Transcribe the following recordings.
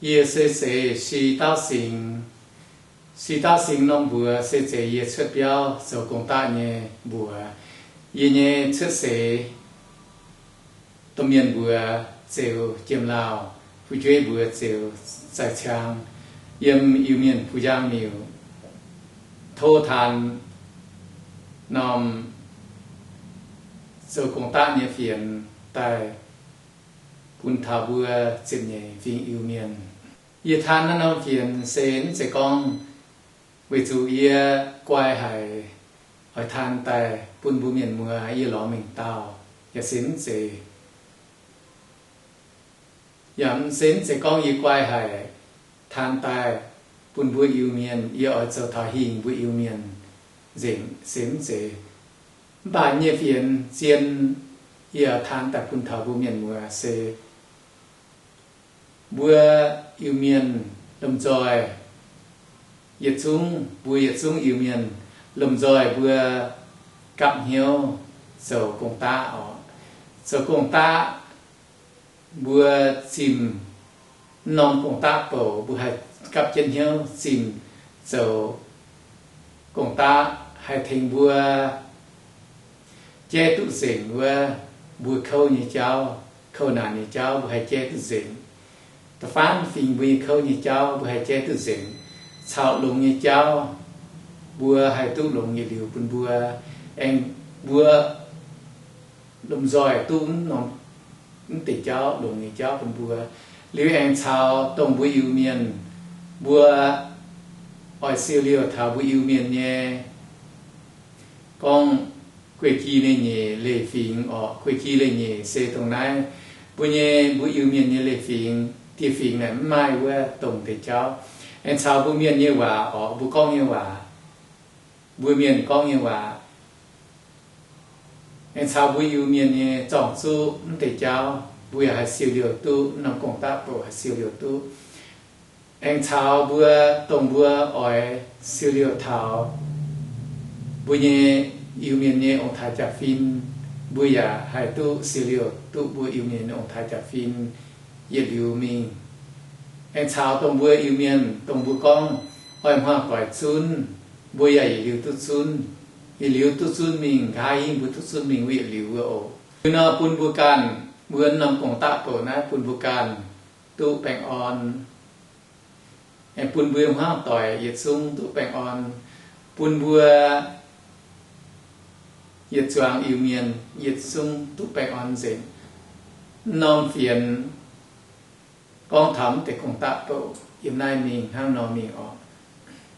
Yie se zeiz shi dauh singx. Shi dauh singx norm mbuox se zeiz yie cuotv biauv zoux gong-daqv nyei mbuox. Yie nyei cuotv seix domh mienh mbuox ziouc Jiem Laauh, fu'jueiv mbuox ziouc Zaaix Ciang, yiem Iu-Mienh Pu Njang Miuc. Tov Taan norm zoux gong-daqv nyei fienx daaih bun taux mbuo ziepc nyeic fingx Iu-Mienh. Yie taan naaiv norm fienx se mv zeiz gorngv weic zuqc yie guai haic oix taan daaih bun mbuo mienh muoz yie lorz mengh dauh, yaac se mv zeiz. Yaac se mv zeiz gorngv yie guai haic taan daaih bun mbuo Iu-Mienh, yie oix zoux taux hingh mbuo Iu-Mienh nzengc, se mv zeiz. Mv baac nyei fienx zien yie taan daaih bun taux mbuo mienh muoz se mbuo Iu-Mienh lomh nzoih, yietc zungv, mbuo yietc zungv Iu-Mienh lomh nzoih mbuo gapv hnyouv zoux gong-daqv oc. Zoux gong-daqv mbuo zimh mv norm gong-daqv bouc, mbuo haih gapv jienv hnyouv zimh zoux gong-daqv haih tengx mbuo jaiv duqv nzengc wuov mbuo kouv nyei jauv, kouv naanc nyei jauv mbuo haih jaiv duqv nzengc. Da'faanh fingx mbuo nyei kouv nyei jauv mbuo haih jaiv duqv nzengc. Caux longx nyei jauv mbuo haih duqv longx yietc liuz bun mbuo, aengx mbuo lomh nzoih duqv mv norm, mv deix jauv, longx nyei jauv bun mbuo. Liuz aengx caux dongh mbuo Iu-Mienh, mbuo oix siou liouh taux mbuo Iu-Mienh nyei gorngv guei-gi leiz-nyeic leiz-fingx oc. Guei-gi leiz-nyeic se dongh naaiv, mbuo nyei, mbuo Iu-Mienh nyei leiz-fingx, diex-fingx naaic mv maaih wuov dongh deix jauv. Aengx caux mbuo mienh nyei waac oc, mbuo gorngv nyei waac, mbuo mienh gorngv nyei waac, aengx caux mbuo Iu-Mienh nyei zorng-zuqv mv deix jauv mbuo yaac haih siou liouh duqv, mv norm gong-daqv bouc haih siou liouh duqv. Aengx caux mbuo, dongh mbuo oix siou liouh taux mbuo nyei Iu-Mienh nyei ong-taaix jaa-fin, mbuo yaac haih duqv siou liouh duqv mbuo Iu-Mienh nyei ong-taaix jaa-fin yietc liuz mingh. Aengx caux dongh mbuo Iu-Mienh, dongh mbuo gorngv oix hmuangv doic zunv, mbuo yaac yietc liuz duqv zunv, yietc liuz duqv zunv mingh, nqa'haav hingv mbuo duqv zunv mingh wuov yietc liuz wuov oc. Liuz nor bun mbuo ganh, mbuo norm gong-daqv bouc naaiv bun mbuo ganh duqv baengh orn, aengx bun mbuo hmuangv doic yietc zungv duqv baengh orn, bun mbuo yietc zuangx Iu-Mienh yietc zungv duqv baengh orn nzengc. Mv norm fienx gorngv taux mv deix gong-daqv bouc yiem naaiv mingh hnangv nor mingh oc.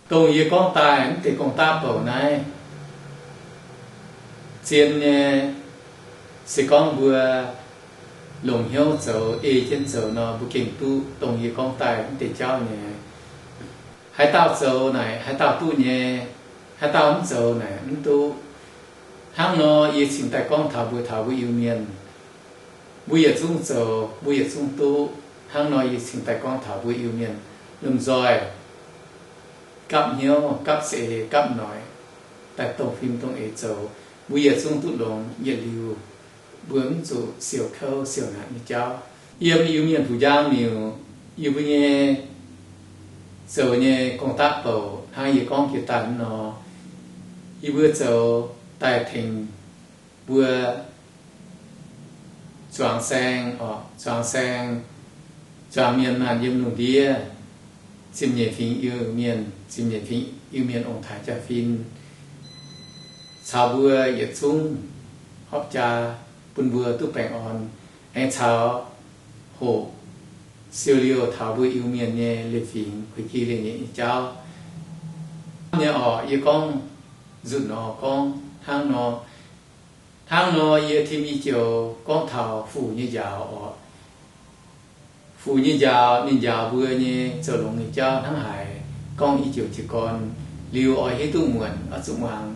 Dongh yie gorngv daaih mv deix gong-daqv bouc naaiv zien nyei, se gorngv mbuo longc hnyouv zoux, ei jienv zoux nor, mbuo gengh duqv dongh yie gorngv daaih mv deix jauv nyei. Haaix dauh zoux naaic haaix dauh duqv nyei, haaix dauh mv zoux naaic mv duqv. Hnangv nor yie cingx daaih gorngv taux mbuo, taux mbuo Iu-Mienh, mbuo yietc zungv zoux mbuo yietc zungv duqv. Hnangv nor yie cingx daaih gorngv taux mbuo Iu-Mienh lomh nzoih gapv hnyouv, gapv za'eix, gapv noic, daaih dongh fim dongh eix zoux, mbuo yietc zungv duqv longx yietc liuz, mbuo mv zuqc siou kouv siou naanc nyei jauv. Yiem Iu-Mienh Fuc Njang Miuc, yie mbuo nyei zoux nyei gong-daqv bouc hnangv yie gorngv jiex daaih nor, yie mbuo zoux daaih tengx mbuo zuangx saeng oc, zuangx saeng, zuangx mienh maanh yiem lungh ndiev, ziepc nyeic fingx Iu-Mienh, ziepc nyeic fingx Iu-Mienh ong-taaix jaa-fin, caux mbuo yietc zungv horpc jaa bun mbuo duqv baengh orn, aengx caux hoqc siou liouh taux mbuo Iu-Mienh nyei leiz-fingx, kuinx-gi leiz-nyeic nyei jauv. Nyei orqc, yie gorngv nzunc nor gorngv hnangv nor. Hnangv nor yie tim i joux gorngv taux fuc nyei njaaux orqc. Fuc nyei njaaux ninh njaaux mbuo nyei zoux longx nyei jauv hnangv haaix, gorngv i joux jiez gorn liuz oix hiuv duqv muonc, oix zuqc muangx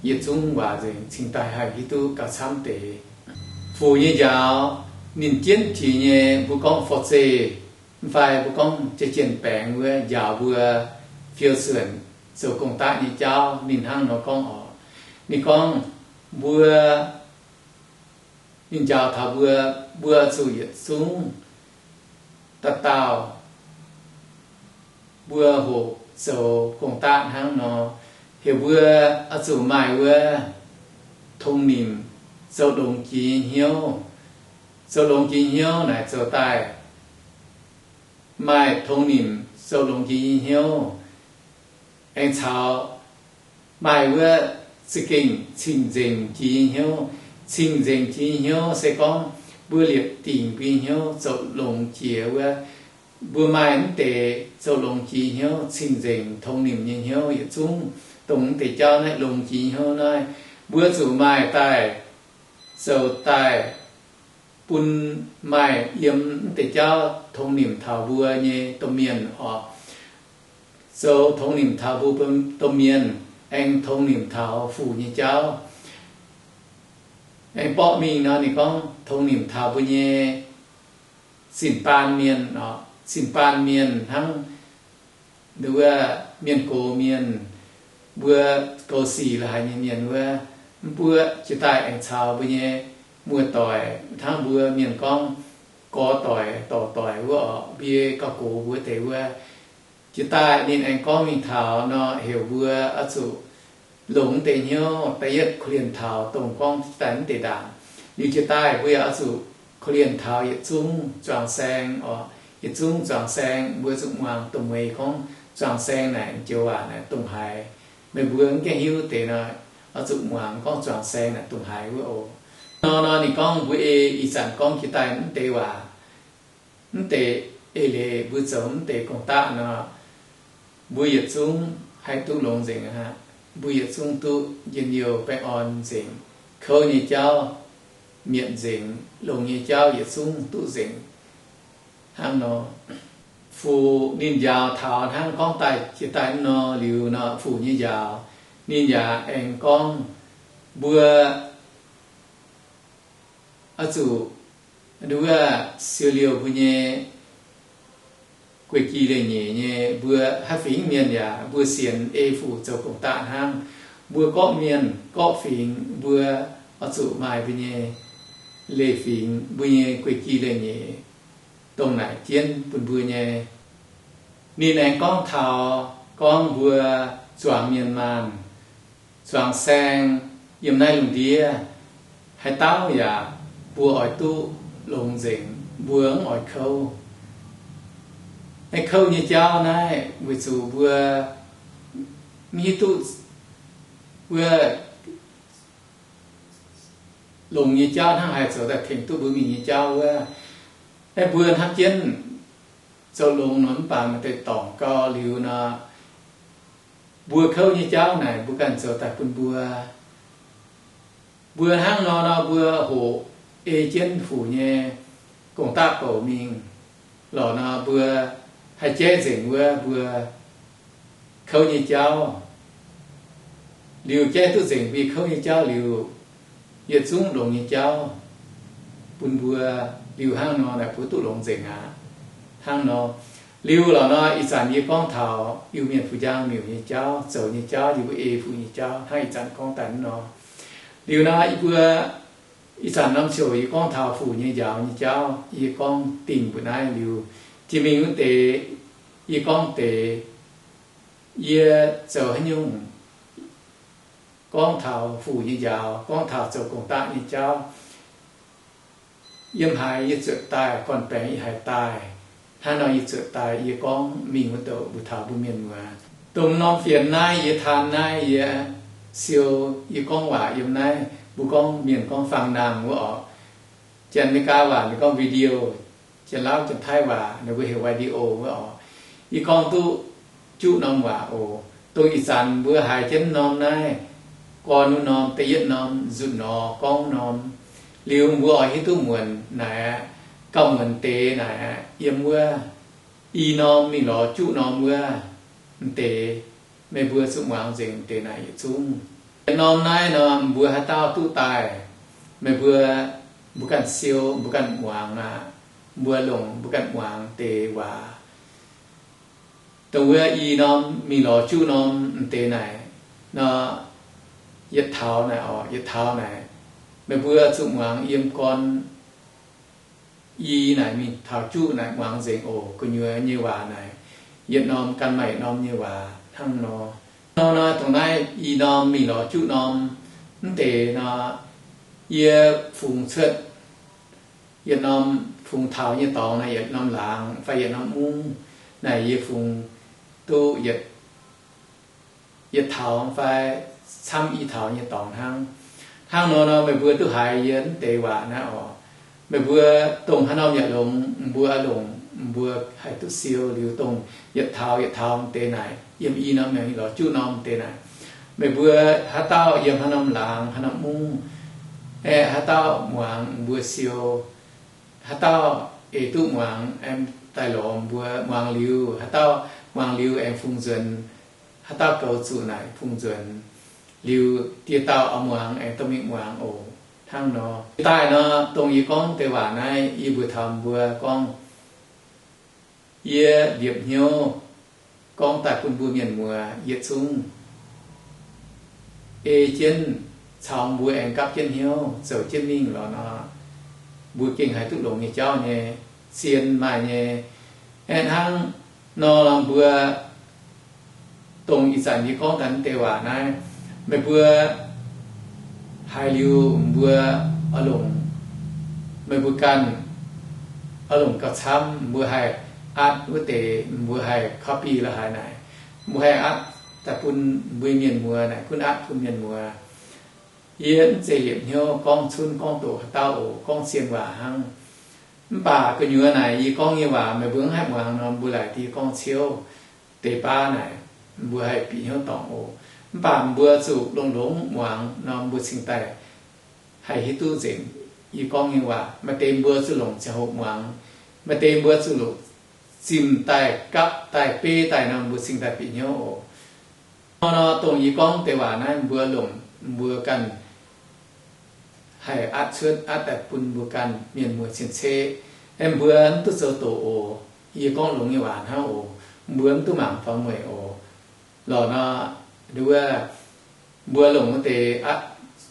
yietc zungv waac nzengc cingx daaih haih hiuv duqv gauh camv deix. Fuc nyei njaaux ninh jienv jiex nyei, mbuo gorngv forv-zeih mv fai mbuo gorngv jiex jien baengx wuov njaaux mbuo fiou suonc zoux gong-daqv nyei jauv. Ninh hnangv nor gorngv orqc. Ninh gorngv mbuo, ninh njaaux taux mbuo, mbuo zuqc yietc zungv dauh dauh mbuo hoqc zoux gong-daqv hnangv nor, heuc mbuo oix zuqc maaih wuov tong nimc zoux longx jiex nyei hnyouv. Zoux longx jiex nyei hnyouv naaic zoux daaih maaih tong nimc zoux longx jiex nyei hnyouv, aengx caux maaih wuov za'gengh cing-nzengc jiex nyei hnyouv. Cing-nzengc jiex nyei hnyouv se gorngv mbuo liepc dingc mbuo nyei hnyouv zoux longx jiex wuov, mbuo maaih mv deix zoux longx jiex hnyouv, cing-nzengc tong nimc nyei hnyouv yietc zungv, dongh mv deix jauv naaiv longx jiex hnyouv naaiv, mbuo zuqc maaih daaih zoux daaih bun maaih yiem mv deix jauv tong nimc taux mbuo nyei domh mienh oc. Zoux tong nimc taux mbuo domh mienh, aengx tong nimc taux fuc nyei jauv. Aengx borqv mingh nor ninh gorngv tong nimc taux mbuo nyei sin-baanh mienh, sin-baanh mienh hnangv wuov mienh gox mienh, mbuo goux sic la'haic nyei mienh wuov, mv buoqv jiex daaih aengx caux mbuo nyei muoz-doic hnangv mbuo mienh gorngv gorx doic dorc doic wuov oc, mbuo gauh gox mbuo deix wuov. Jiex daaih ninh aengx gorngv mingh taux nor heuc mbuo oix zuqc longc deix hnyouv da'yietv korv-lienh taux dongh gorngv daaih mv deix ndaangc. Liuz jiex daaih mbuo yaac oix zuqc korv-lienh taux yietc zungv zuangx saeng oc. Yietc zungv zuangx saeng mbuo zuqc muangx dongh mueiz gorngv zuangx saeng naaic joux waac naaic dongh haaix. Meih mbuo mv gaengh hiuv deix nor, oix zuqc muangx gorngv zuangx saeng naaic dongh haaix wuov oc. Nor nor ninh gorngv mbuo ei ih zanc gorngv jiex daaih mv deix waac, mv deix eix leiz mbuo zoux mv deix gong-daqv nor, mbuo yietc zungv haih duqv longx nzengc aqv. Mbuo yietc zungv duqv njien-youh baengh orn nzengc, kouv nyei jauv mietc nzengc, longx nyei jauv yietc zungv duqv nzengc. Hnangv nor, fuc ninh njaaux taux hnangv gorngv daaih jiex daaih nor liuz nor, fuc nyei njaaux ninh yaac aengx gorngv mbuo oix zuqc wuov siou liouh mbuo nyei guei-gi leiz-nyeic nyei. Mbuo haaix fingx mienh yaac mbuo sienx ei fuc zoux gong-daqv hnangv. Mbuo gorqv mienh gorqv fingx mbuo oix zuqc maaih mbuo nyei leiz-fingx, mbuo nyei guei-gi leiz-nyeic dongh naaic jienv bun mbuo nyei. Ninh aengx gorngv taux gorngv mbuo zuangx mienh maanh, zuangx saeng yiem naaiv lungh ndiev, haaix dauh yaac mbuo oix duqv longx nzengc, mbuo mv oix kouv. Naaiv kouv nyei jauv naaiv weic zuqc mbuo mv hiuv duqv wuov longx nyei jauv hnangv haaix zoux daaih tengx duqv mbuo mingh nyei jauv wuov. Naaiv mbuo hnamv jienv zoux longx nor mv baac maaih deix dorngc gau liuz nor, mbuo kouv nyei jauv naaic mbuo ganh zoux daaih bun mbuo. Mbuo hnangv nor nor mbuo hoqc ei jienv fuc nyei gong-daqv bouc mingh lorqc nor, mbuo haih jaiv nzengc wuov mbuo kouv nyei jauv. Liuz jaiv duqv nzengc mbuo kouv nyei jauv liuz, yietc zungv longx nyei jauv bun mbuo. Liuz hnangv nor naaic mbuo duqv longx nzengc aqv. Hnangv nor, liuz lorqc nor ih zanc yie gorngv taux Iu-Mienh Fuc Njang Miuc nyei jauv, zoux nyei jauv, yie mbuo ei fuc nyei jauv hnangv ih zanc gorngv daaih nor. Liuz nor yie mbuo ih zanc norm ziouc yie gorngv taux fuc nyei njaaux nyei jauv, yie gorngv dingh mbuo naaiv liuz, jiex mingh wuov deix yie gorngv deix, yie zoux haaix nyungc gorngv taux fuc nyei njaaux, gorngv taux zoux gong-daqv nyei jauv. Yiem haaix yie zuotc daaih, gorn-baengx yie haiz daaih, hnangv nor yie zuotc daaih yie gorngv mingh wuov douc mbuox taux mbuo mienh muoz. Dongh norm fienx naaiv yie taan naaiv yie siou, yie gorngv waac yiem naaiv mbuo gorngv mienh gorngv fang nangh wuov oc. Janx-Meigaa waac ninh gorngv video, Janx-Lauv Janx-Taiv waac ninh mbuo heuc video wuov oc. Yie gorngv duqv juqv norm waac oc. Dongh ih zanc mbuo haiz jienv norm naaiv, gorn wuov norm, da'yietv norm, nzunc nor gorngv norm. Liuz mbuo oix hiuv duqv muonc naaic aqv, gauh muonc deix naaic aqv, yiem wuov i norm mingh lorz juqv norm wuov m'deix, meih mbuo zuqc muangx nzengc m'deix naaic yietc zungv. Yietc norm naaiv nor mbuo haaix dauh duqv daaih, meih mbuo, mbuo ganh siou, mbuo ganh muangx aqv. Mbuo longc mbuo ganh muangx deix waac. Dongh wuov i norm mingh lorz juqv norm m'deix naaic nor, yietc taux naaic oc, yietc taux naaic, meih mbuo zuqc muangx yiem gorn i naaic mingh taux juqv naaic muangx nzengc oc. Gu'nyuoz nyei waac naaic yietc norm gan maaih yietc norm nyei waac hnangv nor. Nor nor dongh naaiv i norm mingh lorz juqv norm, mv deix nor, yie fungx cuotv yietc norm, fungx taux nyei dorngx naaiv yietc norm laangz fai yietc norm mungv, naaic yie fungx duqv yietc taux fai camv i taux nyei dorngx hnangv. Hnangv nor nor meih mbuo duqv haiz yie mv deix waac naaiv oc. Meih mbuo dongh haaix norm yaac longx, mbuo oix longc mbuo haih duqv siou liuz dongh yietc taux yietc taux deix naaic, yiem i norm mingh lorz juqv norm deix naaic. Meih mbuo haaix dauh yiem haaix norm laangz haaix norm mungv, aeqv, haaix dauh muangx mbuo siou, haaix dauh eix duqv muangx aengx daaih lorz mbuo muangx liuz, haaix dauh muangx liuz aengx fungx nzuonx, haaix dauh goux zuqc naaic fungx nzuonx liuz, dieh dauh oix muangx aengx dorh mingh muangx oc. Hnangv nor, daaih nor dongh yie gorngv deix waac naaiv, yie mbuox taux mbuo gorngv, yie liepc hnyouv gorngv daaih bun mbuo mienh muoz yietc zungv ei jienv caux mbuo aengx gapv jienv hnyouv zoux jienv mingh lorqc nor, mbuo gengh haih duqv longx nyei jauv nyei, zien maaih nyei. Aeqv, hnangv nor mbuo dongh ih zanc yie gorngv daaih deix waac naaiv, meih mbuo haiz liuz mbuo oix longc, meih mbuo ganh oix longc gauh camv, mbuo haih atv wuov deix, mbuo haih copy la'haaix naaic, mbuo haih atv daaih bun mbuo mienh muoz naaic, gunv atv bun mienh muoz. Yie mv zeiz liepc hnyouv gorngv cunv gorngv doqc haaix dauh oc, gorngv zien waac hnangv. Mv baac gu'nyuoz naaic yie gorngv nyei waac meih mbuo mv haih muangx nor, mbuo laaic diex gorngv ciouv deix baav naaic, mbuo haih bieqc hnyouv dorngc oc. Mv baac mbuo zuqc longx-longx muangx nor, mbuo cingx daaih haih hiuv duqv nzengc yie gorngv nyei waac. Maaih deix mbuo zuqc longc ziangh hoc muangx, maaih deix mbuo zuqc longc zimh daaih gapv daaih beiv daaih nor, mbuo cingx daaih bieqc hnyouv oc. Nor nor dongh yie gorngv deix waac naaiv, mbuo longc mbuo ganh haih atv cuotv atv daaih bun mbuo ganh mienh muoz cien-ceqv. Aeqv, mbuo mv duqv zoux doqc oc. Yie gorngv longx nyei waac hnangv oc. Mbuo mv duqv mangc faaux mueic oc. Lorqc nor, nduov, mbuo longc wuov deix atv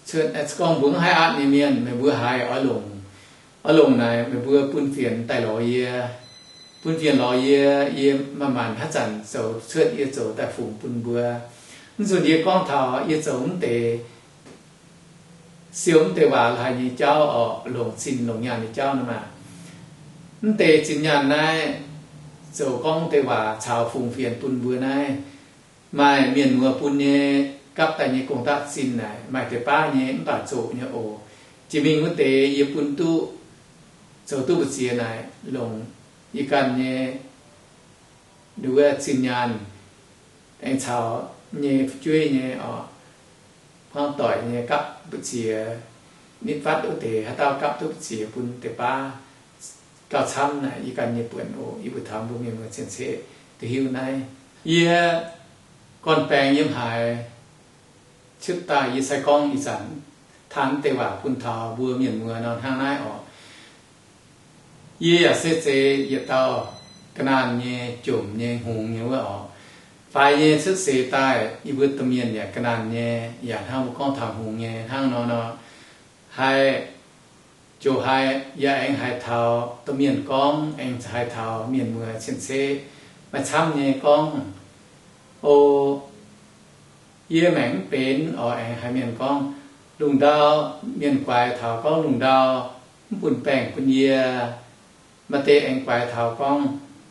cuotv, aeqv, gorngv mbuo mv haih atv nyei mienh, meih mbuo haiz oix longc, oix longc naaic meih mbuo bun fienx daaih lorz yie, bun fienx lorz yie, yie manc-manc haaix zanc zoux cuotv yie zoux daaih fungx bun mbuo. Mv nzunc yie gorngv taux yie zoux mv deix siou mv deix waac la'haaix nyei jauv oc, longc zinh longc nyaanh nyei jauv nor maah. Mv deix zinh nyaanh naaiv zoux gorngv deix waac caux fungx fienx bun mbuo naaiv, maaih mienh muoz bun nyei, gapv daaih nyei gong-daqv zinh naaic maaih deix baav nyei mv baac zoqc nyei oc. Jiex mingh wuov deix yie bun duqv, zoux duqv mbu'ziex naaic longc yie ganh nyei nduov zinh nyaanh aengx caux nyei fu'jueiv nyei oc, hmuangv doic nyei gapv mbu'ziex, nitv fatv wuov deix haaix dauh gapv duqv mbu'ziex bun deix baav gauh camv naaic yie ganh nyei buonc oc. Yie mbuox taux mbuo mienh muoz cien-ceqv duqv hiuv naaiv. Yie gorn-baengx yiem haaix cuotv daaih yie sai gorngv ih zanc taux deix waac bun taux mbuo mienh muoz nor hnangv naaiv oc. Yie yaac se zeiz yietc dauh ga'naanh nyei jomc nyei hngongx nyei wuov oc. Faix nyei cuotv seix daaih yie mbuo domh mienh yaac ga'naanh nyei, yaac hnangv mbuo gorngv taux hngongx nyei hnangv nor nor, haih ziouc haiz yaac aengx haiz taux domh mienh gorngv, aengx haiz taux mienh muoz cien-ceqv maaih camv nyei gorngv, O, yie maengc mv benx oc. Aengx haiz mienh gorngv, lungh ndau, mienh guaix taux gorngv lungh ndau mv bun baengh bun yie. Maaih deix aengx guaix taux gorngv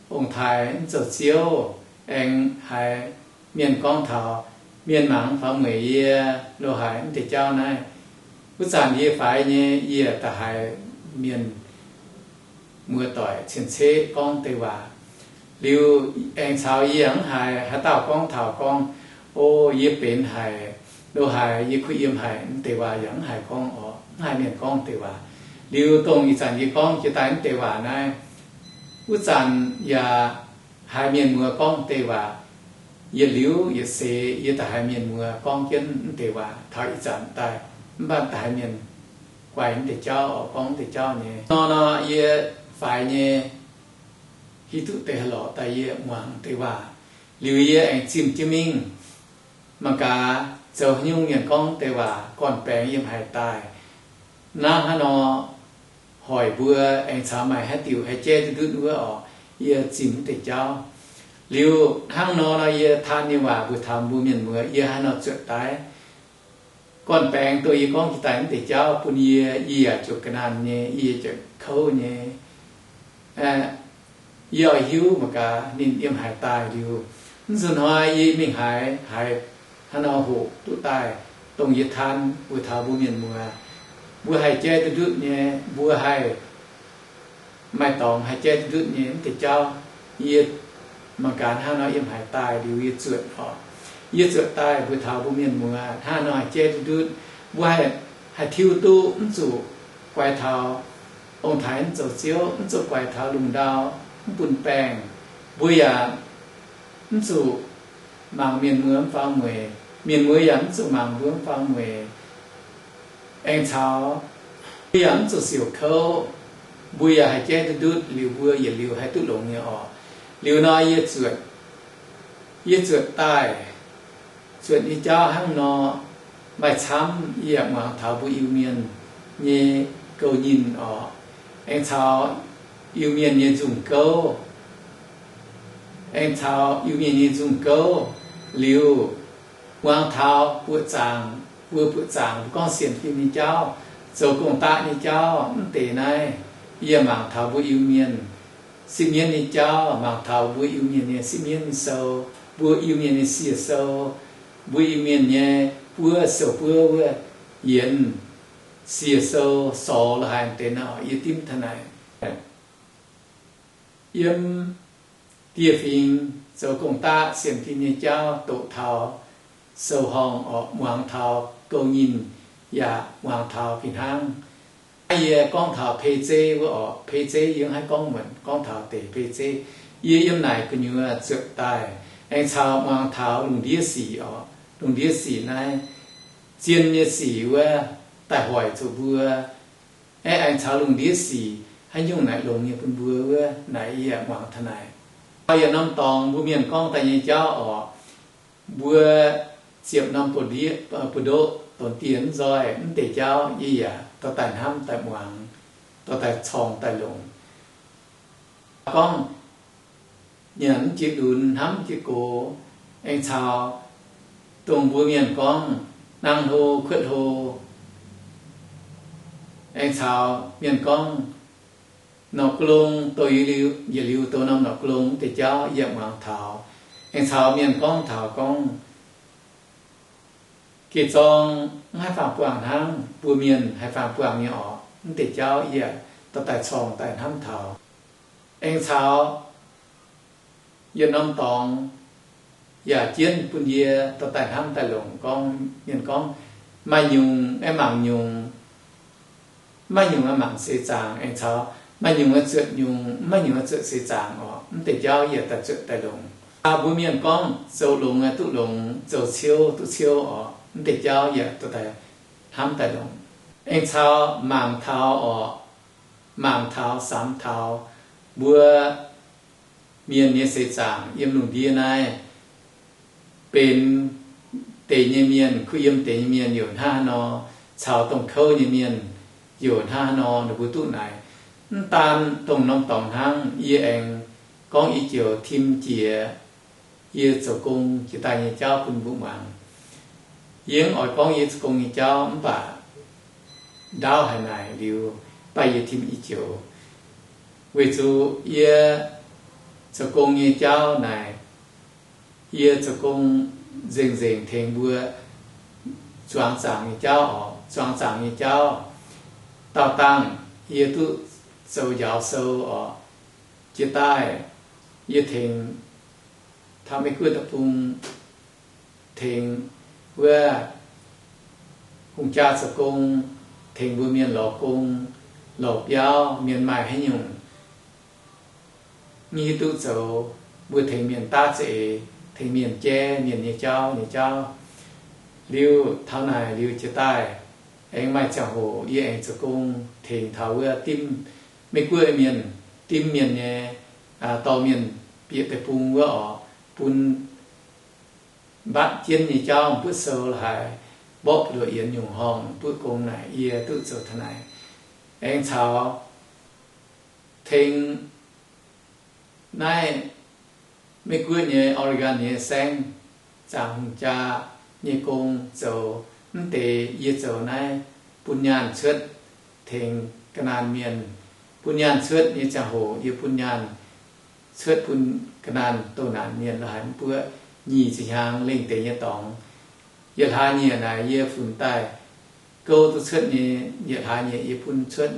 ong-taaix mv zoux ziouv. Aengx haiz mienh gorngv taux mienh mangc faaux mueic yie, lo haic mv deix jauv naaiv. Wuov zanc yie faix nyei, yie da'haiz mienh muoz-doic cien-ceqv gorngv deix waac liuz, aengx caux yie mv haiz haaix dauh gorngv taux gorngv, O, yie benx haic, lo haic yie kuh yiem haic, mv deix waac yaac mv haiz gorngv oc, mv haiz mienh gorngv deix waac. Liuz dongh ih zanc yie gorngv jiex daaih mv deix waac naaiv, wuov zanc yaac haiz mienh muoz gorngv deix waac. Yietc liuz yietc seix yie da'haiz mienh muoz gorngv jienv mv deix waac taux ih zanc daaih, mv baac da'haiz mienh guaix mv deix jauv oc, gorngv mv deix jauv nyei. Nor nor yie faix nyei, hiuv duqv deix haaix lorqc daaih yie muangx deix waac liuz yie aengx zimh jienv mingh. Mangc gaax zoux haaix nyungc mienh gorngv deix waac gorn-baengx yiem haaix daaih, hnangv haaix nor hoic mbuo, aengx caux maaih haaix diuc haih jaiv duqv ndutv wuov oc. Yie zimh mv deix jauv. Liuz hnangv nor, nor yie taan nyei waac mbuox taux mbuo mienh muoz, yie haaix nor zuotc daaih. Gorn-baengx dongh yie gorngv jiex daaih naaiv deix jauv bun yie, yie yaac ziouc ga'naanh nyei, yie ziouc kouv nyei. Yie oix hiuv mangc gaax ninh yiem haaix daaih liuz. Mv zuqc hnoi yie mingh haaix, haaix, haaix nor hoqc duqv daaih, dongh yie taan mbuox taux mbuo mienh muoz. Mbuo haih jaiv duqv ndutv nyei, mbuo haih maaih dorngx haih jaiv duqv ndutv nyei mv deix jauv. Yie mangc gaax hnangv nor yiem haaix daaih liuz yie zuotc oc. Yie zuotc daaih mbuox taux mbuo mienh muoz hnangv nor haih jaiv duqv ndutv. Mbuo haih, haih tiuv duqv, mv zuqc guaix taux ong-taaix mv zoux ziouv, mv zuqc guaix taux lungh ndau mv bun baengh. Mbuo yaac mv zuqc mangc mienh muoz mv faaux mueic, mienh muoz yaac mv zuqc mangc mbuo mv faaux mueic. Aengx caux mbuo yaac mv zuqc siouc kouv, mbuo yaac haih jaiv duqv ndutv liuz mbuo yietc liuz haih duqv longx nyei oc. Liuz nor yie zuotc, yie zuotc daaih, zuotc nyei jauv hnangv nor maaih camv yie yaac muangx taux mbuo Iu-Mienh nyei gouv nyinh oc. Aengx caux Iu-Mienh nyei nzungh gouv, aengx caux Iu-Mienh nyei nzungh gouv liuz, muangx taux buoqc zaangc, mbuo buoqc zaangc mbuo gorngv sienx fim nyei jauv, zoux gong-daqv nyei jauv mv deix naaiv, yie mangc taux mbuo Iu-Mienh sipv mienv nyei jauv, mangc taux mbuo Iu-Mienh nyei sipv mienv nyei sou, mbuo Iu-Mienh nyei sie sou, mbuo Iu-Mienh nyei buov sou buov wuov yienx sie sou sorx la'haaix deix nor, yie dimv taux naaic. Yiem dieh fingx zoux gong-daqv sienx fim nyei jauv doqc taux sou-horngh oc, muangx taux gouv nyinh yaac muangx taux fih hnangv. Naaiv yie gorngv taux pei zeiv wuov oc. Pei zeiv yie mv haih gorngv muonc, gorngv taux deix pei zeiv. Yie yiem naaic gu'nyuoz zuotc daaih, aengx caux muangx taux lungh ndiev sic oc. Lungh ndiev sic naaiv, zien nyei sic wuov, daaih hoic zuqc mbuo. Aengx caux lungh ndiev sic haaix nyungc naaic longx nyei bun mbuo wuov, naaic yie yaac muangx taux naaic. Yietc norm dorngx mbuo mienh gorngv daaih nyei jauv oc, mbuo ziepc norm buoz-ndoqv donx dieh mv nzoih, mv deix jauv yie yaac dorh daaih hnamv daaih muangx, dorh daaih corng daaih longc. Gorngv nyanc mv jiex lunx, hnamv mv jiex gox. Aengx caux dongh mbuo mienh gorngv nangh hlo kuotv hlo. Aengx caux mienh gorngv norqc ga'long, yietc liuz douz norm norqc ga'long mv deix jauv yie yaac muangx taux. Aengx caux mienh gorngv taux gorngv geh zorng mv haih faang-buangh hnangv mbuo mienh haih faang-buangh nyei orqc, mv deix jauv yie yaac dorh daaih corng daaih hnamv taux. Aengx caux yietc norm dorngx yaac jienv bun yie dorh daaih hnamv daaih longc gorngv, mienh gorngv maaih nyungc aengx mangc nyungc, mv maaih nyungc aengx mangc seix zaangc. Aengx caux maaih nyungc aengx zuotc nyungc, mv maaih nyungc aengx zuotc seix zaangc orqc, mv deix jauv yie yaac daaih zuotc daaih longc. Mbuo mienh gorngv zoux longx aengx duqv longx, zoux ciouv duqv ciouv orqc, mv deix jauv yie yaac dorh daaih hnamv daaih longc. Aengx caux mangc taux orqc, mangc taux samx taux mbuo mienh nyei seix zaangc yiem lungh ndiev naaiv, benx deix nyei mienh, kuh yiem deix nyei mienh youc hnangv haaix nor, caux dongh kouv nyei mienh youc hnangv haaix nor, ninh mbuo duqv naaic. Mv daan dongh norm dorngx hnangv, yie aengx gorngv yie joux tim jiex yie zoux gong jiex daaih nyei jauv bun mbuo muangx. Yie mv oix gorngv yie zoux gong nyei jauv, mv baac ndaauv haic naaic liuz, mv baac yie tim yie joux. Weic zuqc yie zoux gong nyei jauv naaic, yie zoux gong nzengc-nzengc tengx mbuo zuangx zaangc nyei jauv orqc, zuangx zaangc nyei jauv. Daauh dangh yie duqv zoux njaaux sou orqc, jiex daaih yie tengx taux Mei-Guoqv deic-bung tengx wuov hungh jaa zoux gong, tengx mbuo mienh lorz gong, lorz biauv, mienh maaih haaix nyungc mv hiuv duqv zoux, mbuo tengx mienh daav za'eix, tengx mienh jaiv mienh nyei jauv nyei jauv. Liuz taux naaic liuz jiex daaih, aengx maaih ziangh hoc yie aengx zoux gong tengx taux wuov dimv Mei-Guoqv mienh, dimv mienh nyei dorh mienh bieqc deic-bung wuov orqc, bun mbatv jienv nyei jauv mbuoqv sou la'haaix, mborqv buoz-ndoqv yienx nyungc horngh, mbuoqv gong naaic yie duqv zoux taux naaic. Aengx caux tengx naaiv Meiv Guoqv nyei Oregon nyei saengv zaangc hungh jaa nyei gong zoux mv deix yie zoux naaiv bun nyaanh cuotv tengx ga'naanh mienh. Bun nyaanh cuotv nyei ziangh hoc yie bun nyaanh cuotv bun ga'naanh doh naanc mienh lorz haic mv buoqv nyic ziepc hnyangx lengh deix nyei dorngx. Yietc hlaax nyieqc naaic yie funx daaih gouv duqv cuotv nyei, yietc hlaax nyieqc yie bun cuotv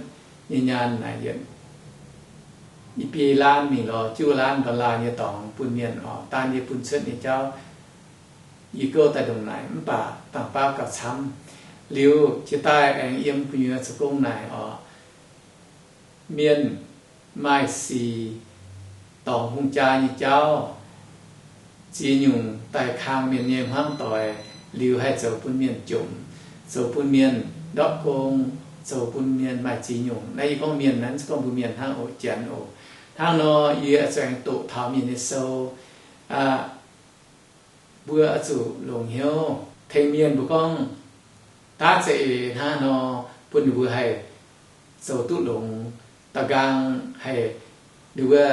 nyei nyaanh naaic yietc i biei laanh mingh lorz juov laanh dollar nyei dorngx bun mienh oc. Daan yie bun cuotv nyei jauv yie gouv daaih ndongc naaic mv baac dangh baav gauh camv. Liuz jiex daaih aengx yiem gu'nyuoz zoux gong naaic oc, mienh maaih sic dorngx hungh jaa nyei jauv ziex nyungc daaih kang mienh nyei hmuangv doic, liuz haih zoux bun mienh jomc, zoux bun mienh ndortv gong, zoux bun mienh maaih ziex nyungc. Naaiv yie gorngv mienh naaiv, mv zeiz gorngv mbuo mienh hnangv oc, janx oc. Hnangv nor yie zuqc aengx doqc taux mienh nyei sou, mbuo oix zuqc longc hnyouv tengx mienh mbuo gorngv daav za'eix hnangv nor, bun ninh mbuo haih zoux duqv longx. Da'nqaang haih ninh mbuo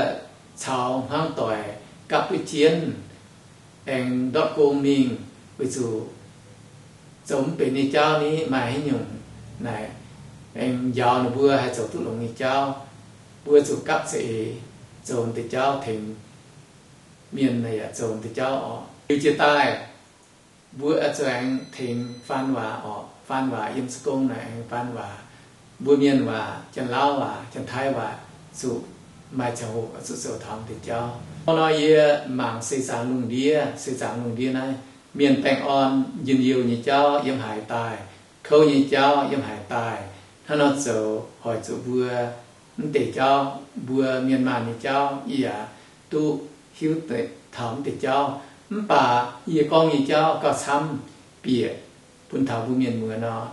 caux hmuangv doic gapv duqv jienv, aengx ndortv gong mingh, weic zuqc zoux mv benx nyei jauv ni maaih haaix nyungc naaic, aengx njaaux ninh mbuo haih zoux duqv longx nyei jauv. Mbuo zuqc gapv za'eix zoux deix jauv tengx mienh, yaac zoux deix jauv oc. Liuz jiex daaih mbuo oix zuqc aengx tengx faan waac oc. Faan waac yiem zoux gong naaic aengx faan waac, mbuo mienh waac, janx-lauv waac, janx-taiv waac, zuqc maaih ziangh hoc zuqc zoux taux deix jauv. Hnangv nor yie mangc seix zaangc lungh ndiev, seix zaangc lungh ndiev naaiv, mienh baengh orn njien-youh nyei jauv yiem haaix daaih, kouv nyei jauv yiem haaix daaih. Hnangv nor zoux hoic zuqc mbuo mv deix jauv, mbuo mienh maanh nyei jauv yie yaac duqv hiuv taux mv deix jauv. Mv baac yie gorngv nyei jauv gauh camv bieqc bun taux mbuo mienh muoz nor,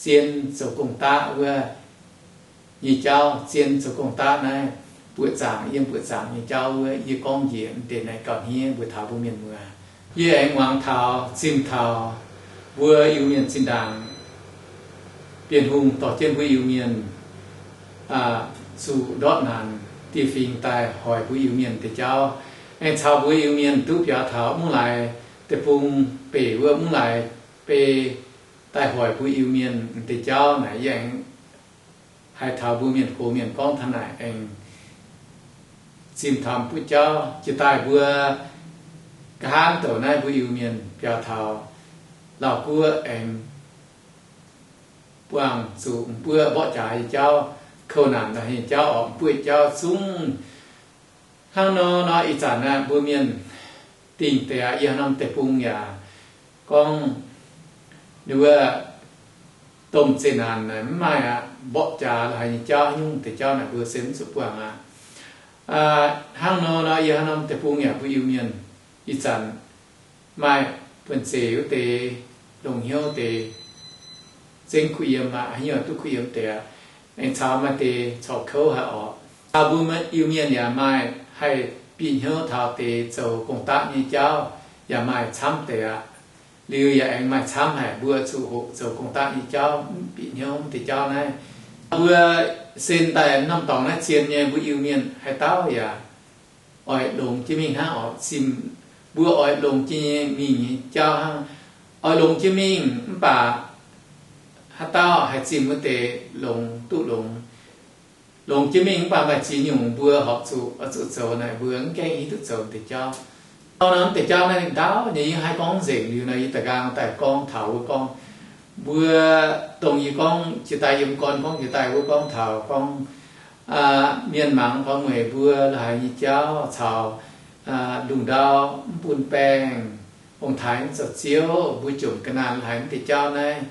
zien zoux gong-daqv wuov nyei jauv, zien zoux gong-daqv naaiv, buoqc zaangc yiem buoqc zaangc nyei jauv wuov, yie gorngv njiec mv deix naaiv gauh hniev mbuo taux mbuo mienh muoz. Yie aengx muangx taux, zimh taux mbuo Iu-Mienh zinh ndaangc Bienh Hungh dorh jienv mbuo Iu-Mienh zuqc ndortv naanc dieh fingx daaih hoic mbuo Iu-Mienh deix jauv, aengx caux mbuo Iu-Mienh duqv biaux taux mungv laaix deic-bung beic wuov mungv laaix bei daaih hoic mbuo Iu-Mienh deix jauv naaic, yie aengx haiz taux mbuo mienh gox mienh gorngv taux naaic aengx zimh taux mbuo jauv. Jiex daaih mbuo nqa'haav douc naaiv mbuo Iu-Mienh biaux taux Lauv Guoqv aengx buangh zuqc mbuo mborqv jaax nyei jauv, kouv naanc nyei jauv, orqc, mbuo jauv zungv hnangv nor nor. Ih zanc aeqv, mbuo mienh dingh deix aqv, yie haaix norm deic-bung yaac gorngv ninh wuov domh zeqc naanc naaic mv maaih aqv, mborqv jaax la'haiz nyei jauv, nyungc deix jauv naaic mbuo se mv zuqc buangh aqv. Hnangv nor nor, yie haaix norm deic-bung yaac mbuo Iu-Mienh ih zanc maaih buonv-zeic wuov deix, longc hnyouv deix, zengv kuh yiem aqv, haaix nyungc duqv kuh yiem deix aqv. Aengx caux maaih deix corc kouv haic orqc. Caux mbuo Iu-Mienh yaac maaih haih bieqc hnyouv taux deix zoux gong-daqv nyei jauv yaac maaih camv deix aqv. Liuz yaac aengx maaih camv haic mbuo zuqc hoqc zoux gong-daqv nyei jauv, mv bieqc hnyouv deix jauv naaiv. Mbuo sen daaih norm dorngx naaiv zien nyei, mbuo Iu-Mienh haaix dauh yaac oix longx jienv mingh hnangv orqc. Zimh mbuo oix longx jienv mingh nyei jauv hnangv. Oix longx jienv mingh mv baac haaix dauh haih zimh wuov deix longx duqv longx. Longx jienv mingh mv baac maaih ziex nyungc mbuo horpc zuqc oix zuqc zoux naaic, mbuo mv gaengh hiuv duqv zoux deix jauv. Nor naaiv deix jauv naaiv ndaauv nyei, yie haih gorngv nzengc liuz nor, yie da'nqaang daaih gorngv taux wuov gorngv, mbuo dongh yie gorngv jiex daaih yiem gorn gorngv jiex daaih wuov gorngv taux gorngv mienh mangc gorngv mueic mbuo la'haiz nyei jauv caux lungh ndau mv bun baengh, ong-taaix mv zoux ziouv, mbuo jomc ga'naanh la'haiz mv deix jauv naaiv.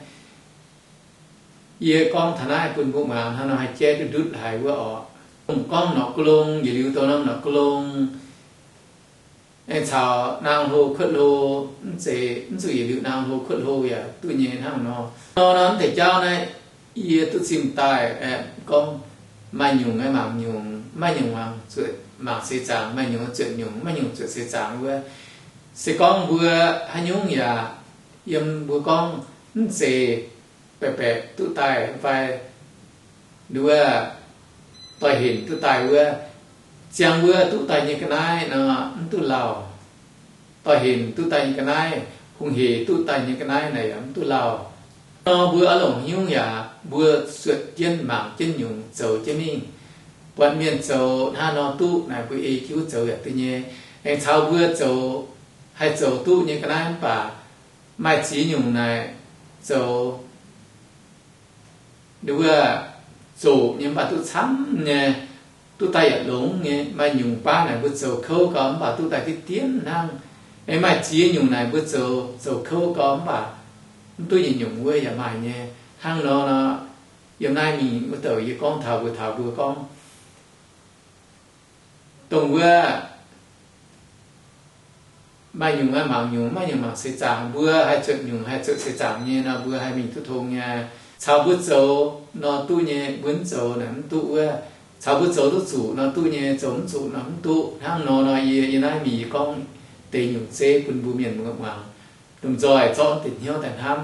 Yie gorngv taux naaiv bun mbuo muangx hnangv nor, haih jaiv duqv ndutv haic wuov orqc. Dongh gorngv norqc ga'long, yietc liuz dongh norm norqc ga'long, aengx caux naang hlo kuotv hlo, mv zeiz, mv zuqc yietc liuz naang hlo kuotv hlo yaac duqv nyei hnangv nor. Nor nor mv deix jauv naaiv, yie duqv zimh daaih aeqv, gorngv maaih nyungc aeqv mangc nyungc, maaih nyungc mangc zuotc mangc seix zaangc, maaih nyungc zuotc nyungc, maaih nyungc zuotc seix zaangc wuov. Se gorngv mbuo haaix nyungc yaac yiem mbuo gorngv mv zeiz baeqc baeqc duqv daaih fai nduov doix-henc duqv daaih wuov, Ziangx mbuo duqv daaih nyei ga'naaiv nor mv duqv lauh. Doix-hemx duqv daaih nyei ga'naaiv, hungh hec duqv daaih nyei ga'naaiv naaic yaac mv duqv lauh. Nor mbuo oix longc hnyouv yaac mbuo zuotc jienv mangc jienv nyungc zoux jienv mingh. Buatc mienh zoux hnangv nor duqv naaic mbuo ei jienv zoux yaac duqv nyei. Aengx caux mbuo zoux, haih zoux duqv nyei ga'naaiv mv baac maaih ziex nyungc naaic zoux wuov zoqc nyei mv baac duqv camv nyei, duqv daaih yaac longx nyei. Maaih nyungc baav naaic mbuo zoux kouv gau mv baac duqv daaih diqv dienv hnangv. Aengx maaih ziex nyungc naaic mbuo zoux, zoux kouv gau mv baac mv duqv yietc nyungc wuov yaac maaih nyei. Hnangv nor nor, yiem naaiv mingh wuov douc yie gorngv taux mbuo, taux mbuo gorngv dongh wuov maaih nyungc maaih mangc nyungc, maaih nyungc mangc seix zaangc. Mbuo haih zuotc nyungc, haih zuotc seix zaangc nyei nor mbuo haih mingh duqv tong nyei. Caux mbuo zoux nor duqv nyei, mbuo mv zoux naaic mv duqv wuov. Caux mbuo zoux duqv zuqc nor duqv nyei, zoux mv zuqc nor mv duqv. Hnangv nor nor yie, yie naaiv mingh yie gorngv deix nyungc zeiv bun mbuo mienh muoz muangx, lomh nzoih zorqv deix hnyouv daaih hnamv.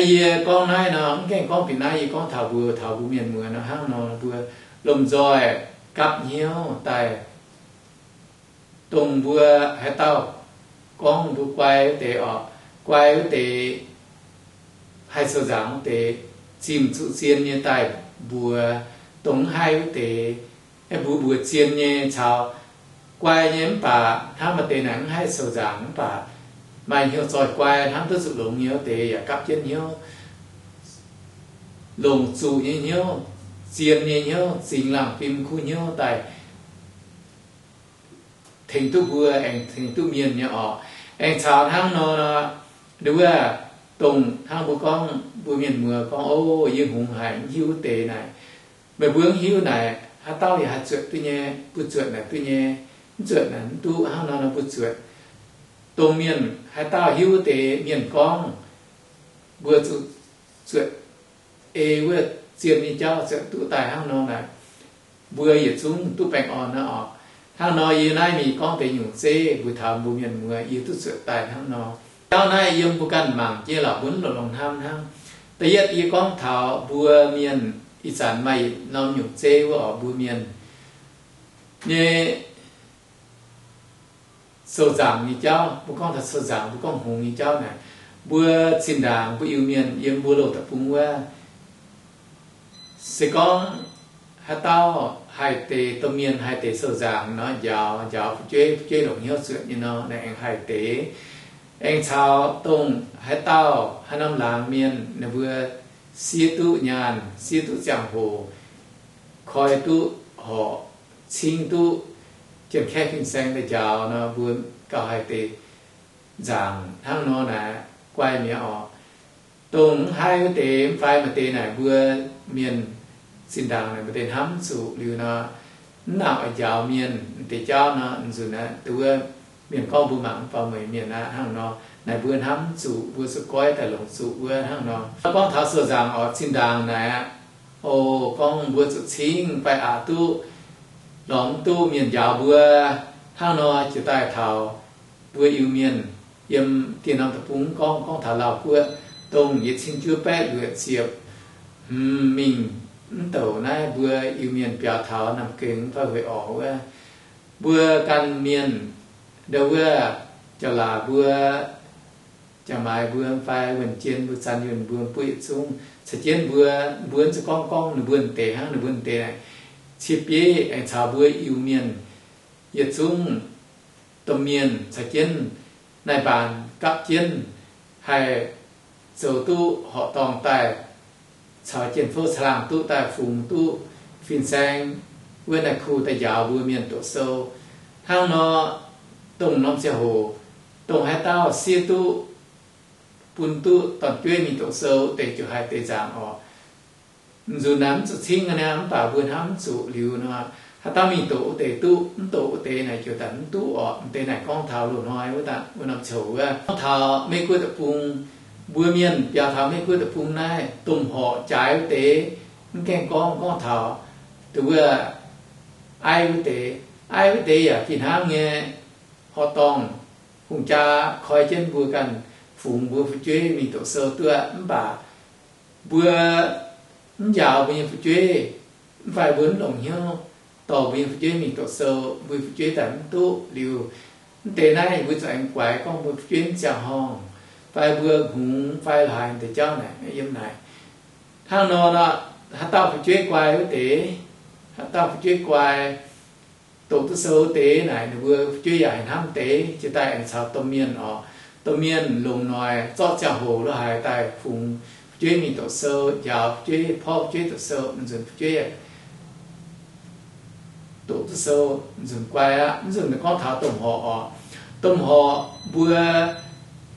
Yie gorngv naaiv nor mv gaengh gorngv bieqc naaiv, yie gorngv taux mbuo, taux mbuo mienh muoz nor hnangv nor, mbuo lomh nzoih gapv hnyouv daaih. Dongh mbuo haaix dauh gorngv mbuo guai wuov deix orqc, guai wuov deix, haih sou nzaangc wuov deix, zimh zuqc zien nyei daaih mbuox. Dongh mv haih wuov deix, mbuox mbuox zien nyei caux guai nyei mv baac hnamv maaih deix naaic mv haih sou nzaangc mv baac maaih hnyouv zoih guai, hnamv duqv zuqc longx nyei wuov deix yaac gapv jienv hnyouv, longc zuqc nyei hnyouv, zien nyei hnyouv, zingx laangh fim kuv hnyouv daaih tengx duqv mbuo aengx tengx duqv mienh nyei orqc. Aengx caux hnangv nor nor, nduov, dongh hnangv mbuo gorngv mbuo mienh muoz gorngv, O, yie hungx haic, mv hiuv wuov deix naaic. Meih mbuo mv hiuv naaic, haaix dauh yaac haih zuotc duqv nyei. Mbuo zuotc naaic duqv nyei, mv zuotc naaic mv duqv. Hnangv nor nor mbuo zuotc. Dongh mienh haaix dauh hiuv wuov deix mienh gorngv, mbuo zuqc zuotc ei wuov zien nyei jauv zuotc duqv daaih hnangv nor naaic, mbuo yietc zungv duqv baengh orn naaiv orqc. Hnangv nor yie naaiv mingh gorngv deix nyungc zeiv mbuo taux mbuo mienh muoz yie duqv zuotc daaih hnangv nor. Jauv naaiv yiem mbuo ganh mangc jienv lorqc, mbuo mv longc longx hnamv hnangv. Da'yietv yie gorngv taux mbuo mienh ih zanc maaih norm nyungc zeiv wuov orqc, mbuo mienh nyei sou nzaangc nyei jauv. Mbuo gorngv taux sou nzaangc, mbuo gorngv hngongx nyei jauv naaic, mbuo zinh ndaangc mbuo Iu-Mienh yiem mbuo loz deic-bung wuov, se gorngv haaix dauh haih deix domh mienh haih deix sou nzaangc nor, njaaux, njaaux fu'jueiv, fu'jueiv longc hnyouv zuotc nyei nor, naaiv aengx haih deix. Aengx caux dongh haaix dauh haaix norm laangz mienh ninh mbuo siev duqv nyaanh, siev duqv ziangh hoc, koi duqv horqc, cingv duqv Janx-Kaeqv fin-saeng daaih njaaux nor, mbuo gauh haih deix nzaangc hnangv nor naaic, guai mi'aqv orqc. Dongh mv haih wuov deix, mv fai maaih deix naaic mbuo mienh zinh ndaangc naaic maaih deix hnamv zuqc liuz nor, mv nangc oix njaaux mienh deix jauv nor, nzunc naaiv dongh wuov mienh gorngv mbuo mangc mv faaux mueic mienh aqv hnangv nor, naaic mbuo hnamv zuqc, mbuo zuqc goiv daaih longc zuqc wuov hnangv nor. Gorngv taux sou nzaangc orqc, zinh ndaangc naaic, o, gorngv mbuo zuqc cingv fai aqc duqv, lorngx duqv mienh njaaux mbuo hnangv nor, jiex daaih taux mbuo Iu-Mienh yiem dieh norm deic-bung gorngv, gorngv taux Lauv Guoqv, dongh yietc cin juov baeqv luoqc ziepc hmz mingh mv douc naaiv mbuo Iu-Mienh biaux taux Namh Gengh fai Hueix Orc wuov, mbuo ganh mienh ndo wuov, jauv-laac mbuo, jaax-maix mbuo fai wuonh jien mbuo, zanh yuonh mbuo, mbuo yietc zungv caux jienv mbuo, mbuo zuqc gorngv, gorngv ninh mbuo deix hnangv ninh mbuo deix naaic, cie bieiv aengx caux mbuo Iu-Mienh yietc zungv domh mienh caux jienv naaiv mbaanx gapv jienv haih zoux duqv horqc dorngh daaih, caux jien-fouv caangh laangh duqv daaih fungx duqv fin-saeng wuov naaiv kuh daaih njaaux mbuo mienh doqc sou. Hnangv nor, dongh norm ziangh hoc, dongh haaix dauh siev duqv, bun duqv dorn-jueiv mingh doqc sou deix ziouc haih deix nzaangc orqc. Nzunc naaiv mv zuqc cingv aqv, mv baac mbuo hnamv zuqc liuz nor, haaix dauh mingh doqc wuov deix duqv, mv doqc wuov deix naaic ziouc daaih mv duqv orqc. M'deix naaic gorngv taux loz-hnoi wuov daaih wuov norm ziangh hoc wuov, gorngv taux Meiv-Guoqv deic-bung, mbuo mienh biaux taux Meiv-Guoqv deic-bung naaiv, domh horqc jaaix wuov deix, mv gaengh gorngv, gorngv taux dongh wuov aiv wuov deix, aiv wuov deix yaac fih hnangv nyei, horqc dorngh hungh jaa koi jienv mbuo ganh fungx mbuo fu'jueiv mingh doqc sou duqv, mv baac mbuo mv njaaux mbuo nyei fu'jueiv, mv fai mbuo mv longc hnyouv dorh mbuo nyei fu'jueiv mingh doqc sou, mbuo fu'jueiv daaih mv duqv liuz, mv deix naaiv mbuo zuqc aengx guaix gorngv mbuo fu'jueiv mv ziangh horngh, fai mbuo hngongx fai laaix deix jauv naaic yiem naaic. Hnangv nor nor, haaix dauh fu'jueiv guai wuov deix, haaix dauh fu'jueiv guai, doqc duqv sou wuov deix naaic, ninh mbuo fu'jueiv yaac haih hnamv deix, jiex daaih aengx caux domh mienh oc. Domh mienh longc noic zorqv ziangh hoc lo haaix daaih fungx fu'jueiv mingh doqc sou, njaaux fu'jueiv, porv fu'jueiv doqc sou, mv nzunc fu'jueiv doqc duqv sou, nzunc guai aqv. Mv nzunc gorngv taux domh horqc oc. Domh horqc mbuo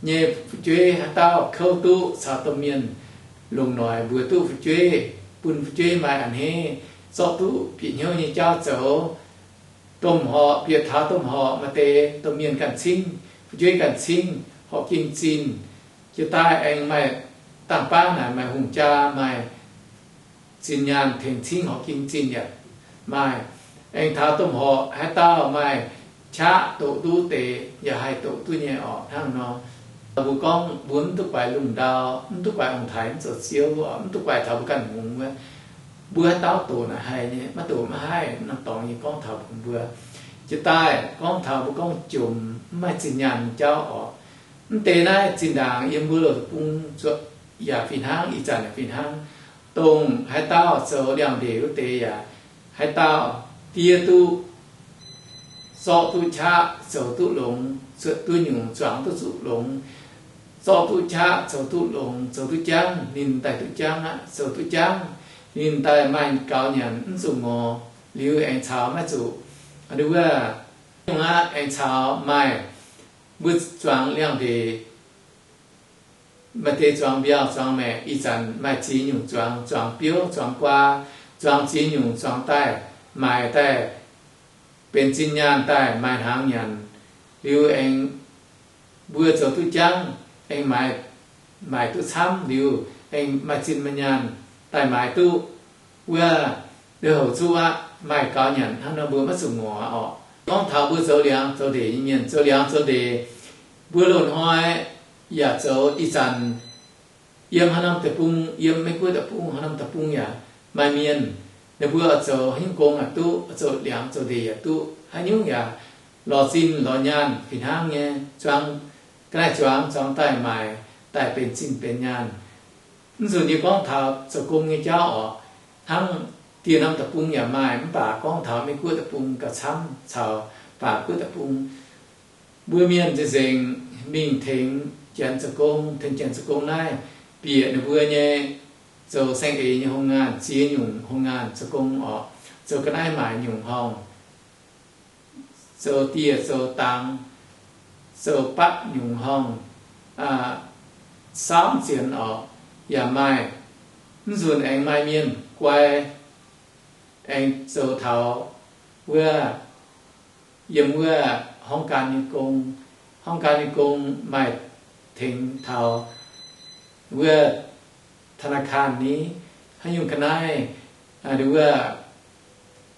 nyei fu'jueiv haaix dauh kouv duqv caux domh mienh longc noic mbuox duqv fu'jueiv, bun fu'jueiv maaih a'hneiv, zorqv duqv bieqc hnyouv nyei jauv zoux. Domh horqc, bieqc taux domh horqc maaih deix domh mienh ganh cingv, fu'jueiv ganh cingv, horqc ging zinh. Jiex daaih aengx maaih dangh baav naaic maaih hungh jaa, maaih zinh nyaanh tengx cingv horqc ging zinh yaac maaih. Aengx taux domh horqc haaix dauh maaih qaqv doqc duqv deix yaac haih doqc duqv nyei orqc. Hnangv nor, mbuo gorngv mbuo mv duqv guaix lungh ndau, mv duqv guaix ong-taaix, mv zoux ziouv, mv duqv guaix taux mbuo ganh hngongx wuov, mbuo haaix dauh doqc naaic haih nyei, maiv doqc maiv haih. Norm dorngx nyei gorngv taux mbuo, jiex daaih gorngv taux mbuo gorngv jomc mv maaih zinh nyaanh nyei jauv orqc. Mv deix naaiv zinh ndaangc yiem mbuo loz-deic-bung zuqc yaac fih hnangv, ih zanc yaac fih hnangv. Dongh haaix dauh zoux liangx-ndeic wuov deix yaac, haaix dauh diev duqv, zorqv duqv qaqv zoux duqv longx, zuotc duqv nyungc zuangx duqv zuqc longx, zorqv duqv qaqv zoux duqv longx, zoux duqv jangv, ninh daaih duqv jangv aqv. Zoux duqv jangv, ninh daaih maaih gaux nyanc mv zuqc ngorc, liuz aengx caux maiv zuqc, wuov, nyungc aqv, aengx caux maaih mbuo zuangx liangx-ndeic, maaih deix zuangx mbiauh, zuangx maeqc, ih zanc maaih ziex nyungc zuangx, zuangx biouv, zuangx guaa, zuangx ziex nyungc zuangx daaih, maaic daaih benx zinh nyaanh daaih maaih hnaangx nyanc. Liuz aengx mbuo zoux duqv jangv, aengx maaic duqv camv liuz, aengx maaih zinh maaih nyaanh daaih maaic duqv wuov, ndeic houc zuqv aqv, maaih gaux nyanc hnangv nor mbuo maiv zuqc ngorc orqc. Gorngv taux mbuo zoux liangx zoux ndeic nyei mienh, zoux liangx zoux ndeic, mbuo loz-hnoi yaac zoux ih zanc yiem haaix norm deic-bung, yiem Meiv Guoqv deic-bung, haaix norm deic-bung yaac maaih mienh, ninh mbuo oix zoux haaix nyungc gong yaac duqv, zoux liangx zoux ndeic yaac duqv, haaix nyungc yaac lorz zinh lorz nyaanh fih hnangv nyei. Zuangx, ga'naaiv zuangx, zuangx daaih maaic, daaih benx zinh benx nyaanh. Mv nzunc yie gorngv taux zoux gong nyei jauv orqc, hnangv dieh norm deic-bung yaac maaih, mv baac gorngv taux Meiv Guoqv deic-bung gauh camv caux Baac Guoqv deic-bung. Mbuo mienh nzengc-nzengc mingh tengx janx zoux gong, tengx janx zoux gong naaiv, bieqc ninh mbuo nyei zoux saeng-eix nyei hungh ngaanh, ziex nyungc hungh ngaanh zoux gong orqc, zoux ga'naaiv maaic nyungc horngh, zoux dieh zoux dangx, zoux batv nyungc horngh, saamv zienx orqc, yaac maaih. Mv nzunc aengx maaih mienh guai, aengx zoux taux wuov, yiem wuov ห้องการ nyei gong. ห้องการ nyei gong maaih tengx taux wuov ธนาคาร ni, haaix nyungc ga'naaiv, wuov,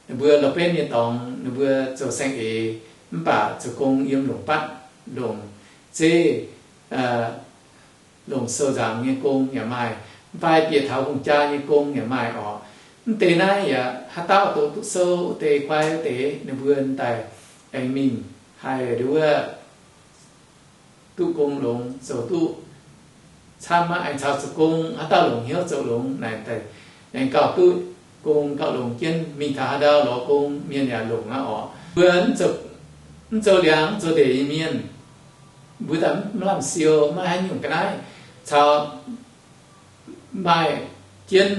ninh mbuo la'benv nyei dorngx, ninh mbuo zoux saeng-eix, mv baac zoux gong yiem longc batv, longc zeiv, longc sou nzaangc nyei gong yaac maaih, mv fai bieqc taux hungh jaa nyei gong yaac maaih orqc. Mv deix naaiv yaac haaix dauh doqc duqv sou wuov deix, guai wuov deix, ninh mbuo daaih aengx mingh haih nduov duqv gong longx, zoux duqv camv aqv. Aengx caux zoux gong, haaix dauh longc hnyouv zoux longx naaic, aengx gauh duqv gong gauh longx jienv. Mingh taux haaix ndau lorz gong, mienh yaac longc aqv orqc. Mbuo mv zoux liangx mv zoux ndeic nyei mienh, mbuo daaih mv lamh siou, maiv haaix nyungc ga'naaiv caux maaih jienv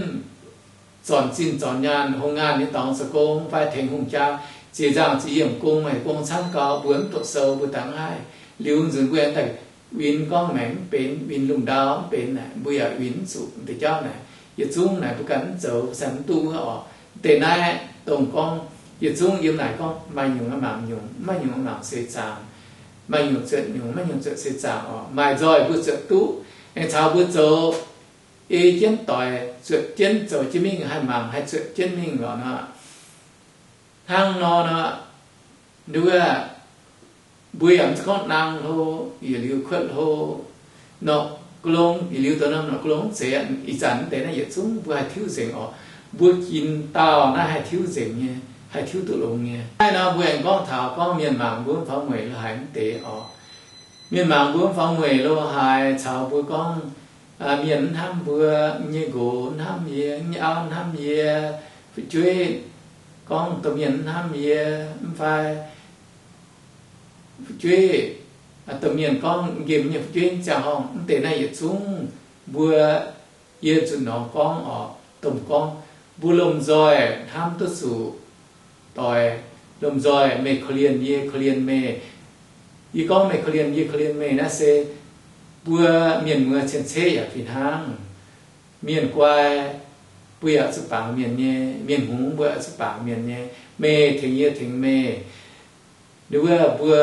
zornc zinh zornc nyaanh, hungh ngaanh nyei dorngx zoux gong fai tengx hungh jaa ziex nzangh ziex yiemc gong, maaih gong camv gau, mbuo mv doqc sou, mbuo dangv haih. Liuz nzunc mbuo aengx daaih win gorngv maengc mv benx, win lungh ndau mv benx naaic, mbuo yaac win mv zuqc deix jauv naaic. Yietc zungv naaic mbuo ganh mv zoux, se mv duqv wuov orqc. Deix naaiv dongh gorngv yietc zungv yiem naaic gorngv maaih nyungc mangc nyungc, maiv nyungc mangc seix zaangc, maaih nyungc zuotc nyungc, maiv nyungc zuotc seix zaangc orqc. Maaih nzoih mbuo zuotc duqv, aengx caux mbuo zoux ei jienv doic, zuotc jienv zoux jienv mingh, haih mangc haih zuotc jienv mingh lorqc nor. Hnangv nor nor, nduov, mbuo yaac mv gorngv nang hlo, yietc liuz kuotv hlo, norqc ga'long, yietc liuz dongh norm norqc ga'long mv zeiz. Ih zanc mv deix naaiv yietc zungv mbuo haih tiuv nzengc orqc. Mbuo ginx dauh naaiv haih tiuv nzengc nyei. daaih tiuv duqv longx nyei. Naaiv nor mbuo aengx gorngv taux gorngv mienh mangc mbuo mv faaux mueic lo haaix mv deix oc. Mienh mangc mbuo mv faaux mueic lo haaix caux mbuo gorngv, mienh mv hnamv mbuo, nyei nqox mv hnamv yie, nyei auv mv hnamv yie, fu'jueiv gorngv domh mienh mv hnamv yie, mv fai fu'jueiv, domh mienh gorngv nqemh nyei fu'jueiv mv ziangh horngh, mv deix naaiv yietc zungv mbuo, yie zuqc norm gorngv oc, domh gorngv, mbuo lomh nzoih hnamv duqv zuqc doic, lomh nzoih meih korv-lienh yie, korv-lienh meih. Yie gorngv meih korv-lienh yie, korv-lienh meih naaiv se mbuo mienh muoz cien-ceqv yaac fih hnangv. Mienh guai, mbuo yaac zuqc bangc mienh nyei. Mienh hngongx, mbuo yaac zuqc bangc mienh nyei. Meih tengx yie, tengx meih. Ninh wuov mbuo,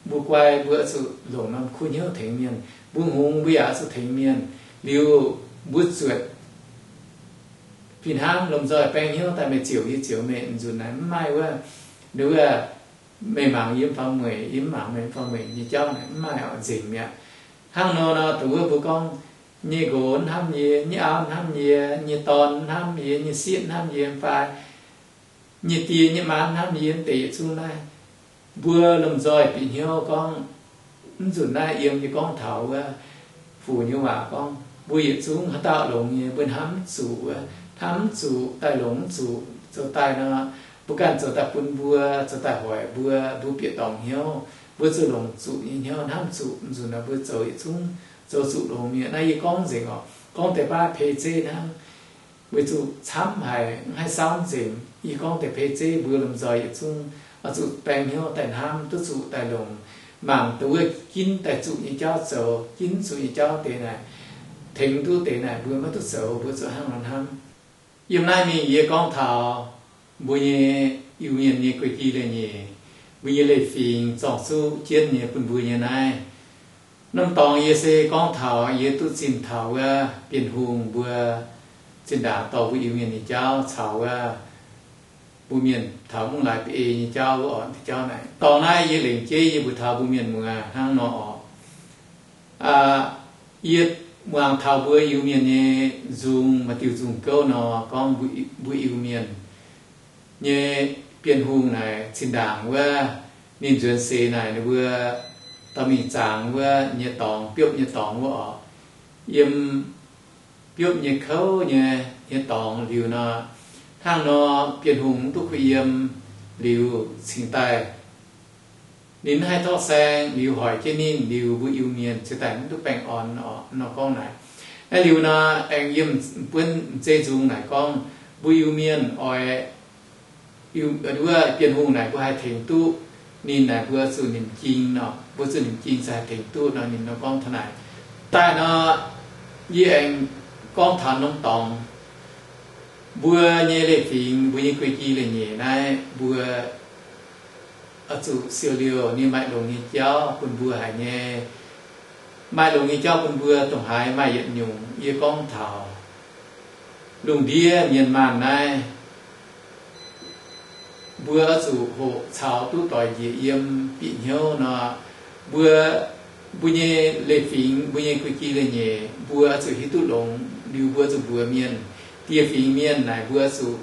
mbuo guai, mbuo oix zuqc longc norm kuv hnyouv tengx mienh. Mbuo hngongx, mbuo yaac oix zuqc tengx mienh. Liuz mbuo zuotc fih hnangv, lomh nzoih baeng hnyouv daaih meih ziouc yie, ziouc meih, nzunc naaiv mv maaih wuov, ninh wuov, meih mangc yie mv faaux mueic, yie mv mangc meih mv faaux mueic nyei jauv naaic mv maaih oc, nzengc mi'aqv. Hnangv nor nor, dongh wuov mbuo gorngv, nyei nqox mv hnamv yie, nyei auv mv hnamv yie, nyei dorn mv hnamv yie, nyei sieqv mv hnamv yie, mv fai nyei die nyei maa mv hnamv yie, mv deix yietc zungv naaiv, mbuo lomh nzoih bieqc hnyouv gorngv, mv nzunc naaiv yiem yie gorngv taux wuov, Fuc nyei waac gorngv, mbuo yietc zungv haaix dauh longx nyei, mbuo hnamv mv zuqc wuov, hnamv mv zuqc, daaih longx mv zuqc, zoux daaih nor, mbuo ganh zoux daaih bun mbuo, zoux daaih hoic mbuo, mbuo bieqc dorngc hnyouv, mbuo zuqc longc zuqc nyei hnyouv hnamv zuqc, mv nzunc nor mbuo zoux yietc zungv zoux zuqc longx mi'aqv. Naaiv yie gorngv nzengc oc. Gorngv deix baav peix zeiv hnangv, weic zuqc camv haic, mv haih saauv nzengc. Yie gorngv deix peix zeiv mbuo lomh nzoih yietc zungv oix zuqc baeng hnyouv daaih hnamv duqv zuqc daaih longc, mangc dongh wuov ginv daaih zuqc nyei jauv zoux, ginv zuqc nyei jauv deix naaic, tengx duqv deix naaic mbuo maiv duqv zoux, mbuo zuqc hnangv nor hnamv. Yiem naaiv mingh yie gorngv taux mbuo nyei Iu-Mienh nyei guei-gi leiz-nyeic, mbuo nyei leiz-fingx zorng-zuqv jienv nyei bun mbuo nyei naaiv. Norm dorngx yie se gorngv taux yie duqv zimh taux wuov Bienh Hungh mbuo zinh ndaangc dorh mbuo Iu-Mienh nyei jauv caux wuov mbuo mienh taux mungv laaix ba'ei nyei jauv wuov orqc, deix jauv naaic. Dorngx naaiv yie lengc jeiv yie mbuox taux mbuo mienh muoz hnangv nor orqc. Yie muangx taux mbuo Iu-Mienh nyei nzung, maaih diuh nzung gouv nor gorngv mbuo Iu-Mienh nyei Bienh Hungh naaic zinh ndaangc wuov ninh nzuonx seix naaic ninh mbuo dorh mingh zangx wuov nyei dorngx, biopv nyei dorngx wuov orqc. Yiem biopv nyei kouv nyei, nyei dorngx liuz nor, hnangv nor Bienh Hungh mv duqv kuh yiem liuz cingx daaih ninh mv haih torqv saeng liuz hoic jienv ninh liuz mbuo Iu-Mienh cingx daaih mv duqv baengh orn orqc nor gorngv naaic. Naaiv liuz nor aengx yiem buonv m'zeiv nzung naaic gorngv mbuo Iu-Mienh oix wuov Bienh Hungh naaic mbuo haih tengx duqv ninh naaic mbuo zuqc nimc jing nor, mbuo zuqc nimc jing se haih tengx duqv nor ninh nor gorngv taux naaic. Daaih nor yie aengx gorngv taux norm dorngx, mbuo nyei leiz-fingx, mbuo nyei guei-gi leiz-nyeic naaiv mbuo oix zuqc siou liouh ninh maaih longx nyei jauv bun mbuo haic nyei. Maaih longx nyei jauv bun mbuo dongh haaix maaih yietc nyungc yie gorngv taux lungh ndiev mienh maanh naaiv, mbuo oix zuqc hoqc caux duqv doix njiec yiem bieqc hnyouv nor, mbuo, mbuo nyei leiz-fingx, mbuo nyei guei-gi leiz-nyeic mbuo oix zuqc hiuv duqv longx liuz mbuo zuqc mbuox mienh. Die fingx mienh naaic mbuo oix zuqc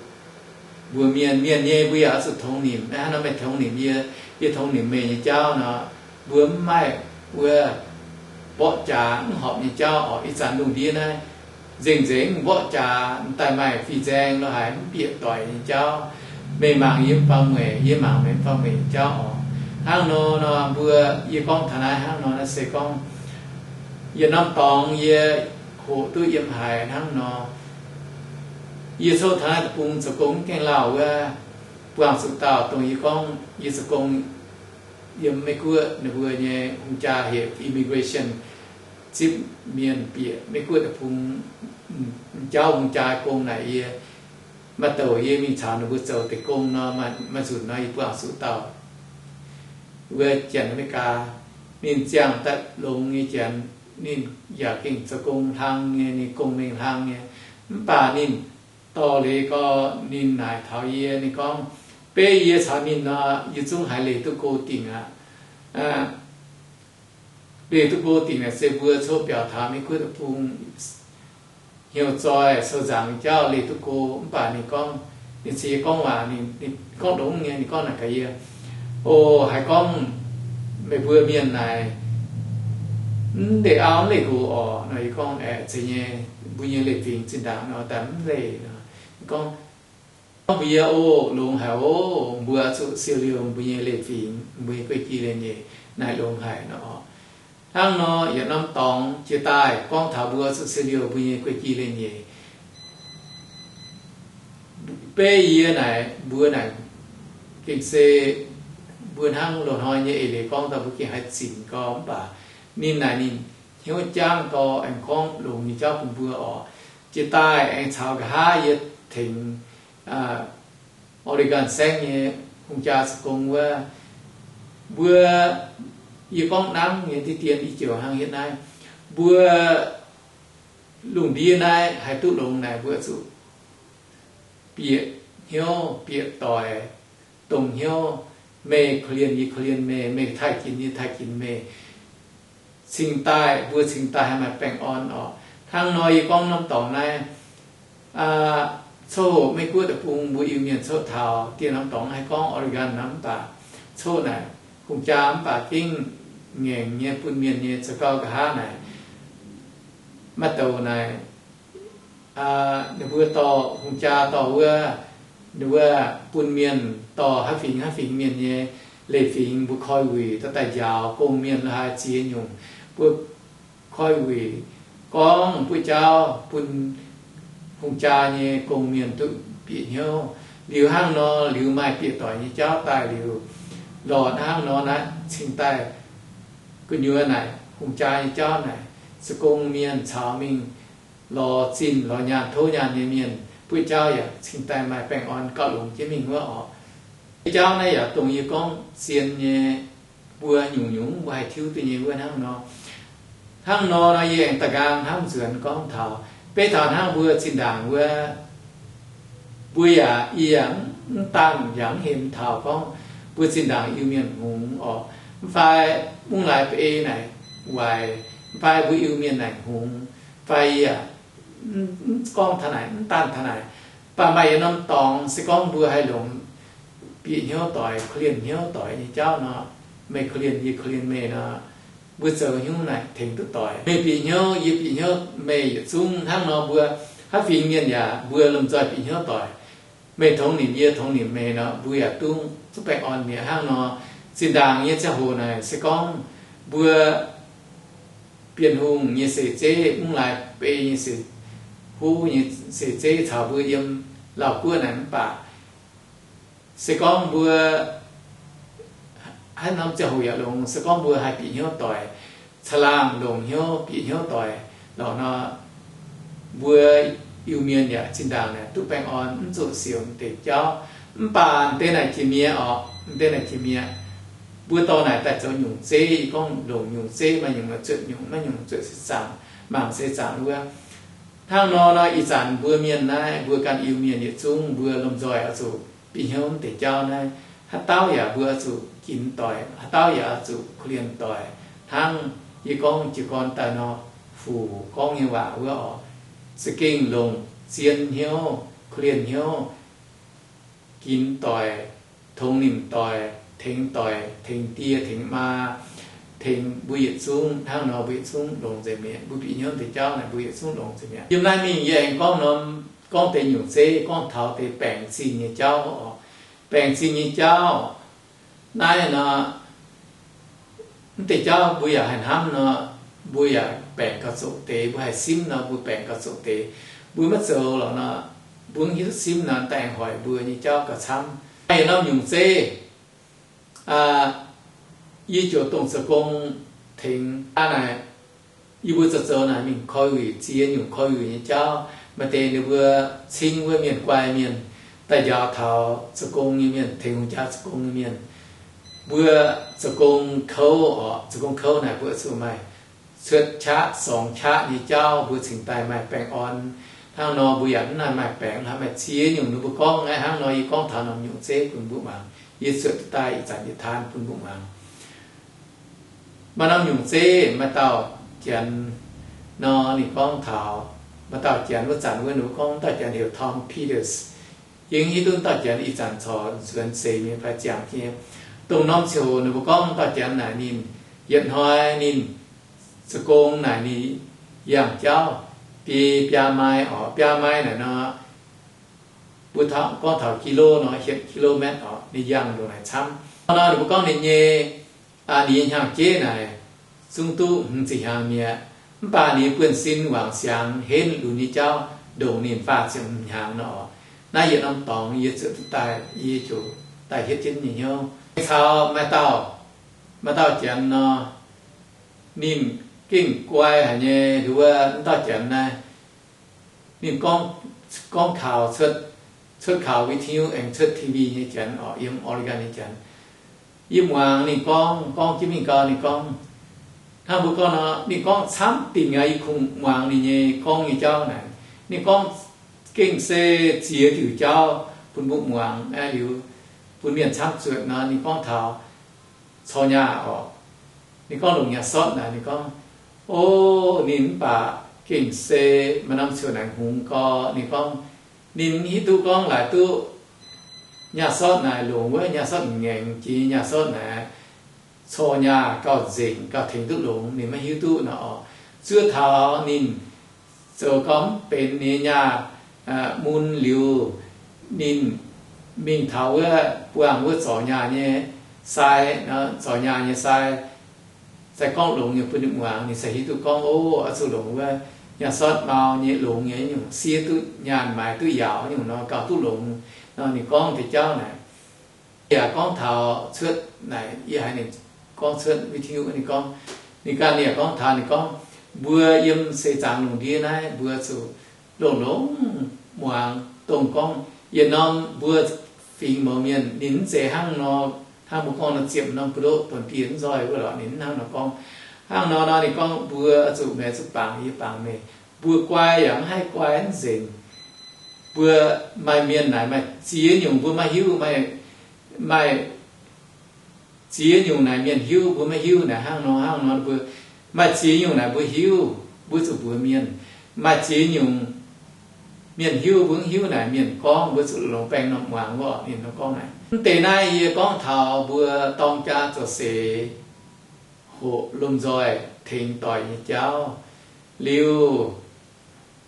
mbuox mienh, mienh nyei mbuo yaac oix zuqc tongx nimc. Naaiv hnangv nor meih tongx nimc yie, yie tongx nimc meih nyei jauv nor, mbuo mv maaih wuov mborqv jaax mv horpc nyei jauv orqc. Ih zanc lungh ndiev naaiv nzengc-nzengc mborqv jaax, m'daaih maaih fih nzaeng lo haaix mv bieqc doic nyei jauv. Meih mangc yie mv faaux mueic, yie mangc meih mv faaux mueic nyei jauv orqc. Hnangv nor nor mbuo, yie gorngv taux naaiv hnangv nor naaiv se gorngv yietc norm dorngx yie hoqc duqv yiem haaix hnangv nor, yie coqv taux naaiv deic-bung zoux gong mv gaengh lauh wuov, buangh zuqc dauh dongh yie gorngv yie zoux gong yiem Meiv-Guoqv ninh mbuo nyei hungh jaa heuc immigration, zipv mienh bieqc Meiv-Guoqv deic-bung, jauv hungh jaa gong naaic yie maaih douc yie mingh caux ninh mbuo zoux deix gong nor, maaih nzunc nor yie buangh zuqc dauh wuov Janx-America, ninh ziangh daaih longx nyei Janx, ninh yaac gengh zoux gong hlang nyei, ninh gong mengh hlang nyei. Mv baac ninh dorh leiz gorx ninh naaic taux yie, ninh gorngv, beiv yie caux ninh nor, yie zungv haiz leih duqv go dingc aqv. Leih duqv go dingc naaic se mbuo coqv biaux taux Meiv-Guoqv deic-bung hnyouv zoih sou nzaangc nyei jauv leih duqv go. Mv baac ninh gorngv, Ninh ceix gorngv waac, ninh gorngv longx nyei, ninh gorngv naaic gaax yie, O, haiz gorngv meih mbuo mienh naaic mv leih auv mv leih nqox orqc? Nor yie gorngv, Aeqv, zeiz nyei, mbuo nyei leiz-fingx zinh ndaangc nor daaih mv leih. Gorngv, gorngv mbuox yie, O, longx haic oc, mbuo zuqc siou liouh mbuo nyei leiz-fingx, mbuo nyei guei-gi leiz-nyeic naaic longx haic nor. Hnangv nor yietc norm dorngx jiex daaih gorngv taux mbuo zuqc siou liouh mbuo nyei guei-gi leiz-nyeic. Beiv yie naaic mbuo naaic gengh se mbuo hnangv loz-hnoi nyei eix leiz gorngv daaih mbuo gengh haih zinc gau, mv baac ninh naaic ninh hnyouv jangv gau, aengx gorngv longx nyei jauv bun mbuo orqc. Jiex daaih aengx caux nqa'haav yie tengx Oregon saengv nyei hungh jaa zoux gong wuov, mbuo, yie gorngv nangv nyei diqv dien i joux hnangv hietv naaiv, mbuo lungh ndiev naaiv haih duqv longx naaic mbuo zuqc bieqc hnyouv bieqc doic, dongz hnyouv, meih korv-lienh yie korv-lienh meih, meih taaih ginx yie taaih ginx meih, cingx daaih, mbuo cingx daaih haih maaih baengh orn orqc. Hnangv nor yie gorngv norm dorngx naaiv, coqv hoc Meiv Guoqv deic-bung mbuo Iu-Mienh coqv taux dieh norm dorngx haih gorngv Oregon nor, mv baac coqv naaic hungh jaa mv baac gengh ngaengc nyei bun mienh nyei zoux gau nqa'haav naaic, maaih douc naaic, ninh mbuo dorh hungh jaa dorh wuov, ninh mbuo bun mienh dorh haaix fingx haaix fingx mienh nyei leiz-fingx mbuo koi wuic dorh daaih njaaux gong mienh lo haaix ziex nyungc, mbuo koi wuic gorngv buoqv jauv bun hungh jaa nyei gong mienh duqv bieqc hnyouv. Liuz hnangv nor, liuz maaih bieqc doic nyei jauv daaih liuz, lorz hnangv nor naaiv cingx daaih gu'nyuoz naaic hungh jaa nyei jauv naaic, zoux gong mienh caux mingh lorz zinh lorz nyaanh tov nyaanh nyei mienh buoqv jauv yaac cingx daaih maaih baengh orn gauh longx jienv mingh wuov orqc. Jauv naaiv yaac dongh yie gorngv zien nyei, mbuo nyungc-nyungc mbuo haih tiuv duqv nyei wuov hnangv nor. Hnangv nor nor yie aengx da'nqaang hnamv nzuonx gorngv taux, beiv taux hnangv mbuo zinh ndaangc wuov, mbuo yaac, yie yaac mv dangh yaac mv hemx taux gorngv mbuo zinh ndaangc Iu-Mienh hngongx orqc, mv fai mungv laaix ba'ei naaic waaic, mv fai mbuo Iu-Mienh naaic hngongx, fai yie yaac mv gorngv taux naaic, mv dangh taux naaic. Mv baac maaih yietc norm dorngx se gorngv mbuo haih longc bieqc hnyouv doic, korv-lienh hnyouv doic nyei jauv nor, meih korv-lienh yie korv-lienh meih nor, mbuo zoux haaix nyungc naaic tengx duqv doic. Meih bieqc hnyouv, yie bieqc hnyouv meih, yietc zungv hnangv nor mbuo haaix fingx mienh yaac mbuo lomh nzoih bieqc hnyouv doic. Meih tongx nimc yie, tongx nimc meih nor, mbuo yaac duqv, duqv baengh orn mi'aqv. Hnangv nor, zinh ndaangc nyei ziangh hoc naaic se gorngv mbuo Bienh Hungh nyei seix zeiv, mv laaix ba'ei nyei seix, huv nyei seix zeiv caux mbuo yiem Lauv Guoqv naaic mv baac se gorngv mbuo haaix norm ziangh hoc yaac longx, se gorngv mbuo haih bieqc hnyouv doic, caangh laangh longc hnyouv bieqc hnyouv doic lorqc nor, mbuo Iu-Mienh yaac zinh ndaangc naaic duqv baengh orn, mv zuqc siouc deix jauv. Mv baac deix naaic jiex mi'aqv orqc, deix naaic jiex mi'aqv. Mbuo dorh naaic daaih zoux nyungc zeiv, gorngv longc nyungc zeiv, maaih nyungc zuotc nyungc, maiv nyungc zuotc se zaangc, mangc se zaangc wuov. Hnangv nor nor, ih zanc mbuo mienh naaiv, mbuo ganh Iu-Mienh yietc zungv mbuo lomh nzoih oix zuqc bieqc hnyouv deix jauv naaiv. Haaix dauh yaac mbuo oix zuqc ginx doic, haaix dauh yaac oix zuqc korv-lienh doic. Hnangv yie gorngv jiez gorn daaih nor, Fuc gorngv nyei waac wuov orqc, za'gengh longc zien hnyouv, korv-lienh hnyouv, ginx doic, tongx nimc doic, tengx doic, tengx die, tengx maa, tengx mbuo yietc zungv. Hnangv nor mbuo yietc zungv longx nzengc mi'aqv. Mbuo bieqc hnyouv deix jauv naaic mbuo yietc zungv longx nzengc mi'aqv. Yiem naaiv mingh yie aengx gorngv norm, gorngv deix nyungc zeiv, gorngv taux deix baengc zingh nyei jauv oc. Baengc zingh nyei jauv naaiv nor, mv deix jauv mbuo yaac haih hnamv nor, mbuo yaac baengc gauh zoqc deix, mbuo haih simv nor, mbuo baengc gauh zoqc deix. Mbuo maiv zoux lorqc nor, mbuo mv hiuv duqv simv nor, daaih aengx hoic mbuo nyei jauv gauh camv. Maaih yietc norm nyungc zeiv, yie ziouc dongh zoux gong tengx aa naaic, yie mbuo zoux zoux naaic mingh koi wuic, ziex nyungc koi wuic nyei jauv. Maaih deix ninh mbuo cing wuov mienh guai mienh, daaih njaaux taux zoux gong nyei mienh, tengx hungh jaa zoux gong nyei mienh. Mbuo zoux gong kouv oc, zoux gong kouv naaic mbuo zuqc maaih cuotv qaqv, sorngx qaqv nyei jauv, mbuo cingx daaih maaih baengh orn. Hnangv nor mbuo yaac mv haih maaih baengc, haih maaih ziex nyungc ninh mbuo gorngv naaiv. Hnangv nor yie gorngv taux norm nyungc zeiv bun mbuo muangx. Yie cuotv daaih ih zanc yie taan bun mbuo muangx. Maaih norm nyungc zeiv, maaih dauh janx nor, ninh gorngv taux maaih dauh janx wuov zanc wuov ninh mbuo gorngv dauh janx heuc Tom Peters. Yie hiuv duqv dauh janx ih zanc corc nzuonx seix mingh fai ziangh jienv. Dongh norm ziouc ninh mbuo gorngv dauh janx naaic ninh yietc hnoi ninh zoux gong naaic ninh yangh jauv biei biaa mai oc. Biaa mai naaic nor, mbuo gorngv taux กิโล nor, hietc กิโลเมตร oc, ninh yangh ndongc naaic camv. Nor ninh mbuo gorngv ninh nyei, ninh nyei hnyangx-jeiv naaic zungv duqv hmz ziepc hnyangx mi'aqv. Mv baac ninh buonv-sin wangc siangx henv lunx nyei jauv ndongc ninh faah ziepc hmz hnyangx nor. Naaiv yietc norm dorngx yie zuotc duqv daaih, yie ziouc daaih hietv jienv nyei hnyouv. Caux maaih dauh, maaih dauh janx nor, ninh gengh guai haic nyei, nduov wuov dauh janx naaiv, ninh gorngv, gorngv kaux cuotv, cuotv kaux วิทยุ aengx cuotv ทีวี nyei janx oc, yiem Oregon nyei janx. Yie muangx ninh gorngv, gorngv jienv mingh gau, ninh gorngv, hnangv mbuo gorngv nor, ninh gorngv camv dingc aqv. Yie kungx muangx ninh nyei gorngv nyei jauv naaic. Ninh gorngv gengh se ziex diuc jauv bun mbuo muangx aqv. Liuz bun mienh camv zuotc nor, ninh gorngv taux corc nyaah oc. Ninh gorngv longc nyaah sortv naaic, ninh gorngv, o, ninh mv baac gengh se maaih norm ziouc naaic hngongx gorx. Ninh gorngv ninh hiuv duqv gorngv laaix duqv nyaah sortv naaic longc wuov nyaah sortv ngaengc jiex nyaah sortv naaic corc nyaah gauh nzengc, gauh tengx duqv longx, ninh maiv hiuv duqv nor oc. Zuov taux ninh zoux gau mv benx nyei nyaah mun liuz, ninh mingh taux wuov buangh wuov zorc nyaah nyei sai, zorc nyaah nyei sai, sai gorngv longx nyei bun ninh muangx, ninh se hiuv duqv gorngv, o, oix zuqc longc wuov nyaah sortv mau nyei, longx nyei nyungc, siev duqv nyaanh maaiz duqv yaauc nyungc nor gauh duqv longx nor. Ninh gorngv deix jauv naaic yaac gorngv taux cuotv naaic, yie haiz ninh gorngv cuotv วิทยุ ninh gorngv, ninh ganh yaac gorngv taux, ninh gorngv, mbuo yiem seix zaangc lungh ndiev naaiv mbuo zuqc longx-longx muangx dongh gorngv yietc norm mbuo fingx mouz mienh ninh mv zeiz hnangv nor, hnangv mbuo gorngv nor ziepc norm buoz-ndoqv donx-dieh mv nzoih wuov lorqc, ninh mv hnangv nor gorngv. Hnangv nor nor ninh gorngv mbuo zuqc maengx zuqc bangc, yie bangc meih. Mbuo guai yaac mv haih guai mv nzengc. Mbuo maaih mienh naaic maaih ziex nyungc mbuo maiv hiuv, maaih, maaih ziex nyungc naaic mienh hiuv mbuo maiv hiuv naaic hnangv nor, hnangv nor mbuo maaih ziex nyungc naaic mbuo hiuv, mbuo zuqc mbuox mienh. Maaih ziex nyungc mienh hiuv mbuo mv hiuv naaic mienh gorngv, mbuo zuqc longx baengh norm muangx wuov. Ninh nor gorngv naaic, mv deix naaiv yie gorngv taux mbuo dorng jaa zoux seix hoqc lomh nzoih tengx doic nyei jauv. Liuz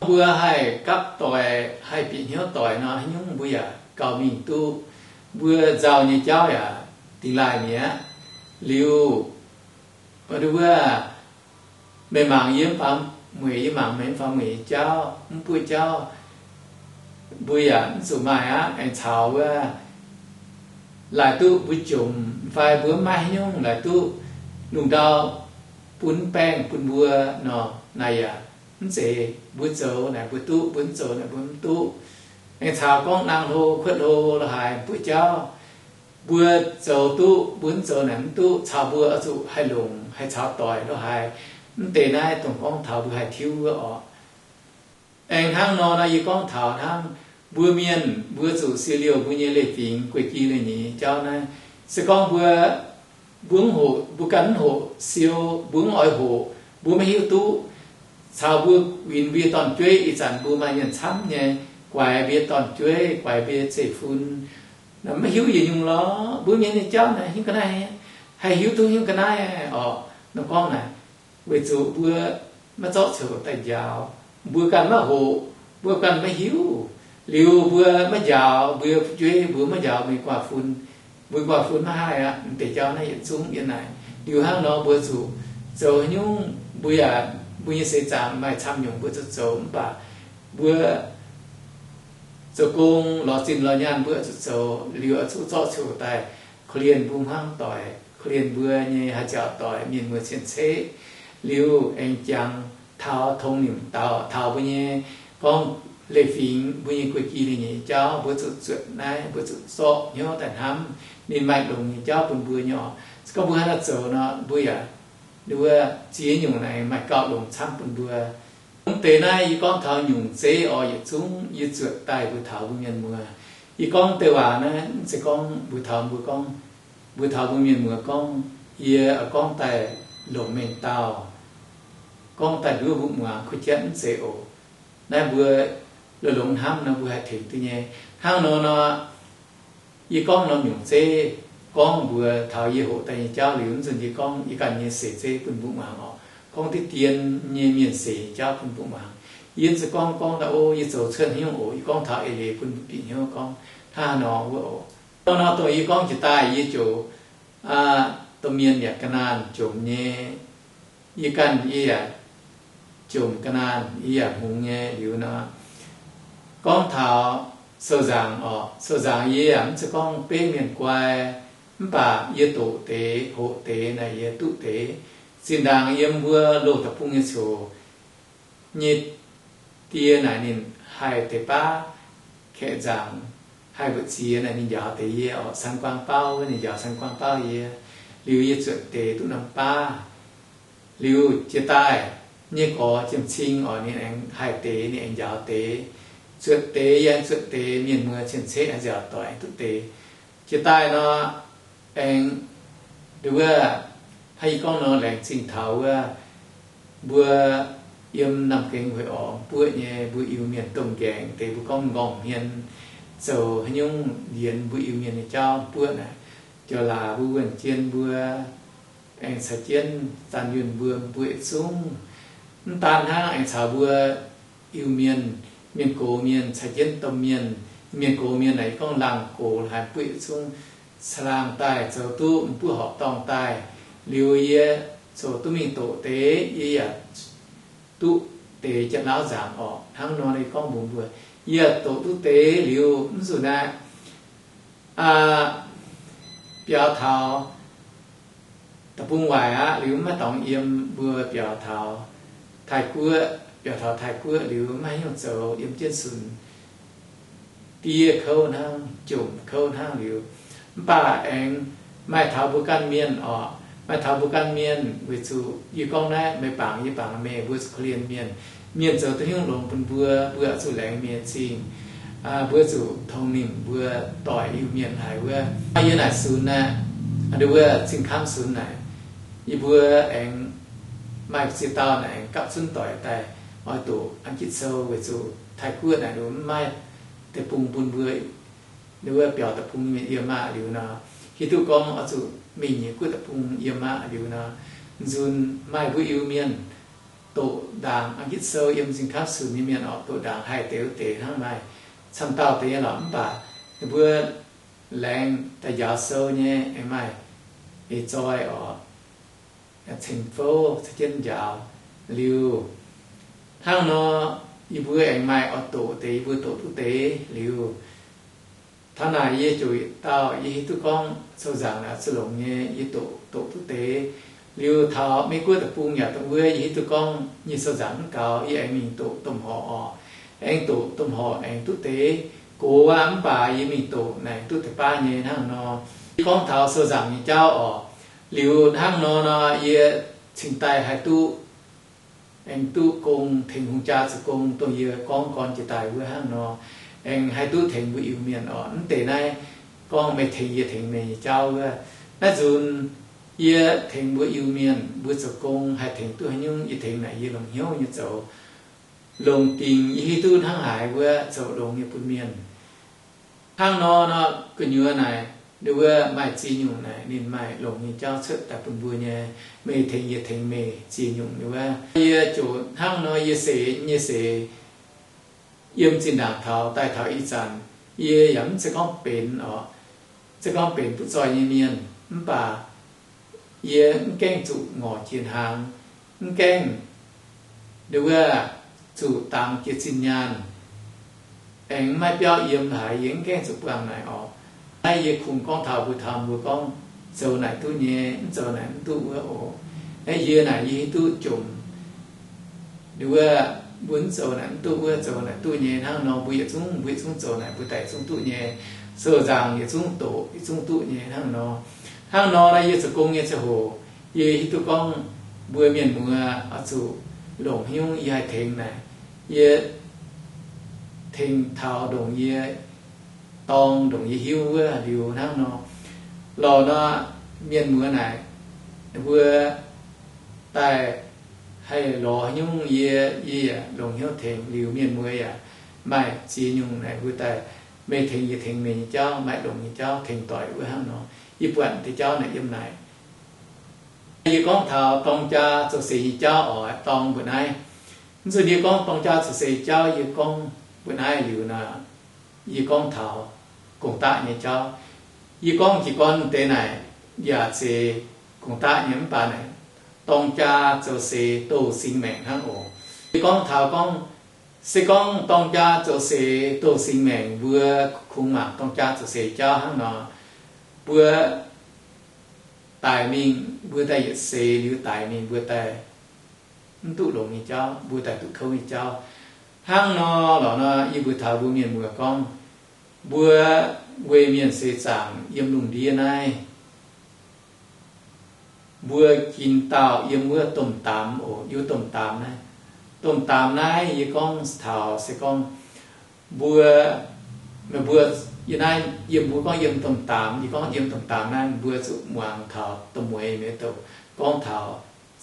mbuo haih gapv doic, haih bieqc hnyouv doic nor, haaix nyungc mbuo yaac gauh mingh duqv. Mbuo nzauh nyei jauv yaac dingh laaih mi'aqv. Liuz wuov, meih mangc yie mv fangx mueic, yie mangc meih mv fangx mueic nyei jauv, mv buoqv jauv mbuo yaac mv zuqc maaih aqv. Aengx caux wuov, laaix duqv mbuo jomc fai mbuo mv maaih haaix nyungc, laaix duqv lungh ndau bun baengh bun mbuo nor, naaic yaac mv zeiz mbuo zoux naaic mbuo duqv, mbuo mv zoux naaic mbuo mv duqv. Aengx caux gorngv nangh hlo kuotv hlo lorqc haaix mbuo jauv, mbuo zoux duqv, mbuo mv zoux naaic mv duqv, caux mbuo oix zuqc haih longc, haih caux doic lorqc haaix. Mv deix naaiv dongh gorngv taux mbuo haih tiuv wuov orqc. Aengx hnangv nor nor yie gorngv taux hnangv mbuo mienh, mbuo zuqc siou liouh mbuo nyei leiz-fingx guei-gi leiz-nyeic jauv naaiv. Se gorngv mbuo, mbuo mv hoqc, mbuo ganh mv hoqc siou, mbuo mv oix hoqc, mbuo maiv hiuv duqv. Caux mbuo winx mbuo nyei dorn-jueiv, ih zanc mbuo maaih mienh camv nyei guaix mbuo nyei dorn-jueiv, guaix mbuo nyei zeiv-fun, maiv hiuv yietc nyungc lorqc. Mbuo mienh nyei jauv naaic hiuv ga'naaiv, haih hiuv duqv hiuv ga'naaiv orqc. Nor gorngv naaic, weic zuqc mbuo maiv zorqv coux daaih njaaux, mbuo ganh maiv hoqc, mbuo ganh maiv hiuv. Liuz mbuo maiv njaaux mbuo fu'jueiv, mbuo maiv njaaux mbuo nyei guaax fun, mbuo nyei guaax fun maiv haih aqv. Mv deix jauv naaiv yietc zungv yiem naaic. Liuz hnangv nor mbuo zuqc zoux haaix nyungc, mbuo yaac, mbuo nyei seix zaangc maaih camv nyungc mbuo zuqc zoux, mv baac mbuo zoux gong lorz zinh lorz nyaanh mbuo zuqc zoux. Liuz oix zuqc zorqv coux daaih korv-lienh mbuo hmuangv doic, korv-lienh mbuo nyei haaix ziauc doic, mienh muoz cien-ceqv. Liuz aengx jangx taux tong nimc daux taux mbuo nyei gorngv leiz-fingx, mbuo nyei guei-gi leiz-nyeic jauv, mbuo zuqc zuotc naaiv, mbuo zuqc zorqv hnyouv daaih hnamv ninh maaih longx nyei jauv bun mbuo nyei orqc. Se gorngv mbuo hnangv naaiv zoux nor, mbuo yaac, wuov ziex nyungc naaic maaih gauh longx camv bun mbuo. Mv deix naaiv yie gorngv taux nyungc zeiv oc, yietc zungv yie zuotc daaih mbuox taux mbuo mienh muoz. Yie gorngv deix waac naaiv mv zeiz gorngv mbuox taux mbuo gorngv, mbuox taux mbuo mienh muoz gorngv yie gorngv daaih longc mengh dauh, gorngv daaih nduov mbuo muangx kuv jatv, mv zeiz oc. Naaiv mbuo longx-longx hnamv nor mbuo haih tengx duqv nyei. Hnangv nor nor, yie gorngv norm nyungc zeiv, gorngv mbuox taux yie hoqc daaih nyei jauv liuz, mv nzunc yie gorngv yie ganh nyei seix zeiv bun mbuo muangx oc. Gorngv diqv dien nyei mienh seix nyei jauv bun mbuo muangx. Yie mv zeiz gorngv, gorngv daaih, o, yie zoux cuotv haaix nyungc oc. Yie gorngv taux eix leiz bun mbuo bieqc hnyouv gorngv hnangv haaix nor wuov oc. Nor nor dongh yie gorngv jiex daaih yie ziouc, domh mienh yaac ga'naanh jomc nyei. Yie ganh yie yaac jomc ga'naanh, yie yaac hngongx nyei liuz nor, gorngv taux sou-nzaangc oc. Sou-nzaangc yie yaac mv zeiz gorngv beiv mienh guai, mv baac yie doqc deix, hoqc deix naaic yie duqv deix. Zinh ndaangc yiem mbuo loz deic-bung nyei coc nyei die naaic ninh haih deix baav kaeqv nzaangc, haih mbu'ziex naaic ninh njaaux deix yie oc. San guang bauv wuov ninh njaaux san guang bauv yie, liuz yie zuotc deix duqv norm baav. Liuz jiex daaih nyei gorx jiem-cing oc, ninh aengx haih deix, ninh aengx njaaux deix. Zuotc deix yie aengx zuotc deix, mienh muoz cien-ceqv aengx nziaauc doic aengx duqv deix. Jiex daaih nor, aengx, nduov wuov, hnangv yie gorngv nor, laengz zingh taux wuov mbuo yiem Namh Gengh Hueix Orx buoqv nyei mbuo Iu-Mienh domh nqaengc deix, mbuo gorngv m'nqorngv hmien, zoux haaix nyungc lienx mbuo Iu-Mienh nyei jauv buoqv naaic, jauv-laaix mbuo wuonh jien mbuo, aengx caux jienv Zanh Yunh mbuo, mbuo yietc zungv. Mv daan hnangv, aengx caux mbuo Iu-Mienh, Mienh gox mienh caux jienv domh mienh, Mienh gox mienh naaic yie gorngv laangh gox haic, mbuo yietc zungv caangh laangh daaih zoux duqv m'buoqv horqc dorngh daaih. Liuz yie ziouc duqv mingh doqc deix, yie yaac duqv deix Janx-Lauv nzaangc orqc. Hnangv nor yie gorngv mbuox mbuo, yie doqc duqv deix liuz mv zuqc naaic, biaux taux deic-bung waaic aqv liuz maiv dorngx yiem, mbuo biaux taux Taiv-Guoqv, biaux taux Taiv-Guoqv liuz maiv haaix nyungc zoux, yiem jienv sunx, diev kouv hnangv, jomc kouv hnangv liuz. Mv baac aengx maaih taux mbuo ganh mienh orqc, maaih taux mbuo ganh mienh weic zuqc yie gorngv naaiv, meih bangc yie bangc meih, mbuo zuqc korv-lienh mienh. Mienh zoux duqv haaix nyungc longx bun mbuo, mbuo oix zuqc laengz mienh zingh. Mbuo zuqc tongx nimc mbuo doic Iu-Mienh haic wuov. Yie naaic sunx naaic, nduov wuov Zingh Kamv sunx naaic, yie mbuo aengx maaih ziex dauh naaic aengx gapv zunv doic daaih oix doqc Ang-gitv Sou weic zuqc Taiv-Guoqv naaic nduov mv maaih deic-bung bun mbuo, nduov wuov biaux deic-bung mienh yiem aqv liuz nor, hiuv duqv gorngv oix zuqc mingh nyei guoqv deic-bung yiem aqv liuz nor, nzunc maaih mbuo Iu-Mienh doqc ndaangc Ang-gitv Sou yiem Zingh Kamv sunx nyei mienh orqc, doqc ndaangc haih deix wuov deix hnangv maaih camv dauh deix nyei lorqc. Mv baac ninh mbuo laengz daaih njaaux sou nyei aengx maaih eix zoi orqc, ceng fouv caux jienv njaaux liuz. Hnangv nor, yie mbuo aengx maaih oix doqc deix, yie mbuo doqc duqv deix liuz. Taux naaic yie ziouc yietc dauh yie hiuv duqv gorngv sou nzaangc naaic zuqc longx nyei, yie doqc, doqc duqv deix. Liuz taux Mei-Guoqv deic-bung yaac dongh wuov, yie hiuv duqv gorngv nyei sou nzaangc mv gaux, yie aengx mingh doqc domh horqc orqc. Aengx doqc domh horqc aengx duqv deix. Gox aqv, mv baac yie mingh doqc naaic duqv deix baav nyei hnangv nor. Gorngv taux sou nzaangc nyei jauv orqc. Liuz hnangv nor nor yie cingx daaih haih duqv, aengx duqv gong, tengx hungh jaa zoux gong, dongh yie gorngv gorn jiex daaih wuov hnangv nor, aengx haih duqv tengx mbuo Iu-Mienh orqc. Mv deix naaiv gorngv meih tengx yie tengx meih nyei jauv wuov. Naaiv nzunc yie tengx mbuo Iu-Mienh mbuo zoux gong haih tengx duqv haaix nyungc, yie tengx naaic yie longc hnyouv nyei zoux, longc dingc yie hiuv duqv hnangv haaix wuov zoux longx nyei bun mienh. Hnangv nor nor gu'nyuoz naaic, nduov wuov maaih ziex nyungc naaic ninh maaih longx nyei jauv cuotv daaih bun mbuo nyei, meih tengx yie tengx meih ziex nyungc nduov wuov. Yie ziouc hnangv nor yie seix nyei seix yiem zinh ndaangc taux daaih taux ih zanc, yie yaac mv zeiz gorngv benx orqc, mv zeiz gorngv benx butv zoih nyei mienh, mv baac yie mv gaengh zuqc ngorc jiex hnaangx, mv gaengh nduov wuov zuqc dangx jiex zinh nyaanh, aengx maiv biauv yiem haaix, yie mv gaengh zuqc buangh naaic orqc. Naaiv yie kungx gorngv taux mbuo taux mbuo gorngv zoux naaic duqv nyei, mv zoux naaic mv duqv wuov oc. Naaiv yie naaic yie hiuv duqv jomc nduov wuov, mbuo mv zoux naaic mv duqv wuov, zoux naaic duqv nyei hnangv nor, mbuo yietc zungv, mbuo yietc zungv zoux naaic mbuo daaih zungv duqv nyei. Sou nzaangc yietc zungv doqc, yietc zungv duqv nyei hnangv nor. Hnangv nor naaiv yie zoux gong nyei ziangh hoc, yie hiuv duqv gorngv mbuo mienh muoz oix zuqc longc haaix nyungc yie haih tengx naaic, yie tengx taux ndongc yie dorng, ndongc yie hiuv wuov liuz hnangv nor. Lorqc nor, mienh muoz naaic, mbuo daaih haih lorz haaix nyungc yie, yie yaac longc hnyouv tengx liuz mienh muoz yaac maaih ziex nyungc naaic mbuo daaih, meih tengx yie tengx meih nyei jauv, maaih longx nyei jauv tengx doic wuov hnangv nor. Yie buatc deix jauv naaic yiem naaic. Yie gorngv taux dorng jaa zoux seix nyei jauv oc, dorng mbuo naaiv. Mv zuqc yie gorngv dorng jaa zoux seix jauv, yie gorngv mbuo naaiv liuz nor, yie gorngv taux gong-daqv nyei jauv. Yie gorngv jiez gorn deix naaic yaac zeiz gong-daqv nyei mv baac naaic dorng jaa zoux seix doz-singx maengc hnangv oc. Yie gorngv taux gorngv, se gorngv dorng jaa zoux seix doz-singx maengc mbuo kungx mangc dorng jaa zoux seix jauv hnangv nor, mbuo daic mingh mbuo daaih yietc seix liuz daic mingh mbuo daaih mv duqv longx nyei jauv, mbuo daaih duqv kouv nyei jauv. Hnangv nor lorqc nor, yie mbuox taux mbuo mienh muoz gorngv, mbuo weic mienh seix zaangc yiem lungh ndiev naaiv, mbuo ginv dauh yiem wuov domh daamx oc, yiem domh daamx naaiv. Domh daamx naaiv yie gorngv taux se gorngv mbuo, meih mbuo, yie naaiv yiem, mbuo gorngv yiem domh daamx, yie gorngv yiem domh daamx naaiv mbuo zuqc muangx taux domh mueiz mienh douc gorngv taux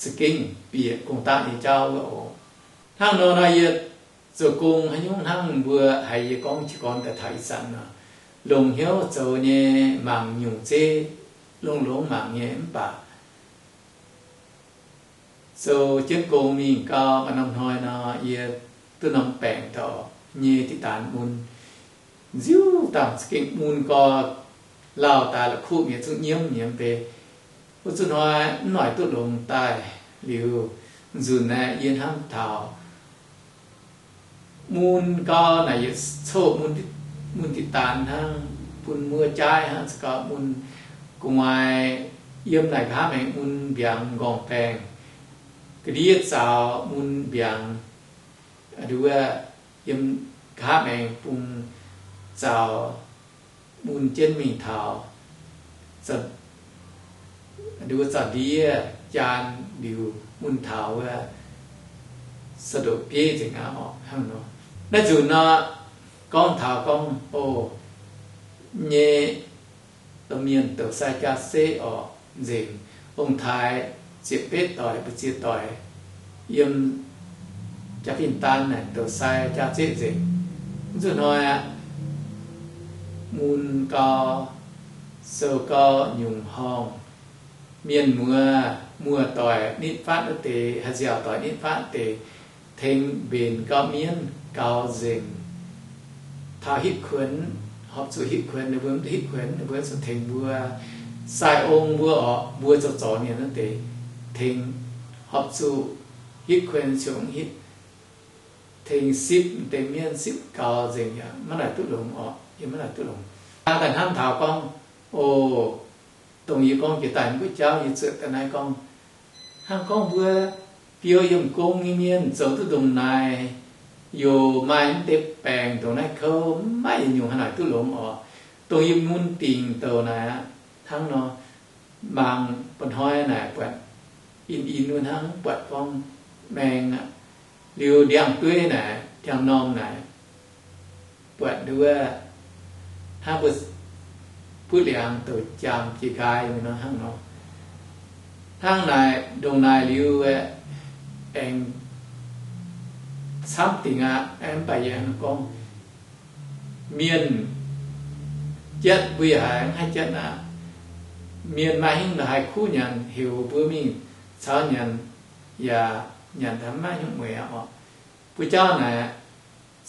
za'gengh bieqc gong-daqv nyei jauv wuov oc. Hnangv nor nor yie zoux gong haaix nyungc hnangv mbuo haiz yie gorngv jiez gorn daaih taux ih zanc nor, longc hnyouv zoux nyei mangc nyungc zeiv, longx-longx mangc nyei mv baac zoux jienv gong mingh gau, maaih norm hnoi nor yie duqv norm baengc dorh nyei diqc daanz mun, nziuv dangh za'gengh mun gau, lauh daaih la'kuqv mi'aqv, zungv nyiemv nyiemv beiv. Wuov zuqc hnoi mv noic duqv longx daaih liuz, nzunc naaiv yie hnamv taux mun gau naaic yietc coqv mun diqc daanz hnangv, bun muoqv jaaiv hnangv, za'gengh gauh mun gu'nguaaic yiem naaic nqa'haav maengx mun mbiaangx nqorngv-baengh, ga'ndiev zaux mun mbiaangx, nduov, yiem nqa'haav maengx bung zaux mun jienv mingh taux, nduov, zaux ndiev jaan liuz mun taux wuov, sa ndoqc bieiv nzengc aqv orqc hnangv nor. Naaiv nzunc nor, gorngv taux gorngv, o, nyei domh mienh douc sai jaa-zeqv orqc nzengc. Ong-taaix ziepc betv doic, mbu'ziex doic yiem jaa-fin daan naaic douc sai jaa-zeqv nzengc. Mv zuqc hnoi aqv, mun gau, sou gau, nyungc horngh, mienh muoz muoz-doic nitv fatv wuov deix, haih nziaauc doic nitv fatv deix, tengx mbenc gauh mienv gaux nzengc. Taux hitv kuonx, horpc zuqc hitv kuonx, ninh mbuo mv duqv hitv kuonx, ninh mbuo zuqc tengx mbuo sai ong mbuo orqc, mbuo zoux zorc mienh wuov deix, tengx horpc zuqc hitv kuonx, ziouc hitv, tengx sipv deix mienv sipv gaux nzengc yaac maiv naaic duqv longx orqc, yie maiv naaic duqv longx. Daaih hnamv taux gorngv, o, dongh yie gorngv jiex daaih mv buov jauv, yie zuotc daaih naaiv gorngv, hnangv gorngv mbuo biou yiem gong nyei mienh zoux duqv ndongc naaic, yaac maaih mv deix baengc ndongc naaiv kouv, maiv yietc nyungc haaix naaic duqv longx orqc. Dongh yie mun dingc douc naaic aqv, hnangv nor, mangc mba'hnoi naaic buatc in-in wuov hnangv, buatc gorngv maeng aqv. Liuz ndiangx-dueiv naaic, ndiangx-normh naaic, buatc nduov, hnangv mbuo buov liangx douc jaang jiex nqaai nor hnangv nor. Hnangv naaic ndongc naaic liuz aeqv, aengx camv dingc aqv. Aengx mv baac yie gorngv, mienh jatv mbuo yaac haiz mv haih jatv aqv. Mienh maaih hingv la'haiz kuv nyanc, heuc mbuo mingh caux nyanc, yaac nyanc daaih mv maaih hnyouv mueiz aqv orqc. Buo jauv naaic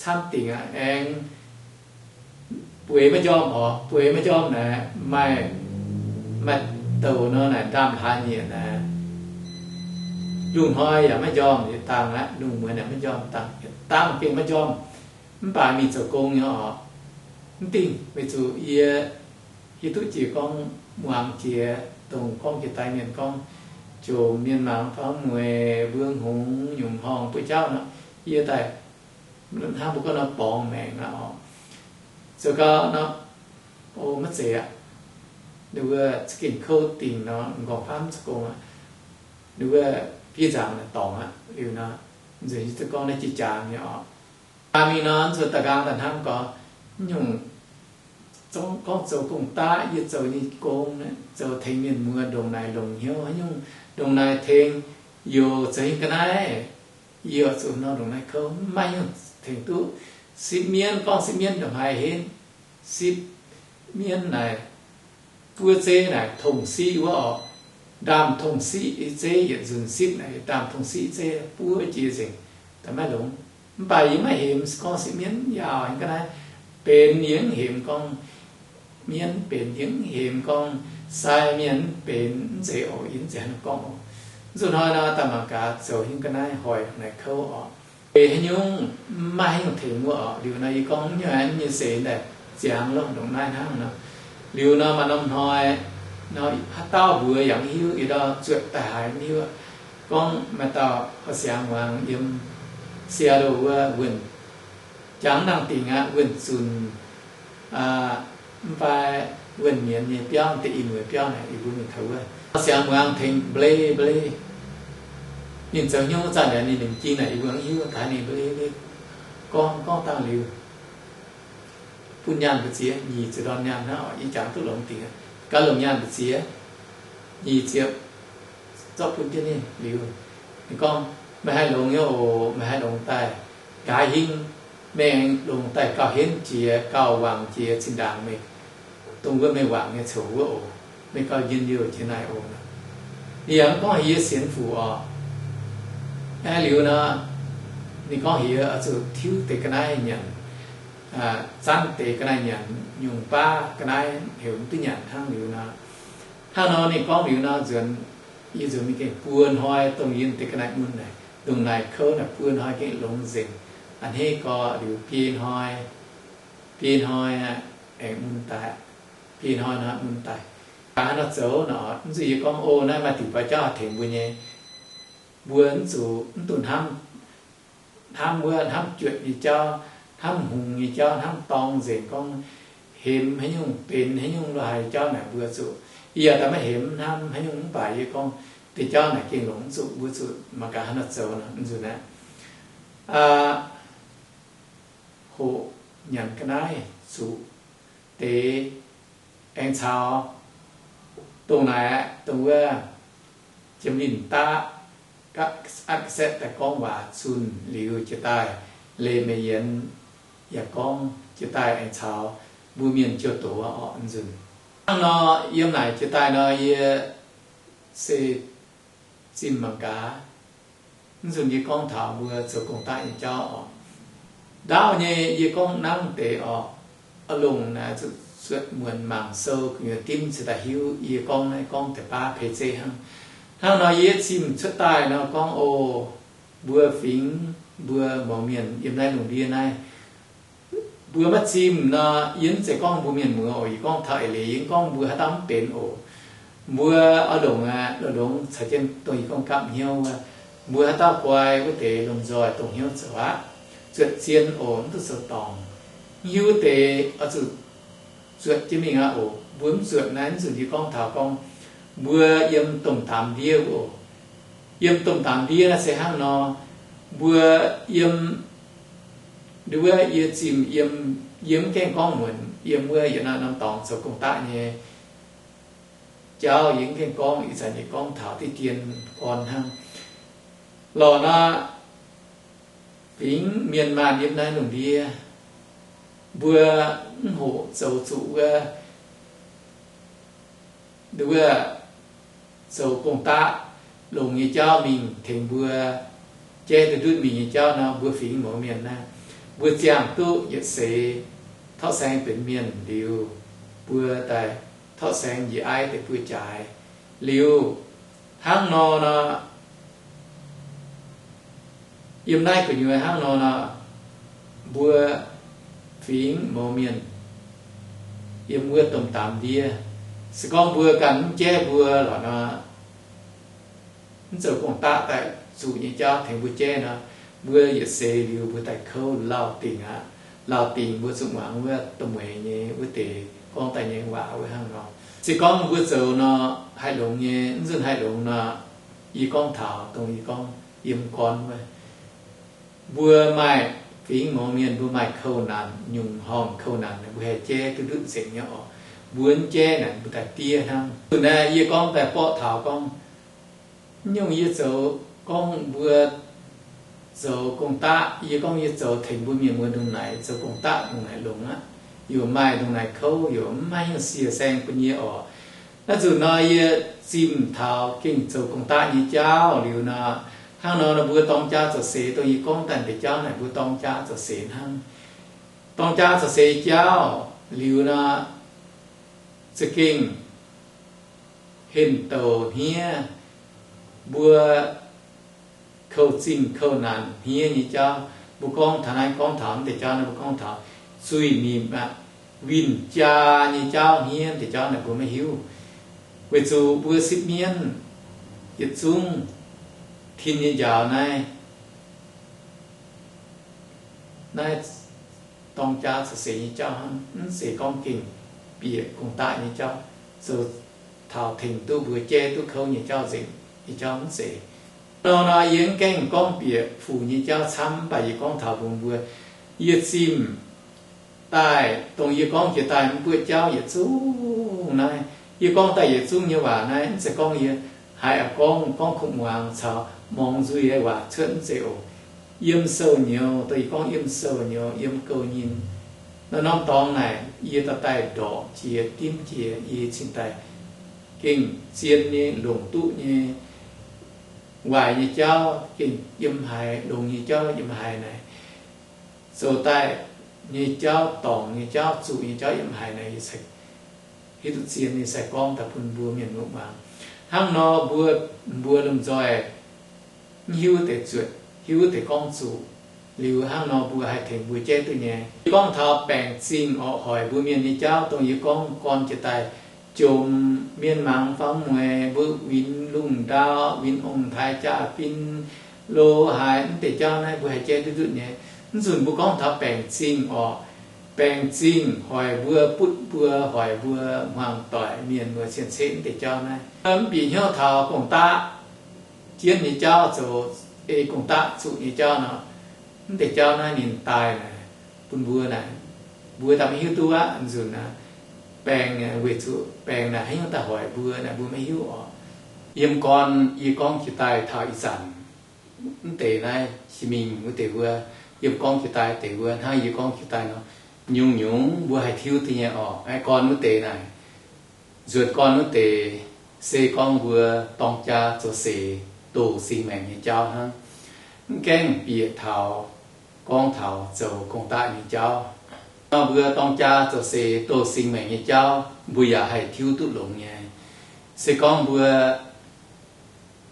camv dingc aqv. Aengx bueix maiv njormh orqc. Bueix maiv njormh naaic maaih, maaih douc nor naaic ndaamv-hlaax nyieqc naaic, lungh hnoi yaac maiv njormh yietc dangh aqv. Lungh muonz yaac maiv njormh, dangh yietc dangh gengh maiv njormh. Mv baac mingh zoux gong nyei orqc. Mv dingh, weic zuqc yie hiuv duqv jiex gorngv muangx jiex dongh gorngv jiex daaih mienh gorngv, jomc mienh mangc faaux mueiz mbuo hngongx nyungc horngh buo jauv nor, yie daaih hnangv mbuo gorngv nor borngz maengc aqv orqc. Zoux gau nor, o, maiv zeiz aqv. Ninh mbuo za'gengh kouv dingc nor, m'nqorngv faam zoux gong aqv. Ninh mbuo fiev nzaangc naaic dorngc aqv. Liuz nor, nzunc yie zuqc gorngv naaiv jiex jaax nyei orqc. Jaax mingh nor, nzunc da'nqaang daaih hnamv gorngv, nyungc gorngv zoux gong-daqv, yie zoux nyei gong, zoux tengx mienh muoz ndongc naaic longc hnyouv haaix nyungc, ndongc naaic tengx youz zoux hingh ga'naaiv, yie oix zuqc nor ndongc naaiv kouv, maiv nyungc tengx duqv. Sipv mienv, gorngv sipv mienv ndongc haaix henv, sipv mienv naaic buov zeiv naaic tongh siqv wuov orqc. Ndaamv-tongh siqv zeiv yietc nzunc sipv naaic, ndaamv-tongh siqv zeiv buov jiex nzengc, da'maiv longx. Mv baac yie maiv hemx gorngv sipv mienv yaauc nyei ga'naaiv. Benx yie mv hemx gorngv mienv, benx yie mv hemx gorngv sai mienh, benx mv zeiz oc, yie mv zeiz hnangv gorngv oc. Zuqc hnoi nor daaih mangc gaax zoux nyei ga'naaiv hoic naaic kouv orqc. Ei haaix nyungc maiv haaix nyungc tengx wuov orqc. Liuz nor yie gorngv nyei, nyei seix daaih ziangx longc ndongc naaiv hnangv nor. Liuz nor maaih norm hnoi nor, haaix dauh mbuox yaac mv hiuv, yietc dauh zuotc daaih haiz mv hiuv. Gorngv maaih dauh oix siangx muangx yiem Seattle wuov wuonh, jangx nangh dingc aqv, wuonh zunc mv fai wuonh mienz nyei biauv, deix ih mueiz biauv naaic, yie mbuo mingh taux wuov. Siangx muangx tengx mba'leiv mba'leiv. Ninh zoux hnyouv zanc naaic ninh nimc jing naaic yie mbuo mv hiuv, daaih ninh mba'leiv mba'leiv gorngv, gorngv dangh liuz, bun nyaanh mbu'ziex, nyic ziepc ndorn nyaanh hnangv, yie jangx duqv longx dingc aqv. Gaax longc nyaanh mbu'ziex, nyic ziepc, zorqv bun jienv ninh liuz, ninh gorngv, meih haih longx nyei oc, meih haih longx daaih nqaaix hingv, meih longx daaih gauh henv jiex, gauh wangc jiex, zinh ndaangc meih dongh wuov meih wangc nyei coux wuov oc, meih gauh njien-youh jiex naaic oc. Ninh yaac mv gorngv heuc yie sienx fuc orqc. Aeqv, liuz nor, ninh gorngv heuc yie oix zuqc tiuv deix ga'naaiv nyanc, zanv deix ga'naaiv nyanc, nyungc baav ga'naaiv heuc mv duqv nyanc hnangv liuz nor. Hnangv nor ninh gorngv liuz nor nzuonx, yie nzuonx mingh gengh buo hnoi dongh yie deix ga'naaiv mun naaic, ndongc naaic kouv naaic buo hnoi gengh longx nzengc. A'hneiv gorx liuz biei hnoi, biei hnoi aengx mun daaih, biei hnoi nor mun daaih. Gaax haaix nor zoux nor, mv zuqc yie gorngv, o, naaiv maaih diuc baaix jauv haih tengx mbuo nyei. Mbuo mv zuqc, mv dungx hnamv, hnamv wuov hnamv juotc nyei jauv, hnamv hungx nyei jauv, hnamv dorng nzengc gorngv hemx haaix nyungc, benx haaix nyungc lo haaix jauv naaic mbuo zuqc. Yie yaac daaih maiv hemx hnamv haaix nyungc mv baac yie gorngv deix jauv naaic gengh longx, mv zuqc mbuo zuqc mangc gaax haaix nor zoux nor, mv nzunc aqv. Hoqc nyanc ga'naaiv zuqc deix aengx caux dongh naaic, dongh wuov Jiem Linh daav, atv ga'saeqv daaih gorngv waac zunh liuz jiex daaih, leiz Meiv Yienx yaac gorngv jiex daaih aengx caux mbuo mienh jouh doz orqc nzunc. Hnangv nor yiem naaic jiex daaih nor yie se zimh mangc gaax. Mv nzunc yie gorngv taux mbuo zoux gong-daqv nyei jauv orqc. Ndaauv nyei yie gorngv nangv deix orqc, oix longc naaiv zuqc zuotc muonc mangc sou gu'nyuoz dimv cingx daaih hiuv yie gorngv naaiv gorngv deix baav peix zeiv hnangv. Hnangv nor yie zimh cuotv daaih nor gorngv, o, mbuo fingx, mbuo mouz mienh yiem naaiv lungh ndiev naaiv, mbuo maiv zimh nor, yie mv zeiz gorngv mbuo mienh muoz oc. Yie gorngv taux eix leiz yie mv gorngv mbuo haaix dauh mv benx oc. Mbuo oix longc aqv, longc caux jienv dongh yie gorngv gapv hnyouv wuov, mbuo haaix dauh guai wuov deix lomh nzoih dongh hnyouv zoux aqv. Zuotc zien oc, mv duqv zoux dorngc. Mv hiuv wuov deix oix zuqc zuotc jienv mingh aqv oc. Mbuo mv zuotc naaiv, mv nzunc yie gorngv taux gorngv mbuo yiem domh daamx ndiev oc. Yiem domh daamx ndiev naaiv se hnangv nor, mbuo yiem, wuov yie zimh yiem, yie mv gaengh gorngv muonc yiem wuov yietc norm dorngx zoux gong-daqv nyei jauv, yie mv gaengh gorngv, ih zanc yie gorngv taux diqv dien orn hnangv. Lorqc nor, fingx mienh maanh yiem naaiv lungh ndiev, mbuo mv hoqc zoux zuqc wuov, wuov zoux gong-daqv longx nyei jauv mingh tengx mbuo jaiv duqv ndutv mingh nyei jauv nor, mbuo fingx mouz mienh naaiv, mbuo ziangh duqv yietc seix torqv saeng benx mienh liuz, mbuo daaih torqv saeng njiec aiv deix buoz-jaaix liuz, hnangv nor nor, yiem naaiv gu'nyuoz hnangv nor nor, mbuo fingx mouz mienh yiem wuov domh daamx ndiev, se gorngv mbuo ganh mv jaiv mbuo lorqc nor, mv zoux gong-daqv daaih zuqc nyei jauv tengx mbuo jaiv nor, mbuo yietc seix liuz mbuo daaih kouv lauh dingc aqv. Lauh dingc mbuo zuqc muangx wuov domh mueiz nyei wuov deix gorngv daaih nyei waac wuov hnangv nor. Se gorngv mbuo zoux nor haih longx nyei, mv nzunc haih longx nor, yie gorngv taux dongh yie gorngv yiem gorn wuov, mbuo maaih fingx mouz mienh mbuo maaih kouv naanc, nyungc horngh kouv naanc mbuo haih jaiv duqv ndutv nzengc nyei orqc. Mbuo mv jaiv naaic mbuo daaih diev hnangv. Nzunc naaiv yie gorngv daaih borqv taux gorngv, mv nyungc yie zoux gorngv mbuo zoux gong-daqv. Yie gorngv yie zoux tengx mbuo mienh muoz ndongc naaic zoux gong-daqv ndongc naaic longx aqv. Yaac maaih ndongc naaic kouv, yaac mv maaih haaix nyungc sie saeng bun yie oc. Naaiv nzunc nor yie zimh taux gengh zoux gong-daqv nyei jauv liuz nor, hnangv nor nor mbuo dorng jaa zoux seix, dongh yie gorngv daaih deix jauv naaic mbuo dorng jaa zoux seix hnangv. Dorng jaa zoux seix jauv liuz nor, za'gengh henh douc hniev, mbuo kouv zingh kouv naanc hniev nyei jauv. Mbuo gorngv taux naaiv, gorngv taux mv deix jauv naaiv, mbuo gorngv taux zuiz-nimc aqv, winh jaa nyei jauv hniev deix jauv naaic mbuo maiv hiuv. Weic zuqc mbuo sipv mienv yietc zungv tin nyei njaaux naaiv, naaiv dorng jaa zoux seix nyei jauv hnangv, mv zeiz gorngv gengh bieqc gong-daqv nyei jauv, zoux taux tengx duqv mbuo jaiv duqv kouv nyei jauv nzengc nyei jauv mv zeiz. Nor nor yie mv gaengh gorngv bieqc fuc nyei jauv camv, mv baac yie gorngv taux mbuox mbuo, yie zimh daaih dongh yie gorngv jiex daaih mv buoqv jauv yietc zungv naaiv, yie gorngv daaih yietc zungv nyei waac naaiv mv zeiz gorngv yie haiz a'gorngv gorngv kuv muangx caux mongx nzuih waac cuotv, mv zeiz oc. Yiem sou nyouz, dongh yie gorngv yiem sou nyouz, yiem gouv nyim, naaiv norm dorngx naaic yie daaih daaih ndorqc jiex dimv jiex, yie cingx daaih gengh zien nyei longc duqv nyei waaic nyei jauv gengh yiem haiz, longx nyei jauv yiem haiz naaic, zoux daaih nyei jauv, dorngc nyei jauv, zuqc nyei jauv yiem haiz naaic, yie hiuv duqv zien nyei sai gorngv daaih bun mbuo mienh muoz muangx. Hnangv nor mbuo, mbuo lomh nzoih mv hiuv deix zuotc, hiuv deix gorngv zuqc. Liuz hnangv nor mbuo haih tengx mbuo jaiv duqv nyei. Gorngv taux baengc zingh orqc, hoic mbuo mienh nyei jauv, dongh yie gorngv gorn jiex daaih jomc mienh mangc faaux mueiz, mbuo winx lungh ndau, winx ong-taaix jaa-fin, lo haaix mv deix jauv naaiv mbuo haih jaiv duqv ndutv nyei. Mv nzunc mbuo gorngv taux baengc zingh orqc, baengc zingh hoic mbuo, butv mbuo, hoic mbuo hmuangx doic, mienh muoz cien-ceqv mv deix jauv naaiv. Mv bieqc hnyouv taux gong-daqv jienv nyei jauv, zoux ei gong-daqv zuqc nyei jauv nor, mv deix jauv naaiv ninh daaih naaic bun mbuo naaic, mbuo daaih maiv hiuv duqv aqv. Nzunc naaic baengc, weic zuqc baengc naaic haaix nyungc daaih hoic mbuo naaic mbuo maiv hiuv orqc. Yiem gorn yie gorngv jiex daaih taux ih zanc mv deix naaiv, jiex mingh wuov deix wuov, yiem gorngv jiex daaih deix wuov, hnangv yie gorngv jiex daaih nor, nyungc-nyungc mbuo haih tiuv duqv nyei orqc. Aengx gorn wuov deix naaic, nzuonx gorn wuov deix se gorngv mbuo dorng jaa zoux seix doz-singx maengc nyei jauv hnangv, mv gaengh bieqc taux gorngv taux zoux gong-daqv nyei jauv. Nor mbuo dorng jaa zoux seix doz-singx maengc nyei jauv mbuo yaac haih tiuv duqv longx nyei. Se gorngv mbuo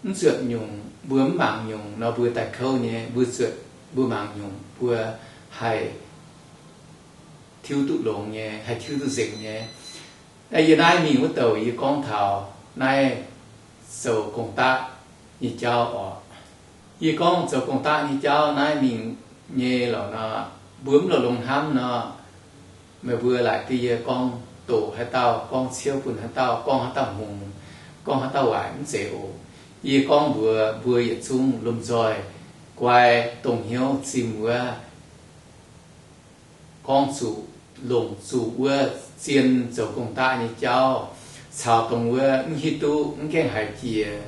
mv zuotc nyungc, mbuo mv mangc nyungc nor mbuo daaih kouv nyei. Mbuo zuotc, mbuo mangc nyungc mbuo haih tiuv duqv longx nyei, haih tiuv duqv nzengc nyei. Yie naaiv mingh wuov douc yie gorngv taux naaiv zoux gong-daqv nyei jauv orqc. Yie gorngv zoux gong-daqv nyei jauv naaiv mingh nyei lorqc nor, mbuo mv lo longx hnamv nor, meih mbuo laaic duqv yie gorngv doqc haaix dauh, gorngv ciouv bun haaix dauh, gorngv haaix dauh hngongx, gorngv haaix dauh waaic mv zeiz oc. Yie gorngv mbuox mbuo yietc zungv lomh nzoih guai dongh hnyouv zimh wuov gorngv zuqc, longc zuqc wuov zien zoux gong-daqv nyei jauv, caux dongh wuov mv hiuv duqv mv gaengh haiz jiex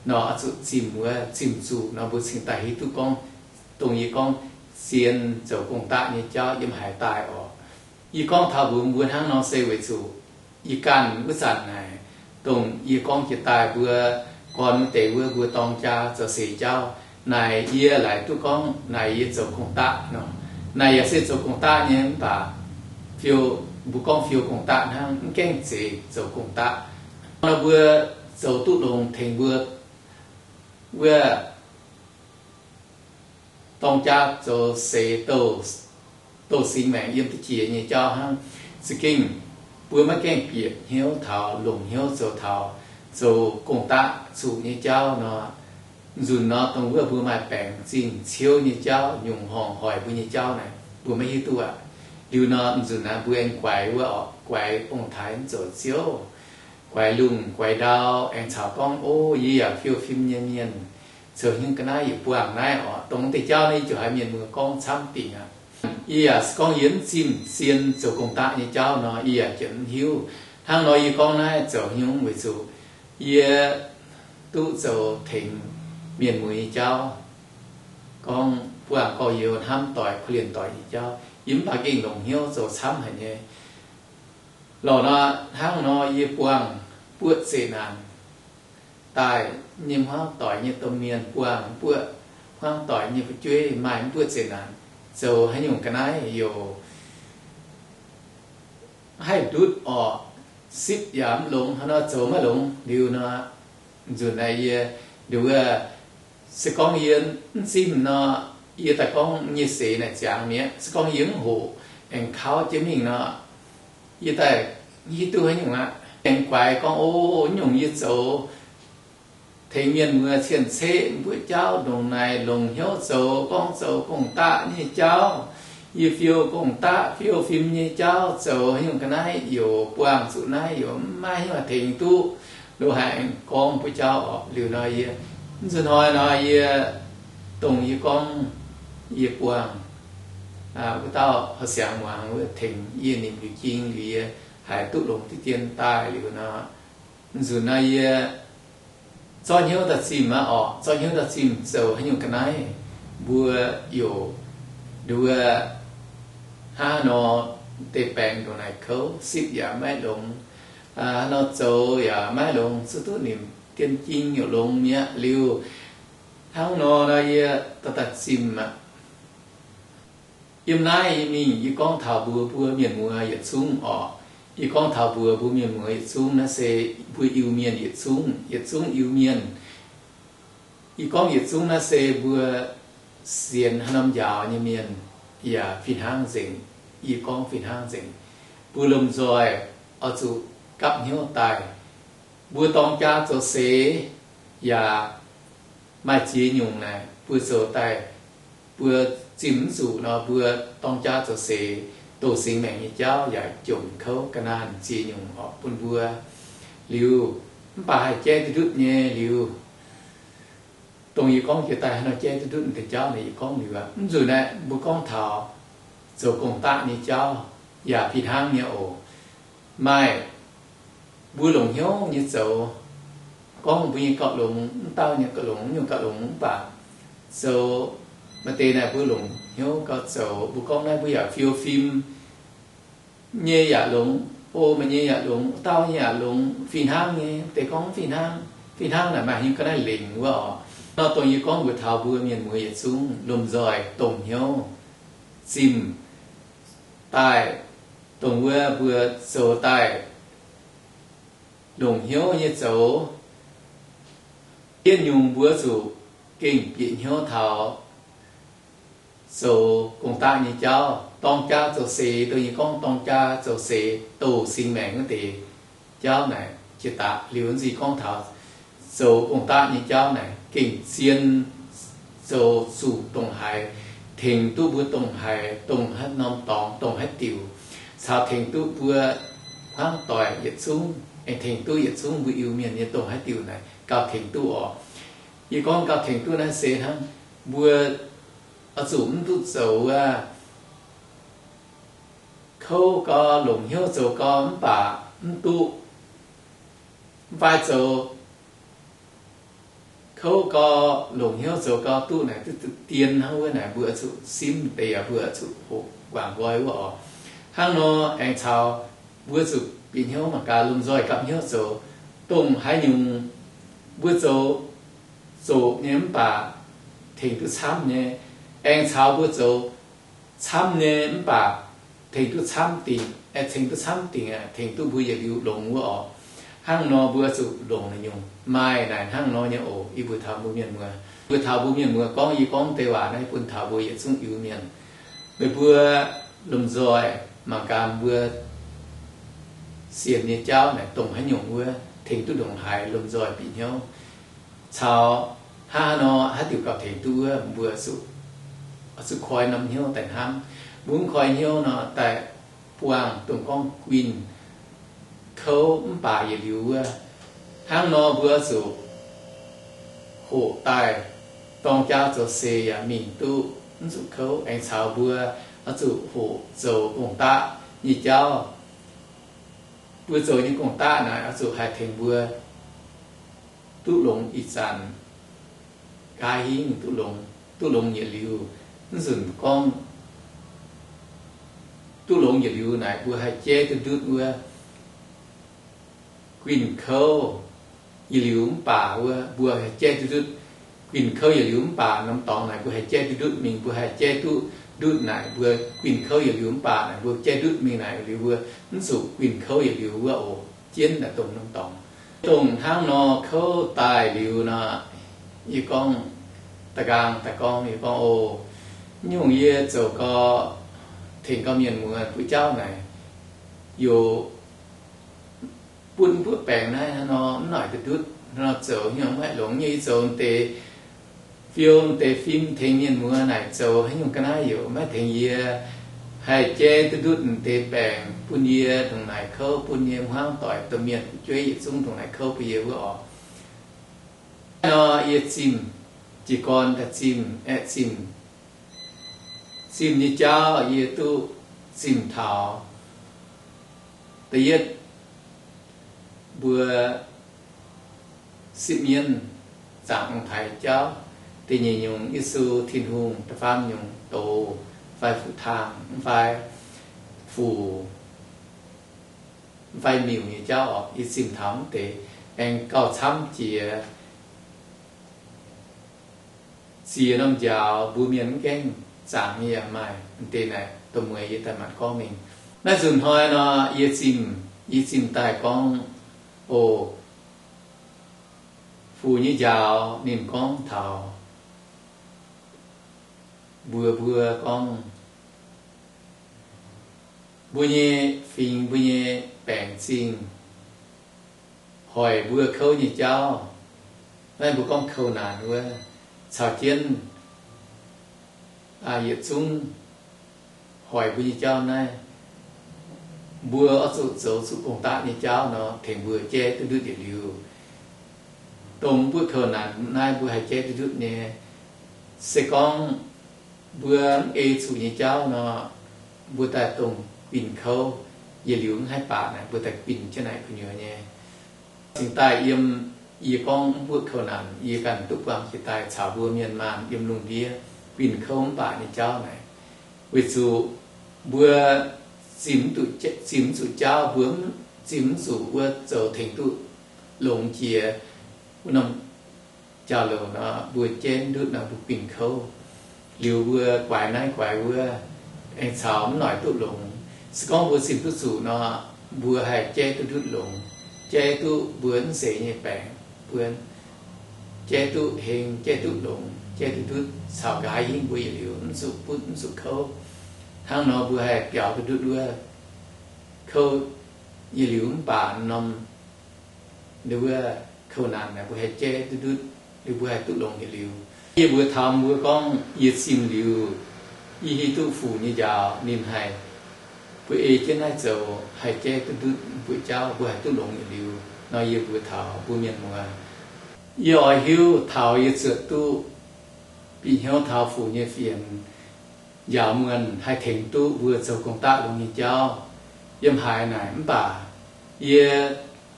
nor oix zuqc zimh wuov, zimh zuqc nor mbuo cingx daaih hiuv duqv gorngv dongh yie gorngv zien zoux gong-daqv nyei jauv yiem haaix daaih orqc. Yie gorngv taux mbuox mbuo hnangv nor se weic zuqc yie ganh wuov zanc naaic, dongh yie gorngv jiex daaih mbuo gorn wuov deix wuov mbuo dorng jaa zoux seix jauv naaic, yie laaic duqv gorngv naaic yie zoux gong-daqv nor. Naaic yaac se zoux gong-daqv nyei mv baac fiou, mbuo gorngv fiou gong-daqv hnangv, mv gaengh zeiz zoux gong-daqv. Nor mbuo zoux duqv longx tengx mbuo wuov dorng jaa zoux seix doz-singx maengc yiem duqv jiex nyei jauv hnangv. Za'gengh mbuo maiv gaengh bieqc hnyouv taux, longc hnyouv zoux taux zoux gong-daqv zuqc nyei jauv nor, nzunc nor dongh wuov mbuo maaih baengc zingh ciouv nyei jauv, nyungc horngc hoic mbuo nyei jauv naaic, mbuo maiv hiuv duqv aqv. Liuz nor nzunc naaiv mbuo aengx guaix wuov orqc, guaix ong-taaix mv zoux ziouv, guaix lungh guaix ndau, aengx caux gorngv, O, yie yaac fiou fim nyei mienh, zoux hnyouv ga'naaiv yietc buangh naaiv orqc. Dongh deix jauv naaiv yie ziouc haiz mienh muoz gorngv camv dingc aqv. Yie yaac gorngv yie mv zimh zien zoux gong-daqv nyei jauv nor, yie yaac jienv mv hiuv. Hnangv nor yie gorngv naaiv zoux hnyouv weic zuqc yie duqv zoux tengx mienh muoz nyei jauv, gorngv buangh gorx-youz hnamv doic, korv-lienh doic nyei jauv. Yie mv baac gengh longc hnyouv zoux camv haic nyei. Lorqc nor, hnangv nor yie buangh buoqv zeqc naanc daaih nyei hmuangv doic nyei domh mienh, buangh buoqv hmuangv doic nyei fu'jueiv maaih mv buoqv zeqc naanc, zoux haaix nyungc ga'naaiv youc haih ndutv orqc, sipv yaac mv longx, hnangv nor zoux maiv longx liuz nor, nzunc naaiv yie nduov, se gorngv yie mv zimh nor, yie daaih gorngv nyei seix naaic ziangx mi'aqv. Se gorngv yie mv hoqc aengx kauv jienv mingh nor, yie daaih hiuv duqv haaix nyungc aqv. Aengx guaix gorngv, o, nyungc yie zoux tengx mienh muoz cien-ceqv mbuo jauv ndongc naaic longc hnyouv zoux, gorngv zoux gong-daqv nyei jauv, yie fiou gong-daqv fiou fim nyei jauv, zoux haaix nyungc ga'naaiv youc buangh zuqc naaiv youc maiv hiuv tengx duqv, lo haic aengx gorngv mbuo jauv orqc. Liuz nor yie, mv zuqc hnoi nor yie, dongh yie gorngv yie buangh wuov dauh horqc siangx muangx wuov tengx yie nimc liuz jing liuz yie haiz duqv longx diqv dien daaih liuz nor, nzunc nor yie zorqv hnyouv daaih zimh aqv orqc. Zorqv hnyouv daaih zimh zoux haaix nyungc ga'naaiv mbuo youc nduov hnangv nor, deix baengc ndongc naaic kouv, sipv yaac maiv longx, hnangv nor zoux yaac maiv longx, zuqc duqv nimc dien jing youc longx mi'aqv. Liuz hnangv nor nor yie daaih daaih zimh aqv. Yiem naaiv mingh yie gorngv taux mbuox mbuo mienh muoz yietc zungv orqc. Yie gorngv taux mbuox mbuo mienh muoz yietc zungv naaiv se mbuo Iu-Mienh yietc zungv, yietc zungv Iu-Mienh. Yie gorngv yietc zungv naaiv se mbuo sienx haaix norm njaaux nyei mienh yaac fih hnangv nzengc. Yie gorngv fih hnangv nzengc. Mbuo lomh nzoih oix zuqc gapv hnyouv daaih. Mbuo dorng jaa zoux seix yaac maaih ziex nyungc naaic mbuo zoux daaih, mbuo zimh mv zuqc nor, mbuo dorng jaa zoux seix doz-singx maengc nyei jauv yaac jomc kouv ga'naanh ziex nyungc orqc bun mbuo. Liuz, mv baac haih jaiv duqv ndutv nyei liuz, dongh yie gorngv jiex daaih haaix nor jaiv duqv ndutv deix jauv naaic yie gorngv liuz aqv. Mv nzunc naaiv mbuo gorngv taux zoux gong-daqv nyei jauv yaac fih hnangv nyei oc. Maaih mbuo longc hnyouv nyei zoux, gorngv mbuo nyei gauh longx, mv dauh nyei gauh longx, mv nyungc gauh longx, mv baac zoux maaih deix naaic mbuo longc hnyouv gauh zoux. Mbuo gorngv naaiv mbuo yaac fiou fim nyei yaac longx, o, maaih nyei yaac longx, wuov dauh nyei yaac longx, fih hnangv nyei. Deix gorngv fih hnangv, fih hnangv naaic maaih hnyouv ga'naaiv lengc wuov orqc. Nor dongh yie gorngv mbuox taux mbuo mienh muoz yietc zungv lomh nzoih dongh hnyouv zimh daaih, dongh wuov mbuo zoux daaih longc hnyouv nyei zoux. Yietc nyungc mbuo zuqc gengh bieqc hnyouv taux zoux gong-daqv nyei jauv, dorng jaa zoux seix, dongh yie gorngv dorng jaa zoux seix doz-singx maengc wuov deix jauv naaic jiex daaih liuz nzih gorngv taux zoux gong-daqv nyei jauv naaic gengh zien zoux zuqc dongh haaix, tengx duqv mbuo dongh haaix, dongh haaix norm dorngx, dongh haaix diuc, caux tengx duqv mbuo hmuangv doic yietc zungv, aengx tengx duqv yietc zungv mbuo Iu-Mienh nyei dongh haaix diuc naaic gauh tengx duqv orqc. Yie gorngv gauh tengx duqv naaiv se hnangv mbuo oix zuqc mv duqv zoux wuov, kouv gau, longc hnyouv zoux gau mv baac mv duqv, mv fai zoux kouv gau, longc hnyouv zoux gau duqv naaic duqv dien hnangv wuov naaic mbuo oix zuqc simv deix yaac mbuo oix zuqc hoqc guangc nqoi wuov orqc. Hnangv nor aengx caux mbuo zuqc bieqc hnyouv mangc gaax lomh nzoih gapv hnyouv zoux dongh haaix nyungc mbuo zoux zoqc nyei mv baac tengx duqv camv nyei. Aengx caux mbuo zoux camv nyei mv baac tengx duqv camv dingc, aengx tengx duqv camv dingc aeqv, tengx duqv mbuo yietc liuz longx wuov orqc. Hnangv nor mbuo zuqc longc naaiv nyungc. Maaih naaic hnangv nor nyei oc. Yie mbuox taux mbuo mienh muoz, mbuox taux mbuo mienh muoz gorngv, yie gorngv deix waac naaiv bun taux mbuo yietc zungv Iu-Mienh. Meih mbuo lomh nzoih mangc gaax mbuo sienx nyei jauv naaic dongh haaix nyungc wuov, tengx duqv ndongc haaix, lomh nzoih bieqc hnyouv caux hnangv haaix nor haaix diuc gauh tengx duqv wuov, mbuo zuqc, zuqc koi norm hnyouv daaih hnamv. Mbuo mv koi hnyouv nor daaih buangh dongh gorngv guinh kouv mv baac yietc liuz wuov. Hnangv nor mbuo zuqc hoqc daaih dorng jaa zoux seix yaac mingh duqv mv zuqc kouv. Aengx caux mbuo oix zuqc hoqc zoux gong-daqv nyei jauv. Mbuo zoux nyei gong-daqv naaic oix zuqc haih tengx mbuo duqv longx ih zanc, nqa'haav hingv duqv longx, duqv longx yietc liuz. Mv nzunc gorngv duqv longx yietc liuz naaic, mbuo haih jaiv duqv ndutv wuov guinh kouv yietc liuz mv baac wuov, mbuo haih jaiv duqv ndutv guinh kouv yietc liuz mv baac norm dorngx naaic mbuo haih jaiv duqv ndutv mingh, mbuo haih jaiv duqv ndutv naaic, mbuo guinh kouv yietc liuz mv baac naaic mbuo jaiv ndutv mingh naaic liuz, mbuo mv zuqc guinh kouv yietc liuz wuov oc. Jienv naaic dongh norm dorngx, dongh hnangv nor kouv daaih liuz nor, yie gorngv, da'nqaang daaih gorngv, yie gorngv, O, nyungc yie zoux gau, tengx gau mienh muoz buov jauv naaic, youz bun mbuo baengc naaiv hnangv nor mv noic duqv ndutv, hnangv nor zoux nyungc maiv longx nyei, yie zoux deix fiou deix fim tengx mienh muoz naaic zoux haaix nyungc ga'naaiv yaac maiv tengx yie haih jaiv duqv ndutv deix baengc bun yie ndongc naaic kouv, bun yie hmuangv doic domh mienh fu'jueiv yietc zungv ndongc naaic kouv bun yie wuov oc. Nor yie zimh, jiez gorn daaih zimh, aeqv, zimh, zimh nyei jauv yie duqv zimh taux da'yietv mbuo sipv mienv zaangc ong-taaix jauv, da'nyeic nyungc Yesu Tin-Hungh, da'faam nyungc doz fai fuqv-taang mv fai fuqv, mv fai miuc nyei jauv oc. Yie zimh taux mv deix aengx gauh camv jiex ziex norm njaaux mbuo mienh mv gaengh zaangc nyei yaac maaih. Mv deix naaic dongh mueiz yie daaih manc gorngv mingh. Naaiv nzunc hnoi nor yie zimh, yie zimh daaih gorngv, O, fuqv nyei njaaux ninh gorngv taux mbuox mbuo gorngv, mbuo nyei fingx, mbuo nyei baengc zingh hoic mbuo kouv nyei jauv, naaiv mbuo gorngv kouv naanc wuov, caux jienv yietc zungv hoic mbuo nyei jauv naaiv, mbuo oix zuqc zoux zuqc gong-daqv nyei jauv nor tengx mbuo jaiv duqv ndutv yietc liuz. Dongh mbuo kouv naanc naaiv mbuo haih jaiv duqv ndutv nyei. Se gorngv mbuo mv ei zuqc nyei jauv nor, mbuo daaih dongh guinh kouv yietc liuz mv haih baac naaic, mbuo daaih guinh jienv naaic gu'nyuoz nyei. Cingx daaih yiem yie gorngv mv buoqv kouv naanc, yie ganh duqv buangh jiex daaih caux mbuo mienh maanh yiem lungh ndiev guinh kouv mv baac nyei jauv naaic. Weic zuqc mbuo zimv mv zuqc jauv, mbuo zimv mv zuqc wuov zoux tengx duqv longx jiex wuov norm jauv-louc nor, mbuo jaiv ndutv nor mbuo guinh kouv. Liuz mbuo guaix naaiv guaix wuov, aengx caux mv noic duqv longx. Se gorngv mbuo zimv duqv zuqc nor, mbuo haih jaiv duqv ndutv longx, jaiv duqv mbuo mv seix nyei baengc, mbuo jaiv duqv heng, jaiv duqv longx, jaiv duqv ndutv caux nqa'haav hingv mbuo yietc liuz mv zuqc butv mv zuqc kouv. Hnangv nor mbuo haih biaux duqv ndutv wuov kouv yietc liuz mv baac norm wuov kouv naanc naaic mbuo haih jaiv duqv ndutv, liuz mbuo haih duqv longx yietc liuz. Yie mbuox taux mbuo gorngv yie zimh liuz, yie hiuv duqv fuqv nyei njaaux ninh haih, mbuo ei jienv naaiv zoux haih jaiv duqv ndutv mbuo jauv, mbuo haih duqv longx yietc liuz nor, yie mbuox taux mbuo mienh muoz, yie oix hiuv taux yie zuotc duqv bieqc hnyouv taux fuqv nyei fienx njaaux muonh haih tengx duqv mbuo zoux gong-daqv longx nyei jauv yiem haaix naaic. Mv baac yie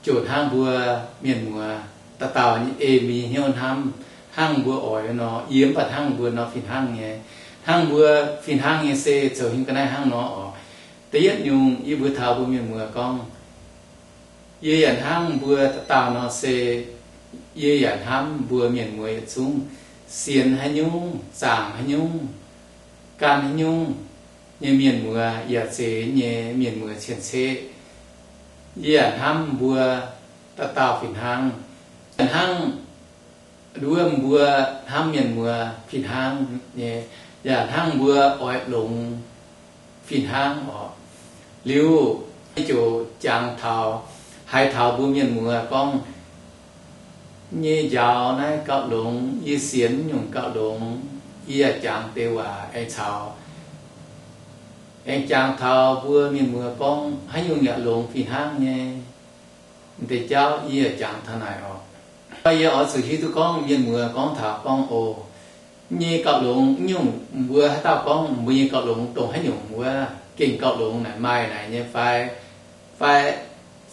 ziouc hnangv mbuo mienh muoz dauh dauh nyei ei mingh hnyouv hnamv, hnangv mbuo oix nor, yie mv baac hnangv mbuo nor fih hnangv nyei. Hnangv mbuo fih hnangv nyei se zoux hingh ga'naaiv hnangv nor oc. Da'yietv nyungc yie mbuox taux mbuo mienh muoz gorngv, yie yaac hnangv mbuo dauh dauh nor se, yie yaac hnamv mbuo mienh muoz yietc zungv sienx haaix nyungc, zaangc haaix nyungc, gan haaix nyungc nyei mienh muoz, yaac zeiz nyei mienh muoz cien-ceqv. Yie yaac hnamv mbuo dauh dauh fih hnangv. Hnangv nduov mbuo hnamv mienh muoz fih hnangv nyei, yaac hnangv mbuo oix longx fih hnangv oc. Liuz, yie ziouc jangx taux, haiz taux mbuo mienh muoz gorngv, nyei njaaux naaiv gauh longx, yie sienx nyungc gauh longx, yie yaac jangx deix waac aengx caux, aengx jangx taux mbuo mienh muoz gorngv haaix nyungc yaac longx fih hnangv nyei. Deix jauv yie yaac jangx taux naaic oc. Yie oix zuqc hiuv duqv gorngv mienh muoz gorngv taux gorngv oc, nyei gauh longx nyungc, mbuo haaix dauh gorngv mbuo nyei gauh longx dongh haaix nyungc wuov, gengh gauh longx naaic maaih naaic nyei fai, fai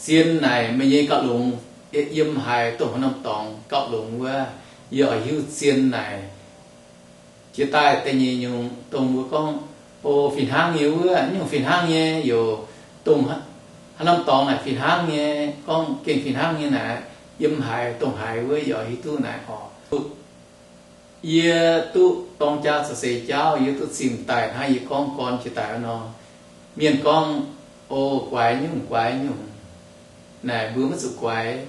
zien naaic meih nyei gauh longx yiem haaix, dongh haaix norm dorngx gauh longx wuov, yie oix hiuv zien naaic Jiex daaih da'nyeic nyungc dongh mbuo gorngv, o, fih hnangv nyei wuov, nyungc fih hnangv nyei, youz dongh haaix norm dorngx naaic fih hnangv nyei, gorngv gengh fih hnangv nyei naaic, yiem haaix dongh haaix wuov yaac hiuv duqv naaic orqc. Yie duqv dorng jaa zoux seix jauv, yie duqv zimh daaih hnangv yie gorngv gorn jiex daaih nor. Mienh gorngv, o, guaix nyungc guaix nyungc, naaic mbuo maiv zuqc guaix.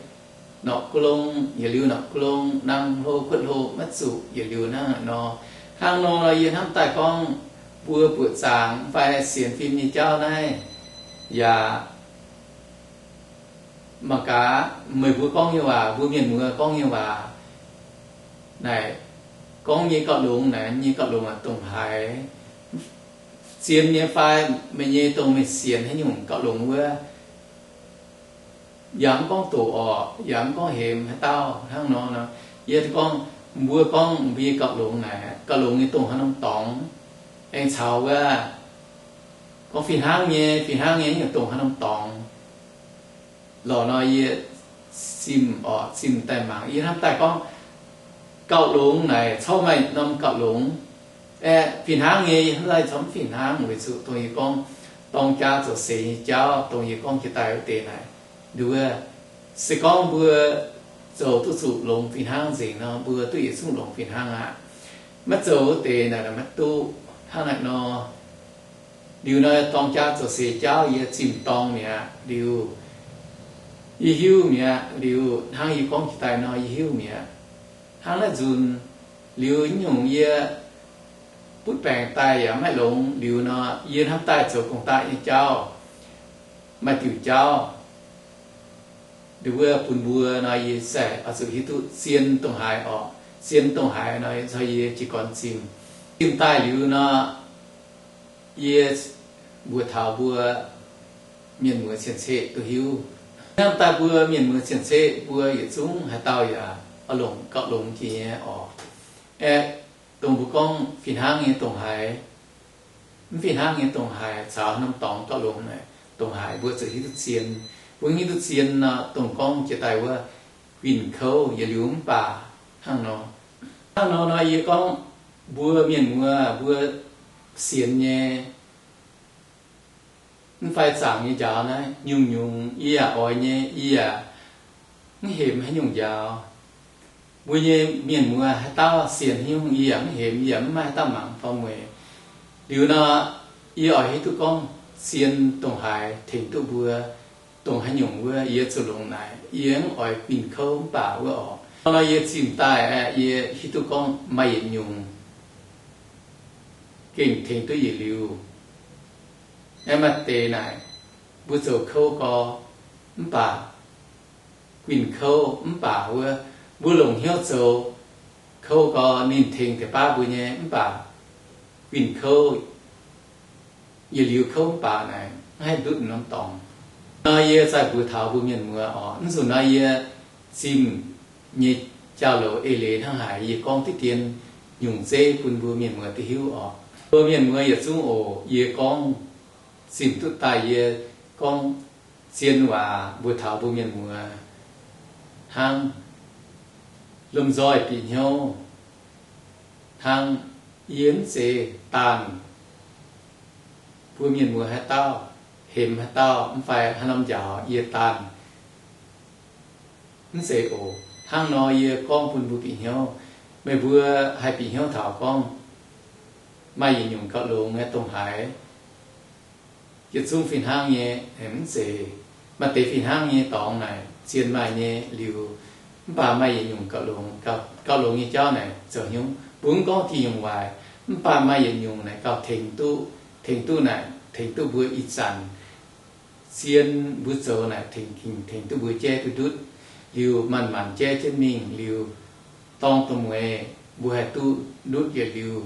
Norqc gong, yietc liuz norqc gong, nangh hlo kuotv hlo maiv zuqc, yietc liuz hnangv naaic nor. Hnangv nor, yie hnamv daaih gorngv, mbuo buoqc zaangc fai sienx fim nyei jauv naaiv yaac mangc gaax meih mbuo gorngv nyei waac, mbuo mienh muoz gorngv nyei waac naaic, gorngv nyei gauh longx naaic, nyei gauh longx aqv, dongh haaix zien nyei fai meih nyei dongh meih sienx haaix nyungc gauh longx wuov, yaac mv gorngv doqc orqc, yaac mv gorngv hemx haaix dauh hnangv nor. Yie gorngv, mbuo gorngv mbuo nyei gauh longx naaic, gauh longx nyei dongh haaix norm dorngx, aengx caux wuov gorngv fih hnangv nyei, fih hnangv nyei nyungc dongh haaix norm dorngx. Lorqc nor yie zimh orqc, zimh daaih mangc, yie hnamv daaih gorngv, gauh longx naaic corc maaih norm gauh longx. Aeqv, fih hnangv nyei yie hnamv daaih corc mv fih hnangv, weic zuqc dongh yie gorngv dorng jaa zoux seix nyei jauv, dongh yie gorngv jiex daaih wuov deix naaic, nduov, se gorngv mbuo zoux duqv zuqc longx fih hnangv nzengc nor, mbuo duqv yietc zungv longx fih hnangv aqv. Maiv zoux wuov deix naaic maiv duqv hnangv naaic nor. Liuz nor dorng jaa zoux seix jauv yie zimh dorng mi'aqv liuz, yie hiuv mi'aqv liuz, hnangv yie gorngv jiex daaih nor yie hiuv mi'aqv. Hnangv naaiv nzunc liuz nyungc yie butv baengc daaih yaac maiv longx liuz nor, yie hnamv daaih zoux gong-daqv nyei jauv, maaih diuc jauv, nduov, bun mbuo nor yie se oix zuqc hiuv duqv zien dongh haaix orqc. Zien dongh haaix nor corc yie jiez gorn zimh. Zimh daaih liuz nor, yie mbuox taux mbuo mienh muoz cien-ceqv duqv hiuv. Hnamv daaih mbuo mienh muoz cien-ceqv mbuo yietc zungv haaix dauh yaac oix longc gauh longx jiex nyei orqc. Aeqv, dongh mbuo gorngv fih hnangv nyei dongh haaix, mv fih hnangv nyei dongh haaix, caux norm dorngx gauh longx naaic dongh haaix mbuo zuqc hiuv duqv zien. Mbuo hiuv duqv zien nor, dongh gorngv jiex daaih wuov, guinh kouv yietc liuz mv baac hnangv nor. Hnangv nor nor yie gorngv, mbuo mienh muoz mbuo sienx nyei mv fai zaangc nyei njaaux naaiv nyungc-nyungc yie yaac oix nyei, yie yaac mv hemx haaix nyungc njaaux. Mbuo nyei mienh muoz haaix dauh sienx haaix nyungc yie yaac mv hemx, yie yaac mv maaih haaix dauh mangc fai mueic. Liuz nor, yie oix hiuv duqv gorngv zien dongh haaix tengx duqv mbuo, dongh haaix nyungc wuov yie zuqc longx naaic, yie mv oix guinh kouv mv baac wuov orqc. Nor yie zimh daaih aeqv, yie hiuv duqv gorngv maaih yietc nyungc gengh tengx duqv yietc liuz. Aeqv, maaih deix naaic, mbuo zoux kouv gorx mv baac guinh kouv mv baac wuov, mbuo longc hnyouv zoux kouv gorx ninh tengx deix baav mbuo nyei mv baac guinh kouv yietc liuz kouv mv baac naaic mv haih ndutv norm dorngx. Nor yie zaih mbuox taux mbuo mienh muoz orqc, mv zuqc nor yie zimh nyei jauv-louc eix leiz hnangv haaix, yie gorngv diqv dien nyungc zeiv bun mbuo mienh muoz duqv hiuv orqc. Mbuo mienh muoz yietc zungv oc, yie gorngv zimh duqv daaih yie gorngv zien waac mbuox taux mbuo mienh muoz hnangv. Lomh nzoih bieqc hnyouv hnangv. Yie mv zeiz daanh mbuo mienh muoz haaix dauh, hemx haaix dauh mv fai haaix norm njaaux yie daanh mv zeiz oc. Hnangv nor yie gorngv bun mbuo bieqc hnyouv. Meih mbuo haih bieqc hnyouv taux gorngv maaih yietc nyungc gauh longx nyei dongh haaix, yietc zungv fih hnangv nyei mv zeiz. Maaih deix fih hnangv nyei dorngx naaic zien maaih nyei liuz, mv baac maaih yietc nyungc gauh longx, gauh longx nyei jauv naaic zoux hnyouv mbuo mv gorngv diuh nyungc waaic, mv baac maaih yietc nyungc naaic gauh tengx duqv, tengx duqv naaic tengx duqv mbuo ih zanc zien mbuo zoux naaic tengx, tengx duqv mbuo jaiv duqv ndutv liuz manc-manc jaiv jienv mingh liuz, dorng dongh mueiz mbuo haih duqv ndutv yietc liuz,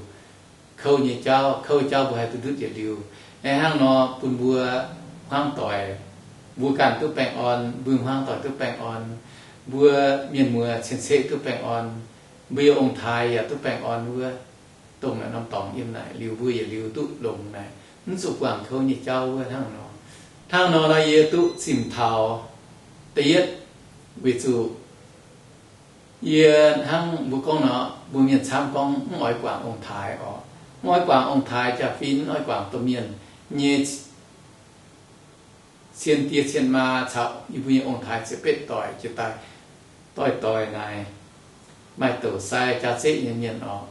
kouv nyei jauv, kouv jauv mbuo haih duqv ndutv yietc liuz. Aeqv, hnangv nor bun mbuo hmuangv doic, mbuo ganh duqv baengh orn, mbuo hmuangv doic duqv baengh orn, mbuo mienh muoz cien-ceqv duqv baengh orn, mbuo nyei ong-taaix yaac duqv baengh orn wuov, dongh naaic norm dorngx yiem naaic liuz mbuo yietc liuz duqv longx naaic, mv zuqc guangc kouv nyei jauv wuov hnangv nor. Hnangv nor nor yie duqv zimh taux da'yietv, weic zuqc Yie hnangv mbuo gorngv nor, mbuo mienh camv gorngv mv oix guangc ong-taaix oc. Mv oix guangc ong-taaix jaa-fin, mv oix guangc domh mienh nyei cien die cien maa caux yie mbuo nyei ong-taaix ziepc betv doic jiex daaih, doic-doic naaic maaih douc sai jaa-zeqv nyei mienh oc.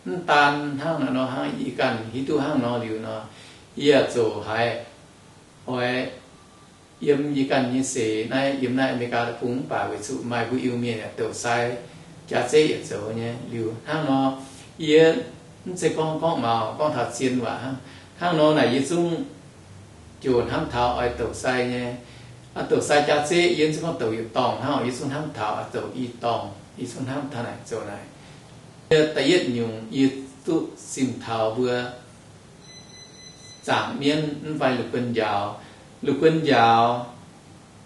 Mv daan hnangv naaiv nor, hnangv yie ganh hiuv duqv hnangv nor liuz nor, yie yaac ziouc haiz oix yiem yie ganh nyei seix naaiv, yiem naaiv Aa^me^li^gaa Deic-Bung mv baac weic zuqc maaih mbuo Iu-Mienh yaac douc sai jaa-zeqv yietc zoux nyei liuz hnangv nor, yie mv zeiz gorngv gorngv maux gorngv taux zien waac hnangv. Hnangv nor naaic yie zungv ziouc hnamv taux oix douc sai nyei, oix douc sai jaa-zeqv. Yie mv zeiz gorngv douc yietc dorngh hnangv, yie zungv hnamv taux oix douc i dorngh, yie zungv hnamv taux naaic zoux naaic. Yie da'yietv nyungc yie duqv zimh taux mbuo zaangc mienv mv fai lungh guon njaaux. Lungh guon njaaux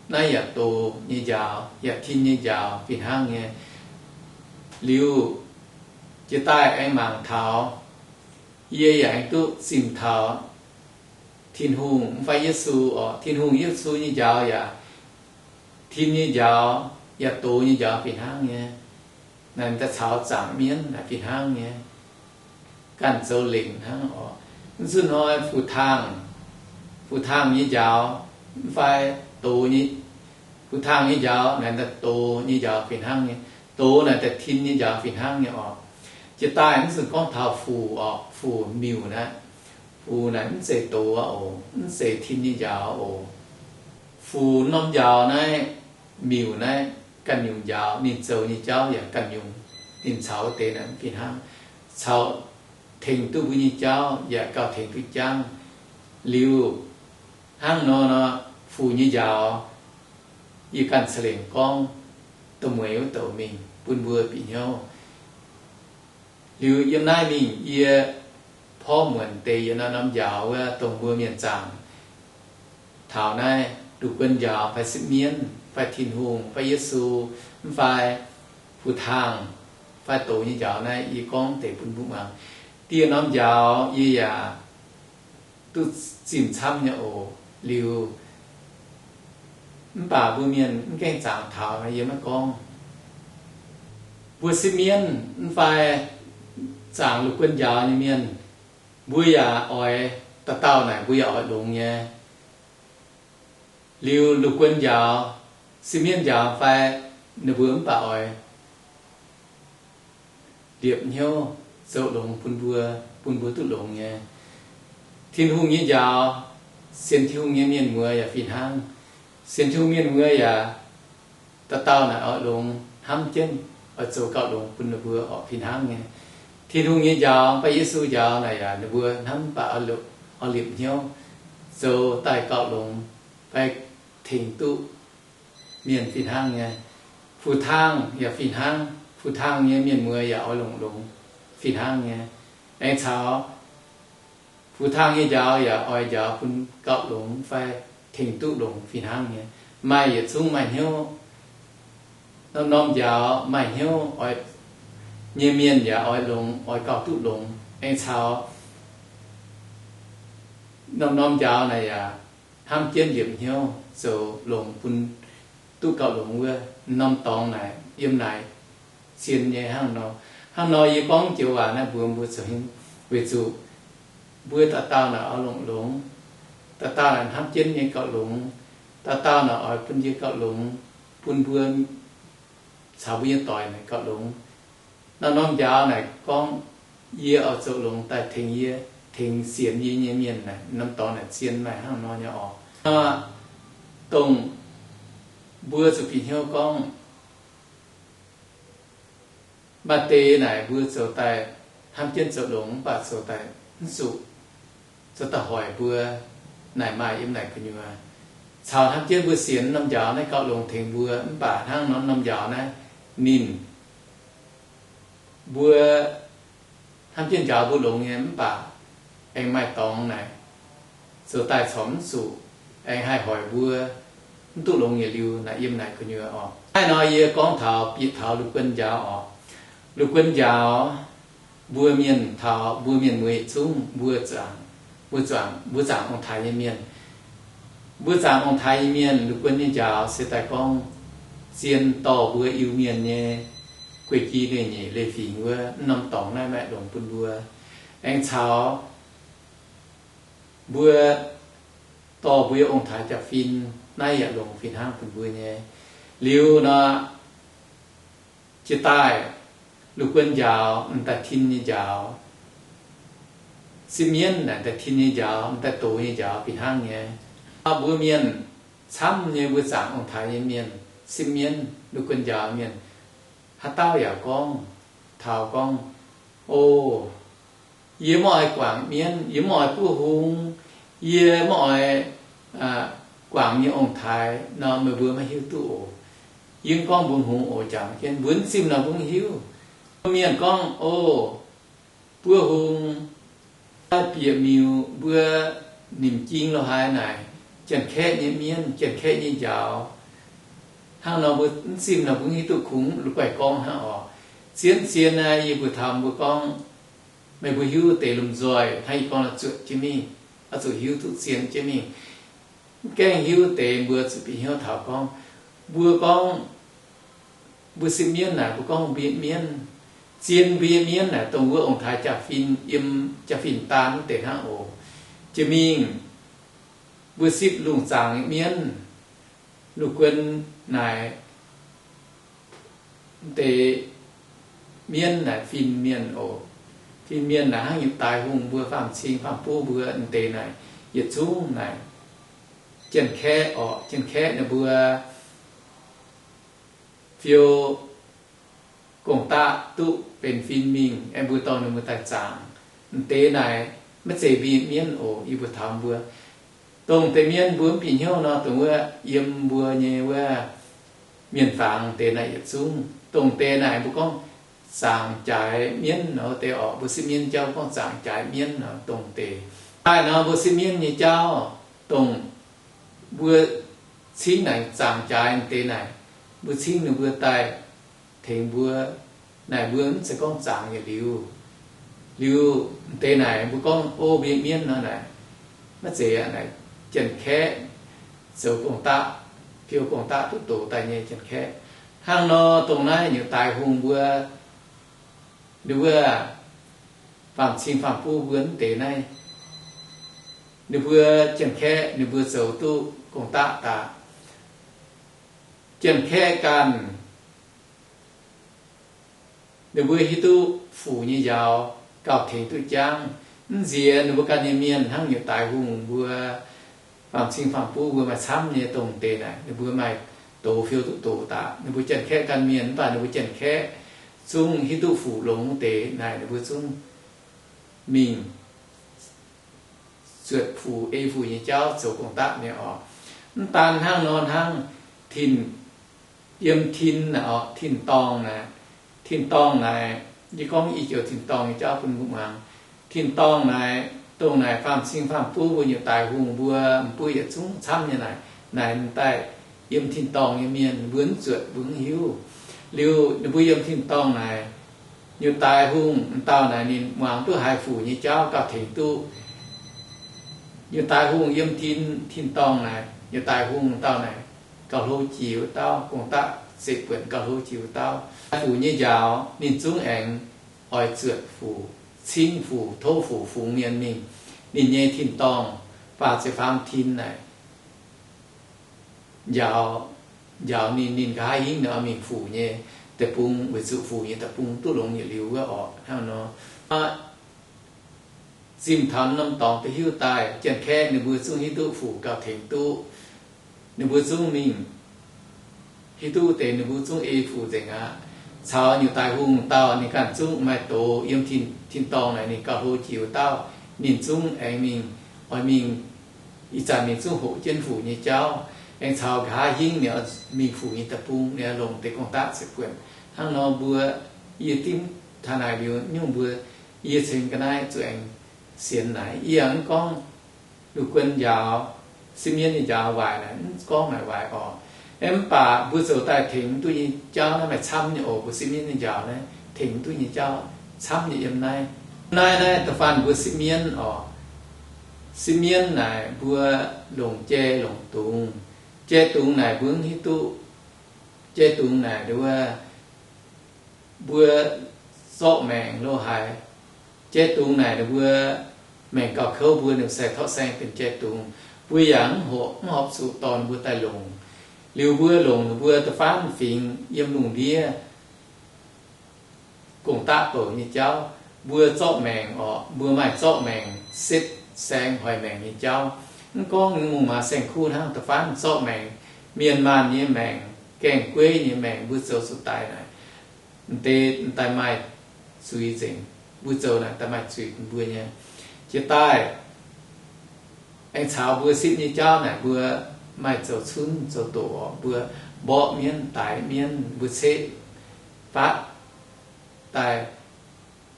naaiv yaac doz nyei njaaux, yaac tin nyei njaaux fih hnangv nyei. Liuz jiex daaih aengx mangc taux, yie yaac aengx duqv zimh taux Tin-Hungh mv fai Yesu oc. Tin-Hungh, Yesu nyei njaaux yaac tin nyei njaaux, yaac doz nyei njaaux fih hnangv nyei. Naaic daaih caux zaangc mienv naaic fih hnangv nyei, ganh zoux lengc hnangv oc. Mv zuqc hnoi fu-taangh, fu-taangh nyei njaaux mv fai doz nyei, fu-taangh nyei njaaux naaic daaih doz nyei njaaux fih hnangv nyei. Doz naaic daaih tin nyei njaaux fih hnangv nyei oc. Jiex daaih mv zuqc gorngv taux fuc oc, fuc miuc naaiv. Fuc naaic mv zeiz doz oc, mv zeiz tin nyei njaaux oc. Fuc norm njaaux naaiv, miuc naaiv, ganh nyungc njaaux, ninh zoux nyei jauv yaac ganh nyungc, ninh caux wuov deix naaic mv fih hnangv, caux tengx duqv mbuo nyei jauv yaac gauh tengx duqv jangv. Liuz hnangv nor nor, fuc nyei njaaux yie ganh ca'lengc gorngv da'mueiz wuov douc mingh bun mbuo bieqc hnyouv. Liuz yiem naaiv mingh yie porv muonc deix yie naaiv norm njaaux wuov, dongh mbuo mienh zaangc taux naaiv lungh guon njaaux fai sipv mienv fai Tin-Hungh fai Yesu mv fai fu-taangh fai doz nyei njaaux naaiv, yie gorngv deix bun mbuo muangx. Dieh norm njaaux yie yaac duqv zimh camv nyei oc. Liuz mv baac mbuo mienh mv gaengh zaangc taux, yie maiv gorngv. Mbuo sipv mienv mv fai zaangc lungh guon njaaux nyei mienh, mbuo yaac oix, dauh dauh naaic mbuo yaac oix longx nyei. Liuz lungh guon njaaux, sipv mienv njaaux fai, ninh mbuo mv baac oix liepc hnyouv zoux longx bun mbuo, bun mbuo duqv longx nyei. Tin-Hungh nyei njaaux, sienx Tin-Hungh nyei mienh muoz yaac fih hnangv. Sienx Tin-Hungh mienh muoz yaac dauh dauh naaic oix longx hnamv jienv oix zoux gauh longx bun ninh mbuo oc fih hnangv nyei. Tin-Hungh nyei njaaux fai Yesu njaaux naaic yaac ninh mbuo hnamv baac oix liepc hnyouv zoux daaih gauh longx fai tengx duqv mienh fih hnangv nyei. Fu-taangh yaac fih hnangv, fu-taangh nyei mienh muoz yaac oix longx-longx fih hnangv nyei. Aengx caux fu-taangh nyei njaaux yaac oix njaaux bun gauh longx fai tengx duqv longx fih hnangv nyei. Maaih yietc zungv maaih hnyouv, norm-norm njaaux maaih hnyouv oix, nyei mienh yaac oix longx, oix gauh duqv longx. Aengx caux norm-norm njaaux naaic yaac hnamv jienv liepc hnyouv zoux longx bun duqv gauh longx wuov norm dorngx naaic yiem naaic zien nyei hnangv nor. Hnangv nor yie gorngv joux waac naaiv mbuox mbuo zoux hingv, weic zuqc mbuo dauh dauh naaic oix longx-longx, dauh dauh naaic hnamv jienv nyei gauh longx, dauh dauh naaic oix bun yie gauh longx, bun mbuo caux mbuo nyei doic naaic gauh longx. Norm-norm njaaux naaic gorngv yie oix zoux longx daaih tengx yie, tengx sienx yie nyei mienh naaic, norm dorngx naaic zien maaih hnangv nor nyei oc. Nor, dongh mbuo zuqc bieqc hnyouv gorngv maaih deix naaic mbuo zoux daaih hnamv jienv zoux longx mv baac zoux daaih mv zuqc, zoux daaih hoic mbuo naaic maaih yiem naaic gu'nyuoz. Caux hnamv jienv mbuo sienx norm njaaux naaiv gauh longx tengx mbuo mv baac hnangv norm, norm njaaux naaiv ninh mbuo hnamv jienv njaaux mbuo longx nyei mv baac aengx maaih dorngx naaic zoux daaih corc mv zuqc, aengx haih hoic mbuo mv duqv longx yietc liuz naaic yiem naaic gu'nyuoz oc. Naaiv nor yie gorngv taux bieqc taux lungh guon njaaux oc. Lungh guon njaaux, mbuo mienh taux mbuo mienh mueiz yietc zungv mbuo zaangc, mbuo zaangc, mbuo zaangc ong-taaix nyei mienh. Mbuo zaangc ong-taaix nyei mienh lungh guon nyei njaaux se daaih gorngv zien dorh mbuo Iu-Mienh nyei guei ji leiz-nyeic leiz-fingx wuov, mv norm dorngx naaiv maaih longx bun mbuo. Aengx caux mbuo dorh mbuo nyei ong-taaix jaa-fin naaiv yaac longx fih hnangv bun mbuo nyei. Liuz nor, jiex daaih lungh guon njaaux, m'daaih tin nyei njaaux, sipv mienv naaic daaih tin nyei njaaux, m'daaih doz nyei njaaux fih hnangv nyei. Mbuo mienh camv nyei, mbuo zaangc ong-taaix nyei mienh, sipv mienv, lungh guon njaaux mienh, haaix dauh yaac gorngv taux gorngv, O, yie mv oix guangc mienv, yie mv oix buov hung, yie mv oix guangc nyei ong-taaix nor, meih mbuo maiv hiuv duqv oc. Yie mv gorngv mbuo hungx oc, jangx jienv mbuo mv zimh nor mbuo mv hiuv. Mienh gorngv, O, buov hung, daaih bieqc miuc mbuo nimc jing lo haaix naaic, Janx-Kaeqv nyei mienv, Janx-Kaeqv nyei njaaux. Hnangv nor mbuo mv zimh nor mbuo mv hiuv duqv, kungx la'guaih gorngv hnangv oc. Zien-zien naaiv yie mbuo taux mbuo gorngv, meih mbuo hiuv deix lomh nzoih hnangv yie gorngv nor zuotc jienv mingh, oix zuqc hiuv duqv zien jienv mingh. Mv gaengh hiuv deix mbuo zuqc bieqc hnyouv taux gorngv, mbuo gorngv mbuo sipv mienv naaic, mbuo gorngv mbuo nyei mienv, zien mbuo nyei mienv naaic, dongh wuov ong-taaix jaa-fin, yiem jaa-fin daan wuov deix hnangv oc. Jiex mingh mbuo sipv lungh zaangc nyei mienv, lungh guon naaic, m'deix mienv naaic fin-mienh oc. Fin-mienh naaic hnangv yietc daaih hungh mbuo faam-cing faam-buv mbuo m'deix naaic, yietc zungv naaic Janx-Kaeqv oc. Janx-Kaeqv ninh mbuo fiou gong-daqv duqv benx fin mingh, aengx mbuo dorh ninh mbuo daaih zaangc. M'deix naaic maiv zeiz mbuo nyei mienv oc. Yie mbuo taux mbuo dongh deix mienh mbuo mv bieqc hnyouv nor, dongh wuov yiem mbuo nyei wuov mienh fangx deix naaic yietc zungv. Dongh deix naaic mbuo gorngv zaangc jaaix mienv nor deix orqc. Mbuo sipv mienv jauv gorngv zaangc jaaix mienv nor dongh deix. Daaih nor mbuo sipv mienv nyei jauv, dongh mbuo cingv naaic zaangc jaaix deix naaic, mbuo cingv ninh mbuo daaih tengx mbuo naaic, mbuo mv zeiz gorngv zaangc yietc liuz. Liuz deix naaic mbuo gorngv, O, mbuo nyei mienv nor naaic, maiv zeiz aqv. Naaic Janx-Kaeqv zoux gong-daqv, fiou gong-daqv duqv doz daaih nyei Janx-Kaeqv. Hnangv nor dongh naaiv nyutc daaix hungh mbuo, ninh mbuo faam-cing faam-buv mbuo mv deix naaiv, ninh mbuo Janx-Kaeqv ninh mbuo zoux duqv gong-daqv daaih. Janx-Kaeqv ganh ninh mbuo hiuv duqv fuc nyei njaaux gauh tengx duqv jangv. Mv nziex ninh mbuo ganh nyei mienh hnangv nyutc daaix hungh mbuo, faam-cing faam-buv mbuo maaih camv nyei dongh deix naaic, ninh mbuo maaih doz fiou duqv doz daaih. Ninh mbuo Janx-Kaeqv ganh mienh mv baac ninh mbuo Janx-Kaeqv zungv hiuv duqv fuc longx deix naaic, ninh mbuo zungv mingh zuotc fuc, ei fuc nyei jauv zoux gong-daqv nyei orqc. Mv daan hnangv nor hnangv, tin, yiem tin naaic orqc, tin-dorngh naaic, tin-dorngh naaic, yie gorngv i joux tin-dorngh nyei jauv bun mbuo muangx. Tin-dorngh naaic, dongh naaic faam-cing faam-buv mbuo nyutc daaix hungh mbuo, m'buo yietc zungv camv nyei naaic, naaic m'daaih yiem tin-dorngh nyei mienh mbuo mv zuotc mbuo mv hiuv. Liuz ninh mbuo yiem tin-dorngh naaic, nyutc daaix hungh m'dauh naaic ninh muangx duqv haiz fuc nyei jauv gauh tengx duqv. Nyutc daaix hungh yiem tin, tin-dorngh naaic, nyutc daaix hungh m'dauh naaic gauh hlo jiex wuov dauh, gong-daqv zeqc buonc gauh hlo jiex wuov dauh. Fuc nyei njaaux ninh zungv aengx oix zuotc fuc, cingv fuc, tov fuc fungx mienh mingh ninh nyei tin-dorngh, faah ziepc faam tin naaic njaaux, njaaux ninh, ninh nqa'haav hingv ninh oix mingh fuc nyei deic-bung, weic zuqc fuc nyei deic-bung duqv longx yietc liuz wuov orqc. Hnangv nor, zimh taux norm dorngx da'hiuv daaih, Janx-Kaeqv ninh mbuo zungv hiuv duqv fuc gauh tengx duqv. Ninh mbuo zungv mingh hiuv duqv deix, ninh mbuo zungv ei fuc nzengc aqv. Caux nyutc daaix hungh dauh ninh ganh zungv maaih doz yiem tin, tin-dorngh naaic ninh gauh hlo jiex wuov dauh, ninh zungv aengx mingh, oix mingh, ih zanc ninh zungv hoqc jienv fuc nyei jauv, aengx caux nqa'haav hingv ninh oix mingh fuc nyei deic-bung, ninh oix longc deix gong-daqv zeqc buonc. Hnangv nor mbuo, yie dimv taux naaic liuz nyungc mbuo, yie cingx ga'naaiv zuqc aengx sienx naaic. Yie yaac mv gorngv lungh guon njaaux, sipv mienv nyei njaaux waaic naaic, mv gorngv naaic waaic orqc. Aeqv, mv baac mbuo zoux daaih tengx duqv nyei jauv naaiv maaih camv nyei oc. Mbuo sipv mienv nyei njaaux naaiv tengx duqv nyei jauv camv nyei yiem naaiv. Naaiv, naaiv da'faanh mbuo sipv mienv orqc. Sipv mienv naaic mbuo longc jai longc dungz. Jai dungz naaic mbuo mv hiuv duqv. Jai dungz naaic nduov mbuo zorqv maengc lo haaix, jai dungz naaic ninh mbuo maengc gauh kouv, mbuo ninh se torqv saeng benx jai dungz. Mbuo yaac mv horpc zuqc dorh ninh mbuo daaih longc. Liuz mbuo longc ninh mbuo da'faanh fingx yiem lungh ndiev gong-daqv bouc nyei jauv, mbuo zorqv maengc orqc, mbuo maaih zorqv maengc setv saeng hoic maengc nyei jauv. Mv gorngv mungh maaz saeng-kuv hnangv, da'faanh zorqv maengc, mienh maanh nyei maengc, gaengh gueiv nyei maengc, mbuo zoux zuqc daic naaic, m'deix m'daaih maaih zuiz nzengc. Mbuo zoux naaic daaih maaih zuiz bun mbuo nyei. Jiex daaih aengx caux mbuo sipv nyei jauv naaic, mbuo maaih zoux cunv zoux doqc orqc, mbuo mborqv mienv, daix mienv, mbuo ceqv faatv daaih,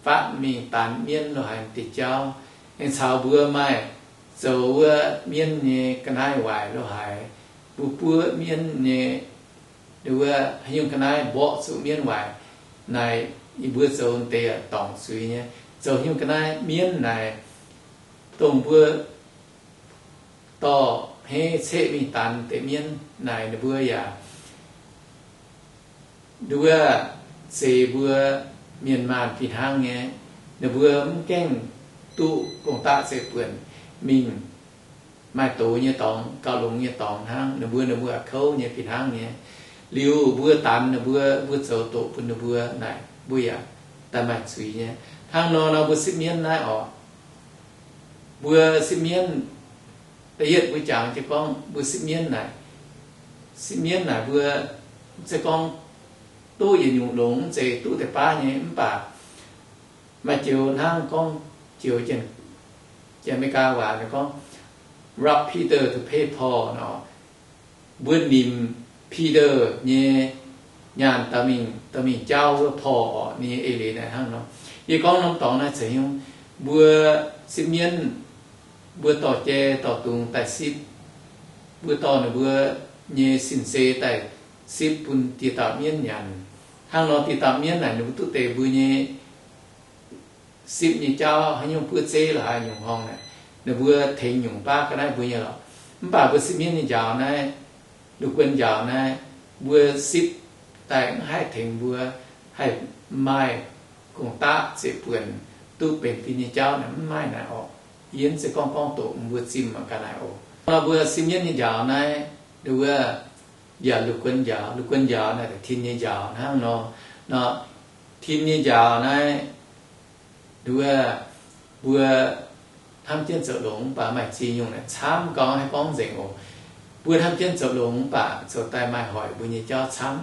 faatv mingh daanx mienv lo haaix deix jauv. Aengx caux mbuo maaih zoux wuov mienv nyei ga'naaiv waaic lo haaix, mbuo buov mienv nyei, wuov haaix nyungc ga'naaiv mborqv zuqc mienv waaic naaic, yie mbuo zoux deix dorngc zuiz nyei. Zoux haaix nyungc ga'naaiv mienv naaic, dongh mbuo dorh hmeiv ceqv mingh daanx deix mienv naaic, ninh mbuo yaac, wuov, zeix mbuo mienh maanh fih hnangv nyei. Ninh mbuo mv gaengh duqv gong-daqv zeiv-buonc mingh maaih doz nyei dorngx, gauh longx nyei dorngx hnangv. Ninh mbuo, ninh mbuo kouv nyei fih hnangv nyei. Liuz mbuo daanx ninh mbuo, mbuo zoux doqc bun ninh mbuo naaic, mbuo yaac daaih maaih zuiz nyei. Hnangv nor nor mbuo sipv mienv naaiv orqc, mbuo sipv mienv, da'yietv mbuo jangx jienv gorngv mbuo sipv mienv naaic, sipv mienv naaic mbuo mv zeiz gorngv duqv yietc nyungc longx, mv zeiz duqv deix baav nyei. Mv baac maaih joux hnangv gorngv joux Janx-Meigaa waac gorngv, rob Peter to pay Paul nor, mbuo nimc Peter nyei nyaanh daaih mingh, daaih mingh jaauv wuov Paul orqc, ninh nyei eix leiz naaic hnangv nor. Yie gorngv norm dorngx naaiv ceix nyungc, mbuo sipv mienv, mbuo dorh jai dorh dungz daaih sipv, mbuo dorh ninh mbuo nyei sin-seix daaih sipv bun dieh dauh mienv nyanc. Hnangv nor dieh dauh mienv naaic ninh mbuo duqv deix mbuo nyei sipv nyei jauv haaix nyungc buov zeiv lorqc, haaix nyungc horngh naaic, ninh mbuo tengx nyungc baav ga'naaiv mbuo nyei lorqc. Mv baac mbuo sipv mienv nyei njaaux naaiv, lungh guon njaaux naaiv, mbuo sipv daaih mv haih tengx mbuo, haih maaih gong-daqv zeiv-buonc duqv benx fin nyei jauv naaic mv maaih naaic orqc. Yie mv zeiz gorngv gorngv doqc mbuo zimh mangc gaax naaic oc. Nor mbuo sipv mienv nyei njaaux naaiv, wuov, yaac lungh guon njaaux, lungh guon njaaux naaiv tin nyei njaaux hnangv nor. Nor tin nyei njaaux naaiv, wuov, mbuo hnamv jienv zoux longx mv baac maaih ziex nyungc naaic camv gau haih gorngv nzengc oc. Mbuo hnamv jienv zoux longx mv baac zoux daaih maaih hoic mbuo nyei jauv camv.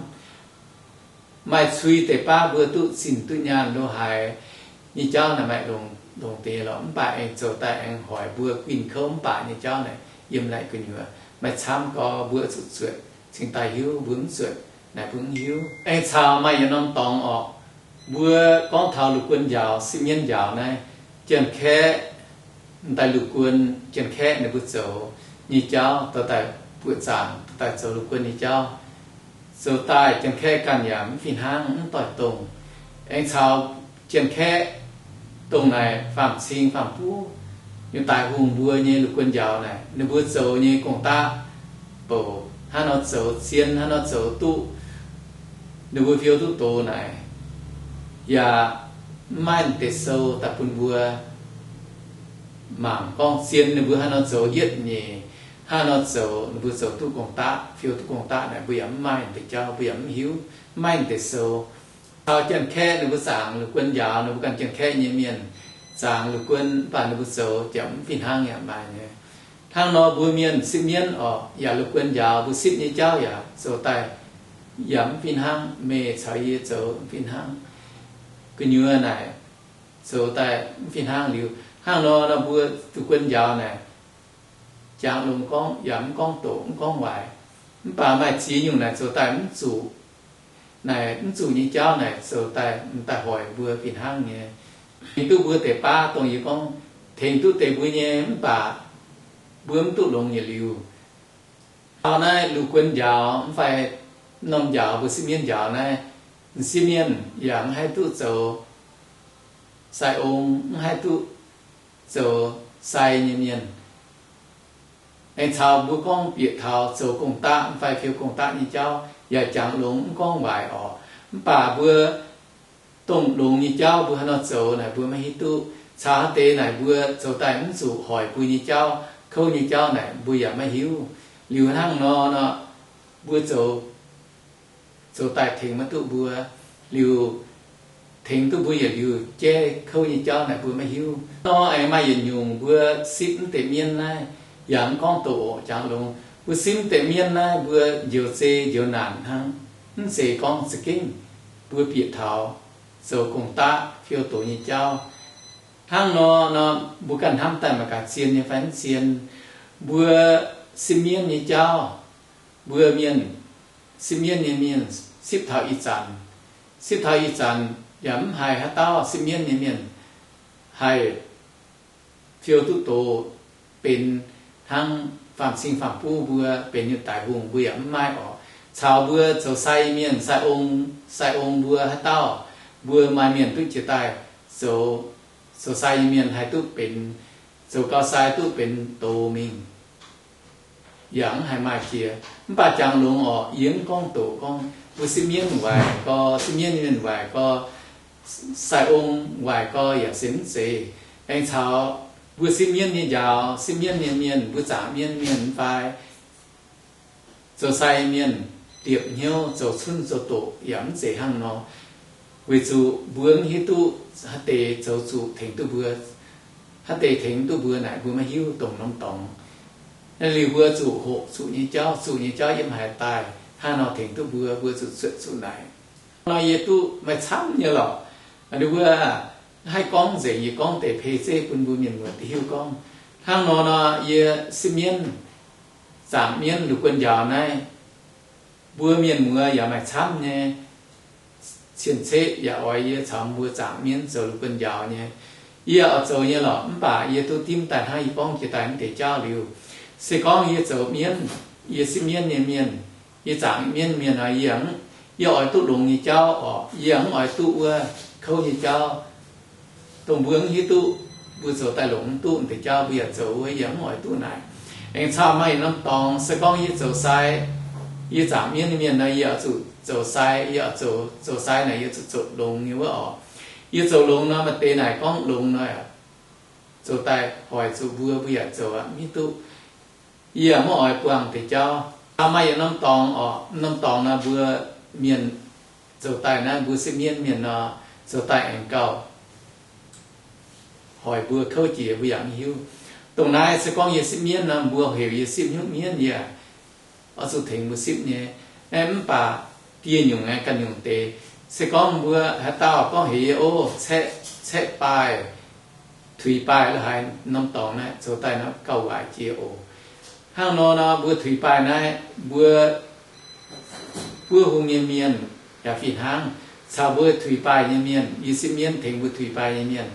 Maaih cui deix baav mbuo duqv zinh duqv nyaanh lo haaix nyei jauv naaic maaih longx deix lorqc, mv baac aengx zoux daaih aengx hoic mbuo guinh kouv mv baac nyei jauv naaic yiem laaic gu'nyuoz. Maaih camv gau mbuo zuqc zuotc cingx daaih hiuv, mbuo mv zuotc naaic mbuo mv hiuv. Aengx caux maaih yietc norm dorngx orqc, mbuo gorngv taux lungh guon njaaux, sipv mienv njaaux naaiv, Janx-Kaeqv, m'daaih lungh guon Janx-Kaeqv ninh mbuo zoux nyei jauv, dorh daaih buoqc zaangc, dorh daaih zoux lungh guon nyei jauv, zoux daaih Janx-Kaeqv ganh yaac mv fih hnangv, mv doix dongh. Aengx caux Janx-Kaeqv dongh naaic faam-cing faam-buv nyei daaih hungh mbuo nyei lungh guon njaaux naaic, ninh mbuo zoux nyei gong-daqv bouc hnangv nor zoux, zien hnangv nor zoux duqv ninh mbuo fiou duqv doz naaic, yaac mv maaih deix sou daaih bun mbuo mangc gorngv zien ninh mbuo hnangv nor zoux yietv nyeic, hnangv nor zoux ninh mbuo zoux duqv gong-daqv, fiou duqv gong-daqv naaic, mbuo yaac mv maaih deix jauv, mbuo yaac mv hiuv, mv maaih deix sou. Caux Janx-Kaeqv ninh mbuo zaangc lungh guon njaaux, ninh mbuo ganh Janx-Kaeqv nyei mienh zaangc lungh guon, mv baac ninh mbuo zoux jaax mv fih hnangv yaac maaih nyei. Hnangv nor mbuo mienh sipv mienv orqc, yaac lungh guon njaaux, mbuo sipv nyei jauv yaac zoux daaih yaac mv fih hnangv, meih caux yie zoux mv fih hnangv. Gu'nyuoz naaic zoux daaih mv fih hnangv liuz, hnangv nor nor mbuo lungh guon njaaux naaic, jangx longx gorngv yaac mv gorngv doqc mv gorngv waaic. Mv baac maaih ziex nyungc naaic zoux daaih mv zuqc, naaic mv zuqc nyei jauv naaic zoux daaih m'daaih hoic mbuo fih hnangv nyei. Tengx duqv mbuo deix baav dongh yie gorngv, tengx duqv deix mbuo nyei mv baac mbuo mv duqv longx yietc liuz. Taux naaiv lungh guon njaaux mv fai norm njaaux mbuo sipv mienv njaaux naaiv, m'sieqv mienh yaac mv haih duqv zoux sai ong, mv haih duqv zoux sai nyei mienh. Aengx caux mbuo gorngv bieqc taux zoux gong-daqv mv fai fiou gong-daqv nyei jauv yaac jangx longx mv gorngv waaic orqc. Mv baac mbuo Dongh longx nyei jauv mbuo haaix nor zoux naaic mbuo maiv hiuv duqv. Caux haaix deix naaic mbuo zoux daaih mv zuqc hoic mbuo nyei jauv, kouv nyei jauv naaic mbuo yaac maiv hiuv. Liuz hnangv nor nor, mbuo zoux, zoux daaih tengx maiv duqv mbuo, liuz tengx duqv mbuo yietc liuz jaiv kouv nyei jauv naaic mbuo maiv hiuv. Nor aengx maaih yietc nyungc mbuo sipv mv deix mienv naaiv, yaac mv gorngv doqc oc, jangx longx. Mbuo sipv mv deix mienv naaiv mbuo njoux zei njoux naanc hnangv, mv zeiz gorngv za'gengh mbuo bieqc taux zoux gong-daqv fiou doz nyei jauv. Hnangv nor nor, mbuo ganh hnamv daaih mangc gaax zien nyei fai mv zien. Mbuo sipv mienv nyei jauv, mbuo mienh, sipv mienv nyei mienh sipv taux ih zanc, sipv taux ih zanc yaac mv haih haaix dauh sipv mienv nyei mienh haih fiou duqv doz benx hnangv faam-cing faam-buv mbuo benx nyutc daic hungh mbuo yaac mv maaih oc. Caux mbuo zoux sai mienh, sai ong, sai ong mbuo haaix dauh, mbuo maaih mienh duqv jiex daaih zoux, zoux sai nyei mienh haih duqv benx, zoux gauh sai duqv benx doz mingh. Yaac mv haih maaih jiex. Mv baac jangx longx oc, yie mv gorngv doqc gorngv mbuo sipv mienv waaic gorx, sipv mienv nyei mienh waaic gorx, sai ong waaic gorx yaac se mv zeiz. Aengx caux mbuo sipv mienv nyei njaaux, sipv mienv nyei mienh, mbuo zaangc mienv mienh fai zoux sai mienh diepc hnyouv zoux cunv zoux doqc yaac mv zeiz hnangv nor. Weic zuqc mbuo mv hiuv duqv haaix deix zoux zuqc tengx duqv mbuo, haaix deix tengx duqv mbuo naaic mbuo maiv hiuv dongh norm dorngx. Naaiv liuz mbuo zuqc hoqc zuqc nyei jauv, zuqc nyei jauv yiem haaix daaih, hnangv nor tengx duqv mbuo, mbuo zuqc cuotv zuqc naaic. Nor yie duqv maaih camv nyei lorqc. Ninh mbuo haih gorngv nzengc, yie gorngv deix pei zeiv bun mbuo mienh muoz duqv hiuv gorngv. Hnangv nor nor yie sipv mienv, zaangc mienv lungh guon njaaux naaiv, mbuo mienh muoz yaac maaih camv nyei cien-ceqv yaac oix yie caux mbuo zaangc mienv zoux lungh guon njaaux nyei. Yie oix zoux nyei lorqc, mv baac yie duqv dimv daaih hnangv yie gorngv jiex daaih mv deix jauv liuz, se gorngv yie zoux mienv, yie sipv mienv nyei mienh, yie zaangc mienv mienh nor, yie, yie oix duqv longx nyei jauv oc. Yie mv oix duqv wuov kouv nyei jauv. Dongh mbuo mv hiuv duqv, mbuo zoux daaih longc mv duqv deix jauv, mbuo yaac zoux wuov, yie mv oix duqv naaic. Aengx caux maaih yietc norm dorngx, se gorngv yie zoux sai, yie zaangc mienv nyei mienh nor, yie oix zuqc zoux sai, yie oix zoux, zoux sai naaic yie zuqc zoux longx nyei wuov oc. Yie zoux longx nor, maaih deix naaic gorngv longx nor, zoux daaih hoic zuqc mbuo, mbuo yaac zoux aqv, mv hiuv duqv. Yie mv oix buangh deix jauv. Caux maaih yietc norm dorngx oc, norm dorngx nor mbuo mienh zoux daaih naaiv, mbuo sipv mienv mienh nor, zoux daaih aengx gauh hoic mbuo kouv jiex, mbuo yaac mv hiuv. Dongh naaiv se gorngv yie sipv mienv nor, mbuo heuc yie sipv hnyouv mienv, yie oix zuqc tengx mbuo sipv nyei. Aeqv, mv baac dieh nyungc aeqv, ganh nyungc deix. Se gorngv mbuo haaix dauh gorngv heuc yie, o, caeqv, caeqv baaih, tuix baaih la'haaix norm dorngx naaiv zoux daaih nor gauh waaic jiex oc. Hnangv nor nor mbuo tuix baaih naaiv, mbuo buov hung nyei mienh yaac fih hnangv, caux mbuo tuix baaih nyei mienh, yie sipv mienv tengx mbuo tuix baaih nyei mienh,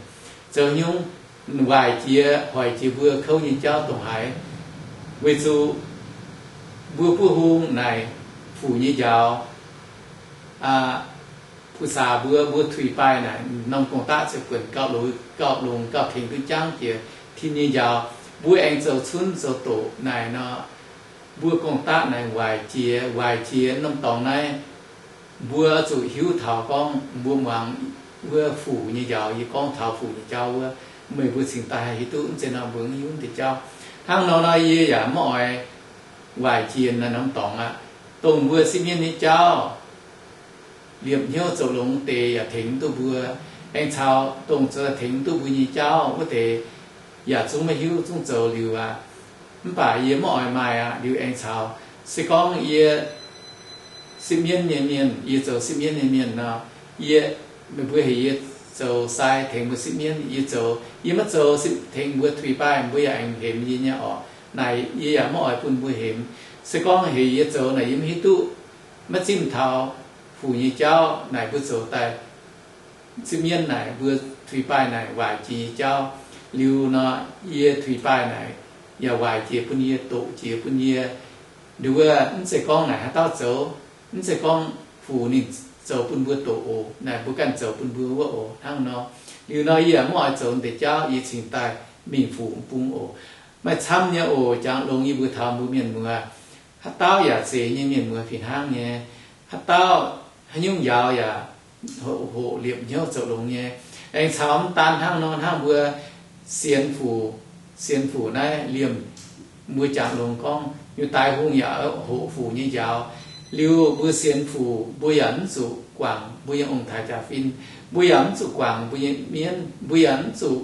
zoux nyungc waaic jiex hoic jiex mbuo kouv nyei jauv dongh haaix. Weic zuqc mbuo buov hung naaic fuc nyei njaaux, aa, fu-saax mbuo, mbuo tuix baaih naaic norm gong-daqv ziouc buonc gauh longx, gauh longx, gauh tengx duqv jangv jiex tin nyei njaaux. Mbuo aengx zoux cunv zoux doqc naaic nor, mbuo gong-daqv naaic waaic jiex, waaic jiex norm dorngx naaiv, mbuo zuqc hiuv taux gorngv mbuo muangx wuov fuc nyei njaaux. Yie gorngv taux fuc nyei jauv wuov, meih mbuo cingx daaih haih hiuv duqv. Mv zeiz nor mbuo mv hiuv deix jauv. Hnangv nor nor yie yaac mv oix waaic jiex naaiv norm dorngx aqv. Dongh mbuo sipv mienv nyei jauv, liepc hnyouv zoux longx deix yaac tengx duqv mbuo. Aengx caux dongh zoux tengx duqv mbuo nyei jauv wuov deix yaac zungv maiv hiuv, zungv zoux liuz aqv. Mv baac yie mv oix maaih aqv. Liuz aengx caux, se gorngv yie sipv mienv nyei mienh, yie zoux sipv mienv nyei mienh nor, yie, meih mbuo heuc yie zoux sai tengx mbuo sipv mienv, yie zoux. Yie maiv zoux sipv tengx mbuo tuix baaih, mbuo yaac aengx hemx yie nyei orqc. Naaic yie yaac maiv oix bun mbuo hemx. Se gorngv heuc yie zoux naaic yie maiv hiuv duqv, maiv zimv taux fuc nyei jauv naaic mbuo zoux daaih sipv mienv naaic, mbuo tuix baaih naaic waaic jiex nyei jauv. Liuz nor, yie tuix baaih naaic yaac waaic jiex bun yie, doqc jiex bun yie. Nduov, mv zeiz gorngv naaic haaix dauh zoux, mv zeiz gorngv fuc ninh zoux bun mbuo doqc oc. Naaic mbuo ganh zoux bun mbuo wuov oc. Hnangv nor, liuz nor yie yaac mv oix zoux deix jauv, yie cingx daaih mingh fuc bung oc. Maaih camv nyei oc. Jangx longx yie mbuox taux mbuo mienh muoz, haaix dauh yaac zeiz nyei mienh muoz fih hnangv nyei. Haaix dauh haaix nyungc njaaux yaac hoqc liepc hnyouv zoux longx nyei. Aengx caux mv daan hnangv nor, hnangv mbuo sienx fuc, sienx fuc naaiv liemh, mbuo jangx longx gorngv nyutc daaih hungh yaac hoqc fuc nyei njaaux. Liuz mbuo sienx fuc, mbuo yaac mv zuqc guangc mbuo nyei ong-taaix jaa-fin, mbuo yaac mv zuqc guangc mbuo nyei mienv, mbuo yaac mv zuqc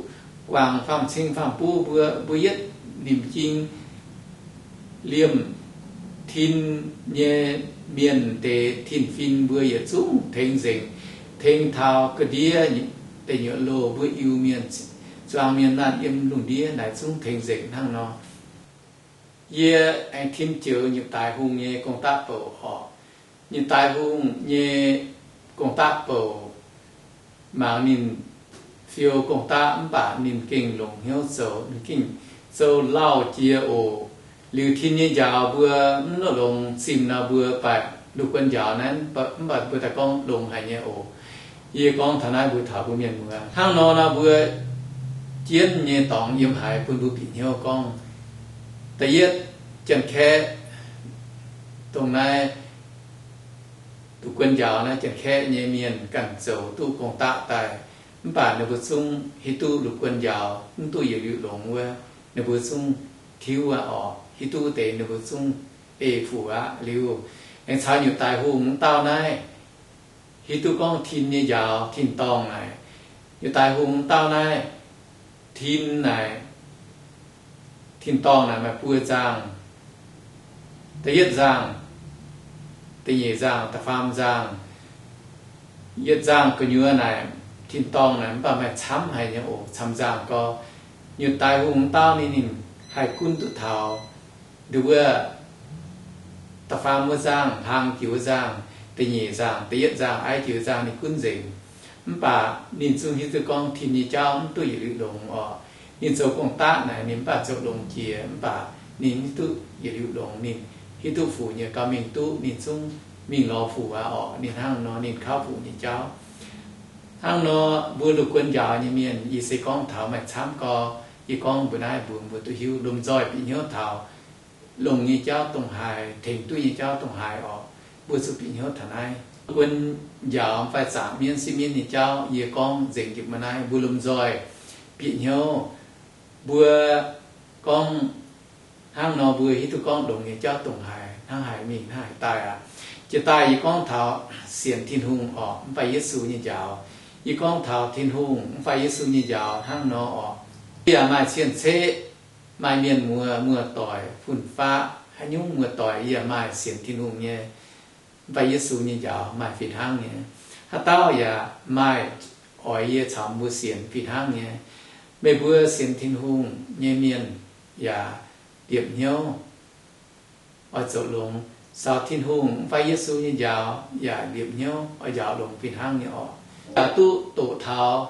guangc faam-cing faam-buv mbuo, mbuo yietv nimc jing liemh tin nyei mienh deix tin-fin mbuo yietc zungv tengx nzengc, tengx taux ga'ndiev deic nyuoqc loh mbuo Iu-Mienh, zuangx mienh naanh yiem lungh ndiev naaic zungv tengx nzengc hnangv nor. Yie aengx tim joux nyutc daaih hungh nyei gong-daqv bouc orqc. Nyutc daaih hungh nyei gong-daqv bouc, mangc ninh fiou gong-daqv mv baac ninh gengh longc hnyouv zoux, ninh gengh zoux lauh jiex oc. Liuz tin nyei njaaux mbuo mv longx zimh nor, mbuo baac lungh guon njaaux naaiv, mv baac mbuo daaih gorngv longx haic nyei oc. Yie gorngv taux naaiv mbuo taux mbuo mienh muoz hnangv nor nor, mbuo jienv nyei dorngx yiem haaix bun mbuo bieqc hnyouv gorngv, da'yietv, Janx-Kaeqv, dongh naaiv lungh guon njaaux naaiv Janx-Kaeqv nyei mienh ganh zoux duqv gong-daqv daaih, mv baac ninh mbuo zungv hiuv duqv lungh guon njaaux mv duqv yietc liuz longx wuov, ninh mbuo zungv tiuv aqv orqc. Hiuv duqv deix ninh mbuo zungv ei fuc aqv. Liuz aengx caux nyutc daaih hungh mv dauh naaiv, hiuv duqv gorngv tin nyei njaaux tin-dorngh naaic, nyutc daaih hungh mv dauh naaiv, tin naaic, tin-dorngh naaic maaih buo nzangh. Da'yietv nzangh, da'nyeic nzangh, da'faam nzangh. Yietv nzangh gu'nyuoz naaic, tin-dorngh naaic mv baac maaih camv haic nyei oc, camv nzangh gau. Nyutc daaih hungh mv dauh ninh, ninh haih gunv duqv taux nduov wuov da'faam wuov nzangh, hlang jiex wuov nzangh, da'nyeic nzangh, da'yietv nzangh, aiv jiex wuov nzangh ninh gunv nzengc. Mv baac ninh zungv hiuv duqv gorngv tin nyei jauv mv duqv yietc liuz longx orqc. Ninh zoux gong-daqv naaic ninh mv baac zoux longx jiex, mv baac ninh mv duqv yietc liuz longx. Ninh hiuv duqv fuc nyei gauh mingh duqv, ninh zungv mingh lorz fuc aqv orqc. Ninh hnangv nor ninh kauv fuc nyei jauv. Hnangv nor mbuo lungh guon njaaux nyei mienh, yie se gorngv taux maaih camv gau. Yie gorngv mbuo naaiv mbuo, mbuo duqv hiuv, lomh nzoih bieqc hnyouv taux longx nyei jauv dongh haaix, tengx duqv nyei jauv dongh haaix orqc. Mbuo zuqc bieqc hnyouv taux naaiv. Lungh guon njaaux fai zaangc mienv sieqv mienv nyei jauv, yie gorngv nzengc njiec mbuo naaiv, mbuo lomh nzoih bieqc hnyouv. Mbuo gorngv hnangv nor mbuo hiuv duqv gorngv longx nyei jauv dongh haaix, hnangv haaix mingh hnangv haaix daaih aqv. Jiex daaih yie gorngv taux sienx Tin-Hungh orqc, mv fai Yesu nyei njaaux. Yie gorngv taux Tin-Hungh mv fai Yesu nyei njaaux hnangv nor orqc. Yie yaac maaih cien-ceqv, maaih mienh muoz muoz-doic fun-faqv haaix nyungc muoz-doic yie yaac maaih sienx Tin-Hungh nyei, mv fai Yesu nyei njaaux maaih fih hnangv nyei. Haaix dauh yaac maaih oix yie caux mbuo sienx fih hnangv nyei. Meih mbuo sienx Tin-Hungh nyei mienh yaac liepc hnyouv oix zoux longx caux Tin-Hungh mv fai Yesu nyei njaaux yaac liepc hnyouv oix njaaux longx fih hnangv nyei orqc. Yaac duqv doqc taux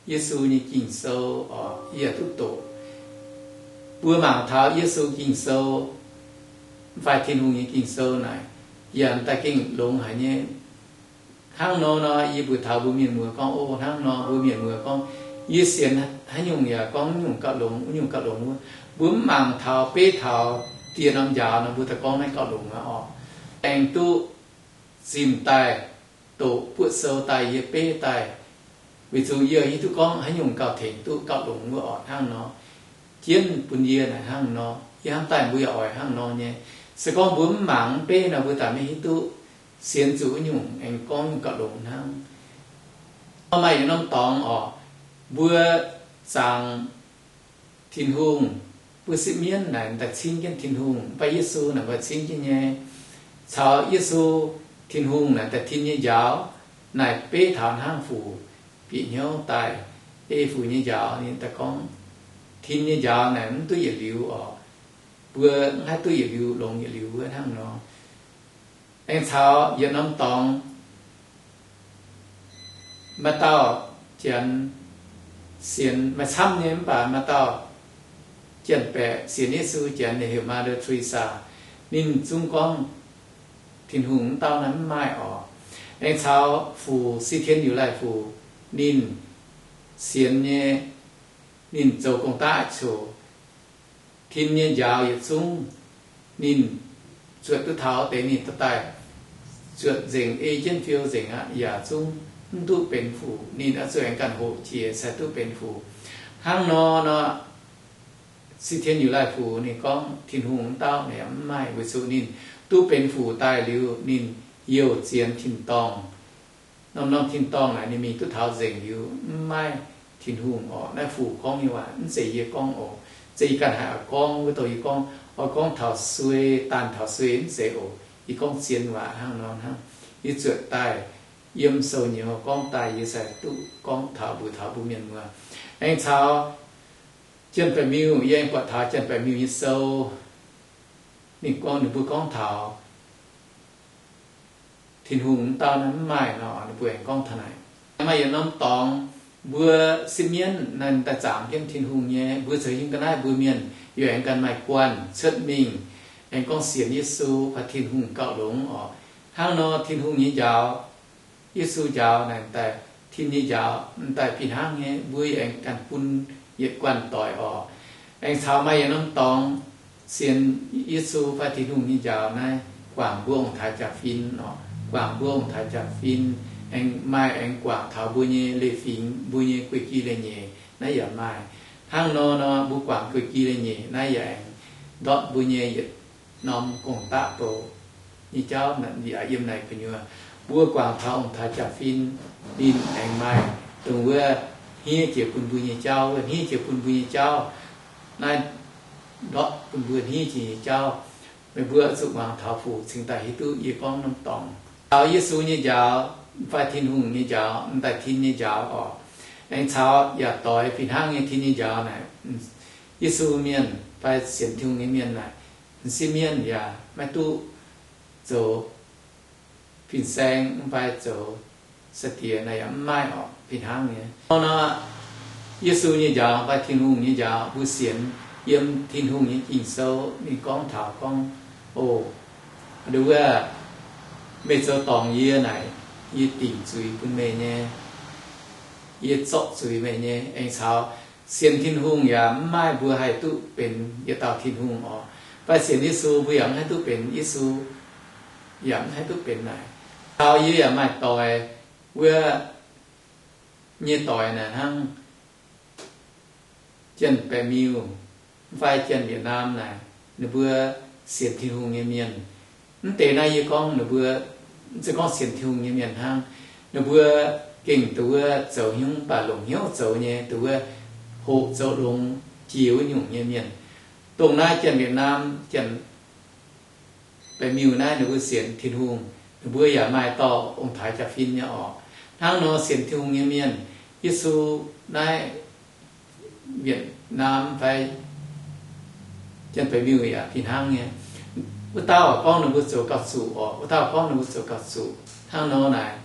Yesu nyei Ging-Sou orqc, yie yaac duqv doqc. Mbuo mangc taux Yesu Ging-Sou mv fai Tin-Hungh nyei Ging-Sou naaic, yaac daaih gengh longx haic nyei. Hnangv nor nor, yie mbuox taux mbuo mienh muoz gorngv, o, hnangv nor mbuo mienh muoz gorngv, yie sienx haaix nyungc yaac gorngv nyungc gauh longx, wuov nyungc gauh longx wuov. Mbuo mv mangc taux beiv taux dieh norm njaaux nor, mbuo daaih gorngv naaiv gauh longx aqv orqc. Aengx duqv zimh daaih, doqc buoqv sou daaih, yie beiv daaih, weic zuqc yie hiuv duqv gorngv haaix nyungc gauh tengx duqv gauh longx wuov orqc. Hnangv nor, jienv bun yie naaic hnangv nor, yie hnamv daaih mbuo yaac oix hnangv nor nyei. Se gorngv mbuo mv mangc mv beiv nor, mbuo daaih maiv hiuv duqv sienx zuqc wuov nyungc aengx gorngv nyungc gauh longx hnangv. Maaih yietc norm dorngx orqc, mbuo zaangc Tin-Hungh, mbuo sipv mienv naaic daaih cingv jienv Tin-Hungh, mv baac Yesu naaic mbuo cingv jienv nyei. Caux Yesu, Tin-Hungh naaic daaih tin nyei njaaux, naaic beiv taux hnangv fuc bieqc hnyouv daaih, ei fuc nyei njaaux ninh daaih gorngv, tin nyei njaaux naaic mv duqv yietc liuz orqc. Mbuo mv haih duqv yietc liuz longx yietc liuz wuov hnangv nor. Aengx caux yietc norm dorngx, maaih dauh janx sienx maaih camv nyei, mv baac maaih dauh janx-baeqc sienx Yesu janx, ninh heuc Mother Teresa. Ninh zungv gorngv Tin-Hungh mv dauh naaiv mv maaih orqc. Aengx caux Fuc Si Tien Liuz Laih Fuc, ninh sienx nyei, ninh zoux gong-daqv coc, tin nyei njaaux yietc zungv ninh zuotc duqv taux deix, ninh dorh daaih zuotc nzengc, ei jienv fiou nzengc aqv, yaac zungv mv duqv benx fuc. Ninh oix zuqc aengx ganh hoqc jiex cingx duqv benx fuc. Hnangv nor nor, Si^tien Yuh^lai Fuc ninh gorngv Tin-Hungh wuov dauh naaic mv maaih, weic zuqc ninh duqv benx fuc daaih liuz, ninh youh zienx tin-dorngh. Norm-norm tin-dorngh naaic ninh mingh duqv taux nzengc liuz, mv maaih Tin-Hungh orqc. Naaiv fuc gorngv nyei waac, mv zeiz yie gorngv oc. Zeiz yie ganh haiz oix gorngv, wuov douh yie gorngv, oix gorngv taux suei, daanh taux suei mv zeiz oc. Yie gorngv zien waac hnangv nor hnangv. Yie zuotc daaih yiem sou nyouz gorngv daaih, yie sai duqv gorngv taux mbuox taux mbuo mienh muoz. Aengx caux Janx-Baeqc Miuh, yie aengx buatc taux Janx-Baeqc Miuh nyei sou. Ninh gorngv, ninh mbuo gorngv taux Tin-Hungh wuov dauh naaic mv maaih nor, ninh mbuo aengx gorngv taux naaic. Maaih yietc norm dorngx, mbuo sipv mienv naaic daaih zaangc jienv Tin-Hungh nyei, mbuo zoux hingv ga'naaiv mbuo mienh yaac aengx ganh maaih guanh cuotv mingh, aengx gorngv sienx Yesu fai Tin-Hungh gauh longx orqc. Hnangv nor Tin-Hungh nyei njaaux, Yesu njaaux naaic daaih, tin nyei njaaux daaih fih hnangv nyei, mbuo yaac aengx ganh bun yietc guanh doic orqc. Aengx caux maaih yietc norm dorngx sienx Yesu fai Tin-Hungh nyei njaaux naaiv guangc mbuo ong-taaix jaax-fin orqc. Guangc mbuo ong-taaix jaax-fin, aengx maaih aengx guangc taux mbuo nyei leiz-fingx, mbuo nyei guei-gi leiz-nyeic naaiv yaac maaih. Hnangv nor nor, mbuo guangc guei-gi leiz-nyeic naaiv yaac aengx ndortv mbuo nyei yietc norm gong-daqv bou nyei jauv yaac yiem naaic gu'nyuoz. Mbuo guangc taux ong-taaix jaax-fin, ninh aengx maaih dongh wuov hniev jiex bun mbuo nyei jauv, wuov hniev jiex bun mbuo nyei jauv naaiv ndortv bun mbuo hniev jiex nyei jauv. Meih mbuo zuqc muangx taux fuc cingx daaih hiuv duqv yie gorngv norm dorngx. Taux Yesu nyei njaaux fai Tin-Hungh nyei njaaux, m'daaih tin nyei njaaux orqc. Aengx caux yaac doix fih hnangv nyei tin nyei njaaux naaic, Yesu mienh fai sienx Tin-Hungh nyei mienh naaic, m'sieqv mienh yaac maiv duqv zoux fin-saeng mv fai zoux sai-diex naaic yaac mv maaih orqc, fih hnangv nyei. Nor, Yesu nyei njaaux fai Tin-Hungh nyei njaaux mbuo sienx yiem Tin-Hungh nyei Ging-Sou ninh gorngv taux gorngv, o, nduov, meih zoux dorngc yie naaic, yie dingc zuiz bun meih nyei, yie zorqv zuiz meih nyei. Aengx caux sienx Tin-Hungh yaac mv maaih mbuo haih duqv benx yietc dauh Tin-Hungh orqc. Fai sienx Yesu mbuo yaac mv haih duqv benx Yesu, yaac mv haih duqv benx naaic. Taux yie yaac maaih doic, wuov nyei doic naaic hnangv Janx-Baeqc Miuh fai Janx-Wietc^naam naaic, ninh mbuo sienx Tin-Hungh nyei mienh. Mv deix naaiv yie gorngv ninh mbuo, mv zeiz gorngv sienx Tin-Hungh nyei mienh hnangv. Ninh mbuo gengh dongh wuov zoux hnyouv mv baac longc hnyouv zoux nyei, dongh wuov hoqc zoux longx jiex wuov nyungc nyei mienh. Dongh naaiv Janx-Wietc^naam, Janx-Baeqc Miuh naaiv ninh mbuo sienx Tin-Hungh, ninh mbuo yaac maaih dorh ong-taaix jaax-fin nyei orqc. Hnangv nor sienx Tin-Hungh nyei mienh, Yesu naaiv Wietc^naam fai Janx-Baeqc Miuh yaac fih hnangv nyei. Wuov dauh gorngv ninh mbuo zoux gauh zuqc orqc, wuov dauh gorngv ninh mbuo zoux gauh zuqc. Hnangv nor naaic,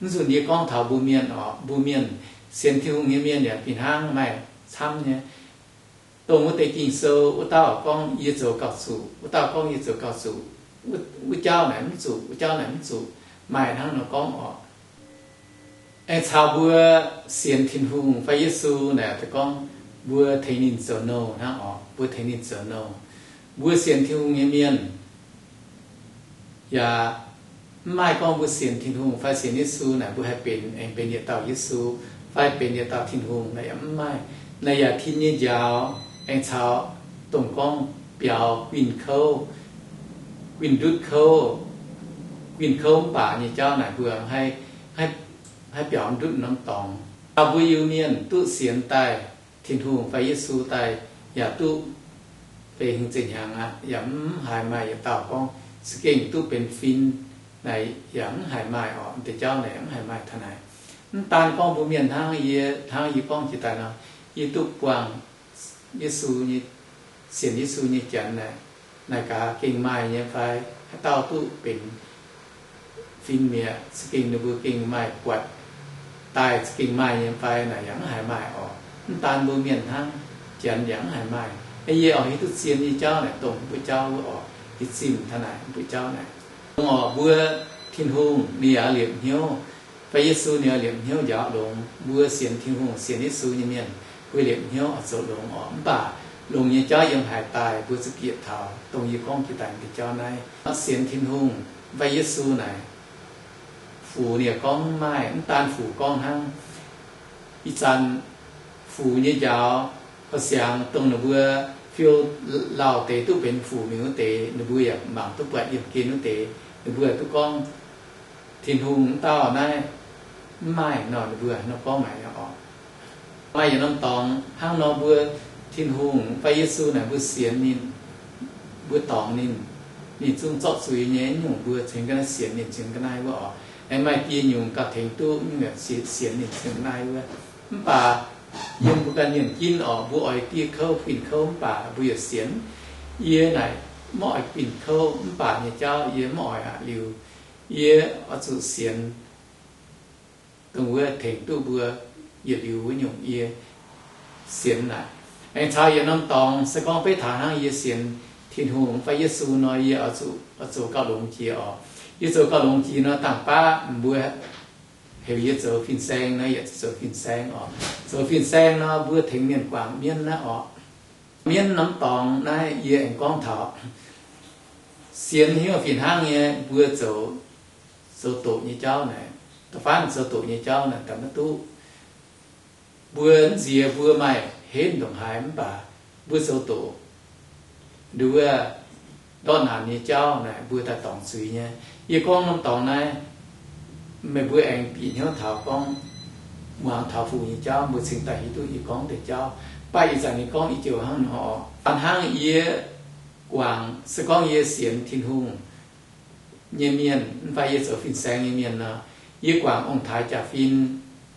mv zuqc ndie gorngv taux mbuo mienh orqc, mbuo mienh sienx Tin-Hungh nyei mienh yaac fih hnangv maaih camv nyei. Dongh wuov deix Ging-Sou, wuov dauh gorngv yie zoux gauh zuqc, wuov dauh gorngv yie zoux gauh zuqc, wuov jauv naaic mv zuqc, wuov jauv naaic mv zuqc, maaih hnangv nor gorngv orqc. Aengx caux mbuo sienx Tin-Hungh fai Yesu naaic, deix gorngv mbuo tengx ninh zoux nouh hnangv orqc, mbuo tengx ninh zoux nouh. Mbuo sienx Tin-Hungh nyei mienh yaac mv maaih gorngv mbuo sienx Tin-Hungh fai sienx Yesu naaic mbuo haih benx, aengx benx yietc dauh Yesu fai benx yietc dauh Tin-Hungh naaic yaac mv maaih. Naaic yaac tin nyei njaaux, aengx caux dongh gorngv biaux guinh kouv, guinh ndutv kouv, guinh kouv mv baac nyei jauv naaic mbuo haih, haih biaux ndutv norm dorngx. Taux mbuo Iu-Mienh duqv sienx daaih Tin-Hungh fai Yesu daaih yaac duqv feix hingh ziepc hnyangx aqv, yaac mv haiz maaih yietc dauh gorngv za'gengh duqv benx fin naaic, yaac mv haiz maaih orqc. Deix jauv naaic mv haiz maaih taux naaic. Mv daan gorngv mbuo mienh hnangv, yie hnangv yie gorngv jiex daaih nor, yie duqv buangh Yesu nyei, sienx Yesu nyei Janx naaic, naaic gaax gengh maaih nyei fai? Haaix dauh duqv benx fin mi'aqv? Za'gengh ninh mbuo gengh maaih buatc daaih za'gengh maaih nyei fai? Naaic yaac mv haiz maaih orqc. Mv daan mbuo mienh hnangv, Janx yaac mv haiz maaih. Yie oix hiuv duqv zien nyei jauv naaic dongh mbuo jauv wuov orqc. Hieh zimh taux naaic mbuo jauv naaic, dongh orqc mbuo Tin-Hungh ninh yaac liepc hnyouv, fai Yesu ninh yaac liepc hnyouv njaaux longx. Mbuo sienx Tin-Hungh sienx Yesu nyei mienh, mbuo liepc hnyouv oix zoux longx orqc. Mv baac longx nyei jauv yiem haaix daaih mbuo za'gengh taux dongh yie gorngv jiex daaih nyei jauv naaiv. Sienx Tin-Hungh fai Yesu naaic, Fuc ninh yaac gorngv mv maaih, mv daan fuc gorngv hnangv. Ih zanc fuc nyei njaaux, horqc siangx dongh ninh mbuo fiou lauh deix duqv benx fuc mingh wuov deix, ninh mbuo yaac mangc duqv buatc yiemh gen wuov deix, ninh mbuo duqv gorngv, Tin-Hungh wuov dauh naaiv mv maaih nor, ninh mbuo nor gorngv maaic oc. Maaih yietc norm dorngx hnangv nor mbuo, Tin-Hungh fai Yesu naaic mbuo sienx ninh, mbuo dorngx ninh, ninh zungv zorqv zuiz nyei nyungc, mbuo cingx ga'naaiv sienx ninh, cingx ga'naaiv wuov oc. Aengx maaih dieh nyungc gauh tengx duqv nyungc, sienx ninh cingx ga'naaiv wuov. Mv baac yiem mbuo ganh mienh ginv oc, mbuo oix dieh kouv fin-kouv mv baac mbuo yaac sienx. Yie naaic maiv oix fin-kouv mv baac nyei jauv yie maiv oix aqv. Liuz yie oix zuqc sienx dongh wuov tengx duqv mbuo yietc liuz wuov nyungc yie sienx naaic. Aengx caux yietc norm dorngx se gorngv beiv taux hnangv yie sienx Tin-Hungh fai Yesu nor, yie oix zoux gauh longx jiex oc. Yie zoux gauh longx jiex nor, dangh baav mbuo heuc yie zoux fin-saeng nor, yie zoux fin-saeng oc. Zoux fin-saeng nor, mbuo tengx mienh guangc mienv naaiv oc. Mienv norm dorngx naaiv yie aengx gorngv taux sienx hnyouv fih hnangv nyei, mbuo zoux, zoux doqc nyei jauv naaic, da'faanh zoux doqc nyei jauv naaic daaih maiv duqv. Mbuo nziex mbuo maaih henv ndongc haaix mv baac mbuo zoux doqc nduov ndortv naanc nyei jauv naaic, mbuo daaih dorngc zuiz nyei. Yie gorngv norm dorngx naaiv, meih mbuo aengx bieqc hnyouv taux gorngv muangx taux fuc nyei jauv, mbuo cingx daaih hiuv duqv yie gorngv deix jauv. Mv baac ih zanc yie gorngv i joux hnangv nor oc. Hnangv yie guangc, se gorngv yie sienx Tin-Hungh nyei mienh mv fai yie zoux fin-saeng nyei mienh nor, yie guangc ong-taaix jaax-fin,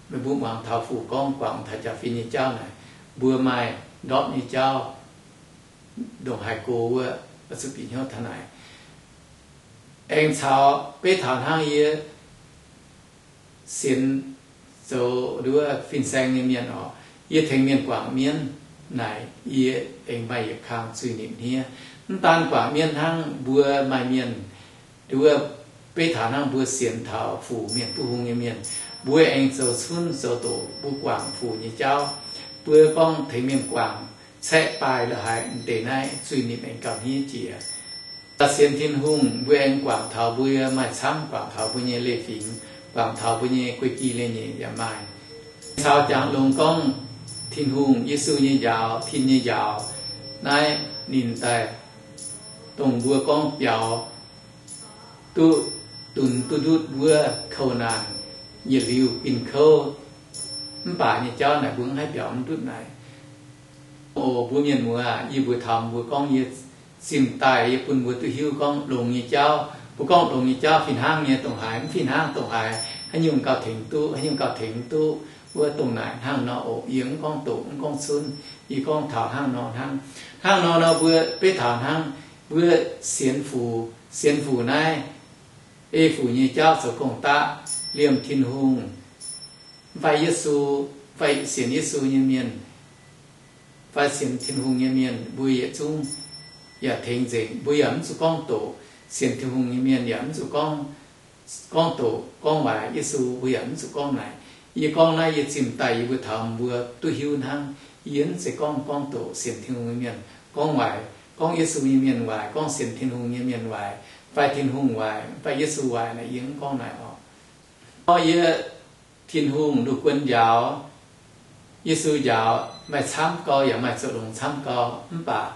meih mbuo muangx taux fuc gorngv guangc ong-taaix jaax-fin nyei jauv naaic, mbuo maaih ndortv nyei jauv ndongc haaix go wuov, oix zuqc bieqc hnyouv taux naaic. Aengx caux beiv taux hnangv yie sienx zoux nduov fin-saeng nyei mienh oc, yie tengx mienh guangc mienv naaic, yie aengx maaih yietc kang zuiz-nipc hniev. Mv daan guangc mienv hnangv, mbuo maaih mienh nduov, beiv taux hnangv mbuo sienx taux fuc mienh, buov hung nyei mienh, mbuo aengx zoux cunv zoux doqc mbuo guangc fuc nyei jauv. Mbuo gorngv tengx mienh guangc caeqv baaih la'haaix, m'deix naaiv zuiz-nipc aengx gauh hniev jiex. Sienx Tin-Hungh mbuo aengx guangc taux mbuo maaih camv, guangc taux mbuo nyei leiz-fingx, guangc taux mbuo nyei guei-gi leiz-nyeic yaac maaih. Caux jangx longx gorngv Tin-Hungh, Yesu nyei njaaux, tin nyei njaaux naaiv, ninh daaih dongh mbuo gorngv biaux duqv dunx duqv ndutv wuov kouv naanc, yietc liuz bin kouv, mv baac nyei jauv naaic mbuo mv haih biaux mv ndutv naaic. O mbuo mienh muoz, yie mbuox taux mbuo gorngv yie zimh daaih yie bun mbuo duqv hiuv gorngv longx nyei jauv. Mbuo gorngv longx nyei jauv fih hnangv nyei dongh haaix, mv fih hnangv dongh haaix, haaix nyungc gauh tengx duqv, haaix nyungc gauh tengx duqv. Wuov dongh naaic hnangv nor oc. Yie mv gorngv doqc, mv gorngv cunv, yie gorngv taux hnangv nor hnangv. Hnangv nor nor mbuo beiv taux hnangv, mbuo sienx fuc, sienx fuc naaiv, ei fuc nyei jauv zoux gong-daqv, liemh Tin-Hungh, mv fai Yesu, fai sienx Yesu nyei mienh, fai sienx Tin-Hungh nyei mienh, mbuo yietc zungv yaac tengx nzengc. Mbuo yaac mv zuqc gorngv doqc. Sienx Tin-Hungh nyei mienh yaac mv zuqc gorngv, gorngv doqc gorngv waaic Yesu, mbuo yaac mv zuqc gorngv naaic. Yie gorngv naaiv yie zimh daaih yie mbuo taux mbuo duqv hiuv hnangv. Yie mv zeiz gorngv, gorngv doqc sienx Tin-Hungh nyei mienh gorngv waaic, gorngv Yesu nyei mienh waaic, gorngv sienx Tin-Hungh nyei mienh waaic, fai Tin-Hungh waaic, fai Yesu waaic naaic, yie mv gorngv naaic oc. Nor yie, Tin-Hungh, Lungh Guon njaaux, Yesu njaaux, maaih camv gau yaac maaih zoux longx camv gau, mv baac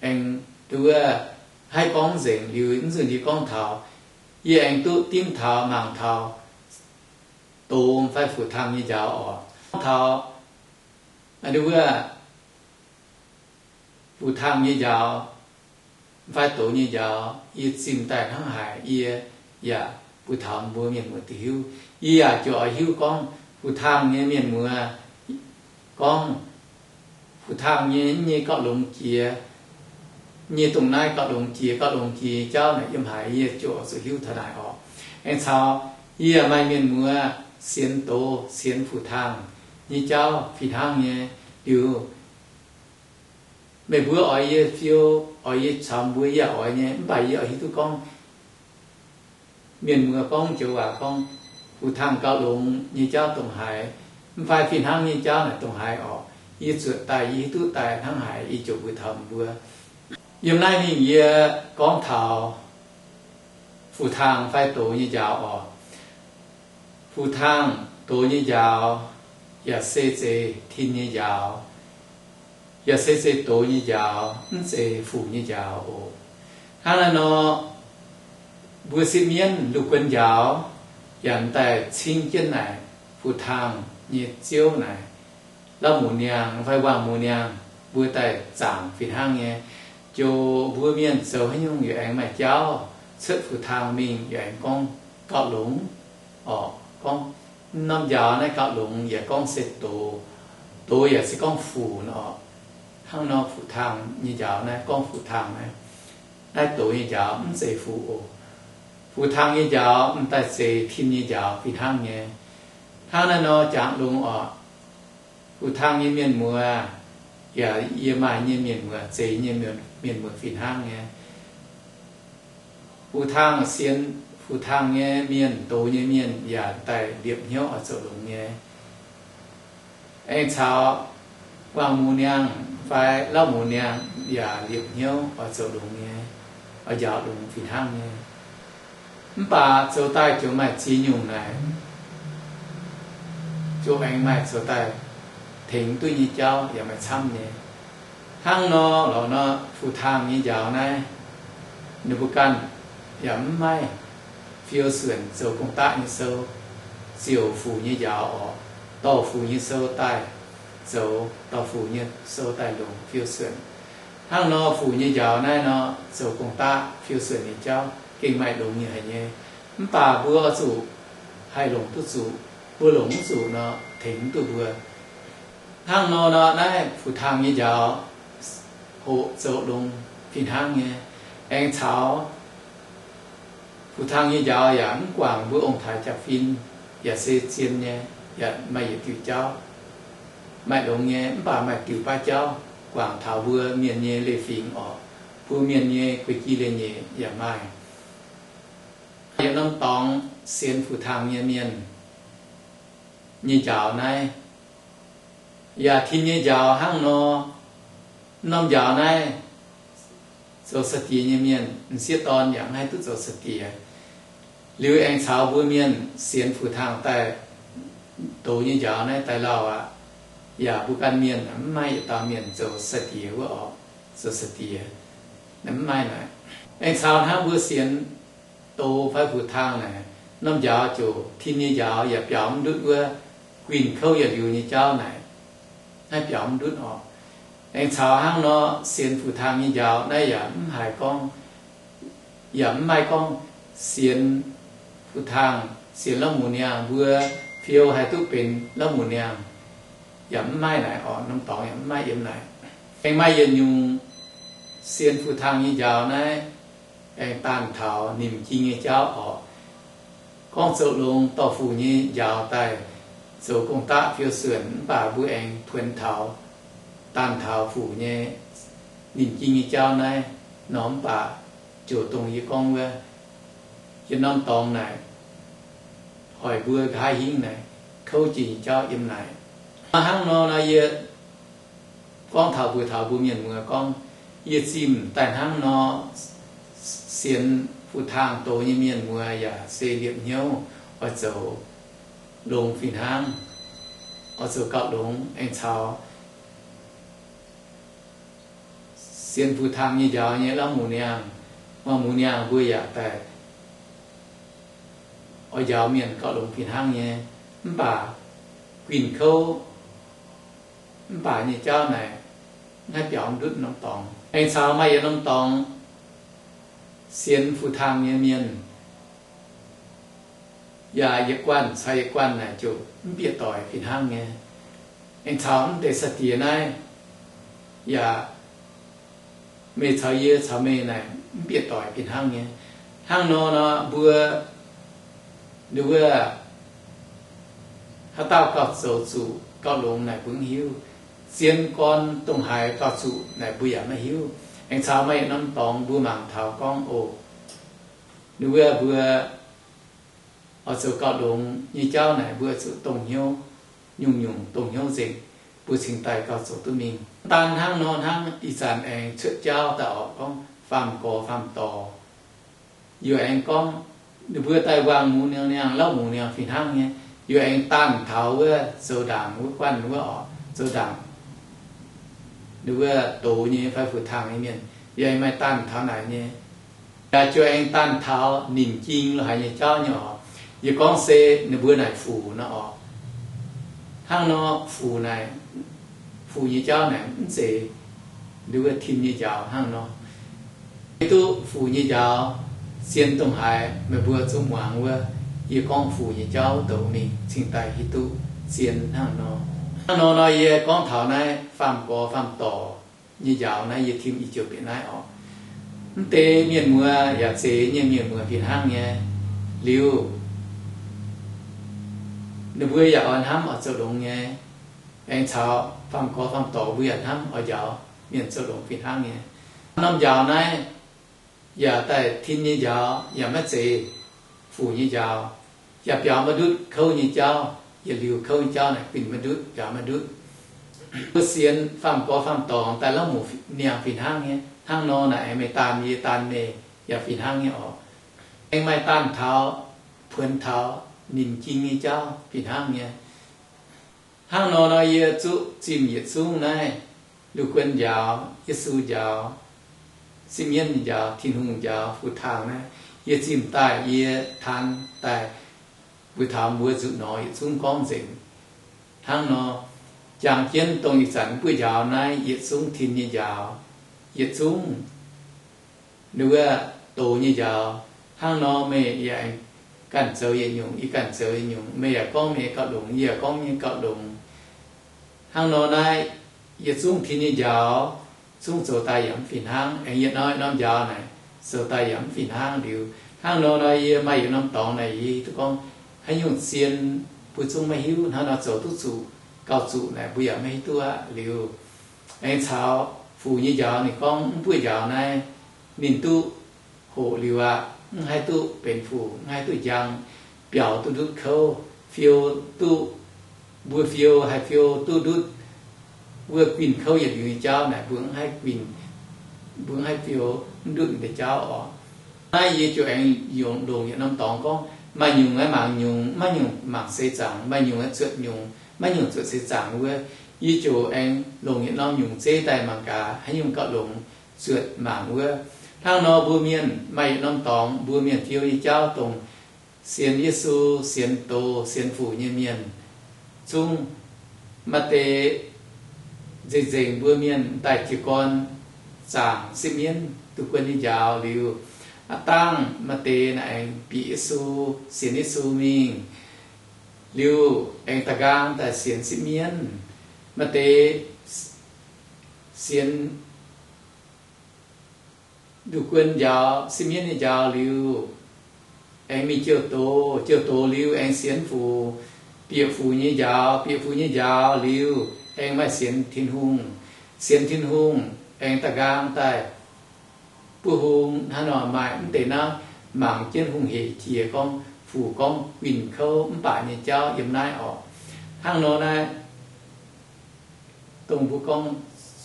aengx nduov haih gorngv nzengc liuz, mv nzunc yie gorngv taux, yie aengx duqv dimv taux mangc taux doz fai fuc tang nyei njaaux oc. Taux nduov fuc tang nyei njaaux fai doz nyei njaaux, yie zimh daaih hnangv haaix yie yaac mbuox taux mbuo mienh muoz duqv hiuv. Yie yaac ziouc oix hiuv gorngv fuc tang nyei mienh muoz gorngv fuc tang nyei, nyei gauh longx jiex, nyei dongh naaiv gauh longx jiex, gauh longx jiex jauv naaic yiem haaix, yie ziouc oix zuqc hiuv taux naaic oc. Aengx caux yie maaih mienh muoz sienx doz sienx fuc tang nyei jauv fih hnangv nyei. Liuz meih mbuo oix yie fiou, oix yie caux mbuo yaac oix nyei, mv baac yie oix hiuv duqv gorngv mienh muoz gorngv joux waac gorngv fuc tang gauh longx nyei jauv dongh haaix, mv fai fih hnangv nyei jauv naaic dongh haaix oc. Yie zuotc daaih, yie hiuv duqv daaih hnangv haaix, yie ziouc mbuox taux mbuo. Yiem naaiv mingh yie gorngv taux fuc tang fai doz nyei njaaux oc. Fu-taangh doz nyei njaaux yaac se zeiz tin nyei njaaux, yaac se zeiz doz nyei njaaux, mv zeiz fuc nyei njaaux oc. Hnangv naaiv nor, mbuo sipv mienv lungh guon njaaux yaac m'daaih cing jienv naaic fu-taangh nyei ziouv naaic, lauv muc niangh fai wangh muc niangh, mbuo daaih zaangc fih hnangv nyei. Ziouc mbuo mienh zoux haaix nyungc yaac aengx maaih jauv cuotv fu-taangh mingh yaac aengx gorngv gauh longx oc. Gorngv norm njaaux naaiv gauh longx yaac gorngv se doz, doz yaac se gorngv fuc nor. Hnangv nor fu-taangh nyei njaaux naaiv gorngv fu-taangh naaiv, naaiv doz nyei njaaux, mv zeiz fuc oc. Fu-taangh nyei njaaux m'daaih zeiz tin nyei njaaux fih hnangv nyei. Hnangv naaiv nor jangx longx oc. Fu-taangh nyei mienh muoz yaac yie maaih nyei mienh muoz, zeiz nyei mienh muoz fih hnangv nyei. Fu-taangh sienx fu-taangh nyei mienh, doz nyei mienh yaac daaih liepc hnyouv oix zoux longx nyei. Aengx caux wangh muc niangh fai lauv muc niangh yaac liepc hnyouv oix zoux longx nyei, oix njaaux longx fih hnangv nyei. Mv baac zoux daaih ziouc maaih ziex nyungc naaic, ziouc aengx maaih zoux daaih tengx duqv nyei jauv yaac maaih camv nyei. Hnangv nor lorqc nor, fu-taangh nyei njaaux naaiv, ninh mbuo ganh yaac mv maaih fiou suonc zoux gong-daqv nyei sou, ziouc fuc nyei njaaux oc, dorh fuc nyei sou daaih zoux, dorh fuc nyei sou daaih longc fiou suonc. Hnangv nor fuc nyei njaaux naaiv nor, zoux gong-daqv fiou suonc nyei jauv gengh maaih longx nyei haic nyei. Mv baac mbuo oix zuqc haih longc duqv zuqc. Mbuo longc mv zuqc nor, tengx mv duqv mbuo. Hnangv nor nor, naaiv fu-taangh nyei njaaux hoqc zoux longx fih hnangv nyei. Aengx caux fu-taangh nyei njaaux yaac mv guangc mbuo ong-taaix jaa-fin, yaac se zien nyei, yaac maaih yietc diuh jauv maaih longx nyei, mv baac maaih diuh baav jauv guangc taux mbuo mienh nyei leiz-fingx orqc, mbuo mienh nyei guei-gi leiz-nyeic yaac maaih. Yietc norm dorngx sienx fu-taangh nyei mienh nyei njaaux naaiv yaac tin nyei njaaux hnangv nor. Norm njaaux naaiv zoux sai-diex nyei mienh, m'sieqv dorn yaac mv haih duqv zoux sai-diex. Liuz aengx caux mbuo mienh sienx fu-taangh daaih doz nyei njaaux naaiv daaih lauh aqv. Yaac mbuo ganh mienh mv maaih yietc dauh mienh zoux sai-diex wuov orqc, zoux sai-diex mv maaih naaic. Aengx caux hnangv mbuo sienx doz fai fu-taangh naaic, norm njaaux ziouc tin nyei njaaux yaac biaux mv ndutv wuov guinh kouv yietc liuz nyei jauv naaic, naaiv biaux mv ndutv orqc. Aengx caux hnangv nor sienx fu-taangh nyei njaaux naaiv yaac mv haiz gorngv, yaac mv maaih gorngv sienx fu-taangh, sienx lauv muc niangh mbuo fiou haih duqv benx lauv muc niangh, yaac mv maaih naaic orqc. Norm dorngx yaac mv maaih yiem naaic. Aengx maaih yietc nyungc sienx fu-taangh nyei njaaux naaiv aengx daanh taux nimc jing nyei jauv orqc. Gorngv zoux longx dorh fuc nyei njaaux daaih zoux gong-daqv fiou suonc mv baac mbuo aengx tuonx taux daanh taux fuc nyei nimc jing nyei jauv naaiv nor, mv baac ziouc dongh yie gorngv wuov, yietc norm dorngx naaic hoic mbuo nqa'haav hingv naaic kouv jiex nyei jauv yiem naaic. Hnangv nor nor yie gorngv taux mbuox taux mbuo mienh muoz gorngv, yie zimh daaih hnangv nor, sienx fu-taangh doz nyei mienh muoz yaac se liepc hnyouv oix zoux longx fih hnangv, oix zoux gauh longx aengx caux sienx fu-taangh nyei njaaux nyei lauv muc niangh, muangh muc niangh mbuo yaac daaih oix njaaux mienh gauh longx fih hnangv nyei. Mv baac guinh kouv mv baac nyei jauv naaic, mv haih biaux ndutv norm dorngx. Aengx caux maaih yietc norm dorngx sienx fu-taangh nyei mienh yaac yietc guanh caux yietc guanh naaic ziouc mv bieqc doic fih hnangv nyei. Aengx caux mv deix sai-diex naaiv yaac meih caux yie caux meih naaic mv bieqc doic fih hnangv nyei. Hnangv nor nor mbuo, nduov, haaix dauh gauh zoux zuqc gauh longx naaic mbuo mv hiuv. Zien gorn dongh haaix gauh zuqc naaic mbuo yaac maiv hiuv. Aengx caux maaih yietc norm dorngx mbuo mangc taux gorngv oc, nduov, mbuo oix zoux gauh longx nyei jauv naaic mbuo zuqc dongh hnyouv, nyungc-nyungc dongh hnyouv nzengc, mbuo cingx daaih gauh zoux duqv mingh. Daan hnangv nor hnangv ih zanc aengx cuotv jauv daaih orqc, gorngv faam-gorx faam-dorc yaac aengx gorngv, ninh mbuo daaih wangh muc niangh, lauv muc niangh fih hnangv nyei. Yie aengx daanh taux wuov zoux ndaangc wuov guanh wuov oc, zoux ndaangc wuov doz nyei fai fu-tangh nyei mienh, yie aengx maaih daanh taux naaic nyei. Yaac ziouc aengx daanh taux nimc jing lo haic nyei jauv nyei oc. Yie gorngv se ninh mbuo naaic fuc nor oc. Hnangv nor fuc naaic, fuc nyei jauv naaic mv zeiz nduov wuov tin nyei njaaux hnangv nor. Hiuv duqv fuc nyei njaaux zien dongh haaix, meih mbuo zuqc muangx wuov yie gorngv fuc nyei jauv douc mingh cingx daaih hiuv duqv zien hnangv nor. Hnangv nor nor yie gorngv taux naaiv faam-gorx faam-dorc nyei njaaux naaiv yie tim i joux bieqc naaiv oc. Mv deix mienh muoz yaac zeiz nyei, mienh muoz fih hnangv nyei. Liuz ninh mbuo yaac oix hnamv oix zoux longx nyei. Aengx caux faam-gorx faam-dorc mbuo yaac hnamv oix njaaux mienh zoux longx fih hnangv nyei. Norm njaaux naaiv yaac daaih tin nyei njaaux, yaac maiv zeiz fuc nyei njaaux. Yaac biaux maiv ndutv kouv nyei jauv. Yietc liuz kouv nyei jauv naaic guinh maiv ndutv, biaux maiv ndutv. Mbuo sienx faam-gorx faam-dorc daaih lamh muc niangh fih hnangv nyei. Hnangv nor naaic aengx meih daanh yie, yie daanh meih yaac fih hnangv nyei oc. Aengx maaih daanh taux, puonx taux nimc jing nyei jauv fih hnangv nyei. Hnangv nor nor yie zuqc zimh yietc zungv naaiv, Lu Guon njaaux, Yesu njaaux, Sipv Mienv njaaux, Tin-Hungh njaaux, fu-tangh naaiv, yie zimh daaih yie taan daaih mbuox taux mbuo nzuqc nor yietc zungv gorngv nzengc. Hnangv nor, jangx jienv dongh ih zanc mbuo njaaux naaiv yietc zungv tin nyei njaaux, yietc zungv nduov wuov doz nyei njaaux. Hnangv nor meih yaac ganh zoux yietc nyungc, yie ganh zoux yietc nyungc. Meih yaac gorngv meih nyei gauh longx, yie yaac gorngv yie nyei gauh longx. Hnangv nor naaiv yietc zungv tin nyei njaaux, zungv zoux daaih yaac mv fih hnangv. Aengx yietc norm norm njaaux naaic zoux daaih yaac mv fih hnangv liuz. Hnangv nor nor yie maaih yietc norm dorngx naaic yie hiuv duqv gorngv haaix nyungc zien mbuo zungv maiv hiuv. Hnangv nor zoux duqv zuqc, gauh zuqc naaic mbuo yaac maiv hiuv duqv aqv liuz. Aengx caux fuc nyei njaaux ninh gorngv mv buoqv njaaux naaiv ninh duqv hoqc liuz aqv, mv haih duqv benx fuc, mv haih duqv njang, biaux duqv ndutv kouv, fiou duqv, mbuo fiou haih fiou duqv ndutv wuov guinh kouv yietc liuz nyei jauv naaic mbuo mv haih guinh, mbuo mv haih fiou mv ndutv deix jauv oc. Naaiv yie ziouc aengx yungz longc yietc norm dorngx gorngv maaih nyungc aeqv mangc nyungc, maiv nyungc mangc seix zaangc, maaih nyungc aeqv zuotc nyungc, maiv nyungc zuotc seix zaangc wuov. Yie ziouc aengx longc yietc norm nyungc zeiv daaih mangc gaax haaix nyungc gauh longx zuotc mangc wuov. Hnangv nor mbuo mienh maaih yietc norm dorngx mbuo mienh fiou nyei jauv dongh sienx Yesu, sienx doz, sienx fuc nyei mienh zungv maaih deix nzengc-nzengc mbuo mienh daaih jiez gorn zaangc Sipv Mienv Lu Guon nyei njaaux liuz, aav dangh maaih deix naaic aengx bieqc Yesu, sienx Yesu mingh. Liuz aengx da'nqaang daaih sienx Sipv Mienv. Maaih deix sienx Lu Guon njaaux, Sipv Mienv nyei njaaux liuz, aengx mingh jouh doz, jouh doz liuz aengx sienx fuc, bieqc fuc nyei njaaux, bieqc fuc nyei njaaux liuz aengx maaih sienx Tin-Hungh, sienx Tin-Hungh aengx da'nqaang daaih buov hung. Hnangv nor maaih mv deix naaiv mangc jienv hungh heic jiex gorngv fuc gorngv guinh kouv mv baac nyei jauv yiem naaiv orqc. Hnangv nor naaiv dongh mbuo gorngv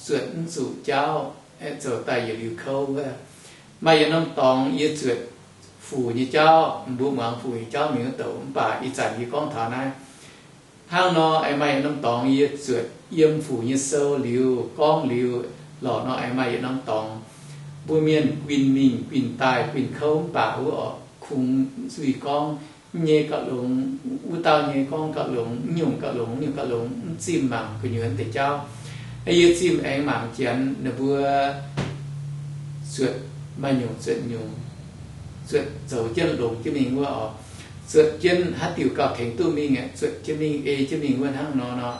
zuotc mv zuqc jauv, aeqv, zoux daaih yietc liuz kouv wuov. Maaih yietc norm dorngx yie zuotc fuc nyei jauv, mbuo muangx fuc nyei jauv mingh wuov douc, mv baac ih zanc yie gorngv taux naaiv. Hnangv nor aengx maaih yietc norm dorngx yie zuotc yiem fuc nyei sou liuz, gorngv liuz, lorqc nor aengx maaih yietc norm dorngx mbuo mienh guinh mingh guinh daaih guinh kouv mv baac wuov orqc, kungx nzuih gorngv mv nyei gauh longx, wuov dauh nyei gorngv gauh longx, mv nyungc gauh longx, mv nyungc gauh longx, mv zimh mangc gu'nyuoz deix jauv. Yie zimh aengx mangc Janx ninh mbuo zuotc maaih nyungc zuotc nyungc, zuotc zoux jienv longx jienv mingh wuov orqc. Zuotc jienv haaix diuc gauh tengx duqv mingh aeqv, zuotc jienv mingh, ei jienv mingh wuov hnangv nor nor.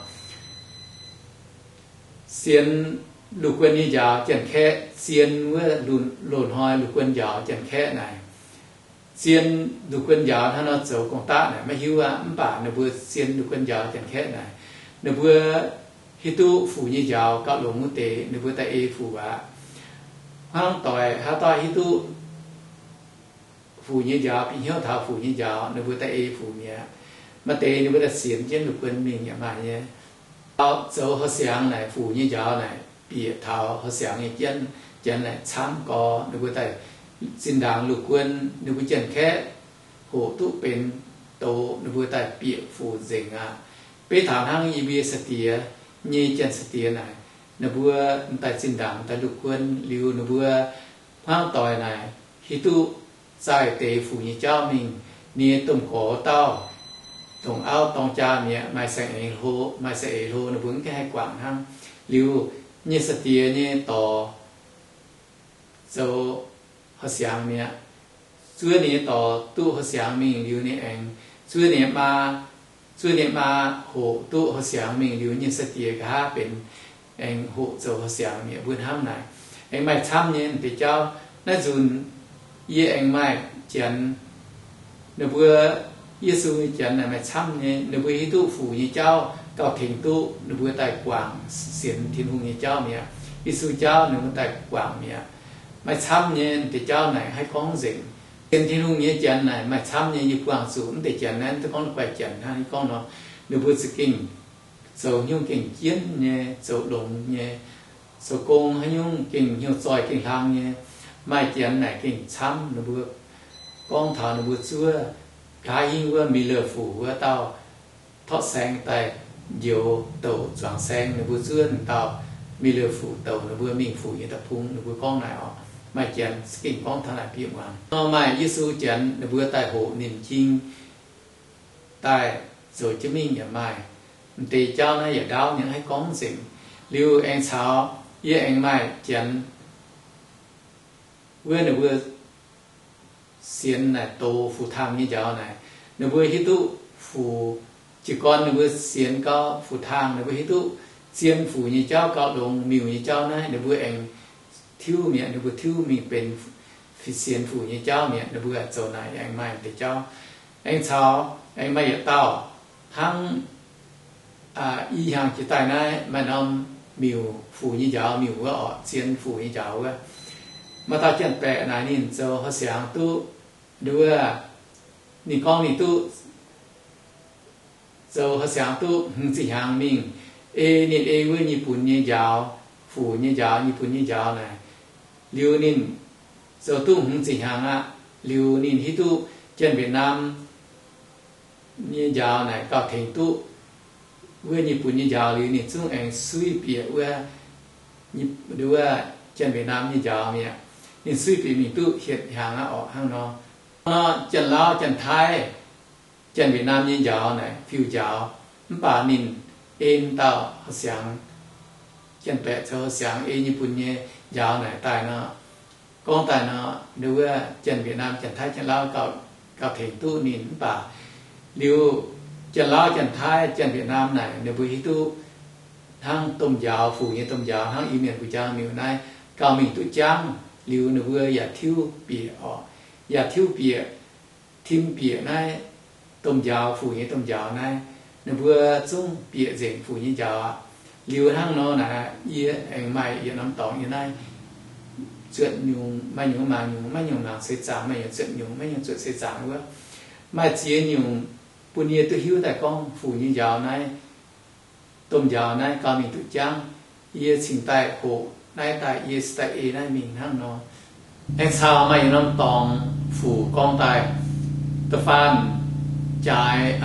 Sienx Lu Guon nyei njaaux Janx-Kaeqv, zien wuov loz-hnoi Lu Guon njaaux Janx-Kaeqv naaic, zien Lu Guon njaaux hnangv nor zoux gong-daqv naaic maiv hiuv aqv. Mv baac ninh mbuo zien Lu Guon njaaux Janx-Kaeqv naaic, ninh mbuo hiuv duqv fuc nyei njaaux gauh longx wuov deix ninh mbuo daaih ei fuc aqv. Hnangv doic haaix dauh hiuv duqv fuc nyei njaaux, bieqc hnyouv taux fuc nyei njaaux, ninh mbuo daaih ei fuc mi'aqv. Maaih deix ninh mbuo daaih sienx jienv Lu Guon mingh yaac maaih nyei. Zoux houh siangx naaic, fuc nyei njaaux naaic bieqc taux houh siangx nyei jienv, Janx naaic camv gorx, ninh mbuo daaih zinh ndaangc Lu Guon, ninh mbuo Janx-Kaeqv hoqc duqv benx douz, ninh mbuo daaih bieqc fuc nzengc aqv. Beiv taux hnangv yie mbuo nyei sai-diex, nyei janx sai-diex naaic, ninh mbuo m'daaih zinh ndaangc m'daaih lungh guon liuz, ninh mbuo hmuangv doic naaic hiuv duqv zaaih deix fuc nyei jauv mingh, ninh nyei domh gorx dauh, dongh auv dorng jaa mi'aqv, maaih saeng-eix hlo, maaih saeng-eix hlo, ninh mbuo mv gaengh haih guangc hnangv. Liuz, nyei sai-diex nyei dorc zoux hor siangx mi'aqv. Zuov ninh nyei dorc duqv hor siangx mingh liuz, ninh aengx zuov ninh nyei maa, zuov ninh nyei maa hoqc duqv hor siangx mingh liuz, nyei sai-diex nqa'haav benx aengx hoqc zoux hor siangx mi'aqv. Mbuo hnamv naaic, aengx maaih camv nyei deix jauv. Naaiv nzunc yie aengx maaih janx, ninh mbuo, Yesu nyei janx naaic maaih camv nyei, ninh mbuo hiuv duqv fuc nyei jauv gauh tengx duqv ninh mbuo daaih guangc sienx Tin-Hungh nyei jauv mi'aqv. Yesu jauv ninh mbuo daaih guangc mi'aqv. Maaih camv nyei deix jauv naaic haih gorngv nzengc. Sienx Tin-Hungh nyei janx naaic maaih camv nyei, yie buangh zuqc mv deix janx naaiv, mv deix gorngv la'guaih janx hnangv yie gorngv nor, ninh mbuo za'gengh zoux haaix nyungc gengh jienv nyei, zoux longx nyei, zoux gong haaix nyungc gengh hnyouv zoih gengh hlang nyei. Maaih janx naaic gengh camv, ninh mbuo gorngv taux ninh mbuo zuov nqa'haav hingv wuov Miller Fuc wuov dauh torqv saeng daaih njoux douc zuangx saeng, ninh mbuo zuov dauh Miller Fuc douc ninh mbuo mingh fuc nyei da'bung, ninh mbuo gorngv naaic oc. Maaih janx za'gengh gorngv taux naaic bieqc muangx. Nor maaih Yesu janx ninh mbuo daaih hoqc ninh m'jing daaih zoux jienv mingh yaac maaih. M'deix jauv naaiv yietc ndaauv nyei haih gorngv nzengc. Liuz aengx caux yie aengx maaih janx wuov ninh mbuo sienx naaic doz fuc taangh nyei njaaux naaic, ninh mbuo hiuv duqv fuc, jiez gorn ninh mbuo sienx gau fuc taangh, ninh mbuo hiuv duqv zien fuc nyei jauv gauh longx, miuc nyei jauv naaiv ninh mbuo aengx tiuv mi'aqv, ninh mbuo tiuv mingh benx sienx fuc nyei jauv mi'aqv. Ninh mbuo zoux naaic aengx maaih deix jauv. Aengx caux aengx maaih yietc dauh hnangv i hnyangx jiex daaih naaiv maaih norm miuc fuc nyei njaaux miuc wuov orqc, zien fuc nyei njaaux wuov. Maaih dauh janx-baeqc naaic ninh zoux hor siangx duqv, nduov, ninh gorngv ninh duqv zoux hor siangx duqv hmz ziepc hnyangx mingh, ei ninh ei wuov nyei bun nyei njaaux, fuc nyei njaaux, nyei bun nyei njaaux naaic. Liuz ninh zoux duqv hmz ziepc hnyangx aqv. Liuz ninh hiuv duqv Janx-Mbetc Naam nyei njaaux naaic gauh tengx duqv wuov nyei bun nyei njaaux liuz, ninh zungv aengx suiv bieqc wuov, wuov Janx-Mbetc Naam nyei njaaux mi'aqv. Ninh suiv bieqc mingh duqv hietc hnyangx aqv orqc hnangv nor. Nor Janx-Lauv, Janx-Taiv, Janx-Mbetc Naam nyei njaaux naaic fiuv njaaux, mv baac ninh en dauh hor siangx, janx-baeqc zoux hor siangx ei nyei bun nyei njaaux naaic daaih nor, gorngv daaih nor, nduov, Janx-Mbetc Naam, Janx-Taiv, Janx-Lauv gauh tengx duqv ninh mv baac liuz, Janx-Lauv, Janx-Taiv, Janx-Mbetc Naam naaic ninh mbuo hiuv duqv hnangv domh njaaux, fuc nyei domh njaaux hnangv Iu-Mienh mbuo njaaux miuc naaiv gauh mingh duqv jangv. Liuz ninh mbuo yaac tiuv bieqc orqc, yaac tiuv bieqc, tim bieqc naaiv domh njaaux, fuc nyei domh njaaux naaiv. Ninh mbuo zungv bieqc nzengc fuc nyei njaaux aqv. Liuz hnangv nor naaic, yie aengx maaih yietc norm dorngx yiem naaiv, zuotc nyungc, maaih nyungc mangc nyungc, maiv nyungc mangc seix zaangc, maaih nyungc zuotc nyungc, maiv nyungc zuotc seix zaangc wuov. Maaih ziex nyungc bun yie duqv hiuv daaih gorngv fuc nyei njaaux naaiv, domh njaaux naaiv gauh mingh duqv jangv. Yie cingx daaih hoqc naaiv daaih, yie cingx daaih ei naaiv mingh hnangv nor. Aengx caux maaih yietc norm dorngx fuc gorngv daaih, da'faanh jaaix,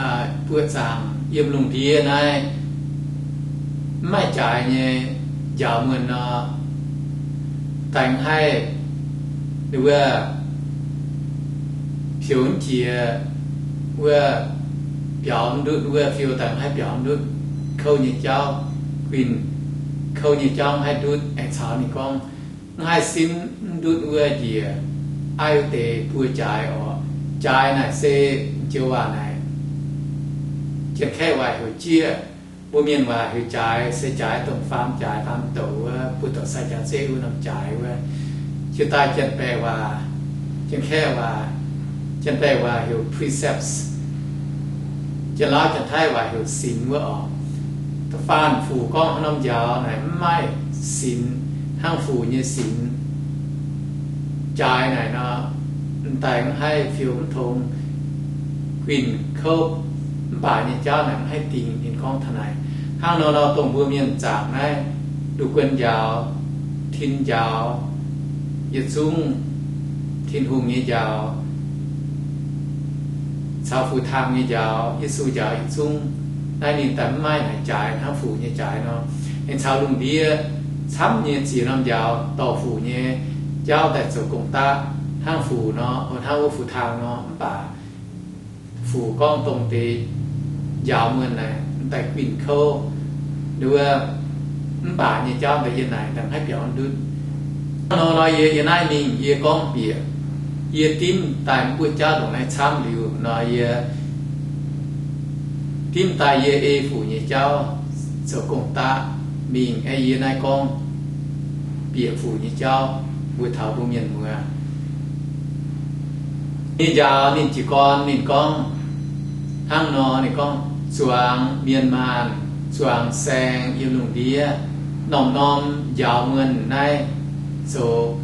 buoqc zaangc yiem lungh ndiev naaiv, mv maaih jaaix nyei njaaux muonh nor, daix haih, wuov, peux mv jiex, wuov, biaux mv ndutv, wuov fiou daix haih biaux mv ndutv, kouv nyei jauv, guinh kouv nyei jauv mv haih ndutv. Aengx caux ninh gorngv, mv haih simv mv ndutv wuov njiec, aiv deix buo jaaix orqc. Jaaix naaic se joux waac naaic, Janx-Kaeqv waac heuc jieqv, mbuo Mienh waac heuc jaaix, se jaaix dongh faam jaaix, faam douc wuov, buoz-douc sai jaax zeiv wuov norm jaaix wuov. Jiu daaih Janx-Baeqc waac, Janx-Kaeqv waac, Janx-Baeqc waac heuc precepts, Janx-Lauv Janx-Taiv waac heuc sinx wuov orqc. Da'faanh fuc gorngv haaix norm njaaux naaic mv maaih sinx hnangv fuc nyei sinx. Jaaix naaic nor, m'daaih mv haih fiou mv tong, guinh kouv mv baac nyei jauv naaic mv haih dingx. Ninh gorngv taux naaic. Hnangv nor nor, dongh mbuo Mienh zaangc naaiv, lungh guon njaaux, tin njaaux, yietc zungv Tin-Hungh nyei njaaux, caux Fuc Tang nyei njaaux, Yesu njaaux yietc zungv. Naaiv ninh daaih mv maaih naaic jaaix hnangv Fuc nyei jaaix nor. Ninh caux lungh ndiev camv nyei ziex norm njaaux dorh Fuc nyei jauv daaih zoux gong-daqv hnangv Fuc nor, hnangv wuov Fuc Tang nor, mv baac Fuc gorngv dongh deix njaaux muonh naaic daaih guinh kouv, nduov, mv baac nyei jauv daaih yie naaic daaih haih biaux ndutv. Nor nor yie, yie naaiv mingh yie gorngv bieqc, yie dimv daaih mv buoqv jauv ndongc naaiv camv liuz nor yie dimv daaih yie ei Fuc nyei jauv zoux gong-daqv mingh, aeqv, yie naaiv gorngv bieqc Fuc nyei jauv mbuox taux mbuo mienh muoz. Ninh njaaux ninh jiez gorn ninh gorngv hnangv nor, ninh gorngv, zuangx mienh maanh, zuangx saeng yiem lungh ndiev, norm-norm njaaux muonh naaiv, zoux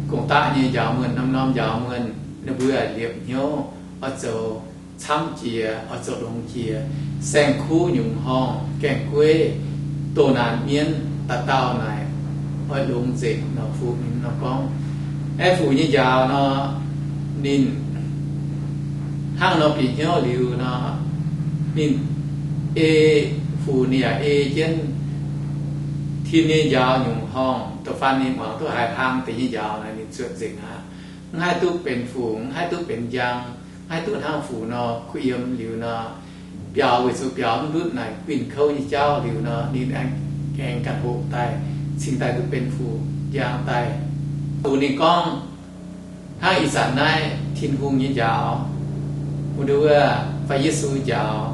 gong-daqv nyei njaaux muonh, norm-norm njaaux muonh, ninh mbuo liepc hnyouv oix zoux camv jiex, oix zoux longx jiex, saeng-kuv nyungc horngh, gaeng-gueiv, doh naanc mienv, dauh dauh naaic oix longx nzengc nor, Fuc ninh nor gorngv. Aeqv, Fuc nyei njaaux nor, ninh hnangv nor bieqc hnyouv liuz nor, ninh ei, Fuc ninh yaac ei jienv tin nyei njaaux nyungc horngh, da'faanh ninh muangx duqv haiz hlang deix nyei njaaux naaic ninh zuotc nzengc aqv. Mv haih duqv benx Fuc, mv haih duqv benx njang, mv haih duqv hnangv Fuc nor kuh yiem liuz nor, biaux weic zuqc biaux mv ndutv naaic guinh kouv nyei jauv liuz nor, ninh aengx, aengx ganh hoqc daaih, cingx daaih duqv benx Fuc njang daaih. Fuc ninh gorngv, hnangv ih zanc naaiv Tin-Hungh nyei njaaux, wuov, fai Yesu njaaux,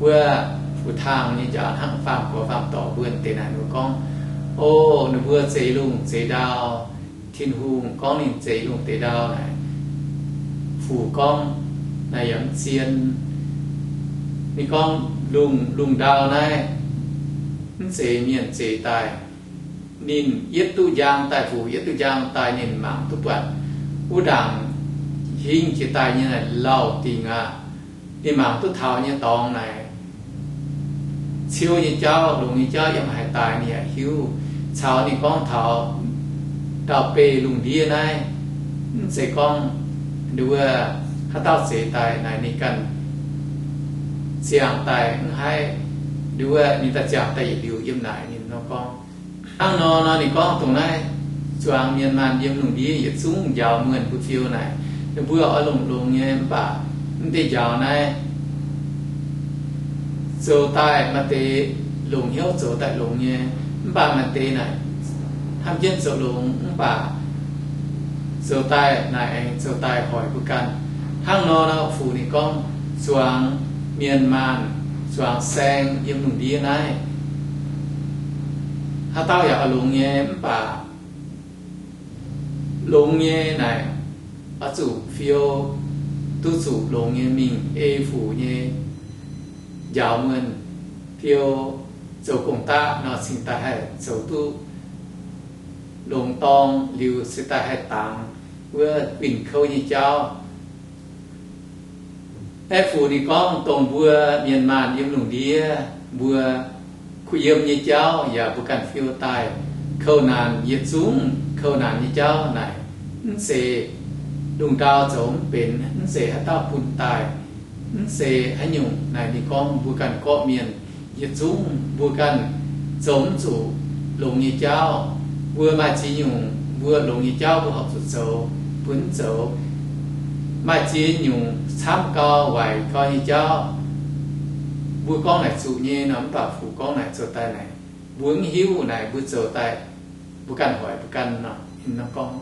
wuov, Fuc Tang nyei njaaux hnangv faam gorx faam dorc mbuo deix naaic ninh mbuo gorngv, o, ninh mbuo zeix lungh zeix ndau, Tin-Hungh gorngv ninh zeix lungh zeix ndau naaic, Fuc gorngv naaic yaac mv zien. Ninh gorngv lungh, lungh ndau naaiv mv zeiz mienh zeix daaih. Ninh yietv duqv njang daaih, Fuc yietv duqv njang daaih ninh mangc duqv buatc wuov ndaangc hingv jiex daaih nyei naaic lauh dingc aqv. Ninh mangc duqv taux nyei dorngx naaic, ciouv nyei jauv, longx nyei jauv yiem haaix daaih ninh yaac hiuv. Caux ninh gorngv taux ndau-beih lungh ndiev naaiv, mv zeiz gorngv nduov haaix dauh zeix daaih naaic ninh ganh ziangh daaih mv haih, nduov ninh daaih ziangh daaih yietc liuz yiem naaic ninh nor gorngv. Hnangv nor nor ninh gorngv dongh naaiv zuangx mienh maanh yiem lungh ndiev yietc zungv njaaux muonh mbuo fiou naaic, ninh mbuo oix longx-longx nyei mv baac mv deix njaaux naaiv zoux daaih maaih deix longx hnyouv zoux daaih longx nyei, mv baac maaih deix naaic hnamv jienv zoux longx mv baac zoux daaih naaic aengx zoux daaih hoic mbuo ganh. Hnangv nor nor Fuc ninh gorngv zuangx mienh maanh, zuangx saeng yiem lungh ndiev naaiv, haaix dauh yaac oix longx nyei mv baac longx nyei naaic oix zuqc fiou, duqv zuqc longx nyei mingh ei Fuc nyei njaaux muonh, fiou zoux gong-daqv nor cingx daaih haih zoux duqv longx dorng liuz cingx daaih haih dangx wuov guinh kouv nyei jauv. Aeqv, Fuc ninh gorngv dongh mbuo mienh maanh yiem lungh ndiev mbuo kuh yiem nyei jauv yaac mbuo ganh fiou daaih kouv naanc yietc zungv kouv naanc nyei jauv naaic, mv zeiz lungh ndau zoux mv benx, mv zeiz haaix dauh bun daaih, mv zeiz haaix nyungc naaic ninh gorngv mbuo ganh gorqv-mienh yietc zungv mbuo ganh zoux mv zuqc longx nyei jauv. Mbuo maaih ziex nyungc mbuo longx nyei jauv mbuo horpc zuqc zoux, mbuo mv zoux. Maaih ziex nyungc camv gau waaic gau nyei jauv mbuo gorngv naaic zuqc nyei nor, mv baac Fuc gorngv naaic zoux daaih naaic, mbuo mv hiuv naaic mbuo zoux daaih mbuo ganh hoic mbuo ganh nor. Ninh nor gorngv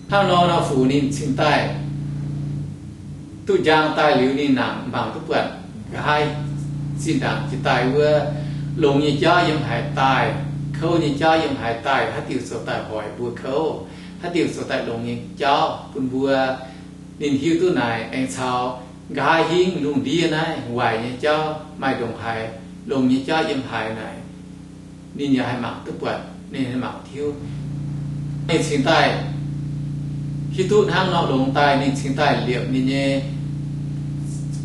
hnangv nor nor Fuc ninh cingx daaih duqv njang daaih liuz ninh nangc mangc duqv buatc nqa'haav zinh ndaangc jiex daaih wuov longx nyei jauv yiem haaix daaih, kouv nyei jauv yiem haaix daaih, haaix diuc zoux daaih hoic mbuo kouv, haaix diuc zoux daaih longx nyei jauv bun mbuo. Ninh hiuv duqv naaic aengx caux nqa'haav hingv lungh ndiev naaiv waaic nyei jauv maaih ndongc haaix, longx nyei jauv yiem haaix naaic, ninh yaac haih mangc duqv buatc, ninh haih mangc tiuv. Ninh cingx daaih hiuv duqv hnangv nor longx daaih, ninh cingx daaih liepc ninh nyei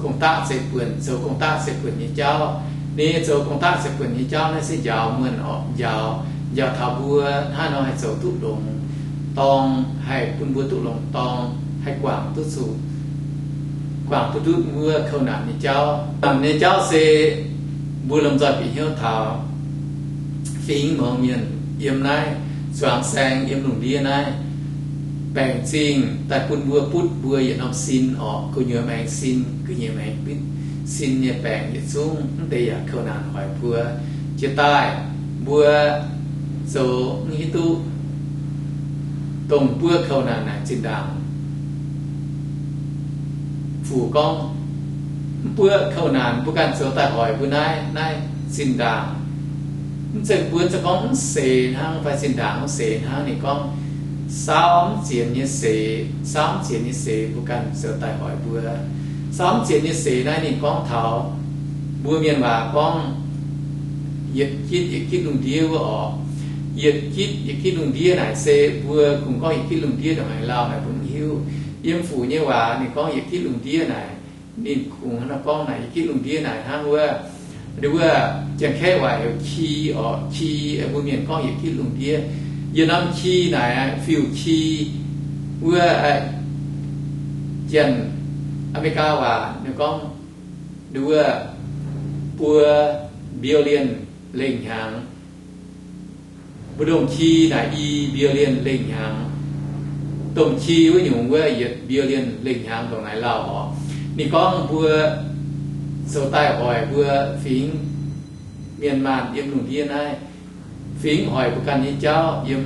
gong-daqv zeiv-buonc, zoux gong-daqv zeiv-buonc nyei jauv. Ninh zoux gong-daqv zeiv-buonc nyei jauv naaiv se njaaux muonh orqc, njaaux, njaaux taux mbuo hnangv nor haih zoux duqv longx dorng, haih bun mbuo duqv longx dorng, haih guangc duqv zuqc Mangc duqv ndutv wuov kouv naanc nyei jauv. Naanc nyei jauv se mbuo lomh nzoih bieqc hnyouv taux fingx mouz mienh yiem naaiv zuangx saeng yiem lungh ndiev naaiv baengc zingh daaih bun mbuo butv mbuo yietc norm sin orqc, gu'nyuoz maengx sin, gu'nyuoz maengx bitv sin nyei baengc yietc zungv. Mv deix yaac kouv naanc hoic mbuo. Jiex daaih mbuo zoux mv hiuv duqv dongh buov kouv naanc naaic zinh ndaangc fuc gorngv, mv buov kouv naanc mbuo ganh zoux daaih hoic mbuo naaiv, naaiv zinh ndaangc. Mv zeiz mbuo zoux gorngv mv seix hnangv fai zinh ndaangc mv seix hnangv. Ninh gorngv saauv mv zienx nyei seix, saauv mv zienx nyei seix mbuo ganh zoux daaih hoic mbuo. Saauv mv zienx nyei seix naaiv ninh gorngv taux mbuo mienh waac gorngv yietc gitv yietc gitv lungh ndiev wuov orqc. Yietc gitv yietc gitv lungh ndiev naaic se mbuo kungx gorngv yietc gitv lungh ndiev ndongc haaix lauh naaic mbuo mv hiuv. Yiem fuc nyei waac ninh gorngv yietc gitv lungh ndiev naaic, ninh kungx hnangv naaiv gorngv naaic yietc gitv lungh ndiev naaic hnangv wuov, wuov Janx-Kaeqv waac heuc ki orqc, ki, mbuo mienh gorngv yietc gitv lungh ndiev. Yietc norm ki naaic fiuv ki wuov, Janx-Ame^li^gaa waac ninh gorngv wuov buo billion lengh hnyangx. Mbu'ndongx ki naaic i billion lengh hnyangx. Dongh ki wuov nyungc wuov yietc billion lengh hnyangx ndongc naaiv lauh orqc. Ninh gorngv mbuo zoux daaih hoic mbuo fingx mienh maanh yiem lungh ndiev naaiv, fingx hoic mbuo ganh nyei jauv yiem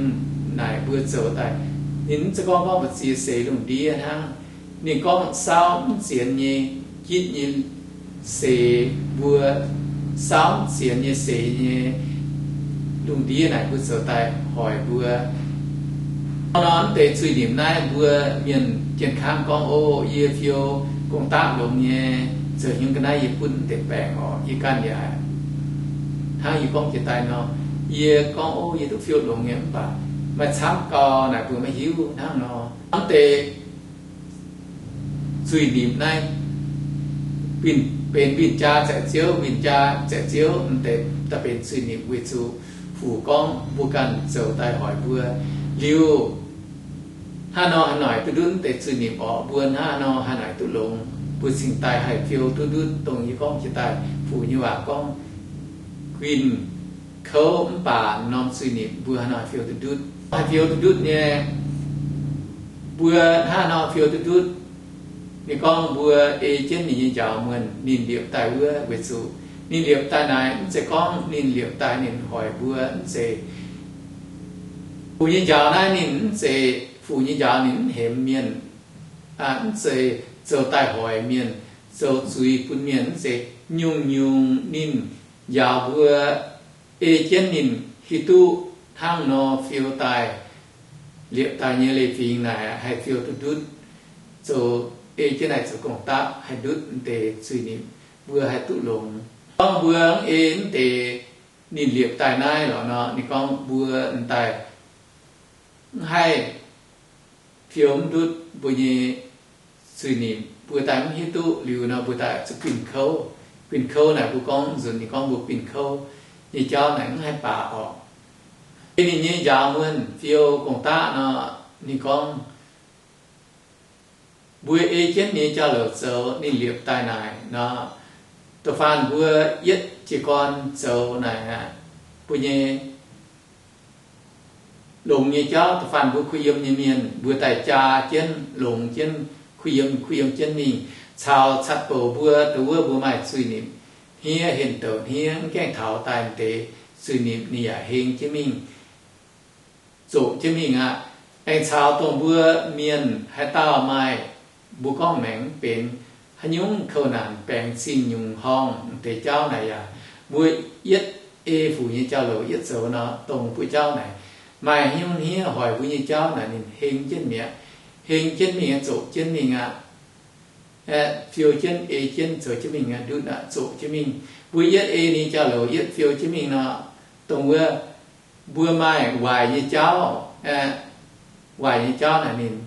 naaic mbuo zoux daaih. Ninh mv zeiz gorngv gorngv mbu'ziex seix lungh ndiev hnangv. Ninh gorngv saauv mv zienx nyei gitv nyei seix mbuo, saauv mv zienx nyei seix nyei lungh ndiev naaic mbuo zoux daaih hoic mbuo. Hnangv nor mv deix zuiz-nimc naaiv mbuo mienh jien kangv gorngv, o, yie fiou gong-daqv longx nyei, zoux hnyungv ga'naaiv yie butv mv deix baengc orqc, yie ganh yaac hnangv yie gorngv jiex daaih nor, yie gorngv, o, yie duqv fiou longx nyei mv baac maaih camv gau naaic mbuo maiv hiuv hnangv nor. Mv deix zuiz-nimc naaiv benx win-jaa zaeqc ziouv, win-jaa zaeqc ziouv, mv deix daaih benx zuiz-nimc weic zuqc fuc gorngv mbuo ganh zoux daaih hoic mbuo. Liuz hnangv nor haaix noic duqv ndutv mv deix zuiz-nimc orqc, mbuo hnangv nor haaix noic duqv longx, mbuo cingx daaih haih fiou duqv ndutv dongh yie gorngv jiex daaih fuc nyei waac gorngv guinh kouv mv baac norm zuiz-nimc mbuo haaix noic fiou duqv ndutv. Haih fiou duqv ndutv nyei, mbuo hnangv nor fiou duqv ndutv. Ninh gorngv mbuo ei jienv ninh nyei njaaux muonh ninh liepc daaih wuov weic zuqc ninh liepc daaih naaic mv zeiz gorngv ninh liepc daaih ninh hoic mbuo, mv zeiz. Fuc nyei njaaux naaiv ninh mv zeiz, fuc nyei njaaux ninh mv hemx mienh, mv zeiz zoux daaih hoic mienh, zoux zuiz bun mienh, mv zeiz. Nyungc-nyungc ninh njaaux mbuo ei jienv ninh hiuv duqv hnangv nor fiou daaih, liepc daaih nyei leiz-fingx naaic haih fiou duqv ndutv, zoux ei jienv naaic zoux gong-daqv haih ndutv mv deix zuiz-nimc, mbuo haih duqv longx. Gorngv mbuo mv ei mv deix ninh liepc daaih naaiv lorqc nor, ninh gorngv mbuo m'daaih mv haih fiou mv ndutv mbuo nyei zuiz-nimc, mbuo daaih mv hiuv duqv liuz nor mbuo daaih zuqc guinh kouv. Guinh kouv naaic mbuo gorngv nzunc ninh gorngv mbuo guinh kouv nyei jauv naaic mv haih baac orqc. Ei ninh nyei njaaux muonh fiou gong-daqv nor, ninh gorngv mbuo ei jienv ninh nyei jauv-louc zoux ninh liepc daaih naaic nor, da'faanh mbuo yietv jiez gorn zoux naaic aqv, mbuo nyei longx nyei jauv, da'faanh mbuo kuh yiem nyei mienh mbuo daaih jaa jienv longx jienv, kuh yiem, kuh yiem jienv mingh, caux catc bouc mbuo dongh wuov mbuo maaih zuiz-nimc hniev, henh douc hniev, mv gaengh taux daaih deix zuiz-nimc ninh yaac heng jienv mingh, zoqc jienv mingh aqv. Aengx caux dongh mbuo mienh haaix dauh maaih, mbuo gorngv maengc mv benx, haaix nyungc kouv naanc baengc zingh nyungc horngh deix jauv naaic yaac, mbuo yietv ei fuc nyei jauv-louc yietv zoux nor, dongh mbuo jauv naaic maaih hnyouv hniev hoic mbuo nyei jauv naaic ninh heng jienv mi'aqv, heng jienv mingh aqv, zoqc jienv mingh aqv. Aeqv, fiou jienv, ei jienv, zoux jienv mingh aqv, ndutv aqv, zoqc jienv mingh. Mbuo yietv ei ninh jauv-louc yietv fiou jienv mingh nor, dongh wuov mbuo maaih waaic nyei jauv, aeqv, waaic nyei jauv naaic ninh,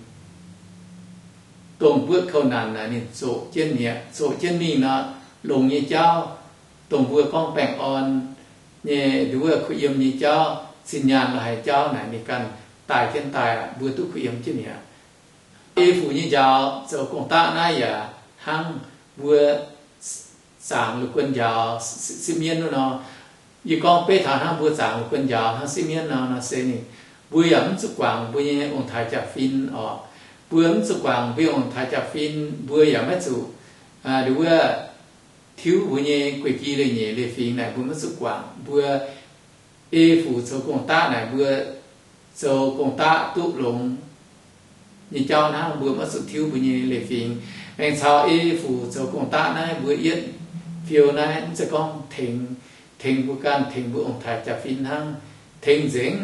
dongh mbuo kouv naanc naaic ninh zoqc jienv mi'aqv, zoqc jienv mingh nor, longx nyei jauv, dongh mbuo gorngv baengh orn nyei, nduov kuh yiem nyei jauv, zinh nyaanh la'haiz jauv naaic ninh ganh daaih jienv daaih aqv, mbuo duqv kuh yiem jienv mi'aqv. Ei fuc nyei njaaux zoux gong-daqv naaiv yaac hnangv mbuo zaangc la'guon njaaux sieqv mienv wuov nor. Yie gorngv beiv taux hnangv mbuo zaangc la'guon njaaux hnangv sieqv mienv nor, nor se ninh, mbuo yaac mv zuqc guangc mbuo nyei ong-taaix jaa-fin orqc. Mbuo mv zuqc guangc mbuo nyei ong-taaix jaa-fin, mbuo yaac maiv zuqc, nduov wuov, tiuv mbuo nyei guei-gi leiz-nyeic leiz-fingx naaic mbuo maiv zuqc guangc. Mbuo ei fuc zoux gong-daqv naaic mbuo zoux gong-daqv duqv longx nyei jauv hnangv, mbuo maiv zuqc tiuv mbuo nyei leiz-fingx. Aengx caux ei fuc zoux gong-daqv naaiv mbuo yietv fiou naaiv mv zeiz gorngv tengx, tengx mbuo ganh, tengx mbuo ong-taaix jaa-fin hnangv. Tengx nzengc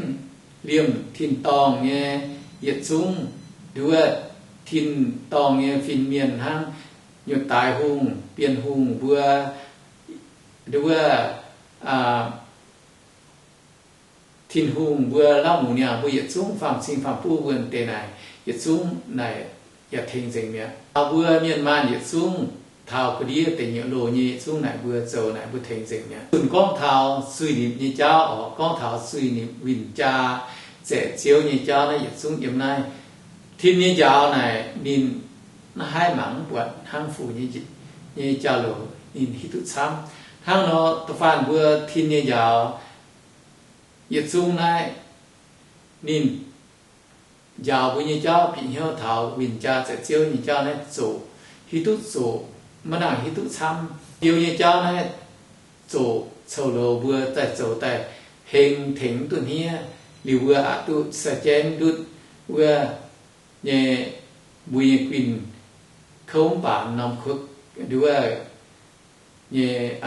liemh tin-dorngh nyei yietc zungv, nduov wuov, tin-dorngh nyei fin-mienh hnangv, nyutc daaix hungh, bienh hungh mbuo, nduov wuov, Tin-Hungh mbuo, lauv muc niangh mbuo yietc zungv, faam-cing faam-buv mbuo deix naaic, yietc zungv naaic yaac tengx nzengc mi'aqv. Taux mbuo mienh maanh yietc zungv, taux ga'ndiev deic nyuoqc loh nyei yietc zungv naaic mbuo zoux naaic mbuo tengx nzengc mi'aqv. Zunh gorngv taux zuiz-nipc nyei jauv orqc, gorngv taux zuiz-nipc win-jaa zaeqc Ziouv nyei jauv naaiv yietc zungv yiem naaiv. Tin nyei njaaux naaic ninh maiv haih mangc mv buatc hnangv fuc nyei jauv-louc ninh hiuv duqv camv. Hnangv nor, da'faanh mbuo tin nyei njaaux yietc zungv naaiv, ninh njaaux mbuo nyei jauv bieqc hnyouv taux win-jaa zaeqc Ziouv nyei jauv naaiv zoqc, hiuv duqv zoqc, maiv nangc hiuv duqv camv. Ziouv nyei jauv naaiv zoqc coux louz mbuo daaih zoux daaih heng tengx mv duqv hniev, liuz mbuo aqc duqv sai jaiv ndutv wuov nyei mbuo nyei guinh kouv mv baac norm kuv, nduov wuov nyei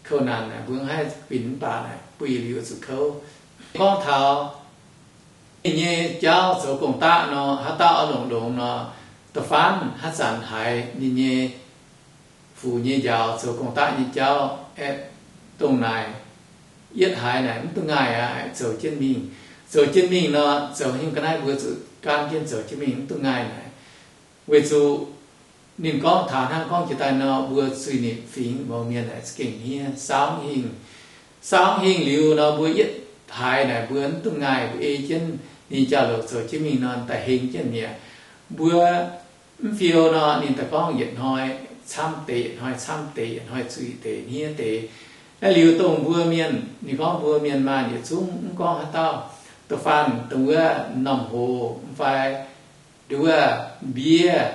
kouv naanc naaic mbuo mv haih guinh mv baac naaic bun yietc liuz zuqc kouv. Gorngv taux ninh nyei jauv zoux gong-daqv nor, haaix dauh oix longc longx nor, da'faanh haaix zanc haiz ninh nyei fuc nyei njaaux zoux gong-daqv nyei jauv aeqv, dongh naaic yietv haiz naaic mv duqv ngaih aqv, zoux jienv mingh. Zoux jienv mingh nor, zoux hingv ga'naaiv mbuo zuqc gaanv jienv zoux jienv mingh mv duqv ngaih naaic. Weic zuqc ninh gorngv taux hnangv gorngv jiex daaih nor, mbuo zuiz-nipc fingx mouz mienh naaic za'gengh hniev, saauv hingh. Saauv hingh liuz nor, mbuo yietv haiz naaic mbuo mv duqv ngaih, mbuo ei jienv ninh jauv-louc zoux jienv mingh nor, daaih heng jienv mi'aqv. Mbuo mv fiou nor, ninh daaih gorngv yietc hnoi camv deix, yietc hnoi camv deix, yietc hnoi zuiz deix, hniev deix. Naaiv liuz dongh mbuo mienh, ninh gorngv mbuo mienh maanh yietc zungv, mv gorngv haaix dauh, da'faanh dongh wuov m'normh hoz fai nduov wuov mbiev,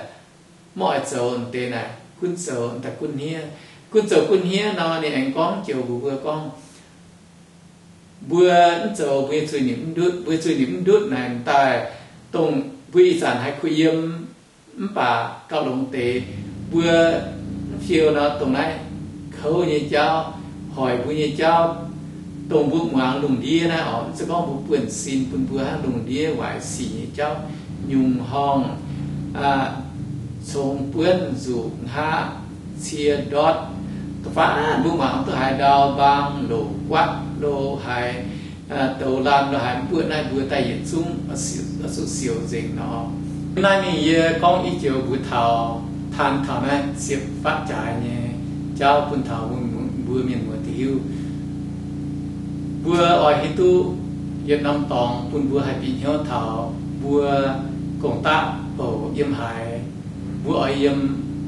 maiv oix zoux deix naaic, gunv zoux daaih gunv hniev. Gunv zoux gunv hniev nor, ninh aengx gorngv joux mbuox mbuo gorngv, mbuo mv zoux mbuo nyei zuiz-nipc mv ndutv. Mbuo nyei zuiz-nipc mv ndutv naaic daaih, dongh mbuo ih zanc haiz kuh yiem mv baac gauh longx deix, mbuo mv fiou nor, dongh naaiv kouv nyei jauv, hoic mbuo nyei jauv, dongh mbuo muangx lungh ndiev naaiv orqc, mv zeiz gorngv mbuo buonv-sin bun mbuo hnangv lungh ndiev waaic sic nyei jauv, nyungc horngh, congx buonv, nzuqc hngaqv, cie ndortv, da'faanh mbuo muangx duqv haiz ndau-mbaang, loc guatv lo haiz, douz laanh lo haiz mv buoqv naaiv, mbuo daaih yietc zungv zuqc siouc nzengc nor. Naaiv mingh yie gorngv i joux mbuox taux, taan taux naaiv ziepc fatv jaaix nyei jauv bun taux mbuo mienh muoz duqv hiuv. Mbuo oix hiuv duqv yietc norm dorngx bun mbuo haih bieqc hnyouv taux mbuo gong-daqv bouc yiem haaix, mbuo oix yiem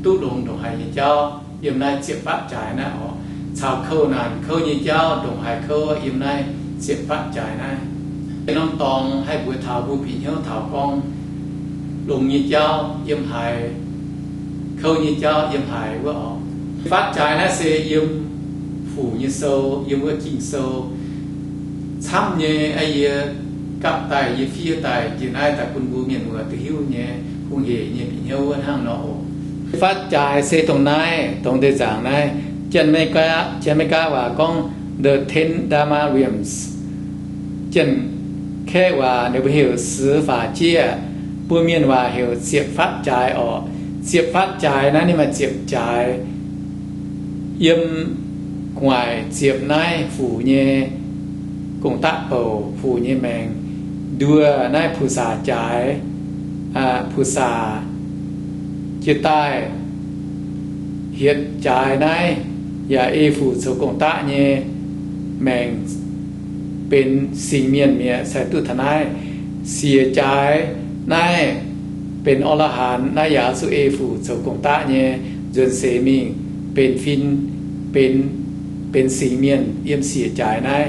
duqv longx ndongc haaix nyei jauv yiem naaiv ziepc fatv jaaix naaiv orqc. Caux kouv naanc kouv nyei jauv ndongc haaix kouv yiem naaiv ziepc fatv jaaix naaiv. Yietc norm dorngx haih mbuox taux mbuo bieqc hnyouv taux gorngv longx nyei jauv yiem haaix, kouv nyei jauv yiem haaix wuov orqc. Fatv jaaix naaiv se yiem Fuc nyei sou, yiem wuov Ging-Sou camv nyei. Yie gapv daaih, yie fiev daaih jiex naaiv daaih bun mbuo mienh muoz duqv hiuv nyei, hungh heic nyei bieqc hnyouv wuov hnangv nor oc. Fatv jaaix se dongh naaiv, dongh deix nzaangc naaiv, Janx-Meigaa waac gorngv the ten Tamarims. Janx-Kaeqv waac ninh mbuo heuc 十法界, mbuo mienh waac heuc ziepc fatv jaaix orqc. Ziepc fatv jaaix naaiv ninh maaih ziepc jaaix. Yiem gu'nguaaic ziepc naaiv Fuc nyei gong-daqv bouc, Fuc nyei maengc, nduoh naaiv 菩萨 jaaix, 菩萨 jiex daaih hietc jaaix naaiv yaac ei Fuc zoux gong-daqv nyei maengc benx singx mienh mi'aqv, sai duqv taux naaiv. Siec jaaix naaiv benx อรหันต์ naaiv yaac zuqc ei Fuc zoux gong-daqv nyei nzuonx seix mingh benx fin, benx, benx singx mienh yiem siec jaaix naaiv.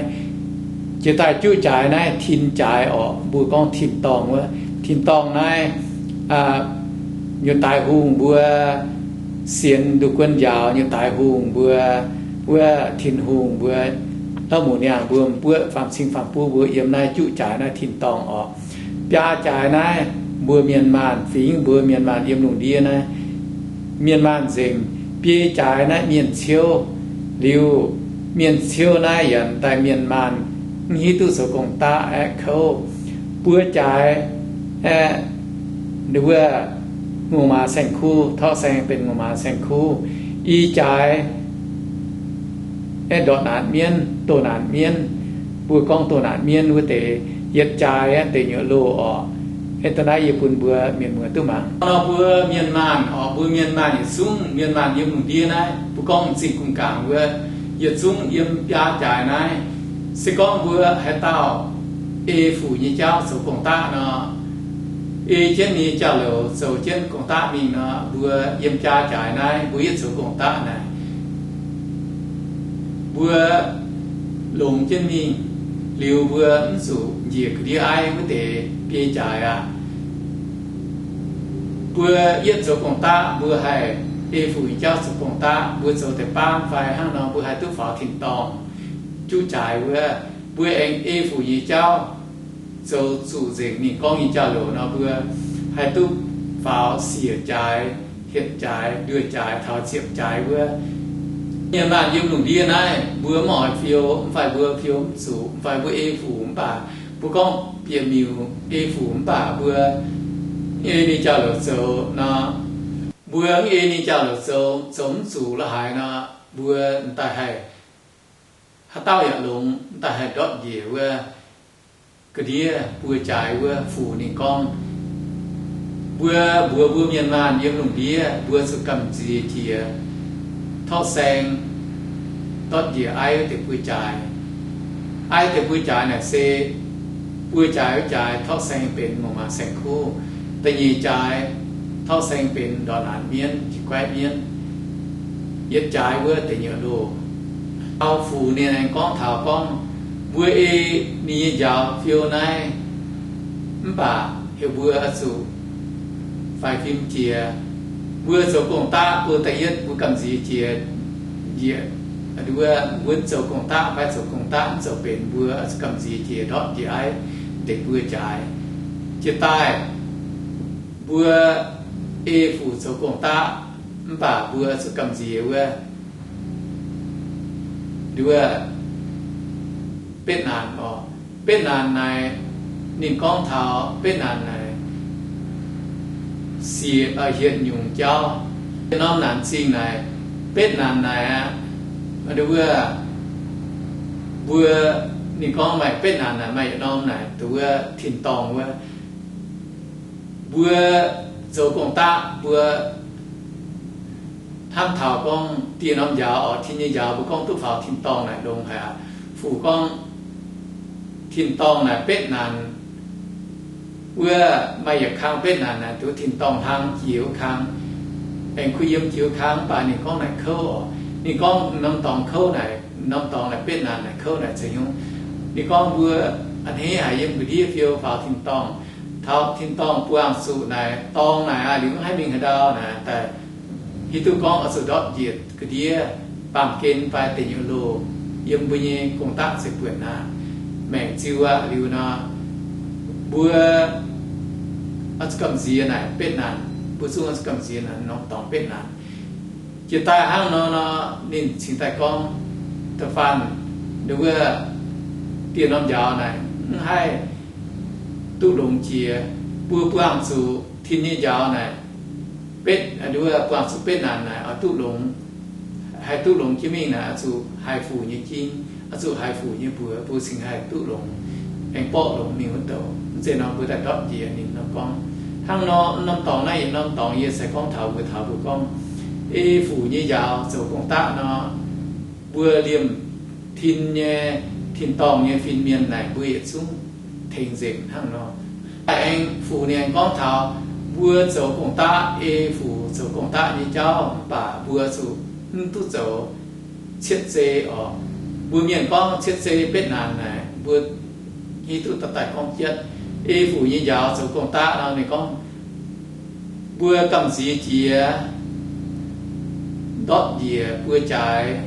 Jiex daaih juqv jaaix naaiv tin jaaix orqc, mbuo gorngv tin-dorngh wuov. Tin-dorngh naaiv, nyutc daix hungh mbuo, sienx nduqc guon njaaux nyutc daix hungh mbuo, wuov tin-hungh mbuo, lauv muc niangh mbuo, mbuo faam-cing faam-buv mbuo yiem naaiv juqv jaaix naaiv tin-dorngh orqc. Biaa jaaix naaiv mbuo mienh maanh fingx, mbuo mienh maanh yiem lungh ndiev naaiv, mienh maanh nzengc. Biei jaaix naaiv mienh ciouv. Liuz mienh ciouv naaiv yaac daaih mienh maanh mv hiuv duqv zoux gong-daqv aeqv, kouv. Buo jaaix aeqv, wuov, ngongh maaz saeng-kuv, torqv saeng benx ngongh maaz saeng-kuv. I jaaix aeqv, ndortv naanc mienv, doh naanc mienv. Mbuo gorngv doh naanc mienv wuov deix. Yietc jaaix aeqv, deic nyuoqc loh orqc. Aeqv, da'naaiv yie bun mbuo mienh muoz duqv mangc. Nor mbuo mienh maanh orqc, mbuo mienh maanh yietc zungv, mienh maanh yiem lungh ndiev naaiv, mbuo gorngv m'zing gong-gaangc wuov, yietc zungv yiem biaa jaaix naaiv. Se gorngv mbuo haaix dauh ei Fuc nyei jauv zoux gong-daqv nor, ei jienv ninh nyei jauv-louc zoux jienv gong-daqv mingh nor, mbuo yiem biaa jaaix naaiv mbuo yietv zoux gong-daqv naaic, mbuo longx jienv mingh. Liuz mbuo mv zuqc njiec ga'ndiev aiv wuov deix biei jaaix aqv. Mbuo yietv zoux gong-daqv, mbuo haih ei Fuc nyei jauv zoux gong-daqv, mbuo zoux deix baav fai hnangv nor mbuo haih duqv faaux tin-dorngh juqv jaaix wuov. Mbuo aengx ei Fuc nyei jauv zoux zuqc nzengc ninh gorngv nyei jauv-louc nor, mbuo haih duqv faaux siec jaaix, hietc jaaix, nduoh jaaix, taux ziepc jaaix wuov. Mienh maanh yiem lungh ndiev naaiv, mbuo mv oix fiou, mv fai mbuo fiou mv zuqc, mv fai mbuo ei Fuc mv baac mbuo gorngv bieqc miuc ei Fuc mv baac mbuo ei ninh jauv-louc zoux nor, mbuo mv ei ninh jauv-louc zoux, zoux mv zuqc la'haaix nor, mbuo m'daaih haih, haaix dauh yaac longx, m'daaih haih ndortv njiec wuov ga'ndiev buo jaaix wuov Fuc ninh gorngv. Mbuo mbuox mbuo mienh maanh yiem lungh ndiev mbuo zuqc gamh nziex jiex torqv saeng ndortv njiec aiv deix buo jaaix. Aiv deix buo jaaix naaic se buo jaaix wuov jaaix torqv saeng benx ngongh maaz saeng-kuv. Da'nyeic jaaix torqv saeng benx ndortv naanc mienv, jiex guaiv mienv. Yietc jaaix wuov deic nyuoqc loh. Taux Fuc ninh aengx gorngv taux gorngv, mbuo ei ninh nyei njaaux fiou naaiv, mv baac heuc mbuo oix zuqc faix fim jiex. Mbuo zoux gong-daqv, mbuo da'yietv mbuo gamh nziex jiex, njiec, wuov, mbuo zoux gong-daqv fai zoux gong-daqv mv zoux benx, mbuo oix zuqc gamh nziex jiex ndortv njiec aiv deix buo jaaix. Jiex daaih mbuo ei Fuc zoux gong-daqv, mv baac mbuo zuqc gamh nziex wuov, wuov, betv naanc orqc. Betv naanc naaic, ninh gorngv taux betv naanc naaic siec, hietc nyungc jauv. Norm naanc zingh naaic, betv naanc naaic aqv, wuov, mbuo, ninh gorngv maaih betv naanc naaic maaih yietc norm naaic, wuov, tin-dorngh wuov. Mbuo zoux gong-daqv mbuo hnamv taux gorngv dieh norm njaaux orqc, tin nyei njaaux, mbuo gorngv duqv faaux tin-dorngh naaic longx haic aqv. Fuc gorngv tin-dorngh naaic betv naanc, wuov maaih yietc kang betv naanc naaic, duqv tin-dorngh hlang jiex wuov kang, aengx kuh yiem jiex wuov kang, mv baac ninh gorngv naaic kouv orqc. Ninh gorngv norm dorngx kouv naaic, norm dorngx naaic betv naanc naaic kouv naaic ceix nyungc. Ninh gorngv mbuo a'hneiv haic yiem ga'ndiev fiou faaux tin-dorngh. Taux tin-dorngh buangh zuqc naaic, dorngh naaic aqv, liuz mv haih mingh haaix ndau naaic daaih hiuv duqv gorngv oix zuqc ndortv njiec ga'ndiev baamh gen fai deic nyuoqc loh, yiem mbuo nyei gong-daqv zeiv-buonc aqv. Maengc ziu aqv liuz nor, mbuo oix zuqc gamh nziex naaic betv naanc, mbuo zungv oix zuqc gamh nziex naaic norm dorngx betv naanc. Jiex daaih hnangv nor nor, ninh cingx daaih gorngv, da'faanh wuov dieh norm njaaux naaic mv haih duqv longx jiex. Mbuo buangh zuqc tin nyei njaaux naaic, betv, wuov buangh zuqc betv naanc naaic oix duqv longx, haih duqv longx jienv mingh naaic oix zuqc haiz Fuc nyei jing, oix zuqc haiz Fuc nyei mbuox, mbuo cingx haih duqv longx, aengx borqv longx mingh wuov douc. Mv zeiz nor mbuo daaih ndortv njiec ninh nor gorngv. Hnangv nor, norm dorngx naaiv yietc norm dorngx yie se gorngv taux mbuo, taux mbuo gorngv ei Fuc nyei njaaux zoux gong-daqv nor, mbuo liemh tin nyei, tin-dorngh nyei fin-mienh naaic mbuo yietc zungv tengx nzengc hnangv nor. Aengx Fuc ninh aengx gorngv taux Mbuo zoux gong-daqv, ei fuc zoux gong-daqv nyei jauv mv baac mbuo zuqc mv duqv zoux cietv zei oc. Mbuo mienh gorngv cietv zei betv naanc naaic, mbuo hiuv duqv daaih gorngv jienv ei fuc nyei njaaux zoux gong-daqv nor, ninh gorngv mbuo gamh nziex jiex ndortv njiec buo jaaix,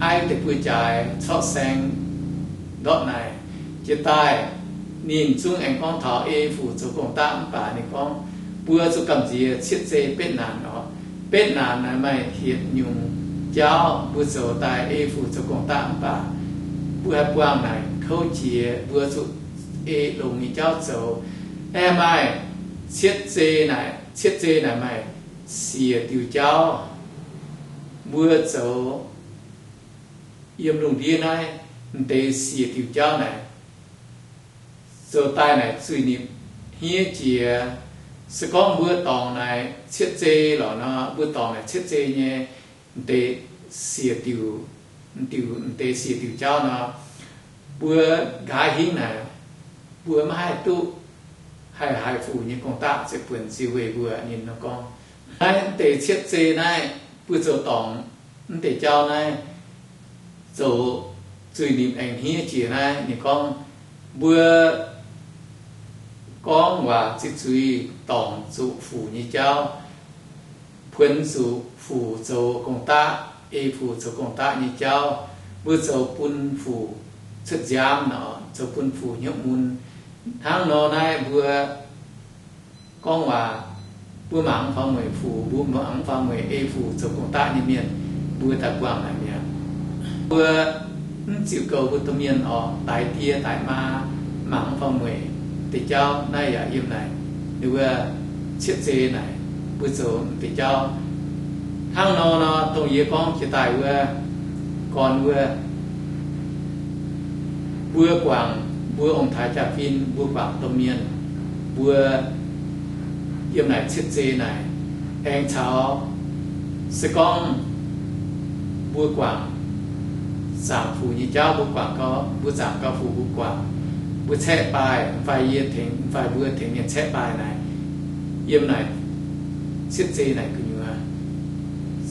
aiv deix buo jaaix corqv saeng ndortv naaic. Jiex daaih ninh zungv aengx gorngv taux ei fuc zoux gong-daqv mv baac ninh gorngv mbuo zuqc gamh nziex cietv zei betv naanc oc. Betv naanc naaic maaih hietc nyungc jauv mbuo zoux daaih ei fuc zoux gong-daqv mv baac mbuo haih buangh naaic kouv jiex, mbuo zuqc ei longx nyei jauv zoux. Aengx maaih cietv zei naaic, cietv zei naaic maaih siec diuc jauv. Mbuo zoux yiem lungh ndiev naaiv m'deix siec diuc jauv naaic, zoux daaih naaic zuiz-nipc hniev jiex. Se gorngv mbuo dorngc naaic cietv zei lorqc nor, mbuo dorngc naaic cietv zei nyei m'deix siec diuc, m'diuc, m'deix siec diuc jauv nor, mbuo nqa'haav hingv naaic, mbuo maiv haih duqv haih haiz fuc nyei gong-daqv ziepc buonc ziux weic mbuo. Ninh nor gorngv, naaiv m'deix cietv zei naaiv mbuo zoux dorngc m'deix jauv naaiv zoux zuiz-nipc aengx hniev jiex naaiv. Ninh gorngv, mbuo gorngv waac ziqc zuiz dorngc zuqc fuc nyei jauv, puonx zuqc fuc zoux gong-daqv, ei fuc zoux gong-daqv nyei jauv, mbuo zoux bun fuc cuotv nziaamv nor, zoux bun fuc hnyouv mun. Hnangv nor naaiv mbuo gorngv waac, mbuo mangc mv faaux mueic fuc, mbuo mangc mv faaux mueic ei fuc zoux gong-daqv nyei mienh, mbuo daaih buangh naaic mi'aqv. Mbuo mv ziux goux mbuo domh mienh oc, daix die daix maa, mangc mv faaux mueic deix jauv naaiv yaac yiem naaic, ninh wuov cietv zei naaic mbuo zoux m'deix jauv. Hnangv nor nor, dongh yie gorngv jiex daaih wuov, gorn wuov, mbuo guangc mbuo ong-taaix jaa-fin, mbuo guangc domh mienh, mbuo yiem naaic cietv zei naaic, aengx caux se gorngv mbuo guangc zaangc fuc nyei jauv, mbuo guangc gau, mbuo zaangc gau fuc mbuo guangc, mbuo caeqv baaih fai yie tengx fai mbuo tengx mienh caeqv baaih naaic, yiem naaic cietv zei naaic gu'nyuoz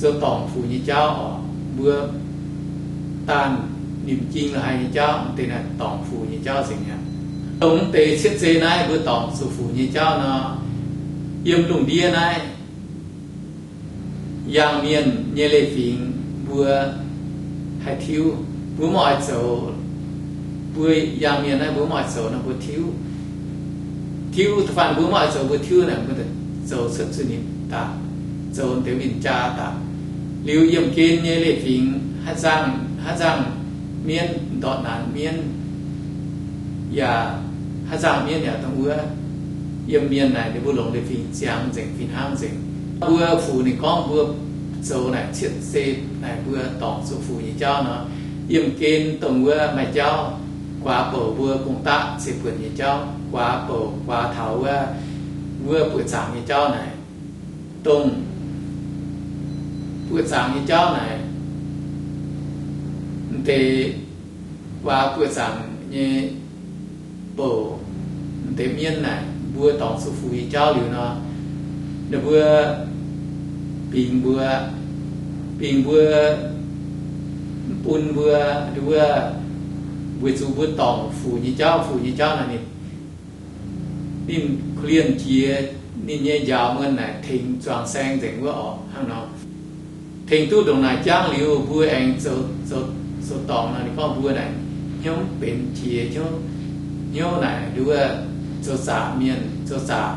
zoux dorngc fuc nyei jauv oc. Mbuo daanh nimc jing la'haaix nyei jauv, m'deix naaic dorngc fuc nyei jauv nzengc mi'aqv. Dongh m'deix cietv zei naaiv mbuo dorngc zuqc fuc nyei jauv nor, yiem lungh ndiev naaiv yangh mienh nyei leiz-fingx mbuo haih tiuv, mbuo mv oix zoux. Mbuo yangh mienh naaiv mbuo mv oix zoux nor mbuo tiuv. Tiuv da'faanh mbuo mv oix zoux, mbuo tiuv naaic mbuo zoux cuotv zuiz-nipc daaih, zoux deix win-jaa daaih. Liuz yiemh gen nyei leiz-fingx, haaix nzangc, haaix nzangc mienv, ndortv naanc mienv, yaac haaix nzangc mienv yaac dongh wuov. Yiem mienh naaic ninh mbuo longc leiz-fingx ziangx nzengc, fih hnangv nzengc. Mbuo fuc ninh gorngv mbuo zoux naaic cietv zei naaic mbuo dorngc zuqc fuc nyei jauv nor, yiemh gen dongh wuov maaih jauv guaax bouc mbuo gong-daqv zeiv-buonc nyei jauv, guaax bouc guaax taux wuov wuov buoqc zaangc nyei jauv naaic. Dongh buoqc zaangc nyei jauv naaic, m'deix guaax buoqc zaangc nyei bouc, m'deix mienv naaic mbuo dorngc zuqc fuc nyei jauv liuz nor, ninh mbuo bingx mbuo, bingx mbuo, mv bun mbuo, wuov, weic zuqc mbuo dorngc fuc nyei jauv, fuc nyei jauv naaic ninh, ninh korv-lienh jiex ninh nyei njaaux muonh naaic tengx zuangx saeng nzengc wuov orqc. Hnangv nor, tengx duqv ndongc naaic jangv liuz, mbuo aengx zoux, zoux, zoux dorngc nor, ninh gorngv mbuo naaic hnyouv benx jiex, hnyouv, hnyouv naaic nduov zoux zaqc mienh, zoux zaqc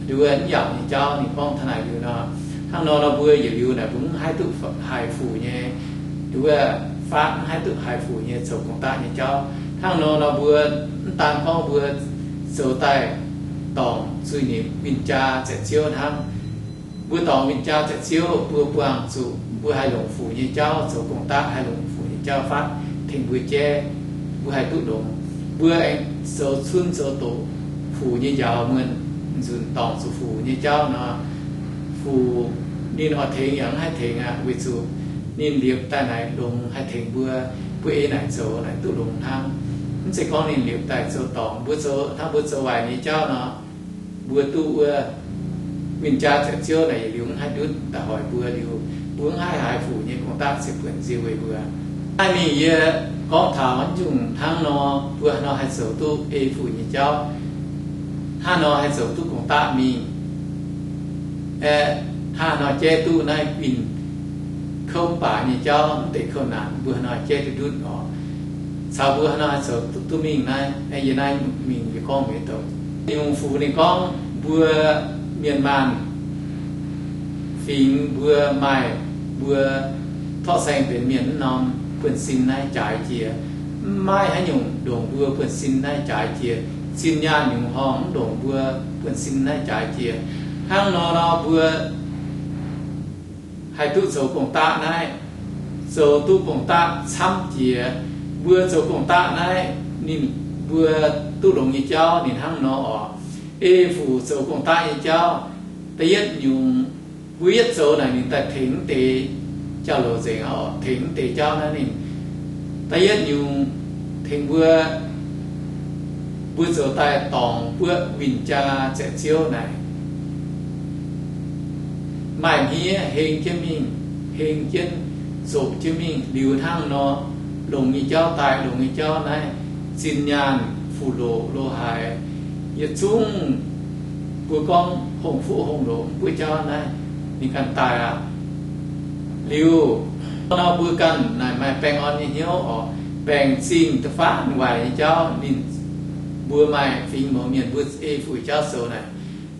nduov mv yaac nyei jauv. Ninh gorngv taux naaic liuz nor, hnangv nor nor mbuo yietc liuz naaic mbuo mv haih duqv haiz fuc nyei, nduov faatv mv haih duqv haiz fuc nyei zoux gong-daqv nyei jauv. Hnangv nor nor mbuo mv daan gorngv mbuo zoux daaih dorngc zuiz-nipc win-jaa zaeqc Ziouv hnangv. Mbuo dorngc win-jaa zaeqc Ziouv, mbuo buangh zuqc mbuo haih longc fuc nyei jauv zoux gong-daqv, haih longc fuc nyei jauv faatv tengx mbuo jaiv, mbuo haih duqv longx. Mbuo aengx zoux cunv zoux doqc fuc nyei njaaux muonh, nzunc dorngc zuqc fuc nyei jauv nor, fuc ninh oix tengx yaac mv haih tengx aqv, weic zuqc ninh liepc daaih naaic longx haih tengx mbuo, mbuo ei naaic zoux naaic duqv longx hnangv. Mv zeiz gorngv ninh liepc daaih zoux dorngc, mbuo zoux hnangv mbuo zoux waaic nyei jauv nor, Mbuo duqv wuov win-jaa ziepc ziouv naaic yietc liuz mv haih ndutv daaih hoic mbuo liuz, mbuo mv haih haiz fuc nyei gong-daqv ziepc buonc nzie weih mbuo. Naaiv mingh yie gorngv taux nyungc hnangv nor, mbuo haaix nor haih zoux duqv ei fuc nyei jauv, hnangv nor haih zoux duqv gong-daqv mingh, aeqv, hnangv nor jaiv duqv naaiv guinh kouv baaix nyei jauv, mv deix kouv naanc mbuo haaix nor jaiv duqv ndutv oc. Caux mbuo haaix nor haih zoux duqv mingh naaiv, yie naaiv mingh yie gorngv mienh douc nyungc fuc ninh gorngv mbuo mienh maanh fingx mbuo maaih mbuo torqv saeng benx mienh mv norm buonv-sin naaiv jaaix jiex. Mv maaih haaix nyungc ndongc mbuo buonv-sin naaiv jaaix jiex. Zinh nyaanh nyungc horngh mv ndongc mbuo buonv-sin naaiv jaaix jiex. Hnangv nor nor mbuo haih duqv zoux gong-daqv naaiv, zoux duqv gong-daqv camv jiex. Mbuo zoux gong-daqv naaiv ninh mbuo duqv longx nyei jauv ninh hnangv nor oc. Ei fuc zoux gong-daqv nyei jauv, da'yietv nyungc, mbuo yietv zoux naaic ninh daaih tengx mv deix jauv-louc nzengc oc. Tengx mv deix jauv naaiv ninh da'yietv nyungc tengx mbuo, mbuo zoux daaih dorngc buoqv win-jaa ziepc ziouv naaic maaih hniev heng jienv mingh, heng jienv zoqc jienv mingh liuz hnangv nor, longx nyei jauv daaih longx nyei jauv naaiv, zinh nyaanh, fuqv-loqc, lo haaix, yietc zungv mbuo gorngv hongh fuqv hongh loqc mv buov jauv naaiv ninh ganh daaih aqv. Liuz nor mbuo ganh naaic maaih baengh orn nyei hnyouv oc. Baengc zingh da'faanh waaic nyei jauv ninh, mbuo maaih fingx mouz mienh mbuo ei fuc jauv zoux naaic,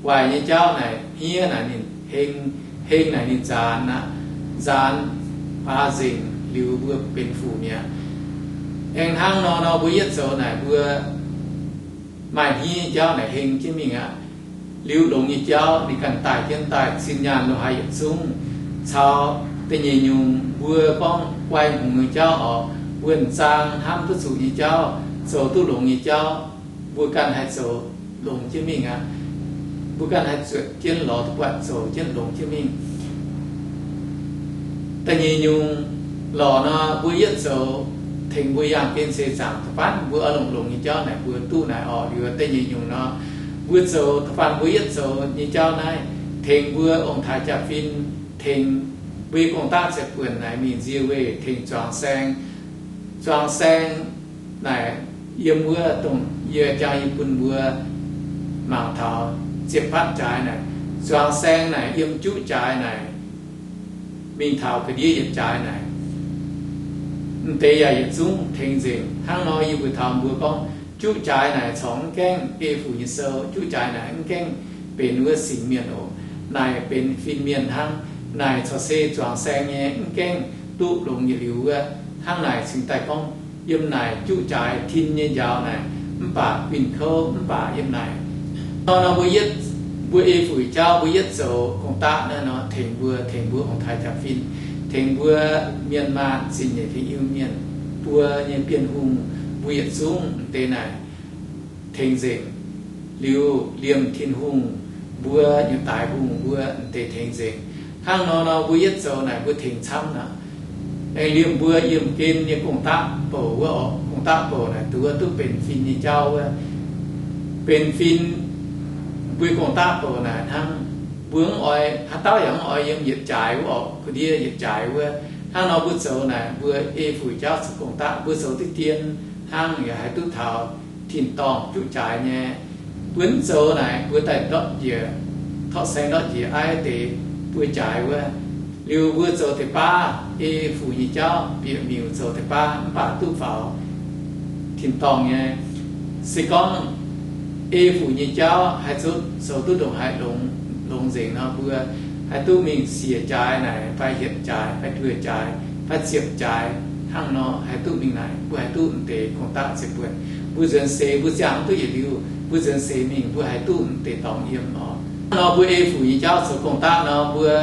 waaic nyei jauv naaic hniev naaic ninh heng, heng naaic ninh nzaanx aqv, nzaanx baax nzengc liuz mbuo benx fuc mi'aqv. Aengx hnangv nor nor mbuo yietv zoux naaic mbuo maaih hniev nyei jauv naaic heng jienv mingh aqv. Liuz longx nyei jauv ninh ganh daaih jienv daaih, zinh nyaanh lo haaix yietc zungv, caux da'nyeic nyungc mbuo gorngv guai hngongx nyei jauv oc, wuonh zaang hnamv duqv zuqc nyei jauv, zoux duqv longx nyei jauv, mbuo ganh haih zoux longx jienv mingh aqv. Mbuo ganh haih zuotc jienv lorz duqv buatc zoux jienv longx jienv mingh. Da'nyeic nyungc lorqc nor mbuo yietv zoux tengx mbuo yangh gen seix zaangc da'faanh mbuo oix longx longx nyei jauv naaic mbuo duqv naaic oc. Liuz da'nyeic nyungc nor, mbuo zoux da'faanh mbuo yietv zoux nyei jauv naaiv tengx mbuo ong-taaix jaa-fin, tengx mbuo nyei gong-daqv ziepc buonc naaic mingh nzie weih tengx zuangx saeng. Zuangx saeng naaic yiem wuov dongh yie jangx yie bun mbuo mangc taux ziepc fatv jaaix naaic, zuangx saeng naaic yiem juqv jaaix naaic mingh taux ga'ndiev yietc jaaix naaic, m'deix yaac yietc zungv tengx nzengc. Hnangv nor yie mbuo taux mbuo gorngv juqv jaaix naaic corc mv gaengh ei fuc nyei sou, juqv jaaix naaic mv gaengh benx wuov singx mienh oc. Naaic benx fin-mienh hnangv. Naaic corc se zuangx saeng nyei, mv gaengh duqv longx nyei liuz wuov. Hnangv naaic cingx daaih gorngv yiem naaic juqv jaaix tin nyei njaaux naaic, mv baac guinh kouv mv baac yiem naaic. Nor nor mbuo yietv, mbuo ei fuc jauv mbuo yietv zoux gong-daqv naaiv nor tengx mbuo, tengx mbuo ong-taaix jaa-fin, tengx mbuo mienh maanh zinh nyeic tengx Iu-Mienh, mbuo nyei Bienh Hungh, mbuo yietc zungv m'deix naaic tengx nzengc. Liuz liemh Tin-Hungh, mbuo nyei daaix hungh mbuo m'deix tengx nzengc. Hnangv nor nor mbuo yietv zoux naaic mbuo tengx camv aqv. Aengx liemh mbuo yiemh gen nyei gong-daqv bouc wuov oc, gong-daqv bouc naaic duqv, duqv benx fin nyei jauv wuov. Benx fin, mbuo gong-daqv bouc naaic hnangv, mbuo mv oix, haaix dauh yaac mv oix yiem yietc jaaix wuov oc, ga'ndiev yietc jaaix wuov. Hnangv nor mbuo zoux naaic mbuo ei fuc jauv zoux gong-daqv mbuo zoux diqv dien hnangv yaac haih duqv taux tin-dorngh juqv jaaix nyei. Mbuo mv zoux naaic mbuo daaih ndortv njiec, torqv saeng ndortv njiec aiv deix buo jaaix wuov. Liuz mbuo zoux deix baav, ei fuc nyei jauv bieqc miuc zoux deix baav mv baac duqv faaux tin-dorngh nyei. Se gorngv ei fuc nyei jauv haih zoux duqv ndongc haaix longx, longx nzengc nor mbuo haih duqv mingh siec jaaix naaic fai hietc jaaix fai nduoh jaaix fai ziepc jaaix hnangv nor haih duqv mingh naaic mbuo haih duqv m'deix gong-daqv ziepc buonc. Mbuo nzuonx seix mbuo ziangh mv duqv yietc liuz, mbuo nzuonx seix mingh mbuo haih duqv m'deix dorngx yiem oc. Hnangv nor mbuo ei fuc nyei jauv zoux gong-daqv nor mbuo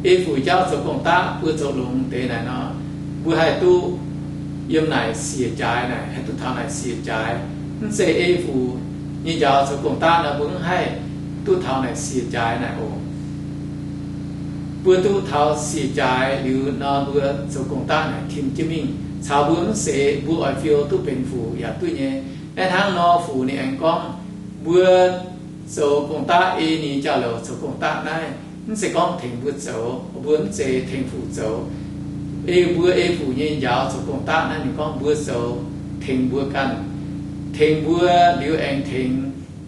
ei fuc jauv zoux gong-daqv mbuo zoux longx deix naaic nor, mbuo haih duqv yiem naaic siec jaaix naaic, haih duqv taux naaic siec jaaix. Mv zeiz ei fuc nyei njaaux zoux gong-daqv nor mbuo mv haih duqv taux naaic siec jaaix naaic oc. Mbuo duqv taux siec jaaix liuz nor mbuo zoux gong-daqv naaic tim jienv mingh. Caux mbuo mv seix mbuo oix fiou duqv benx fuc yaac duqv nyei. Naaiv hnangv nor fuc ninh aengx gorngv mbuo Zoux gong-daqv, ei ninh jauv-louc zoux gong-daqv naaiv, mv zeiz gorngv tengx mbuo zoux, mbuo mv zeiz tengx fuc zoux. Ei mbuo ei fuc nyei njaaux zoux gong-daqv naaiv, ninh gorngv mbuo zoux tengx mbuo ganh, tengx mbuo liuz aengx tengx,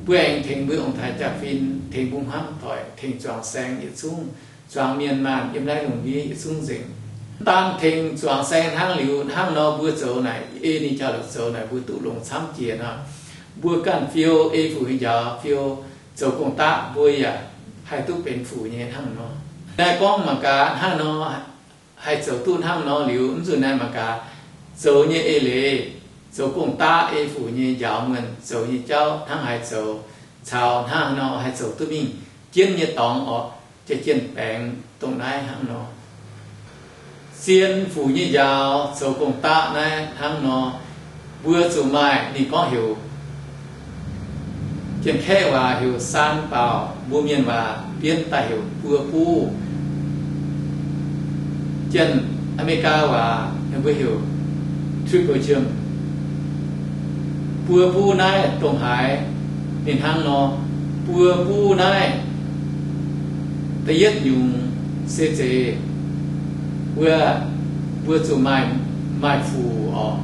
mbuo aengx tengx mbuo ong-taaix jaa-fin, tengx mbuo hnamv doic, tengx zuangx saeng yietc zungv, zuangx mienh maanh yiem naaiv lungh ndiev yietc zungv nzengc. Mv daan tengx zuangx saeng hnangv liuz, hnangv nor mbuo zoux naaic, ei ninh jauv-louc zoux naaic, mbuo duqv longx camv jiex nor. Mbuo ganh fiou, ei fuc nyei njaaux fiou, zoux gong-daqv mbuo yaac haih duqv benx fuc nyei hnangv nor. Naaiv gorngv mangc gaax hnangv nor, haih zoux duqv hnangv nor liuz, mv nzunc naaiv mangc gaax, zoux nyei eix leiz, zoux gong-daqv ei fuc nyei njaaux muonh zoux nyei jauv hnangv haaix zoux, caux hnangv haaix nor haih zoux duqv mingh jienv nyei dorngx orqc, jaa jienh baengx dongh naaiv hnangv nor. Zien fuc nyei njaaux zoux gong-daqv naaiv hnangv nor, mbuo zuqc maaih ninh gorngv heuc, Janx-Kaeqv waac heuc 三宝, mbuo mienh waac bienv daaih heuc buo buv. Janx-Ame^li^gaa waac mbuo heuc triple jump. Buo buv naaiv dongh haaix? Ninh hnangv nor, buo buv naaiv, da'yietv nyungc se zeiz wuov, mbuo zuqc maaih, maaih fuc orqc.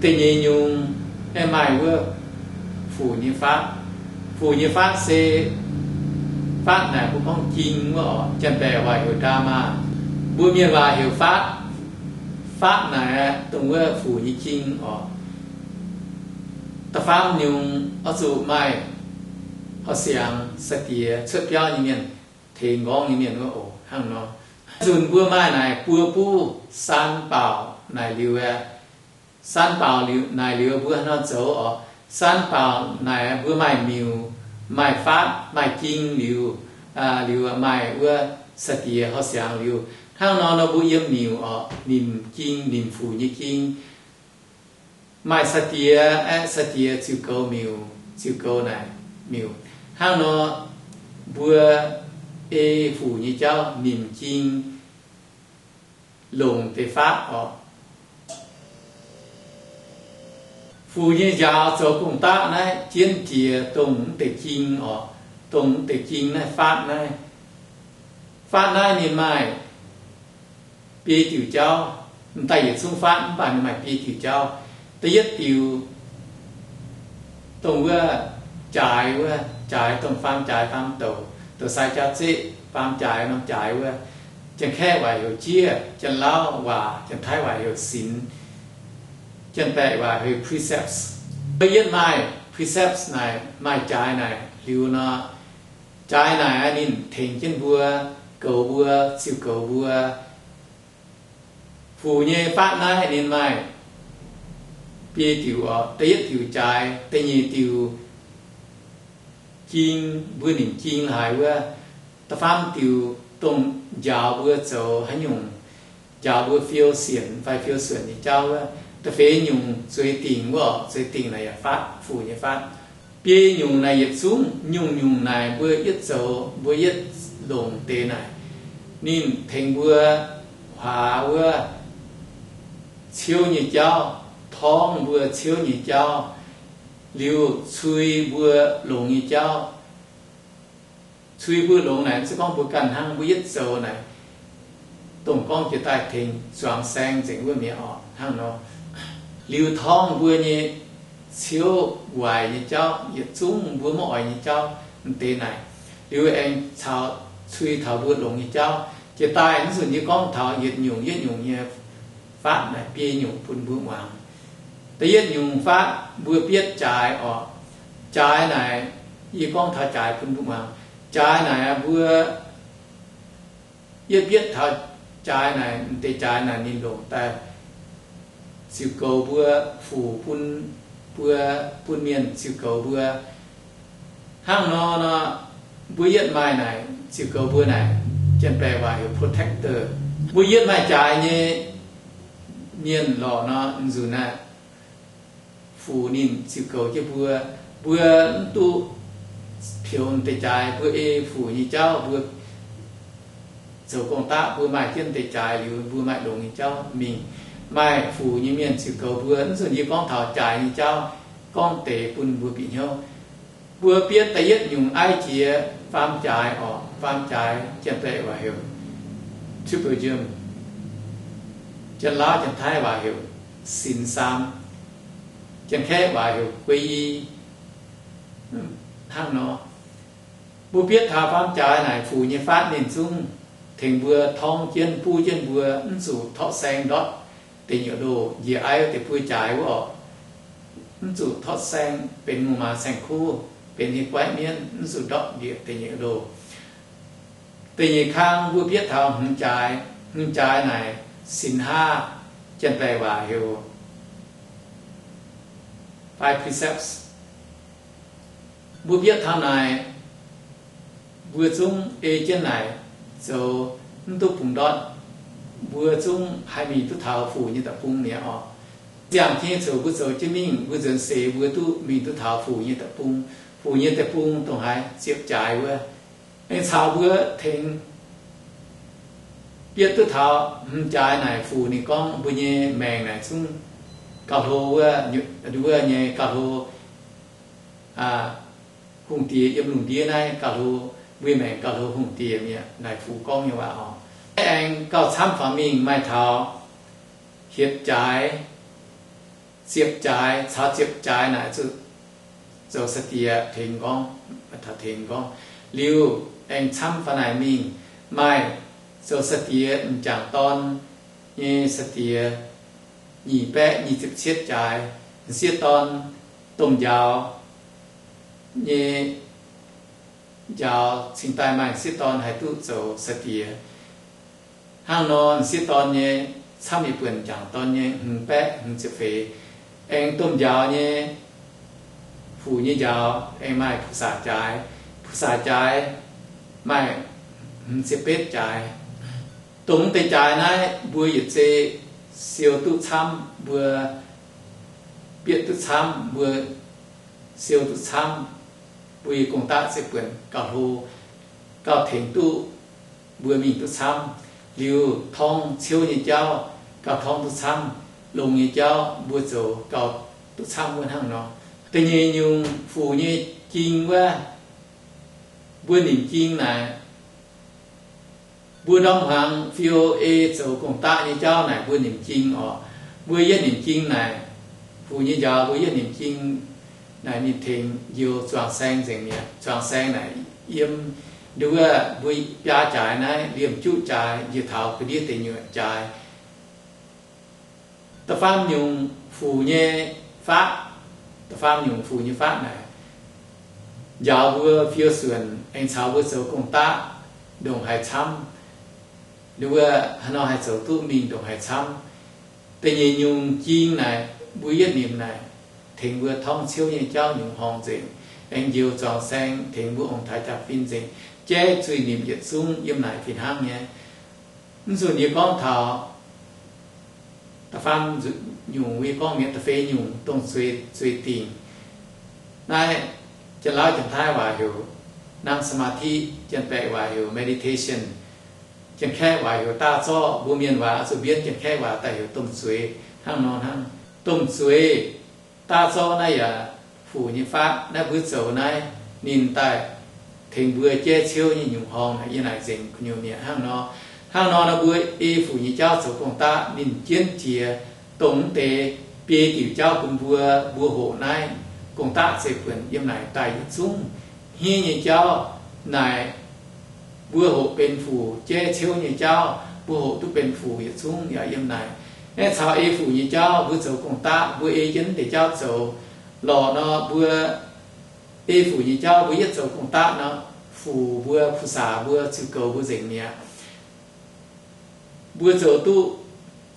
Da'nyeic nyungc aeqv, maaih wuov fuc nyei faatv. Fuc nyei faatv se, faatv naaic mbuo gorngv jing wuov orqc, Janx-Baeqc waac heuc dharma, mbuo Mienh waac heuc faatv. Faatv naaic aeqv, dongh wuov fuc nyei jing orqc. Da'faam nyungc oix zuqc maaih horqc siangx sai-diex cuotv biauv nyei mienh, tengx nqorngv nyei mienh wuov oc. Hnangv nor, nzunc mbuo maaih naaic buo buv 三宝 naaic liuz aeqv, 三宝 liuz naaic liuz mbuo haaix nor zoux orqc? 三宝 naaic mbuo maaih miuc, maaih faatv, maaih jing liuz, liuz maaih wuov sai-diex horqc siangx liuz, hnangv nor nor mbuo yiem miuc orqc, nimc jing, nimc fuc nyei jing. Maaih sai-diex aeqv, sai-diex ziux goux miuc, ziux goux naaic miuc. Hnangv nor mbuo ei fuc nyei jauv nimc jing, longc deix faatv orqc. Fuc nyei njaaux zoux gong-daqv naaiv jienv jiex dongh mv deix jing orqc, dongh mv deix jing naaiv faatv naaiv. Faatv naaiv ninh maaih biei diuc jauv, m'daaih yietc zungv faatv mv baac ninh maaih biei diuc jauv. Da'yietv diuc dongh wuov jaaix wuov, jaaix dongh faam jaaix faam douc, douc sai jaav zeqv, faam jaaix norm jaaix wuov. Janx-Kaeqv waac heuc jieqv, Janx-Lauv waac, Janx-Taiv waac heuc sinx, Janx-Baeqc waac heuc precepts. Mbuo yietv maaih precepts naaic, maaih jaaix naaic liuz nor, jaaix naaic ninh tengx jienv mbuo, goux mbuo, ziux goux mbuo. Fuc nyei faatv naaiv ninh maaih biei diuc orqc. Da'yietv diuc jaaix, da'nyeic diuc jing, mbuo nimc jing haaix wuov. Da'faam diuc dongh njaaux mbuo zoux haaix nyungc, njaaux mbuo fiou sienc fai fiou suonc nyei jauv wuov. Da'feix nyungc zueiz dingc wuov orqc, zueiz dingc naaic yaac faatv, fuc nyei faatv. Biei nyungc naaic yietc zungv, nyungc-nyungc naaic mbuo yietv zoux, mbuo yietv longc deix naaic, ninh tengx mbuo huaax wuov ciouv nyei jauv, torngv mbuo ciouv nyei jauv, liuz cui mbuo longx nyei jauv. Cui mbuo longx naaic, mv zeiz gorngv mbuo ganh hnangv, mbuo yietv zoux naaic, dongh gorngv jiex daaih tengx zuangx saeng nzengc wuov mi'aqv orqc. Hnangv nor, liuz torngv mbuo nyei ciouv waaic nyei jauv, yietc zungv mbuo maiv oix nyei jauv m'deix naaic, liuz aengx caux cui taux mbuo longx nyei jauv. Jiex daaih mv zuqc yie gorngv taux yietc nyungc yietc nyungc nyei faatv naaic, biei nyungc bun mbuo muangx. Da'yietv nyungc faatv mbuo bietv jaaix orqc. Jaaix naaic, yie gorngv taux jaaix bun mbuo muangx. Jaaix naaic mbuo yietv bietv taux jaaix naaic, m'deix jaaix naaic ninh longc daaih ziux goux mbuo, fuc bun mbuo, bun mienh ziux goux mbuo. Hnangv nor nor, mbuo yietv maaih naaic ziux goux mbuo naaic, Janx-Baeqc waac heuc protector. Mbuo yietv maaih jaaix nyei mienh lorqc nor, nzunc naaic fuc ninh ziux goux jienv mbuo. Mbuo mv duqv pioux m'deix jaaix, mbuo ei fuc nyei jauv, mbuo zoux gong-daqv mbuo maaih jienv m'deix jaaix liuz, mbuo maaih longx nyei jauv mingh. Maaih fuc nyei mienh ziux goux mbuo. Mv zuqc yie gorngv taux jaaix nyei jauv, gorngv deix bun mbuo bieqc hnyouv. Mbuo bietv da'yietv nyungc aiv jiex faam jaaix orqc. Faam jaaix janx-baeqc waac heuc ทริปเปิลเยียม, janx-Laauv janx-Taiv waac heuc ศีลสาม, janx-Kaeqv waac heuc 皈依, hnangv nor. Mbuo bietv taux faam jaaix naaic, fuc nyei fatv ninh zungv tengx mbuo torngv jienv, buv jienv mbuo mv zuqc torqv saeng ndortv deic nyuoqc ndoh, njiec aiv deix buo jaaix wuov orqc. Mv zuqc torqv saeng benx ngongh maaz saeng-kuv, benx nyei guaiv mienv, mv zuqc ndortv njiec deic nyuoqc ndoh. Da'nyeic kang mbuo bietv taux hmz jaaix. Hmz jaaix naaic ศีลห้า, janx-baeqc waac heuc five precepts. Mbuo bietv taux naaic, mbuo zungv ei jienv naaic zoux, mv duqv bungx ndortv. Mbuo zungv haih mingh duqv taux fuc nyei deic-bung mi'aqv orqc. Ziangh jienv nyei ziouc mbuo zoux jienv mingh, mbuo nzuonx seix mbuo duqv mingh duqv taux fuc nyei deic-bung. Fuc nyei deic-bung dongh haaix, ziepc jaaix wuov. Aengx caux mbuo tengx bietv duqv taux hmz jaaix naaic, fuc ninh gorngv mbuo nyei maengc naaic zungv gauh hlo wuov, wuov nyei gauh hlo, hungh diex yiem lungh ndiev naaiv gauh hlo, mbuo maengc gauh hlo hungh diex mi'aqv. Naaic fuc gorngv nyei waac orqc. Aengx gauh camv faaux mingh maaih taux hietc jaaix, ziepc jaaix, caux ziepc jaaix naaic zuqc zoux sai-diex tengx gorngv, taux tengx gorngv. Liuz aengx camv faaux naaic mingh maaih zoux sai-diex m'jangc dorn nyei sai-diex nyic baeqv nyic ziepc cietv jaaix, m'sieqv dorn domh njaaux nyei njaaux cingx daaih maaih m'sieqv dorn haih duqv zoux sai-diex. Hnangv nor m'sieqv dorn nyei camv yietc buonc m'jangc dorn nyei hmz baeqv hmz ziepc feix. Aengx domh njaaux nyei, fuc nyei njaaux aengx maaih ภาษา jaaix. ภาษา jaaix maaih hmz ziepc betv jaaix. Dongh deix jaaix naaiv mbuo yietc zei siou duqv camv, mbuo bietv duqv camv, mbuo siou duqv camv, mbuo nyei gong-daqv ziepc buonc gauh hlo, gauh tengx duqv mbuo mingh duqv camv. Liuz torngv ciouv nyei jauv gauh torngv duqv camv, longx nyei jauv mbuo zoux gauh duqv camv wuov hnangv nor. Da'nyeic nyungc fuc nyei jing wuov, mbuo nimc jing naaic, mbuo ndorm hmuangx fiou ei zoux gong-daqv nyei jauv naaic mbuo nimc jing orqc. Mbuo yietv nimc jing naaic, fuc nyei njaaux mbuo yietv nimc jing naaic ninh tengx njoux zuangx saeng nzengc mi'aqv. Zuangx saeng naaic yiem nduov mbuo biaa jaaix naaiv, liemh juqv jaaix njiec taux ga'ndiev deic nyuoqc jaaix. Da'faam nyungc fuc nyei fatv, da'faam nyungc fuc nyei fatv naaic, njaaux mbuo fiou suonc aengx caux mbuo zoux gong-daqv ndongc haaix camv. Nduov haaix nor haih zoux duqv mingh ndongc haaix camv. Da'nyeic nyungc jing naaic, mbuo yietv nimc naaic, tengx mbuo torngv ciouv nyei jauv nyungc horngh nzengc, aengx njoux zuangx saeng tengx mbuo ong-taaix jaa-fin nzengc, jaiv zuiz-nimc yietc zungv yiem naaic fih hnangv nyei. Mv nzunc yie gorngv taux da'faam nyungc, yie gorngv mi'aqv, da'feix nyungc dongh zueiz, zueiz dingc. Naaiv Janx-Laauv Janx-Taiv waac heuc นั่งสมาธิ, Janx-Baeqc waac heuc meditation, Janx-Kaeqv waac heuc 打坐, mbuo Mienh waac oix zuqc mbienv Janx-Kaeqv waac daaih heuc domh zueiz hnangv nor hnangv. Domh zueiz, 打坐 naaiv yaac fuc nyei fatv. Naaiv mbuo zoux naaiv ninh daaih tengx mbuo jaiv ciouv nyei nyungc horngh naaic, yie naaic nzengc gu'nyuoz mi'aqv hnangv nor. Hnangv nor nor mbuo ei fuc nyei jauv zoux gong-daqv ninh jienv jiex dongh mv deix biei diuc jauv bun mbuo, mbuo hoqc naaiv gong-daqv zeiv-buonc yiem naaic daaih yietc zungv hniev nyei jauv naaic, mbuo hoqc benx fuc jaiv ciouv nyei jauv, mbuo hoqc duqv benx fuc yietc zungv yaac yiem naaic. Aeqv, caux ei fuc nyei jauv mbuo zoux gong-daqv, mbuo ei jienv deix jauv zoux lorqc nor, mbuo ei fuc nyei jauv mbuo yietv zoux gong-daqv nor, fuc mbuo, พุทธา mbuo ziux goux mbuo nzengc mi'aqv. Mbuo zoux duqv,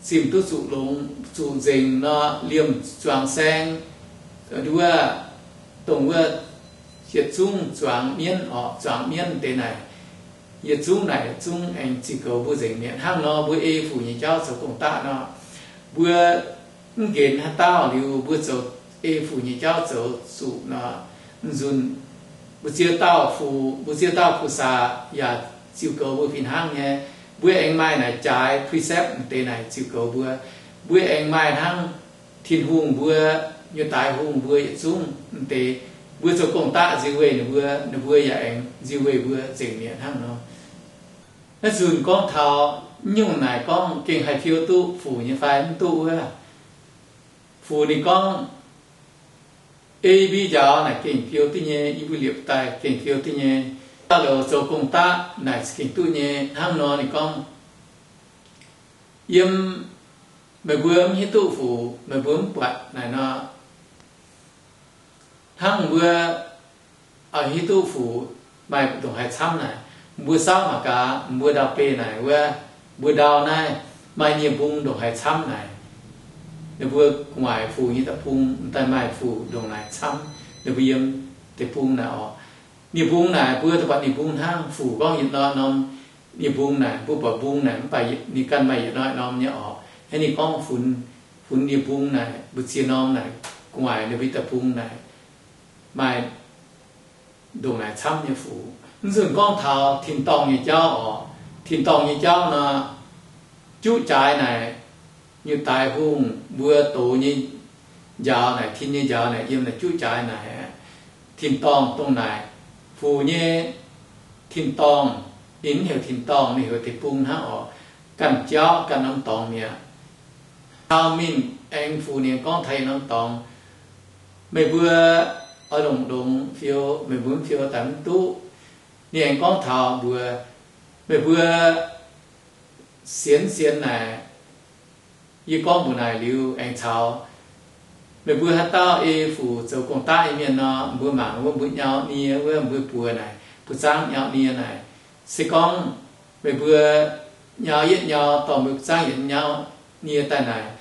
zimh duqv zuqc longx, zuqc nzengc nor, liemh zuangx saeng, nduov, dongh wuov yietc zungv zuangx mienv orqc, zuangx mienv deix naaic, yietc zungv naaic zungv aengx ziux goux mbuo nzengc mi'aqv. Hnangv nor mbuo ei fuc nyei jauv zoux gong-daqv nor, mbuo mv nqenx haaix dauh liuz mbuo zoux ei fuc nyei jauv zoux zuqc nor, mv nzunc mbu'ziex dauh fuc, mbu'ziex dauh พุทธา yaac ziux goux mbuo fih hnangv nyei. Mbuo aengx maaih naaic jaaix พรีเซปต์ m'deix naaic ziux goux mbuo. Mbuo aengx maaih hnangv Tin-Hungh mbuo, nyei daaix hungh mbuo yietc zungv m'deix Mbuo zoux gong-daqv nziu weih ninh mbuo, ninh mbuo yaac aengx nziu weih mbuo nzengc mi'aqv hnangv nor. Naaiv nzunc gorngv taux mv nyungc naaic gorngv gengh haih fiou duqv fuc nyei fai mv duqv wuov. Fuc ninh gorngv, ei mbi njaaux naaic gengh fiou duqv nyei, yie mbuo liepc daaih gengh fiou duqv nyei. Da'louz zoux gong-daqv naaic gengh duqv nyei hnangv nor ninh gorngv, yiem meih mbuo mv hiuv duqv fuc, meih mbuo mv buatc naaic nor, hnangv mbuo oix hiuv duqv fuc maaih ndongc haaix camv naaic, mbuo saauv mangc gaax mbuo ndau-beih naaic wuov, mbuo ndau naaiv maaih nie-mbung ndongc haaix camv naaic. Ninh mbuo gu'nguaaic fuc nyei deic-bung m'daaih maaih fuc ndongc naaic camv, ninh mbuo yiem deic-bung naaic oc. Nie-mbung naaic mbuo daaih buatc nie-mbung hnangv, fuc gorngv yietc hnoi norm nie-mbung naaic, mbuo buatc mbung naaic mv baac ninh ganh maaih yietc hnoi norm nyei oc. Hnangv ninh gorngv funx, funx nie-mbung naaic, mbu'ziex norm naaic, gu'nguaaic ninh mbuo deic-bung naaic maaih ndongc naaic camv nyei fuc. Mv nzunc gorngv taux tin-dorngh nyei jauv oc. Tin-dorngh nyei jauv nor, juqv jaaix naaic, nyutc daaix hungh mbuo doz nyei njaaux naaic, tin nyei njaaux naaic, yiem naaic juqv jaaix naaic, tin-dorngh dongh naaic, fuc nyei tin-dorngh, ninh mv heuc tin-dorngh, ninh heuc deic-bung hnangv oc. Ganh jauv ganh norm dorngx mi'aqv. Taux mingh aengx fuc ninh gorngv taux yietc norm dorngx, meih mbuo oix longc longx fiou, meih mbuo mv fiou daaih mv duqv. Ninh aengx gorngv taux mbuox meih mbuo sienx sienx naaic, yie gorngv mbuox naaic liuz aengx caux meih mbuo haaix dauh ei fuc zoux gong-daqv nyei mienh nor, mbuo mangc wuov mbuo nyau nie wuov, mbuo buoz naaic, mbuo zaangv nyau nie naaic, se gorngv meih mbuo nyau yietv nyau dorh mbuo zaangv yietv nyau nie daaih naaic,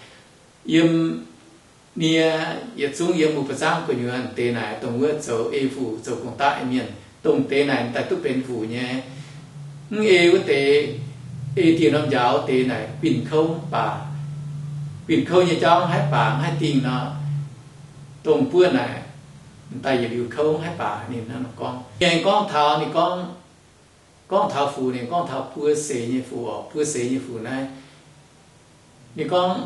yiem nie, yietc zungv yiem mbuo buoz zaangv gu'nyuoz deix naaic, dongh wuov zoux ei fuc zoux gong-daqv nyei mienh, dongh deix naaic daaih duqv benx fuc nyei. Mv ei wuov deix, ei dieh norm njaaux wuov deix naaic, binh kouv mv baac, binh kouv nyei jauv mv haih baac mv haih dingh nor, dongh buov naaic, daaih yietc liuz kouv mv haih baac. Ninh hnangv nor gorngv. Ninh aengx gorngv taux, ninh gorngv, gorngv taux fuc, ninh gorngv taux buo seix nyei fuc oc. Buo seix nyei fuc naaiv, ninh gorngv,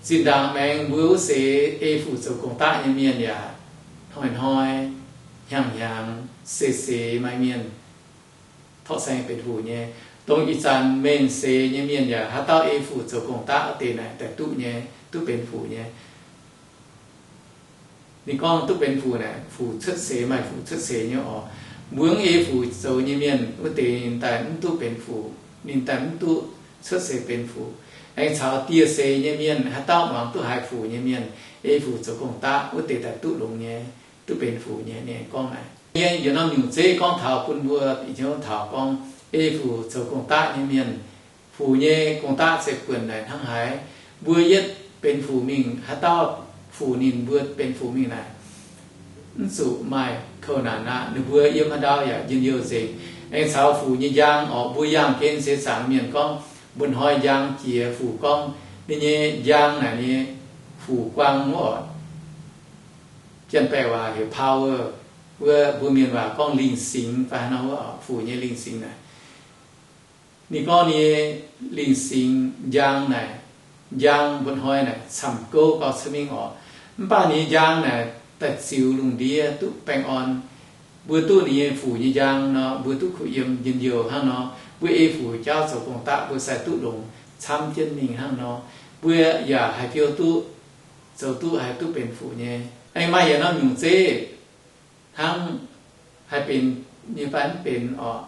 zinh ndaangc maengx mbuo wuov seix ei fuc zoux gong-daqv nyei mienh yaac hnoi-hnoi, hnyangx-hnyangx, seix-seix maaih mienh torqv saeng benx fuc nyei. Dongh ih zanc mengh seix nyei mienh yaac haaix dauh ei fuc zoux gong-daqv wuov deix naaic daaih duqv nyei, duqv benx fuc nyei. Ninh gorngv duqv benx fuc naaic, fuc cuotv seix, maaih fuc cuotv seix nyei oc. Mbuo mv ei fuc zoux nyei mienh wuov deix ninh daaih mv duqv benx fuc, ninh daaih mv duqv cuotv seix benx fuc. Aengx caux dieh seix nyei mienh, haaix dauh muangx duqv haiz fuc nyei mienh, ei fuc zoux gong-daqv wuov deix daaih duqv longx nyei, duqv benx fuc nyei. Ninh gorngv naaic, yie yietc norm nyungc zeiv gorngv taux bun mbuo bieqc hnyouv taux gorngv ei fuc zoux gong-daqv nyei mienh, fuc nyei gong-daqv se buonc naaic hnangv haaix. Mbuo yietv benx fuc mingh, haaix dauh fuc ninh mbuo benx fuc mingh naaic, mv zuqc maaih kouv naanc aqv. Ninh mbuo yiem haaix ndau yaac njien-youh nzengc. Aengx caux fuc nyei njang oc, mbuo yangh gen seix zaangc mienh gorngv, mba'hnoi njang jiex fuc gorngv, ninh nyei njang naaic nyei fuc guang wuov oc. Janx-Baeqc waac heuc power, wuov mbuo Mienh waac gorngv lingh singx fai haaix nor wuov oc, fuc nyei lingh singx naaic. Ninh gorngv nyei lingh singx njang naaic, njang mba'hnoi naaic camv gouv gauh cuotv mingh oc. Mv baac ninh nyei njang naaic daaih ziux lungh ndiev duqv baengh orn. Mbuo duqv ninh nyei fuc nyei njang nor, mbuo duqv kuh yiem njien-youh hnangv nor. Mbuo ei fuc jauv zoux gong-daqv mbuo sai duqv longx camv jienv mingh hnangv nor. Mbuo yaac haih fiou duqv, zoux duqv haih duqv benx fuc nyei. Aengx maaih yietc norm nyungc zeiv hnangv haih benx nyei fai mv benx oc.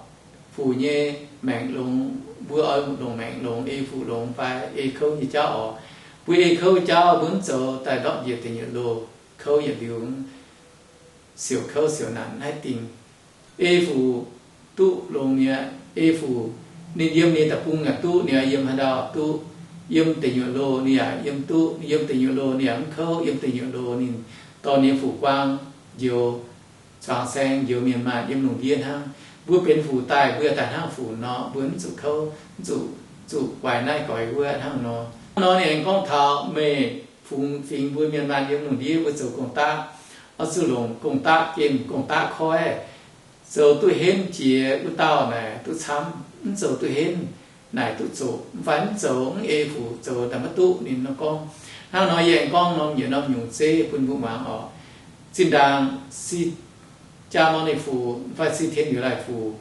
Fuc nyei maengc longx, mbuo oix longc maengc longx, ei fuc longx fai ei kouv nyei jauv oc. Mbuo ei kouv jauv mbuo mv zoux daaih ndortv njiec deic nyuoqc loh, kouv yietc liuz siouc kouv siouc naanc mv haih dingh. Ei fuc duqv longx mi'aqv. Ei fuc ninh yiem ninh deic-bung yaac duqv, ninh yiem haaix ndau duqv. Yiem deic nyuoqc loh ninh yaac yiem duqv, yiem deic nyuoqc loh ninh yaac mv kouv, yiem deic nyuoqc loh ninh dorh ninh nyei fuc guang njoux zuangx saeng, njoux mienh maanh yiem lungh ndiev hnangv. Mbuo benx fuc daaih, mbuo daaih hnangv fuc nor, mbuo mv zuqc kouv, mv zuqc, zuqc guaix naaiv guaix wuov hnangv nor. Hnangv nor ninh aengx gorngv taux meih fungx fingx mbuo mienh maanh yiem lungh ndiev mbuo zoux gong-daqv, oix zuqc longc gong-daqv gemh gong-daqv koiv. Zoux duqv henv jiex wuov dauh naaic duqv camv, mv zoux duqv henv naaic duqv zoqc, mv fai mv zoux mv ei fuc zoux daaih maiv duqv. Ninh nor gorngv. Hnangv nor yie aengx gorngv norm yietc norm nyungc zeiv bun mbuo muangx oc. Zinh ndaangc Si^jaa Mor^ni Fuc fai Si^tien Yiu^lai Fuc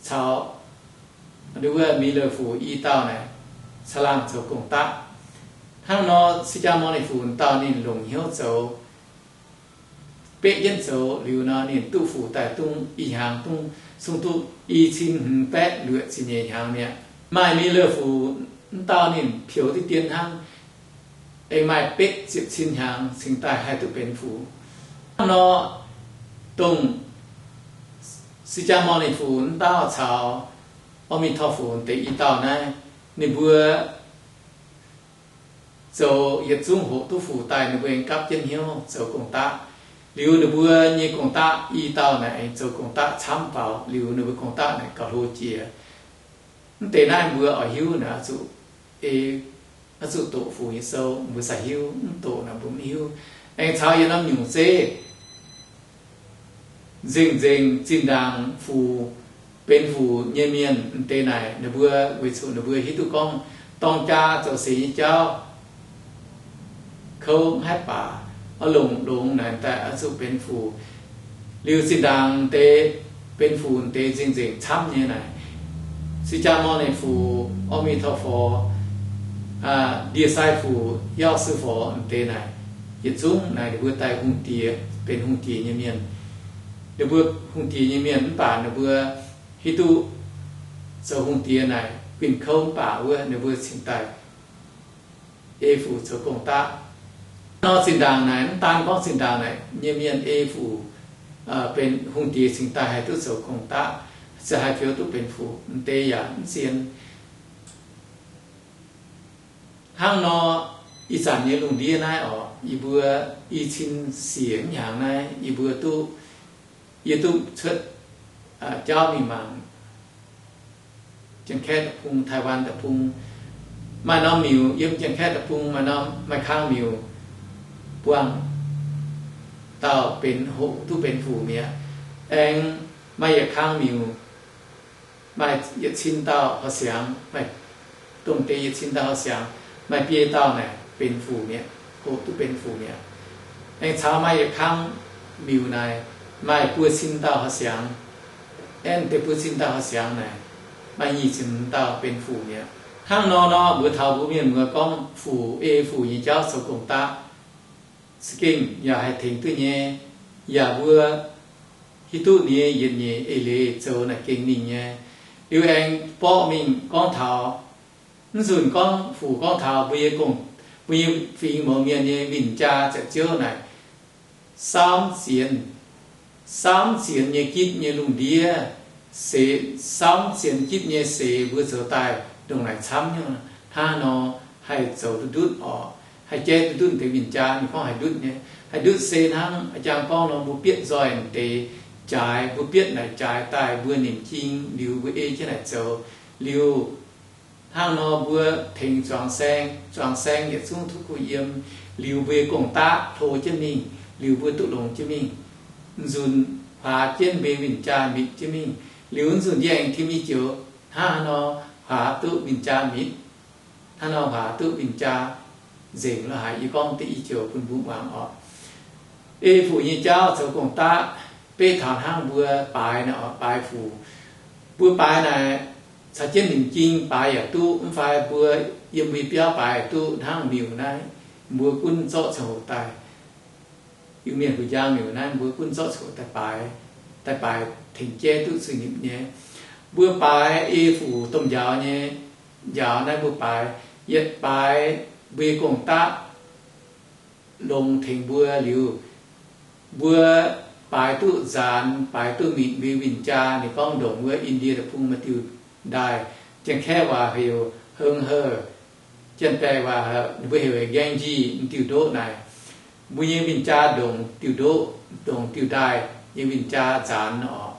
caux nduov Milo Fuc i dauh naaic caangh laangh zoux gong-daqv. Hnangv nor, Si^jaa Mor^ni Fuc dauh ninh longc hnyouv zoux, beqv jienv zoux liuz nor, ninh duqv fuc daaih dungv i hnyangx dungv sung duqv i cin hmz baeqv luoqc ziepc nyeic hnyangx mi'aqv. Maaih Milo Fuc wuov dauh ninh peux diqv dien hnangv, aengx maaih betv ziepc cin hnyangx cingx daaih haih duqv benx fuc. Hnangv nor, dongh Si^jaa Mor^ni Fuc wuov dauh caux Orv^mi^torh Fuc deix i dauh naaiv, ninh mbuo zoux yietc zungv hoqc duqv fuc daaih, ninh mbuo aengx gapv jienv hnyouv zoux gong-daqv. Liuz ninh mbuo nyei gong-daqv i dauh naaic aengx zoux gong-daqv camv faaux, liuz ninh mbuo gong-daqv naaic gauh hlo jiex. Mv deix naaiv mbuo oix hiuv naaic, zuqc ei, zuqc doqc fuc nyei sou mbuo sai hiuv, mv doqc naaic mbuo mv hiuv. Aengx caux yietc norm nyungc zeiv, nzengc-nzengc zinh ndaangc fuc, benx fuc nyei mienh mv deix naaic, ninh mbuo weic zuqc ninh mbuo hiuv duqv gorngv dorng jaa zoux seix nyei jauv kouv mv haih baac, oix longc longx naaic daaih oix zuqc benx fuc. Liuz zinh ndaangc deix benx fuc deix nzengc-nzengc camv nyei naaic, Si^jaa Mor^ni Fuc, Orv^mi^torh Forx, Ndie-sai Fuc, Yauv Sui Forx mv deix naaic, yietc zungv naaic ninh mbuo daaih hungh diex, benx hungh diex nyei mienh. Ninh mbuo hungh diex nyei mienh mv baac ninh mbuo hiuv duqv zoux hungh diex naaic guinh kouv mv baac wuov, ninh mbuo cingx daaih ei fuc zoux gong-daqv. Nor zinh ndaangc naaic, mv daan gorngv zinh ndaangc naaic nyei mienh ei fuc benx hungh diex cingx daaih haih duqv zoux gong-daqv, se haih fiou duqv benx fuc mv deix yaac mv zien. Hnangv nor, ih zanc nyei lungh ndiev naaiv orqc, yie mbuo i cin siec hnyangx naaiv yie mbuo duqv, yie duqv cuotv jauv mingh mangc Janx-Kaeqv deic-bung, Taiwan deic-bung, maaih norm miuc yiem Janx-Kaeqv deic-bung maaih norm, maaih kang miuc buangh dauh benx hoqc duqv benx fuc mi'aqv. Aengx maaih yietc kang miuc maaih yietc cin dauh horqc siangx, maaih dongh deix yietc cin dauh horqc siangx, maaih biei dauh naaic benx fuc mi'aqv, hoqc duqv benx fuc mi'aqv. Aengx caux maaih yietc kang miuc naaic maaih buo cin dauh horqc siangx, aengx deix buo cin dauh horqc siangx naaic maaih nyic ziepc hmz dauh benx fuc mi'aqv. Hnangv nor nor, mbuo taux mbuo mienh muoz gorngv fuc, ei fuc nyei jauv zoux gong-daqv, za'gengh yaac haih tengx duqv nyei, yaac mbuo hiuv duqv ninh nyei yietc nyeic eix leiz zoux naaic gengh mingh nyei. Liuz aengx borqv mingh gorngv taux, mv nzunc gorngv fuc gorngv taux mbuo nyei gong, mbuo nyei fingx mouz mienh nyei win-jaa ziepc ziouv naaic, saamv zienx, saamv zienx nyei gitv nyei lungh ndiev, seix, saamv zienx gitv nyei seix mbuo zoux daaih ndongc naaic camv nyei, hnangv nor haih zoux duqv ndutv orqc, haih jaiv duqv ndutv deix win-jaa. Ninh gorngv haih ndutv nyei, haih ndutv se hnangv a'jang gorngv nor, mbuo bietv nzoih deix jaaix, mbuo bietv naaic jaaix daaih mbuo nimc jing liuz mbuo ei jienv naaic zoux. Liuz hnangv nor mbuo tengx zuangx saeng, zuangx saeng yietc zungv duqv kuh yiem, liuz mbuo nyei gong-daqv hlo jienv mingh, liuz mbuo duqv longx jienv mingh. Nzunc huaax jienv mbuo win-jaa mitc jienv mingh, liuz nzunc yie aengx tim i joux, hnangv haaix nor huaax duqv win-jaa mitc, hnangv nor huaax duqv win-jaa nzengc lorqc haic. Yie gorngv deix i joux bun mbuo muangx orqc. Ei fuc nyei jauv zoux gong-daqv, beiv taux hnangv mbuo baaix naaic orqc, baaix fuc. Mbuo baaix naaic caux jienv nimc jing baaix yaac duqv, mv fai mbuo yiem mbuo biauv baaix yaac duqv. Hnangv miuc naaiv, mbuo gunv zorqv ziangh hoc daaih, Iu-Mienh huic njang miuc naaiv mbuo gunv zorqv ziangh hoc daaih baaix, daaih baaix tengx jaiv duqv zuiz-nipc nyei. Mbuo baaix ei fuc domh njaaux nyei, njaaux naaiv mbuo baaix, yietc baaix mbuo nyei gong-daqv longx tengx mbuo liuz, mbuo baaix duqv nzaanx, baaix duqv mitc mbuo win-jaa. Ninh gorngv ndongc wuov Indie deic-bung maaih diuh ndaaih, Janx-Kaeqv waac heuc Heng He, Janx-Baeqc waac ninh mbuo heuc Ganges, m'diuh ndoqv naaic. Mbuo nyei win-jaa ndongc diuh ndoqv, ndongc diuh ndaaih nyei win-jaa nzaanx orqc.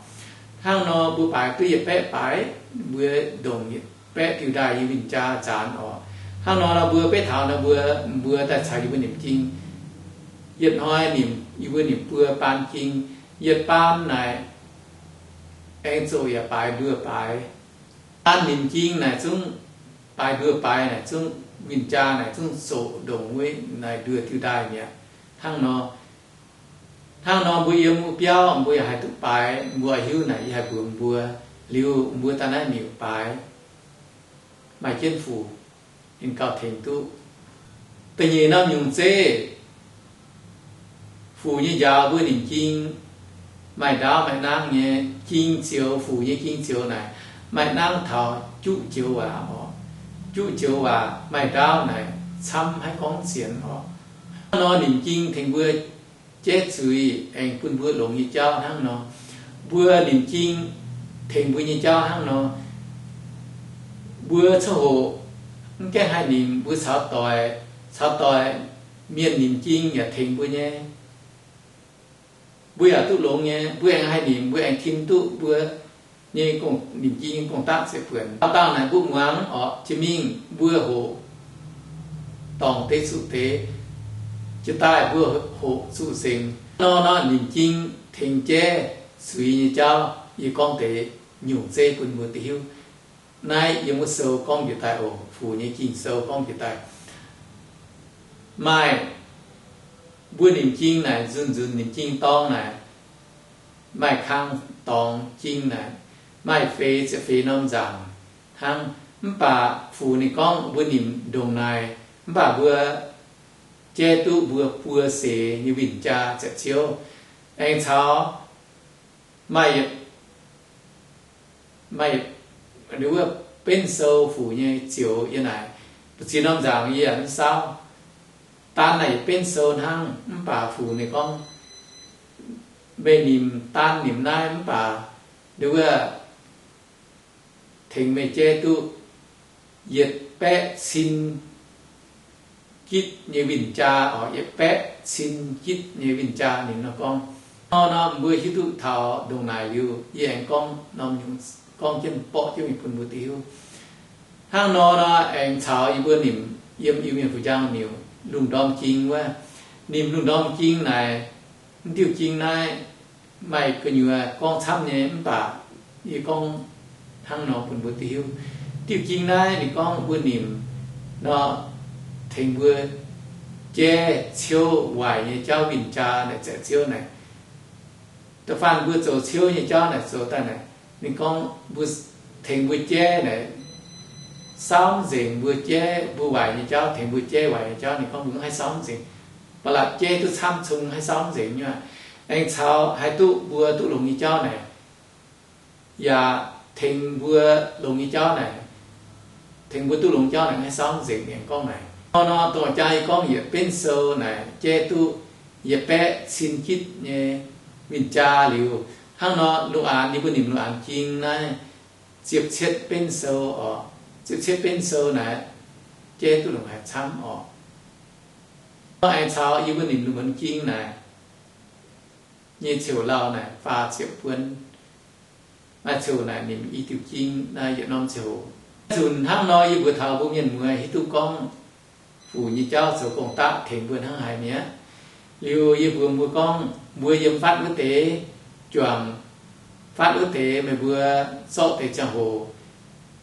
Hnangv nor mbuo baaix duqv yietc baeqv baaix, mbuo ndongc yietc baeqv diuh ndaaih nyei win-jaa nzaanx orqc. Hnangv nor nor mbuo beiv taux nor mbuo, mbuo daaih caux yie mbuo nimc jing. Yietc hnoi nimc, yie mbuo nimc buo baan jing. Yietc baan naaic aengx zoqc yaac baaix nduoh baaix. Baan nimc jing naaic zungv baaix nduoh baaix naaic zungv win-jaa naaic zungv zoqc ndongc wuov naaic nduoh diuh ndaaih mi'aqv. Hnangv nor Hnangv nor mbuo yiem wuov biauv mbuo yaac haih duqv baaix, mbuo hiuv naaic yie haih mbuox mbuo. Liuz mbuo daaih naaiv miuc baaix, maaih jienv fuc, ninh gauh tengx duqv. Da'nyeic norm nyungc zeiv, fuc nyei njaaux mbuo nimc ging, maaih ndaauv maaih nangv nyei ging zioux, fuc nyei ging zioux naaic, maaih nangv taux juqv joux waac oc. Juqv joux waac maaih ndaauv naaic camv haiv gorngv sienx oc. Hnangv nor nimc ging tengx mbuo jaiv zuiz aengx bun mbuo longx nyei jauv hnangv nor. Mbuo nimc ging tengx mbuo nyei jauv hnangv nor. Mbuo coqv hoqc mv gaengh haih nimc, mbuo caux doic, caux doic mienh nimc ging yaac tengx mbuo nyei. Mbuo yaac duqv longx nyei, mbuo aengx haih nimc, mbuo aengx tim duqv mbuo nyei gong, nimc ging nyei gong-daqv ziepc buonc. Dauh dauh naaic mbuo muangx orqc, jiex mingh mbuo hoqc dorngc deix zuqc deix, jiex daaih mbuo hoqc zuqc nzengc. Nor nor nimc ging tengx jaiv zuiz nyei jauv, yie gorngv deix nyungc zeiv bun mbuo duqv hiuv. Naaiv yiem wuov sou gorngv njiec daaih oc, Fuc nyei Ging-Sou gorngv njiec daaih. Maaih mbuo nimc ging naaic, nzunc nzunc nimc ging dorng naaic, maaih kang dorngx ging naaic, maaih feix ziepc feix norm nzaangc hnangv. Mv baac Fuc ninh gorngv mbuo nimc ndongc naaic, mv baac mbuo jaiv duqv mbuo buo seix nyei win-jaa ziepc ziouv. Aengx caux maaih, maaih wuov benv sou Fuc nyei zioux yie naaic, mbu'ziex norm nzaangc yie yaac mv saauv. Daan naaic yietc benv sou hnangv, mv baac Fuc ninh gorngv, meih nimc daan nimc naaiv mv baac wuov tengx meih jaiv duqv yietc baeqv cin gitv nyei win-jaa oc, yietc baeqv cin gitv nyei win-jaa ninh nor gorngv. Nor nor mbuo hiuv duqv taux ndongc naaic liuz, yie aengx gorngv norm nyungc, gorngv jienv borqv jienv mingh bun mbuo duqv hiuv. Hnangv nor nor aengx caux yie mbuo nimc yiem Iu-Mienh Fuc Njang Miuc Lungh Ndorm Ging wuov. Nimc Lungh Ndorm Ging naaic, mv diuh ging naaiv maaih gu'nyuoz gorngv camv nyei, mv baac yie gorngv hnangv nor bun mbuo duqv hiuv. Diuh ging naaiv ninh gorngv mbuo nimc nor, tengx mbuo jaiv ciouv waaic nyei jauv win-jaa naaic, ziepc ziouv naaic. Da'faanh mbuo zoux ciouv nyei jauv naaic zoux daaih naaic, ninh gorngv mbuo tengx mbuo jaiv naaic, saauv mv nzengc, mbuo jaiv mbuo waaic nyei jauv, tengx mbuo jaiv waaic nyei jauv, ninh gorngv mbuo mv haih saauv mv nzengc. Ba'laqc jaiv duqv camv cung haih saauv mv nzengc nyei. Aengx caux haih duqv mbuo duqv longx nyei jauv naaic, yaac tengx mbuo longx nyei jauv naaic, tengx mbuo duqv longx jauv naaic mv haih saauv mv nzengc. Aengx gorngv naaic, nor nor dongh jaa yie gorngv yietc benv sou naaic jaiv duqv yietc baeqv cin gitv nyei win-jaa liuz, hnangv nor lungh aanx, yie mbuo nimc lungh aanx ging naaiv ziepc cietv benv sou oc. Ziepc cietv benv sou naaic jaiv duqv longc haic camv oc. Nor aengx caux yie mbuo nimc lungh muonz ging naaic nyei ciouc lauh naaic faah ziepc buonc. Maaih ciouc naaic nimc i diuh ging naaiv yietc norm ziouc. Zunc hnangv nor yie mbuox taux mbuo mienh muoz hiuv duqv gorngv Fuc nyei jauv zoux gong-daqv tengx mbuo hnangv haaix mi'aqv. Liuz yie mbuox mbuo gorngv mbuo yiem fatv wuov deix juangc, fatv wuov deix meih mbuo zorqv deix ziangh hoc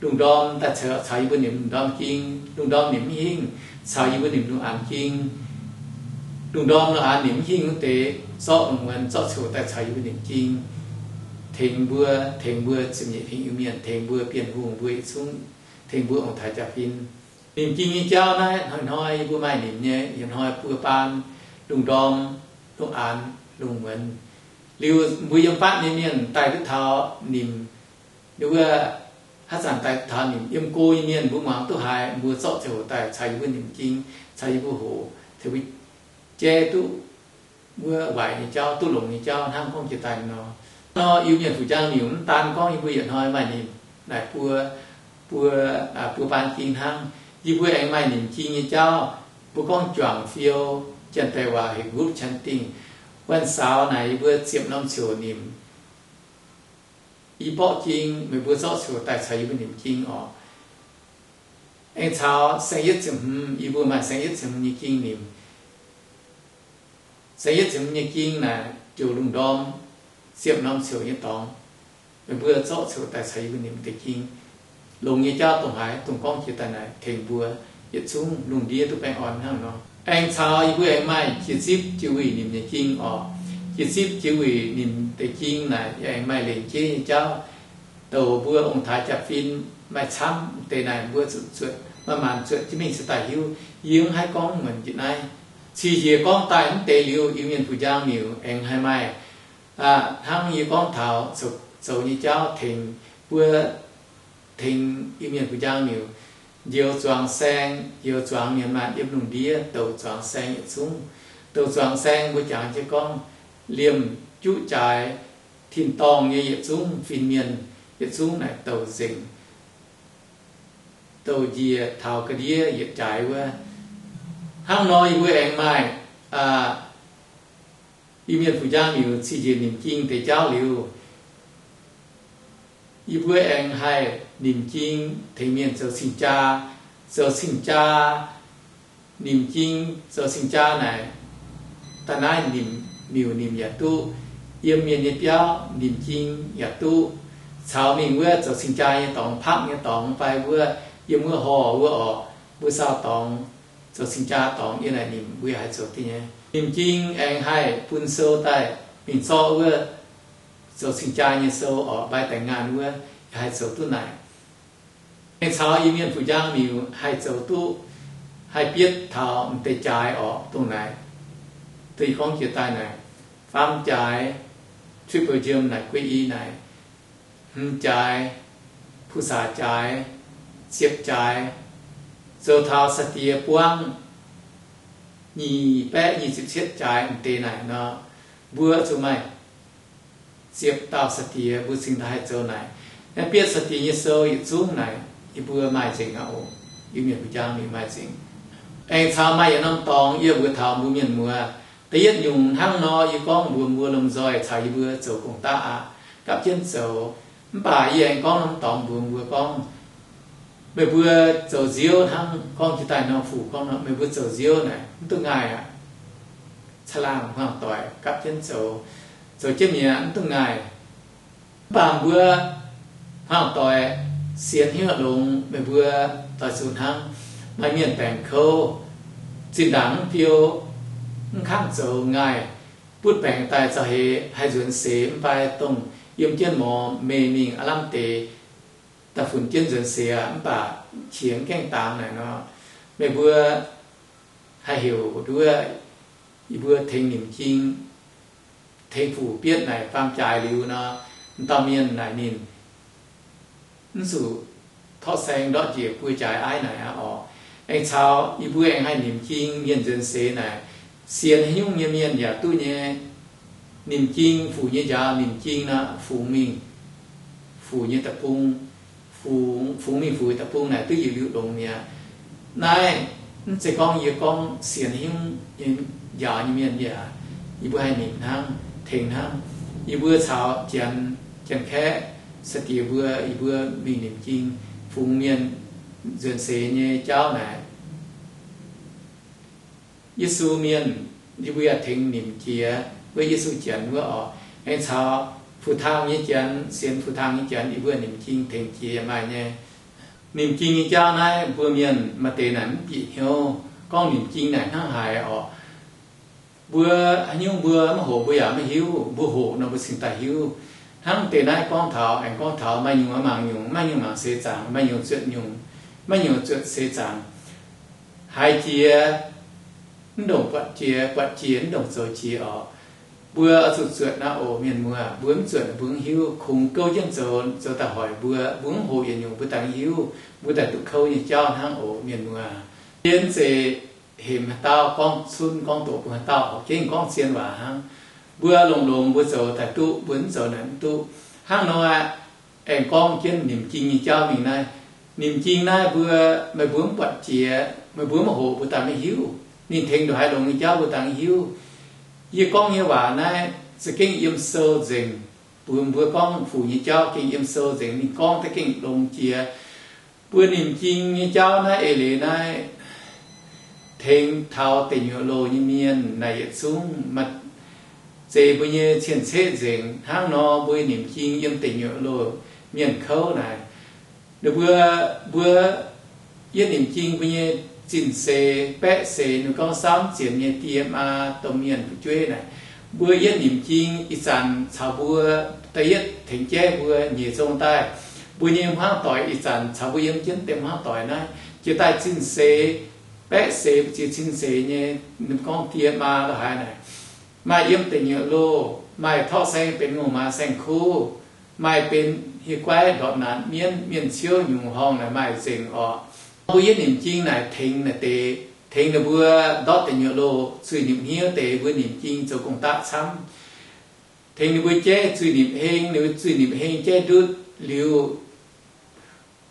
lungh ndorm daaih caux, caux yie mbuo nimc lungh ndorm ging. Lungh ndorm nimc mv hingh, caux yie mbuo nimc lungh aanx ging. Lungh ndorm lungh aanx nimc mv hingh wuov deix, zorqv lungh muonz zorqv ciouc daaih caux yie mbuo nimc ging, tengx mbuo, tengx mbuo ziepc nyeic fingx Iu-Mienh, tengx mbuo Bienh Hungh mbuo yietc zungv, tengx mbuo ong-taaix jaa-fin. Nimc ging nyei jauv naaiv hnoi-hnoi yie mbuo maaih nimc nyei, yietc hnoi buo baan, lungh ndorm, lungh aanx, lungh muonz. Liuz mbuo yiem fatv nyei mienh daaih duqv taux nimc, wuov, haaix zanc daaih taux nimc. Yiem go nyei mienh mbuo muangx duqv haiz mbuo zorqv ziangh hoc daaih caux yie mbuo nimc ging, caux yie mbuo hoqc, caux mbuo jaiv duqv wuov waaic nyei jauv, duqv longx nyei jauv hnangv gorngv jiex daaih nor. Nor Iu-Mienh Fuc Njang Miuc mv daan gorngv yie mbuo yietc hnoi maaih nimc naaic buo, buo, buo baan ging hnangv. Yie mbuo aengx maaih nimc ging nyei jauv, mbuo gorngv juangc fiou, janx-daaih waac heuc group chanting. Wuov saaux naaic yie mbuo ziepc norm ciouc nimc i borqv ging, meih mbuo zorqv ciouc daaih caux yie mbuo nimc ging oc. Aengx caux saeng-yietv ziepc hmz, yie mbuo maaih saeng-yietv ziepc hmz nyei ging nimc. Saeng-yietv ziepc hmz nyei ging naaic joux lungh ndorm ziepc norm ciouc nyei dorngx. Meih mbuo zorqv ciouc daaih caux yie mbuo nimc deix ging. Longx nyei jauv dongh haaix, dongh gorngv jiex daaih naaic tengx mbuo yietc zungv lungh ndiev duqv baengh orn hnangv nor. Aengx caux yie mbuo aengx maaih jiex zipv jiex wuic nimc nyei ging oc. Jiez zipv jiex wuic nimc deix jing naaic yaac aengx maaih lengc jeiv nyei jauv. Douc mbuo ong-taaix jaa-fin maaih camv deix naaic, mbuo zuqc zuotc, maaih maanc zuotc jienv mingh cingx daaih hiuv. Yie mv haih gorngv muonc njiec naaiv. Cih njiec gorngv daaih mv deix liuz, Iu-Mienh Fuc Njang Miuc aengx haih maaih, hnangv yie gorngv taux zoux nyei jauv tengx mbuo, tengx Iu-Mienh Fuc Njang Miuc njoux zuangx saeng, njoux zuangx mienh maanh yiem lungh ndiev, douc zuangx saeng yietc zungv. Douc zuangx saeng mbuo jangx jienv gorngv liemh juqv jaaix tin-dorngh nyei yietc zungv fin-mienh, yietc zungv naaic douc nzengc, douc njiec taux ga'ndiev yietc jaaix wuov. Hnangv nor yie mbuo aengx maaih Iu-Mienh Fuc Njang Miuc cih njiec nimc jing deix jauv liuz, yie mbuo aengx haih nimc jing tengx mienh zoux cing-jaa. Zoux cing-jaa, nimc jing zoux cing-jaa naaic, da'naaiv nimc miuc nimc yaac duqv, yiem mienh nyei biauv nimc jing yaac duqv, caux mingh wuov zoux cing-jaa nyei dorngx, park nyei dorngx fai wuov yiem wuov horh wuov orqc, mbuo saau dorngx, zoux cing-jaa dorngx yiem naaic nimc mbuo yaac haih zoux duqv nyei. Nimc jing aengx haih bun sou daaih mingh zorqv wuov zoux cing-jaa nyei sou orqc, mbai daengx ngaanh wuov yaac haih zoux duqv naaic. Aengx caux Iu-Mienh Fuc Njang Miuc haih zoux duqv, haih bietv taux m'deix jaaix orqc, dongh naaic, dongh yie gorngv jiex daaih naaic, faam jaaix, triple gem naaic, guei i naaic, hmz jaaix, pu saax jaaix, ziepc jaaix, zoux taux sai-diex buangv nyic baeqv nyic ziepc cietv jaaix m'deix naaic nor, mbuo zuqc maaih ziepc dauh sai-diex mbuo cingx daaih haih zoux naaic. Naaiv bietv sai-diex nyei sou yietc zungv naaic yie mbuo maaih nzengc aqv oc. Iu-Mienh Fuc Njang Miuc maaih nzengc. Aengx caux maaih yietc norm dorngx yie mbuox taux mbuo mienh muoz. Da'yietv nyungc hnangv nor yie gorngv mbuox mbuo lomh nzoih caux yie mbuo zoux gong-daqv aqv, gapv jienv zoux. Mv baac yie aengx gorngv norm dorngx mbuox mbuo gorngv, meih mbuo zoux nziouv hnangv gorngv jiex daaih nor, Fuc gorngv nor, meih mbuo zoux nziouv naaic mv duqv ngaih aqv. Caangh laangh hmuangv doic gapv jienv zoux, zoux jienv mi'aqv, mv duqv ngaih. Mv baac mbuo hmuangv doic sienx hnyouv longx, meih mbuo doix zuqc hnangv maaih mienh baengc kouv, zinh ndaangc mv fiou, mv kangv zoux, ngaih, butv baengc daaih za'heix haih nzuonx seix, mv baac dongh yiem jienv morz meih mingh aav lamh deix da'funx jienv nzuonx seix aqv, mv baac qiex mv gaengh dangx naaic nor, meih mbuo haih heuc nduov, yie mbuo tengx nimc jing, tengx fuc bietv naaic faam jaaix liuz nor, m'dauh mienh naaic ninh mv zuqc torqv saeng ndortv njiec buo jaaix aiv naaic aqv orqc. Aengx caux yie mbuo aengx haih nimc jing mienh nzuonx seix naaic, sienx haaix nyungc nyei mienh yaac duqv nyei. Nimc jing fuc nyei njaaux, nimc jing nor fungx mingh fuc nyei deic-bung, fungx, fungx mingh fuc nyei deic-bung naaic duqv yietc liuz longx mi'aqv. Naaiv mv zeiz gorngv yie gorngv sienx haaix nyungc nyei njaaux nyei mienh yaac, yie mbuo haih nimc hnangv, tengx hnangv. Yie mbuo caux Janx, Janx-Kaeqv sai-diex mbuo, yie mbuo mingh nimc jing fungx mienh nzuonx seix nyei jauv naaic. Yesu mienh, yie mbuo yaac tengx nimc jiex wuov Yesu Janx wuov orqc. Aengx caux fuc-taang nyei Janx, sienx fuc-taang nyei Janx, yie mbuo nimc jing tengx jiex yaac maaih nyei. Nimc jing nyei jauv naaiv mbuo mienh maaih deix naaic mv bieqc hnyouv gorngv nimc jing naaic hnangv haaix orqc. Mbuo haaix nyungc mbuo maiv hoqc mbuo yaac maiv hiuv, mbuo hoqc nor mbuo cingx daaih hiuv. Hnangv deix naaiv gorngv taux, aengx gorngv taux maaih nyungc mangc nyungc, maiv nyungc mangc seix zaangc, maaih nyungc zuotc nyungc, maiv nyungc zuotc seix zaangc. Haiz jiex mv ndongc buatc jiex, buatc jiex mv ndongc zoux jiex orqc. Mbuo oix zuqc zuotc naaiv oc mienh muoz, mbuo mv zuotc mbuo mv hiuv. Kungx gouv jienv zoux, zoux daaih hoic mbuo, mbuo mv hoqc yietc nyungc mbuo daaih mv hiuv, mbuo daaih duqv kouv nyei jauv hnangv oc mienh muoz. Yie mv zeiz hemx haaix dauh, gorngv cunv gorngv doqc bun haaix dauh, gengh gorngv zien waac hnangv. Mbuo longx-longx mbuo zoux daaih duqv, mbuo mv zoux naaic mv duqv. Hnangv nor aengx gorngv jienv nimc jing nyei jauv mingh naaiv. Nimc jing naaiv mbuo, meih mbuo mv buatc jiex, meih mbuo mv hoqc mbuo daaih maiv hiuv. Ninh tengx ndongc haaix longx nyei jauv mbuo daaih mv hiuv. Yie gorngv nyei waac naaiv za'gengh yiem sou nzengc. Mbuox mbuo gorngv fuc nyei jauv gengh yiem sou nzengc, ninh gorngv daaih gengh longx jiex. Mbuo nimc jing nyei jauv naaiv eix leiz naaiv, tengx taux deic nyuoqc loh nyei mienh naaic yietc zungv, maaih zeix mbuo nyei cien-ceqv nzengc. Hnangv nor mbuo nimc jing yiem deic nyuoqc loh mienh kouv naaic, ninh mbuo, mbuo, yie nimc jing mbuo nyei zinh seix, baeqv seix, ninh gorngv saamv zienx nyei die maa domh mienh fu'jueiv naaic, Mbuo yietv nimc jing ih zanc caux mbuo da'yietv tengx jaiv mbuo nyeic zong daaih, mbuo nyei hmuangv doic ih zanc caux mbuo yiem jienv deix hmuangv doic naaiv, jiex daaih zinh seix, baeqv seix, ziex cin seix nyei, ninh gorngv die maa la'haaix naaic, maaih yiem deic nyuoqc loh, maaih torqv saeng benx ngongh maaz saeng-kuv, maaih benx hieh guaiv ndortv naanc mienv, mienh ciouv nyungc horngh naaic maaih nzengc orqc. Mbuo yietv nimc jing naaic tengx naaic deix, tengx ninh mbuo ndortv deic nyuoqc loh, zuiz-nimc hniev deix, mbuo nimc jing zoux gong-daqv camv. Tengx ninh mbuo jaiv zuiz-nimc heng, ninh mbuo zuiz-nimc heng jaiv ndutv liuz,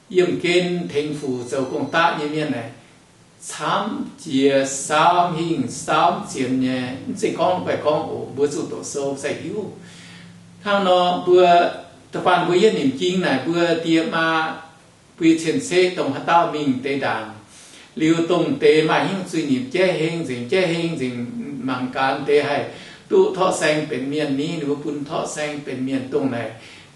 yiemh gen tengx fuc zoux gong-daqv nyei mienh naaic, camv jiex saamv hingh saamv zienx nyei. Mv zeiz gorngv guaih gorngv oc, mbuo zuqc doqc sou sai hiuv. Hnangv nor mbuo, da'faanh mbuo yietv nimc jing naaic, mbuo die maa, mbuo nyei cien-ceqv dongh haaix dauh mingh deix ndaangc, liuz dongh deix maaih hnyouv zuiz-nimc jaiv heng nzengc, jaiv heng nzengc, mangc gaax deix haih duqv torqv saeng benx mienh ni, ninh mbuo bun torqv saeng benx mienh dongh naaic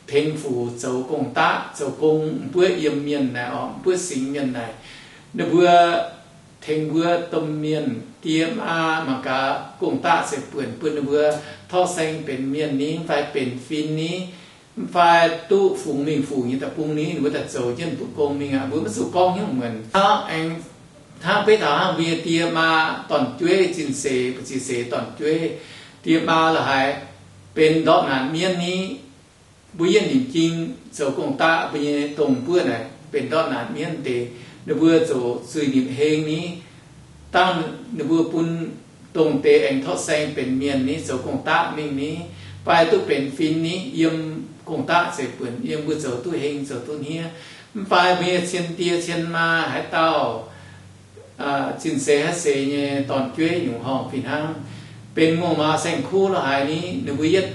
tengx fuc zoux gong-daqv, zoux gong, m'buoqv yiem mienh naaic orqc, m'buoqv singx mienh naaic. Ninh mbuo tengx mbuo domh mienh die maa mangc gaax gong-daqv se buonc bun ninh mbuo torqv saeng benx mienh ni, mv fai benx fin ni, mv fai duqv fungx mingh fuc nyei deic-bung ni, ninh mbuo daaih zoux jienv mbuo gong mingh aqv. Mbuo maiv zuqc gorngv hnyouv muonc. Hnangv beiv taux hnangv mbuo nyei die maa dorn-jueiv, zinh seix, zinh seix dorn-jueiv, die maa la'haaix benx ndortv naanc mienv ni, mbuo yietv nimc jing zoux gong-daqv, mbuo nyei dongh m'buoqv naaic benx ndortv naanc mienv deix, ninh mbuo zoux zuiz-nimc heng ni, dangh ninh mbuo bun dongh deix aengx torqv saeng benx mienh ni, zoux gong-daqv mingh ni, fai duqv benx fin ni, yiem gong-daqv zeiv buonc, yiem mbuo zoux duqv heng zoux duqv hniev. Mv fai mbuo nyei cien die cien maa haaix dauh, zinh seix haaix seix nyei dorn-jueiv nyungc horngh fih hnangv, benx ngongh maaz saeng-kuv la'haaix ni, ninh mbuo yietv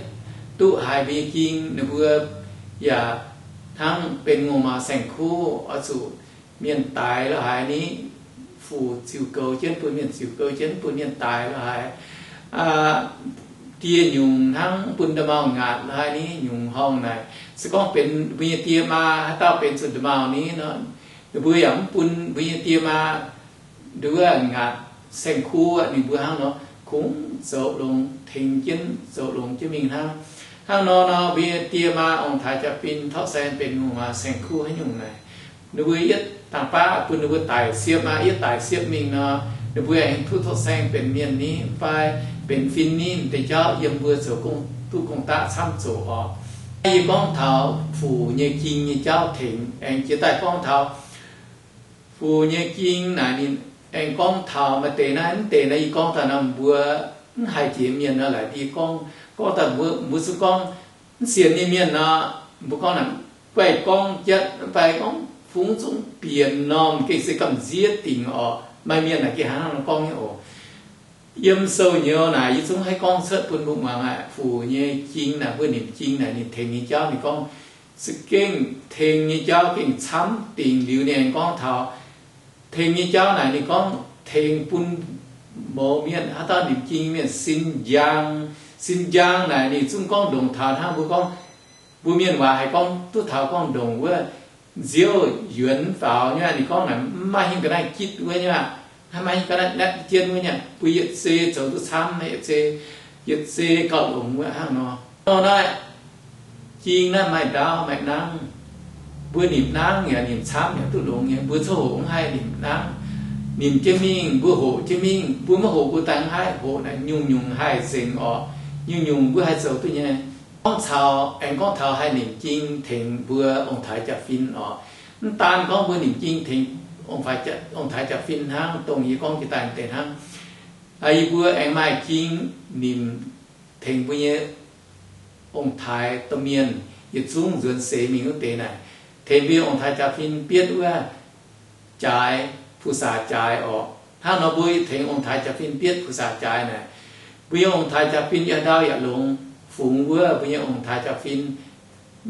duqv haiz mbuo nyei ging, ninh mbuo yaac hnangv benx ngongh maaz saeng-kuv oix zuqc mienh daix la'haaix ni, fuc ziux goux jienv bun mienh, ziux goux jienv bun mienh daix la'haaix, die nyungc hnangv bun nda'maauh ngaatc la'haaix ni nyungc horngh naaic. Se gorngv benx mbuo nyei die maa haaix dauh benx zuqc nda'maauh ni nor, ninh mbuo yaac mv bun mbuo nyei die maa nduov ngaatc saeng-kuv, ninh mbuo hnangv nor kungx zoux longx, tengx jienv zoux longx jienv mingh hnangv. Hnangv nor nor, mbuo nyei die maa ong-taaix jaa-fin torqv saeng benx ngongh maaz saeng-kuv haaix nyungc naaic, ninh mbuo yietv dangh baav bun ninh mbuo daic siepv aqv. Yietv daic siepv mingh nor, ninh mbuo aengx duqv torqv saeng benx mienh ni, mv fai benx fin ni, m'deix jauv yiem mbuo zoux gong, duqv gong-daqv camv zoqc orqc. Yie gorngv taux fuc nyei ging nyei jauv tengx, aengx jiex daaih gorngv taux fuc nyei ging naaic ninh aengx gorngv taux maaih deix naaiv, mv deix naaiv yie gorngv taux naaiv mbuo mv haih jiex mienh nor, laaix yie gorngv, gorngv daaih mbuo, mbuo zungv gorngv mv sienx nyei mienh nor, mbuo gorngv naaic, guaih gorngv jatv fai gorngv fungx zungv bienc norm gengh se gamh nziev dingc orqc. Maaih mienh naaic gengh hnangv nor gorngv nyei oc. Yiem sou nyouz naaic yie zungv haih gorngv cuotv bun mbuo muangx aqv. Fuc nyei ging naaic, mbuo nimc ging naaic, ninh tengx nyei jauv ninh gorngv, za'gengh tengx nyei jauv gengh camv dingc. Liuz ninh aengx gorngv taux tengx nyei jauv naaic ninh gorngv tengx bun mouz mienh, haaix dauh nimc ging mienh sin njang. Sin njang naaic ninh zungv gorngv ndongc taux hnangv mbuo gorngv, mbuo mienh waac haih gorngv duqv taux gorngv ndongc wuov nziouv yuonx faaux nyei aqv. Ninh gorngv naaic mv maaih hingh ga'naaiv gitv wuov nyei aqv. Hnangv maaih hingh ga'naaiv naetv jienv wuov nyei aqv. Mbuo yietc zei zoux duqv camv, yietc zei, yietc zei gauh longx wuov hnangv nor. Nor naaiv jing naaiv maaih ndaauv maaih nangv. Mbuo nimc nangv yaac nimc camv yaac duqv longx nyei. Mbuo coqv hoqc mv haih nimc nangv, nimc jienv mingh, mbuo hoqc jienv mingh. Mbuo maiv hoqc mbuo daaih mv haih. Hoqc naaic nyungc-nyungc haih nzengc orqc. Nyungc-nyungc mbuo haih zoux duqv nyei. Gorngv caux, aengx gorngv taux haih nimc ging tengx mbuo ong-taaix jaa-fin orqc. Mv daan gorngv mbuo nimc ging tengx ong-taaix jaa-fin hnangv, dongh yie gorngv jiex daaih deix hnangv. Yie mbuo aengx maaih ging nimc tengx mbuo nyei ong-taaix domh mienh yietc zungv nzuonx seix mingh wuov deix naaic, tengx mbuo nyei ong-taaix jaa-fin bietv wuov jaaix, pu-saax jaaix orqc. Hnangv nor mbuo tengx ong-taaix jaa-fin bietv pu-saax jaaix naaic, mbuo nyei ong-taaix jaa-fin yaac ndau yaac longx, fungx wuov mbuo nyei ong-taaix jaa-fin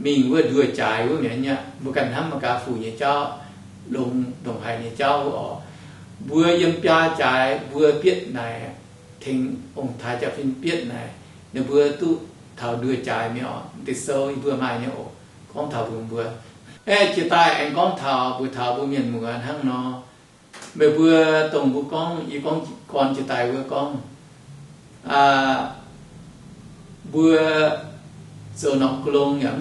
mingh wuov nduoh jaaix wuov mi'aqv. Mbuo ganh hnamv mangc gaax fuc nyei jauv, longx ndongc haaix nyei jauv wuov orqc. Mbuo yiem biaa jaaix mbuo bietv naaic, tengx ong-taaix jaa-fin bietv naaic, ninh mbuo duqv taux nduoh jaaix mi'aqv orqc. Deix sou yie mbuo maaih nyei oc, gorngv taux mbuo, mbuo. Aeqv, jiex daaih aengx gorngv taux mbuox taux mbuo mienh muoz hnangv nor. Meih mbuo dongh mbuo gorngv, yie gorngv gorn jiex daaih wuov gorngv, Mbuo zoux norqc ga'long yaac,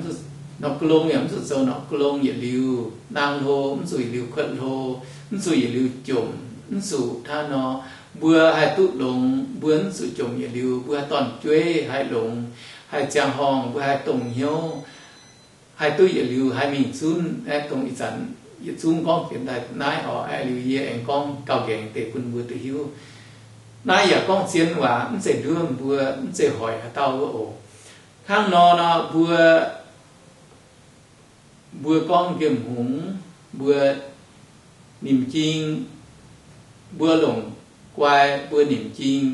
norqc ga'long yaac mv zuqc zoux norqc ga'long yietc liuz nangh hlo, mv zuqc yietc liuz kuotv hlo, mv zuqc yietc liuz jomc, mv zuqc hnangv nor. Mbuo haih duqv longx, mbuo mv zuqc jomc yietc liuz, mbuo haih dorn-jueiv, haih longx, haih ziangh horngh, mbuo haih dongh hnyouv, haih duqv yietc liuz haih mingh zunv. Aeqv, dongh ih zanc yietc zungv gorngv fienx daaih naaiv oc. Aeqv, liuz yie aengx gorngv gauh nqaengc deix bun mbuo duqv hiuv. Naaiv yaac gorngv zien waac, mv zeiz nduov mbuo, mv zeiz hoic haaix dauh wuov oc. Hnangv nor nor, mbuo, mbuo gorngv nqemh hngongx, mbuo nimc jing, mbuo longc guai, mbuo nimc jing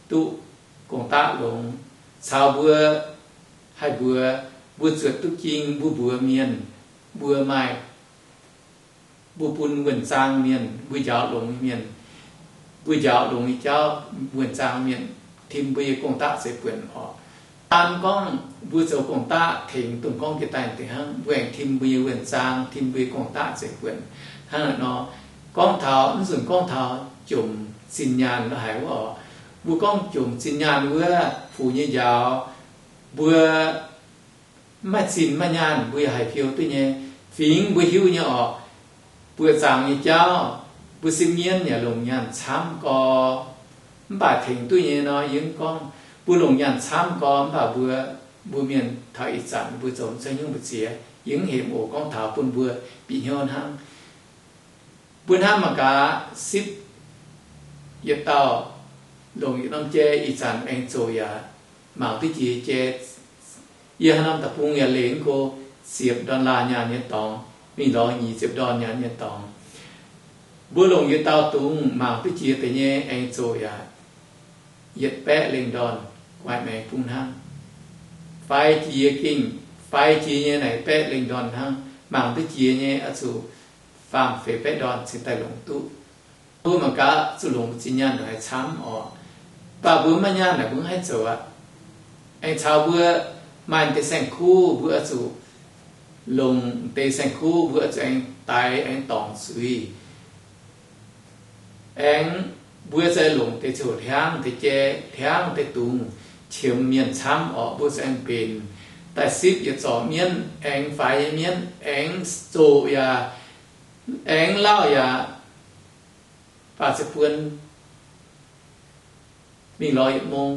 duqv gong-daqv longx, caux mbuo haih mbuox, mbuo zuotc duqv jing, mbuo mbuox mienh, mbuo maaih, mbuo bun wuonh zaang mienh, mbuo njaaux longx mienh, mbuo njaaux longx nyei jauv, wuonh zaang mienh tim mbuo nyei gong-daqv zeiv buonc oc. Daan gorngv mbuo zoux gong-daqv tengx dongh gorngv jiex daaih deix hnangv, mbuo aengx tim mbuo nyei wuonh zaang, tim mbuo nyei gong-daqv zeiv buonc hnangv naaiv nor. Gorngv taux, mv nzunc gorngv taux jomc zinh nyaanh la'haic wuov oc. Mbuo gorngv jomc zinh nyaanh wuov, fuc nyei njaaux, mbuo mv maaih zinh mv maaih nyaanh mbuo yaac haih fiou duqv nyei. Fingx mbuo hiuv nyei oc. Buoqc zaangc nyei jauv, mbuo sipv mienv yaac longc nyaanh camv gorx, mv baac tengx duqv nyei nor, yie gorngv mbuo longc nyaanh camv gorx, mv baac mbuo, mbuo mienh taux ih zanc mbuo zoux mv zeiz nyungc mbu'ziex. Yie mv hemx oc, gorngv taux bun mbuo bieqc hnyouv hnangv. Mbuo hnamv mangc gaax, sipv yietc dauh longc yietc norm jai ih zanc aengx zoqc yaac mangc duqv jiex jai. Yie haaix norm deic-bung yaac leih mv go ziepc dollar nyaanh nyei dorngx, mingh lorz nyic ziepc dollar nyaanh nyei dorngx. Mbuo longc yietc dauh dungz mangc duqv jiex deix nyei aengx zoqc yaac yietc baeqv lengh ndorn guaix maengx bung hnangv. Faix jiex gengh, faix jiex nyei naaic baeqv lengh ndorn hnangv. Mangc duqv jiex nyei oix zuqc faam feix baeqv ndorn cingx daaih longc duqv. Mbuo mangc gaax zuqc longc zinh nyaanh haiz camv oc. Mv baac mbuo mv maaih nyaanh naaic mbuo mv haih zoux aqv. Aengx caux mbuo maaih deix saeng-kuv mbuo oix zuqc longc deix saeng-kuv mbuo oix zuqc aengx daix aengx dorngc zuiz. Aengx mbuo za'gengh longc deix ziouc hliangv deix jai, hliangv deix dungz qiemx mienh camv oc. Mbuo za'gengh mbenc daaih sipv yietc zorc mienv, aengx faix nyei mienv, aengx zoqc yaac, aengx lauh yaac, faah ziepc buon mingh lorz yietc mong,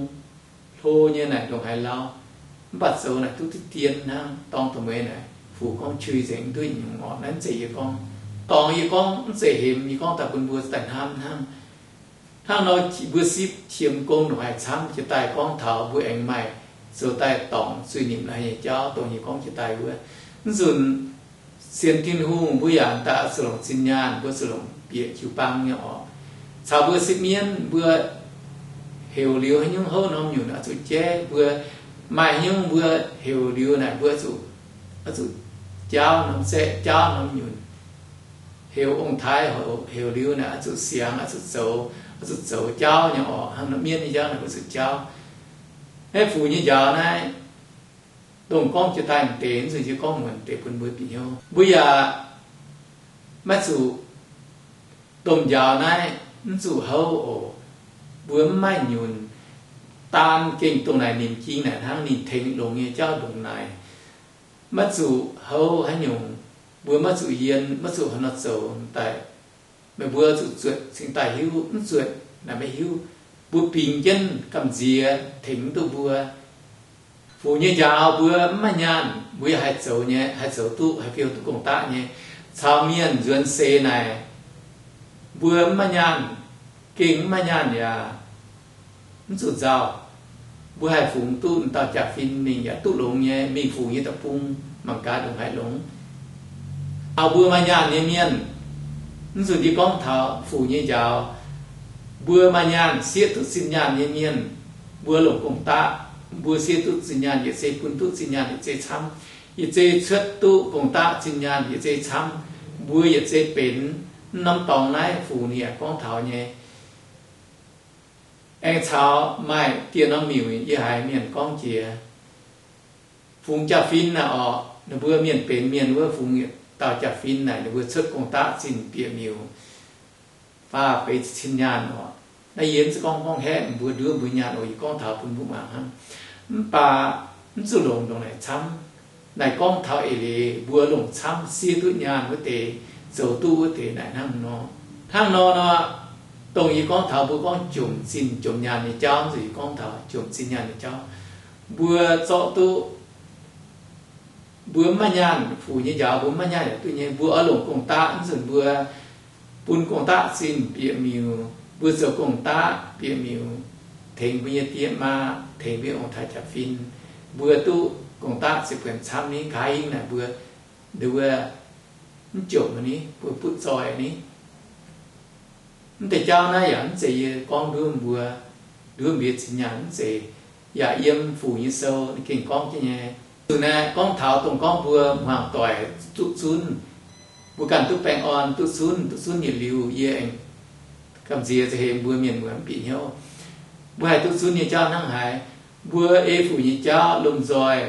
hlo nyei naaic ndongc haaix lauh, mv baac zoux naaic duqv deix dien hnangv, dorng da'mueiz naaic fuc gorngv qui nzengc duqv nyungc orqc. Naaiv mv zeiz yie gorngv, dorngx yie gorngv mv zeiz hemx, yie gorngv daaih bun mbuo daaih hnamv hnangv. Hnangv nor mbuo sipv qiemx gong ndongc haaix camv jiex daaih gorngv taux mbuo aengx maaih zoux daaih dorngc zuiz-nimc la'haic nyei jauv dongh yie gorngv jiex daaih wuov. Mv nzunc sienx Tin-Hungh mbuo yaac daaih oix zuqc longc zinh nyaanh, mbuo zuqc longc bieqc jiu-baang nyei orqc. Caux mbuo sipv mienv mbuo heuc liuz haaix nyungc houv norm nyunc oix zuqc jaiv, mbuo maaih haaix nyungc mbuo heuc liuz naaic mbuo zuqc, oix zuqc jaauv norm zaeqv, jaauv norm nyunc. Heuc ong-taaix heuc liuz naaic oix zuqc siangx, oix zuqc zoux, oix zuqc zoux jaauv nyei orqc. Hnangv norm mienv nyei jauv naaic mbuo zuqc jaauv. Naaiv fuc nyei njaaux naaiv, dongh gorngv jiex daaih m'deix, mv zuqc yie gorngv muonc deix bun mbuo bieqc hnyouv. Mbuo yaac maiv zuqc, domh njaaux naaiv mv zuqc houv oc. Mbuo mv maaih nyunc. Daan gengh dongh naaic nimc jing naaic hnangv ninh tengx longx nyei jauv ndongc naaic. Maiv zuqc houv haaix nyungc. Mbuo maiv zuqc yien, maiv zuqc haaix nor zoux daaih. Meih mbuo zuqc zuotc cingx daaih hiuv, mv zuotc naaic maiv hiuv. Mbuo bingx jienv gamh nziex tengx mv duqv mbuo. Fuc nyei njaaux mbuo mv maaih nyaanh, mbuo yaac haih zoux nyei, haih zoux duqv, haih fiou duqv gong-daqv nyei. Caux mienh nzuonx seix naaic, mbuo mv maaih nyaanh, gengh mv maaih nyaanh yaac mv zuqc nzauh. Mbuo haih fungx duqv m'dauh jaa-fin mingh yaac duqv longx nyei, mingh fuc nyei deic-bung mangc gaax ndongc haaix longx. Taux mbuo maaih nyaanh nyei mienh, mv zuqc ndie gorngv taux fuc nyei njaaux, mbuo maaih nyaanh sieqv duqv zinh nyaanh nyei mienh, mbuo longc gong-daqv, mbuo sieqv duqv zinh nyaanh yietc zei, bun duqv zinh nyaanh yietc zei camv, yietc zei cuotv duqv gong-daqv zinh nyaanh yietc zei camv, mbuo yietc zei benx mv norm dorngx naaiv fuc ninh yaac gorngv taux nyei. Aengx caux maaih dieh norm miuc yie haiz mienh gorngv jiex, fungx jaa-fin naaic orqc, ninh mbuo mienh benx mienh wuov fungx dauh jaa-fin naaic, ninh mbuo cuotv gong-daqv zinh bieqc miuc faah feix cin nyaanh orqc. Naaiv yie mv zeiz gorngv gorngv haeqv mbuo nduov mbuo nyaanh oc, yie gorngv taux bun mbuo mangc hnangv. Mv baac mv zuqc longc ndongc naaic camv. Naaic gorngv taux eix leiz mbuo longc camv siev duqv nyaanh wuov deix, zoux duqv wuov deix naaic hnangv nor. Hnangv nor nor, dongh yie gorngv taux mbuo gorngv jomc zinh jomc nyaanh nyei jauv, mv zuqc yie gorngv taux jomc zinh nyaanh nyei jauv. Mbuo zorqv duqv, mbuo mv maaih nyaanh, fuc nyei njaaux mbuo mv maaih nyaanh yaac duqv nyei. Mbuo oix longc gong-daqv, mv zuqc mbuo bun gong-daqv zinh bieqc miuc, mbuo zoux gong-daqv bieqc miuc, tengx mbuo nyei die maa, tengx mbuo ong-taaix jaax-fin, mbuo duqv gong-daqv ziepc buonc camv ni. Nqa'haav hingv naaic mbuo, nduov, mv jomc ni, mbuo butv zoih ni. Mv deix jauv naaiv yaac mv zeiz yie gorngv nduov mbuo, nduov mbuo zinh nyaanh, mv zeiz, yaac yiem Fuc nyei sou gengh gorngv jienv nyei. Zuqc naaiv gorngv taux dongh gorngv mbuo hmuangx doic duqv zunv, mbuo ganh duqv baengh orn duqv zunv, duqv zunv yietc liuz yie aengx gamh nziex za'heix mbuo mienh muoz mv bieqc hnyouv. Mbuo haih duqv zunv nyei jauv hnangv haaix? Mbuo ei Fuc nyei jauv lomh nzoih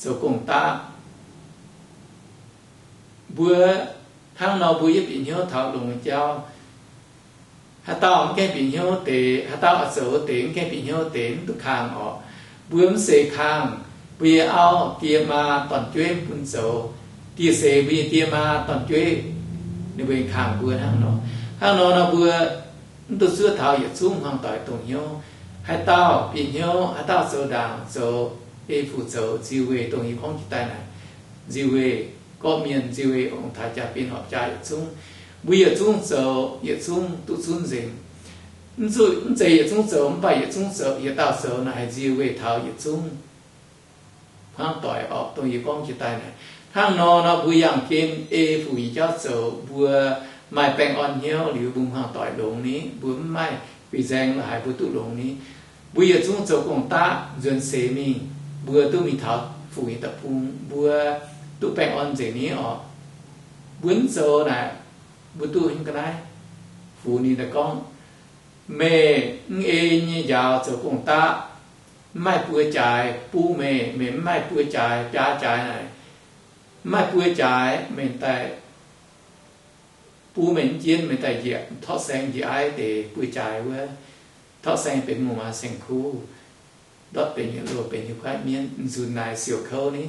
zoux gong-daqv. Mbuo hnangv nor mbuo yie bieqc hnyouv taux longx nyei jauv. Haaix dauh mv gaengh bieqc hnyouv deix, haaix dauh oix zoux deix mv gaengh bieqc hnyouv deix mv duqv kangx orqc. Mbuo mv seix kangx, mbuo nyei auv, die maa dorn-jueiv mv bun zoux. Dieh seix mbuo nyei die maa dorn-jueiv ninh mbuo kangx mbuo hnangv nor. Hnangv nor nor mbuo mv duqv zuov taux yietc zungv hmuangx doic dongh hnyouv. Haaix dauh bieqc hnyouv, haaix dauh zoux ndaangc zoux, ei Fuc zoux nziu-weih dongh yie gorngv jiex daaih naaic, nziu-weih gorqv-mienh, nziu-weih ong-taaix jaax-fin horpc jaa yietc zungv. Mbuo yietc zungv zoux yietc zungv duqv zunv nzengc. Mv zeiz yietc zungv zoux, mv baac yietc zungv zoux, yietc dauh zoux naaic haih nziu-weih taux yietc zungv hmuangx doic orqc, dongh yie gorngv jiex daaih naaic. Hnangv nor nor mbuo yangh gen ei Fuc nyei jauv zoux, mbuo maaih baengh orn hnyouv liuz mbuo hmuangx doic longx ni, mbuo mv maaih guix nzaeng la'haic mbuo duqv longx ni. Mbuo yietc zungv zoux gong-daqv nzuonx seix mingh, mbuo duqv mingh taux Fuc nyei deic-bung, mbuo duqv baengh orn nzengc ni orqc. Mbuo mv zoux naaic, mbuo duqv hingv ga'naaiv. Fuc ninh daaih gorngv, meih mv ei nyei njaaux zoux gong-daqv, mv maaih buo jaaix bun meih, meih mv maaih buo jaaix, biaa jaaix naaic, mv maaih buo jaaix meih daaih bun meih mv jien, meih daaih njiec torqv saeng njiec aiv deix buo jaaix wuov, torqv saeng benx muoz-maaz saeng-kuv, ndortv benx yietc loh benx hiuv guaiv mienv. Nzunc naaic siouc kouv ni.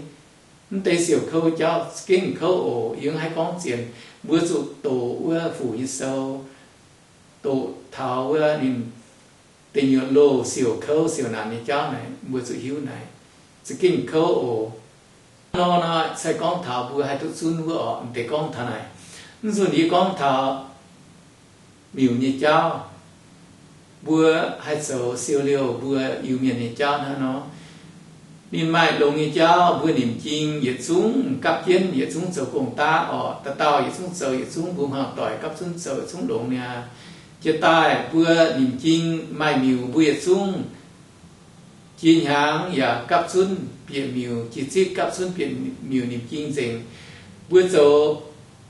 Mv deix siouc kouv jauv za'gengh kouv oc. Yie mv haih gorngv zien. Mbuo zuqc doqc wuov Fuc nyei sou, doqc taux wuov ninh deic nyuoqc loh siouc kouv siouc naanc nyei jauv naaic, mbuo zuqc hiuv naaic. Za'gengh kouv oc. Nor nor se gorngv taux mbuo haih duqv zunv wuov orqc, m'deix gorngv taux naaic. Mv nzunc yie gorngv taux miuc nyei jauv, mbuo haih zoux siou liouh mbuo Iu-Mienh nyei jauv hnangv nor. Ninh maaih longx nyei jauv, mbuo nimc jing yietc zungv gapv jienv yietc zungv zoux gong-daqv orqc. Dauh dauh yietc zungv zoux yietc zungv, mbuo hmuangx doic gapv zunv zoux yietc zungv longx niaa. Jiex daaih mbuo nimc jing maaih miuc, mbuo yietc zungv jiex hnyangx yaac gapv zunv bieqc miuc, jiex zipv gapv zunv bieqc miuc nimc jing nzengc. Mbuo zoux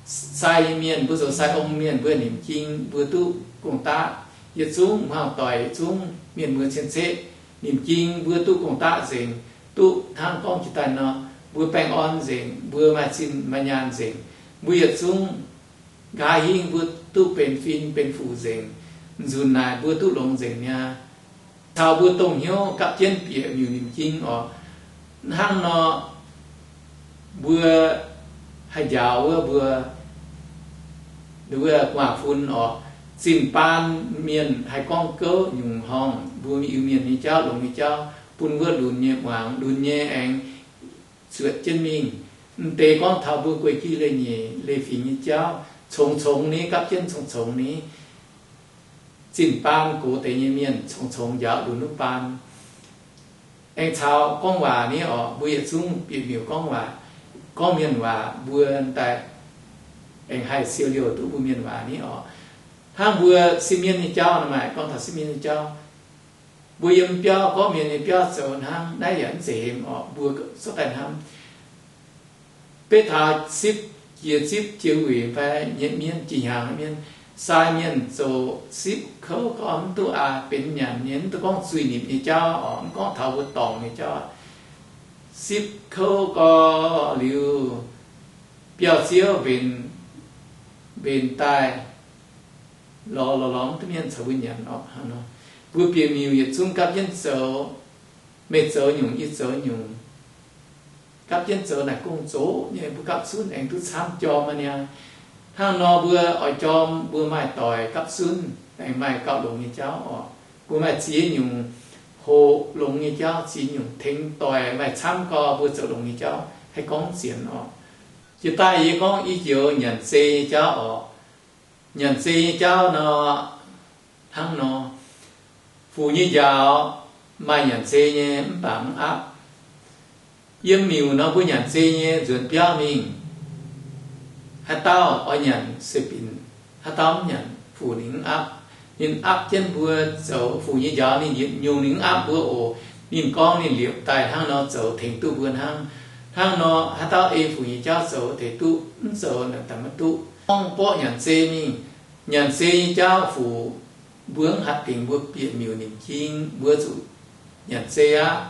sai nyei mienh, mbuo zoux sai ong mienh, mbuo nimc jing mbuo duqv gong-daqv. Yietc zungv hmuangx doic, yietc zungv mienh muoz cien-ceqv nimc jing mbuo duqv gong-daqv nzengc, duqv hnangv gorngv jiex daaih nor, mbuo baengh orn nzengc, mbuo maaih zinh maaih nyaanh nzengc. Mbuo yietc zungv nqa'haav hingv mbuo duqv benx fin benx fuc nzengc. Nzunc naaic mbuo duqv longx nzengc niaa. Caux mbuo dongh hnyouv gapv jienv bieqc miuc nimc jing orqc. Hnangv nor, mbuo haih njaaux wuov mbuo wuov gu'nguaaz-fun orqc. Zinh baan mienh haih gorngv gouv nyungc horngh mbuo Iu-Mienh nyei jauv, longx nyei jauv, bun wuov lunx nyei muangx, lunx nyei aengx zuotc jienv mingh. M'deix gorngv taux mbuo guei-qiv leiz-nyeic leiz-fingx nyei jauv, congx-congx ni, gapv jienv congx-congx ni. Zinh baan gox deix nyei mienh congx-congx njaaux lunx wuov baan. Aengx caux gorngv waac ni orqc, mbuo yietc zungv bieqc miuc gorngv waac, gorngv mienh waac, mbuo daaih aengx haih siou liouh duqv mbuo mienh waac ni orqc. Hnangv mbuo sipv mienv nyei jauv nor, maaih gorngv taux sipv mienv nyei jauv. Mbuo yiem biauv gorngv mienh nyei biauv zoux hnangv naaiv yaac mv zeiz hemx orqc, mbuo zorqv daaih hnamv. Beiv taux sipv jiex zipv jiex wuic fai nyetv mienv jiex hnyangx mienv, sai mienh zoux sipv kouv gorngv mv duqv aa benx nyanc nyei, mv duqv gorngv zuiz-nimc nyei jauv orqc, mv gorngv taux mbuo dorngc nyei jauv. Sipv kouv gorngv liuz, biauv-ziouv mbenc, mbenc daaih lorz lorz lorz mv duqv mienh caux mbuo nyanc orqc. Hnangv nor, mbuo bieqc miuc yietc zungv gapv jienv zoux. Meih zoux nyungc, yie zoux nyungc, gapv jienv zoux naaic gong zoqc nyei, mbuo gapv zunv aengx duqv camv jorm aqv niaa. Hnangv nor mbuo oix jorm mbuo maaih doic gapv zunv aengx maaih gauh longx nyei jauv oc. Mbuo maaih ziex nyungc hoqc longx nyei jauv, ziex nyungc tengx doic maaih camv gau mbuo zoux longx nyei jauv haih gorngv zienx oc. Jiex daaih yie gorngv i joux nyanc zei nyei jauv oc. Nyanc zei nyei jauv nor, hnangv nor, fuc nyei njaaux maaih nyanc zei nyei mv baac mv aapv. Yiem miuc nor mbuo nyanc zei nyei nzuonx biauv mingh, haaix dauh oix nyanc sueih binc, haaix dauh mv nyanc fuc ninh mv aapv. Ninh aapv jienv mbuo zoux fuc nyei njaaux, ninh yietc nyungc ninh mv aapv mbuo oc. Ninh gorngv ninh liepc daaih hnangv nor zoux tengx duqv mbuo hnangv. Hnangv nor haaix dauh ei fuc nyei jauv zoux tengx duqv, mv zoux naaic daaih maiv duqv. Gorngv borqv nyanc zei mingh, nyanc zei nyei jauv fuc, mbuo mv hatc dingc mbuo bieqc miuc nimc jing mbuo zuqc nyanc zei aqv.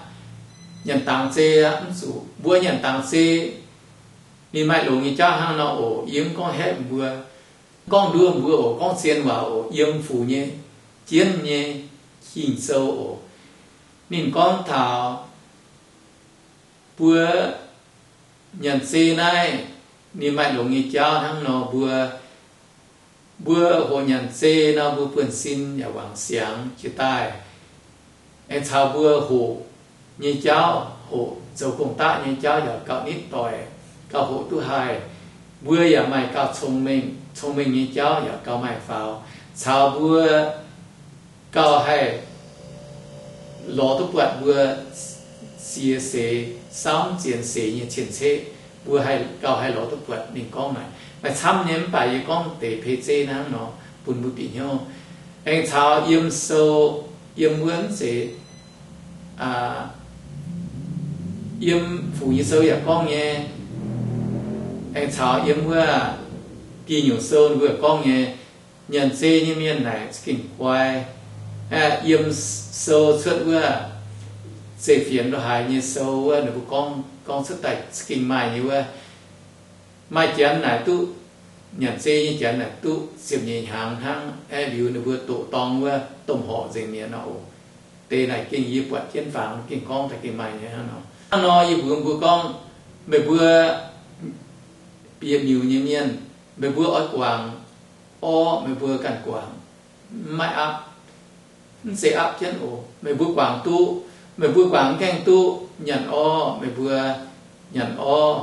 Nyanc dangx zei aqv, mv zuqc. Mbuo nyanc dangx zei, ninh maaih longx nyei jauv hnangv nor oc. Yie mv gorngv haeqv mbuo, gorngv nduov mbuo oc, gorngv zien waac oc, yiem fuc nyei jienv nyei Ging-Sou oc. Ninh gorngv taux mbuo nyanc zei naaiv, ninh maaih longx nyei jauv hnangv nor mbuo, mbuo hoqc nyanc zei nor mbuo buonv-sin yaac wangc siangx jiex daaih. Aengx caux mbuo hoqc nyei jauv, hoqc zoux gong-daqv nyei jauv yaac gauh nitv doic, gauh hoqc duqv haih. Mbuo yaac maaih gauh cong-mengh, cong-mengh nyei jauv yaac gauh maaih faaux. Caux mbuo gauh haih lorz duqv buatc mbuo ziex seix, saamv zienx seix nyei cien-ceqv, mbuo haih gauh haih lorz duqv buatc ninh gorngv naaic. Maaih camv nyei mv baac yie gorngv deix peix zeiv hnangv nor bun mbuo bieqc hnyouv. Aengx caux yiem sou, yiem wuov mv zeiz, yiem Fuc nyei sou yaac gorngv nyei. Aengx caux yiem wuov Gih Nyungc sou ninh mbuo gorngv nyei, nyanc zei nyei mienh naaic za'gengh guai. Yiem sou cuotv wuov Zeiv Fienx Lo Haaix nyei sou wuov ninh mbuo gorngv, gorngv cuotv daaih za'gengh maaih nyei wuov, maaih janx naaic duqv, nyanc zei nyei janx naaic duqv ziepc nyeic hnyangx hnangv. Aeqv, liuz ninh mbuo doqc dorng wuov domh horqc nzengc mi'aqv nor oc. Deix naaic gengh yie buatc jienv fangx gengh gorngv daaih gengh maaih nyei hnangv nor. Hnangv nor yie mbuox mbuo gorngv, meih mbuo bieqc miuc nyei mienh, meih mbuo oix guangc orv, meih mbuo ganh guangc, maiv aapv, mv zeiz aapv jienv oc. Meih mbuo guangc duqv, meih mbuo guangc mv gaengh duqv nyanc orv, meih mbuo nyanc orv.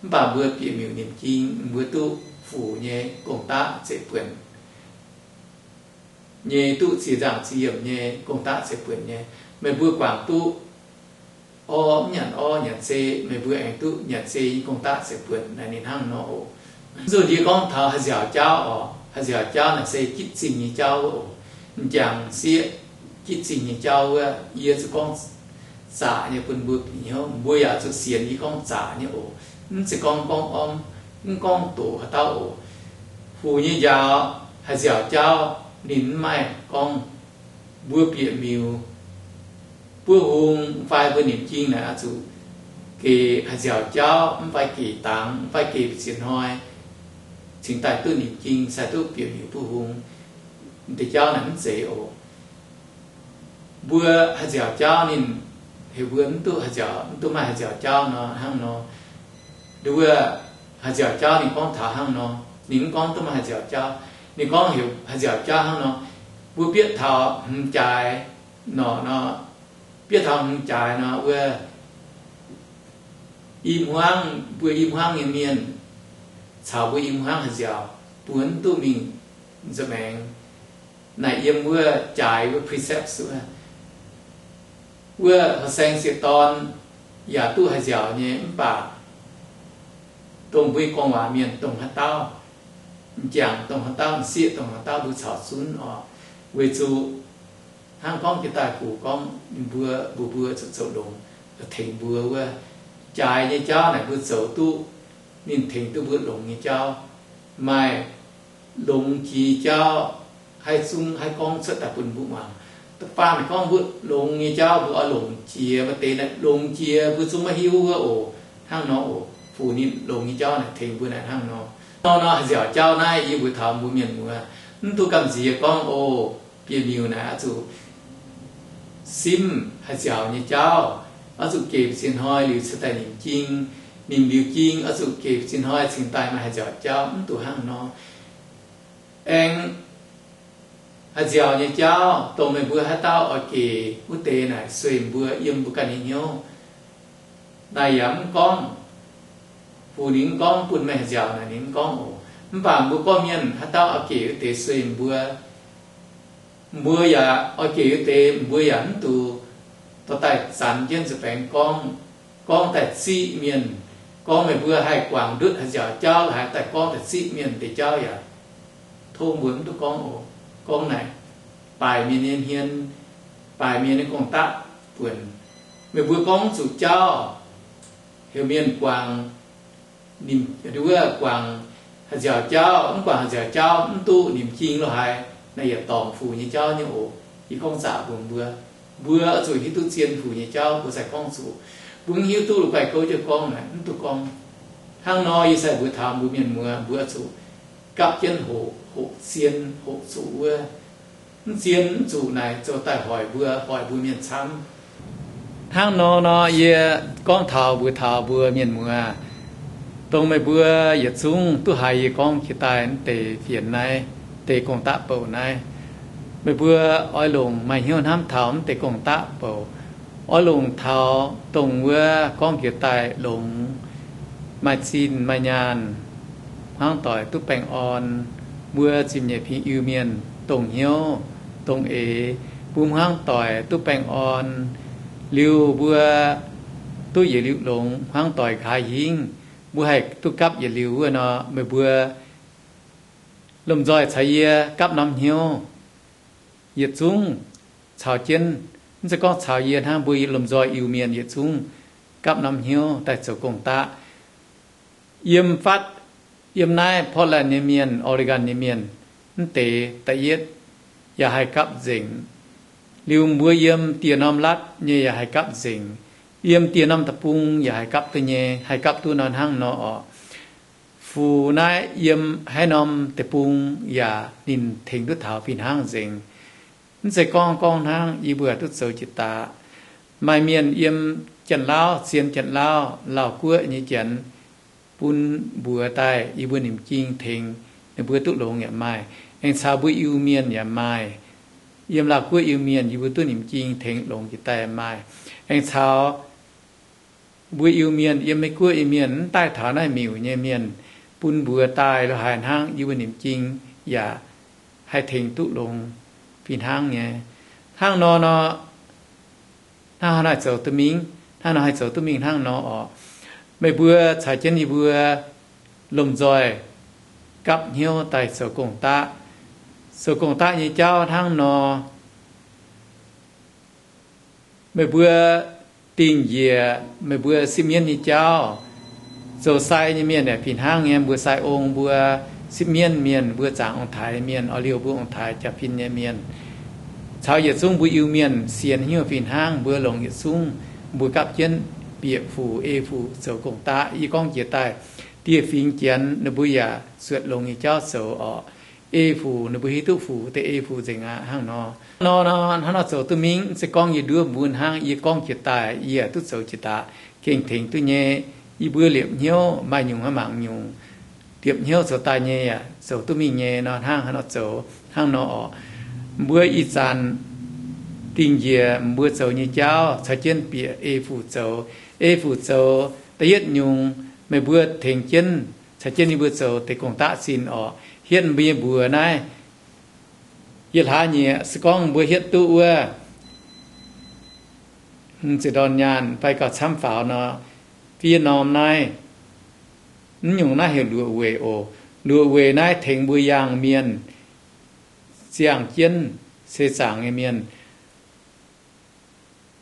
Mv baac mbuo bieqc miuc nimc jing, mbuo duqv fuc nyei gong-daqv zeiv buonc nyei, duqv ziex nzaangc ziex yiemc nyei gong-daqv zeiv buonc nyei. Meih mbuo guangc duqv orv, mv nyanc orv nyanc zei, meih mbuo aengx duqv nyanc zei nyei gong-daqv zeiv buonc naaic ninh hnangv nor oc. Nzunc yie gorngv taux haaix nziaauc jauv oc. Haaix nziaauc jauv naaic se gitv zingh nyei jauv oc. M'jangc sieqv gitv zingh nyei jauv wuov, yie zuqc gorngv zaqc nyei bun mbuo bieqc hnyouv. Mbuo yaac zuqc sienx yie gorngv zaqc nyei oc. Mv zeiz gorngv gorngv ormv, mv gorngv doqc haaix dauh oc. Fuc nyei njaaux, haaix nziaauc jauv ninh mv maaih gorngv mbuo bieqc miuc, buov hung fai mbuo nimc jing naaic oix zuqc gec haaix nziaauc jauv, mv fai gec dangx, mv fai gec mbu'ziex hnoi cingx daaih duqv nimc jing, cingx duqv bieqc miuc buov hung. M'deix jauv naaic mv zeiz oc. Mbuo haaix nziaauc jauv ninh heuc mbuo mv duqv haaix nziaauc, mv duqv maaih haaix nziaauc jauv nor hnangv nor. Nduov, haaix nziaauc jauv ninh gorngv taux hnangv nor. Ninh mv gorngv duqv maaih haaix nziaauc jauv. Ninh gorngv heuc haaix nziaauc jauv hnangv nor. Mbuo bieqv taux hmz jaaix norqc nor, bieqv taux hmz jaaix nor wuov, i hmuangv, mbuo i hmuangv nyei mienh caux mbuo i hmuangv haaix nziaauc, mbuo mv duqv mingh nza'maengx. Naaic yiem wuov jaaix wuov precepts wuov, wuov horqc saeng sieqv dorn yaac duqv haaix nziaauc nyei mv baac dongh mbuo nyei gorngv waac mienh dongh haaix dauh, m'jangc dongh haaix dauh, m'sieqv dongh haaix dauh, mbuo caux zunv oc. Weic zuqc hnangv gorngv jiex daaih guc gorngv ninh mbuo, mbuo, mbuo zuqc zoux longx tengx mbuo wuov. Jaaix nyei jauv naaic mbuo zoux duqv, ninh tengx duqv mbuo longx nyei jauv. Maaih longx jiex jauv, haih zungv haih gorngv cuotv daaih bun mbuo muangx. Da'faanh gorngv mbuo longx nyei jauv mbuo oix longc jiex, maaih deix naaic longx jiex mbuo zungv maiv hiuv wuov oc. Hnangv nor oc, fuc ninh longx nyei jauv naaic tengx mbuo naaic hnangv nor. Nor nor haaix nziaauc jauv naaiv yie mbuox taux mbuo mienh muoz, mv duqv gamh nziex gorngv oc, bieqc miuc naaic oix zuqc simv haaix nziaauc nyei jauv, oix zuqc gec ziex hnoi liuz cingx daaih nimc jing. Nimc liuz jing oix zuqc gec ziex hnoi cingx daaih maaih haaix nziaauc jauv, mv duqv hnangv nor. Aengx haaix nziaauc nyei jauv dongh meih mbuo haaix dauh oix gec wuov deix naaic sueih mbuo yiem mbuo ganh nyei hnyouv. Naaic yaac mv gorngv, fu ninh mv gorngv, bun meih haaix nziaauc naaic ninh mv gorngv oc. Mv baac mbuo gorqv-mienh haaix dauh oix gec wuov deix sueih mbuo, mbuo yaac oix gec wuov deix, mbuo yaac mv duqv dorh daaih zanx jienv nzuih baengx gorngv, gorngv daaih ziqv mienh, gorngv meih mbuo haih guangc ndutv haaix nziaauc jauv, haaix daaih gorngv daaih ziqv mienh deix jauv yaac tov mbuo mv duqv gorngv oc. Gorngv naaic, baaic mienh nyei hmien, baaic mienh nyei gong-daqv buonc. Meih mbuo gorngv zuqc jauv, heuc mienh guangc, wuov guangc haaix nziaauc jauv, mv guangc haaix nziaauc jauv mv duqv nimc jing lo haaix, naaiv yietc dorngc fuc nyei jauv nyei oc. Yie gorngv zaqc mbuox mbuo, mbuo oix zuqc hiuv duqv zien fuc nyei jauv mbuo sai gorngv zuqc. Mbuo mv hiuv duqv la'guaih gouv jienv gorngv naaic mv duqv gorngv. Hnangv nor yie sai mbuox taux mbuo mienh muoz, mbuo oix zuqc gapv jienv hoqc, hoqc zien hoqc zuqc wuov. Mv zien mv zuqc naaic zoux daaih hoic mbuo, hoic mbuo mienh camv. Hnangv nor nor yie gorngv taux mbuox taux mbuo mienh muoz, dongh meih mbuo yietc zungv duqv haiz yie gorngv jiex daaih mv deix fienx naaiv, deix gong-daqv bouc naaiv, meih mbuo oix longc maaih hnyouv hnamv taux mv deix gong-daqv bouc. Oix longc taux dongh wuov gorngv jiex daaih longx, maaih zinh maaih nyaanh, hmuangv doic duqv baengh orn, mbuo ziepc nyeic fingx Iu-Mienh dongh hnyouv, dongh eix, mbuo hmuangv doic duqv baengh orn, liuz mbuo duqv yietc liuz longx, hmuangv doic nqa'haav hingv, mbuo haih duqv gapv yietc liuz wuov nor, meih mbuo lomh nzoih caux yie gapv norm hnyouv. Yietc zungv caux jienv, mv zeiz gorngv caux yie hnangv, mbuo lomh nzoih Iu-Mienh yietc zungv gapv norm hnyouv daaih zoux gong-daqv. Yiem fatv, yiem naaiv Portland nyei mienh, Oregon nyei mienh, mv deix da'yietv yaac haih gapv nzengc. Liuz mbuo yiem dieh norm latv nyei yaac haih gapv nzengc. Yiem dieh norm deic-bung yaac haih gapv duqv nyei, haih gapv duqv nor hnangv nor orqc. Fu naaiv yiem haaix norm deic-bung yaac ninh tengx duqv taux fih hnangv nzengc. Mv zeiz gorngv gorngv hnangv, yie mbuo duqv zoux jiex daaih. Maaih mienh yiem Janx-Lauv, zien Janx-Lauv, Lauv-Guoqv nyei Janx bun mbuox daaih, yie mbuo nimc jing tengx ninh mbuo duqv longx yaac maaih. Aengx caux mbuo Iu-Mienh yaac maaih. Yiem Lauv-Guoqv Iu-Mienh yie mbuo duqv nimc jing tengx longx jiex daaih maaih. Aengx caux mbuo Iu-Mienh yiem Meiv-Guoqv Iu-Mienh mv daaih taux naaiv miuc nyei mienh bun mbuox daaih lo haaix hnangv, yie mbuo nimc jing yaac haih tengx duqv longx fih hnangv nyei. Hnangv nor nor, hnangv haaix nor haih zoux duqv mingh, hnangv nor haih zoux duqv mingh hnangv nor orqc. Meih mbuo caux jienv yie mbuo lomh nzoih gapv hnyouv daaih zoux gong-daqv. Zoux gong-daqv nyei jauv hnangv nor, meih mbuo dingh njiec meih mbuo sipv mienv nyei jauv. Zoux sai nyei mienh aeqv, fih hnangv nyei, mbuo sai ong mbuo sipv mienv mienh, mbuo zaangc ong-taaix mienh, oix liouh mbuo ong-taaix jaax-fin nyei mienh, caux yietc zungv mbuo Iu-Mienh sienx hnyouv fih hnangv, mbuo longc yietc zungv, mbuo gapv jienv bieqc fuc ei fuc zoux gong-daqv. Yie gorngv jiex daaih, dieh fingx Janx ninh mbuo yaac zuotc longx nyei jauv zoux orqc. Ei fuc ninh mbuo hiuv duqv fuc deix ei fuc nzengc aqv hnangv nor. Nor nor hnangv nor zoux duqv mingh, mv zeiz gorngv yie nduov mbuo hnangv, yie gorngv jiex daaih yie duqv zoux jiex daaih gengh tengx duqv nyei. Yie mbuo liepc hnyouv maaih nyungc hnangv mangc nyungc, liepc hnyouv zoux daaih nyei yaac zoux duqv mingh nyei nor, hnangv haaix nor zoux hnangv nor orqc. Mbuo ih zanc dingh njiec mbuo zoux nyei jauv caux jienv bieqc ei fuc zoux. Ei fuc zoux da'yietv nyungc, meih mbuo tengx jienv caux jienv yie mbuo zoux deix gong-daqv zinh orqc. Hietv mbuo nyei mbuox naaiv, yietc hlaax nyieqc se gorngv mbuo hietv duqv wuov hmz ziepc ndorn nyaanh fai gauh camv faaux nor, fiev norm naaiv, mv nyungc naaiv heuc luoqc weic oc. Luoqc weic naaiv tengx mbuo yangh mienh, ziangh jienv seix zaangc nyei mienh,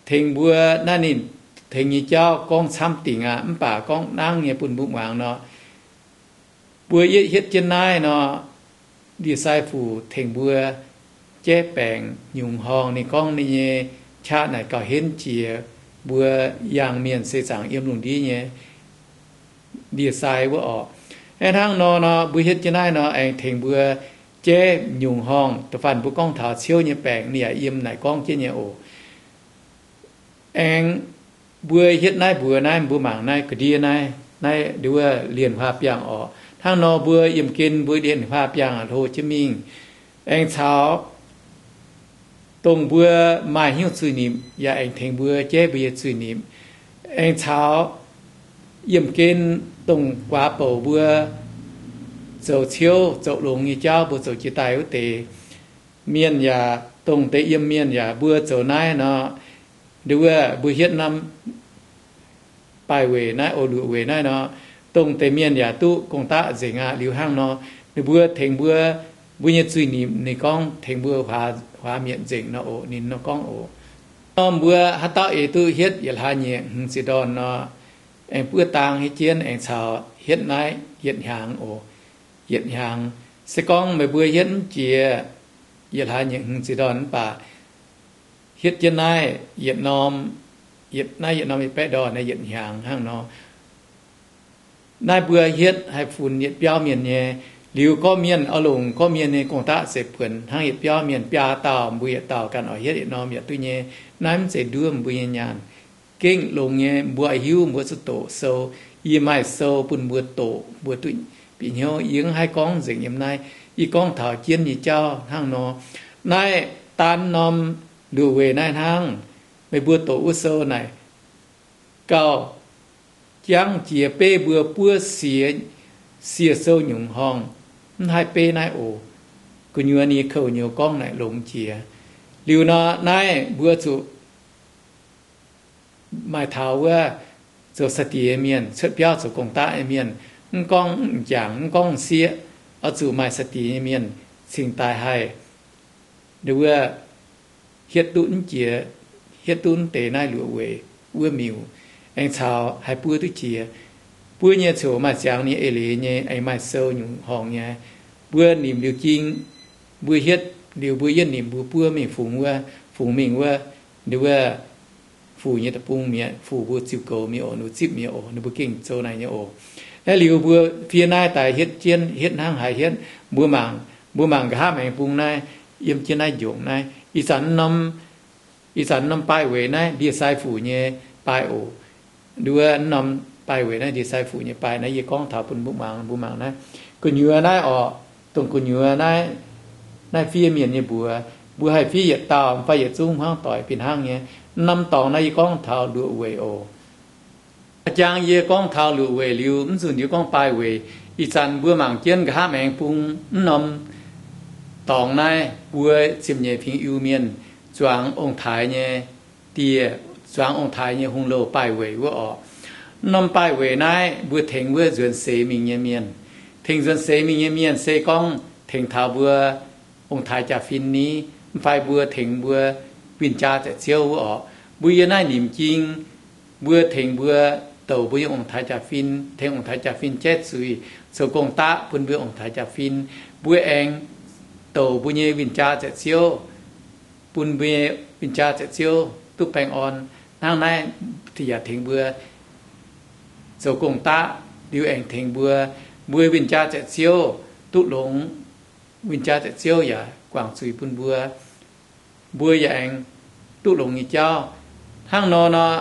tengx mbuo naaiv ninh tengx nyei jauv gorngv camv dingc aqv, mv baac gorngv nangv nyei bun mbuo muangx nor, mbuo yietv hietv jienv naaiv nor, ndie-sai fuc tengx mbuo jaiv baengc nyungc horngh. Ninh gorngv ninh nyei qaqv naaic gauh henv jiex mbuo yangh mienh seix zaangc yiem lungh ndiev nyei ndie-sai wuov orqc. Aeqv, hnangv nor nor, mbuo hietv jienv naaiv nor aengx tengx mbuo jaiv nyungc horngh. Da'faanh mbuo gorngv taux ciouv nyei baengc, ninh yaac yiem naaic gorngv jienv nyei oc. Aengx mbuo hietv naaiv mbuox naaiv, mbuo mangc naaiv ga'ndiev naaiv, naaiv nduov lienh huaa biangh orqc. Hnangv nor mbuo yiemh gen mbuo lienh huaa biangh hlo jienv mingh. Aengx caux dongh mbuo maaih hnyouv zuiz-nipc yaac aengx tengx mbuo jaiv mbuo nyei zuiz-nipc. Aengx caux yiemh gen dongh guaax bouc mbuo zoux ciouv zoux longx nyei jauv mbuo zoux jiex daaih wuov deix mienh yaac, dongh deix yiem mienh yaac mbuo zoux naaiv nor, nduov mbuo hietv norm baaih weic naaiv oc, luoqc weic naaiv nor, dongh deix mienh yaac duqv gong-daqv nzengc aqv. Liuz hnangv nor, ninh mbuo tengx mbuo, mbuo nyei zuiz-nipc ninh gorngv tengx mbuo huaax mietc nzengc nor oc, ninh nor gorngv oc. Norm mbuo haaix dauh eix duqv hietv yietc hlaax nyeic hmz ziepc ndorn nor, aengx buov dang hietv jienv aengx caux hietv naaiv yietc hnyangx oc. Yietc hnyangx, se gorngv meih mbuo hietv mv jiex yietc hlaax nyeic hmz ziepc ndorn mv baac hietv jienv naaiv yietc norm, yietv naaiv yietc norm yietc baeqv ndorn naaiv yietc hnyangx hnangv nor. Naaiv mbuo hietv haih funx yietc biauv mienh nyei. Liuz gorqv-mienh oix longc gorqv-mienh nyei gong-daqv seix buonc hnangv yietc biauv mienh biaa dauh mbuo yietc dauh ganh oix hietv yietc norm yaac duqv nyei. Naaiv mv zeiz nduov mbuo nyei nyaanh. Gengh longx nyei, mbuo oix hiuv mbuo zuqc doqc sou. Yie maaih sou bun mbuo doqc, mbuo duqv bieqc hnyouv. Yie mv haih gorngv nzengc yiem naaiv. Yie gorngv taux jienv nyei jauv hnangv nor. Naaiv daan norm luoqc weic naaiv hnangv. Meih mbuo doqc wuov sou naaic gauh jangv jiex beiv mbuo buov siex, siex sou nyungc horngh, mv haih beiv naaiv oc. Gu'nyuoz ninh nyei kouv-nyuoz gorngv naaic longx jiex. Liuz nor naaiv mbuo zuqc maaih taux wuov zoux sai-diex nyei mienh, cuotv biauv zoux gong-daqv nyei mienh, mv gorngv m'jangc, mv gorngv m'sieqv, oix zuqc maaih sai-diex nyei mienh cingx daaih haih nduov hietv duqv mv jiex, hietv duqv mv deix naaiv luoqc weic wuov miuc, aengx caux haih buov duqv jiex. Buov nyei coc maaih ziangx nyei eix leiz nyei, aengx maaih sou nyungc horngh nyei. Mbuo nimc liuz jing, mbuo hietv liuz mbuo yietv nimc mbuo buov mingh fungx wuov, fungx mingh wuov, nduov fuc nyei deic-bung mi'aqv, fuc mbuo ziux goux mi'aqv oc, ninh mbuo zipv mi'aqv oc, ninh mbuo gengh zoux naaic nyei oc. Naaiv liuz mbuo fiev naaiv daaih hietv jienv, hietv hnangv haaix hietv, mbuo mangc, mbuo mangc nqa'haav maengx bung naaiv, yiem jienv naaiv njongc naaiv. Ih zanc norm, ih zanc norm baaih weic naaiv ndie-sai fuc nyei baaih oc. Nduov norm baaih weic naaiv ndie-sai fuc nyei baaih naaiv yie gorngv taux bun mbuo mangc, mbuo mangc naaiv gu'nyuoz naaiv orqc, dongh gu'nyuoz naaiv, naaiv fiev mienh nyei mbuox, mbuo haih fiev yietc dauh fai yietc zungv hmuangv doic fih hnangv nyei. Norm dorngx naaiv yie gorngv taux luoqc weic oc. Jang yie gorngv taux luoqc weic liuz, mv nzunc yie gorngv baaih weic. Ih zanc mbuo mangc jienv nqa'haav maengx bung mv norm dorngx naaiv, mbuo ziepc nyeic fingx Iu-Mienh zuangx ong-taaix nyei dieh, zuangx ong-taaix nyei hungh louh baaih weic wuov orqc. Mv norm baaih weic naaiv mbuo tengx wuov nzuonx seix mingh nyei mienh. Tengx nzuonx seix mingh nyei mienh se gorngv tengx taux mbuo ong-taaix jaa-fin ni, mv fai mbuo tengx mbuo win-jaa zaeqc ziouv wuov orqc. Mbuo yiem naaiv nimc jing, mbuo tengx mbuo douc mbuo nyei ong-taaix jaa-fin, tengx ong-taaix jaa-fin jaiv zuiz, zoux gong-daqv bun mbuo ong-taaix jaa-fin. Mbuo aengx douc mbuo nyei win-jaa zaeqc ziouv, bun mbuo nyei win-jaa zaeqc ziouv duqv baengh orn. Hnangv naaiv yaac tengx mbuo zoux gong-daqv, liuz aengx tengx mbuo, mbuo win-jaa zaeqc ziouv duqv longx, win-jaa zaeqc ziouv yaac guangc zuiz bun mbuo, mbuo yaac aengx duqv longx nyei jauv. Hnangv nor nor,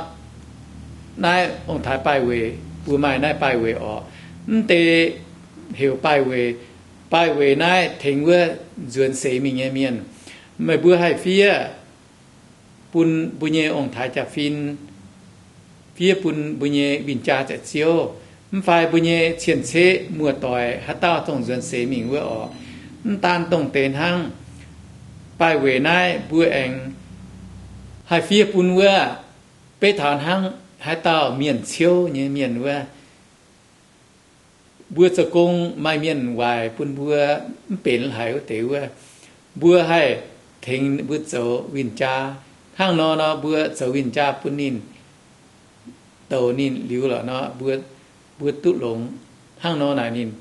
naaiv ong-taaix baaih weic, mbuo maaih naaiv baaih weic orqc. Mv deix heuc baaih weic. Baaih weic naaiv tengx wuov nzuonx seix mingh nyei mienh. Meih mbuo haih fiev bun mbuo nyei ong-taaix jaa-fin, fiev bun mbuo nyei win-jaa zaeqc ziouv, mv fai mbuo nyei cien-ceqv muoz-doic haaix dauh dongh nzuonx seix mingh wuov orqc. Mv daan dongh deix hnangv, baaih weic naaiv mbuo aengx haih fiev bun wuov, beiv taux hnangv haaix dauh mienh ciouv nyei mienh wuov, mbuo zoux gong maaih mienh waaic bun mbuo mv benx haic wuov deix wuov, mbuo haih tengx mbuo zoux win-jaa. Hnangv nor nor mbuo zoux win-jaa bun ninh, douc ninh liuz lorqc nor, mbuo, mbuo duqv longx. Hnangv nor naaic ninh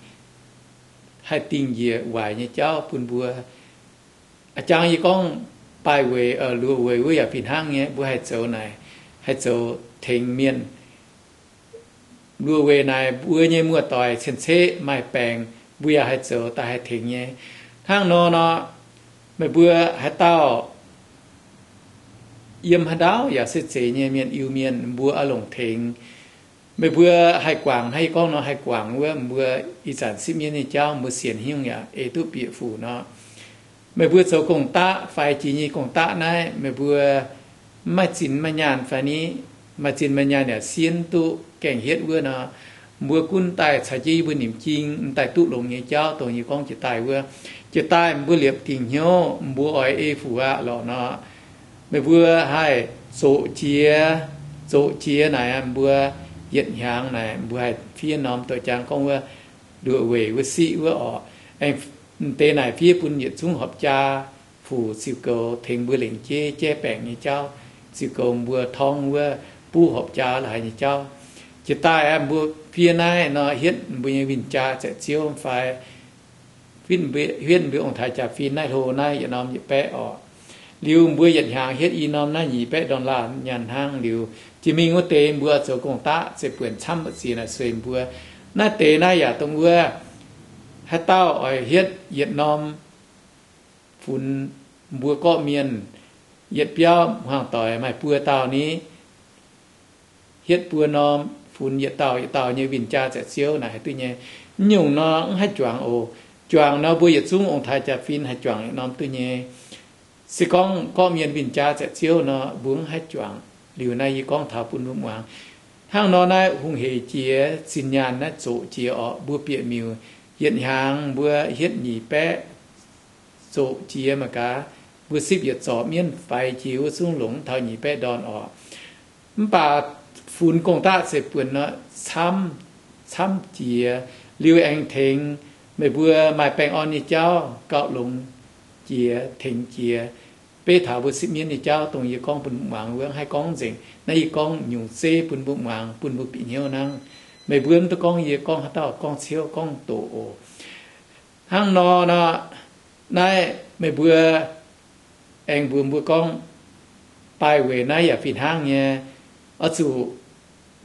haih dingh njiec waaic nyei jauv bun mbuo. A'jang yie gorngv baaih weic, luoqc weic wuov yaac fih hnangv nyei, mbuo haih zoux naaic, haih zoux tengx mienh. Luoqc weic naaic mbuo nyei muoz-doic cien-ceqv maaih baengc, mbuo yaac haih zoux daaih haih tengx nyei. Hnangv nor nor, meih mbuo haaix dauh yiem haaix ndau yaac se zeiz nyei mienh Iu-Mienh, mbuo oix longc tengx. Meih mbuo haih guangc, hnangv yie gorngv nor, haih guangc wuov, mbuo ih zanc sipv mienv nyei jauv mbuo sienx hnyouv yaac ei duqv bieqc fuc nor. Meih mbuo zoux gong-daqv fai jiex nyei gong-daqv naaiv, meih mbuo mv maaih zinh maaih nyaanh fai ni, maaih zinh maaih nyaanh yaac sienv duqv gaengh hietv wuov nor, mbuo gunv daaih caux jienv yie mbuo nimc jing, m'daaih duqv longx nyei jauv dongh yie gorngv jiex daaih wuov. Jiex daaih mbuo liepc dingc hnyouv, mbuo oix ei fuc aqv lorqc nor, meih mbuo haih zoqc jiex. Zoqc jiex naaic, mbuo yietc hnyangx naaic mbuo haih fiev norm doqc jaang gorngv wuov, nduqc weic wuov siqv wuov orqc. Aengx m'deix naaic fiev bun yietc zungv horpc jaa, fuc ziux goux tengx mbuo lengc jeiv jaiv baengc nyei jauv, ziux goux mbuo torngv wuov buv horpc jaa la'haaix nyei jauv. Jiex daaih aeqv, mbuo fiev naaiv nor hietv mbuo nyei win-jaa zaeqc ziouv fai hietv mbuo ong-taaix jaa-fin naaiv hlo naaiv yietc norm yietc baeqv orqc. Liuz mbuo yietc hnyangx hietv i norm naaiv nyic baeqv ndorn-laanh nyaanh hnangv. Liuz jiex mingh wuov deix mbuo zoux gong-daqv zeiv-buonc camv mbu'ziex naaic sueih mbuo. Naaiv deix naaiv yaac dongh wuov, haaix dauh oix hietv yietc norm funx, mbuo gorqv-mienh yietc biauv hmuangx doic maaih buo dauh ni, hietv buo norm funx yietc dauh yietc dauh nyei win-jaa zaeqc ziouv naaic haih duqv nyei. Mv nyungc nor mv haih juangc oc. Juangc nor mbuo yietc zungv ong-taaix jaa-fin haih juangc yietc norm duqv nyei. Se gorngv gorqv-mienh win-jaa zaeqc ziouv nor mbuo mv haih juangc. Liuz naaiv yie gorngv taux bun mbuo muangx. Hnangv nor naaiv hungh heic jiex, zinh nyaanh naaiv zoqc jiex orqc, mbuo bieqc miuc, yietc hnyangx mbuo hietv nyic baeqv zoqc jiex mangc gaax, mbuo sipv yietc zorc mienv faix jiex wuov zungv longc mv taux nyic baeqv ndorn orqc. Mv baac funx gong-daqv zeiv-buonc nor camv, camv jiex. Liuz aengx tengx meih mbuo maaih baengh orn nyei jauv gauh longx jiex, tengx jiex. Beiv taux mbuo sipv mienv nyei jauv dongh yie gorngv bun mbuo muangx wuov, haih gorngv nzengc naaiv yie gorngv nyungc zeiv bun mbuo muangx, bun mbuo bieqc hnyouv hnangv. Meih mbuo mv duqv gorngv yie gorngv haaix dauh gorngv ciouv gorngv doqc oc. Hnangv nor nor, naaiv meih mbuo aengx mbuox mbuo gorngv, daaih weic naaiv yaac fih hnangv nyei. Oix zuqc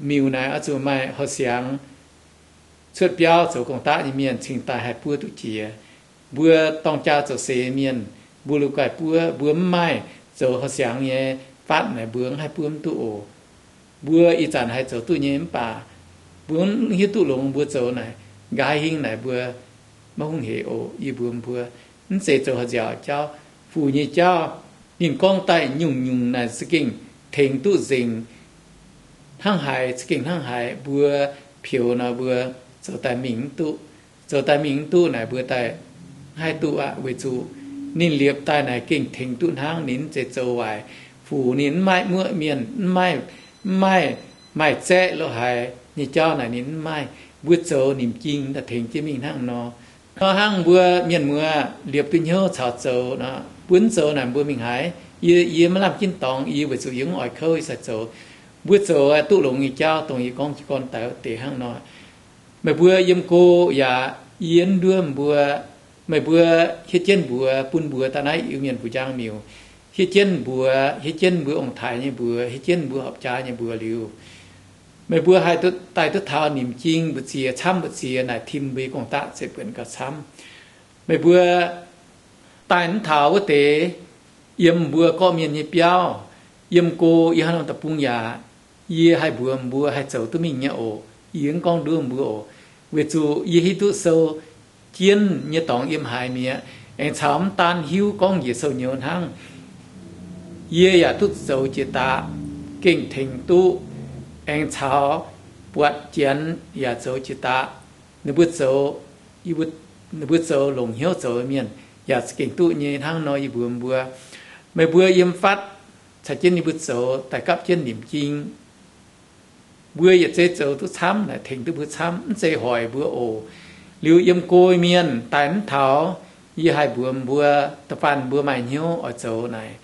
miuc naaic oix zuqc maaih horh siangx cuotv biauv zoux gong-daqv nyei mienh cingx daaih haih buov duqv jiex. Mbuo dorng jaa zoux seix mienh, mbuo lui-guaih buov, mbuo mv maaih zoux horh siangx nyei fatv naaic mbuo mv haih buov mv duqv oc. Mbuo ih zanc haih zoux duqv nyei mv baac mbuo mv hiuv duqv longx mbuo zoux naaic nqa'haav hingv naaic mbuo maiv hungh heic oc. Yie mbuox mbuo, mv zeiz zoux horh nziaauc jauv, fuc nyei jauv. Ninh gorngv daaih nyungc-nyungc naaic za'gengh tengx duqv nzengc hnangv haaix, za'gengh hnangv haaix. Mbuo peux nor mbuo zoux daaih mingh mv duqv. Zoux daaih mingh mv duqv naaic mbuo daaih mv haih duqv aqv, weic zuqc ninh liepc daaih naaic gengh tengx duqv hnangv. Ninh mv zeiz zoux waaic. Fuc ninh mv maaih muoqv mienh, mv maaih, mv maaih, maaih zaeqv lo haaix nyei jauv naaic ninh mv maaih. Mbuo zoux nimc jing daaih tengx jienv mingh hnangv nor. Nor hnangv mbuo mienh muoz liepc duqv hnyouv caux zoux nor, mbuo mv zoux naaic mbuo mingh haaix? Yie, yie maiv lamh jienv dorngx, yie weic zuqc yie mv oix kouv, yie sai zoux. Mbuo zoux duqv longx nyei jauv dongh yie gorngv jiez gorn daaih wuov deix hnangv nor. Meih mbuo yiem go yaac yie mv nduov mbuo. Meih mbuo hietv jienv mbuox bun mbuox daaih naaiv Iu-Mienh mbuox njang miuc, hietv jienv mbuox, hietv jienv mbuo ong-taaix nyei mbuox, hietv jienv mbuo horpc jaa nyei mbuox liuz, meih mbuo haih daaih duqv taux nimc jing mbu'ziex camv mbu'ziex naaic tim mbuo nyei gong-daqv zeiv-buonc gauh camv. Meih mbuo daaih mv taux wuov deix, yiem mbuo gorqv-mienh nyei biauv, yiem go yie haaix norm deic-bung yaac, yie haih mbuox mbuo haih zoux duqv mingh nyei oc. Yie mv gorngv nduov mbuo oc, weic zuqc yie hiuv duqv sou jienv nyei dorngx yiem haaix mi'aqv. Aengx caux mv daan hiuv gorngv njiec sou-nyouz hnangv, yie yaac duqv zoux jiex daqc, gengh tengx duqv. Aengx caux buatc Janx yaac zoux jiex daqc. Ninh mbuo zoux, ninh mbuo zoux longc hnyouv zoux mienh yaac gengh duqv nyei hnangv nor. Yie mbuox mbuo, meih mbuo yiem fatv caux jienv ninh mbuo zoux daaih gapv jienv nimc jing. Mbuo yietc zeiv zoux duqv camv naaic tengx duqv mbuo camv, mv zeiz hoic mbuo oc. Liuz yiem go mienh daaih mv taux, yie haih mbuox mbuo, da'faanh mbuo maaih hnyouv oix zoux naaic,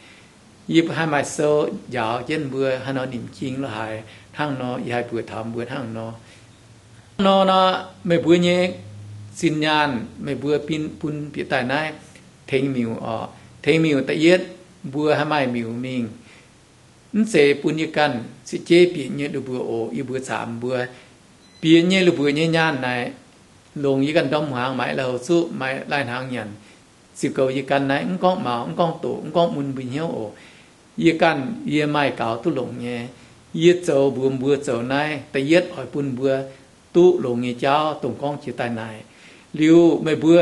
yie haih maaih sou njaaux jienv mbuo haaix nor nimc jing lo haaix hnangv nor, yie haih mbuox taux mbuo hnangv nor. Hnangv nor nor, meih mbuo nyei zinh nyaanh meih mbuo bun bieqc daaih naaiv tengx miuc oc. Tengx miuc da'yietv, mbuo haih maaih miuc mingh. Mv zeiz bun yie ganh zieqv jeiv bieqc nyei lui-mbuox oc. Yie mbuox zaamc mbuo, bieqc nyei lui-mbuox nyei nyaanh naaic, longc yie ganh ndorm hmuangx maaiz lauh zuqv maaiz lai-hnaangx nyanc, ziux goux yie ganh naaiv, mv gorngv maux, mv gorngv doqc, mv gorngv mun mbuo hnyouv oc. Yie ganh yie maaih gaux duqv longx nyei. Yie zoux mbuox mbuo zoux naaiv da'yietv oix bun mbuo duqv longx nyei jauv dongh gorngv jiex daaih naaic. Liuz meih mbuo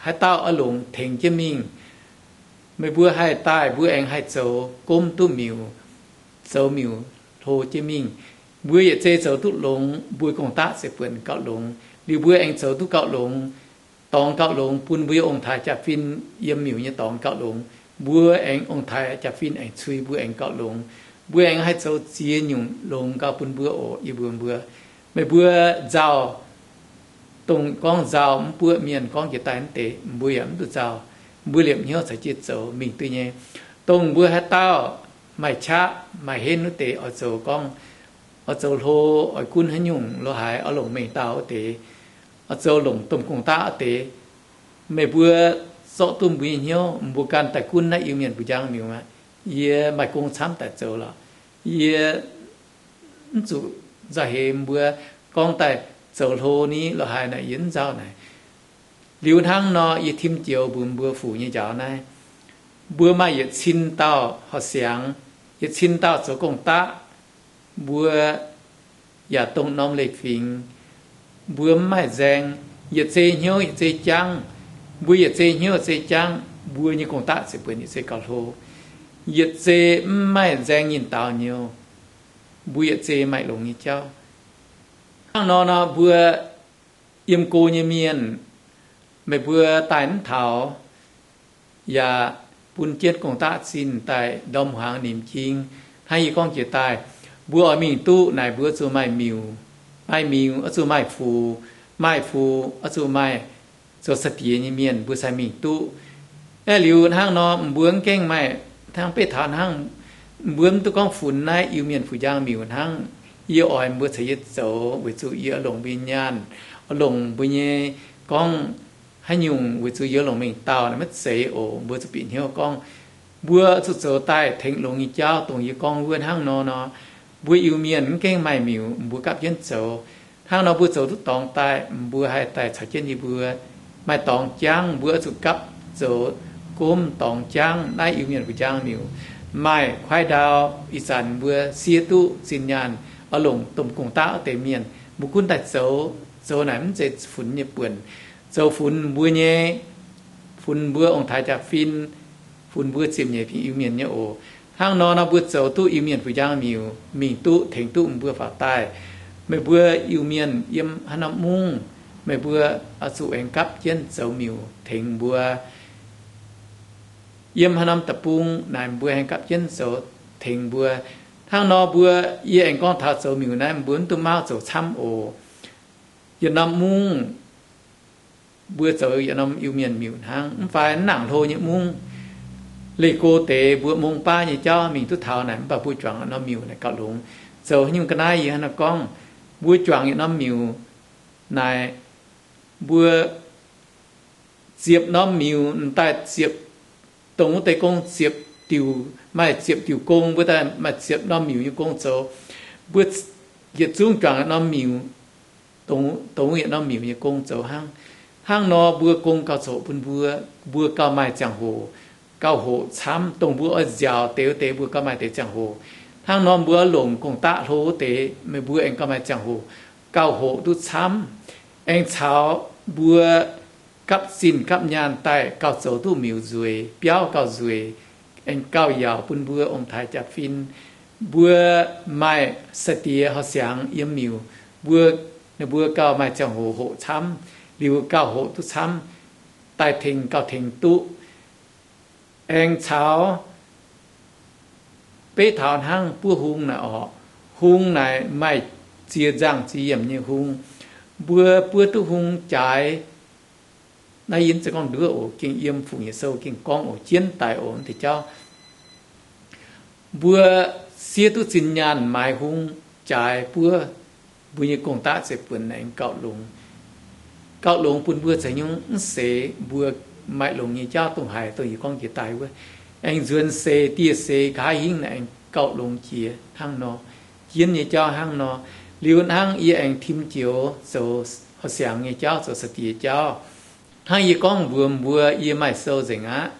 haaix dauh oix longx tengx jienv mingh. Meih mbuo haih daaih mbuo aengx haih zoux gomv duqv miuc, zoux miuc hlo jienv mingh. Mbuo yietc zei zoux duqv longx, mbuo gong-daqv ziouc buonc gauh longx. Liuz mbuo aengx zoux duqv gauh longx, dorngx gauh longx, bun mbuo nyei ong-taaix jaa-fin yiem miuc nyei dorngx gauh longx. Mbuo aengx ong-taaix jaa-fin aengx cui mbuo aengx gauh longx. Mbuo aengx haih zoux ziex nyungc longx gauh bun mbuo oc. Yie mbuox mbuo, meih mbuo nzauh, dongh gorngv nzauh mv buoqv mienh gorngv jiex daaih wuov deix, mbuo yaac mv duqv nzauh. Mbuo liepc hnyouv caux jienv zoux mingh duqv nyei. Dongh mbuo haaix dauh maaih qaqv maaih henv wuov deix oix zoux gorngv, oix zoux hlo, oix gunv haaix nyungc lo haaix, oix longc mengh dauh wuov deix, oix zoux longc domh gong-daqv wuov deix, meih mbuo zorqv duqv mbuo nyei hnyouv, mbuo ganh daaih gunv naaiv Iu-Mienh mbuoqc njang miuc aqv. Yie maaih gong camv daaih zoux lorqc. Yie mv zuqc nzauh heix mbuo gorngv daaih zoux hlo ni lo haaix naaic, yie mv nzauh naaic. Liuz hnangv nor, yie tim joux mbuox mbuo fuc nyei njaaux naaiv, mbuo maaih yietc cin dauh horqc siangx, yietc cin dauh zoux gong-daqv, mbuo yaac dongh norm leiz-fingx, mbuo mv maaih nzaeng, yietc zei hnyouv yietc zei jangv. Mbuo yietc zei hnyouv yietc zei jangv, mbuo nyei gong-daqv ziouc buonc yietc zei gauh hlo. Yietc zei mv maaih nzaeng nyinh daaux nyouz, mbuo yietc zei maaih longx nyei jauv. Hnangv nor nor, mbuo yiem go nyei mienh, meih mbuo daaih mv taux, yaac bun jienv gong-daqv zinh daaih ndorm hmuangx nimc jing. Hnangv yie gorngv jiex daaih, mbuo oix mingh duqv naaic, mbuo oix zuqc maaih miuc, maaih miuc oix zuqc maaih fuc, maaih fuc oix zuqc maaih zoux sai-diex nyei mienh, mbuo sai mingh duqv. Aeqv, liuz hnangv nor, mbuo mv gaengh maaih, hnangv beiv taux hnangv, mbuo mv duqv gorngv funx naaiv Iu-Mienh fuc njang miuc hnangv. Yie oix mbuo caux yie zoux weic zuqc yie oix longc mbuo nyei nyaanh, oix longc mbuo nyei gorngv haaix nyungc, weic zuqc yie longc mengh dauh naaic maiv zeiz oc. Mbuo zuqc bieqc hnyouv gorngv, mbuo zuqc zoux daaih tengx longx nyei jauv dongh yie gorngv wuov hnangv nor nor. Mbuo Iu-Mienh mv gaengh maaih miuc, mbuo gapv jienv zoux. Hnangv nor mbuo zoux duqv dorngx daaih, mbuo haih daaih caux jienv yie mbuo. Maaih dorngx jangv, mbuo oix zuqc gapv zoux gomv dorngx jangv naaiv Iu-Mienh fuc njang miuc. Maaih kuaaiv ndau ih zanc mbuo siev duqv zinh nyaanh oix longc domh gong-daqv wuov deix mienh, mbuo gunv daaih zoux. Zoux naaic mv zeiz funx nyei buonc. Zoux funx mbuo nyei, funx mbuo ong-taaix jaa-fin, funx mbuo ziepc nyeic fingx Iu-Mienh nyei oc. Hnangv nor nor mbuo zoux duqv Iu-Mienh fuc njang miuc mingh duqv, tengx duqv mbuo faaux daaih. Meih mbuo Iu-Mienh yiem haaix norm mungv, meih mbuo oix zuqc aengx gapv jienv zoux miuc tengx mbuo. Yiem haaix norm deic-bung naaic, mbuo aengx gapv jienv zoux tengx mbuo. Hnangv nor mbuo, yie aengx gorngv taux zoux miuc naaiv, mbuo mv duqv mauv zoux camv oc. Yietc norm mungv mbuo zoux yietc norm Iu-Mienh miuc hnangv. Mv fai mv nangc hlo nyei mungv, leih go deix mbuo mong baav nyei jauv mingh duqv taux naaic, mv baac mbuo juangc norm miuc naaic gauh longx. Zoux haaix nyungc ga'naaiv yie hnangv nor gorngv, mbuo juangc yietc norm miuc naaic, mbuo ziepc norm miuc m'daaih ziepc, dongh wuov deix gong ziepc diuc, maaih ziepc diuc gong, mbuo daaih maaih ziepc norm miuc nyei gong zoux. Mbuo yietc zungv juangc yietc norm miuc, dongh, dongh wuov yietc norm miuc nyei gong zoux hnangv. Hnangv nor mbuo gong gauh coqv bun mbuo, mbuo gauh maaih ziangh hoc, gauh hoqc camv. Dongh mbuo oix nziaauc deix wuov deix, mbuo gauh maaih deix ziangh hoc. Hnangv nor mbuo longc gong-daqv hlo wuov deix, meih mbuo aengx gauh maaih ziangh hoc, gauh hoqc duqv camv. Aengx caux mbuo gapv zinh gapv nyaanh daaih gauh zoux duqv miuc nzueic, biauv gauh nzueic, aengx gauh yaauc bun mbuo ong-taaix jaa-fin. Mbuo maaih sai-diex horqc siangx yiem miuc, mbuo, ninh mbuo gauh maaih ziangh hoc hoqc camv, liuz gauh hoqc duqv camv, daaih tengx gauh tengx duqv. Aengx caux beiv taux hnangv buov hung naaic orqc. Hung naaic maaih ziex nzangh ziex yiemc nyei hung. Mbuo buov duqv hung jaaix, naaiv yie mv zeiz gorngv nduov oc, gengh yiem Fuqv Nyei Sou gengh gorngv oc, jienv daic oc, mv deix jauv. Mbuo siev duqv zinh nyaanh maaiz hung jaaix buov, mbuo nyei gong-daqv ziouc buonc aengx gauh longx. Gauh longx bun mbuo caux nyungc mv seix mbuo maaih longx nyei jauv dongh haaix, dongh yie gorngv jiex daaih wuov. Aengx nzuonx seix dieh seix nqa'haav hingv naaic aengx gauh longx jiex hnangv nor. Jienv nyei jauv hnangv nor. Liuz hnangv yie aengx tim joux zoux horqc siangx nyei jauv, zoux sai-diex jauv. Hnangv yie gorngv mbuox mbuo, yie maaih sou nzengc aqv.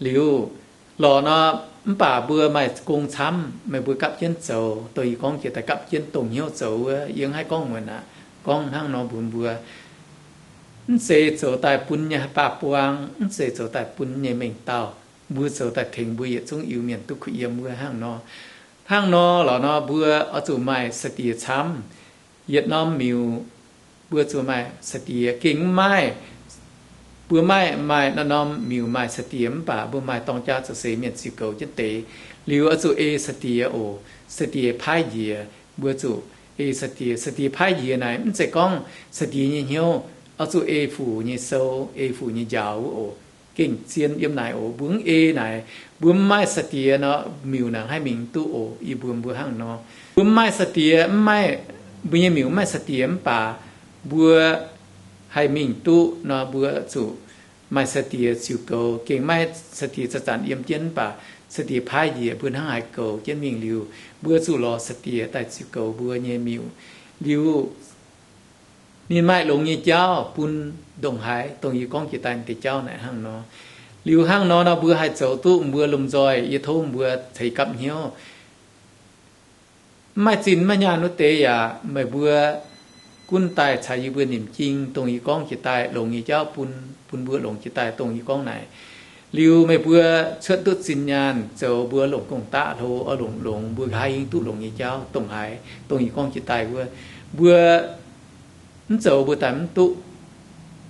Liuz Lorqc nor, mv baac mbuo maaih gong camv, meih mbuo gapv jienv zoux, dongh yie gorngv jiex daaih gapv jienv dongh hnyouv zoux wuov, yie mv haih gorngv muonc aqv. Gorngv hnangv nor mbuox mbuo, mv zeiz zoux daaih bun nyei haih baah buang, mv zeiz zoux daaih bun nyei mengh dauh. Mbuo zoux daaih tengx mbuo yietc zungv Iu-Mienh duqv kuh yiem wuov hnangv nor. Hnangv nor lorqc nor, mbuo oix zuqc maaih sai-diex camv. Yietc norm miuc mbuo zuqc maaih sai-diex gengh mv maaih. Mbuo maaih, maaih norm-norm miuc maaih sai-diex mv baac mbuo maaih dorng jaa zoux seix mienh ziux goux jienv deix. Liuz oix zuqc ei sai-diex oc. Sai-diex paaiv njiec, mbuo zuqc ei sai-diex. Sai-diex paaiv njiec naaic mv zeiz gorngv sai-diex nyei hnyouv oix zuqc ei fuc nyei sou, ei fuc nyei njaaux wuov oc. Gengh zien yiem naaic oc. Mbuo mv ei naaic, mbuo mv maaih sai-diex nor, miuc naaic haih mingh duqv oc. Yie mbuox mbuo hnangv nor, mbuo mv maaih sai-diex, mv maaih, mbuo nyei miuc mv maaih sai-diex mv baac mbuo haih mingh duqv nor, mbuo zuqc maaih sai-diex ziux goux. Gengh maaih sai-diex zanc-zanc yiem jienv mv baac sai-diex paaiv njiec mbuo hnangv haaix goux jienv mingh liuz, mbuo zuqc lorz sai-diex daaih ziux goux mbuo nyei miuc. Liuz ninh maaih longx nyei jauv bun ndongc haaix, dongh yie gorngv jiex daaih deix jauv naaic hnangv nor. Liuz hnangv nor nor mbuo haih zoux duqv, mbuo lomh nzoih yie tov mbuo ceix gapv hnyouv. Mv maaih zinh mv maaih nyaanh wuov deix yaac meih mbuo gunv daaih caux yie mbuo nimc jing, dongh yie gorngv jiex daaih longx nyei jauv bun, bun mbuo longx jiex daaih dongh yie gorngv naaic. Liuz meih mbuo cuotv duqv zinh nyaanh zoux mbuo longc gong-daqv hlo oix longc longx, mbuo nqa'haav hingv duqv longx nyei jauv dongh haaix, dongh yie gorngv jiex daaih wuov. Mbuo mv zoux mbuo daaih mv duqv.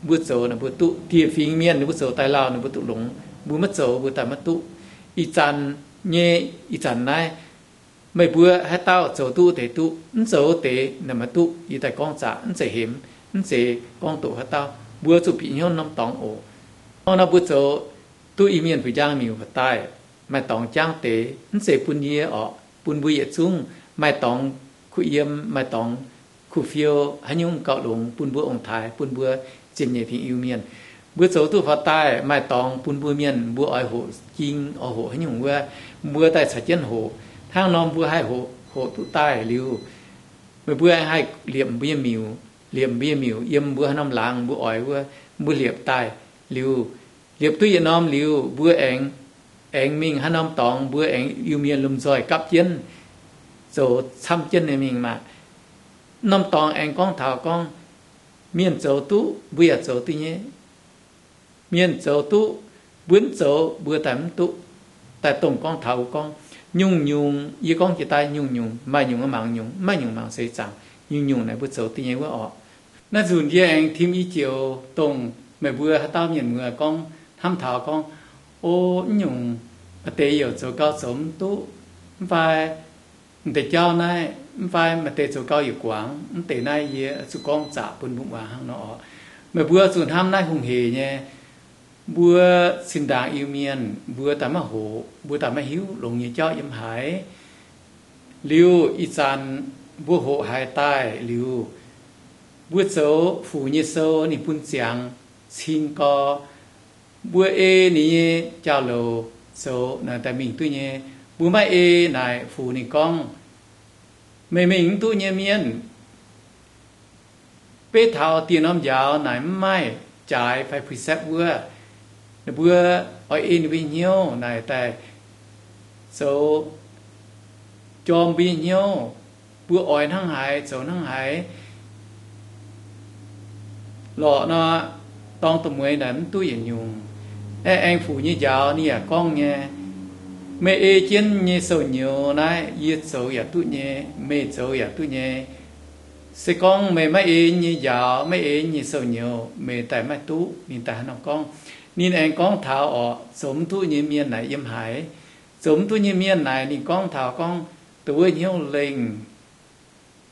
Mbuo zoux naaic mbuo duqv. Dieh fingx mienh ninh mbuo zoux daaih lauh ninh mbuo duqv longx, mbuo maiv zoux mbuo daaih maiv duqv. Ih zanc nyei, ih zanc naaiv meih mbuo haaix dauh zoux duqv deix duqv, mv zoux deix naaic maiv duqv. Yie daaih gorngv zaqc, mv zeiz hemx, mv zeiz gorngv doqc haaix dauh. Mbuo zuqc bieqc hnyouv norm dorngx oc. Hnangv nor mbuo zoux duqv Iu-Mienh fuix njang miuc daaih, maaih dorngx jangv deix, mv zeiz bun yie orqc, bun mbuo yietc zungv maaih dorngx kuh yiem, maaih dorngx kuh fiou, haaix nyungc gauh longx bun mbuo ong-taaix, bun mbuo ziepc nyeic fingx Iu-Mienh. Mbuo zoux duqv faaux daaih maaih dorngx bun mbuo mienh, mbuo oix hoqc jing, oix hoqc haaix nyungc wuov, mbuo daaih caux jienv hoqc. Hnangv nor mbuo haih hoqc, hoqc duqv daaih liuz, meih mbuo aengx haih liepc mbuo nyei miuc, liepc mbuo nyei miuc yiem mbuo haaix norm laangz mbuo oix wuov, mbuo liepc daaih liuz, liepc duqv yietc norm liuz, mbuo aengx, aengx mingh haaix norm dorngx mbuo aengx Iu-Mienh lomh nzoih gapv jienv zoux camv jienv nyei mingh maah. Norm dorngx aengx gorngv taux gorngv, mienh zoux duqv mbuo yaac zoux duqv nyei. Mienh zoux duqv, mbuo mv zoux mbuo daaih mv duqv. Daaih dongh gorngv taux wuov gorngv, nyungc-nyungc yie gorngv jiex daaih nyungc-nyungc, maaih nyungc mv mangc nyungc, mv maaih nyungc mangc seix zaangc, nyungc-nyungc naaic mbuo zoux duqv nyei wuov orqc. Naaiv nzunc yie aengx tim i joux dongh meih mbuo haaix dauh mienh muoz gorngv, hnamv taux gorngv, o, mv nyungc maaih deix youc zoux gau zoux mv duqv, mv fai m'deix jauv naaiv, mv fai maaih deix zoux gau yaac guangc. Mv deix naaiv yie zuqc gorngv zaqc bun mbuo muangx hnangv nor orqc. Meih mbuo zuqc hnamv naaiv hungh heic nyei. Mbuo zinh ndaangc Iu-Mienh mbuo daaih maiv hoqc, mbuo daaih maiv hiuv longx nyei jauv yiem haaix. Liuz ih zanc mbuo hoqc haaix daaih liuz, mbuo zoux fuc nyei sou ninh bun ziangx cing gau. Mbuo ei ninh nyei jauv-louc zoux naaic daaih mingh duqv nyei. Mbuo maiv ei naaic fuc ninh gorngv, meih mingh mv duqv nyei mienh. Beiv taux dieh norm njaaux naaic mv maaih jaaix fai precept wuov, ninh mbuo oix ei ninh mbuo nyei hnyouv naaic daaih zoux jorm mbuo nyei hnyouv. Mbuo oix hnangv haaix zoux hnangv haaix. Lorqc nor, dorng da'mueiz naaic mv duqv yietc nyungc. Aengx, aengx fuc nyei njaaux ninh yaac gorngv nyei, meih ei jienv nyei sou-nyouz naaiv yie zoux yaac duqv nyei, meih zoux yaac duqv nyei. Se gorngv meih maiv ei nyei njaaux, maiv ei nyei sou-nyouz, meih daaih maiv duqv. Ninh daaih hnangv nor gorngv. Ninh aengx gorngv taux orqc, zoux mv duqv nyei mienh naaic yiem haaix. Zoux mv duqv nyei mienh naaic ninh gorngv taux gorngv, dongh wuov hnyouv lengh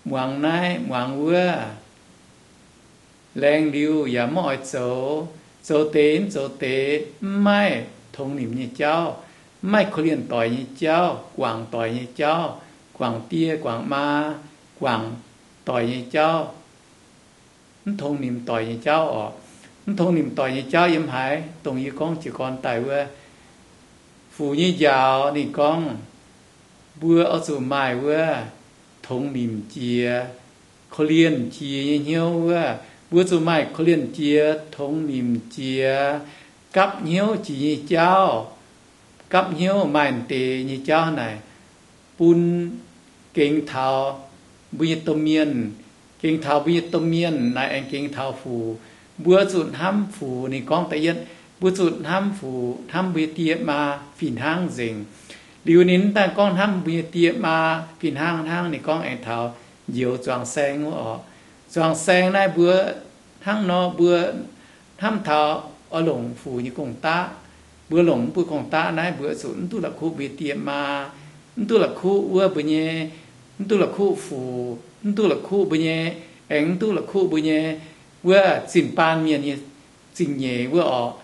muangx naaiv muangx wuov, laengz liuz yaac mv oix zoux, zoux deix mv zoux deix, mv maaih tongx nimc nyei jauv, mv maaih korv-lienh doic nyei jauv, guangc doic nyei jauv, guangc die guangc maa, guangc doic nyei jauv, mv tongx nimc doic nyei jauv orqc. Mv tongx nimc doic nyei jauv yiem haaix? Dongh yie gorngv jiez gorn daaih wuov, fuc nyei njaaux ninh gorngv, mbuo oix zuqc maaih wuov tongx nimc jiex, korv-lienh jiex nyei hnyouv wuov. Mbuo zuqc maaih korv-lienh jiex, tongx nimc jiex, gapv hnyouv jiex nyei jauv. gapv hnyouv maaih deix nyei jauv naaic bun gengx taux mbuo nyei domh mienh, gengx taux mbuo nyei domh mienh naaic aengx gengx taux Fuc. Mbuo zuqc hnamv Fuc. Ninh gorngv da'yietv, mbuo zuqc hnamv Fuc, hnamv mbuo nyei die maa fih hnangv nzengc. Liuz ninh mv daan gorngv hnamv mbuo nyei die maa fih hnangv hnangv, ninh gorngv aengx taux njoux zuangx saeng wuov orqc. Zuangx saeng naaiv mbuo hnangv nor mbuo hnamv taux oix longc Fuc nyei gong-daqv. Mbuo longc mv buo gong-daqv naaiv mbuo zuqc mv duqv la'kuqv mbuo nyei die maa, mv duqv la'kuqv wuov mbuo nyei, mv duqv la'kuqv Fuc, mv duqv la'kuqv mbuo nyei, aengx mv duqv la'kuqv mbuo nyei wuov zinh baan mienh nyei zingh nyeic wuov orqc.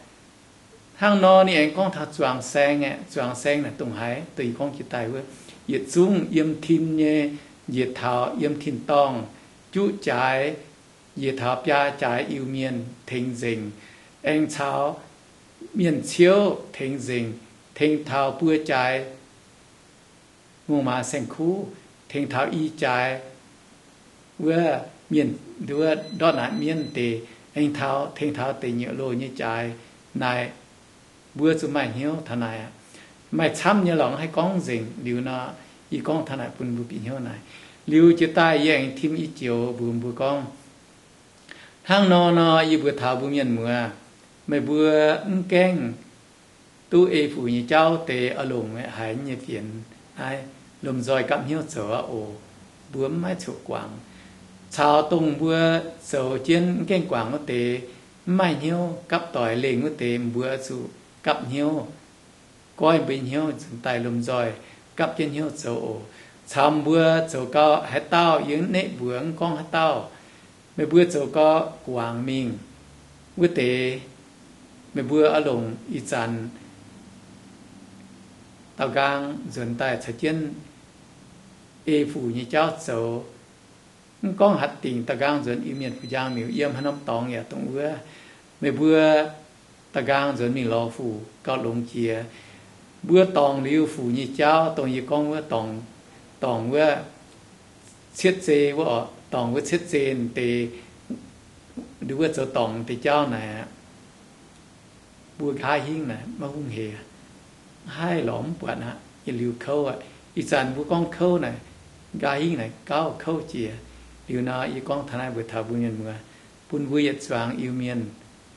Hnangv nor ninh aengx gorngv taux zuangx saeng aeqv, zuangx saeng naaic dongh haaix, dongh yie gorngv jiex daaih wuov, yietc zungv yiem tin nyei, njiec taux yiem tin-dorngh juqv jaaix, njiec taux biaa jaaix Iu-Mienh tengx nzengc, aengx caux mienh ciouv tengx nzengc, tengx taux buo jaaix mungh maaz saeng-kuv, tengx taux i jaaix wuov mienh, wuov ndortv naanc mienv deix, aengx taux, tengx taux deic nyuoqc loh nyei jaaix. Naaic mbuo zuqc maaih hnyouv taux naaic aqv. Maaih camv nyei lorqc, haih gorngv nzengc. Liuz nor, yie gorngv taux naaic bun mbuo bieqc hnyouv naaic. Liuz jiex daaih yie aengx tim i joux mbuox mbuo gorngv, hnangv nor nor yie mbuox taux mbuo mienh muoz, meih mbuo mv gaengh duqv ei Fuc nyei jauv deix oix longc haiz nyei fienx naaiv lomh nzoih gapv hnyouv zoux aqv oc. Mbuo mv maiv coqv guangc. Caux dongh mbuo zoux jienv mv gaengh guangc wuov deix, mv maaih hnyouv gapv doic lengh wuov deix, mbuo zuqc gapv hnyouv, goiv mbuo nyei hnyouv nzunc daaih lomh nzoih gapv jienv hnyouv zoux oc. Caux mbuo zoux gau haaix dauh, yie mv neqv mbuox, mv gorngv haaix dauh, meih mbuo zoux gau guangc mingh wuov deix, meih mbuo oix longc ih zanc daaux nqaang nzuonx daaih caux jienv ei Fuc nyei jauv zoux. Mv gorngv hatc dingc daaux nqaang nzuonx Iu-Mienh Fuc Njang Miuc, yiem haaix norm dorngx yaac dongh wuov, meih mbuo daaux nqaang nzuonx mingh lorz Fuc gauh longx jiex. Mbuo dorngc liuz Fuc nyei jauv, dongh yie gorngv wuov dorngc, dorngc wuov cietv zei wuov, dorngc wuov cietv zei deix, nduov wuov zoux dorngc deix jauv naaic aqv, mbuo nqa'haav hingv naaic maiv hungh heic, haih lorz mv buatc aqv. Yietc liuz kouv aqv. Ih zanc mbuo gorngv kouv naaic, nqa'haav hingv naaic gauh kouv jiex. Liuz nor yie gorngv taux naaiv mbuox taux mbuo mienh muoz, bun mbuo yietc zuangx Iu-Mienh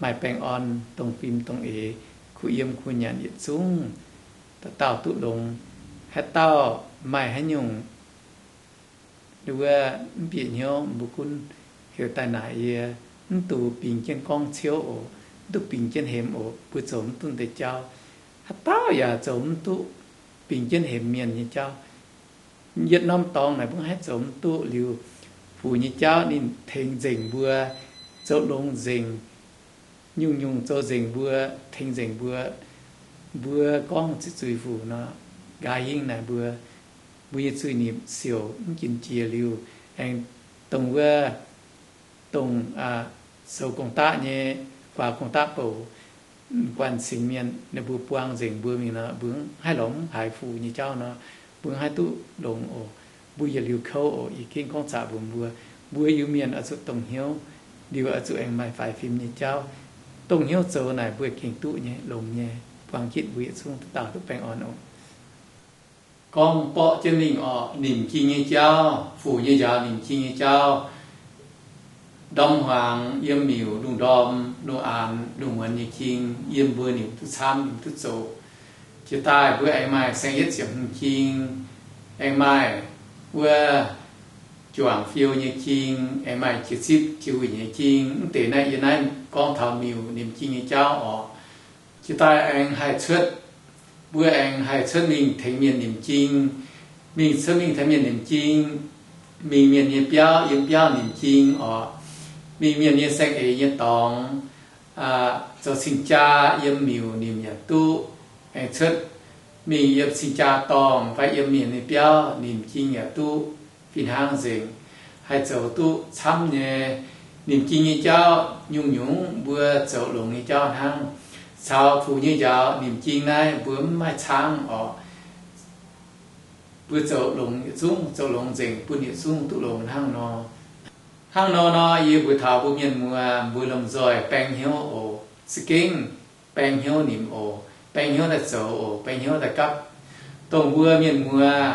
maaih baengh orn, dongh fim dongh eix, kuh yiem kuh nyanc yietc zungv dauh dauh duqv longx. Haaix dauh maaih haaix nyungc wuov mv bieqc hnyouv, mbuo gunv heuc daaih naaic yie, mv duqv bingx jienv gorngv ciouv oc, mv duqv bingx jienv hemx oc. Mbuo zoux mv duqv deix jauv. Haaix dauh yaac zoux mv duqv bingx jienv hemx mienh nyei jauv. Yietc norm dorngx naaic mbuo haih zoux mv duqv. Liuz Fuc nyei jauv ninh tengx nzengc mbuo, zoux longx nzengc, nyungc-nyungc zoux nzengc mbuo, tengx nzengc mbuo. Mbuo gorngv zuiz-zuiz Fuc nor, nqa'haav hingv naaic mbuo, mbuo nyei zuiz-nipc siouc mv ginx jiex. Liuz aengx dongh wuov, dongh zoux gong-daqv nyei, guaax gong-daqv bouc, guanh singx mienh, ninh mbuo buang nzengc mbuo mingh nor, mbuo haih lorz mv haiz Fuc nyei jauv nor, mbuo haih duqv longx oc. Mbuo yietc liuz kouv oc. Yie gengh gorngv zaqc mbuox mbuo, mbuo Iu-Mienh oix zuqc dongh hnyouv, liuz oix zuqc aengx maaih faix fim nyei jauv. Dongh hnyouv zoux naaic mbuo gengh duqv nyei, longx nyei, buangh jitv mbuo yietc zungv dauh dauh duqv baengh orn oc. Gorngv borqv jienv mingh orqc, nimc jing nyei jauv, Fuc nyei njaaux nimc jing nyei jauv, ndorm hmuangx yiem miuc, lungh ndorm, lungh aanx, lungh muonz nyei jing, yiem mbuo nimc duqv camv, nimc duqv zoqc. Jiex daaih mbuo aengx maaih saeng-yietv ziepc hmz jing, aengx maaih wuov juangc fiou nyei jing, aengx maaih jiex zipv jiex wuic nyei jing. Mv deix naaiv yie naaiv gorngv taux miuc nimc jing nyei jauv orqc. Jiex daaih aengx haih cuotv, mbuo aengx haih cuotv mingh tengx mienh nimc jing, mingh cuotv mingh tengx mienh nimc jing, mingh mienh nyei biauv, yiem biauv nimc jing orqc, mingh mienh nyei saeng-eix nyei dorngx, zoux cing-jaa yiem miuc nimc yaac duqv, aengx cuotv mingh yiem cing-jaa dorngh fai yiem mienh nyei biauv nimc jing yaac duqv, fih hnangv nzengc. Haih zoux duqv camv nyei. Nimc jing nyei jauv nyungc-nyungc mbuo zoux longx nyei jauv hnangv. Caux Fuc nyei njaaux nimc jing naaiv mbuo mv maaih caangv orqc. Mbuo zoux longx yietc zungv, zoux longx nzengc bun yietc zungv duqv longx hnangv nor. Hnangv nor nor, yie mbuox taux mbuo mienh muoz, mbuo lomh nzoih baeng hnyouv oc. Za'gengh baeng hnyouv nimc oc. baeng hnyouv daaih zoux oc, baeng hnyouv daaih gapv. Dongh mbuo mienh muoz,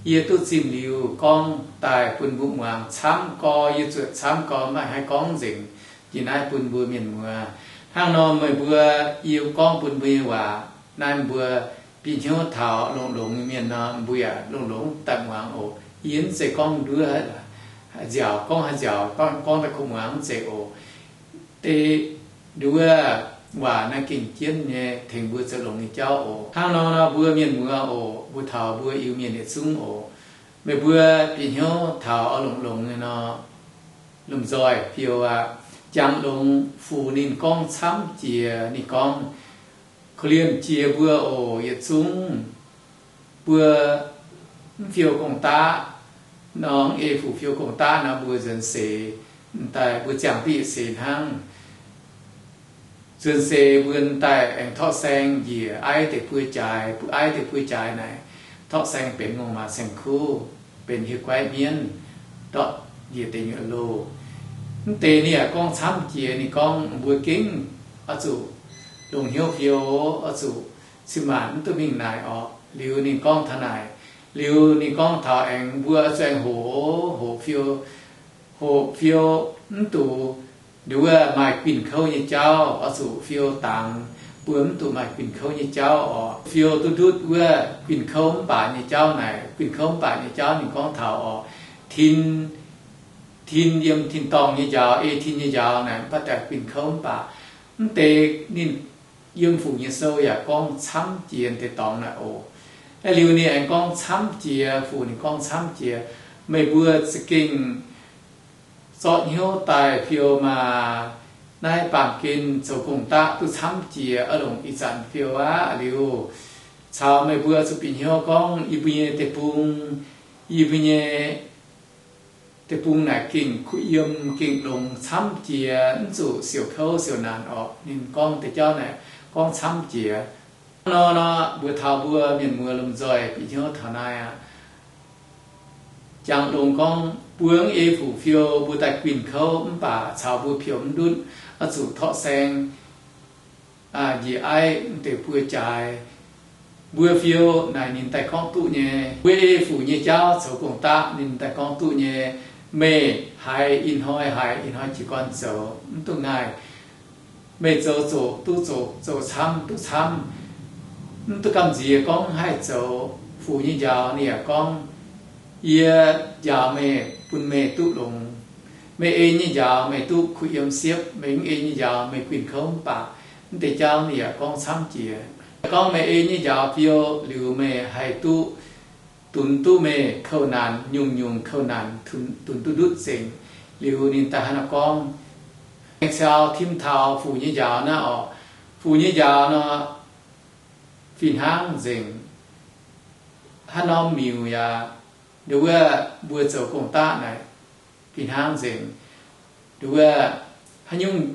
yie duqv zimh liuz gorngv daaih bun mbuo muangx camv gorx, yie zuotc camv gorx, maiv haih gorngv nzengc. Yie naaiv bun mbuo mienh muoz. Hnangv nor meih mbuo, yie gorngv bun mbuo nyei waac naaiv, mbuo bieqc hnyouv taux longx-longx nyei mienh nor, mbuo yaac longx-longx daaih muangx oc. Yie mv zeiz gorngv nduov nziaauc, gorngv haaix nziaauc, gorngv daaih kuv muangx mv zeiz oc. Deix nduov waac naaiv gengh jienv nyei tengx mbuo zoux longx nyei jauv oc. Hnangv nor nor mbuo mienh muoz oc, mbuo taux mbuo Iu-Mienh yietc zungv oc, meih mbuo bieqc hnyouv taux oix longx-longx nyei nor, lomh nzoih fiou aqv. Jangx longx, fuc ninh gorngv camv jiex. Ninh gorngv, korv-lienh jiex mbuo oc, yietc zungv mbuo mv fiou gong-daqv nor, mv ei fuc fiou gong-daqv nor, mbuo nzuonx seix daaih mbuo ziangh duqv yietc seix hnangv. Nzuonx seix mbuo daaih aengx torqv saeng njiec aiv deix buo jaaix, aiv deix buo jaaix naaic torqv saeng benx ngongh maac saeng-kuv, benx hieh guaiv mienv, ndortv njiec deic nyuoqc loh. Mv deix ninh yaac gorngv camv jiex. Ninh gorngv mbuo gengh oix zuqc longc hnyouv fiou, oix zuqc cin-maanc mv duqv mingh naaic orqc. Liuz ninh gorngv taux naaic, liuz ninh gorngv taux aengx mbuo oix zuqc aengx hoqc, hoqc fiou, hoqc fiou mv duqv nduov maaih guinh kouv nyei jauv, oix zuqc fiou dangx, mbuo mv duqv maaih guinh kouv nyei jauv orqc. Fiou duqv ndutv wuov guinh kouv mv baac nyei jauv naaic. Guinh kouv mv baac nyei jauv ninh gorngv taux orqc, tin, tin yiem tin-dorngh nyei njaaux, ei tin nyei njaaux naaic, mv baac daaih guinh kouv mv baac. Mv deix ninh yiem Fuc nyei sou yaac gorngv camv jiex deix dorngx naaic oc. Liuz ninh aengx gorngv camv jiex, Fuc ninh gorngv camv jiex, meih mbuo za'gengh zorqv hnyouv daaih fiou maah! Naaiv baamh gen zoux gong-daqv duqv camv jiex, oix longc ih zanc fiou aqv. Liuz caux meih mbuo zuqc bieqc hnyouv gorngv yie mbuo nyei deic-bung, yie mbuo nyei deic-bung naaic gengh kuh yiem, gengh longx camv jiex, mv zuqc siouc kouv siouc naanc orqc. Ninh gorngv deix jauv naaic gorngv camv jiex. Hnangv nor nor, mbuo taux mbuo mienh muoz lomh nzoih bieqc hnyouv taux naaiv aqv. Jangx longx gorngv mbuo mv ei fuc fiou, mbuo daaih guinh kouv mv baac caux mbuo fiou mv ndutv, oix zuqc torqv saeng njiec aiv deix buo jaaix. Mbuo fiou naaic ninh daaih gorngv duqv nyei. Mbuo ei fuc nyei jauv zoux gong-daqv ninh daaih gorngv duqv nyei. Meih haiz ih hnoi haiz, ih hnoi jiez gorn zoux, mv duqv ngaih. Meih zoux zoqc duqv zoqc, zoux camv duqv camv, mv duqv gamh nziex gorngv haih zoux. Fuc nyei njaaux ninh yaac gorngv, yie njaaux meih bun meih duqv longx. Meih ei nyei njaaux meih duqv kuh yiem siepv, meih mv ei nyei njaaux meih guinh kouv mv baac. Mv deix jauv ninh yaac gorngv camv jiex. Gorngv meih ei nyei njaaux fiou liuz meih haih duqv, dunx duqv meih kouv naanc, nyungc-nyungc kouv naanc dunx duqv ndutv nzengc. Liuz ninh daaih hnangv naaiv gorngv, aengx caux tim taux fuc nyei njaaux naaiv orqc. Fuc nyei njaaux nor, fih hnangv nzengc. Haaix norm miuc yaac, nduov wuov mbuo zoux gong-daqv naaic, fih hnangv nzengc. Nduov wuov, haaix nyungc,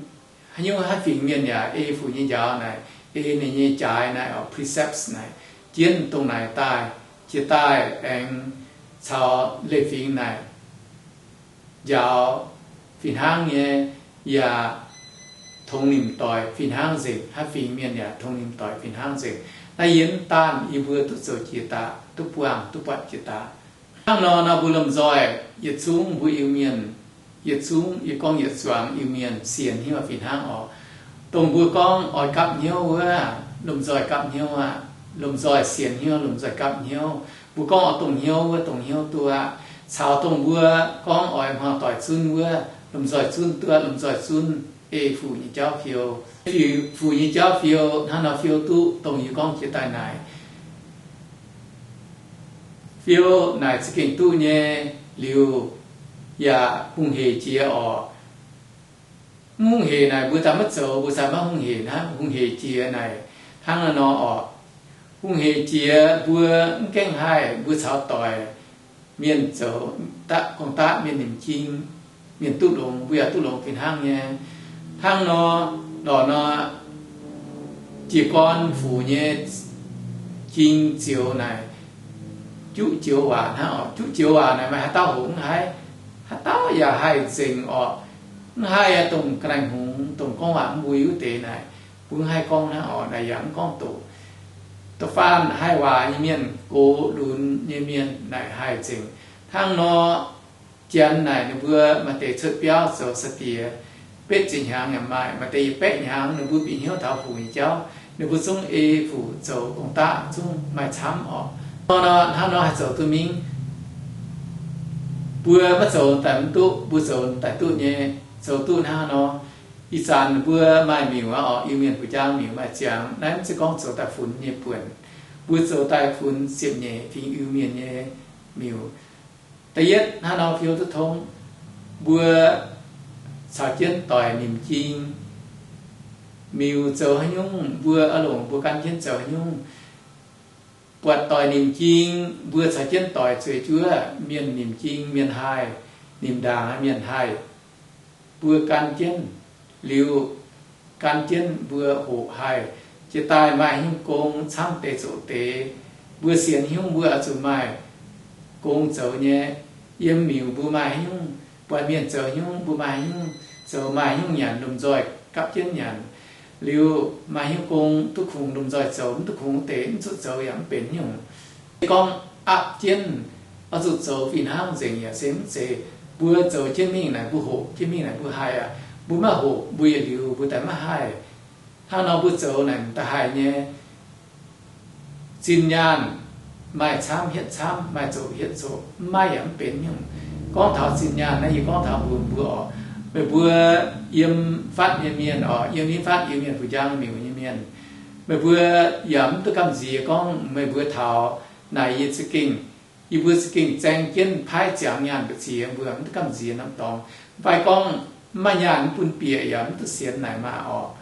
haaix nyungc haaix fingx mienh yaac ei fuc nyei njaaux naaic, ei ninh nyei jaaix naaic orqc, precepts naaic, jienv dongh naaic daaih, jiex daaih aengx caux leiz-fingx naaic njaaux fih hnangv nyei, yaac tongx nimc doic fih hnangv nzengc. Haaix fingx mienh yaac tongx nimc doic fih hnangv nzengc. Naaiv yie mv daanh yie mbuo duqv zoux jiex daaih, duqv buangh, duqv buatc jiex daaih. Hnangv nor nor mbuo lomh nzoih yietc zungv mbuo Iu-Mienh, yietc zungv yie gorngv yietc zuangx Iu-Mienh sienx hnyouv fih hnangv orqc. Dongh mbuo gorngv oix gapv hnyouv wuov, lomh nzoih gapv hnyouv aqv. Lomh nzoih sienx hnyouv, lomh nzoih gapv hnyouv. Mbuo gorngv oix dongh hnyouv wuov, dongh hnyouv duqv aqv. Caux dongh mbuo gorngv oix hmuangx doic zunv wuov, lomh nzoih zunv duqv aqv, lomh nzoih zunv ei fuc nyei jauv fiou. Fuc nyei jauv fiou, hnangv nor fiou duqv dongh yie gorngv jiex daaih naaic. Fiou naaic za'gengh duqv nyei. Liuz yaac hungh heic jiex orqc. Mv hungh heic naaic mbuo daaih maiv zoux, mbuo daaih maiv hungh heic hnangv. Hungh heic jiex naaic hnangv naaiv nor orqc. Hungh heic jiex mbuo mv gaengh haih, mbuo caux doic mienh zoux daqv, gong-daqv mienh nimc jing, mienh duqv longx, mbuo yaac duqv longx fih hnangv nyei. Hnangv nor, lorqc nor, jiez gorn fuc nyei jing zioux naaic, juqv zioux waac hnangv orqc. Juqv zioux waac naaic maaih haaix dauh hoqc mv haih? Haaix dauh yaac haih nzengc orqc. Mv haih aqv, dongh ga'naaiv hngongx, dongh gorngv waac mv mbui wuov deix naaic, mbuo mv haih gorngv hnangv orqc, naaic yaac mv gorngv doqc. Da'faanh haih waac nyei mienh, gox lunx nyei mienh naaic haih nzengc. Hnangv nor, Janx naaic ninh mbuo maaih deix cuotv biauv zoux sai-diex, betv ziepc hnyangx yaac maaih. Maaih deix yietc baeqv hnyangx ninh mbuo bieqc hnyouv taux fuc nyei jauv, ninh mbuo zungv ei fuc zoux gong-daqv, zungv maaih camv orqc. Nor, hnangv nor haih zoux duqv mingh. Mbuo maiv zoux daaih mv duqv, mbuo zoux daaih duqv nyei. Zoux duqv hnangv nor, ih zanc mbuo maaih miuc aqv orqc, Iu-Mienh fu'jang miuc maaih ziangx. Naaiv mv zeiz gorngv zoux daaih funx nyei buonc. Mbuo zoux daaih funx ziepc nyeic fingx Iu-Mienh nyei miuc. Da'yietv hnangv nor fiou duqv tong, mbuo caux jienv doic nimc jing. Miuc zoux haaix nyungc, mbuo oix longc mbuo gan jienv zoux haaix nyungc. Buatc doic nimc jing, mbuo caux jienv doic zueiz juov. Mienh nimc jing mienh haih, nimc ndaangc mienh haih. Mbuo gan jienv liuz, gan jienv mbuo hoqc haih. Jiex daaih maaih haaix nyungc gong camv deix zoqc deix, mbuo sienx haaix nyungc mbuo oix zuqc maaih gong zoux nyei. Yiem miuc mbuo maaih haaix nyungc, buatc mienh zoux haaix nyungc mbuo maaih haaix nyungc zoux, maaih haaix nyungc nyanc lomh nzoih gapv jienv nyanc. Liuz maaih haaix nyungc gong duqv kungx lomh nzoih zoux, mv duqv kungx deix mv zuqc zoux yaac mv benx nyungc. Se gorngv aapv jienv oix zuqc zoux fih hnangv nzengc yaac se mv zeiz. Mbuo zoux jienv mingh naaic mbuo hoqc jienv mingh naaic mbuo haih aqv. Mbuo maiv hoqc mbuo yietc liuz mbuo daaih maiv haih. Hnangv nor mbuo zoux naaic da'haih nyei. Zinh nyaanh maaih camv hietv camv, maaih zoqc hietv zoqc, mv maaih yaac mv benx nyungc. Gorngv taux zinh nyaanh naaiv, yie gorngv taux mbuo, mbuo orqc, meih mbuo yiem fatv nyei mienh orqc, yiem nyei fatv, yiem mienh fu'jang miuc nyei mienh, meih mbuo yaac mv duqv gamh nziex gorngv meih mbuo taux naaic yie za'gengh, yie mbuo za'gengh zaeng jienv paaiv ziangx nyaanh mbu'ziex, mbuo mv duqv gamh nziex norm dorngx. Mv baac gorngv mv maaih nyaanh mv bun bieqc yaac mv duqv sienx naaic maah orqc.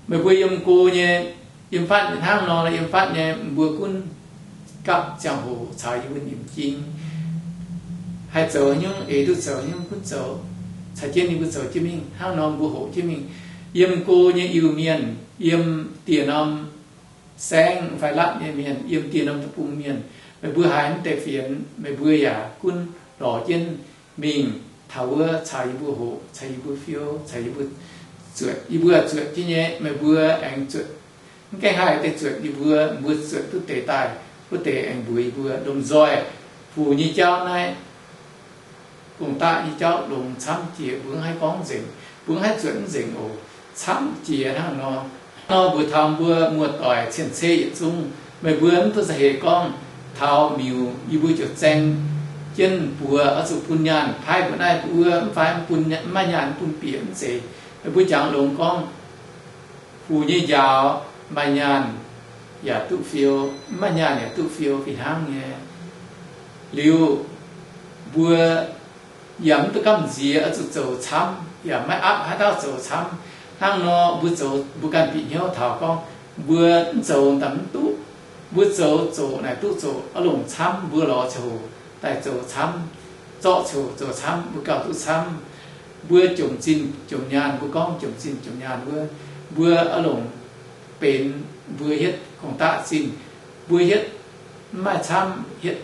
Meih mbuo yiem go nyei, yiem fatv hnangv nor, yiem fatv nyei mbuo gunv gapv ziangh hoc caux yie mbuo nimc jing, haih zoux haaix nyungc eix duqv zoux haaix nyungc gunv zoux, caux jienv yie mbuo zoux jienv mingh. Hnangv nor mbuo hoqc jienv mingh. Yiem go nyei Iu-Mienh, yiem dieh norm saengv fai latv nyei mienh, yiem dieh norm deic-bung mienh, meih mbuo haiz mv deix fienx, meih mbuo yaac gunv lorz jienv mingh taux wuov caux yie mbuo hoqc, caux yie mbuo fiou, caux yie mbuo zuotc. Yie mbuo zuotc jienv nyei, meih mbuo aengx zuotc. Mv gaengh haih deix zuotc yie mbuo, mbuo zuotc duqv deix daaih, wuov deix aengx mbuox yie mbuo. Lomh nzoih fuc nyei jauv naaiv, gong-daqv nyei jauv longx camv jiex, mbuo mv haih gorngv nzengc, mbuo mv haih zuotc mv nzengc oc. Camv jiex hnangv nor. Hnangv nor mbuox taux mbuo muoz-doic cien-ceqv yietc zungv, meih mbuo mv duqv za'heix gorngv taux miuc yie mbuo ziouc zaeng jienv buoz oix zuqc bun nyaanh paaiv mbuo naaiv mbuo wuov, mv fai mv bun, mv maaih nyaanh mv bun bieqc mv zeiz. Meih mbuo jangx longx gorngv, fuc nyei njaaux maaih nyaanh yaac duqv fiou, mv maaih nyaanh yaac duqv fiou fih hnangv nyei. Liuz mbuo yaac mv duqv gamh nziex oix zuqc zoux camv, yaac maiv aapv haaix dauh zoux camv. Hnangv nor mbuo zoux, mbuo ganh bieqc hnyouv taux gorngv mbuo mv zoux daaih mv duqv. Mbuo zoux zoqc naaic duqv zoqc, oix longc camv, mbuo lorz ziangh hoc daaih zoux camv, zorqv ziangh hoc zoux camv, mbuo gauh duqv camv. Mbuo jomc zinh jomc nyaanh, mbuo gorngv jomc zinh jomc nyaanh wuov, mbuo oix longc benx mbuo hietv gong-daqv zinh. Mbuo hietv mv maaih camv hietv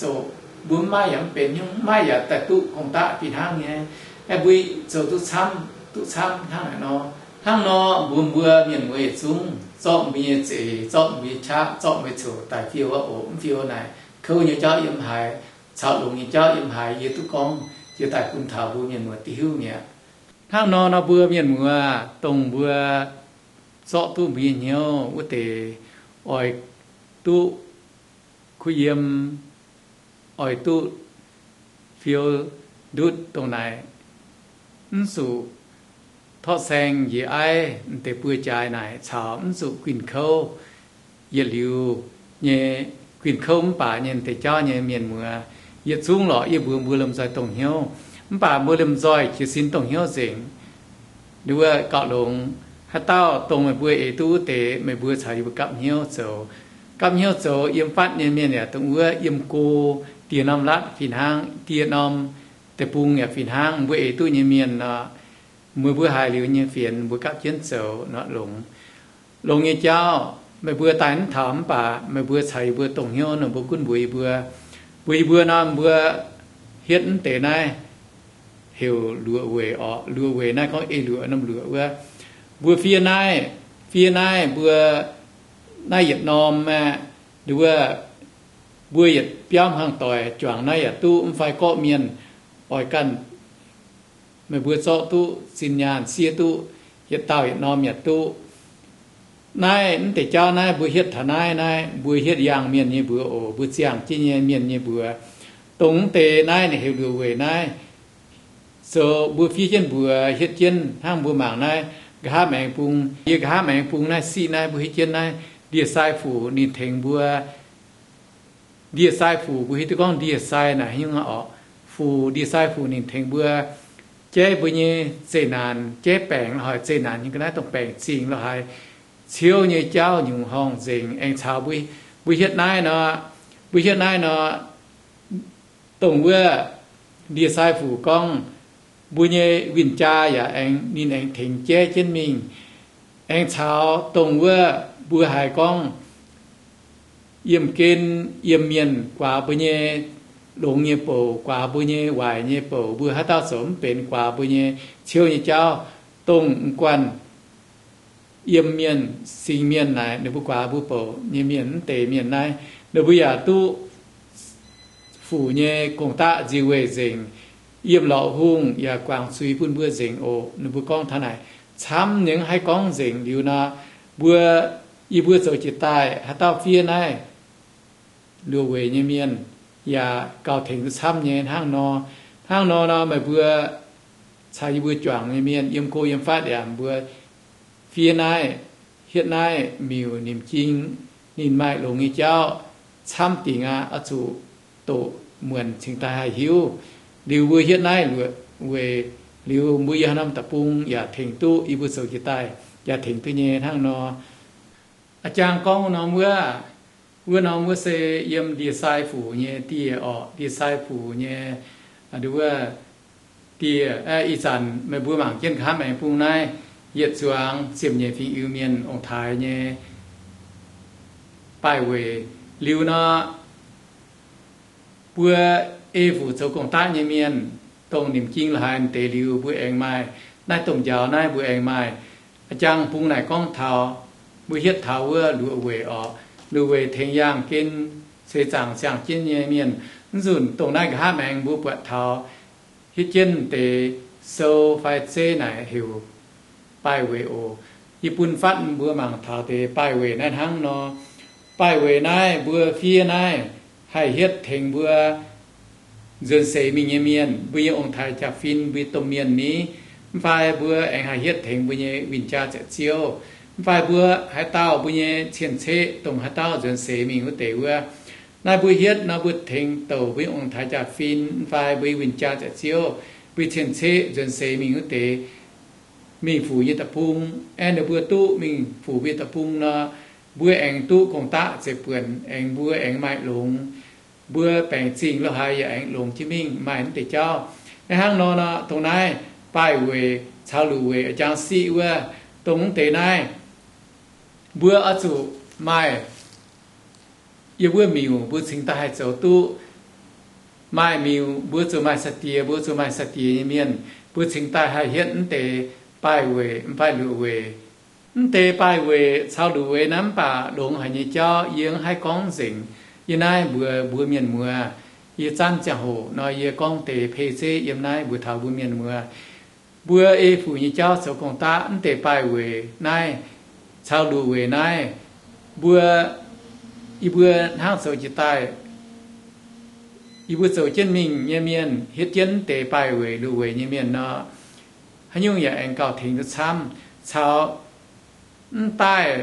zoqc, mbuo mv maaih yaac mv benx nyungc, mv maaih yaac daaih duqv gong-daqv fih hnangv nyei. Aeqv, mbuo zoux duqv camv, duqv camv hnangv naaic nor. Hnangv nor mbuox mbuo mienh muoz yietc zungv, zorqv mbuo nyei zeix, zorqv mbuo nyei qaqv, zorqv mbuo nyei coc daaih fiou aqv oc. Mv fiou naaic kouv nyei jauv yiem haaix, caux longx nyei jauv yiem haaix, yie duqv gorngv jiex daaih bun taux mbuo mienh muoz duqv hiuv mi'aqv. Hnangv nor nor mbuo mienh muoz dongh mbuo zorqv duqv mbuo nyei hnyouv wuov deix oix duqv kuh yiem, oix duqv fiou ndutv dongh naaic. Mv zuqc torqv saeng njiec aiv deix buo jaaix naaic caux mv zuqc guinh kouv. Yietc liuz nyei guinh kouv mv baac nyei deix jauv nyei mienh muoz yietc zungv lorqc, yie mbuox mbuo lomh nzoih dongh hnyouv. Mv baac mbuo lomh nzoih jiez sin dongh hnyouv nzengc. Wuov gauh longx. Haaix dauh dongh meih mbuo eix duqv wuov deix, meih mbuo caux yie mbuo gapv hnyouv zoux. Gapv hnyouv zoux yiem fatv nyei mienh yaac dongh wuov, yiem go, dieh norm latv fih hnangv, dieh norm deic-bung yaac fih hnangv, mbuo eix duqv nyei mienh nor, meih mbuo haiz liuz nyei fienx mbuo gapv jienv zoux nor longx. Longx nyei jauv meih mbuo daaih mv taux mv baac meih mbuo caux yie mbuo dongh hnyouv nor mbuo gunv mbuox yie mbuo. Mbuox yie mbuo nor mbuo hietv mv deix naaiv heuc luoqc weic orqc. Luoqc weic naaiv gorngv ei luoqc norm luoqc wuov. Mbuo fiev naaiv, fiev naaiv mbuo Naaiv yietc norm aeqv, nduov, mbuo yietc biauv hmuangv doic juangc naaiv yaac duqv, mv fai gorqv mienh oix ganh, meih mbuo zorqv duqv zinh nyaanh siev duqv, yietc dauh yietc norm yaac duqv. Naaiv mv deix jauv naaiv mbuo hietv taux naaiv, naaiv mbuo hietv yangh mienh nyei mbuox oc, mbuo ziangh jienv nyei mienh nyei mbuox. Dongh mv deix naaiv ninh heuc luoqc weic naaiv, zoux mbuo fiev jienv mbuox hietv jienv hnangv mbuo mangc naaiv nqa'haav maengx bung. Yie nqa'haav maengx bung naaiv siqv naaiv mbuo hietv jienv naaiv ndie-sai fuc ninh tengx mbuo. Ndie-sai fuc mbuo hiuv duqv gorngv ndie-sai naaic haaix nyungc oc. Fuc, ndie-sai fuc ninh tengx mbuo jaiv mbuo nyei zeqc naanc, jaiv baengc la'hoic zeqc naanc nyei ga'naaiv dongh baengc zingh la'haiz, ciouv nyei jauv nyungc horngh nzengc. Aengx caux mbuo hietv naaiv nor, mbuo hietv naaiv nor, dongh wuov ndie-sai fuc gorngv mbuo nyei win-jaa yaac aengx ninh aengx tengx jaiv jienv mingh. Aengx caux dongh wuov mbuo haiz gorngv yiemh gen, yiem mienh guaax mbuo nyei longx nyei bouc, guaax mbuo nyei waaic nyei bouc, mbuo haaix dauh zoux mv benx guaax mbuo nyei ciouv nyei jauv, dongh m'guanh yiem mienh, singx mienh naaic ninh mbuo guaax mbuo bouc nyei mienh, mv deix mienh naaiv ninh mbuo yaac duqv fuc nyei gong-daqv nzie weih nzengc, yiem lorqc hungh yaac guangc zuiz bun mbuo nzengc oc. Ninh mbuo gorngv taux naaic camv nyei, haih gorngv nzengc liuz nor, mbuo, yie mbuo zoux jiez daaih haaix dauh fiev naaiv luoqc weic nyei mienh yaac gauh tengx duqv camv nyei. Hnangv nor, hnangv nor nor meih mbuo caux yie mbuo juangc nyei mienh yiem go yiem fatv yaac mbuo fiev naaiv, hietv naaiv miuc nimc jing, ninh maaih longx nyei jauv camv dingc aqv. Oix zuqc doqc muonc cingx daaih haih hiuv. Liuz mbuo hietv naaiv luoqc weic liuz, mbuo yiem haaix norm deic-bung yaac tengx duqv, yie mbuo zoux jiez daaih yaac tengx duqv nyei hnangv nor. A'jang gorngv wuov norm wuov, wuov norm wuov se yiem ndie-sai fuc nyei dieh orqc, ndie-sai fuc nyei, nduov, dieh. Ih zanc meih mbuo mangc jienv nqa'haav maengx bung naaiv, yietc zuangx ziepc nyeic fingx Iu-Mienh ong-taaix nyei baaih weic liuz nor, mbuo ei fuc zoux gong-daqv nyei mienh, dongh nimc jing la'haaix deix liuz mbuo aengx maaih, naaiv domh njaaux naaiv mbuo aengx maaih. A'jang bung naaic gorngv taux mbuo hietv taux wuov luoqc weic orqc, luoqc weic tengx yaangh gen, seix zaangc ziangh jienv nyei mienh. Mv nzunc dongh naaiv nqa'haav maengx mbuo buatc taux hietv jienv deix sou fai zeiv naaic heuc baaih weic oc. Yie bun fatv mbuo mangc taux deix baaih weic naaiv hnangv nor. Baaih weic naaiv mbuo fiev naaiv haih hietv tengx mbuo nzuonx seix mingh nyei mienh, mbuo nyei ong-taaix jaa-fin, mbuo nyei domh mienh ni, mv fai mbuo aengx haih hietv tengx mbuo nyei win-jaa ziepc ziouv, mv fai mbuo haaix dauh mbuo nyei cien-ceqv dongh haaix dauh nzuonx seix mingh wuov deix wuov. Naaiv mbuo hietv nor mbuo tengx douc mbuo nyei ong-taaix jaa-fin mv fai mbuo nyei win-jaa ziepc ziouv, mbuo nyei cien-ceqv nzuonx seix mingh wuov deix mingh fuc nyei deic-bung, aengx ninh mbuo duqv mingh fuc mbuo nyei deic-bung nor, mbuo aengx duqv gong-daqv zeiv buonc, aengx mbuo aengx maaih longx, mbuo baengc zingh la'haaix yaac aengx longx jienv mingh, maaih mv deix jauv. Hnangv nor nor, dongh naaiv baaih weic caux luoqc weic a'jang siqv wuov, dongh mv deix naaiv mbuo oix zuqc maaih yiem wuov miuc mbuo cingx daaih haih zoux duqv. Maaih miuc mbuo zuqc maaih sai-diex, mbuo zuqc maaih sai-diex nyei mienh, mbuo cingx daaih haih hietv mv deix baaih weic mv fai luoqc weic. Mv deix baaih weic caux luoqc weic naaiv mv baac longx haic nyei jauv yie mv haih gorngv nzengc. Yie naaiv mbuox mbuo mienh muoz, yie zanv ziangh hoc nor yie gorngv deix pei zeiv yiem naaiv mbuox taux mbuo mienh muoz. Mbuo ei fuc nyei jauv zoux gong-daqv mv deix baaih weic naaiv caux luoqc weic naaiv, mbuo, yie mbuo hnangv zoux jiez daaih, yie mbuo zoux jienv mingh nyei mienh hietv jienv mv deix baaih weic luoqc weic nyei mienh nor, haaix nyungc yaac aengx gauh tengx duqv camv. Caux mv daaih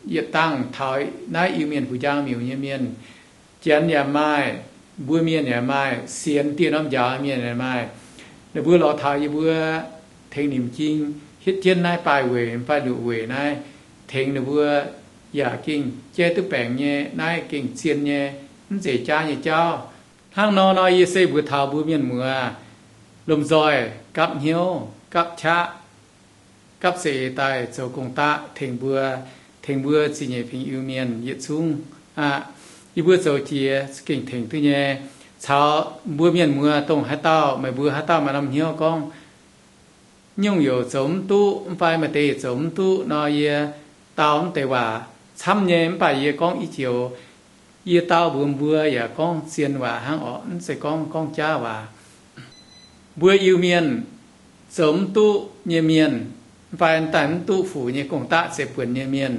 yietc dangh taux naaiv Iu-Mienh fuc njang miuc nyei mienh, Janx yaac maaih, mbuo mienh yaac maaih, sienx dieh norm njaaux mienh yaac maaih. Ninh mbuo lorz taux yie mbuo tengx nimc jing hietv jienv naaiv baaih weic fai luoqc weic naaiv, tengx ninh mbuo yaac gengh jaiv duqv baengc nyei, naaiv gengh zien nyei, mv zeiz jaav nyei jauv. Hnangv nor nor yie se mbuox taux mbuo mienh muoz, lomh nzoih gapv hnyouv, gapv qaqv, gapv seix daaih zoux gong-daqv tengx mbuo, tengx mbuo zingh nyeic fingx Iu-Mienh yietc zungv aqv. Yie mbuo zoux jiex gengh tengx duqv nyei. Caux mbuo mienh muoz dongh haaix dauh, meih mbuo haaix dauh maaih norm hnyouv gorngv, nyungc-nyungc zoux mv duqv, mv fai maaih deix zoux mv duqv nor, yie dau mv deix waac camv nyei. Mv baac yie gorngv i joux, yie dau mbuox mbuo yaac gorngv zien waac hnangv orqc, mv zeiz gorngv, gorngv jaav waac. Mbuo Iu-Mienh zoux mv duqv nyei mienh, mv fai daaih mv duqv Fuc nyei gong-daqv zeiv buonc nyei mienh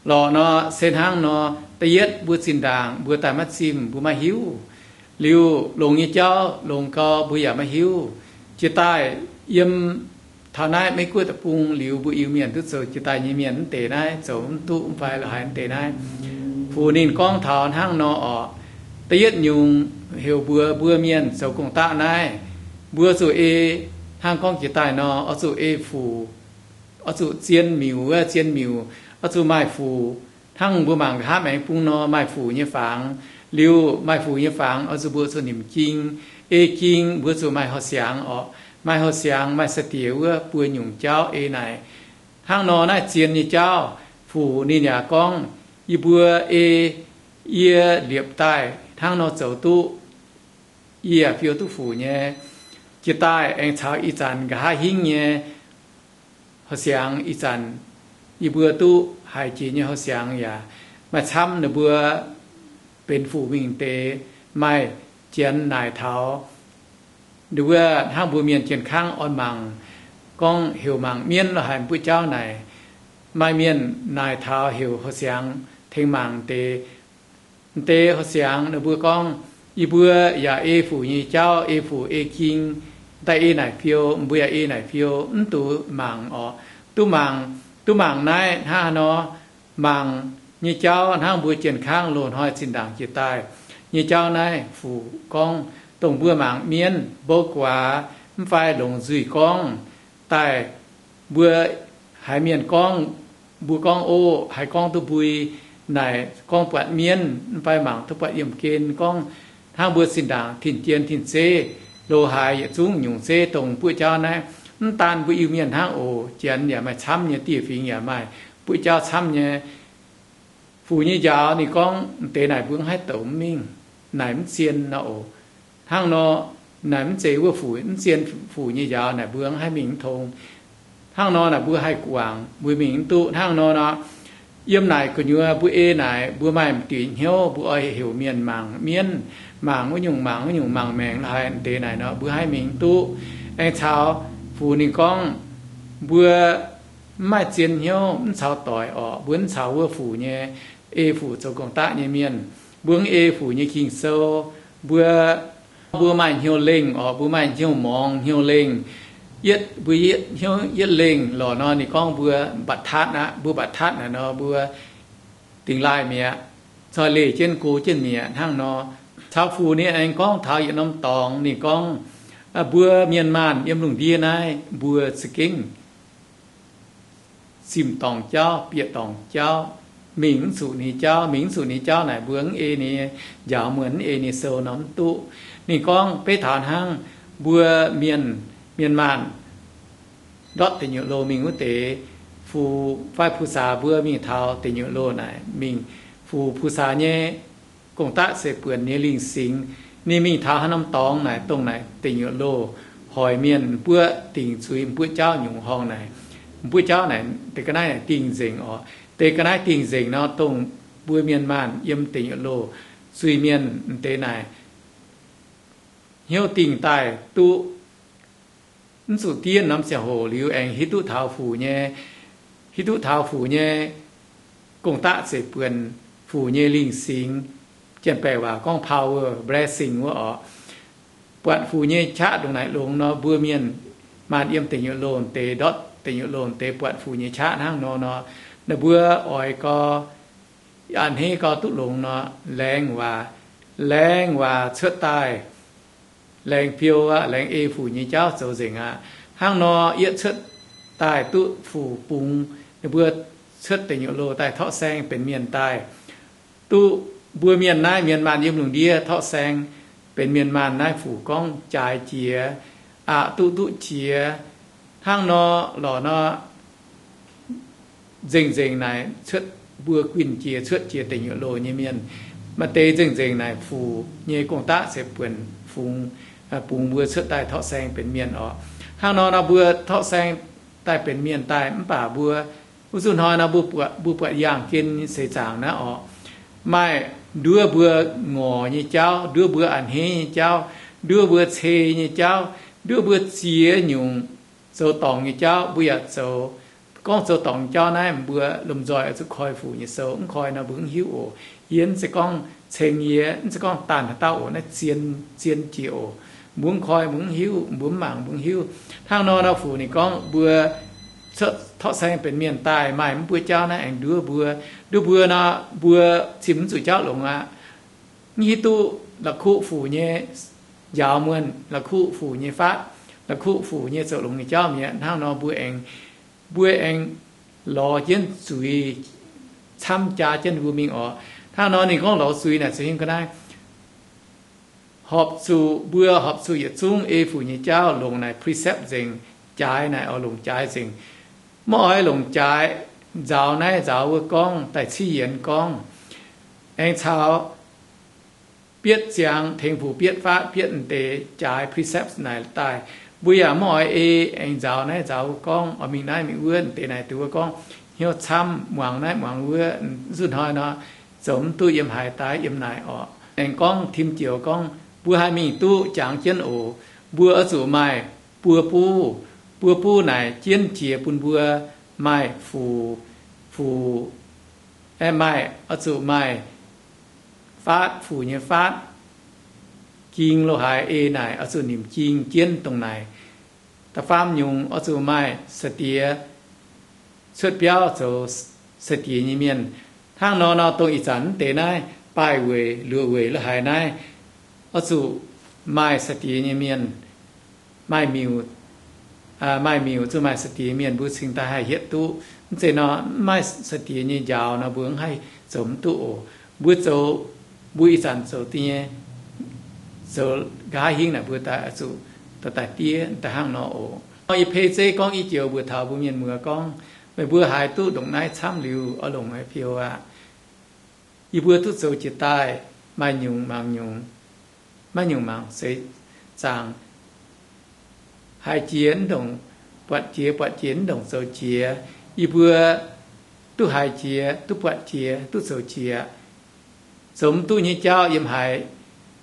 lorqc nor, se hnangv nor, da'yietv mbuo zinh ndaangc mbuo daaih maiv zimh, mbuo maiv hiuv. Liuz longx nyei jauv longx gau mbuo yaac maiv hiuv. Jiex daaih yiem taux naaiv Meiv Guoqv deic-bung liuz, mbuo Iu-Mienh duqv zoux jiex daaih nyei mienh mv deix naaiv zoux mv duqv, mv fai la'haiz mv deix naaiv. Fuc ninh gorngv taux hnangv nor orqc, da'yietv nyungc heuc mbuox mbuo mienh zoux gong-daqv naaiv, mbuo zuqc ei, hnangv gorngv jiex daaih nor, oix zuqc ei fuc, oix zuqc zien miuc wuov, zien miuc, oix zuqc maaih fuc. Hnangv mbuo mangc nqa'haav maengx bung nor, maaih fuc nyei fangx. Liuz maaih fuc nyei fangx oix zuqc mbuo zuqc nimc jing, ei jing, mbuo zuqc maaih horh siangx orqc, maaih horh siangx, maaih sai-diex wuov buo nyungc jauv ei naaic. Hnangv nor naaiv zien nyei jauv. Fuc ninh yaac gorngv, yie mbuo ei, yie liepc daaih hnangv nor zoux duqv, yie yaac fiou duqv fuc nyei. Jiex daaih aengx caux ih zanc nqa'haav hingv nyei horh siangx, ih zanc yie mbuo duqv haiz jiex nyei horh siangx yaac maaih camv. Ninh mbuo benx fuc mingh deix maaih janx naaic taux, ninh mbuo hnangv mbuo mienh jien kangv orn mangc, gorngv heuc mangc mienv lorh haaix mbuo jauv naaic, maaih mienh naaic taux heuc horh siangx tengx mangc deix. M'deix horh siangx ninh mbuo gorngv, yie mbuo yaac ei fuc nyei jauv, ei fuc ei jing, daaih ei naaic fiou, mbuo yaac ei naaic fiou, mv duqv mangc orqc. Duqv mangc, duqv mangc naaiv hnangv haaix nor? Mangc nyei jauv hnangv mbuo jien kangv loz-hnoi zinh ndaangc jiex daaih nyei jauv naaiv, fuc gorngv dongh mbuo mangc mienv, mbou guaax, mv fai longc nzuih gorngv daaih, mbuo haiz mienh gorngv, mbuo gorngv oc, haiz gorngv duqv mbui naaic, gorngv buatc mienv, mv fai mangc duqv buatc yiemh gen gorngv, hnangv mbuo zinh ndaangc tin-jien tin-zeiv, loz-haaix yietc zungv nyungc zeiv dongh buoqv jauv naaiv. Mv daan mbuo Iu-Mienh hnangv oc, janx yaac maaih camv nyei, dieh fingx yaac maaih buoqv jauv camv nyei. Fuc nyei njaaux ninh gorngv, m'deix naaic mbuo mv haih douc mv mingh, naaic mv zien nor oc. Hnangv nor, naaic mv zeiz wuov fuc, mv zien fuc nyei njaaux naaic mbuo mv haih mingh mv tong. Hnangv nor naaic mbuo haih guangc, mbuo mingh mv duqv. Hnangv nor nor, yiem naaic gu'nyuoz mbuo ei naaic, mbuo maaih m'diuc hnyouv, mbuo oix heuc mienh mangc mienv, mangc wuov nyungc, mangc wuov nyungc, mangc maengc la'haaix deix naaic nor, mbuo haih mingh mv duqv. Aengx caux fuc ninh gorngv, mbuo mv maaih zien hnyouv, mv caux doic orqc, mbuo mv caux wuov fuc nyei, ei fuc zoux gong-daqv nyei mienh. Mbuo mv ei fuc nyei Ging-Sou. Mbuo, mbuo maaih hnyouv lengh orqc, mbuo maaih hnyouv morngx hnyouv lengh. Yietv, mbuo yietv hnyouv yietv lengh lorqc nor, ninh gorngv mbuo mbatc tatv aqv. Mbuo mbatc tatv naaic nor, mbuo dingx laaih mi'aqv, caux leih jienv gox jienv mi'aqv hnangv nor. Caux fuc ninh aengx gorngv taux yietc norm dorngx, ninh gorngv, mbuo mienh maanh yiem lungh ndiev naaiv mbuo za'gengh zimh dorngc jauv, bieqc dorngc jauv, mingh mv zuqc ninh jauv, mingh mv zuqc ninh jauv naaic mbuo mv ei ninh njaaux, muonh mv ei ninh sou nor mv duqv. Ninh gorngv beiv taux hnangv mbuo mienh, mienh maanh ndortv deic nyuoqc loh mingh wuov deix, fuc fai pu-saax mbuo mingh taux deic nyuoqc loh naaic mingh, fuc pu-saax nyei gong-daqv se buonc nyei lingh singx. Ninh mingh taux haaix norm dorngx naaic, dongh naaic deic nyuoqc loh, hoic mienh m'buoqv dingc zuiz, m'buoqv jauv nyungc horngh naaic, m'buoqv jauv naaic deix ga'naaiv dingh nzengc orqc. Deix ga'naaiv dingh nzengc nor, dongh mbuo mienh maanh yiem deic nyuoqc loh zuiz-mienh m'deix naaic hnyouv dingh daaih duqv mv zuqc diev norm ziangh hoc liuz aengx hiuv duqv taux fuc nyei, hiuv duqv taux fuc nyei gong-daqv zeiv buonc, fuc nyei lingh singx. Janx-baeqc waac gorngv power, blessing wuov orqc. Buatc fuc nyei qaqv ndongc naaic longx nor, mbuo mienh maanh yiem deic nyuoqc loh deix, ndortv deic nyuoqc loh deix buatc fuc nyei qaqv hnangv nor nor, ninh mbuo oix gau, a'hneiv gau duqv longx nor, laengz waac, laengz waac cuotv daaih, laengz fiou aqv, laengz ei fuc nyei jauv zoux nzengc aqv. Hnangv nor yietv cuotv daaih duqv fuc bungx, ninh mbuo cuotv deic nyuoqc loh daaih torqv saeng benx mienh daaih. Duqv mbuo mienh naaiv mienh maanh yiem lungh ndiev torqv saeng benx mienh maanh naaiv, fuc gorngv jaaix jiex, aqc duqv duqv jiex. Hnangv nor lorqc nor, nzengc-nzengc naaic cuotv mbuo guinh jiex, cuotv jiex deic nyuoqc loh nyei mienh. Maaih deix nzengc-nzengc naaic fuc nyei gong-daqv se buonc fungx, bungx mbuo cuotv daaih torqv saeng benx mienh orqc. Hnangv nor nor, mbuo torqv saeng daaih benx mienh daaih, mv baac mbuo Wuov zuqc hnoi nor mbuo buatc, mbuo buatc yaangh gen seix zaangc naaiv orqc, maaih nduov mbuo ngorc nyei jauv, nduov mbuo a'hneiv nyei jauv, nduov mbuo cei nyei jauv, nduov mbuo ziex nyungc zoux dorngc nyei jauv, mbuo yaac zoux. Gorngv zoux dorngc nyei jauv naaiv, mbuo lomh nzoih oix zuqc koi Fuc nyei sou. Mv koi nor mbuo mv hiuv oc. Yie mv zeiz gorngv ceng yie, mv zeiz gorngv daanh haaix dauh oc. Naaiv zien, zien jiex oc. Mbuo mv koi mbuo mv hiuv, mbuo mv mangc mbuo mv hiuv. Hnangv nor nor Fuc ninh gorngv mbuo cuotv torqv saeng benx mienh daaih maaih mv buo jauv naaiv aengx nduov mbuo. Nduov mbuo nor, mbuo zimh mv zuqc jauv longx aqv. Mv hiuv duqv la'kuqv Fuc nyei njaaux muonh, la'kuqv Fuc nyei faatv, la'kuqv Fuc nyei zoux longx nyei jauv mi'aqv. Hnangv nor mbuo aengx, mbuo aengx lorz jienv zuiz camv jaa jienv mbuo mingh orqc. Hnangv nor ninh gorngv lorz zuiz naaic zoux hingv ga'naaiv horpc zuqc, mbuo horpc zuqc yietc zungv ei Fuc nyei jauv longc naaic precept nzengc, jaaix naaic oix longc jaaix nzengc. Maiv oix longc jaaix nzaaux naaiv nzaaux wuov gorngv, daaih civ yienx gorngv, aengx caux bietv ziangx tengx Fuc bietv faatv bietv m'deix jaaix precept naaic daaih. Mbuo yaac maiv oix ei aengx nzaaux naaiv nzaaux wuov gorngv, oix mingh naaiv mingh wuov, m'deix naaic deix wuov gorngv, hnyouv camv, muangx naaiv muangx wuov. Nzunc hnoi nor, zoux mv duqv yiem haaix daaih yiem naaic orqc. Aengx gorngv tim joux gorngv, mbuo haih mingh duqv jangx jienv oc. Mbuo oix zuqc maaih buo buv. Buo buv naaic jienv jiex bun mbuo maaih Fuc, Fuc, aeqv, maaih, oix zuqc maaih faatv, Fuc nyei faatv. Ging lo haaix ei naaic oix zuqc nimc ging jienv dongh naaic. Da'faam nyungc oix zuqc maaih sai-diex cuotv biauv zoux sai-diex nyei mienh. Hnangv nor nor dongh ih zanc mv deix naaiv baaih weic luoqc weic lo haaix naaiv, oix zuqc maaih sai-diex nyei mienh, maaih miuc, maaih miuc zuqc maaih sai-diex mienh mbuo cingx daaih haih hietv duqv. Mv zeiz nor, mv maaih sai-diex nyei njaaux nor mbuo mv haih zoux mv duqv oc. Mbuo zoux, mbuo ih zanc zoux da'nyeic, zoux nqa'haav hingv naaic mbuo daaih oix zuqc daaih diev daaih hnangv nor oc. Yie pei zeiv gorngv i joux mbuox taux mbuo mienh muoz gorngv, meih mbuo haiz duqv ndongc naaiv camv liuz oix longc haic piou aqv. Yie mbuo duqv zoux jiex daaih maaih nyungc mangc nyungc, maiv nyungc mangc seix zaangc, haiz jiex mv ndongc buatc jiex, buatc jiex mv ndongc zoux jiex. Yie mbuo duqv haiz jiex, duqv buatc jiex, duqv zoux jiex. Zoux mv duqv nyei jauv yiem haaix,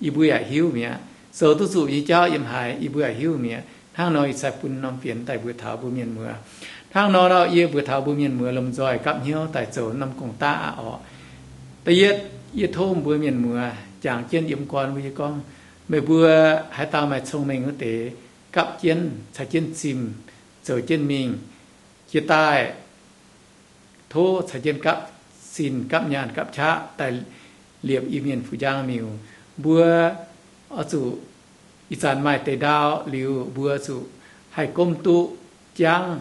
yie mbuo yaac hiuv mi'aqv. Zoux duqv zuqc nyei jauv yiem haaix, yie mbuo yaac hiuv mi'aqv. Hnangv nor ih zanc bun norm fienx daaih mbuox taux mbuo mienh muoz. Hnangv nor nor yie mbuox taux mbuo mienh muoz lomh nzoih gapv hnyouv daaih zoux norm gong-daqv aqv orqc. Da'yietv, yie tov mbuo mienh muoz jangx jienv yiem gorn mbuo nyei gorngv, meih mbuo haaix dauh maaih cong-mengh wuov deix, gapv jienv caux jienv zimh, zoux jienv mingh. Jiex daaih tov caux jienv gapv zinh gapv nyaanh gapv qaqv daaih liepc Iu-Mienh fu'jang miuc. Mbuo oix zuqc ih zanc maaih deix ndau liuz, mbuo zuqc haih gomv duqv jangv,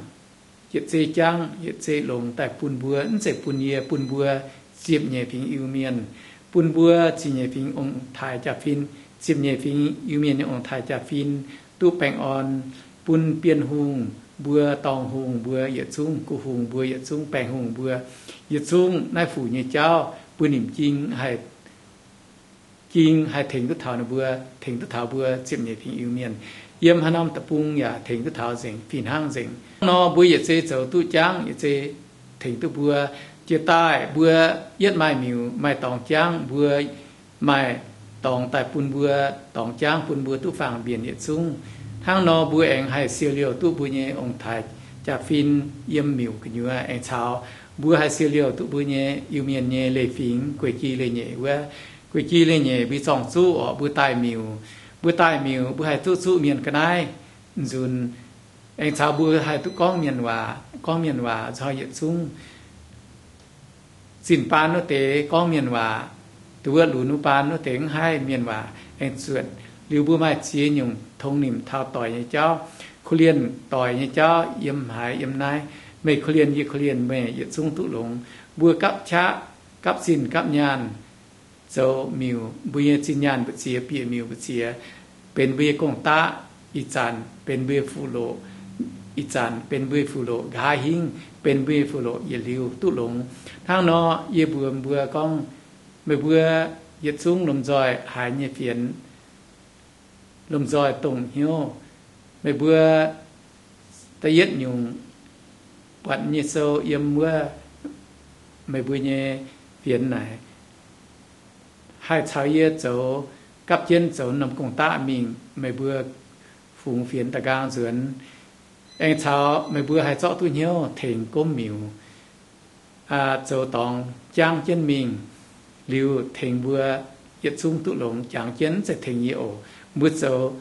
yietc zei jangv yietc zei longx daaih bun mbuo, mv zeiz bun yie, bun mbuo ziepc nyeic fingx Iu-Mienh, bun mbuo ziepc nyeic fingx ong-taaix jaa-fin, ziepc nyeic fingx Iu-Mienh nyei ong-taaix jaa-fin duqv baengh orn, bun Bienh Hungh mbuo, Dorngh Hungh mbuo yietc zungv, Gu Hungh mbuo yietc zungv, Baengh Hungh mbuo yietc zungv, naaiv Fuc nyei jauv mbuo nimc ging haih ging haih tengx duqv taux ninh mbuo, tengx duqv taux mbuo ziepc nyeic fingx Iu-Mienh yiem haaix norm deic-bung yaac tengx duqv taux nzengc, fih hnangv nzengc. Nor mbuo yietc zei zoux duqv jangv, yietc zei tengx duqv mbuo. Jiex daaih mbuo yietv maaih miuc maaih dorngx jangv, mbuo maaih dorngx daaih bun mbuo, dorngx jangv bun mbuo duqv faang-mbienc yietc zungv. Hnangv nor mbuo aengx haih siou liouh duqv mbuo nyei ong-taaix jaa-fin yiem miuc gu'nyuoz aengx caux mbuo haih siou liouh duqv mbuo nyei Iu-Mienh nyei leiz-fingx guei-gi leiz-nyeic wuov. Guei-gi leiz-nyeic mbuo zorng-zuqv orqc, mbuo daaih miuc, mbuo daaih miuc mbuo haih duqv zuqv mienh ga'naaiv nzunc, aengx caux mbuo haih duqv gorngv mienh waac, gorngv mienh waac nzunc hnoi yietc zungv zinh baan wuov deix gorngv mienh waac, dongh wuov lunx wuov baan wuov deix mv haih mienh waac aengx zuotc. Liuz mbuo maaih ziex nyungc tongx nimc taux doic nyei jauv, korv-lienh doic nyei jauv yiem haaix yiem naaiv. Meih korv-lienh yie korv-lienh meih yietc zungv duqv longx. Mbuo gapv qaqv, gapv zinh gapv nyaanh zoux miuc, mbuo nyei zinh nyaanh mbu'ziex, bieqc miuc mbu'ziex, benx mbuo nyei gong-daqv. Ih zanc benx mbuo nyei fuqv-loqc, ih zanc benx mbuo nyei fuqv-loqc, nqa'haav hingv benx mbuo nyei fuqv-loqc yietc liuz duqv longx. Hnangv nor yie mbuox mbuo gorngv, meih mbuo yietc zungv lomh nzoih haiz nyei fienx, lomh nzoih dongh hnyouv. Meih mbuo da'yietv nyungc buatc nyei sou yiem wuov meih mbuo nyei fienx naaic, haih caux yie zoux gapv jienv zoux norm gong-daqv mingh. Meih mbuo fungx fienx da'nqaang nzuonx, aengx caux meih mbuo haih zorqv duqv hnyouv tengx gomv miuc, zoux dorngx jangv jienv mingh, liuz tengx mbuo yietc zungv duqv longx. Jangx jienv mv zeiz tengx yie oc. Mbuo zoux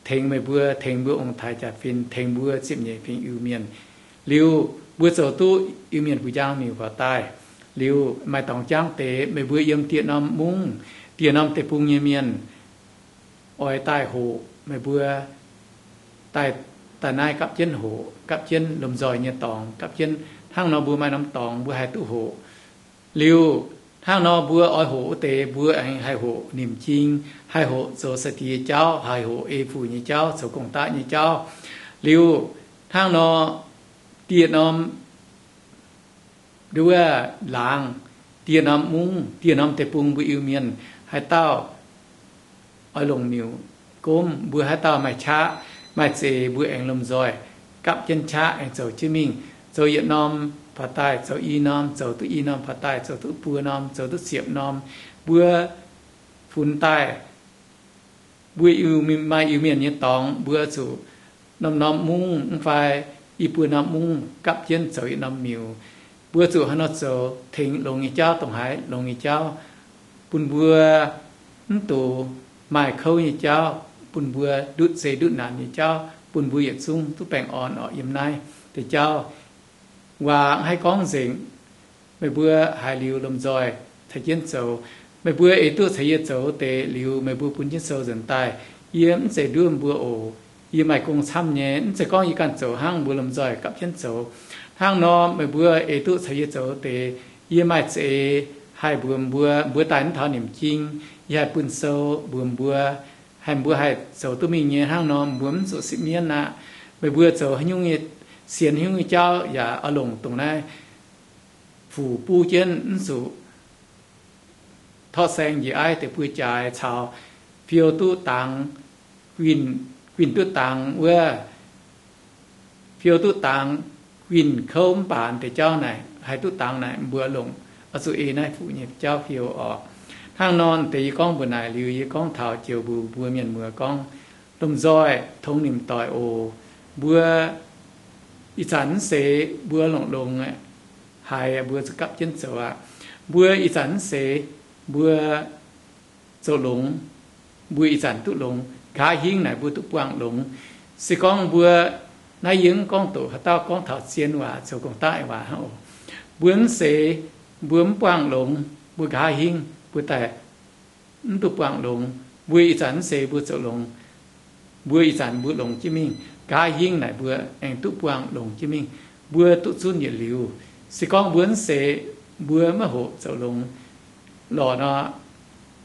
tengx meih mbuo, tengx mbuo ong-taaix jaax-fin, tengx mbuo ziepc nyeic fingx Iu-Mienh. Liuz mbuo zoux duqv Iu-Mienh buoz-njang miuc faaux daaih, liuz maaih dorngx jangv deix, meih mbuo yiem dieh norm mungv, dieh norm deic-bung nyei mienh oix daaih hoqc meih mbuo, daaih, daaih naaiv gapv jienv hoqc, gapv jienv lomh nzoih nyei dorngx, gapv jienv hnangv nor mbuo maaih norm dorngx mbuo haih duqv hoqc. Liuz hnangv nor mbuo oix hoqc wuov deix mbuo aengx haih hoqc nimc jing, haih hoqc zoux sai-diex jauv, haih hoqc ei fuc nyei jauv, zoux gong-daqv nyei jauv. Liuz hnangv nor dieh norm nduov laangz, dieh norm mungv, dieh norm deic-bung mbuo Iu-Mienh haaix dauh oix longc miuc gomv, mbuo haaix dauh maaih qaqv maaih zeix, mbuo aengx lomh nzoih gapv jienv qaqv aengx zoux jienv mingh. Zoux yietc norm faaux daaih zoux i norm, zoux duqv i norm faaux daaih zoux duqv buo norm, zoux duqv ziepc norm, mbuo funx daaih mbuo Iu-Mienh, maaih Iu-Mienh nyei dorngx, mbuo zuqc norm-norm mungv mv fai i buo norm mungv gapv jienv zoux yietc norm miuc. Mbuo zuqc haaix nor zoux tengx longx nyei jauv, dongh haaix longx nyei jauv, bun mbuo mv dungx maaih kouv nyei jauv, bun mbuo ndutv seix ndutv naanc nyei jauv, bun mbuo yietc zungv duqv baengh orn orqc. Yiem naaiv deix jauv waac mv haih gorngv nzengc. Meih mbuo haiz liuz lomh nzoih caux jienv zoux. Meih mbuo eix duqv caux yie zoux deix liuz, meih mbuo bun jienv sou nzuonx daaih. Yie mv zeiz nduov mbuo oc. Yie maaih gong camv nyei. Mv zeiz gorngv yie ganh zoux hnangv, mbuo lomh nzoih gapv jienv zoux. Hnangv nor meih mbuo eix duqv caux yie zoux deix, yie maaih za'eix haih mbuox mbuo, mbuo daaih mv taux nimc jing, yie haih bun sou mbuox mbuo, haih mbuo haih zoux duqv mingh nyei. Hnangv nor mbuo mv zuqc sipv mienv aqv. Meih mbuo zoux haaix nyungc nyei sienx haaix nyungc nyei jauv yaac oix longc dongh naaiv fuc buv jienv, mv zuqc torqv saeng njiec aiv deix buo jaaix caux fiou duqv dangx, guinh, guinh duqv dangx wuov, fiou duqv dangx, guinh kouv mv baac deix jauv naaic haih duqv dangx naaic, mbuo longc oix zuqc ei naaiv fuc nyei jauv fiou orqc. Hnangv nor deix yie gorngv mbuox naaic liuz, yie gorngv taux joux mbuox mbuo mienh muoz gorngv, lomh nzoih tongx nimc doic oc. Mbuo ih zanc mv seix mbuo longx-longx haiz mbuo zuqc gapv jienv zoux aqv. Mbuo ih zanc mv seix mbuo zoux longx, mbuo ih zanc duqv longx, nqa'haav hingv naaic mbuo duqv buangh longx. Se gorngv mbuo, naaiv yie mv gorngv doqc haaix dauh, gorngv taux zien waac, zoux gong-daqv waac hnangv oc. Mbuo mv seix mbuo mv buangh longx, mbuo nqa'haav hingv mbuo daaih mv duqv buangh longx. Mbuo ih zanc mv seix mbuo zoux longx, mbuo ih zanc mbuo longx jienv mingh, nqa'haav hingv naaic mbuo aengx duqv buangh longx jienv mingh. Mbuo duqv zunv yietc liuz. Se gorngv mbuo mv seix mbuo maiv hoqc zoux longx lorqc nor,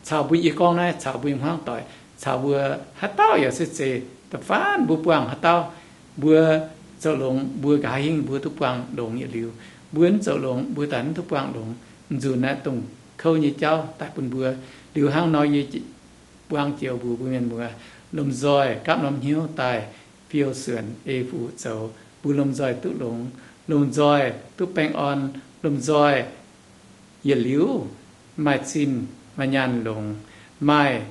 caux mbuo, yie gorngv naaiv caux mbuo nyei hmuangv doic, caux mbuo haaix dauh yaac se zeiz, da'faanh mbuo buangh haaix dauh, mbuo zoux longx mbuo nqa'haav hingv mbuo duqv buangh longx yietc liuz. Mbuo mv zoux longx mbuo daaih mv duqv buangh longx. Nzunc naaiv dongh kouv nyei jauv daaih bun mbuo. Liuz hnangv nor yie buangh joux mbuox mbuo mienh muoz, lomh nzoih gapv norm hnyouv daaih fiou suonc ei fuc zoux, bun lomh nzoih duqv longx, lomh nzoih duqv baengh orn, lomh nzoih yietc liuz maaih zinh maaih nyaanh longx, maaih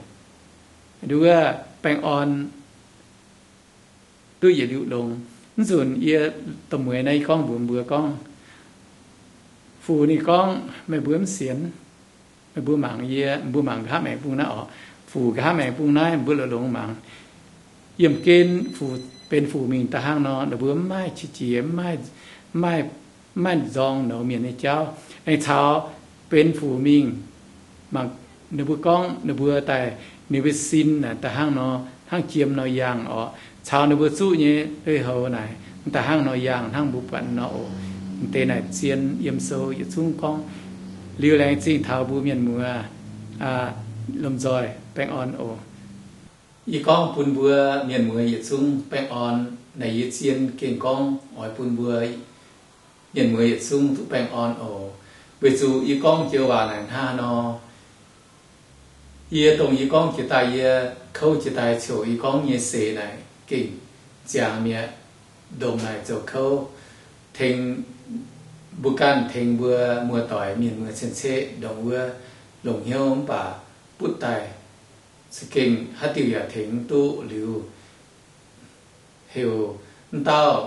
nduov baengh orn duqv yietc liuz longx. Mv nzunc yie da'mueiz naaiv yie gorngv mbuox mbuo gorngv, fuc ninh gorngv, meih mbuo mv sienx, meih mbuo mangc yie, mbuo mangc nqa'haav maengx bung naaiv orqc. Fuc nqa'haav maengx bung naaiv mbuo longx-longx mangc. Yiemh gen fuc, benx fuc mingh da'hnangv nor, ninh mbuo mv maaih qiex jiez, mv maaih, mv maaih nzorng nouz mienh nyei jauv. Aengx caux benx fuc mingh, mangc ninh mbuo gorngv ninh mbuo daaih, ninh mbuo sin naaic da'hnangv nor, hnangv jiem nor yangh orqc. Caux ninh mbuo zuqv nyei lui-houx naaic da'hnangv nor yangh, hnangv mbuo buatc nor oc. Deix naaic zien yiem sou yietc zungv gorngv. Liuz laengz zingh taux mbuo mienh muoz, lomh nzoih baengh orn oc. Yie gorngv bun mbuo mienh muoz yietc zungv baengh orn. Naaic yie zien gengh gorngv oix bun mbuo mienh muoz yietc zungv duqv baengh orn oc. Weic zuqc yie gorngv joux waac naaic hnangv haaix nor, yie dongh yie gorngv jiex daaih, yie kouv jiex daaih, ziouc yie gorngv nyei seix naaic gengh ziangx mi'aqv. Ndongc naaic zoux kouv, tengx mbuo ganh, tengx mbuo muoz-doic mienh muoz cien-ceqv ndongc wuov longc hnyouv mv baac butv daaih za'gengh haaix diuh yaac tengx mv duqv liuz, heuc m'dauh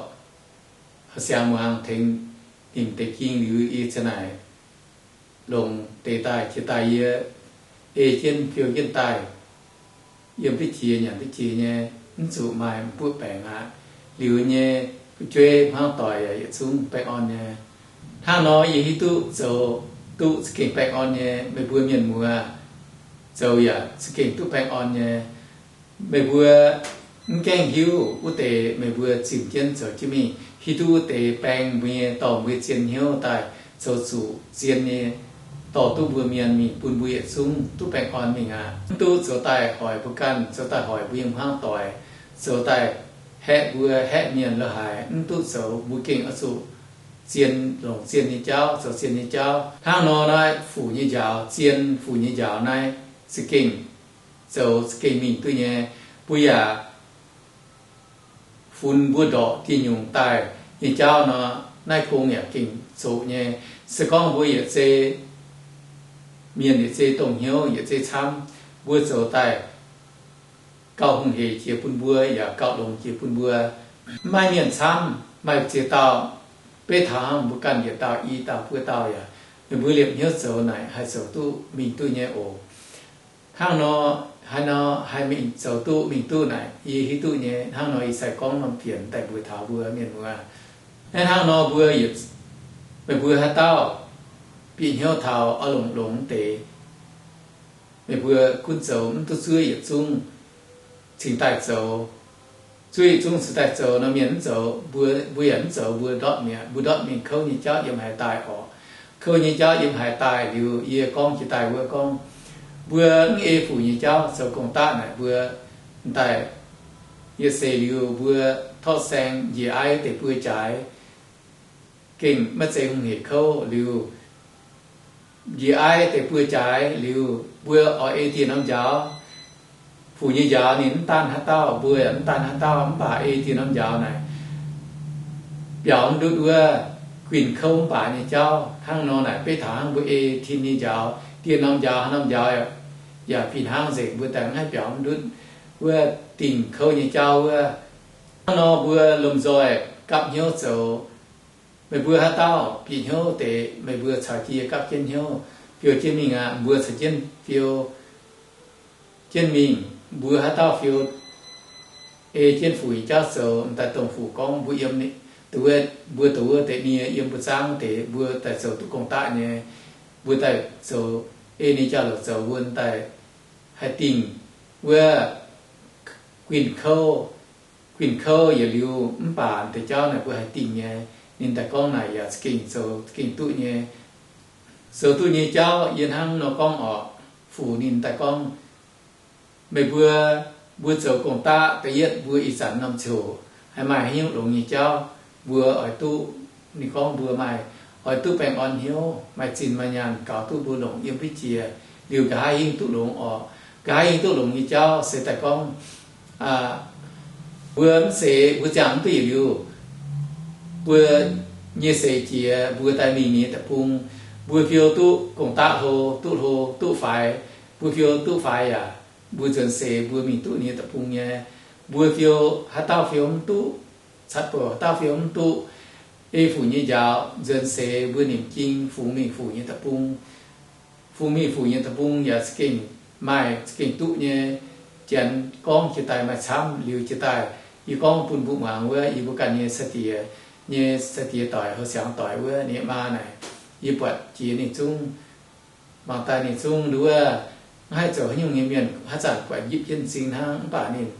siangx muangx tengx ninh deix ging liuz, yie ziang naaic longc deix daaih jiex daaih yie ei jienv fiou jienv daaih yiem duqv jiex nyanc duqv jiex nyei, mv zuqc maaih m'buoqv baengc aqv. Liuz nyei fu'jueiv hmuangv doic yaac yietc zungv baengh orn nyei. Hnangv nor yie hiuv duqv zoux duqv za'gengh baengh orn nyei. Meih mbuo mienh muoz zoux yaac za'gengh duqv baengh orn nyei. Meih mbuo mv gaengh hiuv wuov deix meih mbuo zimc jienv zoux jienv mingh, hiuv duqv wuov deix baeng mbuo nyei dorh mbuo zien hnyouv daaih zoux zuqc zien nyei, dorh duqv mbuo mienh mingh bun mbuo yietc zungv duqv baengh orn mingh aqv. Mv duqv zoux daaih hoic mbuo ganh, zoux daaih hoic mbuo nyei hmuangv doic, zoux daaih haeqv mbuo, haeqv mienh lo haaix, mv duqv zoux. Mbuo gengh oix zuqc zien, longc zien nyei jauv, zoux zien nyei jauv. Hnangv nor naaiv fuc nyei njaaux, zien fuc nyei njaaux naaiv za'gengh zoux za'gengh mingh duqv nyei. Mbuo yaac funx mbuo ndorqc dieh nyungc daaih nyei jauv nor, naaiv gong yaac gengh zoqc nyei. Se gorngv mbuo yietc zei mienh, yietc zei dongh hnyouv, yietc zei camv, mbuo zoux daaih gauh hungh heic jiex bun mbuo yaac gauh longx jiex bun mbuo. Mv maaih mienh camv, maaih ziex dauh beiv taux hnangv mbuo ganh yietc dauh i dauh buo dauh yaac, meih mbuo liepc hnyouv zoux naaic haih zoux duqv mingh duqv nyei oc. Hnangv nor, haaix nor haih mingh zoux duqv mingh duqv naaic yie hiuv duqv nyei. Hnangv nor ih sai gorngv norm fienx daaih mbuox taux mbuo mienh muoz. Naaiv hnangv nor mbuo, meih mbuo haaix dauh bieqc hnyouv taux oix longc longx deix, meih mbuo gunv zoux, mv duqv zuov yietc zungv cingx daaih zoux. Zuov yietc zungv cingx daaih zoux nor, mienh mv zoux, mbuo, mbuo yaac mv zoux, mbuo ndortv mi'aqv. Mbuo ndortv mingh kouv nyei jauv yiem haaix daaih orqc? Kouv nyei jauv yiem haaix daaih liuz, yie gorngv jiex daaih wuov gorngv, mbuo mv ei fuc nyei jauv zoux gong-daqv naaic, mbuo daaih yietc seix liuz mbuo torqv saeng njiec aiv deix buo jaaix, gengh maiv zeiz hungh heic kouv liuz, njiec aiv deix buo jaaix liuz, mbuo oix ei dieh norm njaaux. Fuc nyei njaaux ninh mv daanh haaix dauh, mbuo yaac mv daanh haaix dauh, mv baac ei dieh norm njaaux naaic biaux mv ndutv wuov guinh kouv mv baac nyei jauv. Hnangv nor naaic beiv taux hnangv mbuo ei tin nyei njaaux, dieh norm njaaux, haaix norm njaaux yaac fih hnangv nzengc, mbuo daaih mv haih biaux mv ndutv wuov dingh kouv nyei jauv wuov. Hnangv nor mbuo lomh nzoih gapv hnyouv zoux. Meih mbuo haaix dauh bieqc hnyouv deix, meih mbuo caux jienv yie gapv jienv hnyouv fiou jienv mingh aqv. Mbuo caux jienv fiou jienv mingh. Mbuo haaix dauh fiou ei jienv fuc nyei jauv zoux, m'daaih dongh fuc gorngv mbuo yiem, mbuo douz wuov deix nie, yiem mbuo zaangv wuov deix, mbuo daaih zoux duqv gong-daqv nyei, mbuo daaih zoux ei ninh jauv-louc zoux wuov daaih haih dingh wuov guinh kouv, guinh kouv yietc liuz mv baac deix jauv naaic mbuo haih dingh nyei. Ninh daaih gorngv naaic yaac za'gengh zoux za'gengh duqv nyei. Zoux duqv nyei jauv yie hnangv nor gorngv orqc. Fuc ninh daaih gorngv, meih mbuo, mbuo zoux gong-daqv da'yietv mbuo ih zanc norm ziouc haih maaih haaix nyungc longx nyei jauv, mbuo oix duqv, ninh gorngv mbuo maaih, oix duqv baengh orn hnyouv, maaih zinh maaih nyaanh gaux duqv mbuo longc yiem duqv jiex, liuz nqa'haav hingv duqv longx orqc. Nqa'haav hingh duqv longx nyei jauv se daaih gorngv, mbuo mv seix, mbuo ziangh mv duqv yietc liuz, mbuo nyei seix jiex mbuo daaih mingh nyei deic-bung, mbuo fiou duqv gong-daqv hlo, duqv hlo, duqv faix, mbuo fiou duqv faix yaac mbuo nzuonx seix mbuo mingh duqv nyei deic-bung nyei. Mbuo fiou, haaix dauh fiou mv duqv, catv bouc haaix dauh fiou mv duqv, ei fuc nyei njaaux nzuonx seix mbuo nimc jing fungx mingh fuc nyei deic-bung. Fungx mingh fuc nyei deic-bung yaac za'gengh maaih za'gengh duqv nyei. Janx gorngv jiex daaih maaih camv liuz jiex daaih, yie gorngv bun mbuo muangx wuov, yie mbuo ganh nyei sai-diex, nyei sai-diex doic, houh siangx doic wuov, ninh maa naaic, yie buatc jiex ninh zungv, mangc daaih ninh zungv nduov, mv haih zoux haaix nyungc nyei mienh, haaix zanc buatc njipv jienv m'zing hnangv, mv baac ninh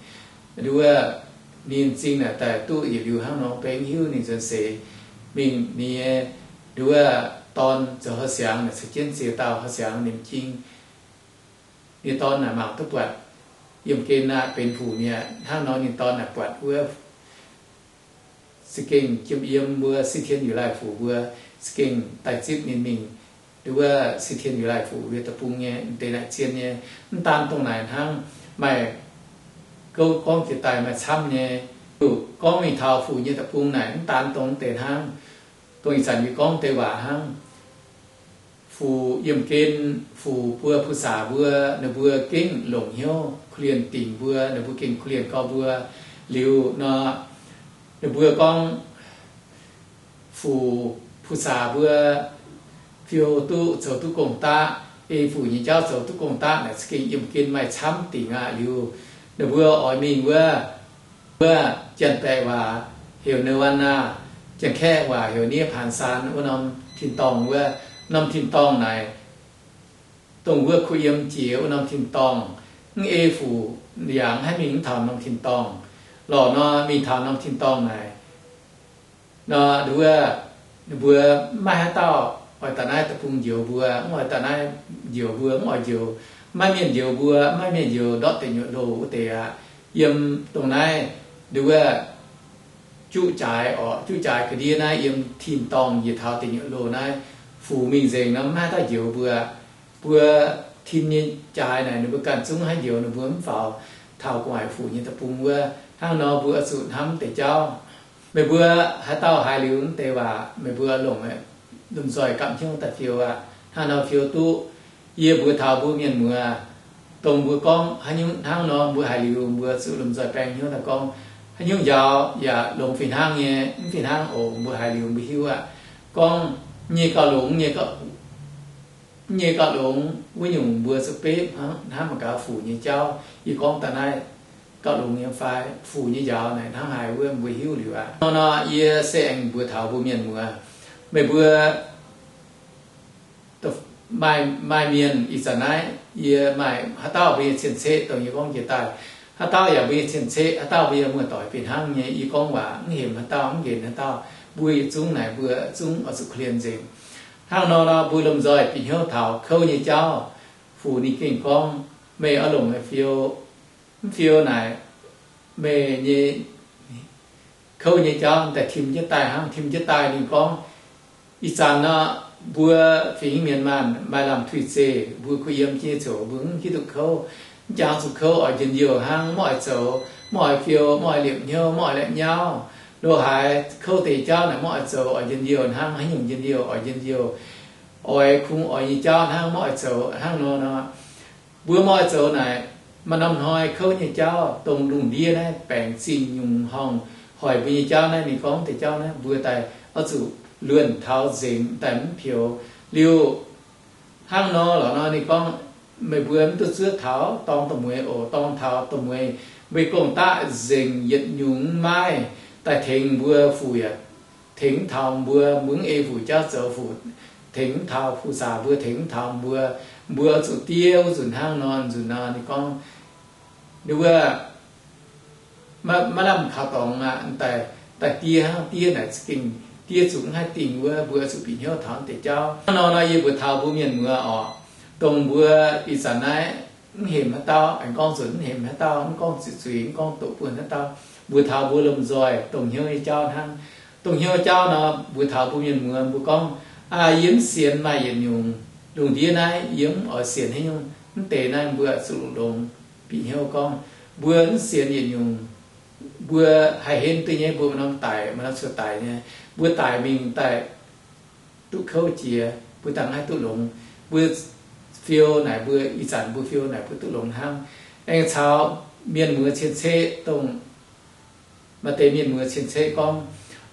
nduov, ninh m'zing naaic daaih duqv yietc liuz hnangv nor, beiv hiuv ninh nzuonx seix mingh, ninh nyei nduov dorn zoux houh siangx naaic caux jienv ziex dauh houh siangx nimc jing. Ninh dorn naaic mangc duqv buatc yiem gen naaic benx fuc mi'aqv. Hnangv nor ninh dorn naaic buatc wuov za'gengh jiem yiem mbuo Si Tien Yuh Laih Fuc mbuo za'gengh daaih zipv ninh mingh nduov Si Tien Yuh Laih Fuc nyei deic-bung nyei, deix naaic zien nyei. Mv daan dongh naaic hnangv, maaih gouv gorngv jiex daaih maaih camv nyei. Gorngv mingh taux fuc nyei deic-bung naaic mv daan dongh deix hnangv, Dongh ih zanc yie gorngv deix waac hnangv. Fu yiem gen, fu buo fu saax mbuo, ninh mbuo gengh longc hnyouv kuh lienh dingc mbuo, ninh mbuo gengh kuh lienh gau mbuo. Liuz nor, ninh mbuo gorngv fu fu saax mbuo fiou duqv, zoux duqv gong-daqv, ei fu nyei jauv zoux duqv gong-daqv naaic, za'gengh yiem gen maaih camv dingc aqv. Liuz ninh mbuo oix mingh wuov, wuov Janx-Baeqc waac heuc nirvana, Janx-Kaeqv waac heuc นิพพานสาร wuov norm tin-dorngh wuov. Norm tin-dorngh naaic, dongh wuov kuh yiem jiex wuov norm tin-dorngh, mv ei fu yaac mv haih mingh mv taux norm tin-dorngh. Lorqc nor mingh taux norm tin-dorngh naaic nor, wuov, ninh mbuo maiv maaih haaix dauh oix daaih naaiv deic-bung njoux mbuo, mv oix daaih naaiv njoux mbuo, mv oix njoux, maiv mienh njoux mbuo, maiv mienh njoux ndortv deic nyuoqc loh wuov deix aqv. Yiem dongh naaiv, wuov, juqv jaaix orqc, juqv jaaix ga'ndiev naaiv yiem tin-dorngh njiec taux deic nyuoqc loh naaiv, fu mingh nzengc nor mv maaih dauh njoux mbuo. Mbuo tin nyei jaaix naaic ninh mbuo ganh zungv haih njoux ninh mbuo mv faaux taux gu'nguaaic fu nyei deic-bung wuov. Hnangv nor mbuo oix zuqc hnamv deix jauv. Meih mbuo haaix dauh haiz liuz mv deix waac, meih mbuo longc lomh nzoih gapv hnyouv daaih fiou aqv. Hnangv nor fiou duqv. Yie mbuox taux mbuo mienh muoz, dongh mbuo gorngv haaix nyungc hnangv nor, mbuo haiz liuz mbuo zuqc lomh nzoih baeng hnyouv daaih gorngv. Haaix nyungc njaaux yaac longx fih hnangv nyei, mv fih hnangv oc. Mbuo haiz liuz mbuo hiuv aqv. Gorngv nyei gauh longx nyei, nyei gauh longx wuov nyungc mbuo zuqc beiv hnangv mangc gaax fuc nyei jauv. Yie gorngv daaih naaiv gauh longx nyei fai fuc nyei njaaux naaic hnangv haaix wuov mbuo hiuv liuz aqv. Nor nor yie se aengx mbuox taux mbuo mienh muoz, meih mbuo maaih, maaih mienh ih zanc naaiv, yie maaih haaix dauh mbuo nyei cien-ceqv dongh yie gorngv jiex daaih, haaix dauh yaac mbuo nyei cien-ceqv, haaix dauh mbuo yaac muoz-doic fih hnangv nyei. Yie gorngv waac mv hemx haaix dauh, mv nqenx haaix dauh, mbuo yietc zungv naaic mbuo zungv oix zuqc korv-lienh nzengc. Hnangv nor nor mbuo lomh nzoih bieqc hnyouv taux kouv nyei jauv. Fuc ninh gengh gorngv, meih oix longc meih fiou, mv fiou naaic meih nyei kouv nyei jauv daaih tim jienv daaih hnangv. Tim jienv daaih ninh gorngv, ih zanc nor, mbuo fingx mienh maanh maaih lamh tuix zeih, mbuo kuh yiem jienv nyei ziouc mbuo mv hiuv duqv kouv. Mv jangx zuqc kouv oix njien-youh hnangv, mv oix zoux, mv oix fiou, mv oix liepc hnyouv, mv oix laeqv nyauv. Lo haaix kouv deix jauv naaic mv oix zoux, oix njien-youh hnangv. Haaix nyungc njien-youh? Oix njien-youh, oix kungx oix nyei jauv hnangv, mv oix zoux hnangv nor nor. Mbuo mv oix zoux naaic, maaih norm hnoi kouv nyei jauv dongh lungh ndiev naaiv baengc zingh nyungc horngh hoic mbuo nyei jauv naaiv, ninh gorngv deix jauv naaiv mbuo daaih oix zuqc luonh taux nzengc daaih mv peux. Liuz hnangv nor lorqc nor ninh gorngv, meih mbuo mv duqv zuov taux dorng da'mueiz oc. Dorng taux da'mueiz, meih gong-daqv nzengc yietc nyungc mv maaih daaih tengx mbuo, fuc yaac tengx taux mbuo, mbuo mv ei fuc jauv zoux, fuc tengx taux, fuc saax mbuo tengx taux mbuo. Mbuo zuqc diev wuov nzunc hnangv nor nzunc nor ninh gorngv, wuov, maiv lamh kaux dorngx aqv, daaih, daaih diev hnangv. Diev naaic za'gengh diev zuqc mv haih dingh wuov, mbuo zuqc bieqc hnyouv taux deix jauv. Hnangv nor nor yie mbuox taux mbuo mienh muoz oc, dongh mbuo ih zanc naaiv mv hemx haaix dauh, aengx gorngv nzunc mv hemx haaix dauh, mv gorngv zuqc zuiz, mv gorngv doqc buonc haaix dauh, mbuox taux mbuo lomh nzoih dongh hnyouv nyei jauv hnangv. Dongh hnyouv jauv nor mbuox taux mbuo mienh muoz, mbuo gorngv, aa, yie mv sienx maaih yietc nyungc. Lungh ndiev naaiv yie mv oix sienx haaix nyungc. Mv deix naaiv mbuo zuqc longx bieqc hnyouv gorngv, mbuo mv sienx yietc nyungc, mbuo haih henv duqv nyei. Mbuo maaih norm daic, maaih norm cuotv daic nyei, mbuo daic mingh daaih duqv kouv jiex, mbuo dangh haih duqv longx. Mbuo fiou naaic, mbuo ih zanc mbuo fiou naaic mbuo duqv longx hnangv. Aengx caux mienh muoz cien-ceqv dongh maaih deix mienh muoz cien-ceqv gorngv,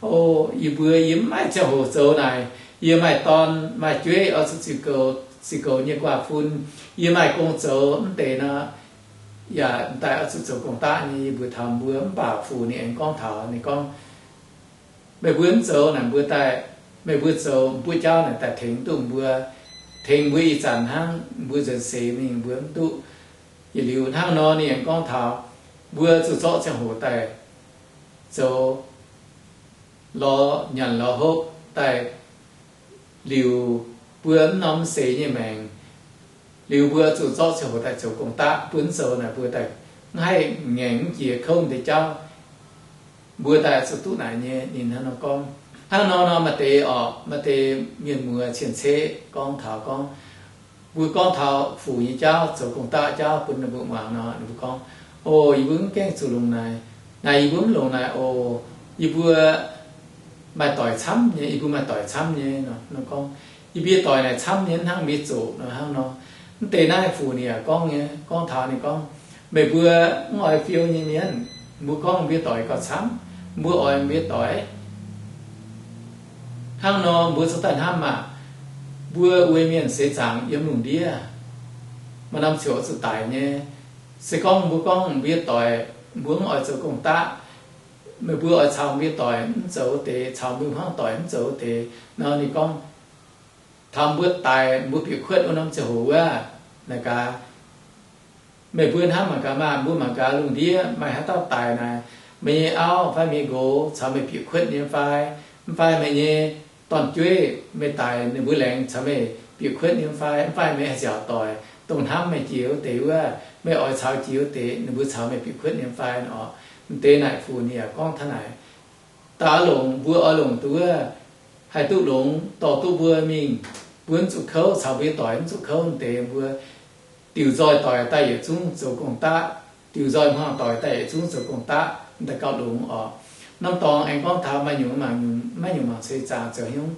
o, yie mbuo yie mv maaih ziangh hoc zoux naaic. Yie maaih dorn maaih jueiv oix zuqc ziux goux, ziux goux nyei guaax fun. Yie maaih gong zoux mv deix nor, yaac daaih oix zuqc zoux gong-daqv nyei. Yie mbuox taux mbuo, mv baac fuc ninh aengx gorngv taux, ninh gorngv, meih mbuo mv zoux naaic mbuo daaih, meih mbuo zoux mbuo jauv naaic daaih tengx duqv mbuo, tengx mbuo ih zanc hnangv, mbuo nzuonx seix mingh mbuo mv duqv. Yietc liuz hnangv nor ninh aengx gorngv taux, mbuo zuqc zorqv ziangh hoc daaih zoux lorz nyanc lorz hopv daaih liuc mbuo mv norm seix nyei maengc. Liuz mbuo zuqc zorqv ziangh hoc daaih zoux gong-daqv, mbuo mv zoux naaic mbuo daaih mv haih ngaengc mv jiex kouv deix jauv. Mbuo daaih zuqc duqv naaic nyei. Ninh hnangv nor gorngv. Hnangv nor nor maaih deix orqc, maaih deix mienh muoz cien-ceqv gorngv taux gorngv, mbuo gorngv taux fuc nyei jauv, zoux gong-daqv jauv bun ninh mbuo muangx nor, ninh mbuo gorngv, o, yie mbuo mv gaengh zuqc longx naaic. Naaic yie mbuo mv longx naaic oc. Yie mbuo maaih doic camv nyei, yie mbuo maaih doic camv nyei nor. Gorngv, yie mbuo doic naaic camv nyei, hnangv mbuo zoqc nor hnangv nor. Mv deix naaiv Fuc ninh yaac gorngv nyei, gorngv taux ninh gorngv, meih mbuo mv oix fiou nyei mienh, mbuo gorngv mbuo doic gauh camv, mbuo oix mbuo doic hnangv nor, mbuo zoux daaih hnamv maah, mbuo uix mienh seix zaangc yiem lungh ndiev, maaih norm ziouc zuqc daic nyei. Se gorngv mbuo gorngv mbuo doic, mbuo mv oix zoux gong-daqv, meih mbuo oix caux mbuo doic mv zoux wuov deix, caux mbuo hmuangv doic mv zoux wuov deix nor, ninh gorngv, taux mbuo daic, mbuo bieqc kuotv wuov norm ziangh hoc wuov, naaic gaax, meih mbuo hnamv mangc gaax maah, mbuo mangc gaax lungh ndiev maaih haaix dauh daic naaic, meih nyei auv fai meih nqox caux meih bieqc kuotv nyei fai? Mv fai meih nyei dorn-jueiv meih daic, ninh mbuo laengz caux meih bieqc kuotv nyei fai? Mv fai meih haih nziaauc doic, dongh hnamv meih jiex wuov deix wuov, meih oix caux jiex wuov deix, ninh mbuo caux meih bieqc kuotv nyei fai nor? Mv deix naaic Fuc ninh yaac gorngv taux naaic, daaih longc, mbuo oix longc duqv wuov, haih duqv longx, dorh duqv mbuo mingh, mbuo mv zuqc kouv, caux mbuo doic mv zuqc kouv, mv deix mbuo diuc nzoih doic daaih yietc zungv zoux gong-daqv, diuc nzoih hmuangv doic daaih yietc zungv zoux gong-daqv, daaih gauh longx oc. Norm dorngx aengx gorngv taux maaih nyungc mangc nyungc, maiv nyungc mangc ceix zaangc zoux hnyouv.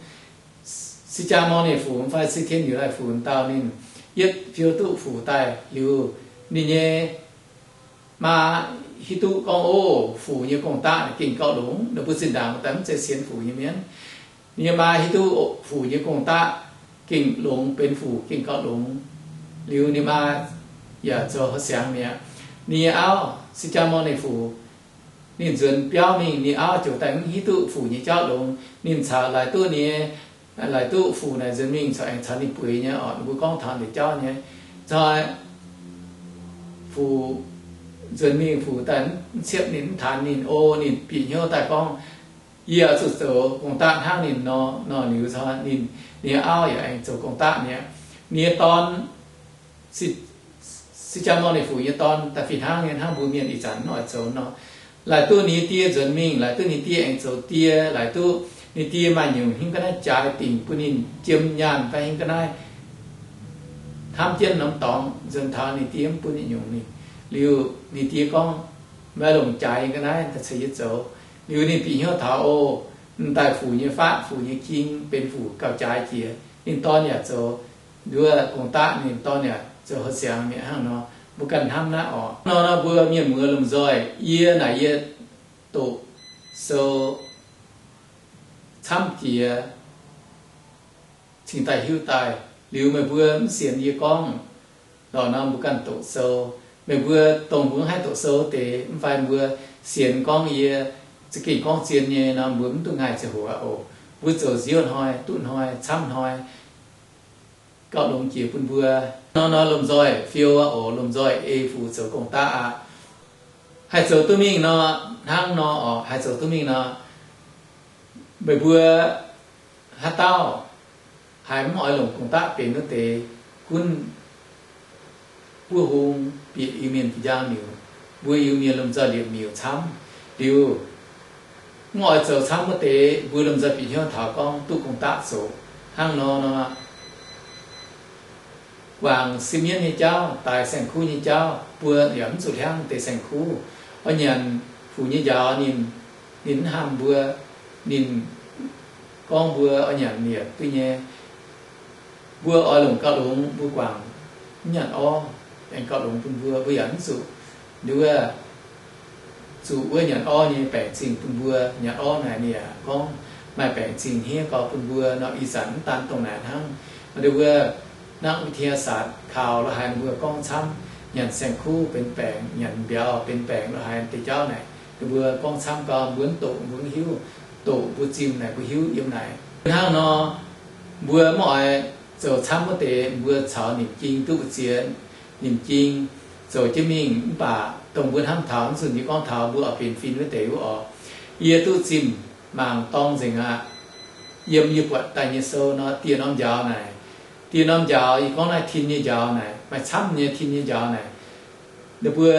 Sih jaa mor ninh fuc fai sih tien yiu lai fuc dauh ninh, yietv fiou duqv fuc daaih liuz, ninh nyei maa hiuv duqv gorngv, o, fuc nyei gong-daqv gengh gauh longx, ninh mbuo zinh ndaangc daaih mv zeiz sienx fuc nyei mienh. Ninh nyei maa hiuv duqv fuc nyei gong-daqv gengh longx, benx fuc gengh gauh longx. Liuz ninh maa yaac zoux houh siangx mi'aqv. Ninh nyei auv, sih jaa mor ninh fuc, ninh nzuonx biauv mingh, ninh auv ziouc daaih mv hiuv duqv fuc nyei jauv longx. Ninh caux laaix duqv ninh nyei, laaix duqv fuc naaic nzuonx mingh corc aengx caux ninh bueix nyei oc. Ninh mbuo gorngv taux deix jauv nyei, zoi fuc nzuonx mingh, fuc daaih mv ciepv ninh, mv taanx ninh, o, ninh bieqc hnyouv daaih gorngv, yie oix zuqc zoux gong-daqv hnangv ninh nor. Nor liuz ninh, ninh nyei auv yaac aengx zoux gong-daqv mi'aqv. Ninh nyei dorn, sih jaa mor ninh fuc nyei dorn daaih fih hnangv nyei, hnangv mbuo mienh ih zanc mv oix zoux nor. Laaix duqv ninh nyei die nzuonx mingh, laaix duqv ninh die aengx zoux die, laaix duqv ninh die maaih nyungc hingv ga'naaiv jaaix dingc bun ninh jiem nyaanh fai hingv ga'naaiv hnamv jienv norm dorngx nzuonx taux ninh die mv bun ninh nyungc ninh. Liuz ninh die gorngv, maiv longc jaaix yie ga'naaiv, daaih ceix yie zoux. Liuz ninh bieqc hnyouv taux, o, m'daaih fuc nyei faatv, fuc nyei jing benx fuc gauh jaaix jiex. Ninh dorn yaac zoux nduov gong-daqv, ninh dorn yaac zoux houh siangx mi'aqv. Hnangv nor mbuo ganh hnamv naaiv oc. Nor nor mbuo mienh muoz lomh nzoih, yie naaic yie doqc sou camv jiex cingx daaih hiuv daaih. Liuz meih mbuo mv sienx yie gorngv lorqc nor, mbuo ganh doqc sou. Meih mbuo dongh mbuo mv haih doqc sou deix, mv fai mbuo sienx gorngv yie za'gengh gorngv zien nyei nor, mbuo mv duqv ngaih ziangh hoc aqv oc. Mbuo zoux nziouv hnoi, duqv hnoi, camv hnoi, gauh longx jiex bun mbuo. Nor nor lomh nzoih fiou aqv oc. Lomh nzoih ei fuc zoux gong-daqv aqv. Haih zoux duqv mingh nor, hnangv nor oc, haih zoux duqv mingh nor, meih mbuo haaix dauh haiz mv oix longc gong-daqv benx wuov deix, gunv buov hung bieqc Iu-Mienh biauv miuc, mbuo Iu-Mienh lomh nzoih liepc miuc camv. Liuz mv oix zoux camv wuov deix, mbuo lomh nzoih bieqc hnyouv taux gorngv duqv gong-daqv zoux. Hnangv nor nor, guangc sipv mienv nyei jauv, daaix saeng-kuv nyei jauv, mbuo yaac mv zuqc hliangv deix saeng-kuv. Oix nyanc fuc nyei njaaux ninh, ninh mv hnamv mbuo, ninh gorngv mbuo oix nyanc yietc duqv nyei. Mbuo oix longc gauh longx, mbuo guangc mv nyanc orv, aengx gauh longx bun mbuo, mbuo yaac mv zuqc nduov zuqc wuov nyanc orv nyei baengc zingh bun mbuo. Nyanc orv naaic ninh yaac gorngv maaih baengc zingh hniev gau bun mbuo nor. Ih zanc mv daan dongh naaic hnangv, nduov wuov นักวิทยาศาสตร์ kaux la'haaix ninh mbuo gorngv camv, nyanc saeng-kuv benx baengc, nyanc mbiauz benx baengc, la'haaix deix jauv naaic ninh mbuo gorngv camv gau, mbuo mv doqc mbuo mv hiuv. Doqc mbuo zimh naaic mbuo hiuv yiem naaic. Hnangv nor, mbuo mv oix zoux camv wuov deix, mbuo caux nimc jing duqv mbu'ziex, nimc jing zoux jienv mingh. Mv baac dongh mbuo hnamv taux, mv zunh yie gorngv taux mbuo oix benx fin wuov deix wuov oc, yie duqv zimh mangc dorng nzengc aqv. Yiem yie buatc daaih nyei sou nor, dieh norm njaaux naaic, dieh norm njaaux, yie gorngv naaiv tin nyei njaaux naaic, maaih camv nyei tin nyei njaaux naaic. Ninh mbuo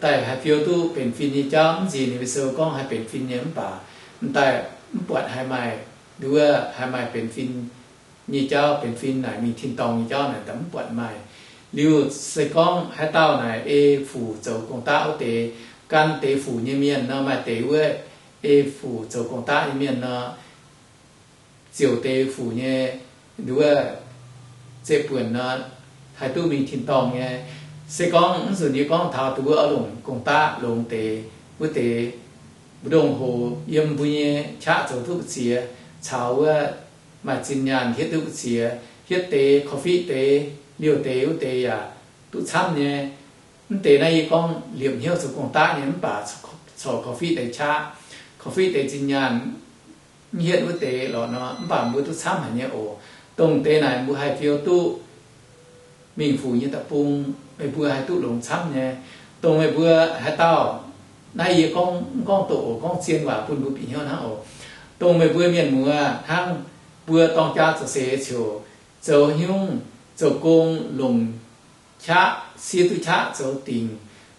daaih haih fiou duqv benx fin nyei jauv. Mv nziex ninh mbuo sou gorngv haih benx fin nyei, mv baac m'daaih mv buatc haih maaih, nduov haih maaih benx fin nyei jauv. Benx fin naaic mingh tin-dorngh nyei jauv naaic daaih mv buatc maaih. Liuz se gorngv haaix dauh naaic ei fuc zoux gong-daqv wuov deix, gan deix fuc nyei mienh nor, maaih deix wuov ei fuc zoux gong-daqv nyei mienh nor, ziouc deix fuc nyei, nduov, zeiv-buonc nor, haih duqv mingh tin-dorngh nyei. Se gorngv mv nzunc yie gorngv taux dongh wuov oix longc gong-daqv longx deix wuov deix, mbu'ndongx hoc yiem mbuo nyei qaqv zoux duqv mbu'ziex, caux wuov maaih zinh nyaanh hietv duqv mbu'ziex, hietv deix, korv-fiqv deix, liouh deix wuov deix yaac duqv camv nyei. Mv deix naaiv yie gorngv liepc hnyouv zoux gong-daqv nyei mv baac corc korv-fiqv deix qaqv, korv-fiqv deix zinh nyaanh mv hietv wuov deix lorqc nor, mv baac mbuo duqv camv haic nyei oc. Dongh deix naaic mbuo haih fiou duqv mingh fuc nyei deic-bung, meih mbuo haih duqv longx camv nyei. Dongh meih mbuo haaix dauh, naaiv yie gorngv, mv gorngv doqc oc, gorngv zien waac bun mbuo bieqc hnyouv hnangv oc. Dongh meih mbuo mienh muoz hnangv, mbuo dorng jaa zoux seix ziouc zoux haaix nyungc, zoux gong longc qaqv, siev duqv qaqv zoux dingc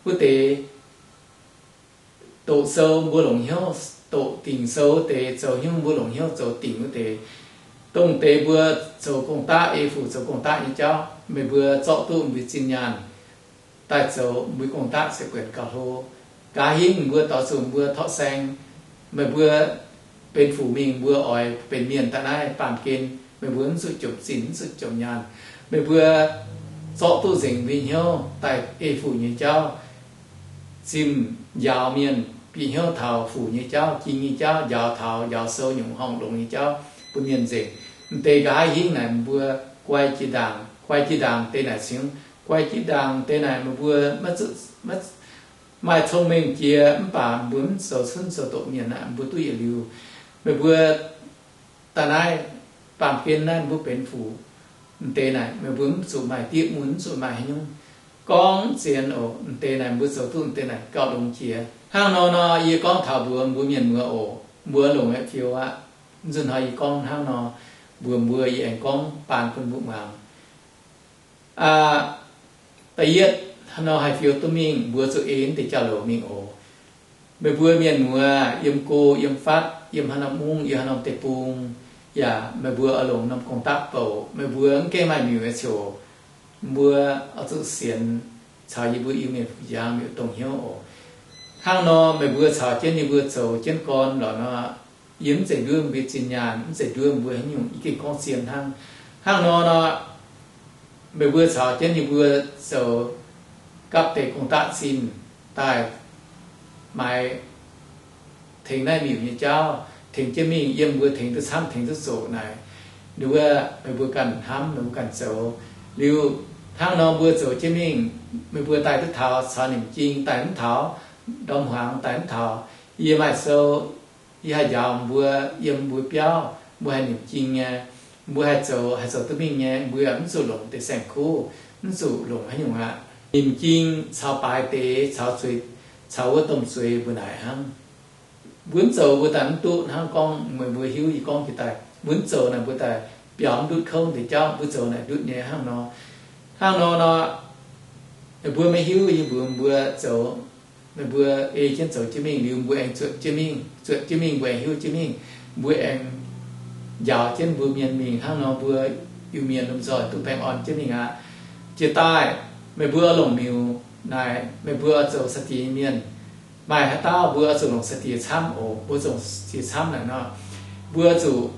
wuov deix, doqc sou mbuo longc hnyouv doqc dingc sou wuov deix, zoux haaix nyungc mbuo longc hnyouv zoux dingc wuov deix. Dongh deix mbuo zoux gong-daqv, ei fuc zoux gong-daqv nyei jauv, meih mbuo zorqv duqv mbuo zinh nyaanh daaih zoux mbuo gong-daqv se buonc gauh hlo. Nqa'haav hingv mbuo doix zuqc mbuo torqv saeng, meih mbuo benx fuc mingh mbuo oix benx mienh daaih naaiv baamh gen, meih mbuo mv zuqc jomc zinh, mv zuqc jomc nyaanh. Meih mbuo zorqv duqv nzengc mbuo hnyouv daaih ei fuc nyei jauv, zimh njaaux mienh bieqc hnyouv taux fuc nyei jauv, jing nyei jauv, njaaux taux njaaux sou nyungc horngh longx nyei jauv bun mienh nzengc. M'deix nqa'haav hingv naaic mbuo guai jiex ndaangc, guai jiex ndaangc deix naaic cingx, guai jiex ndaangc deix naaic meih mbuo maiv zuqc, maiv maaih cong-mengh jiex mv baac mbuo mv zoux cunv zoux doqc mienh aqv, mbuo duqv yietc liuz. Meih mbuo daaih naaiv baamh gen naaiv mbuo benx fuc, m'deix naaic meih mbuo mv zuqc maaih diev mun, mv zuqc maaih haaix nyungc. Gorngv zien oc, m'deix naaic mbuo zoux duqv m'deix naaic gauh longx jiex. Hnangv nor nor yie gorngv taux mbuox mbuo mienh muoz oc, mbuo longc aeqv, fiou aqv. Nzunc hnoi yie gorngv hnangv nor, mbuox mbuo yie aengx gorngv baan bun mbuo muangx. Aa, da'yietv, haaix nor haih fiou duqv mingh, mbuo zuqc ei deix jauv-louc mingh oc. Meih mbuo mienh muoz yiem go yiem fatv, yiem haaix norm mungv, yiem haaix norm deic-bung, yaac meih mbuo oix longc norm gong-daqv bouc, meih mbuo mv gaengh maaih miuc nyei ziouc, mbuo oix zuqc sienx caux yie mbuo Iu-Mienh fun-jang miuc dongh hnyouv oc. Hnangv nor meih mbuo caux jienv yie mbuo zoux jienv gorn lorqc nor, yie mv zeiz nduov mbuo zinh nyaanh, mv zeiz nduov mbuo haaix nyungc, yie gengh gorngv zien hnangv. Hnangv nor nor, meih mbuo caux jienv yie mbuo zoux gapv deix gong-daqv zinh daaih maaiz tengx naaiv miuc nyei jauv, tengx jienv mingh yiem mbuo tengx duqv camv, tengx duqv zoqc naaic. Nduov, meih mbuo ganh hnamv, meih mbuo ganh zoux. Liuz, hnangv nor mbuo zoux jienv mingh, meih mbuo daaih duqv taux caux nimc jing, daaih mv taux ndorm hmuangx, daaih mv taux, yie maaih sou, yie haih njaaux mbuo yiem mbuo biauv, mbuo haih nimc jing nyei, mbuo haih zoux, haih zoux duqv mingh nyei, mbuo mv zuqc longc deix saeng-kuv, mv zuqc longc haaix nyungc aqv. Nimc jing caux baaix deix, caux zueiz, caux wuov domh zueiz mbuo naaic hnangv. Mbuo mv zoux mbuo daaih mv duqv hnangv gorngv meih mbuo hiuv yie gorngv jiex daaih. Mbuo mv zoux naaic mbuo daaih biaux mv ndutv kouv deix jauv, mbuo zoux naaic ndutv nyei hnangv nor. Hnangv nor nor, meih mbuo maiv hiuv yie mbuox mbuo zoux, meih mbuo ei jienv zoux jienv mingh liuz mbuo aengx zuotc jienv mingh, zuotc jienv mingh mbuo aengx hiuv jienv mingh, mbuo aengx njaaux jienv mbuo mienh mingh hnangv nor mbuo Iu-Mienh lomh nzoih duqv baengh orn jienv mingh aqv. Jiex daaih meih mbuo longc miuc naaic meih mbuo zoux sai-diex nyei mienh, maaih haaix dauh mbuo zuqc longc sai-diex camv oc, mbuo longc sai-diex camv naaic nor, mbuo zuqc,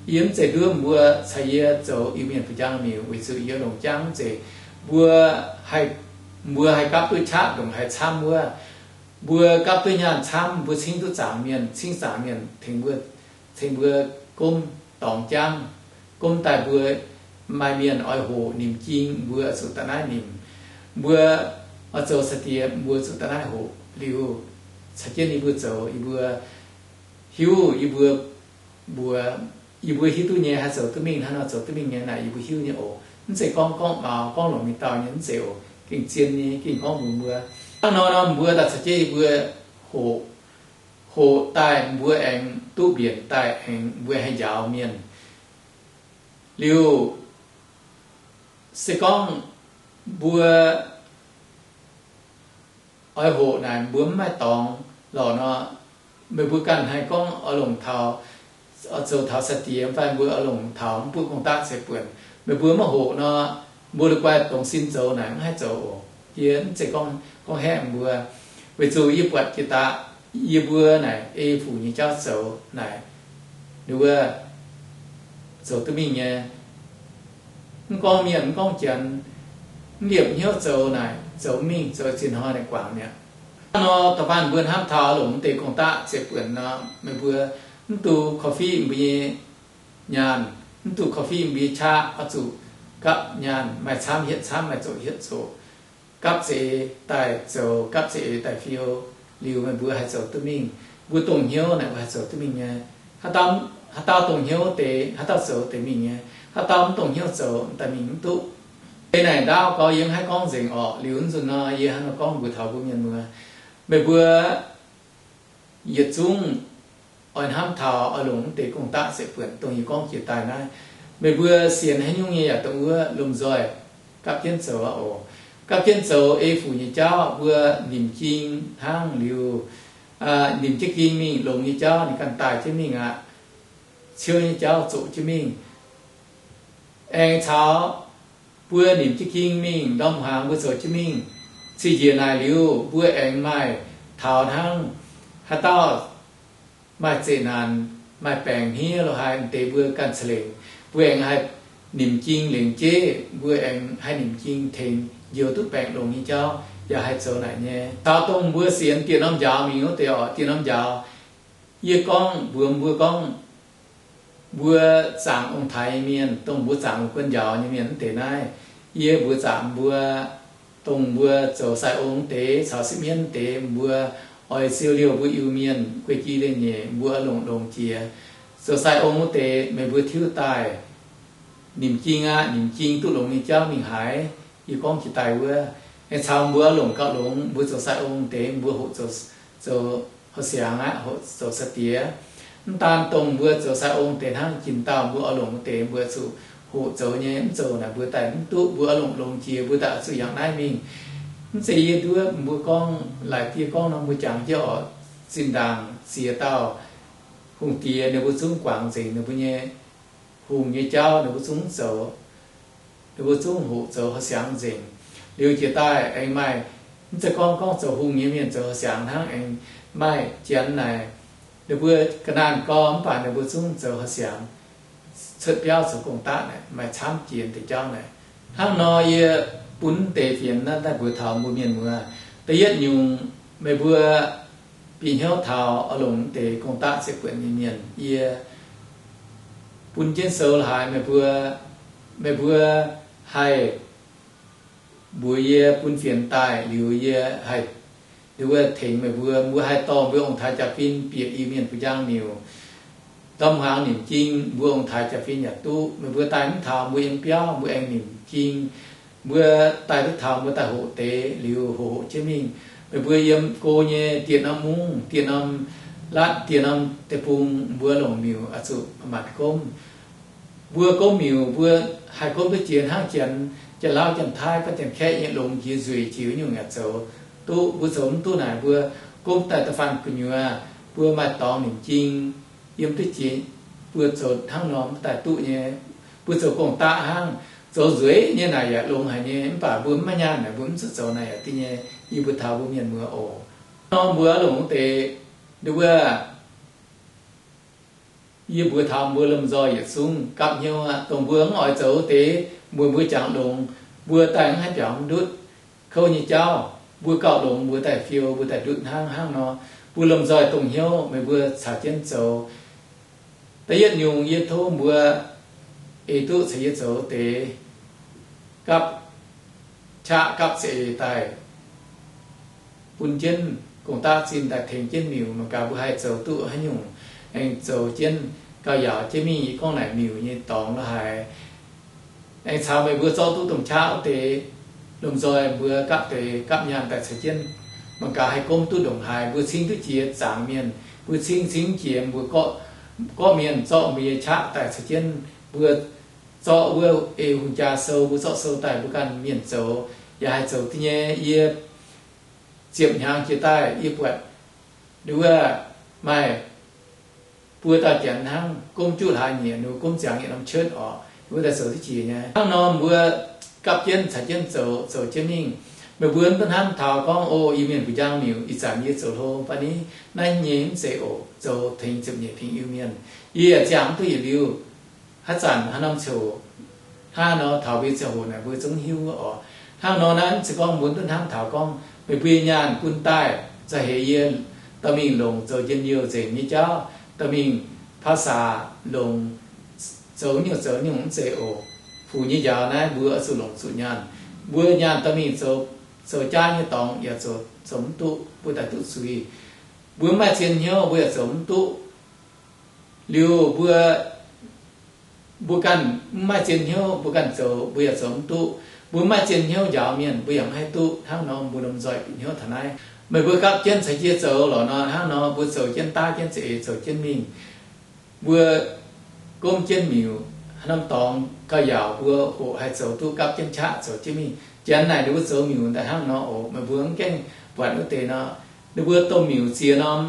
yie mv zeiz nduov mbuo caux yie zoux Iu-Mienh fun-jang miuc weic zuqc yie longc jangv mv zeiz. Mbuo haih, mbuo haih gapv duqv qaqv ndongc haaix camv wuov, mbuo gapv duqv nyaanh camv, mbuo cingv duqv zaangc mienh, cingv zaangc mienh tengx mbuo, ceng mbuo gomv dorngx jangv, gomv daaih mbuo maaih mienh oix hoqc nimc jing, mbuo zuqc daaih naaiv nimc. Mbuo oix zoux sai-diex, mbuo zuqc daaih naaiv hoqc liuz, caux jienv yie mbuo zoux, yie mbuo hiuv, yie mbuo mbuox, yie mbuo hiuv duqv nyei, haih zoux duqv mingh hnangv nor zoux duqv mingh nyei naaic yie mbuo hiuv nyei oc. Mv zeiz gorngv gorngv maux gorngv longc mingh dauh nyei mv zeiz oc. Gengh zien nyei, gengh gorngv mbuox mbuo. Hnangv nor nor mbuo daaih caux jienv yie mbuo hoqc, hoqc daaih mbuo aengx duqv mbienc daaih aengx mbuo haih njaaux mienh. Liuz se gorngv mbuo oix hoqc naaic mbuo mv maaih dorngx lorqc nor, meih mbuo ganh haih gorngv oix longc taux, oix zoux taux sai-diex fai mbuo oix longc taux mv buoqv gong-daqv ceix buonc, meih mbuo maiv hoqc nor, mbuo la'guaih dongz sin zoux naaic mv haih zoux oc. Yie mv zeiz gorngv, gorngv haeqv mbuo, weic zuqc yie buatc jiex daaih yie mbuo naaic ei fuc nyei jauv zoux naaic, wuov, zoux duqv mingh nyei. Mv gorngv mienh, mv gorngv janx, mv liepc hnyouv zoux naaic zoux mingh, zoux zinh hnoi naaic guangc mi'aqv. Hnangv nor, da'faanh mbuo hnamv taux oix longc mv deix gong-daqv ziepc buonc nor, meih mbuo mv duqv korv-fiqv mbuo nyei nyaanh, mv duqv korv-fiqv mbuo nyei qaqv, oix zuqc gapv nyaanh, maaih camv hietv camv, maaih zoqc hietv zoqc, gapv za'eix daaih zoux, gapv za'eix daaih fiou, liuz meih mbuo haih zoux duqv mingh. Mbuo dongh hnyouv naaic mbuo haih zoux duqv mingh nyei. Haaix dauh dongh hnyouv deix, haaix dauh zoux deix mingh nyei. Haaix dauh mv dongh hnyouv zoux, daaih mingh mv duqv. Deix naaic ndaauv gau yie mv haih gorngv nzengc orqc. Liuz nzunc nor yie hnangv nor gorngv mbuox taux mbuo mienh muoz, meih mbuo yietc zungv oix hnamv taux oix longc mv deix gong-daqv ziepc buonc dongh yie gorngv jiex daaih naaiv. Meih mbuo sienx haaix nyungc nyei yaac dongh wuov, lomh nzoih gapv jienv zoux aqv oc. Gapv jienv zoux ei fuc nyei jauv, mbuo nimc ging hnangv liuz, nimc jienv ging mingh longx nyei jauv ninh ganh daaih jienv mingh aqv. Ciouv nyei jauv zoqc jienv mingh. Aengx caux mbuo nimc jienv ging mingh, ndorm hmuangx mbuo zoux jienv mingh, cih njiec naaic liuz mbuo aengx maaih taux hnangv haaix dauh maaih zeqc naanc, maaih baengc hniev lo haaix deix mbuo ganh ca'lengc, mbuo aengx haih nimc ging lengc jeiv, mbuo aengx haih nimc ging tengx njoux duqv baengc longx nyei jauv, yaac haih zoux naaic nyei. Caux dongh mbuo sienx dieh norm njaaux mingh wuov deix orqc, dieh norm njaaux, yie gorngv mbuox mbuo gorngv, mbuo zaangc ong-taaix nyei mienh, dongh mbuo zaangc guon njaaux nyei mienh wuov deix naaiv, yie mbuox zaangc mbuo, dongh mbuo zoux sai ong wuov deix caux sipv mienv wuov deix, mbuo oix siou liouh mbuo Iu-Mienh guei-gi leiz-nyeic, mbuo oix longc longx jiex. Zoux sai ong wuov deix meih mbuo tiuv daaih nimc ging aqv. Nimc ging duqv longx nyei jauv mingh haaix, yie gorngv jiex daaih wuov. Aengx caux mbuo oix longc gauh longx, mbuo zoux sai ong deix mbuo hoqc zoux, zoux houh siangx aqv, hoqc zoux sai-diex. Mv daan dongh mbuo zoux sai ong deix hnangv, jiex dauh mbuo oix longc wuov deix mbuo zuqc hoqc zoux nyei. Mv zoux naaic mbuo daaih mv duqv. Mbuo oix longc longx jiex mbuo daaih oix zuqc yangh naaiv mingh. Mv zeiz yie nduov mbuo gorngv, laaix diev gorngv nor mbuo jangx jienv orqc. Zinh ndaangc ziex dauh hungh diex ninh mbuo zungv guangc nzengc ninh mbuo nyei hungh nyei jauv, ninh mbuo zungv zoux, ninh mbuo zungv hoqc zoux houh siangx nzengc. Liuz jiex daaih aengx maaih, mv zeiz gorngv, gorngv zoux hungh nyei mienh zoux houh siangx hnangv, aengx maaih janx naaic, ninh mbuo ga'naanh gorngv mv baac ninh mbuo zungv zoux houh siangx, cuotv biauv zoux gong-daqv naaic, maaih camv jiex deix jauv naaic. Hnangv nor yie bun deix fienx naaiv daaih mbuox taux mbuo mienh muoz. Da'yietv nyungc, meih mbuo bieqc hnyouv taux oix longc deix gong-daqv ziepc buonc nyei mienh, yie bun jienv sou la'haaix meih mbuo, meih mbuo haih mbuox yie bun fienx daaih liuz yie haih, liuz wuov tengx meih mbuo, mbuo haih dorh mbuo ong-taaix jaa-fin bieqc Iu-Mienh bu njang miuc. Ndorm hmuangx nimc ging mbuo ong-taaix jaa-fin yaac duqv. Meih mbuo daaih mv taux mbuo yiem biauv mbuo aengx nimc ging. Mbuo daaih duqv taux mbuo daaih hoqc deix liuz hoqc hoqc jienv mingh. Meih mbuo yiem go nyei dieh norm mungv, dieh norm latv, dieh norm deic-bung, mbuo longc miuc oix zuqc manc gomv. Mbuo gomv miuc mbuo haih gomv duqv jiex hnangv janx, Janx-Lauv, Janx-Taiv, Janx-Lauv, Janx-Kaeqv nyei longx jiex nzueic jiex nyungc yaac zoux duqv. Mbuo zoux mv duqv naaic mbuo gomv daaih da'faanh gu'nyuoz mbuo maaih dorngx nimc ging yiem duqv jiex. Mbuo zoux hnangv nor mv daaih duqv nyei. Mbuo zoux gong-daqv hnangv, zoux nzueic nyei naaic yaac longx haic nyei, mv baac mbuo mv maaih nyaanh naaic mbuo mv zuqc zoux naaic yaac dingh nyei. Yie mbuox taux mbuo mienh muoz oc. Hnangv nor mbuo longc wuov deix, nduov wuov, yie mbuox taux mbuo lomh nzoih yietc zungv gapv hnyouv aqv. Dongh mbuo mv oix zoux wuov deix, mbuo, mbuo jangx longx, mbuo daaih mv haih biaux mv ndutv. Kouv nyei jauv, mbuo gauh longx, mbuo daaih fiou, mbuo daaih ndutv hnangv. Hnangv nor, mbuo lomh nzoih dongh hnyouv, meih mbuo caux jienv zoux. Da'yietv nyungc, yie tov mbuo ei duqv caux yie zoux deix gapv qaqv gapv za'eix daaih bun jienv gong-daqv zinh daaih tengx jienv miuc. Mangc gaax mbuo haih zoux duqv haaix nyungc, aengx zoux jienv gauh yaauc jienv mingh. Yie gorngv naaic miuc nyei dorngx lo haaix. Aengx caux meih mbuo zorqv duqv domh qaqv wuov deix, lomh nzoih mbuo gapv deix gapv nyaanh daaih caux jienv, mangc gaax haih gomv duqv ndongc haaix. Mbuo cingv duqv jiex zaangc mienh, mbuo cingv, cingv jiex mbuo gorqv, gorqv mienh zorqv mbuo nyei qaqv daaih caux jienv. Mbuo zorqv wuov ei hungh jaa sou, mbuo zorqv sou daaih mbuo ganh mienh zoux, yaac haih zoux deix nyei. Yie ziepc hnyangx jiex daaih yie buatc nduov wuov maaih buo dauh janx hnangv, gomv juqv hlaax nyieqc, ninh mbuo gomv ziangx yietc norm cuotv orqc, ninh mbuo daaih zoux duqv jiex nyei. Hnangv nor mbuo gapv jienv caux jienv zoux, zoux jienv mingh. Meih mbuo mv duqv hnamv taux gorngv, o, Iu-Mienh mbuo njang miuc, ih zanc yie zoux hlo fai ni, naaiv nyei mv zeiz oc. Zoux tengx ziepc nyeic fingx Iu-Mienh. Yie yaac ziangh mv duqv yietc liuz haaix zanc haaix norm ziangh hoc, hnangv nor taux mbuo ziangh hoc naaic mbuo zungv hiuv oc. Hnangv nor naaiv se gorngv mbuo duqv hnamv taux gorngv meih mbuo nyaanh bun daaih za'heix yie dorh mingh longc zoux njien-youh nzengc nyei jauv, dorh mingh ภาษา longc zoux nyungc zoux nyungc mv zeiz oc. Fuc nyei njaaux naaiv mbuo oix zuqc longc zuqc nyaanh. Mbuo nyaanh dorh mingh zoux, zoux jaav nyei dorngx yaac zoux, zoux mv duqv, mbuo daaih duqv zuiz. Mbuo mv maaih zien hnyouv mbuo yaac zoux mv duqv. Liuz mbuo, mbuo ganh mv maaih zien hnyouv mbuo ganh zoux mbuo yaac zoux mv duqv. Mbuo mv maaih zien hnyouv njaaux mienh mbuo yaac mv haih duqv. Hnangv nor mbuo lomh nzoih bieqc hnyouv taux naaiv. Meih mbuo gapv jienv caux yie zoux lorqc nor, hnangv nor mbuo zoux jienv daav jienv za'eix zoux jienv mingh. Mbuo gomv jienv miuc, haaix norm dorngx gauh yaauc mbuo hoqc haih zoux duqv gapv jienv qaqv zoux jienv mingh. Janx naaic ninh mbuo zoux miuc daaih hnangv nor oc. Meih mbuo mv gaengh buatc wuov deix nor, ninh mbuo domh miuc ziex norm,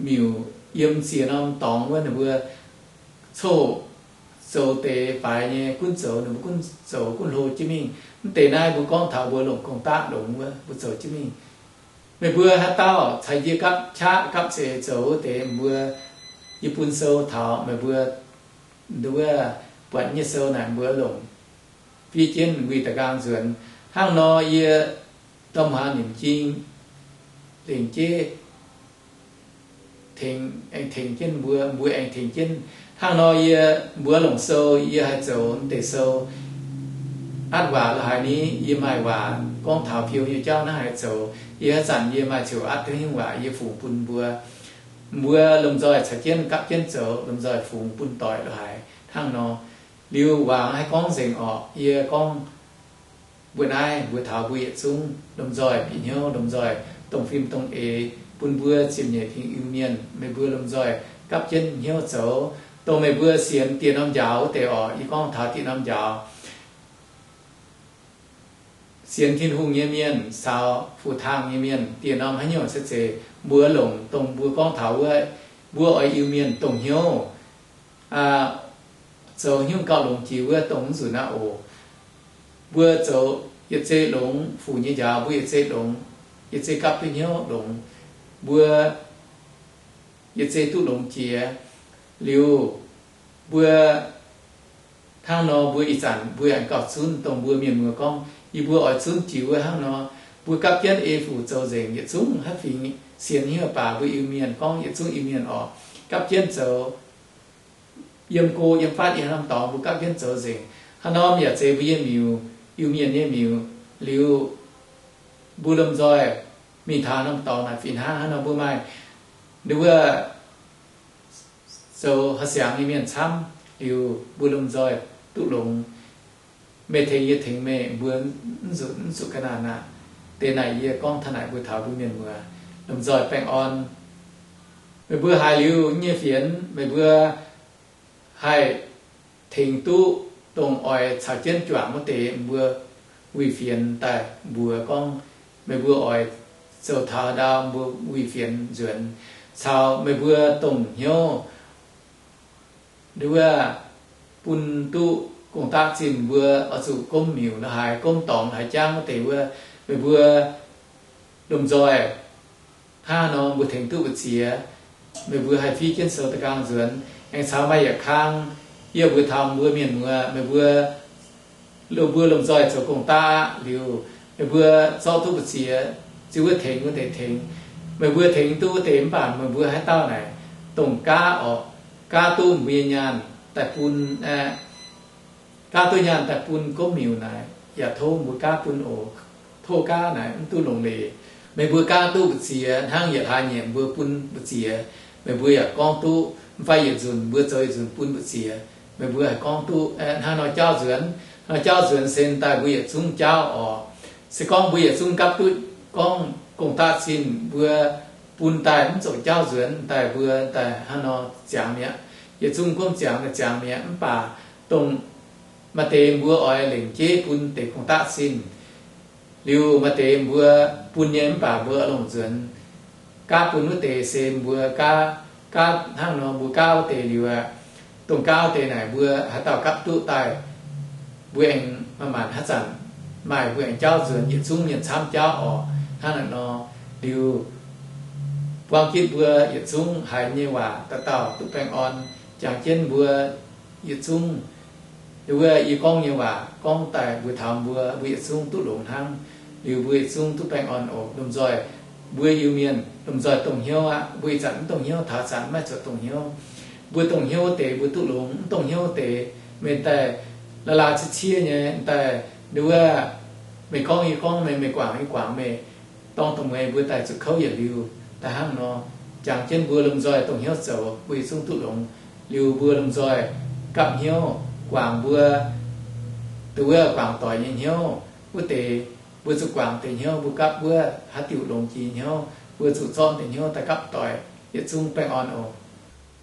miuc yiem ziex norm dorngx wuov ninh mbuo coqv zoux deix faix nyei gunv zoux, ninh mbuo gunv zoux gunv hlo jienv mingh. Mv deix naaiv mbuo gorngv taux mbuo longc gong-daqv longx wuov mbuo zoux jienv mingh. Meih mbuo haaix dauh caux yie gapv qaqv gapv za'eix zoux wuov deix mbuo, yie bun sou taux meih mbuo, nduov, buatc nyei sou naaic mbuo longc fiev jienv wuic da'nqaang nzuonx. Hnangv nor yie dorh muangx nimc jing lengc jeiv tengx, aengx tengx jienv mbuo, mbuo aengx tengx jienv. Hnangv nor yie mbuox longc sou, yie haih zoux deix sou. Atv waac la'haaix ni, yie maaih waac gorngv taux fiou nyei jauv hnangv haaix zoux. Yie haaix zanc yie maaih ziouc atv duqv hingv waac yie fungx bun mbuo. Mbuo lomh nzoih caux jienv gapv jienv zoux, lomh nzoih fungx bun doic la'haaix hnangv nor. Liuz waac haih gorngv nzengc orqc, yie gorngv mbuo naaiv mbuo taux mbuo yietc zungv lomh nzoih bieqc hnyouv, lomh nzoih dongh fim dongh eix bun mbuo ziepc nyeic fingx Iu-Mienh. Meih mbuo lomh nzoih gapv jienv hnyouv zoux, dongh meih mbuo sienx dieh norm njaaux wuov deix orqc, yie gorngv taux dieh norm njaaux sienx Tin-Hungh nyei mienh caux fu-taang nyei mienh dieh norm haaix nyungc se zeiz mbuo longc dongh mbuo gorngv taux wuov, mbuo oix Iu-Mienh dongh hnyouv zoux hnyouv gauh longx jiex wuov dongh mv nzunc aqv oc. Mbuo zoux yietc zei longx, fuc nyei njaaux mbuo yietc zei longx, yietc zei gapv duqv hnyouv longx, mbuo yietc zei duqv longx jiex. Liuz mbuo hnangv nor mbuo ih zanc mbuo aengx gauh zunv dongh mbuo mienh muoz gorngv, yie mbuo oix zunv jiex wuov hnangv nor, mbuo gapv jienv ei fuc zoux nzengc yietc zungv haaix fingx sienx hnyouv baac mbuo Iu-Mienh gorngv yietc zungv Iu-Mienh orqc, gapv jienv zoux. Yiem go yiem fatv yiem norm dorngx mbuo gapv jienv zoux nzengc. Haaix norm yaac zeiz mbuo nyei miuc, Iu-Mienh nyei miuc. Liuz mbuo lomh nzoih mingh taux norm dorngx naaic fih hnangv. Haaix nor mbuo maaih nduov zoux haaix siangx nyei mienh camv, liuz mbuo lomh nzoih duqv longx. Meih tengx yie tengx meih, mbuo mv zuqc, mv zuqc ga'naaiv aqv. Deix naaic yie gorngv taux naaic mbuo taux mbuo mienh muoz lomh nzoih baengh orn. Meih mbuo haiz liuz nyei fienx, meih mbuo haih tengx duqv dongh oix caux jienv juangc wuov deix mbuo wuic fienx daaih mbuox gorngv meih mbuo oix zoux taux ndau mbuo wuic fienx nzuonx, caux meih mbuo dongh hnyouv nduov bun duqv gong-daqv zinh mbuo oix zuqc gomv miuc la'haaix, gomv dorngx la'haaix jangv wuov deix wuov, meih mbuo lomh nzoih hnangv nor mbuo tengx duqv mbu'ziex. Meih mbuo haih fiev jienv sou da'nqaang nzuonx, aengx caux maaih yietc kang yie mbuox taux mbuo mienh muoz, meih mbuo, mbuo lomh nzoih zoux gong-daqv liuz, meih mbuo zorqv duqv mbu'ziex, ziux wuov tengx wuov deix tengx. Meih mbuo tengx duqv wuov deix mv baac meih mbuo haaix dauh naaic dongh gaav orqc, gaav duqv mbuo nyei nyaanh daaih bun, gaav duqv nyaanh daaih bun gomv miuc naaic, yaac tov mbuo gaav bun oc. Tov gaav naaic mv duqv longx leiz. Meih mbuo gaav duqv mbu'ziex hnangv yietc hlaax nyeic mbuo bun mbu'ziex, meih mbuo yaac gorngv duqv. Mv fai yietc nzunc mbuo zoux yietc nzunc bun mbu'ziex, meih mbuo haih gorngv duqv. Hnangv nor jauv nzuonx, nor jauv nzuonx sen daaih mbuo yietc zungv jauv orqc. Se gorngv mbuo yietc zungv gapv duqv gorngv gong-daqv zinh mbuo bun daaih mv zoux jauv nzuonx daaih mbuo daaih hnangv nor ziangx mi'aqv. Yietc zungv gomv ziangx daaih ziangx mi'aqv. Mv baac dongh maaih deix mbuo oix lengc jeiv bun deix gong-daqv zinh, liuz maaih deix mbuo bun nyei mv baac mbuo longc nzuonx gaav bun wuov deix se mbuo gaav, gaav hnangv nor mbuo gaav wuov deix liuz aqv. Dongh gaav wuov deix naaic mbuo haaix dauh gapv duqv daaih, mbuo aengx manc-manc haaix zanc maaih mbuo aengx jauv nzuonx yietc zungv mienh camv jauv orqc. Hnangv naaic nor liuz, buang gitv mbuo yietc zungv haiz nyei waac dauh dauh duqv baengh orn, jangx jienv mbuo yietc zungv. Wuov yie gorngv nyei waac gorngv daaih mbuo taux mbuo, mbuo yietc zungv duqv longx hnangv. Liuz mbuo yietc zungv duqv baengh orn oc. Lomh nzoih mbuo Iu-Mienh lomh nzoih dongh hnyouv aqv. Mbuo ih zanc mv dongh hnyouv, taux zanc maiv zuqc dongh hnyouv. Mbuo dongh hnyouv wuov deix mbuo duqv longx, mv dongh hnyouv wuov deix meih daaih la'laah cie-cie nyei daaih, wuov meih gorngv yie gorngv meih, meih guangc yie guangc meih, dorng dongh meih, mbuo daaih zuqc kouv yietc liuz daaih hnangv nor. Jangx jienv mbuo lomh nzoih dongh hnyouv zoux, mbuo yietc zungv duqv longx. Liuz mbuo lomh nzoih gapv hnyouv guangc mbuo, dongh wuov guangc doic nyei hnyouv wuov deix, mbuo zuqc guangc deix hnyouv, mbuo gapv wuov haaix diuc longx jiex hnyouv, mbuo zuqc zorqv deix hnyouv daaih gapv doic, yietc zungv baengh orn oc.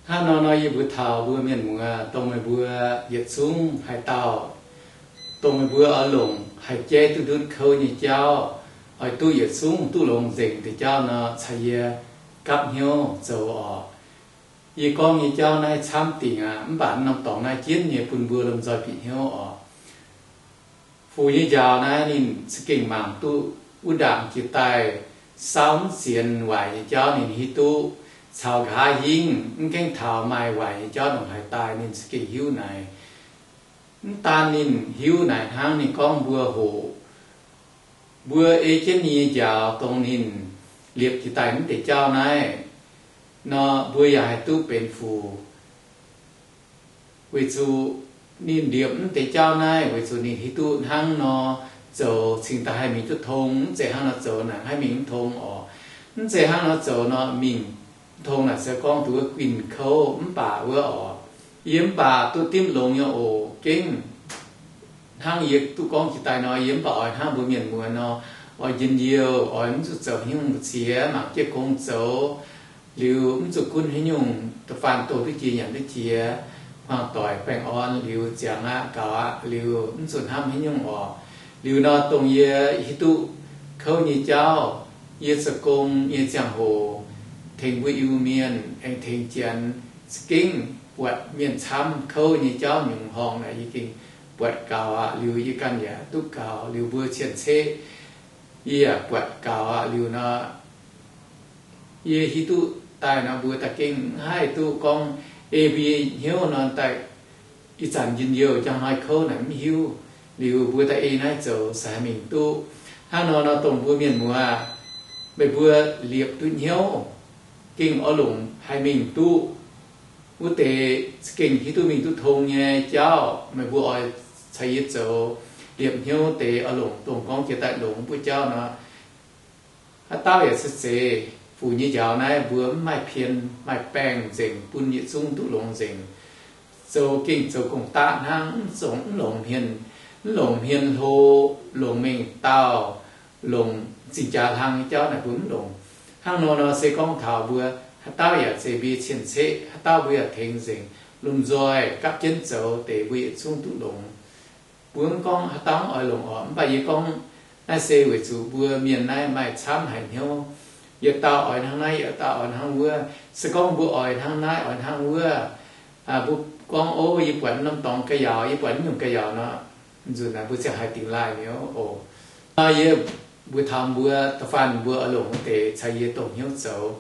Hnangv nor nor yie mbuox taux mbuo mienh muoz, dongh meih mbuo yietc zungv haaix dauh, dongh meih mbuo oix longc haih jaiv duqv ndutv kouv nyei jauv, oix duqv yietc zungv duqv longx nzengc deix jauv nor, caux yie gapv hnyouv zoux oc. Yie gorngv nyei jauv naaiv camv dingc aqv, mv baac norm dorngx naaiv jienv nyei bun mbuo lomh nzoih bieqc hnyouv oc. Fuc nyei njaaux naaiv ninh za'gengh mangc duqv wuov ndaangc jiex daaih saauv mv sienx waaic nyei jauv ninh hiuv duqv, caux nqa'haav hingv mv gaengh taux maaih waaic nyei jauv ndongc haaix daaih ninh za'gengh hiuv naaic. Mv daan ninh hiuv naaic hnangv, ninh gorngv mbuo hoqc, mbuo ei jienv ninh nyei njaaux dongh ninh liepc jiex daaih mv deix jauv naaiv nor, mbuo yaac haih duqv benx fuc. Weic zuqc ninh liepc mv deix jauv naaiv weic zuqc ninh hiuv duqv hnangv nor zoux cingx daaih haih mingh duqv tong. Mv zeiz hnangv nor zoux naaic haih mingh mv tong oc. Mv zeiz hnangv nor zoux nor mingh mv tong naaic se gorngv duqv wuov guinh kouv mv baac wuov oc. Yie mv baac duqv dimv longx nyei oc. Gengh hnangv yie duqv gorngv jiex daaih nor, yie mv baac oix hnangv mbuo mienh muoz nor, oix njien-youh, oix mv zuqc zoux haaix nyungc mbu'ziex, mangc jienv gong zoux, liuz mv zuqc gunv haaix nyungc, da'faanh doh duqv jiex nyanc duqv jiex, hmuangx doic baengh orn liuz ziangx aqv, gaux aqv, liuz mv zuqc hnamv haaix nyungc oc. Liuz nor dongh yie hiuv duqv kouv nyei jauv, yie zoux gong nyei ziangh hoc, tengx mbuo Iu-Mienh aengx tengx Janx, za'gengh buatc mienh camv kouv nyei jauv nyungc horngh naaic yie gengh buatc gaux aqv. Liuz yie ganh yaac duqv gaux, liuz mbuo cien-ceqv yie yaac buatc gaux aqv. Liuz nor yie hiuv duqv daaih nor mbuo da'gengh mv haih duqv gorngv ei mbuo nyei hnyouv nor daaih ih zanc njien-youh, njang hnoi kouv naaic mv hiuv. Liuz mbuo daaih ei naaiv zoux se haih mingh duqv. Hnangv nor nor dongh mbuo mienh muoz, meih mbuo liepc duqv hnyouv, gengh oix longc haih mingh duqv wuov deix, gengh hiuv duqv mingh duqv tong nyei jauv, meih mbuo oix caux yie zoux. Liepc hnyouv deix oix longc dongh gorngv jiex daaih longx buo jauv nor, haaix dauh yaac se zeiz. Fuc nyei njaaux naaiv mbuo mv maaih pien maaih baengh nzengc bun yietc zungv duqv longx nzengc. Zoux gengh zoux gong-daqv hnangv, mv zongx mv longc hmien, mv longc hmien hlo, longc mengh dauh, longc zingh jaax hlang nyei jauv naaic mbuo mv longc. Hnangv nor nor se gorngv taux mbuo haaix dauh yaac zeiz mbuo nyei cien-ceqv, haaix dauh mbuo yaac tengx nzengc. Lomh nzoih gapv jienv zoux deix mbuo yietc zungv duqv longx. Mbuo mv gorngv haaix dauh mv oix longc orqc, mv baac yie gorngv naaiv se weic zuqc mbuo mienh naaiv maaih camv haic hnyouv. Yietc dauh oix hnangv naaiv, yietc dauh oix hnangv wuov. Se gorngv mbuo oix hnangv naaiv, oix hnangv wuov, mbuo gorngv, O, yie buatc norm dorngx ga'yaauc, yie buatc naaiv nyungc ga'yaauc nor, nzunc naaic mbuo ziangh haaix dingx laaih mi'aqv oc. Nor yie mbuox taux mbuo da'faanh mbuo oix longc wuov deix caux yie dongh hnyouv zoux.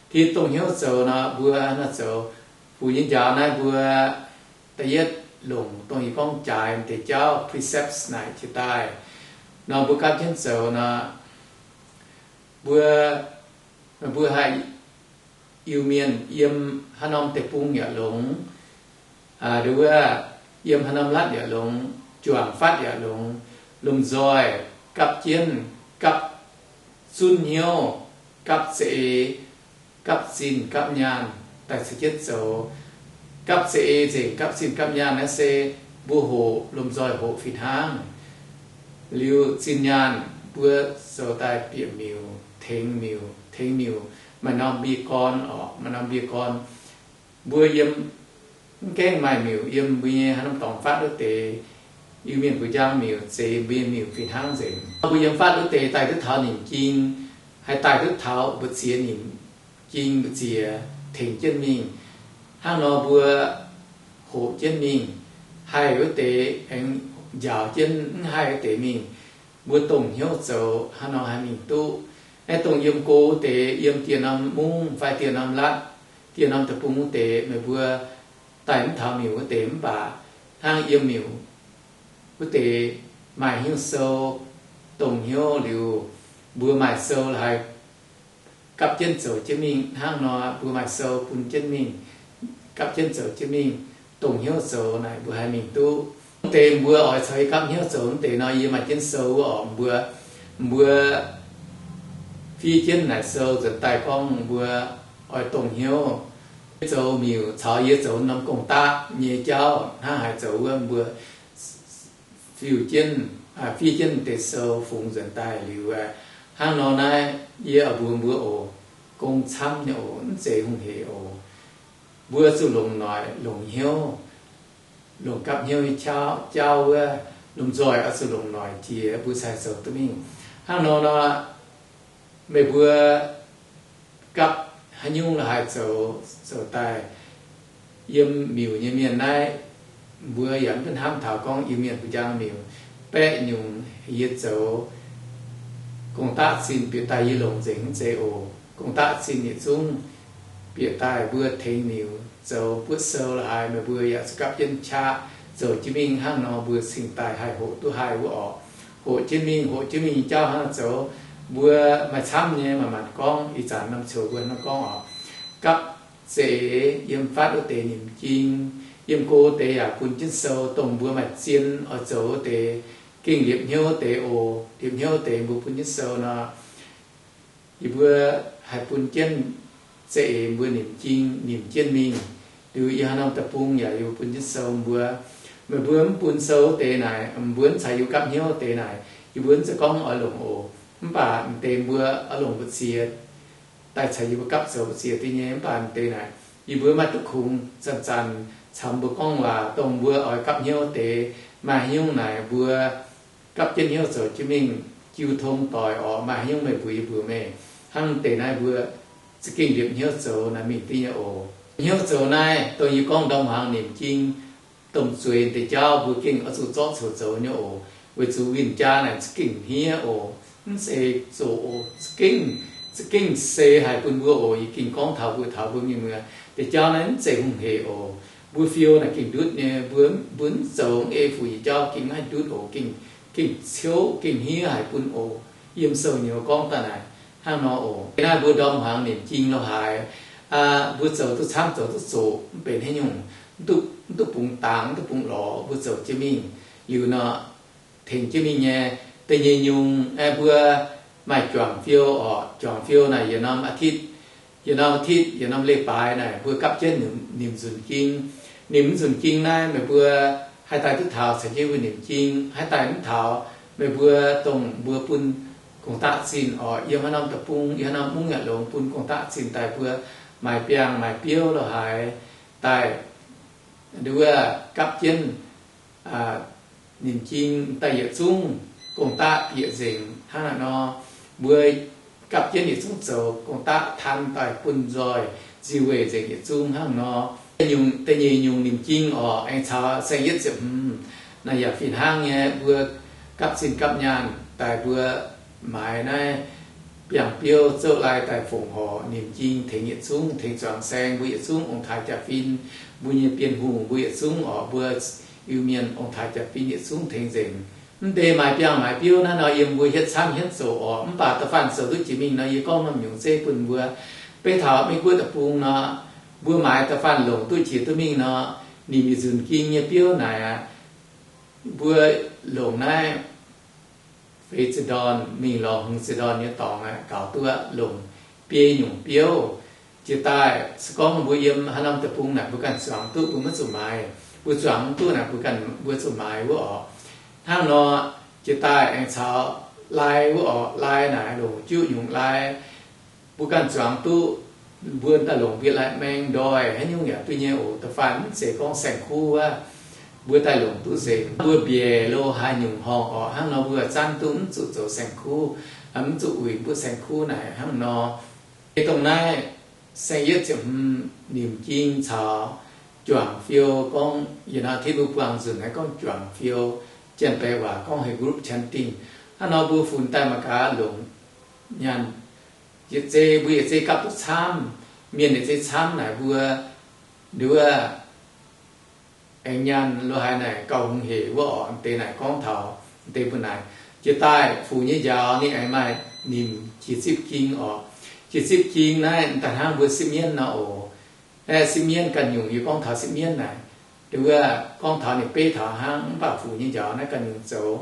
Ti dongh hnyouv zoux nor, mbuo nor zoux, fuc nyei njaaux naaiv mbuo da'yietv longc dongh yie gorngv jaaix deix jauv, precepts, naaic jiex daaih. Nor mbuo gapv jienv zoux nor, mbuo, mbuo haih Iu-Mienh yiem haaix norm deic-bung yaac longx, nduov, yiem haaix norm latv yaac longx, juangc fatv yaac longx, lomh nzoih gapv jienv, gapv zunv hnyouv, gapv za'eix, gapv zinh gapv nyaanh daaih caux jienv zoux. Gapv za'eix nzengc, gapv zinh gapv nyaanh naaiv se mbuo hoqc, lomh nzoih hoqc fih hnangv. Liuz zinh nyaanh mbuo zoux daaih bieqc miuc, tengx miuc, tengx miuc, maaih norm mbie gorn orqc, maaih norm mbie gorn. Mbuo yiem mv gaengh maaih miuc yiem mbuo nyei haaix norm dorngx fatv wuov deix, Iu-Mienh mbuo njang miuc, zeix mbuo nyei miuc fih hnangv nzengc. Mbuo yiem fatv wuov deix daaih duqv taux ninh ging, haih daaih duqv taux mbu'ziex ninh ging mbu'ziex tengx jienv mingh. Hnangv nor mbuo hoqc jienv mingh, haih wuov deix aengx njaaux jienv, mv haih wuov deix mingh. Mbuo dongh hnyouv zoux hnangv nor haih mingh duqv. Naaiv dongh yiem go wuov deix, yiem dieh norm mungv fai dieh norm latv, dieh norm deic-bung wuov deix, meih mbuo daaih mv taux miuc wuov deix mv baac hnangv yiem miuc wuov deix maaih hnyouv sou, dongh hnyouv liuz mbuo maaih sou la'haaix gapv jienv zoux jienv mingh hnangv nor, mbuo maaih sou bun jienv mingh, gapv jienv zoux jienv mingh, dongh hnyouv zoux naaic mbuo haih mingh duqv. Deix mbuo oix caux yie gapv hnyouv zoux wuov deix nor, yie maaih jienv sou wuov oc. Mbuo, mbuo fiev jienv naaic sou nzuonx daaih gorngv mbuo oix dongh hnyouv zoux miuc caux yie zoux norm gong-daqv nyei jauv hnangv haaix zoux wuov mbuo fiuv jienv, fiev jienv deix sou fungx nzuonx daaih liuz, hnangv nor naaiv yie oix mbuox mbuo oc, gong camv nyei oc, mv zeiz hungh heic oc. Mbuo zuqc longc noic longc hnyouv, longc gapv hnyouv nyei jauv wuov, lomh nzoih oix zuqc longc noic jiex mbuo cingx zoux duqv mingh. Hnangv nor nor, meih mbuo gapv haaix nyungc la'haaix zoux, zoux daaih yiem miuc nyei mienh naaiv, mbuo yaac mv hnamv taux gorngv Iu-Mienh mbuo njang miuc. Baeqv nyungc yie zoux gong-daqv zinh bieqc daaih yie longc nzengc mv zeiz oc. Gong-daqv zinh yietc zungv bieqc daaih mbuo tengx miuc zoux buoqv sou la'haaix, meih mbuo yaac zuqc gapv jienv qaqv zoux jienv mingh. Hnangv nor mbuo cingx daaih haih hoqc duqv haih wuov oc. Hoqc jienv mingh, hoqc jienv mingh nyei jauv hnangv zoux, mbuo maaih camv nyei maanc maanc gorngv. Ih zanc norm coux mbuo hnangv gorngv oc, gapv za'eix yiem fatv wuov deix nimc jing, yiem go deix yaac bun jienv sou, dongh mbuo maaih zien oix zoux wuov deix, gengh liepc hnyouv deix oc. Liepc hnyouv deix mbuo bun jienv sou nor, yie mbuo haih bun jienv za'eix mbuo nimc jing, nimc jienv mingh. Liuz yie haaix norm deic-bung yaac yie mbuo bun jienv sou mbuo. Meih mbuo mv bun sou wuov deix naaic, mbuo mv caux yie mbuo gapv hnyouv wuov deix naaic, yie mbuo mv zeiz gorngv oix longc oc. Mv baac m'deix mbuo oix longc mbu'ziex daaih caux yie mbuo gapv zoux mbu'ziex deix nyei. Mv baac m'deix naaic yie mbuo maiv duqv kungx zanc-zanc caux mbuo gorngv waac, dongh mbuo oix gapv hnyouv deix. Maaih haaix nyungc naaic mbuo gapv jienv hnyouv zoux jienv mingh, jiu tong doic orqc. Maaih haaix nyungc meih mbuox yie mbuox meih, hnangv deix naaiv mbuo za'gengh liepc hnyouv zoux naaiv mingh diuv nyei oc. Hnyouv zoux naaiv dongh yie gorngv ndorm hmuangx nimc jing, domh zueiz deix jauv mbuo gengh oix zuqc zorqv coux zoux nyei oc. Weic zuqc win-jaa naaic za'gengh hniev oc. Mv zeiz zoqc oc. Za'gengh, za'gengh se haic bun mbuo oc. Yie gengh gorngv taux mbuo, taux mbuo mienh muoz, deix jauv naaiv mv zeiz hungh heic oc. Mbuo fiou naaic gengh ndutv nyei. Mbuo, mbuo mv zoux ei fuc nyei jauv gengh maiv haih ndutv oc. Gengh, gengh ciouv, gengh hniev haic bun oc. Yiem sou nyouz gorngv daaih naaic hnangv nor oc. Naaiv mbuo ndorm hmuangx nimc jing lo haaix, mbuo zoux duqv camv, zoux duqv zoqc, mv benx haaix nyungc, mv duqv bungx dangx, mv duqv bungx lorz, mbuo zoux jienv mingh liuz nor, tengx jienv mingh nyei. Da'nyeic nyungc, mbuo maaih juangc fiou orqc. Juangc fiou naaic yietc norm อาทิตย์, yietc norm อาทิตย์, yietc norm leiz-baaix naaic mbuo gapv jienv nimc nzunc ging. Nimc nzunc ging naaiv meih mbuo haih daaih duqv taux caux jienv mbuo nimc ging, haih daaih mv taux meih mbuo dongh mbuo bun gong-daqv zinh orqc. Yiem haaix norm deic-bung, yiem haaix norm mungv yaac longx, bun gong-daqv zinh daaih mbuo maaiz biangh maaiz biouv lo haaix daaih, nduov, gapv jienv nimc ging daaih yietc zungv gong-daqv bieqc nzengc hnangv naaiv nor. Mbuo gapv jienv yietc zungv zoux gong-daqv tan daaih bun nzoih nziuh weic nzengc yietc zungv hnangv nor. Nyungc, da'nyeic nyungc nimc ging orqc, aengx caux saeng-yietv ziepc hmz naaic yaac fih hnangv nyei. Mbuo gapv zinh gapv nyaanh daaih mbuo maaiz naaiv biangh biouv zouv lai daaih fongc horc nimc ging tengx yietc zungv, tengx zuangx saeng mbuo yietc zungv ong-taaix jaa-fin, mbuo nyei Bienh Hungh mbuo yietc zungv orqc, mbuo Iu-Mienh ong-taaix jaa-fin yietc zungv tengx nzengc. Mv deix maaiz biangh maaiz biouv naaiv nor yiem mbuo hietv camv hietv zoqc orqc. Mv baac da'faanh zoux duqv jiex mingh nor yie gorngv norm nyungc zeiv bun mbuo. Beiv taux Meiv-Guoqv deic-bung nor, mbuo maaiz da'faanh longc duqv jiex duqv mingh nor, nimc yietc nzunc ging nyei biouv naaic aqv, mbuo longc naaiv feix ziepc ndorn mingh lorz hmz ziepc ndorn nyei dorngx aqv, gaux duqv longc biei nyungc biouv. Jiex daaih se gorngv mbuo yiem haaix norm deic-bung naaic mbuo ganh zuangx duqv mbuo maiv zuqc maaiz, mbuo zuangx mv duqv naaic mbuo ganh mbuo zuqc maaiz wuov orqc. Hnangv nor, jiex daaih aengx caux lai wuov orqc, lai naaic longc juqv nyungc lai, mbuo ganh zuangx duqv, mbuo daaih longc mbietc lai maeng ndoih haaix nyungc yaac duqv nyei oc. Da'faanh mv zeiz gorngv saeng-kuv wuov, mbuo daaih longc duqv nzengc. Mbuo mbiec lo haaix nyungc horngh orqc, hnangv nor mbuo zanv duqv mv zuqc zoux saeng-kuv, mv zuqc uix mbuo saeng-kuv naaic hnangv nor. Ei dongh naaiv saeng-yietv ziepc hmz nimc ging caux juangc fiou gorngv yietc norm อาทิตย์ mbuo buangh nzunc naaiv gorngv juangc fiou, Janx-Baeqc waac gorngv heuc group chanting. Hnangv nor mbuo funx daaih mangc gaax longc nyaanh yietc zei, mbuo yietc zei gapv duqv camv, mienh yietc zei camv naaic mbuo nduov aengx nyaanh lo haaix naaic gauh hungh heic wuov orqc. Deix naaic gorngv taux deix mbuo naaic, jiex daaih fuc nyei njaaux ninh aengx maaih nimc jiex zipv ging orqc. Jiex zipv ging naaiv daaih hnangv mbuo sipv mienv nor oc. Aeqv, sipv mienv ganh nyungc, yie gorngv taux sipv mienv naaic, wuov gorngv taux ninh beiv taux hnangv, mv baac fuc nyei njaaux naaiv ganh nyungc zoux.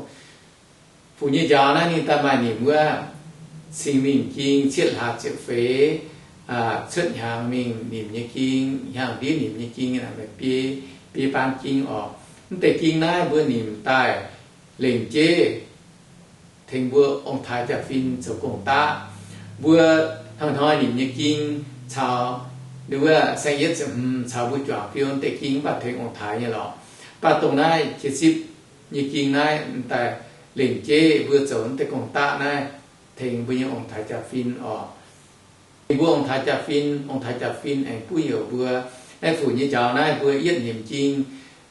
Fuc nyei njaaux naaiv ninh daaih maaih nimc wuov, cingx mingh ging cietv hlaax ziepc feix, cuotv hnyangx mingh nimc nyei ging, hnyangx ndiev nimc nyei ging, biei, biei baan ging orqc. Mv deix ging naaiv mbuo nimc daaih lengc jeiv tengx mbuo ong-taaix jaa-fin zoux gong-daqv. Mbuo hnoi-hnoi nimc nyei ging caux, wuov saeng-yietv ziepc hmz caux mbuo juangc fiou deix ging mv baac tengx ong-taaix nyei lorqc. Mv baac dongh naaiv jiex zipv nyei ging naaiv daaih lengc jeiv mbuo zoux deix gong-daqv naaiv tengx mbuo nyei ong-taaix jaa-fin orqc. Tengx mbuo ong-taaix jaa-fin, ong-taaix jaa-fin aengx buov youc mbuo. Naaiv fuc nyei njaaux naaiv mbuo yietv nimc ging,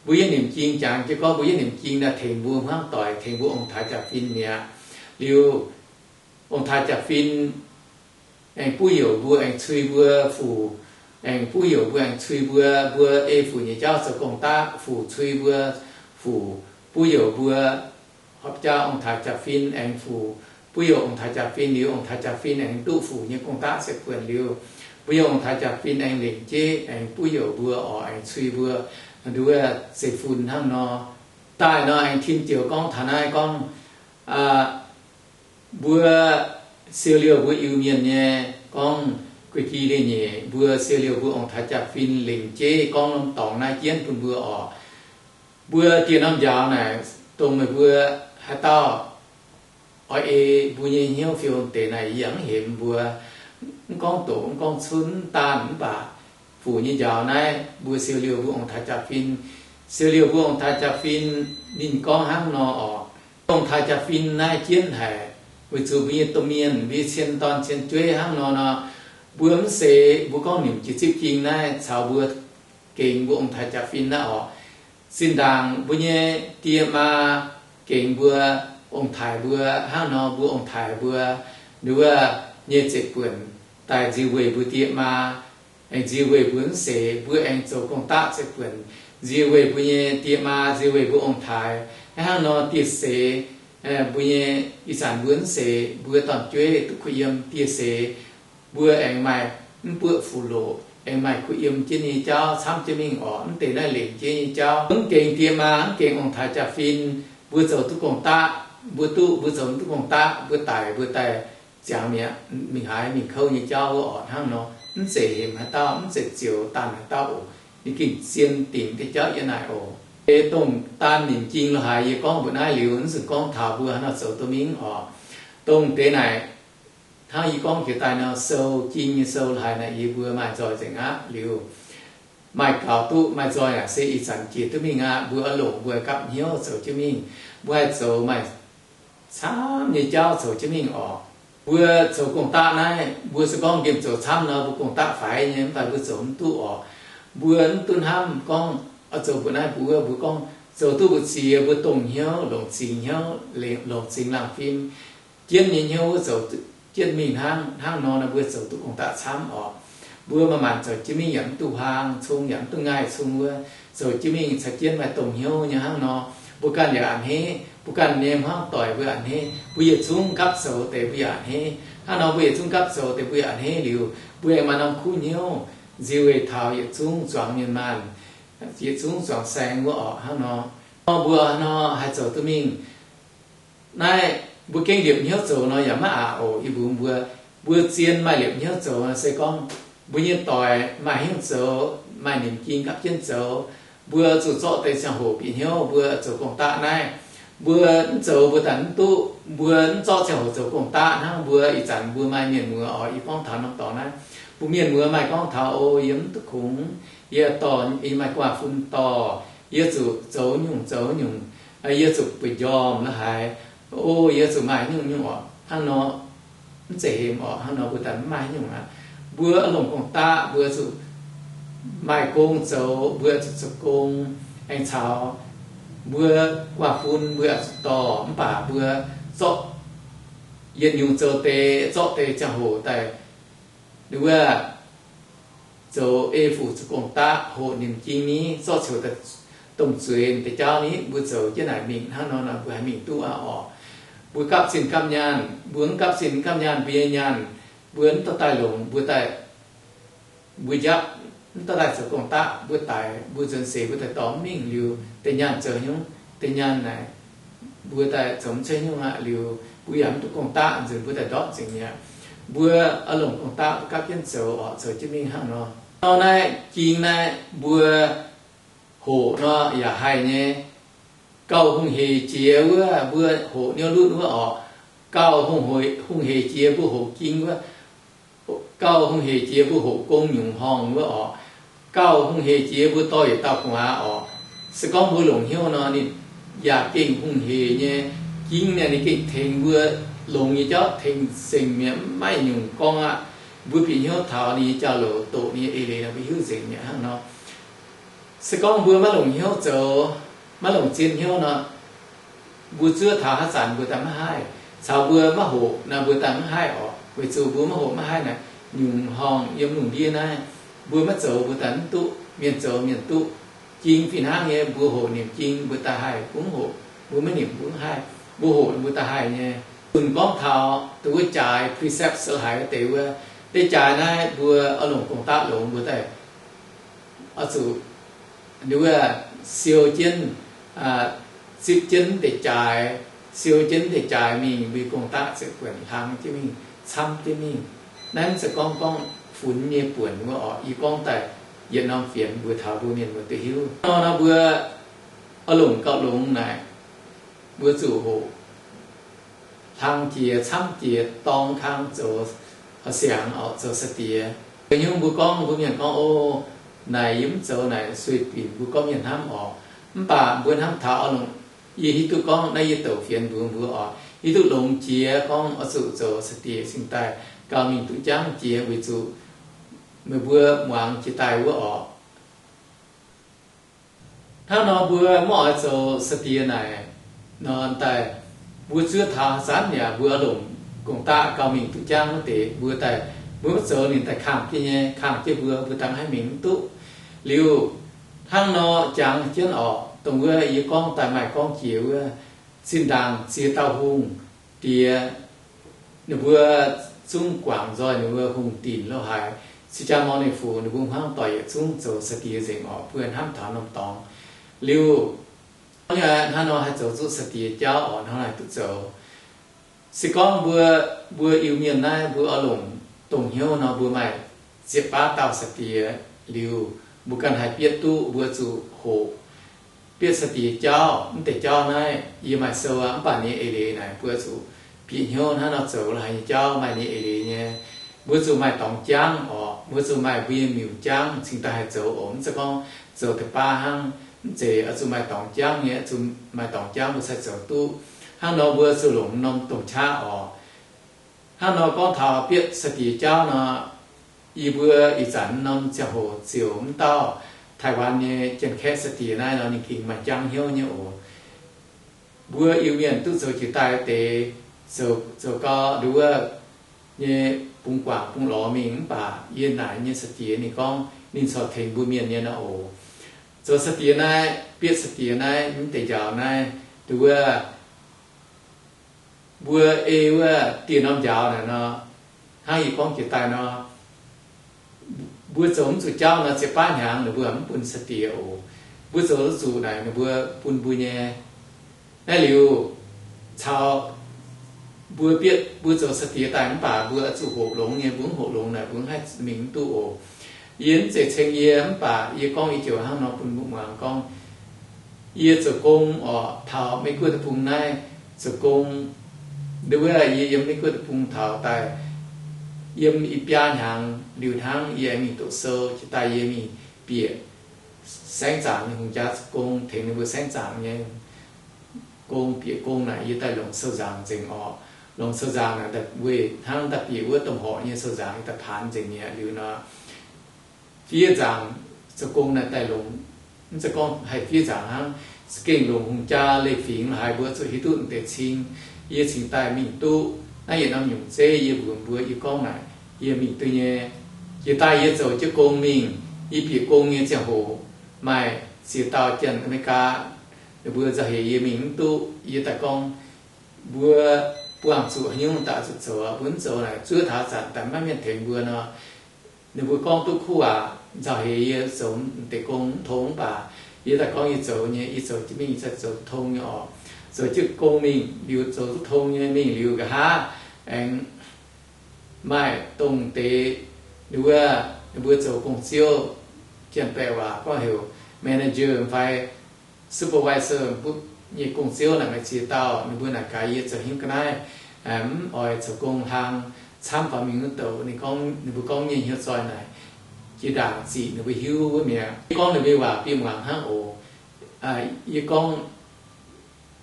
mbuo yietv nimc ging jangx jienv gorngv mbuo yietv nimc ging naaiv tengx mbuo hmuangv doic, tengx mbuo ong-taaix jaa-fin mi'aqv. Liuz ong-taaix jaa-fin aengx buov youc mbuo, aengx cui mbuo fuc, aengx buov youc mbuo, aengx cui mbuo, mbuo ei fuc nyei jauv zoux gong-daqv, fuc cui mbuo, fuc buov youc mbuo. Horpc jaa ong-taaix jaa-fin aengx fuc buov youc ong-taaix jaa-fin liuz, ong-taaix jaa-fin aengx duqv fuc nyei gong-daqv se buonc liuz, mbuo nyei ong-taaix jaa-fin aengx lengc jeiv aengx buov youc mbuo orqc, aengx cui mbuo, nduov zeiv-fun hnangv nor. Daaih nor aengx tin joux gorngv taux naaiv gorngv, mbuo siou liouh mbuo Iu-Mienh nyei gorngv guei gi leiz-nyeic, mbuo siou liouh mbuo ong-taaix jaa-fin lengc jeiv gorngv norm dorngx naaiv jienv bun mbuo orqc. Mbuo dieh norm njaaux naaic, dongh meih mbuo haaix dauh oix ei mbuo nyei hnyouv fiou deix naaic, yie yaac mv hemx mbuo. Mv gorngv doqc, mv gorngv cunv, mv daanh mv baac fuc nyei njaaux naaiv mbuo siou liouh mbuo ong-taaix jaa-fin, siou liouh mbuo ong-taaix jaa-fin, ninh gorngv hnangv nor orqc. Ong-taaix jaa-fin naaiv jienv haic, weic zuqc mbuo nyei domh mienh, mbuo nyei cien dorn cien jueiv hnangv nor nor, mbuo mv seix mbuo gorngv nimc jiex zipv ging naaiv caux mbuo gengx mbuo ong-taaix jaa-fin naaiv orqc. Zinh ndaangc mbuo nyei die maa gengx mbuo ong-taaix mbuo hnangv nor, mbuo ong-taaix mbuo nduov nyei zeiv-buonc daaih nzie weih mbuo die maa, aengx nzie weih mbuo mv seix, mbuo aengx zoux gong-daqv zeiv-buonc, nzie weih mbuo nyei die maa, nzie weih mbuo ong-taaix. Hnangv nor dieh seix, mbuo nyei ih zanc mbuo mv seix, mbuo dorn-jueiv duqv kuh yiem dieh seix, mbuo aengx maaih mv buoqv fuqv loqc, aengx maaih kuh yiem jienv nyei jauv camv jienv mingh orqc. Mv deix naaiv lengc jeiv nyei jauv, mv gengx die maa, mv gengx ong-taaix jaa-fin, mbuo zoux duqv gong-daqv, mbuo duqv, mbuo zoux mv duqv gong-daqv, mbuo daic mbuo daaih ziangx mi'aqv, mingh haaix mingh kouv nyei jauv wuov orqc. Hnangv nor mv zeiz hemx haaix dauh, mv zeiz zioux daanh haaix dauh oc. Ninh gengh zien dingc deix jauv yie naaic oc. Deix dongh daan nimc ging lo haaix yie gorngv mbuox naaiv liuz, mv zuqc gorngv taux mbuo haaix nor zoux duqv mingh orqc. Dongh deix naaic, hnangv yie gorngv jiex daaih nor, sou ging nyei sou lo haaix naaic yie mbuo maaih nzoih nzengc aqv. Liuz maaih gaux duqv maaih nzoih naaic se ih zanc jiex duqv mingh aqv. Mbuo oix longc mbuo gapv hnyouv zoux jienv mingh. Mbuo haih zoux maaih camv nyei jauv zoux jienv mingh orqc. Mbuo zoux gong-daqv naaiv, mbuo se gorngv nqemh zoux camv nor, mbuo gong-daqv faix nyei, mv baac mbuo zoux mv duqv orqc. Mbuo mv duqv hnamv gorngv oix zoux mbuoqc naaiv mbuoqc wuov, mbuo gorngv zoux duqv mbu'ziex, mbuo dongh hnyouv, longc zingx hnyouv, longc zingx laangh fim jienv nyei hnyouv wuov zoux jienv mingh hnangv. Hnangv nor nor mbuo zoux duqv gong-daqv camv orqc. Mbuo maaih maanc zoux jienv mingh yaac mv duqv huaang cung, yaac mv duqv ngaih cung wuov, zoux jienv mingh caux jienv maaih dongh hnyouv nyei hnangv nor. Mbuo ganh yaac a'hneiv, mbuo ganh nyei hmuangv doic mbuo a'hneiv, mbuo yietc zungv gapv zoux deix mbuo yaac a'hneiv. Hnangv nor mbuo yietc zungv gapv zoux deix mbuo yaac a'hneiv liuz, mbuo aengx maaih norm kuv hnyouv nzie weih taux yietc zungv zuangx mienh maanh, yietc zungv zuangx saeng wuov orqc. Hnangv nor, mbuo nor haih zoux duqv mingh. Naaiv mbuo gengh liepc hnyouv zoux nor yaac maiv aqc oc. Yie mbuox mbuo, mbuo zien maaih liepc hnyouv zoux nor se gorngv mbuo nyei doic maaih hnyouv zoux, maaih nimc ging gapv jienv zoux. Mbuo zuqc zorqv deix ziangh hoc bieqc hnyouv mbuo zoux gong-daqv naaiv. Mbuo mv zoux mbuo daaih mv duqv. Mbuo mv zorqv ziangh hoc zoux gong-daqv hnangv. Mbuo ih zanc mbuo maaih mienh muoz oc, yie gorngv taux norm dorngx naaiv, mbuo mienh muoz maaih gorngv taux, o, yie mv duqv kungx, yie dorh, yie maaih gu'nguaaz-fun dorh, yie zuqc zoux nyungc zoux nyungc, yie zuqc bueix njormh lo haaix, o, yie zuqc maaih nyungc nyungc orqc. Hnangv nor mv zeiz hemx orqc. Hnangv nor mbuo daaih mv maaih nyungc aqv. Mbuo longc gong-daqv, mbuo zuqc maaih gong zoux, mbuo zuqc zoux gong, aengx caux mbuo gu'nguaaz-fun mbuo zuqc dorh, mv baac mbuo zorqv yietc nyungc zoux deix, zorqv deix ziangh hoc daaih wuov zoux ei fuc zoux gong-daqv, hoqc nimc ging ni, zorqv ziangh hoc daaih domh zueiz deix jauv ni, mbuo zoux jienv naaic mingh hnangv nor nor, mbuo haih mingh duqv aqv orqc. Mbuo gapv zinh gapv nyaanh, mbuo mv gapv zinh gapv nyaanh, mbuo nyei nyaanh mbuo mv dorh daaih longc, mbuo daaih, mbuo njapv mv dorh daaih zoux gong-daqv, mbuo daic, mbuo nzuonx seix mbuo daaih dorh mv mingh liuz, deix nyaanh zoux nyungc, deix nyaanh naaic mbuo daaih zoux mv cuotv nyungc aqv liuz, mbuo yaac mv duqv gong-daqv, nzunc mbuo daaih ndortv nzengc mi'aqv. Mbuo oix longc gong-daqv mbuo gapv jienv zoux orqc, zoux jienv mingh hnangv nor. Nor naaiv jing naaiv mbuo hoqc nor yaac haih nyei. Gauh hungh heic jiex wuov mbuo hoqc niouv lutv wuov orqc. Gauh hungh heic jiex mbuo hoqc ging wuov, gauh hungh heic jiex mbuo hoqc gong nyungc horngh wuov orqc. Gauh hungh heic jiex mbuo dorh yietc dauh gu'nguaaz orqc. Se gorngv mbuo longc hnyouv nor, ninh yaac gengh hungh heic nyei. Ging naaic ninh gengh tengx mbuo longx nyei jauv, tengx nzengc mi'aqv, maiv maaih nyungc gorngv aqv. Mbuo bieqc hnyouv taux ninh nyei jauv-louc, doqc ninh nyei eix leiz nor, mbuo hiuv nzengc mi'aqv hnangv nor. Se gorngv mbuo maiv longc hnyouv zoux, maiv longc zien hnyouv nor, mbuo zuov taux haaix zanc mbuo daaih maiv haih. Caux mbuo maiv hoqc naaic mbuo daaih maiv haih orqc. Weic zuqc mbuo maiv hoqc maiv haih naaic, nyungc horngh yiem lungh ndiev naaiv, mbuo maiv zoux mbuo daaih mv duqv, mienh zoux mienh duqv. Ging fih hnangv nyei, mbuo hoqc nimc ging mbuo daaih haih, mbuo mv hoqc mbuo maiv nimc mbuo mv haih. Mbuo hoqc mbuo daaih haih nyei. Zunh gorngv taux dongh wuov jaaix, precept, se haiz wuov deix wuov, deix jaaix naaiv mbuo oix longc gong-daqv longx mbuo daaih oix zuqc wuov siou jienv, zipv jienv deix jaaix, siou jienv deix jaaix mingh, mbuo gong-daqv ziouc buonc hlang jienv mingh, camv jienv mingh. Naaiv mv zeiz gorngv gorngv funx nyei buonc wuov orqc. Yie gorngv daaih yietc norm fienx mbuo taux mbuo mienh muoz duqv hiuv nor, nor mbuo oix longc gauh longx naaic, mbuo zuqc hoqc hlang jiex camv jiex dorng kang zoux, siangx orqc, zoux sa'diex. Nyungc mbuo gorngv, mbuo mienh gorngv, o, naaic yie mv zoux naaic sueih binc, mbuo gorngv mienh hnamv orqc. Mv baac mbuo hnamv taux oix longc, yie hiuv duqv gorngv naaiv yie douc fienx mbuox mbuo orqc, hiuv duqv longx jiex gorngv oix zuqc zoux sa'diex cingx daaih gauh mingh duqv jangv jiex, weic zuqc meih mbuo muangx jiex daaih wuov orqc. Hnangv nor mbuo mv oix zoux sa'diex naaic nor daaih, mbuo zuov taux zanc yaac mbuo longc gong-daqv gauh mingh duqv jangv wuov deix, mbuo daaih, mbuo maiv zoux ninh daaih kangh jienv nyei, kangh jienv mbuo, mbuo dangh haih mingh mv duqv. Liuz hnangv nor jangx jienv orqc, dongh wuov yie gorngv daaih maaih gorngv jiex wuov, zinh ndaangc ziex dauh hungh diex, ninh mbuo zungv guangc nzoih ninh mbuo hungh dinc lo haaix, cing jaa morn ninh fu ninh mbuo hmuangv doic yietc zungv zoux sa'diex nzengc orqc. Mbuo hnamv taux norm dorngx liuz, hnangv nor haih zoux zuqc sa'diex jauv orqc, hnangv naaic duqv zoux. Se gorngv mbuo, mbuo Iu-Mienh naaiv mbuo oix longc dongh hnyouv nor, mbuo maaih ziepc baav dauh sa'diex liuz, mbuo ganh haih bietv duqv, mbuo zuqc hoqc bietv sa'diex jauv. Mv deix jauv naaiv yie maaih sou aqv, mv baac ninh nyei eix leiz naaic mbuo zuqc bieqc hnyouv hnangv nor zoux lo haaix nyei jauv maaih ninh nyei eix leiz nyei. Mbuo zuqc maaih dorngx jangv orqc, mbuo zuqc maaih mbuo nyei miuc jangv cingx daaih haih zoux oc. Mv zeiz gorngv zoux deix baav hnangv, mv zeiz, oix zuqc maaih dorngx jangv nyei, zuqc maaih dorngx jangv mbuo sai zoux duqv. Hnangv nor mbuo zuqc longc norm domh qaqv orqc. Hnangv nor gorngv taux bietv sa'diex jauv nor, yie mbuo ih zanc norm ziangh hoc ziouc mv dauh Taiwan nyei Janx-Kaeqv sa'diex naaiv nor ninh gengh maaih jangv hnyouv nyei oc. Mbuo Iu-Mienh duqv zoux jiex daaih deix, zoux, zoux gau nduov nyei bungx guangc bungx lorz mingh, mv baac yie naaic nyei sa'diex ninh gorngv ninh corc tengx mbuo Mienh nyei nor oc. Zoux sa'diex naaiv, bietv sa'diex naaiv, mv deix njaaux naaiv, nduov mbuo ei wuov dieh norm njaaux naaic nor, hnangv yie gorngv jiex daaih nor, mbuo zoux mv zuqc jauv nor, ziepc baav hnyangx ninh mbuo mv bun sa'diex oc. Mbuo zoux zuqc naaic ninh mbuo bun mbuo nyei. Naaiv liuz caux mbuo bietv mbuo zoux sa'diex daaih mv baac mbuo zuqc hoqc longx nyei, mbuo mv hoqc longx naaic mbuo mv haih mingh mv duqv oc. Yie mv zeiz ceng yie, mv baac yie gorngv yie ziouc hnangv nor bun mbuo muangx gorngv, yie zoux gong orqc, taux Mei-Guoqv deic-bung naaiv zoux gong, nduov yie yiem Mei-Guoqv deic-bung taux daaih yiem i biaa hnyangx liuz hnangv yie aengx mingh doqc sou, jiex daaih yie mingh bieqc saengv zaangc nyei hungh jaa zoux gong, tengx ninh mbuo saengv zaangc nyei gong bieqc gong naaic yie daaih longc sou nzaangc nzengc orqc. Longc sou nzaangc naaic daaih weic hnangv daaih bieqc wuov domh horqc nyei sou nzaangc yie daaih paanx nzengc mi'aqv. Liuz nor, fiev nzaangc zoux gong naaic daaih longc, mv zeiz gorngv haih fiev nzaangc hnangv, za'gengh longc hungh jaa leiz-fingx haaix mbuo zuqc hiuv duqv deix cing. Yie cingx daaih mingh duqv naaiv yietc norm nyungc zeiv yie mbuox mbuo yie gorngv naaic yie mingh duqv nyei. Jiex daaih yie zoux jienv gong mingh, yie bieqc gong nyei ziangh hoc maaih ziex dauh janx Aa^me^li^gaa, ninh mbuo nzauh heix yie mingh mv duqv. Yie daaih gorngv, mbuo buangh zuqc haaix nyungc daaih zuqc zoux, mbuo mv zoux naaic zuov taux zanc daaih maiv mienh tengx mbuo nor, ninh mbuo gorngv duqv kuv waac, nzauh heix yie zoux deix gong mv tong mv baac yie daaih gorngv yie zoux nyei, yie zoux jienv mingh, yie zoux tong nyei oc. Zoux jienv gong mingh liuz, zoux duqv tong nyei mingh liuz, nqa'haav aengx maaih dongh deix, ninh wuov, ninh mbuo zoux gong-ziouv, janx-baeqc waac gorngv heuc manager fai supervisor, mbuo nyei gong-ziouv naaic maaih ziex dauh. Ninh mbuo naaic gaax yie zoux hnyouv ga'naaiv, mv oix zoux gong hlang camv faaux mingh wuov douc. Ninh gorngv, ninh mbuo gorngv nyei hnyouv zoih naaic, jiex ndaangc zic ninh mbuo hiuv wuov mi'aqv. Yie gorngv ninh mbuo waac bun muangx hnangv oc. Yie gorngv,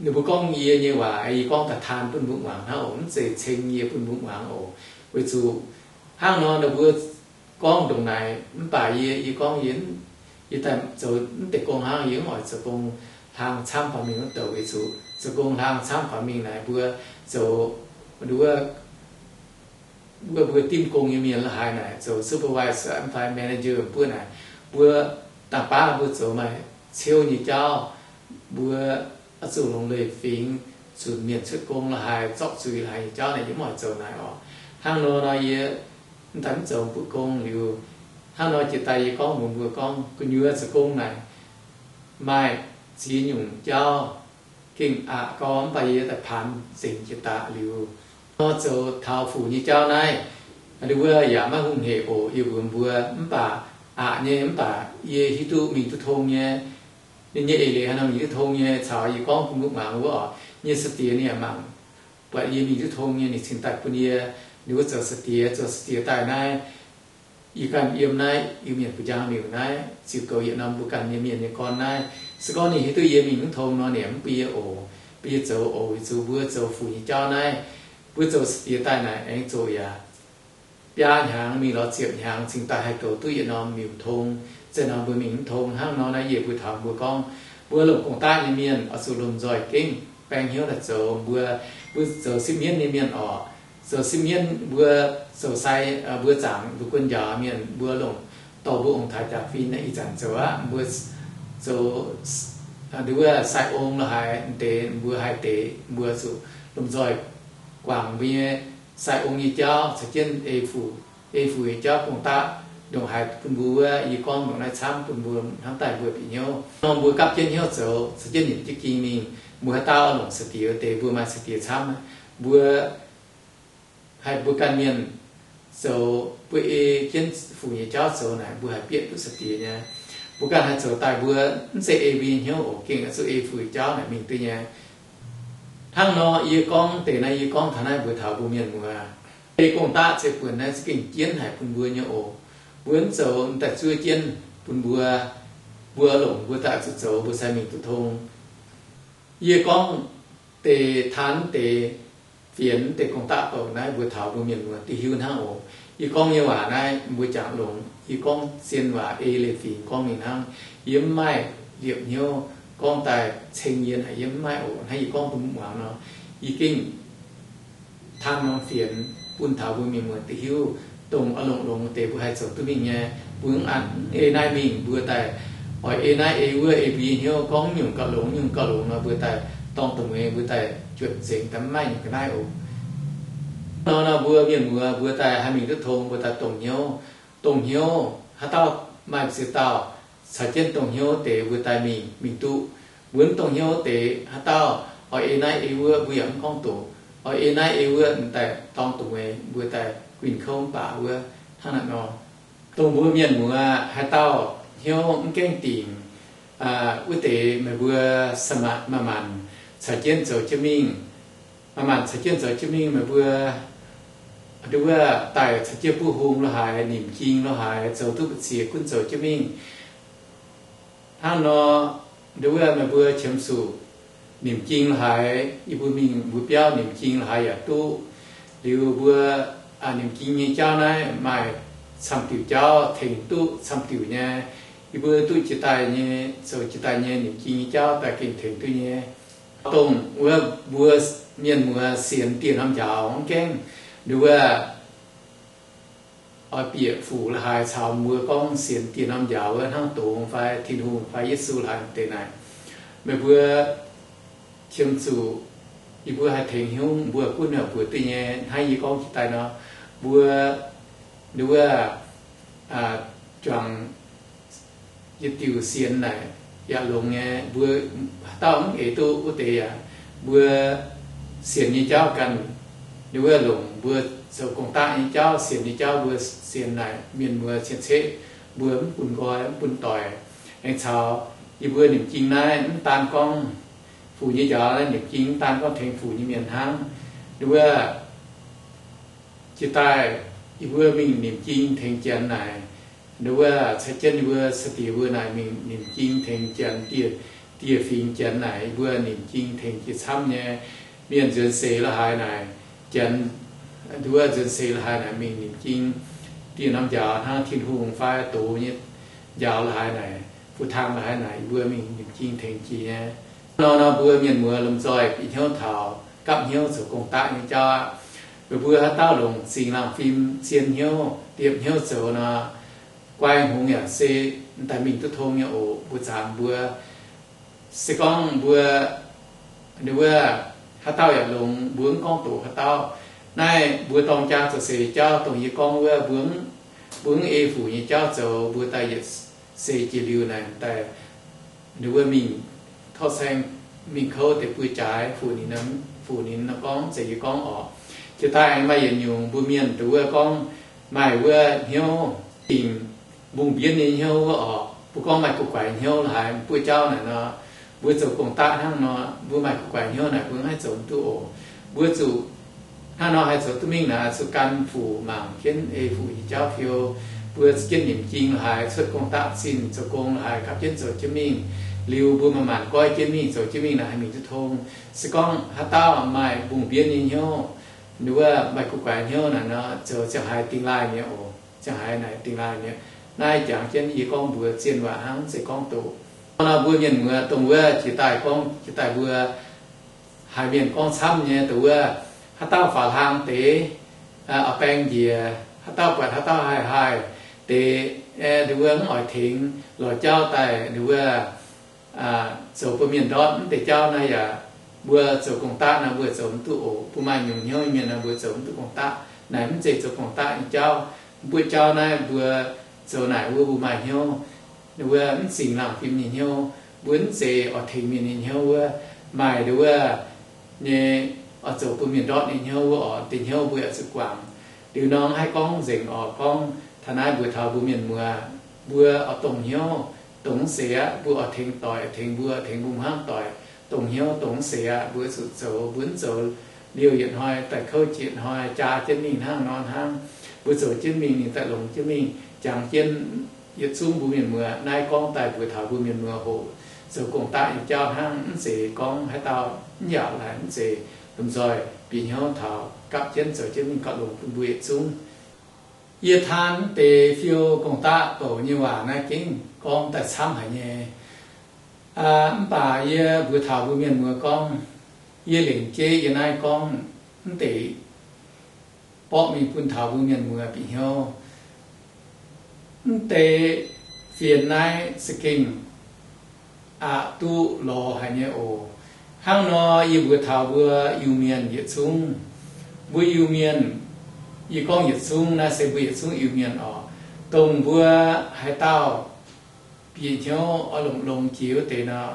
ninh mbuo gorngv yie nyei waac, yie gorngv daaih taan bun mbuo muangx hnangv oc, mv zeiz ceng yie bun mbuo muangx oc. Weic zuqc hnangv nor ninh mbuo gorngv ndongc naaic mv baac yie, yie gorngv yie, yie daaih zoux mv deix gong hnangv, yie mv oix zoux gong hlang camv faaux mingh wuov douc. Weic zuqc zoux gong hlang camv faaux mingh naaic mbuo zoux, wuov, mbuo, mbuo dimv gong nyei mienh la'haaix naaic, zoux supervisor fai manager mbuo naaic, mbuo dangh baav mbuo zoux maaih ciouv nyei jauv, mbuo oix zuqc longc leiz-fingx zunc mienh cuotv gong la'haaix, zorqv zuiz la'haaix nyei jauv naaic yie mv oix zoux naaic oc. Hnangv nor nor yie mv daaih mv zoux mbuo gong liuz, hnangv nor jiex daaih yie gorngv mbuox mbuo gorngv gu'nyuoz zoux gong naaic maaih ziex nyungc jauv gengh aqc gau, mv baac yie daaih paanx nzengc jiex daaih liuz, nor zoux taux fuc nyei jauv naaiv, wuov yaac maiv hungh hec oc. Yie mbuox mbuo mv baac aqc nyei, mv baac yie hiuv duqv mingh duqv tong nyei. Ninh nyei eix leiz haaix nor mingh duqv tong nyei caux yie gorngv bun mbuo muangx wuov oc. Nyei sai-diex ninh yaac mangc buatc yie mingh duqv tong nyei, ninh cingx daaih bun yie, ninh wuov zoux sai-diex, zoux sai-diex daaih naaiv, yie ganh yiem naaiv Iu-Mienh buoz-njang miuc naaiv, ziux goux yietc norm mbuo ganh nyei mienh nyei gorn naaiv. Se gorngv ninh hiuv duqv yie mingh mv tong nor, ninh mv bun yie oc, bun yie zoux oc. Weic zuqc mbuo zoux fuc nyei jauv naaiv, mbuo zoux sai-diex daaih naaic aengx zoqc yaac biaa hnyangx mingh lorz ziepc hnyangx cingx daaih haih goux duqv yietc norm miuc tong. Zinh norm mbuo mingh mv tong hnangv nor naaiv, yie mbuo taux mbuo gorngv, mbuo longc gong-daqv nyei mienh oix zuqc lomh nzoih gengh baeng hnyouv daaih zoux. Mbuo, mbuo zoux sipv mienv nyei mienh oc, zoux sipv mienv, mbuo zoux sai, mbuo zaangc mbuo guon njaaux mienh, mbuo longc dorh mbuo ong-taaix jaax-fin naaiv ih zanc zoux aqv. Mbuo zoux, wuov sai ong la'haaix deix, mbuo haih deix, mbuo zuqc lomh nzoih guangc mbuo nyei sai ong nyei jauv caux jienv ei fuc, ei fuc nyei jauv gong-daqv ndongc haaix bun mbuo wuov, yie gorngv ndongc naaiv camv bun mbuo hnamv daaih mbuo bieqc hnyouv. Nor mbuo gapv jienv hnyouv zoux, caux jienv nimc jienv ging mingh. Mbuo haaix dauh longc sai-diex deix, mbuo maaih sai-diex camv, mbuo haih mbuo ganh mienh zoux, mbuo ei jienv fuc nyei jauv zoux naaic, mbuo haih bieqc duqv sai-diex nyei. Mbuo ganh haih zoux daaih mbuo mv zeiz ei mbuo nyei hnyouv oc, gengh zuqc ei fuc nyei jauv naaic mingh duqv nyei. Hnangv nor yie gorngv deix naaiv, yie gorngv taux naaiv mbuox taux mbuo mienh muoz, ei gong-daqv ceix buonc naaiv za'gengh jienv haic bun mbuo nyei oc. Mbuo mv zoux daaih zuov jienv bun mbuo, mbuo longc mbuo daaih zuqc zoux mbuo sai mingh duqv tong. Yie gorngv deix taan deix fienx deix gong-daqv douc naaiv mbuox taux mbuo mienh muoz duqv hiuv hnangv oc. Yie gorngv nyei waac naaiv mbuo jangx longx. Yie gorngv zien waac ei leiz-fingx gorngv mingh hnangv. Yie mv maaih liepc hnyouv gorngv daaih ceng yie naaic, yie mv maaih oc. Hnangv yie gorngv bun mbuo muangx nor, yie gengh taan norm fienx bun taux mbuo mienh muoz duqv hiuv, dongh oix longx-longx deix mbuo haih zoux duqv mingh nyei. Mbuo mv aqc ei naaiv mingh, mbuo daaih oix ei naaiv ei wuov, ei mbuo nyei hnyouv gorngv nyungc gauh longx, nyungc gauh longx nor, mbuo daaih dorng dongh mueiz, mbuo daaih juotc nzengc, daaih mv maaih nyungc ga'naaiv oc. Nor nor mbuo mienh muoz mbuo daaih haih mingh duqv tong, mbuo daaih dongh hnyouv. Dongh hnyouv haaix dauh maaih ziex dauh caux jienv dongh hnyouv deix mbuo daaih mingh, mingh duqv. Mbuo mv dongh hnyouv deix haaix dauh oix ei naaiv ei wuov, mbuo yaac mv gorngv doqc. Oix ei naaiv ei wuov daaih dorng dongh mueiz, mbuo daaih guinh kouv mv baac wuov, hnangv naaiv nor. Dongh mbuo mienh muoz haaix dauh hnyouv mv gaengh dingc, wuov deix meih mbuo maaih maanc caux jienv zoux jienv mingh. Maaih maanc caux jienv zoux jienv mingh, meih mbuo nduov wuov daaih caux jienv buov hung lo haaix, nimc ging lo haaix, zoux duqv mbu'ziex gunv zoux jienv mingh. Hnangv nor, nduov wuov meih mbuo qiemx zuqc nimc ging lo haaix, yie mbuo mingh mbuo biauv nimc ging lo haaix yaac duqv. Liuz mbuo nimc ging nyei jauv naaiv maaih camv diuc jauv tengx duqv camv diuc nyei. Yie mbuo duqv jiex daaih nyei, zoux jiex daaih nyei nimc ging nyei jauv daaih gengh tengx duqv nyei. Dongh wuov mbuo mienh muoz sienx dieh norm njaaux mv gaengh, nduov wuov oix bieqc fuc la'haaix caux mbuo gorngv sienx dieh norm njaaux wuov hnangv dongz fai Tin-Hungh fai Yesu la'haaix deix naaic. Meih mbuo qiemx zuqc yie mbuo haih tengx hnyouv mbuo gunv mienh mbuox duqv nyei hnangv yie gorngv jiex daaih nor, mbuo, nduov, juangc yietc diuc sienx naaic yaac longx nyei. Mbuo haaix dauh mv eix duqv wuov deix yaac, mbuo sienx nyei jauv ganh, nduov, longc mbuo zoux gong-daqv nyei jauv, sienx nyei jauv mbuo sienx naaic mienh muoz cien-ceqv mbuo mv bun nqoi mv bun doic. Aengx caux yie mbuo nimc jing naaiv mv daan gorngv fuc nyei njaaux, nimc jing mv daan gorngv tengx fuc nyei mienh hnangv. Nduov, jiex daaih yie mbuo mingh nimc jing tengx Janx naaic, nduov, cai jienv yie mbuo sa'diex mbuo naaic mingh nimc jing tengx Janx dieh, dieh fingx Janx naaic, yie mbuo nimc jing tengx jiex camv nyei mienh nzuonx seix la'haaix naaic, Janx, nduov, nzuonx seix la'haaix naaic mingh nimc jing dieh norm njaaux hnangv Tin-Hungh fai doz nyei njaaux la'haaix naaic, fu-taang la'haaix naaic, yie mbuo mingh nimc jing tengx jiex nyei. Nor nor mbuo mienh muoz lomh nzoih bieqc hnyouv taux gapv hnyouv zoux gong-daqv nyei jauv aqv. Meih mbuo haaix dauh longc zingh laangh fim zien hnyouv, diepv hnyouv zoux nor, guai hngongx yaac se daaih mingh duqv tong nyei oc. Mbuo zaangc mbuo se gorngv mbuo, nduov, haaix dauh yaac longx, mbuo mv gorngv doqc haaix dauh. Naaiv mbuo dorng jaa zoux seix jauv dongh yie gorngv wuov, mbuo mv, mbuo mv ei fuc nyei jauv zoux, mbuo daaih yietc seix jiex liuz naaic daaih, nduov, mingh torqv saeng, mingh kouv deix buo jaaix, fuc ninh, fuc ninh nor gorngv, zeiz yie gorngv orqc. Jiex daaih aengx maaih yietc nyungc mbuo mienh nduov gorngv maaih wuov hnyouv dingc mbungh mbienv nyei hnyouv wuov orqc. Mbuo gorngv maaih guv guaix hnyouv la'haaix, mbuo jauv naaic nor, mbuo zoux gong-daqv hnangv nor, mbuo maaih guv guaix hnyouv naaic mbuo mv haih zoux duqv oc. Mbuo zuqc hnangv nor haih zoux duqv mingh naaic, zuqc gan fuc mangc jienv ei fuc nyei jauv fiou. Mbuo jienv nimc jing la'haaix, cuotv gong-daqv zinh zoux gong la'haaix, gapv jienv zoux jienv mingh. Liuz mbuo manc-manc goiv jienv mingh, zoux jienv mingh naaic haih mingh duqv tong. Se gorngv haaix dauh maaih mbungh mbienv nyei hnyouv, nduov, maaih guv guaix hnyouv naaic nor, zoux ziangh haaix dingh laaih mi'aqv oc. Ziangh haaix naaic dingh laaih mi'aqv. Naaiv jangx jienv yie gorngv mbuox zienh waac hnangv, mv zeiz gorngv doqc. Nor mbuo mienh muoz dongh wuov jiex daaih gorngv jiex daaih mbuo haiz mienh gorngv camv nyei dongh wuov, haaix dauh faaux hlang deix, a'baeng njiec, haaix dauh buatc haaix dauh haih haih deix, nduov, mv oix tengx lorz jauv daaih, nduov, zoux bun mienh ndortv mv deix jauv naaiv yaac, mbuo zoux gong-daqv naaiv mbuo zoux mv duqv oc. Mbuo maaih nyungc hnyouv mienh naaiv mbuo zoux mv duqv gong-daqv. Naaiv mv zeiz zoux gong-daqv nyei jauv. Mbuo jauv naaiv mbuo zoux naaic wuov mbuo maaih hnyouv, wuov mv zingh laangh fim nyei hnyouv, mbuo mv zeiz oix tengx mienh nyei hnyouv wuov, maaih nduov wuov nyei, oix zoux bun mienh ndortv nyei hnyouv wuov orqc. Deix hnyouv mbuo yaac zuqc guangc. Liuz nor haih gorngv nzengc orqc, gorngv taux naaiv mbuox taux mbuo mienh muoz, mbuo oix dongh hnyouv, dongh mv seix aqv. Mbuo oix tengx doic, tengx mbuo tengx mbuo hnangv doic, dongh hnyouv dongh mv seix aqv. Mbuo zuqc zoux, mbuo mv zoux liouh yietc hnoi daaih kouv jiex hnoi, jaa jienv mingh hnangv nor hnangv. Mbuo zoux jienv mingh, ninh daaih longx jienv mingh, jangx jienv yietc zungv mbuo mienh muoz. Naaiv gorngv daaih mbuox taux mbuo mienh muoz hoqc zoux gong-daqv nyei jauv hnangv. Mv zeiz gorngv haaix dauh mv yaac laaix, mv zeiz, lomh nzoih bieqc hnyouv taux gapv jienv zoux jienv mingh gauh longx bun mbuo yietc zungv. Yie taan deix fiou gong-daqv douc nyei waac naaiv gengh gorngv daaih camv haic nyei. Mv baac yie mbuox taux mbuo mienh muoz gorngv, yie lengc jeiv yie naaiv gorngv mv deix borqv mingh bun taux mbuo mienh muoz bieqc hnyouv. Mv deix fienx naaiv za'gengh aqc duqv lorz haic nyei oc. Hnangv nor yie mbuox taux mbuo Iu-Mienh yietc zungv, mbuo Iu-Mienh, yie gorngv yietc zungv naaiv se mbuo yietc zungv Iu-Mienh orqc, dongh mbuo haaix dauh bieqc hnyouv oix longx-longx jiex wuov deix nor,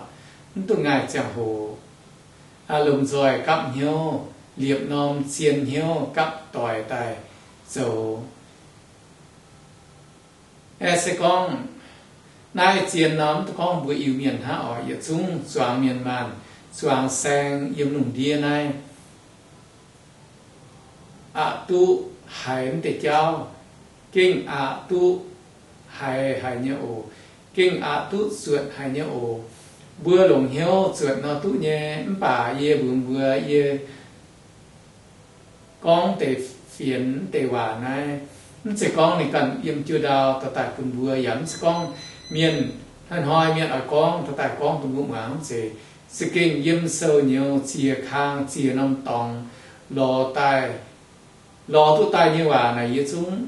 mv duqv ngaih ziangh hoc, lomh nzoih gapv hnyouv, liepc norm zien hnyouv gapv doic daaih zoux. Aeqv, se gorngv naaiv zien norm, mv duqv gorngv mbuo Iu-Mienh hnangv orqc, yietc zungv zuangx mienh maanh, zuangx saeng yiem lungh ndiev naaiv, aqc duqv haiz mv deix jauv, gengh aqc duqv haiz haic nyei oc. Gengh aqc duqv zuotc haic nyei oc. Mbuo longc hnyouv zuotc nor duqv nyei, mv baac yie mbuox mbuo, yie gorngv deix fienx deix waac naaiv, mv zeiz gorngv ninh ganh yiem jiu ndau dorh daaih bun mbuo, yaac mv zeiz gorngv mienh hnoi-hnoi mienh oix gorngv dorh daaih gorngv bun mbuo muangx, mv zeiz. Za'gengh yiem sou nyouz ziex kang ziex norm dorngx lorz daaih, lorz duqv daaih nyei waac naaic yie zungv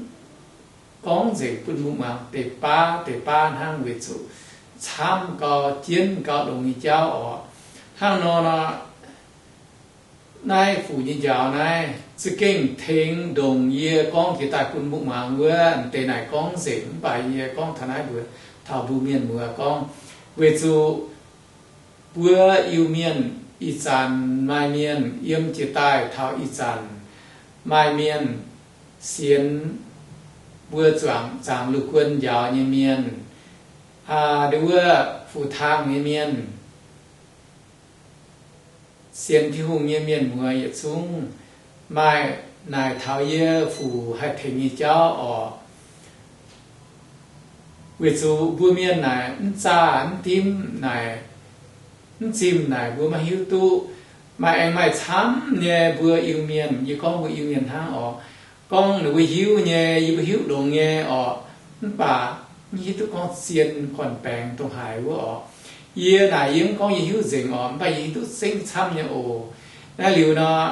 gorngv nzengc bun mbuo muangx deix baav deix baav hnangv, weic zuqc camv gau, jienv gau longx nyei jauv orqc. Hnangv nor, naaiv Fuc nyei njaaux naaiv za'gengh tengx ndongc yie gorngv jiex daaih bun mbuo muangx wuov deix naaic gorngv nzengc, mv baac yie gorngv taux naaiv mbuox taux mbuo mienh muoz gorngv, weic zuqc mbuo Iu-Mienh ih zanc maaih mienh yiem jiex daaih taux ih zanc maaih mienh sienx mbuo zuangx zaangc lungh guon njaaux nyei mienh, aa, nduov wuov Fuc Taang nyei mienh, sienx Tin-Hungh nyei mienh muoz yietc zungv maaih naaic taux yie Fuc haih tengx nyei jauv orqc. Weic zuqc mbuo mienh naaic mv zaah mv dimv naaic, mv zimh naaic mbuo maiv hiuv duqv. Maaih aengx maaih camv nyei mbuo Iu-Mienh, yie gorngv mbuo Iu-Mienh hnangv orqc, gorngv ninh mbuo hiuv nyei, yie mbuo hiuv longx nyei orqc, mv baac mv hiuv duqv gorngv zien gorn-baengx dongh haaix wuov orqc. Yie naaic yie mv gorngv yie hiuv nzengc orqc, mv baac yie hiuv duqv zengv camv nyei oc. Naaiv liuz nor,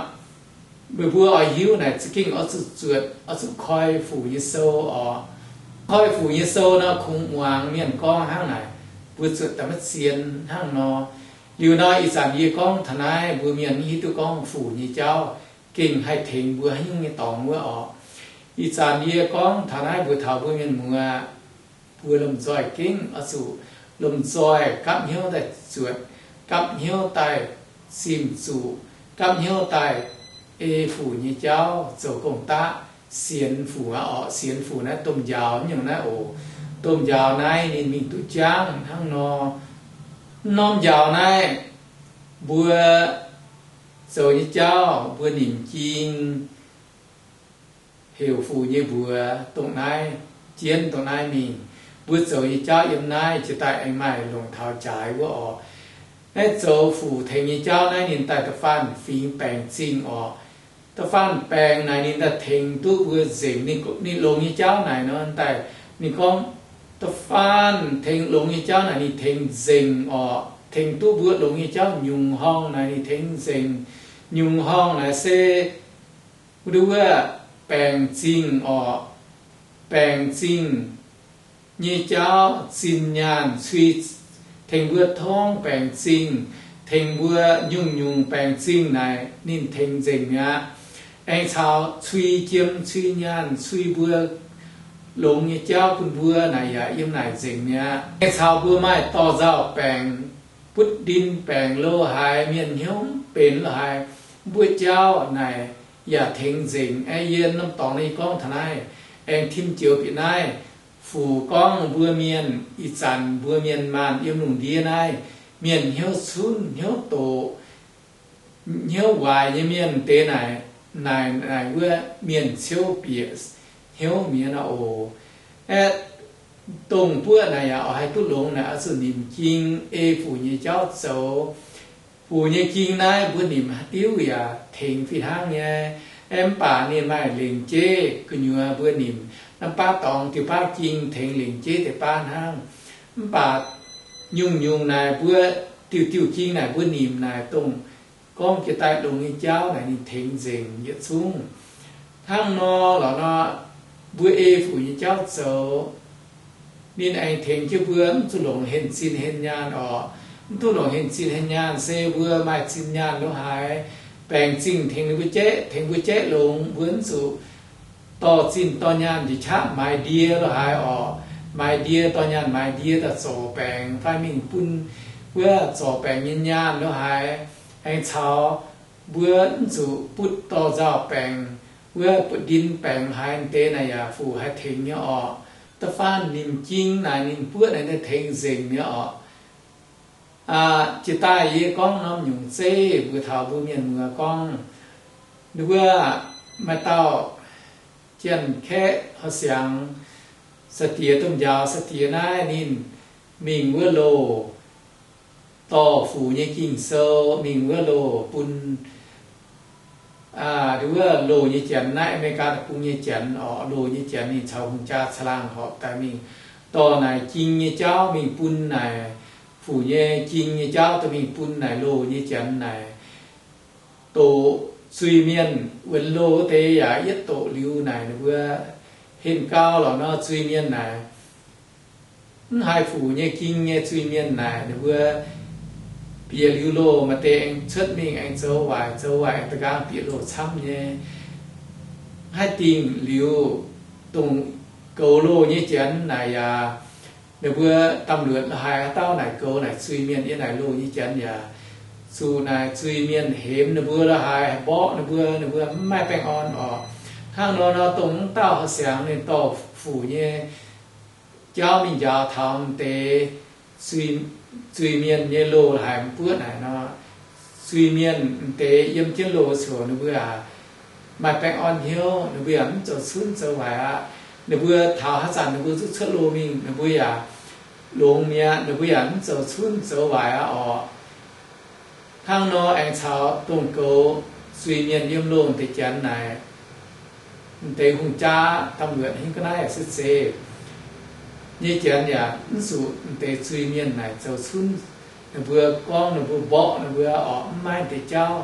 meih mbuo oix hiuv naaic za'gengh oix zuqc zuotc, oix zuqc koi Fuc nyei sou orqc. Koi Fuc nyei sou nor kungx muangx mienh gorngv hnangv naaic, mbuo zuotc daaih maiv zien hnangv nor. Liuz nor ih zanc yie gorngv taux naaiv mbuo mienh mv hiuv duqv gorngv Fuc nyei jauv gengh haih tengx mbuo haaix nyungc nyei dorngx wuov orqc. Ih zanc yie gorngv taux naaiv mbuox taux mbuo mienh muoz, mbuo lomh nzoih gengh oix zuqc lomh nzoih gapv hnyouv daaih zuotc, gapv hnyouv daaih zimh zuqc, gapv hnyouv daaih ei Fuc nyei jauv zoux gong-daqv, sienx Fuc aqv orqc. Sienx Fuc naaiv domh njaaux nyungc naaiv oc. Domh njaaux naaiv ninh mingh duqv jangv hnangv nor. Mv norm njaaux naaiv mbuo zoux nyei jauv mbuo nimc jing heuc Fuc nyei mbuox dongh naaiv, jienv dongh naaiv mingh. Mbuo zoux nyei jauv yiem naaiv jiex daaih aengx maaih longc taux jaaix wuov orqc. Naaiv zoux Fuc tengx nyei jauv naaiv ninh daaih da'faanh fingx baengc zingh orqc. Da'faanh baengc naaic ninh daaih tengx duqv mbuo nzengc. Ninh longx nyei jauv naaic nor daaih ninh gorngv da'faanh tengx longx nyei jauv naaic ninh tengx nzengc orqc. Tengx duqv mbuo longx nyei jauv nyungc horngh naaic ninh tengx nzengc. Nyungc horngh naaic se wuov baengc zingh orqc. Baengc zingh nyei jauv zinh nyaanh cui, tengx mbuo torngv baengc zingh, tengx mbuo nyungc-nyungc baengc zingh naaic ninh tengx nzengc mi'aqv. Aengx caux cui jiem cui nyaanh cui mbuo longx nyei jauv bun mbuo naaic yaac yiem naaic nzengc mi'aqv. Aengx caux mbuo maaih dorh nzauh baengc, butv ndin baengc lo haaix, mienh hnyouv mv benx lo haaix, mbuo jauv naaic yaac tengx nzengc. Aeqv, yie norm dorngx naaiv yie gorngv taux naaiv, aengx tim joux bieqc naaiv. Fuc gorngv mbuo mienh ih zanc mbuo mienh maanh yiem lungh ndiev naaiv, mienh hnyouv cunv hnyouv doqc, hnyouv waaic nyei mienh deix naaic, naaic naaic wuov mienh ciouv bieqc hnyouv mi'aqv nor oc. Aeqv, dongh buoqv naaic yaac oix haih duqv longx naaic oix zuqc nimc jing ei Fuc nyei jauv zoux. Fuc nyei jing naaiv mbuo nimc diuv yaac tengx fih hnangv nyei. Aeqv, mv baac ninh maaih lengc jeiv gu'nyuoz mbuo nimc, naaiv baav dorngx diuh baav jing tengx lengc jeiv deix baav hnangv. Mv baac nyungc-nyungc naaic mbuo diuh diuh jing naaic mbuo nimc naaic dongh gorngv jiex daaih longx nyei jauv naaic ninh tengx nzengc yietc zungv. Hnangv nor lorqc nor, mbuo ei Fuc nyei jauv zoux, ninh aengx tengx jienv mbuo mv zuqc longc henh zinh henh nyaanh orqc. Mv duqv longc henh zinh henh nyaanh se mbuo maaih zinh nyaanh lo haaix, baengc zingh tengx ninh mbuo jaeqv, tengx mbuo jaeqv longx, mbuo mv zuqc dorh zinh dorh nyaanh njiec qaqv maaiz ndie lo haaix orqc. Maaiz ndie, dorh nyaanh maaiz ndie daaih zorc baengc fai mingh bun wuov zorc baengc nyei nyaanh lo haaix. Aengx caux mbuo mv zuqc butv dorh nzauh baengc, wuov butv ndin baengc haaix deix naaic yaac Fuc haih tengx nyei orqc. Da'faanh nimc jing naaic ninh buoqv naaic daaih tengx nzengc nyei orqc. Aa, jiex daaih yie gorngv norm nyungc zeiv mbuox taux mbuo mienh muoz gorngv, wuov maaih dauh Janx-Kaeqv Horqsiangx, sai-diex domh njaaux sai-diex naaiv ninh mingh wuov loh, dorh Fuc nyei Ging-Sou mingh wuov loh bun wuov loh nyei janx naaiv, Aa^me^li^gaa deic-bung nyei janx orqc, loh nyei janx ninh caux hungh jaa caangh laangh horpc daaih mingh dorh naaic jing nyei jauv mingh bun naaic Fuc nyei jing nyei jauv dorh mingh bun naaic loh nyei janx naaic. Doqc zuiz-mienh wuonx loh wuov deix yaac yietv doqc liuz naaic ninh mbuo Henh gau lorqc nor, zuiz-mienh naaic, mv haih fuc nyei ging nyei zuiz-mienh naaic, ninh mbuo bieqc liuz loh maaih deix aengx cuotv mingh aengx zoux waaic, zoux waaic aengx da'nqaang bieqc loh camv nyei. Haih dingh liuz, dongh goux loh nyei janx naaic yaac, ninh mbuo ตำรวจ la'haaix dauh naaic goux naaic zuiz-mienh yiem naaic loh nyei janx yaac zuqc naaic zuiz-mienh hemx ninh mbuo la'haaix, mborqv ninh mbuo, ninh mbuo mv maaih baengh orn orqc. Hnangv nor nor, dongh mv dauh horqc siangx ninh dorh fuc nyei jauv mingh njaaux taux m'deix zuiz-mienh nyei loh la'haaix mbuov naaic nor, zuiz-mienh m'deix yiem jienv loh ziouc ninh mbuo yaac maaih baengh orn hnyouv, ninh mbuo yaac mv zoux cunv zoux waaic aqv. Ninh mbuo taux haaix zanc ninh mbuo zuqc cuotv loh mingh, ninh mbuo yaac longx mi'aqv, ninh mbuo yaac mv zoux cunv zoux waaic aqv orqc. Hnangv nor aengx caux dongh goux zuiz-mienh yiem loh deix janx naaic, m'deix hungh jaa ตำรวจ hingv ga'naaiv yaac se zeiz nyei janx yaac mv zuqc m'deix zuiz-mienh naaic zoux cunv. Ninh mbuo gorngv ninh mbuo mborqv ninh mbuo orqc, mv maaih deix jauv,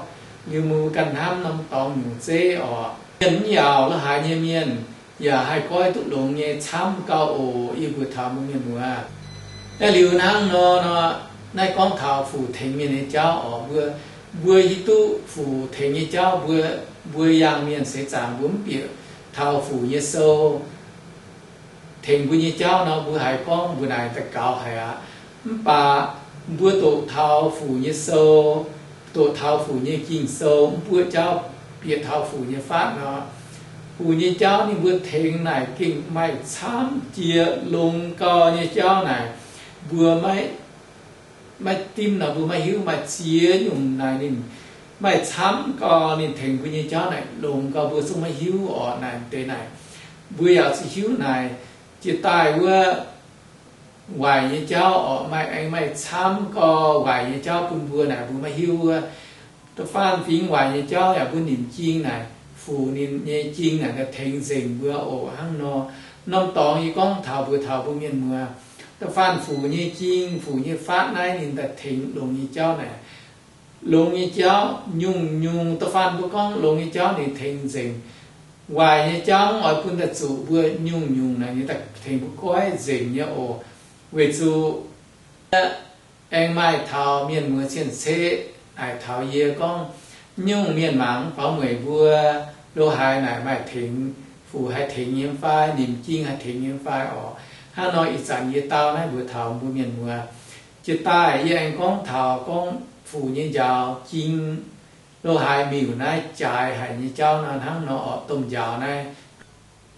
liuz mbuo ganh hnamv norm dorngx nyungc zeiv orqc. Mienh mv yaauc la'haaix nyei mienh yaac haih goiv duqv longx nyei camv gau oc, yie mbuox taux mbuo mienh muoz. Aeqv, liuz hnangv nor nor, naaiv gorngv taux fuc tengx mienh nyei jauv orqc. Mbuo, mbuo hiuv duqv fuc tengx nyei jauv, mbuo, mbuo yangh mienh seix zaangc mbuo mv bieqc taux fuc nyei sou tengx mbuo nyei jauv nor, mbuo haiz gorngv mbuo naaic da'gaux haic aqv. Mv baac mbuo doqc taux fuc nyei sou, doqc taux fuc nyei Ging-Sou, mv buoqv jauv bieqc taux fuc nyei faatv nor, fuc nyei jauv ninh mbuo tengx naaic gengh maaih camv jiex longx gau nyei jauv naaic, mbuo maiv, maiv dimv nor mbuo maiv hiuv. Maaih ziex nyungc naaic ninh maaih camv gau, ninh tengx mbuo nyei jauv naaic longx gau mbuo zungv maiv hiuv orqc. Naaic deix naaic mbuo yaac zuqc hiuv naaic jiex daaih wuov waaic nyei jauv orqc. Maaih aengx maaih camv gau waaic nyei jauv bun mbuo naaic mbuo maiv hiuv wuov. Da'faanh fingx waaic nyei jauv yaac mbuo nimc jing naaic, fuc ninh nyei jing naaic tengx nzengc mbuo oc. Hnangv nor, norm dorngx yie gorngv taux mbuox taux mbuo mienh muoz, da'faanh fuc nyei jing, fuc nyei faatv naaiv ninh daaih tengx longx nyei jauv naaic. Longx nyei jauv nyungc-nyungc, da'faanh mbuo gorngv longx nyei jauv ninh tengx nzengc. Waaic nyei jauv oix bun daaih zuqc mbuo nyungc-nyungc naaic ninh daaih tengx mbuo goiv nzengc nyei oc. Weic zuqc aengx maaih taux mienh muoz cien-ceqv naaic taux yie gorngv, nyungc mienh mangc faaux mueic mbuo lo haaix naaic maaih tengx, fuc haih tengx nyei fai, nimc jing haih tengx nyei fai orqc. Hnangv nor ih zanc yie dau naaiv mbuox taux mbuo mienh muoz. Jiex daaih yie aengx gorngv taux gorngv fuc nyei njaaux jing lo haaix miuc naaiv jaaix haic nyei jauv nor, hnangv nor orqc, domh njaaux naaiv.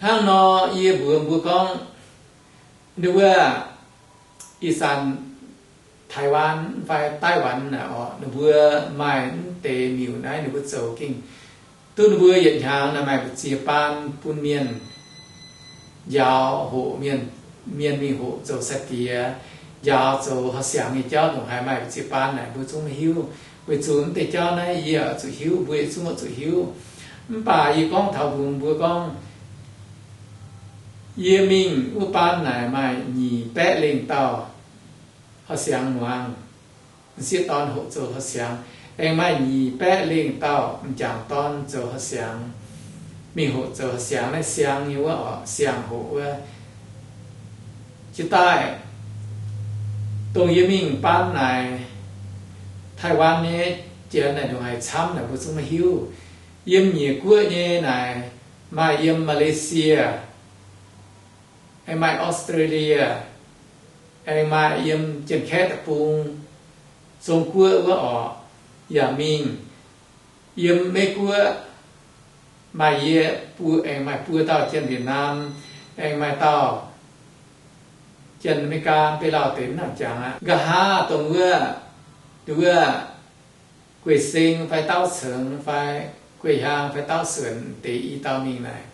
Hnangv nor yie mbuox mbuo gorngv, ninh wuov ih zanc Taiwan fai Daiwan naaic orqc, ninh mbuo maaih mv deix miuc naaiv ninh mbuo zoux gengh duqv ninh mbuo yietc hnyangx naaic maaih mbu'ziex baan bun mienh njaaux hoqc mienh, mienh mingh hoqc zoux sai-diex, njaaux zoux horqc siangx nyei jauv ndongc haaix maaih mbu'ziex baan naaic mbuo zungv maiv hiuv. Weic zuqc mv deix jauv naaiv yie oix zuqc hiuv, mbuo yietc zungv oix zuqc hiuv. Mv baac yie gorngv taux mbuox mbuo gorngv, yie mingh wuov baan naaic maaih nyic baeqv lengh dauh horqc siangx muangx, m'sieqv dorn hoqc zoux horqc siangx. Aengx maaih nyic baeqv lengh dauh m'jangc dorn zoux horqc siangx, mingh hoqc zoux horqc siangx. Naaiv siang nyei wuov orqc, siang-hoqc wuov. Jiex daaih dongh yie mingh baan naaic, Taiwan nyei janx naaic ndongc haaix camv naaic mbuo zungv maiv hiuv. Yiem Nyiec Guoqv nyei naaic maaih yiem Malaysia, aengx maaih Australia, aengx maaih yiem Janx-Kaeqv deic-bung, Zong Guoqv wuov orqc, yaac mingh. Yiem Meiv Guoqv maaih yie buo, aengx maaih buo dauh Janx-Wietc Naam, aengx maaih dauh Janx-Ame^li^gaa, mv bei lauh deix mv nangc jangx aqv. Nqa'haav dongh wuov, wuov Gueiv Seng fai Dauv Ceng fai Gueiv Hiaang fai Dauv Suonc deix i dauh mingh naaic.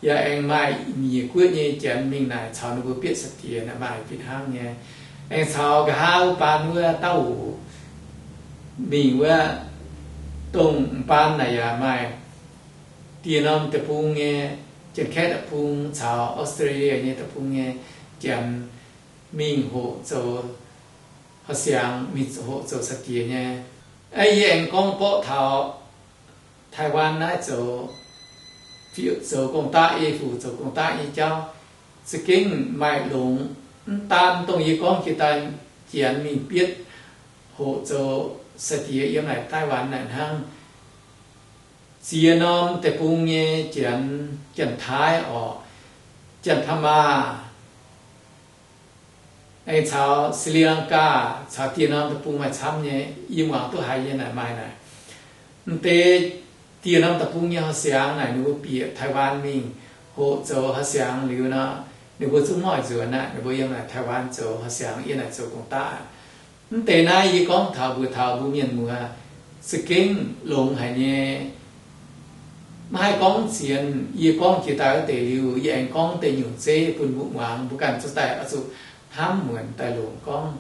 Yaac aengx maaih Nyiec Guoqv nyei janx mingh naaic caux ninh mbuo bieqc sai-diex naaic maaih fih hnangv nyei. Aengx caux nqa'haav wuov baan wuov Dauv Wuc mingh wuov, dongh m'baan naaic yaac maaih dieh norm deic-bung nyei, Janx-Kaeqv deic-bung caux Australia nyei deic-bung nyei janx mingh hoqc zoux horqc siangx, mingh hoqc zoux sai-diex nyei. Aa, yie aengx gorngv borqv taux Taiwan naaiv zoux zoux gong-daqv, ei fuc zoux gong-daqv nyei jauv za'gengh maaih longx. Mv daan dongh yie gorngv jiex daaih Janx mingh bietv hoqc zoux sai-diex yiem naaic Taiwan naaic hnangv. Ziex norm deic-bung nyei Janx, Janx-Taiv orqc, Janx-Paa-Maa, aengx caux Sri Lanka, caux dieh norm deic-bung maaih camv nyei, yie muangx duqv haiz nyei naaic maaih naaic. Mv deix dieh norm deic-bung nyei horqc siangx naaic ninh mbuo bieqc Taiwan mingh hoqc zoux horqc siangx liuz nor, ninh mbuo zungv mv oix nzuonx aqv. Ninh mbuo yiem naaic Taiwan zoux horqc siangx, yiem naaic zoux gong-daqv aqv. Mv deix naaiv yie gorngv taux mbuox taux mbuo mienh muoz, za'gengh longx haic nyei. Maiv haih gorngv zienx, yie gorngv jiex daaih wuov deix liuz, yie aengx gorngv deix nyungc zeiv bun mbuo muangx, mbuo ganh zuqc daaih oix zuqc hnamv muonc daaih longc gorngv.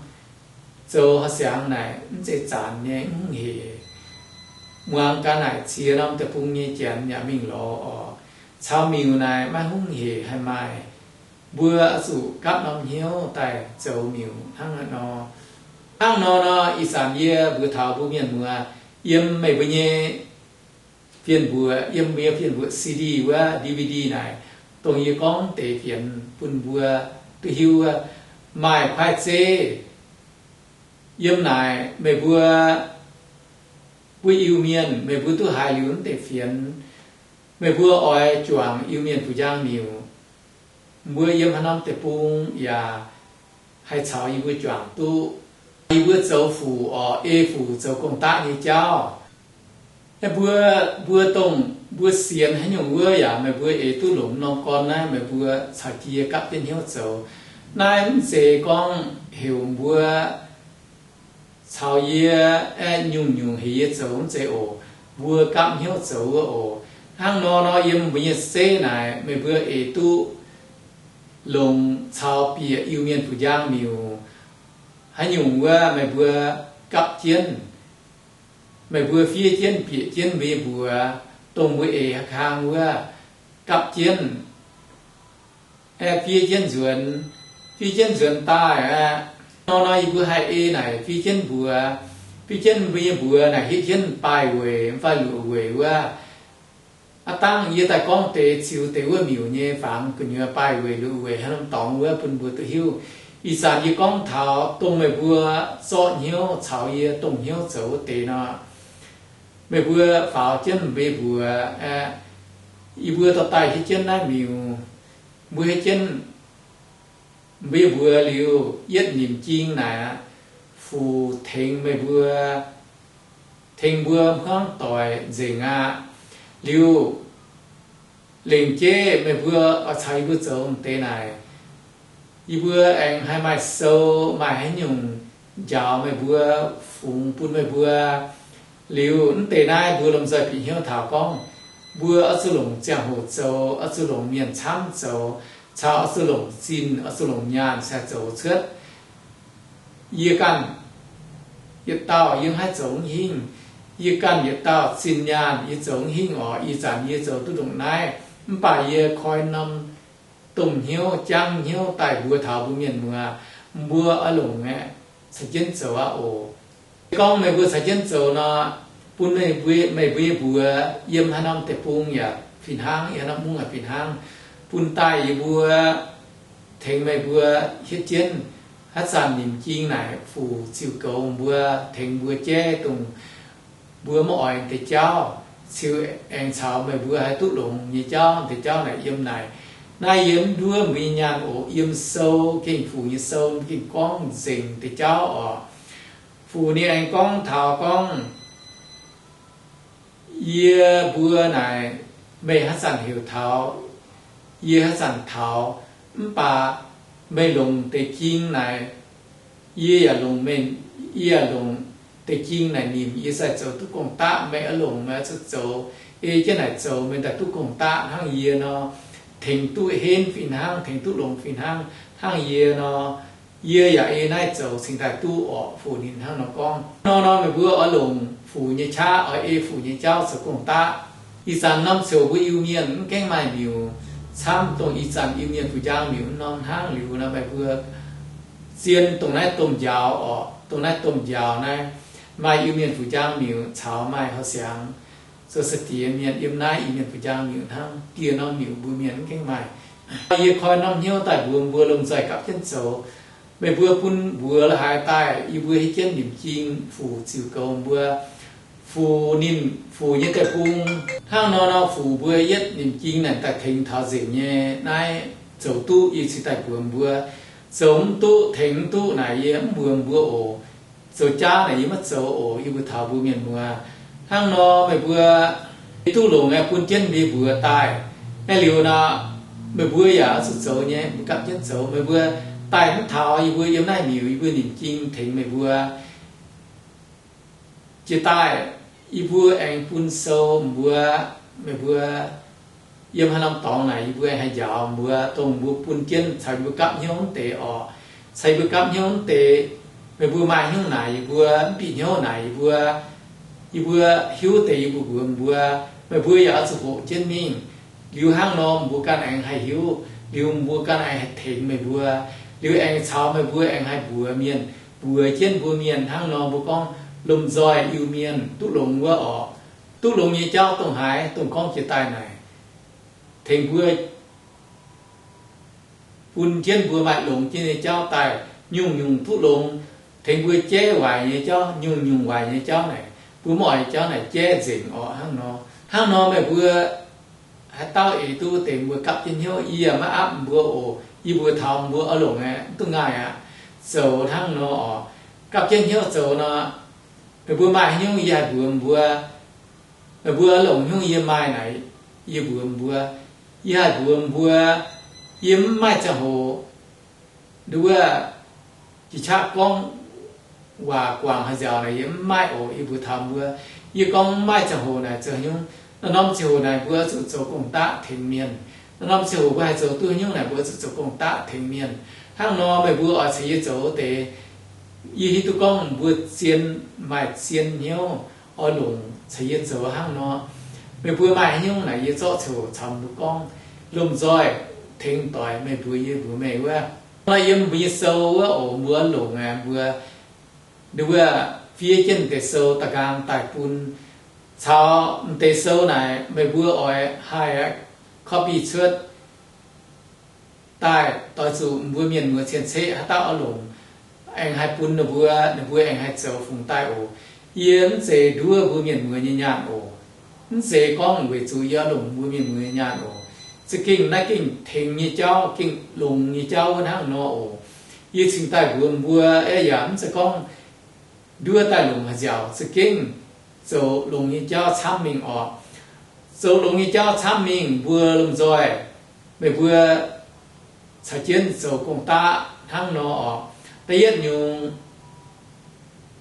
Zoux horqc siangx naaic mv zeiz zanc nyei, mv hungh hec. Muangx gaax naaic ziex norm deic-bung nyei Janx yaac mingh lorz orqc. Caux miuc naaic maiv hungh hec haih maaih. Mbuo oix zuqc gapv norm hnyouv daaih zoux miuc hnangv naaiv nor. Hnangv nor nor, ih zanc yie mbuox taux mbuo mienh muoz, yiem meih mbuo nyei fien mbuoqc, yiem mbuo nyei fien mbuoqc C D wuov, D V D naaic, dongh yie gorngv deix fienx bun mbuo duqv hiuv wuov, maaih kuaaiv zeiv yiem naaic. Meih mbuo, mbuo Iu-Mienh, meih mbuo duqv haiz liuz mv deix fienx, meih mbuo oix juangc Iu-Mienh fu'jang miuc, mbuo yiem haaix norm deic-bung yaac haih caux yie mbuo juangc duqv. Yie mbuo zoux fuc orqc, ei fuc zoux gong-daqv nyei jauv. Mbuo, mbuo dongh mbuo sienx haaix nyungc wuov yaac meih mbuo eix duqv longc norm gorn naaiv, meih mbuo caux jienv yie gapv jienv hnyouv zoux. Naaiv mv zeiz gorngv heuc mbuo caux yie, aeqv, nyungc-nyungc heuc yie zoux, mv zeiz oc. Mbuo gapv hnyouv zoux wuov oc. Hnangv nor nor, yiem mbuo nyei zeiv naaic meih mbuo eix duqv longc caux bieqc Iu-Mienh fu'jang miuc. Haaix nyungc wuov meih mbuo gapv jienv, meih mbuo fiev jienv bieqc jienv mbuo nyei mbuox, dongh mbuo eix haaix kang wuov, gapv jienv, aeqv, fiev jienv nzuonx, fiev jienv nzuonx daaih aqv. Nor nor yie mbuo haih ei naaic fiev jienv mbuox, fiev jienv mbuo nyei mbuox naaic hietv jienv baaih weic mv fai luoqc weic wuov. Aav dangh yie daaih gorngv deix ziux deix wuov miuc nyei fangx gu'nyuoz baaih weic luoqc weic haaix norm dorngx wuov bun mbuo duqv hiuv. Ih zanc yie gorngv taux dongh meih mbuo zorqv hnyouv caux yie dongh hnyouv zoux wuov deix nor, meih mbuo faaux jienv mbuo nyei mbuox aqv. Yie mbuo dorh daaih hietv jienv naaiv miuc, mbuo hietv jienv mbuo nyei mbuox liuz, yietv nimc jing naaic aqv, fuc tengx meih mbuo, tengx mbuo hmuangv doic nzengc aqv. Liuz, lengc jeiv meih mbuo oix caux yie mbuo zoux m'deix naaic, yie mbuo aengx haih maaih sou, maaih haaix nyungc njaaux meih mbuo, fungx bun meih mbuo. Liuz, mv deix naaiv mbuo lomh nzoih bieqc hnyouv taux gorngv, mbuo oix zuqc longc ziangh hoc zoux, oix zuqc longc mienh camv zoux, caux oix zuqc longc zinh, oix zuqc longc nyaanh cingx zoux cuotv. Yie ganh yietc dauh yie mv haih zoux mv hingh. Yie ganh yietc dauh zinh nyaanh yie zoux mv hingh orqc. Ih zanc yie zoux duqv ndongc naaiv, mv baac yie koi norm domh hnyouv, jangv hnyouv daaih mbuox taux mbuo mienh muoz, mbuo oix longc aeqv, caux jienv zoux aqv oc. Gorngv meih mbuo caux jienv zoux nor, bun meih mbuo, meih mbuo nyei mbuox yiem haaix norm deic-bung yaac fih hnangv, yiem haaix norm mungv yaac fih hnangv, bun daaih yie mbuo tengx meih mbuo hietv jienv. Haaix zanc nimc jing naaic fuc ziux goux mbuo, tengx mbuo jaiv dongh mbuo maiv oix deix jauv, ziux aengx caux meih mbuo haih duqv longx nyei jauv, deix jauv naaic yiem naaic. Naaiv yie mv nduov mbuo nyei nyaanh oc. Yiem sou, gengh fuc nyei sou gengh gorngv nzengc deix jauv orqc. Fuc ninh aengx gorngv taux gorngv, yie mbuo naaic, meih haaix zanc heuc taux, yie haaix zanc taux, mv baac meih longc deix jing naaic, yie yaac longc meih, yie yaac longc deix jing naaic nimc yie sai zoux duqv gong-daqv. Meih oix longc meih oix zuqc zoux, ei jienv naaic zoux meih daaih duqv gong-daqv hnangv yie nor, tengx duqv henv fih hnangv, tengx duqv longx fih hnangv, hnangv yie nor. Yie yaac ei naaiv zoux cingx daaih duqv orqc. Fuc ninh hnangv nor gorngv. Nor nor meih mbuo oix longc fuc nyei qaqv, oix ei fuc nyei jauv zoux gong-daqv. Ih zanc norm ziouc mbuo Iu-Mienh mv gaengh maaih miuc camv dongh ih zanc Iu-Mienh fuc njang miuc norm hnangv liuz nor, meih mbuo zien dongh naaiv domh njaaux orqc. Dongh naaiv domh njaaux naaiv maaih Iu-Mienh fuc njang miuc caux maaih horqc siangx. zoux sai-diex mienh yiem naaiv Iu-Mienh buoz-njang miuc hnangv. Dieh norm miuc mbuo mienh mv gaengh maaih. Yie koi norm hnyouv daaih mbuox mbuo lomh nzoih gapv jienv zoux. Meih mbuo bun mbuox la'haaix daaih, yie mbuo hiuv jienv nimc jing fuc ziux goux mbuo, fuc ninh fuc nyei deic-bung. Hnangv nor nor fuc mbuo yietv nimc jing naaic daaih tengx taux nzengc nyei naaiv zoux duqv yie cingx daaih mbuox mbuo. Zoux mv duqv, tengx mv duqv naaic yie mv mbuox mbuo oc. Zoux jaav naaic yie maiv zoux oc, yie mbuo taux mbuo mienh muoz. Hnangv nor meih mbuo duqv longc aeqv, bun jienv mbuo mbuox daaih. Aeqv, liuz nor, meih mbuo yaac oix zuqc zoux nyei, mbuo gapv jienv zoux. Meih mbuo daaih mv taux yie mbuo yiem naaiv miuc, yie mbuo nimc jing tengx meih mbuo. Jiex daaih, yie mbuo aengx bun sou mbuo, meih mbuo yiem haaix norm dorngx naaic yie mbuo aengx haih njaaux mbuo, dongh mbuo bun jienv caux yie mbuo gapv hnyouv wuov deix orqc. Caux yie mbuo gapv hnyouv wuov deix, meih mbuo maaih hnyouv naaic yie mbuo, mv bieqc hnyouv naaic yie mbuo, yie mbuo hiuv deix yie mbuo mbuox mbuo. Meih mbuo yaac oix zuqc hoqc jienv mingh. Liuz hnangv nor mbuo ganh aengx haih hiuv, liuz mbuo ganh aengx haih tengx meih mbuo, liuz aengx caux meih mbuo aengx haih mbuox mienh, mbuox jienv mbuo mienh. Hnangv nor mbuo gorngv lomh nzoih Iu-Mienh duqv longx wuov orqc. Duqv longx nyei jauv dongh haaix? Dongh gorngv jiex daaih naaic, tengx mbuo bun jienv mbuo maaih longx jienv nyei jauv daaih, nyungc-nyungc duqv longx. Tengx mbuo jaiv waaic nyei jauv, nyungc-nyungc waaic nyei jauv naaic, mbuo mv oix nyei jauv naaic jaiv nzengc orqc. Hnangv nor, hnangv nor meih mbuo haaix dauh eix duqv deix, mbuo gapv jienv hnyouv. Yie yaac maiv aapv mbuo oc. Yie mbuox taux mbuo oix longc aeqv, mv duqv ngaih aqv. Zoux hnangv nor orqc. Gapv jienv hnyouv zoux nor, meih mbuo maaih hnyouv yie haih mbuox mbuo. Meih mbuo oix longc hnyouv yie maaih naaic, yie mbuox mbuo. Yie haih mbuox mbuo, yie mv maaih ziangh hoc nduov wuov jiex qaqv gorngv waac guangc haaix nziaauc naaic yie mv maaih oc. Yie mbuox taux mbuo, yie gorngv mv maaih ziangh hoc naaic zoux haaix nyungc. Norm-norm ziangh hoc naaic mbuo zuqc zoux gong-daqv tengx mienh. Norm-norm ziangh hoc mbuo haih zoux duqv haaix nyungc naaic mbuo zuqc zoux gong-daqv tengx mienh. Hnangv nor meih mbuo oix caux yie zoux wuov deix, yie hiuv duqv gorngv mbuo zien, maaih zien hnyouv oix longc caux yie zoux hnangv nor. Meih mbuo maaih haaix nyungc naaic yie zorqv ziangh hoc caux mbuo gorngv. Lomh nzoih tengx doix meih mbuo, yie mbuox meih wuov. Nor yiem mbuo nyei sou wuov oc, mbuo longc aqv, mbuo nduov wuov fiev jienv m'deix sou da'nqaang daaih bun. Caux m'deix sou naaic meih mbuo oix haih copy cuotv daaih doix zuqc mbuo mienh muoz cien-ceqv haaix dauh oix longc, aengx haih bun ninh mbuo, ninh mbuo aengx haih zoux fungx daaih oc. Yie mv zeiz nduov mbuo mienh muoz nyei nyaanh oc. Mv zeiz gorngv weic zuqc yie oix longc mbuo mienh muoz nyei nyaanh oc. Za'gengh naaiv gengh tengx nyei jauv, gengh longx nyei jauv wuov hnangv nor oc. Yie cingx daaih mbuox mbuo, yaac mv zeiz gorngv nduov daaih longc haaix nziaauc, za'gengh zoux longx nyei jauv camv mingh orqc. Zoux longx nyei jauv camv mingh, mbuo lomh nzoih meih mbuo caux jienv zoux gong-daqv hnangv nor orqc. Da'yietv nyungc,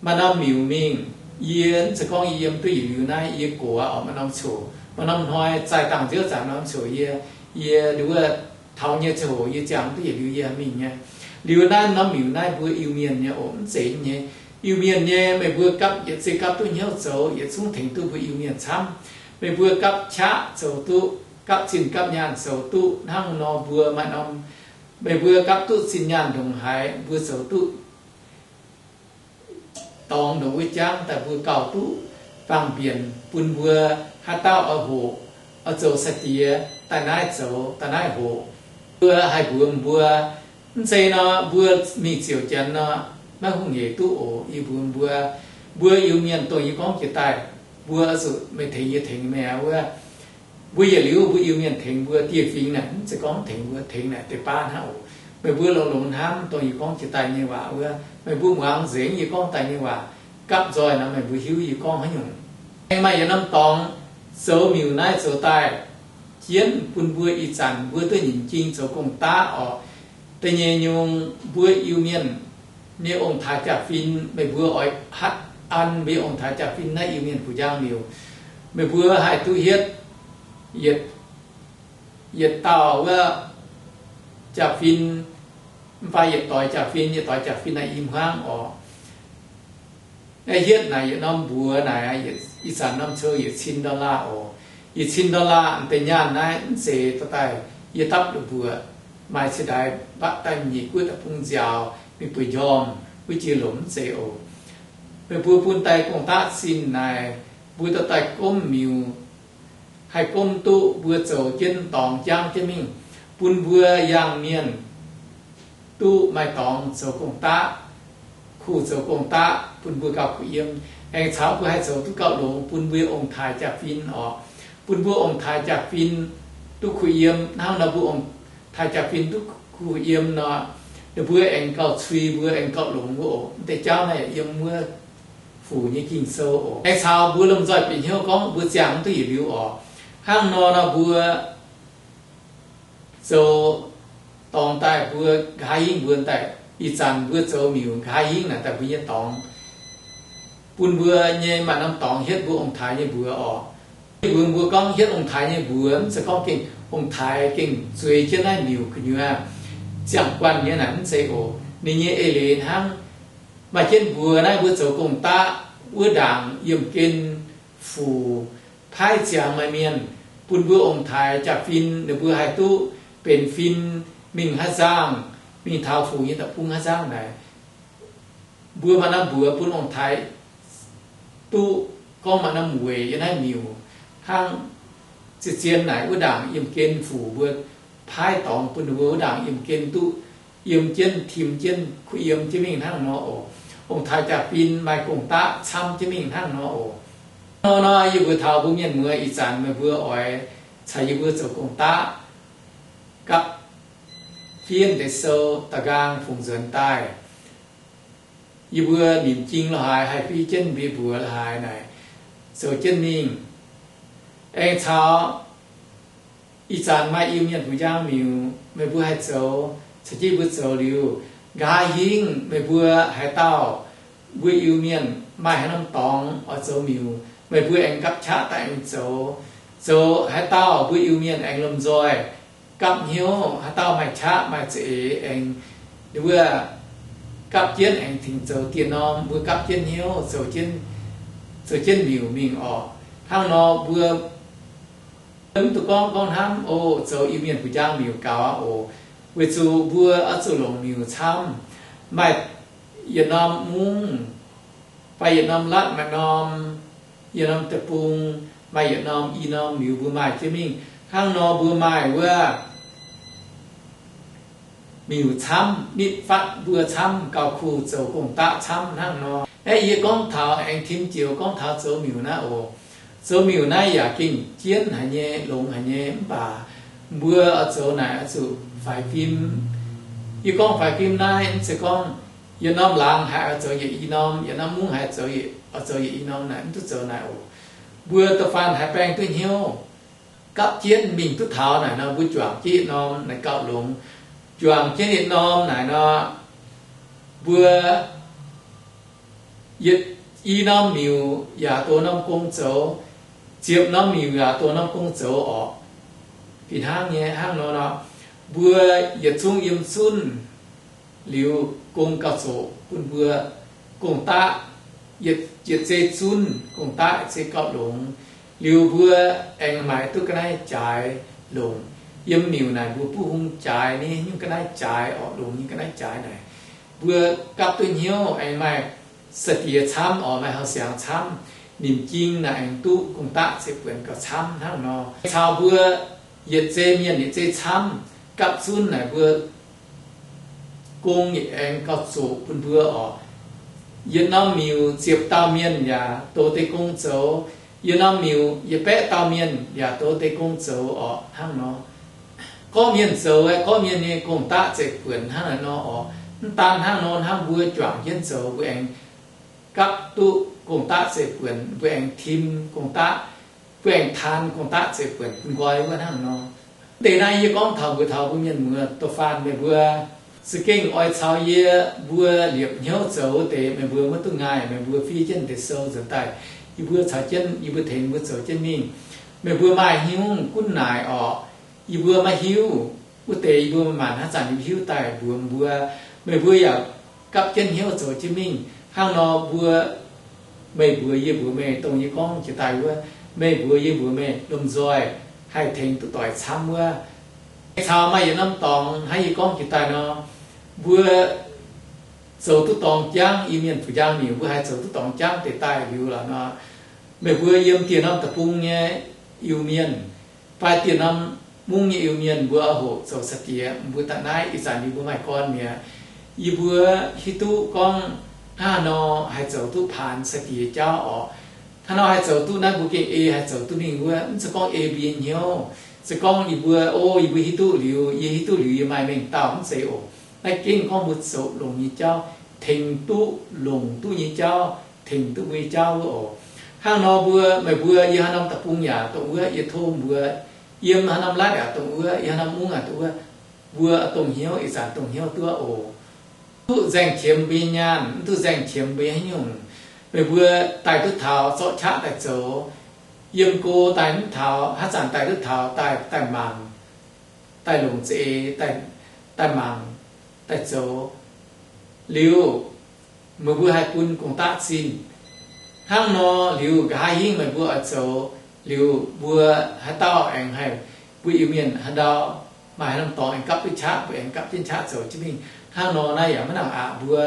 maaih norm miuc mingh, yie mv zeiz gorngv yie yiem duqv yietc liuz naaiv yie gox orqc, maaih norm coc, maaih norm hnoi zaih dangh nziouv zanc norm coc yie, yie nduov wuov taux nyei ziangh hoc yie ziangh duqv yietc liuz yie mingh nyei. Liuz naaiv norm miuc naaiv mbuo Iu-Mienh nyei oc, mv zeiz nyei. Iu-Mienh nyei meih mbuo gapv yietc zei gapv duqv hnyouv zoux, yietc zungv tengx duqv mbuo Iu-Mienh camv. Meih mbuo gapv qaqv zoux duqv, gapv zinh gapv nyaanh zoux duqv hnangv nor mbuo maaih norm, meih mbuo gapv duqv zinh nyaanh ndongc haaix mbuo zoux duqv dorngx ndongc wuov jangv daaih mbuo gauh duqv fangx-mbienc bun mbuo haaix dauh oix hoqc, oix zoux sai-diex daaih naaiv zoux daaih naaiv hoqc. Mbuo haih mbuox mbuo, mv zeiz nor mbuo mingh ziouc janx nor, maiv hungh nyeic duqv oc. Yie mbuox mbuo, mbuo Iu-Mienh dongh yie gorngv jiex daaih, mbuo zuqc meih tengx yie tengx meih aqv wuov. Mbuo yietc liuz mbuo Iu-Mienh tengx mbuo dieh fingx naaic, mv zeiz gorngv tengx mbuo, tengx naaic deix baav hnangv oc. Meih mbuo longx-longx hnamv dongh yie gorngv jiex daaih nyei waac wuov, meih mbuo muangx nzengc yie gorngv daaih nyei waac, gapv nzoih nor meih mbuo hiuv yie gorngv haaix nyungc. Aengx maaih yietc norm dorngx zoux miuc naaiv zoux daaih jienv bun mbuo ih zanc mbuo duqv nyinc jing zoux gong-daqv orqc. Da'nyeic nyungc, mbuo Iu-Mienh nyei ong-taaix jaa-fin, meih mbuo oix hatc an mbuo nyei ong-taaix jaa-fin naaiv Iu-Mienh buoz-njang miuc. Meih mbuo haih duqv hietv yietc, yietc dauh wuov jaa-fin, mv baac yietc doix jaa-fin, yietc doix jaa-fin naaiv i hmuangv orqc. Aeqv, hietv naaic yietc norm mbuox naaic, ih zanc norm cou yietc cin dollar oc. Yietc cin dollar deix nyaanh naaiv mv zeiz dorh daaih yie dapv mbuoqc, maaih ciex daaih mbatv daaih nyeic guoqv daaih bung nziaaux mingh bueix njormh wuov jiex lomc mv zeiz oc. Meih mbuo bun daaih gong-daqv zinh naaic, Mbuo dorh daaih gomv miuc, haih gomv duqv mbuo zoux jienv dorngx jangv jienv mingh, bun mbuo yangh mienh duqv maaih dorngx zoux gong-daqv, kuh zoux gong-daqv bun mbuo gauh kuh yiem. Aengx caux mbuo haih zoux duqv gauh longx bun mbuo ong-taaix jaa-fin oc, bun mbuo ong-taaix jaa-fin duqv kuh yiem. Hnangv nor mbuo ong-taaix jaa-fin duqv kuh yiem nor, ninh mbuo aengx gauh cui, mbuo aengx gauh longx wuov oc. Mv deix jauv naaiv yaac yiem wuov Fuc nyei Ging-Sou oc. Aengx caux mbuo lomh nzoih bieqc hnyouv gorngv mbuo ziangh mv duqv yietc liuz oc. Hnangv nor nor mbuo zoux dorngx daaih, mbuo nqa'haav hingv mbuo daaih, ih zanc mbuo zoux miuc nqa'haav hingv naaic daaih mbuo nyei dorngx, bun mbuo nyei maaih norm dorngx hietv mbuo ong-taaix nyei mbuox oc. Mbuo, mbuo gorngv hietv ong-taaix nyei mbuox, mv zeiz gorngv gengh ong-taaix gengh zueiz jienv naaiv miuc gu'nyuoz ziangh guanh nyei naaic, mv zeiz oc. Ninh nyei eix leiz hnangv maaih jienv mbuox naaiv mbuo zoux gong-daqv wuov ndaangc yiemh gen Fuc paaiv ziangx maaih mienh, bun mbuo ong-taaix jaa-fin ninh mbuo haih duqv benx fin mingh haaix nzangv, mingh taux Fuc nyei deic-bung haaix nzangv naaic. Mbuo maaih norm mbuox bun ong-taaix duqv gorngv maaih norm weic yiem naaiv miuc hnangv. Zien-zien naaic wuov ndaangc yiemh gen Fuc mbuo paaiv dorngx bun ninh mbuo wuov ndaangc yiemh gen duqv yiem jienv, tim jienv, kuh yiem jienv mingh hnangv nor oc. Ong-taaix jaa-fin maaih gong-daqv camv jienv mingh hnangv nor oc. Nor nor yie mbuox taux mbuo mienh muoz, ih zanc meih mbuo oix caux yie mbuo zoux gong-daqv gapv fiev deix sou da'nqaang fungx nzuonx daaih. Yie mbuo nimc jing lo haaix haih fiev jienv mbuo mbuox lo haaix naaic zoux jienv mingh. Aengx caux ih zanc maaih Iu-Mienh Fuc Njang Miuc, meih mbuo haih zoux, caux jienv mbuo zoux liuz, nqa'haav hingv meih mbuo haaix dauh mbuo Iu-Mienh maaih haaix norm dorngx oix zoux miuc, meih mbuo aengx gapv qaqv daaih aengx zoux. Zoux haaix dauh mbuo Iu-Mienh aengx lomh nzoih gapv hnyouv, haaix dauh maaih qaqv maaih za'eix aengx, ninh mbuo gapv jienv aengx tengx zoux dieh norm, mbuo gapv jienv hnyouv zoux jienv, zoux jienv miuc mingh orqc. Hnangv nor mbuo mv duqv gorngv, gorngv hnamv oc, zoux Iu-Mienh Fuc Njang Miuc gaux aqv oc. Weic zuqc mbuo oix zuqc longc miuc camv. Maaih yietc norm mungv fai yietc norm latv, maaih norm, yietc norm deic-bung, maaih yietc norm i norm miuc mbuo maaih jienv mingh. Hnangv nor mbuo maaih wuov miuc camv, nitv fatv mbuo camv, gauh kuh zoux gong-daqv camv hnangv nor. Aeqv, yie gorngv taux aengx tim joux gorngv taux zoux miuc naaiv oc. Zoux miuc naaiv yaac gengh jienv haic nyei, longx haic nyei, mv baac mbuo oix zoux naaic oix zuqc faix fim. Yie gorngv faix fim naaiv, mv zeiz gorngv yietc norm laangz haiz oix zoux yietc i norm, yietc norm mungv haiz oix zoux yietc i norm naaic, mv duqv zoux naaic oc. Mbuo da'faanh haiz baeng duqv hnyouv, gapv jienv mingh duqv taux naaic nor, mbuo juangc jienv yietc norm naaic gauh longx. Juangc jienv yietc norm naaic nor, mbuo yietc i norm miuc yaac doh norm gong zoux, ziepc norm miuc yaac doh norm gong zoux orqc. Fih hnangv nyei, hnangv nor nor, mbuo yietc zungv yiem zunv liuz, gong gauh zoqc bun mbuo gong-daqv, yietc zei zunv gong-daqv zei gauh longx. Liuz mbuo aengx maaiz duqv ga'naaiv jaaix longc. Yiem miuc naaic mbuo buv hung jaaix nyei, nyungc ga'naaiv jaaix orqc, longx nyei ga'naaiv jaaix naaic. Mbuo gapv duqv hnyouv aengx maaih sai-diex camv orqc, maaih horh siangx camv, nimc jing naaic aengx duqv gong-daqv zeiv-buonc gauh camv hnangv nor. Caux mbuo yietc zei mienh yietc zei camv gapv zunv naaic mbuo gong yietc aengx gauh zoqc bun mbuo orqc. Yietc norm miuc ziepc dauh mienh yaac doz deix gong zoux. Yietc norm miuc yietc baeqv dauh mienh yaac doz deix gong zoux orqc hnangv nor. Gorqv mienh zoux, gorqv mienh nyei gong-daqv zeiv-buonc hnangv naaiv nor orqc. Mv daan hnangv nor, hnangv mbuo juangc jienv zoux mbuo aengx gapv duqv gong-daqv zeiv-buonc, mbuo aengx tim gong-daqv, mbuo aengx taan gong-daqv zeiv-buonc bun nqoi wuov hnangv nor. Deix naaiv yie gorngv taux mbuox taux mbuo mienh muoz, da'faanh meih mbuo za'gengh oix caux yie mbuo liepc hnyouv zoux wuov deix, meih mbuo maiv duqv ngaih, meih mbuo fiev jienv deix sou nzuonx daaih, yie mbuo caux jienv, yie mbuo tengx mbuo zoux jienv mingh. Meih mbuo maaih hnyouv gunv naaic orqc, yie mbuo maiv hiuv. Wuov deix yie mbuo maanc haaix zanc yie mbuo hiuv daaih mbuox mbuo, meih mbuo yaac gapv jienv hnyouv zoux jienv mingh. Hnangv nor mbuo, meih mbuox yie mbuox meih, dongh yie gorngv jiex daaih wuov, meih mbuox yie mbuox meih, lomh nzoih haih tengx duqv doic camv wuov. Caux maaih yietc norm dorngx hnangv yie gorngv jiex daaih nor, mbuo zoux duqv dorngx jangv, Iu-Mienh Fuc Njang Miuc mbuo haih zoux duqv dorngx jangv deix daaih liuz lorqc nor, Meih mbuo yiem dieh norm deic-bung nyei Iu-Mienh fai dieh norm mungv nyei Iu-Mienh, mbuo oix hoqc zoux sai-diex, mbuo daaih naaiv ih zanc yie mbuo maaih gorn mi'aqv. Yie mbuo hiuv duqv gorngv hnangv haaix nor haih zoux duqv paanx sai-diex jauv orqc. Hnangv haaix nor haih zoux duqv naaiv, mbuo gengh ei haih zoux duqv mingh wuov. Mv zeiz gorngv ei mbuo nyei hnyouv, se gorngv yie mbuo, o, yie mbuo hiuv duqv liuz, yie hiuv duqv liuz yie maaih mengh dauh, mv zeiz oc. Naaiv gengh gorngv mbuo zoux longx nyei jauv, tengx duqv longc duqv nyei jauv, tengx duqv mbuo nyei jauv wuov oc. Hnangv nor mbuo, meih mbuo yiem haaix norm deic-bung yaac dongh wuov, yie tov mbuo, yiem haaix norm ລັດ yaac dongh wuov, yiem haaix norm mungv yaac dongh wuov, mbuo dongh hnyouv, ih zanc dongh hnyouv duqv oc. Duqv nzaeng qiemx mbuo nyei nyaanh, mv duqv nzaeng qiemx mbuo nyei haaix nyungc. Meih mbuo daaih duqv taux zorqv qaqv daaih zoux. Yiem go daaih mv taux, haaix zanc daaih duqv taux daaih, daaih mangc, daaih longc za'eix, daaih mangc, daaih zoux. Liuz, meih mbuo haih bun gong-daqv zinh. Hnangv nor liuz, nqa'haav hingv meih mbuo oix zoux, liuz mbuo haaix dauh aengx haih, mbuo Iu-Mienh haaix ndau maaih haaix norm dorngx aengx gapv duqv qaqv, mbuo aengx gapv jienv qaqv zoux jienv mingh. Hnangv nor naaiv yaac maiv nangc aqv. Mbuo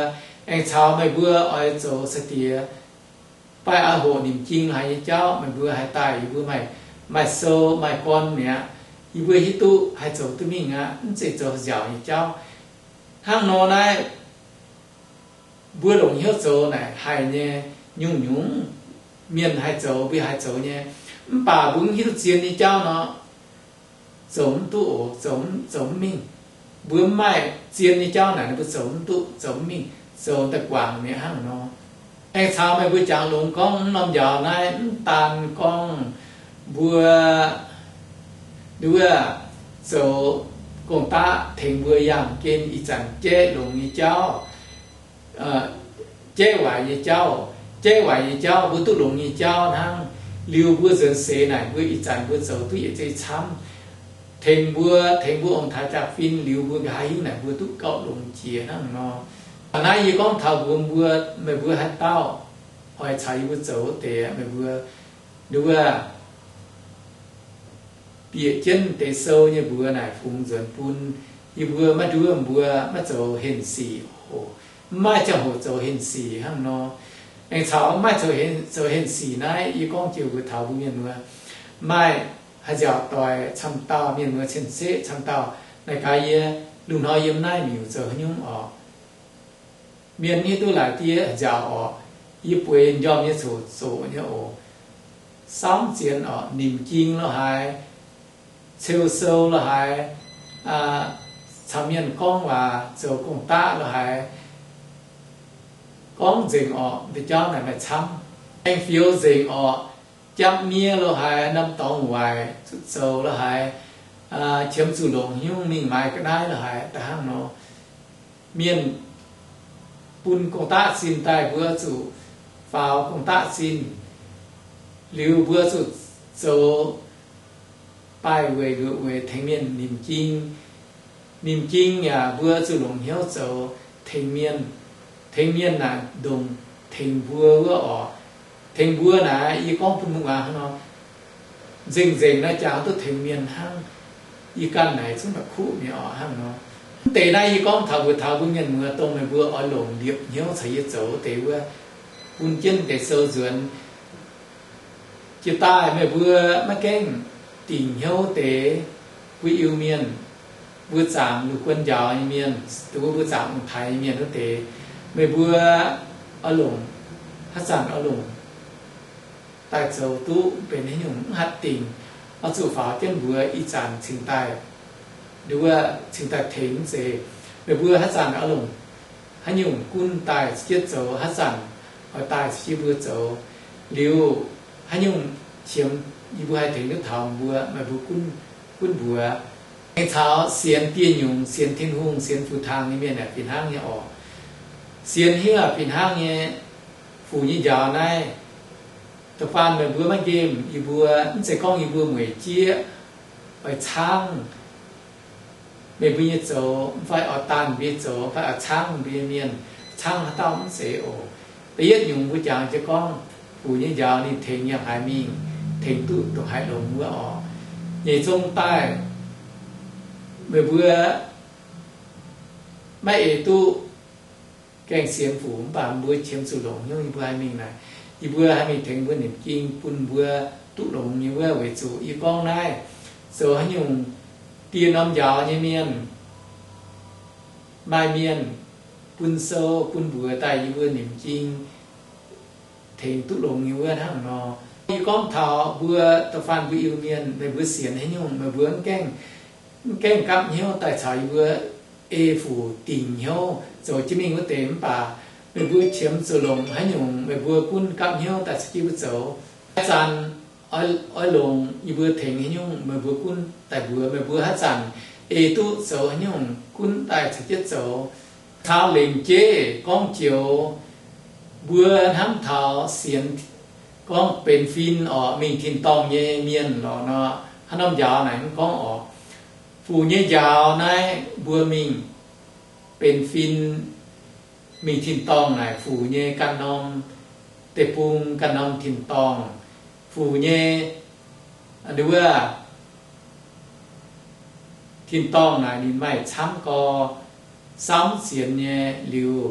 aengx caux meih mbuo oix zoux sai-diex fai oix hoqc nimc jing haaix nyei jauv, meih mbuo haih daaih, yie mbuo maaih, maaih sou maaih gorn mi'aqv. Yie mbuo hiuv duqv haih zoux duqv mingh aqv, mv zeiz zoux nziaauc nyei jauv. Hnangv nor naaiv, mbuo longc hnyouv zoux naaic haic nyei. Nyungc-nyungc mienh haih zoux, mbuo haih zoux nyei, mv baac mbuo mv hiuv duqv zien nyei jauv nor, zoux mv duqv oc, zoux, zoux mv mingh. Mbuo mv maaih zien nyei jauv naaic, mbuo zoux mv duqv, zoux mv mingh, zoux da'guangc mi'aqv hnangv nor. Aengx caux meih mbuo jangx longx gorngv, mv norm njaaux naaiv mv daan gorngv mbuo, nduov, zoux gong-daqv tengx mbuo yangh gen ih zanc jaiv longx nyei jauv, jaiv waaic nyei jauv. Jaiv waaic nyei jauv mbuo duqv longx nyei jauv hnangv. Liuz mbuo nzuonx seix naaic, mbuo ih zanc mbuo zoux duqv yietc zei camv, tengx mbuo, tengx mbuo ong-taaix jaa-fin. Liuz mbuo nqa'haav hingv naaic mbuo duqv gauh longx jiex hnangv nor. Aa, naaiv yie gorngv taux mbuox mbuo, meih mbuo haaix dauh oix caux yie mbuo zoux wuov deix, meih mbuo, nduov, bieqc jienv deix sou nyei mbuox naaic fungx nzuonx bun. Yie mbuo maiv nduov mbuo maiv zoux henh sic oc. Mv maaih ziangh hoc zoux henh sic hnangv nor. Aengx caux maiv zoux henh, zoux henh sic naaiv, yie gorngv jienv mbuox taux mbuo mienh muoz, maaih haaix nziaauc doic camv dauh, mienh muoz cien-ceqv camv dauh naaic gaax yie, lungh hnoi yiem naaiv miuc zoux haaix nyungc orqc? Mienh hiuv duqv laaix diev nziaauc orqc? Yie bueix njormh nyei coc zoqc nyei oc. Saamv zienx orqc, nimc jing lo haaix, ceu sou lo haaix, caux mienh gorngv waac zoux gong-daqv lo haaix, gorngv nzengc orqc. Deix jauv naaic maaih camv. Aengx fioux nzengc orqc, japv miev lo haaix, norm dorngx waaic zuqc zoux lo haaix, qiemx zuqc longc haaix nyungc mingh maaiz ga'naaiv lo haaix, da'hnangv nor. Mienh bun gong-daqv zinh daaih, mbuo zuqc faaux gong-daqv zinh. Liuz mbuo zuqc zoux baaih weic luoqc weic tengx mienh nimc jing. Nimc jing yaac mbuo zuqc longc hnyouv zoux tengx mienh. Tengx mienh naaic ndongc tengx mbuo wuov orqc. Tengx mbuo naaic, yie gorngv bun mbuo muangx hnangv nor, nzengc-nzengc naaiv jangx duqv tengx mienh hnangv. Yie ganh naaic zungv da'kuqv mi'aqv orqc, hnangv nor. Mv deix naaiv yie gorngv taux mbuox taux mbuo mienh muoz, dongh meih mbuo oix longc liepc hnyouv caux yie zoux wuov deix wuov, bun jienv deix sou nzuonx. Jiex daaih meih mbuo maiv gaengh dingc hnyouv deix, mbuo Iu-Mienh, mbuo zaangc lungh guon njaaux nyei mienh, dongh wuov mbuo zaangc ong-taaix nyei mienh wuov deix, meih mbuo oix longc, haaix zanc oix longc daaih zoux duqv benx haaix nyungc mv hatc dingc, oix zuqc faaux jienv mbuox ih zanc cingx daaih, nduov, cingx daaih tengx mv zeiz. Meih mbuo haaix zanc oix longc haaix nyungc gunv daaih caux jienv zoux, haaix zanc oix daaih caux jienv mbuo zoux. Liuz haaix nyungc qiemx yie mbuo haih tengx duqv taux mbuo, meih mbuo gunv, gunv mbuox. Aengx caux sienx dieh nyungc, sienx Tin-Hungh, sienx Fuc Tangx nyei mienh aeqv, fih hnangv nyei orqc. Sienx hingv aeqv, fih hnangv nyei. Fuc nyei njaaux naaiv, da'faanh meih mbuo maiv nqemh yie mbuo, mv zeiz gorngv yie mbuo mueic jieqv oix caangv meih mbuo nyei zoux, mv fai oix daanh mbuo nyei zoux, mv fai oix caangv mbuo nyei mienh, caangv haaix dauh mv zeiz oc. Da'yietv nyungc mbuo jangx jienv gorngv, fuc nyei njaaux ninh tengx yangh haaix mingh, tengx duqv ndongc haaix longx wuov orqc. Nyeic zong daaih, meih mbuo maiv eix duqv gaengh sienx fuc, mv baac mbuo qiemx zuqc longc hnyouv yie mbuo haih mingh naaic. Yie mbuo haih mingh tengx mbuo nimc ging bun mbuo duqv longx nyei wuov. Weic zuqc yie gorngv naaiv zoux haaix nyungc, dieh norm njaaux nyei mienh, maaih mienh bun sou bun mbuox daaih yie mbuo nimc ging tengx duqv longx nyei wuov hnangv nor. Yie gorngv taux mbuo da'faanh mbuo Iu-Mienh, meih mbuo sienx haaix nyungc meih mbuo mv gaengh gapv hnyouv daaih caux yie mbuo ei fuc dingc hnyouv zoux jienv mingh wuov deix. Mv baac meih mbuo qiemx zuqc longc haaix nyungc meih mbuo gunv gapv hnyouv daaih caux jienv mbuo zoux. Haaix zanc oix longc yie mbuo tengx haaix nyungc meih mbuo gunv daaih mbuox. Meih mbuo haaix zanc ei duqv zoux haaix nyungc gunv daaih caux jienv zoux. Taux lengc jeiv gorngv joux, mbuo hnamv taux sienx, gorngv benx fin orqc, mingh tin-dorngh nyei mienh lorqc nor, haaix norm njaaux naaic mv gorngv orqc. Fuc nyei njaaux naaiv mbuo mingh benx fin, mingh tin-dorngh naaic fuc nyei ganh norm deic-bung, ganh norm tin-dorngh, fuc nyei, wuov tin-dorngh naaic ninh maaih camv gau, samv sienx nyei liuz,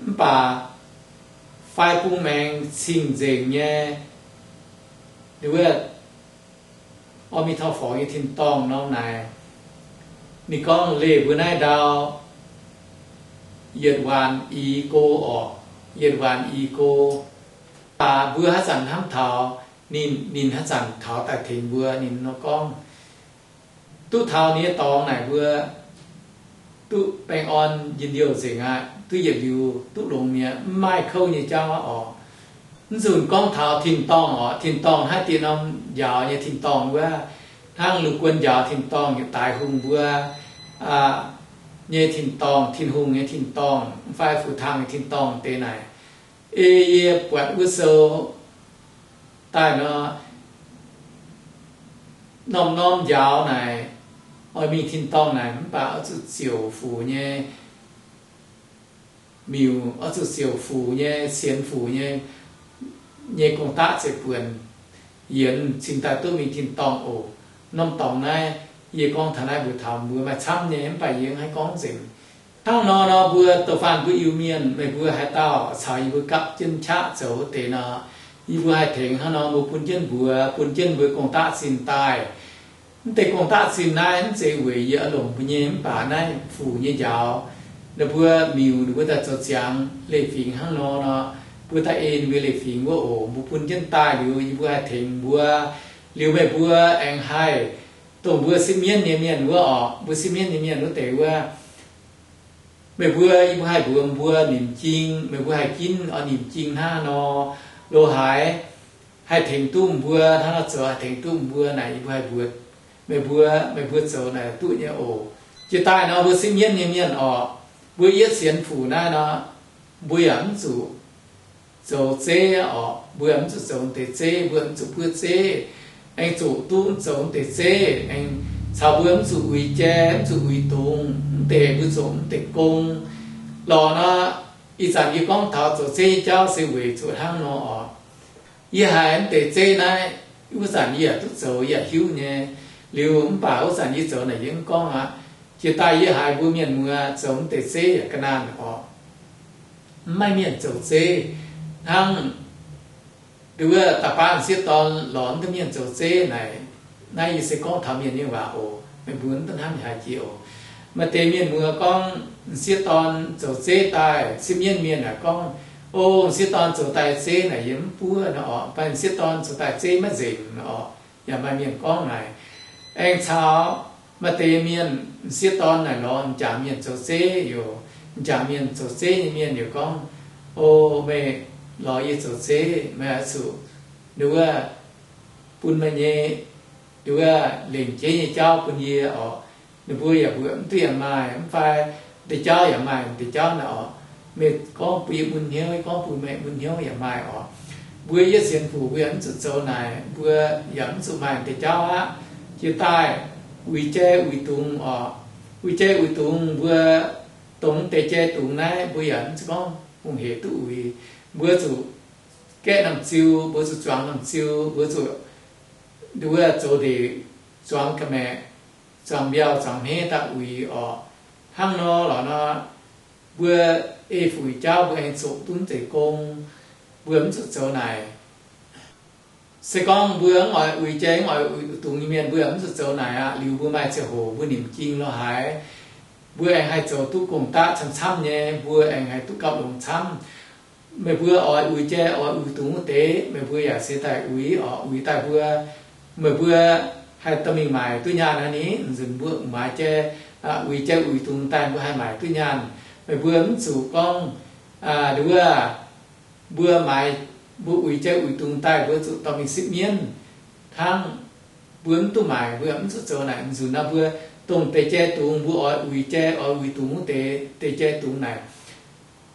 mv baac fai bung maengx cing-nzengc nyei, wuov O^mi^tao^forc nyei tin-dorngh norm naaic, ninh gorngv leih mbuo naaiv ndau yietc waanc i go orqc, yietc waanc i go. Mv baac mbuo haaix zanc hnamv taux ninh, ninh haaix zanc taux daaih tengx mbuo. Ninh nor gorngv, duqv taux ninh nyei dorngx naaic mbuo duqv baengh orn njien-youh nzengc aqv, duqv yietc liuz duqv longx mi'aqv, mv maaih kouv nyei jauv aqv orqc. Mv nzunc gorngv taux tin-dorngh orqc, tin-dorngh hnangv dieh norm njaaux nyei tin-dorngh wuov, hnangv lungh guon njaaux tin-dorngh, yietc daaix hungh mbuo nyei tin-dorngh, Tin-Hungh nyei tin-dorngh, mv fai fu-taangh nyei tin-dorngh deix naaic. Ei yie buatc wuov sou daaih nor, norm-norm njaaux naaic, oix mingh tin-dorngh naaic, mv baac oix zuqc ziouc fuc nyei miuc, oix zuqc ziouc fuc nyei, sienx fuc nyei, nyei gong-daqv zeiv-buonc yienx cingx daaih duqv mingh tin-dorngh oc. Norm dorngx naaiv, yie gorngv taux naaiv mbuox taux mbuo maaih camv nyei, mv baac yie mv haih gorngv nzengc. Hnangv nor nor, mbuo da'faanh mbuo Iu-Mienh, meih mbuo haaix dauh caux yie mbuo gapv jienv qaqv zoux wuov deix nor, yie mbuo haih tengx hnangv nor mbuo bun jienv mbuox, bun jienv mbuo gong-daqv zinh daaih. Mv deix gong-daqv zinh naaiv mv zeiz weic yie oix longc mbuo nyei, mv baac naaiv fuc nyei njaaux, ninh mbuo miuc ninh mbuo daaih zoux ziangx leiz-fingx hnangv nor nor, mbuo daaih ei ninh mbuo leiz-fingx wuov oc. Mbuo bun jienv daaih liuz, yie mbuo haih tengx mbuo. Liuz meih mbuo aengx haih dongh mbuo sipv mienv nyei mienh wuov orqc, mbuo sipv mienv nyei mienh wuov deix wuov, meih mbuo, yie mbuo haih mbuox mbuo nimc jing, meih mbuo haih ginv oix nimc jing hnangv nor, lo haaix haih tengx duqv mbuo, hnangv nor zoux haih tengx duqv mbuo naaic, yie mbuo haih mbuox meih mbuo, meih mbuo zoux naaic duqv nyei oc. Jiex daaih nor mbuo sipv mienv nyei mienh orqc, mbuo yietv sienx fuc naaiv nor, mbuo yaac mv zuqc zoux zeiv orqc, mbuo yaac mv zuqc zoux deix zeiv, mbuo mv zuqc buov zeiv, aengx zuqc duqv mv zoux deix zeiv, aengx caux mbuo mv zuqc uix jai, mv zuqc uix dungz, mv deix mbuo zoux mv deix gong. Lorqc nor, ih zanc yie gorngv taux zoux zeiv nyei jauv se weic zuqc hnangv nor orqc. Yie haiz mv deix zeiv naaiv, wuov zanc yie yaac duqv zoux, yie yaac hiuv nyei. Liuz mv baac wuov zanc yie zoux naaic yie mv gorngv aqv. Jiex daaih yie haiz mbuo mienh muoz zoux mv deix zeiv yaac ga'naanh orqc. Mv maaih mienh zoux zeiv hnangv nduov wuov da'baav m'sieqv dorn lorz mv duqv mienh zoux zeiv naaic. Naaiv yie se gorngv taux mienh nyei waac oc. Meih mbuo mv duqv hnamv haaix jiex oc. Maaih deix mienh muoz gorngv m'sieqv dorn zoux zeiv daaih, sipv mienv mienh aeqv gorngv, O, m'sieqv dorn zoux daaih zeiv naaic yie mv buov nor orqc, fai m'sieqv dorn zoux daaih zeiv maiv nzengc nor orqc. Yaac maaih mienh gorngv naaic. Aengx caux maaih deix mienh m'sieqv dorn naaic lorz m'jangc mienh zoux zeiv yoc, m'jangc mienh zoux zeiv nyei mienh yaac gorngv, O, meih lorz yie zoux zeiv, meih oix zuqc nduov wuov bun meih nyei nduov wuov lengc jeiv nyei jauv bun yie orqc. Ninh mbuo yaac mbuox mv duqv yaac maaih, mv fai deix jauv yaac maaih deix jauv naaic orqc. Meih gorngv bun yie mun hnyouv, gorngv bun meih mun hnyouv yaac maaih orqc. Mbuo yietv sienx fuc mbuo yaac mv zuqc zoux naaic, mbuo yaac mv zuqc maaih deix jauv aqv. Jiex daaih uix jai uix dungz orqc. Uix jai uix dungz mbuo dongh deix jai dungz naaiv mbuo yaac mv zuqc gorngv hungh hec duqv uix. Mbuo zuqc gaeqv normh ziu, mbuo zuqc zuangx normh ziu, mbuo zuqc nduov wuov zoux ndeic zuangx ga'maeqc, zuangx mbiauh zuangx hmeiv daaih uix orqc. Hnangv nor lorqc nor, mbuo ei fuc jauv mbuo aengx zoqc duqv mv deix gong. Mbuo mv zuqc zoux naaic. Se gorngv mbuo mv oix uix jai, mv oix uix dungz nyei mienh, mbuo mv zuqc zoux naaic aqv. Liuz mbuo maaih ziangh hoc mbuo nimc jing lorz haaix, mbuo aengx haih zoux duqv gong-daqv camv-camv nyei, mbuo aengx haih duqv gapv longx camv. Meih mbuo oix uix jai, oix uix dungz wuov deix, meih mbuo yaac se daaih uix oc, uix daaih mbuo, meih mbuo haih dorh mingh maaic duqv nyaanh aqv ni. Nzunc mbuo maaiz jai, uix jai uix dungz daaih mbuo haih maaic duqv nyaanh. Meih mbuo mv zuqc gorngv, nduov, mbuo maaiz, mbuo uix jai uix dungz daaih mbuo zuqc dorh mingh sipv mienv hnangv. Mbuo mv duqv maaic, mbuo mv zuqc zoux naaic. Nzunc naaiv mbuo dongh deix jai dungz mbuo oix uix jai oix uix dungz wuov deix, deix jai dungz naaic,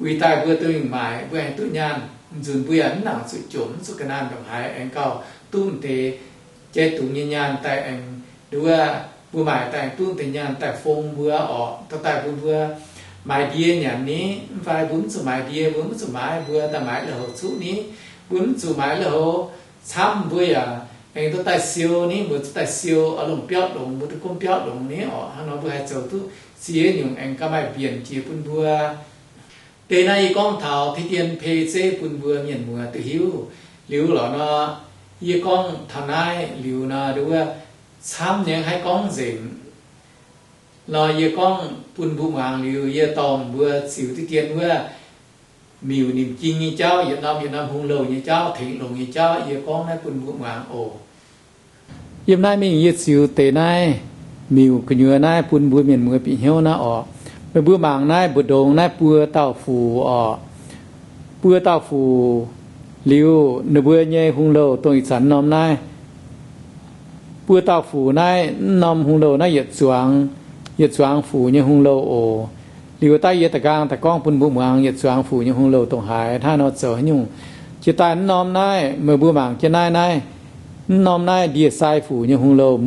uix daaih mbuo dorh mingh maaic mbuo aengx duqv nyaanh. Nzunc mbuo yaac mv nangc zuqc jomc, mv zuqc ga'naanh ndongc haaix, aengx gauh duqv m'deix jai dungz nyei nyaanh daaih aengx, nduov, mbuo maaic daaih aengx duqv m'deix nyaanh daaih fong mbuo oc, dorh daaih bun mbuo maaiz ndie nyanc ni. Mv fai mbuo mv zuqc maaiz ndie, mbuo mv zuqc maaiz, mbuo daaih maaiz lui-houx zuqv ni. Mbuo mv zuqc maaiz lui-houx camv, mbuo yaac aengx dorh daaih siou ni. Mbuo zuqc daaih siou oix longc biauv longx, mbuo duqv gomv biauv longx ni oc. Hnangv nor mbuo haih zoux duqv ziex nyungc aengx gauh maaih mbienc jiex bun mbuo. Deix naaiv yie gorngv taux ที่ดิน เพ zeiv bun mbuo mienh muoz duqv hiuv. Liuz lorqc nor, yie gorngv taux naaiv liuz nor, nduov, camv nyei haih gorngv nzengc. Nor yie gorngv bun mbuo muangx liuz, yie dorh mbuo ziux ที่ดิน wuov miuc nimc jing nyei jauv, yietc norm yietc norm hungh louh nyei jauv, tengx longx nyei jauv, yie gorngv naaiv bun mbuo muangx oc. Yiem naaiv mingh yie ziux deix naaiv miuc gu'nyuoz naaiv bun mbuo mienh muoz bieqc hnyouv naaiv oc. Meih mbuo mangc naaiv mbu'ndongx naaiv buo dauh fuc oc. Buo dauh fuc liuz, ninh mbuo nyei hungh louh dongh ih zanc norm naaiv. Buo dauh fuc naaiv, mv norm hungh louh naaiv yietc zuangx, yietc zuangx fuc nyei hungh louh oc. Liuz daaih yie da'nqaang daaih gorngv bun mbuo muangx yietc zuangx fuc nyei hungh louh dongh haaix, hnangv nor zoux haaix nyungc. Jiex daaih mv norm naaiv, meih mbuo mangc jienv naaiv naaiv, mv norm naaiv ndie-sai fuc nyei hungh louh.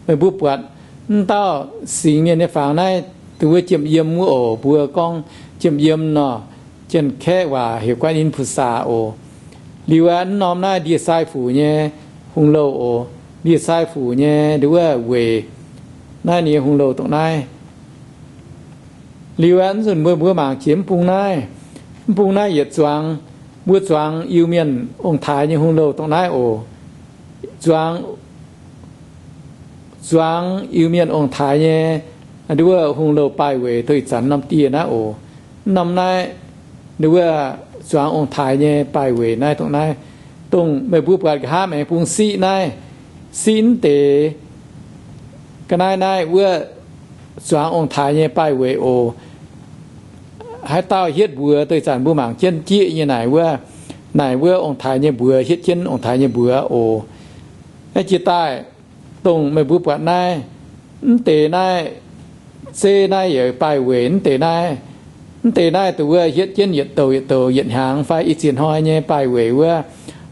Meih mbuo buatc mv dauh singx mienh nyei fangx naaiv, dongh wuov jiem yiem wuov oc. Mbuo gorngv jiem yiem nor, Janx-Kaeqv waac heuc 观音菩萨 oc. Liuz aeqv, mv norm naaiv ndie-sai fuc nyei hungh louh oc. Ndie-sai fuc nyei nduov weic naaiv ninh nyei hungh louh dongh naaiv. Liuz aeqv, mv nzunc mbuo, mbuo mangc jiex mv bung naaiv. Mv bung naaiv yietc zuangx, mbuo zuangx Iu-Mienh ong-taaix nyei hungh louh dongh naaiv oc. Zuangx, zuangx Iu-Mienh ong-taaix nyei nduov hungh louh baaih weic dongh ih zanc norm dieh naaiv oc. Mv norm naaiv nduov zuangx ong-taaix nyei baaih weic naaiv dongh naaiv, dongh meih mbuo buatc nqa'haav maengx bung siqv naaiv, siqv mv deix ga'naaiv naaiv wuov zuangx ong-taaix nyei baaih weic oc. Haaix dauh hietv mbuox deix zanc mbuo mangc jienv jieqv nyei naaic wuov, naaic wuov ong-taaix nyei mbuox, hietv jienv ong-taaix nyei mbuox oc. Naaiv jiex daaih, dongh meih mbuo buatc naaiv, mv deix naaiv, zeiv naaiv yaac baaih weic mv deix naaiv. Mv deix naaiv dongh wuov hietv jienv yietc douc yietc douc yietc hnyangx fai ih ziex hnoi nyei baaih weic wuov.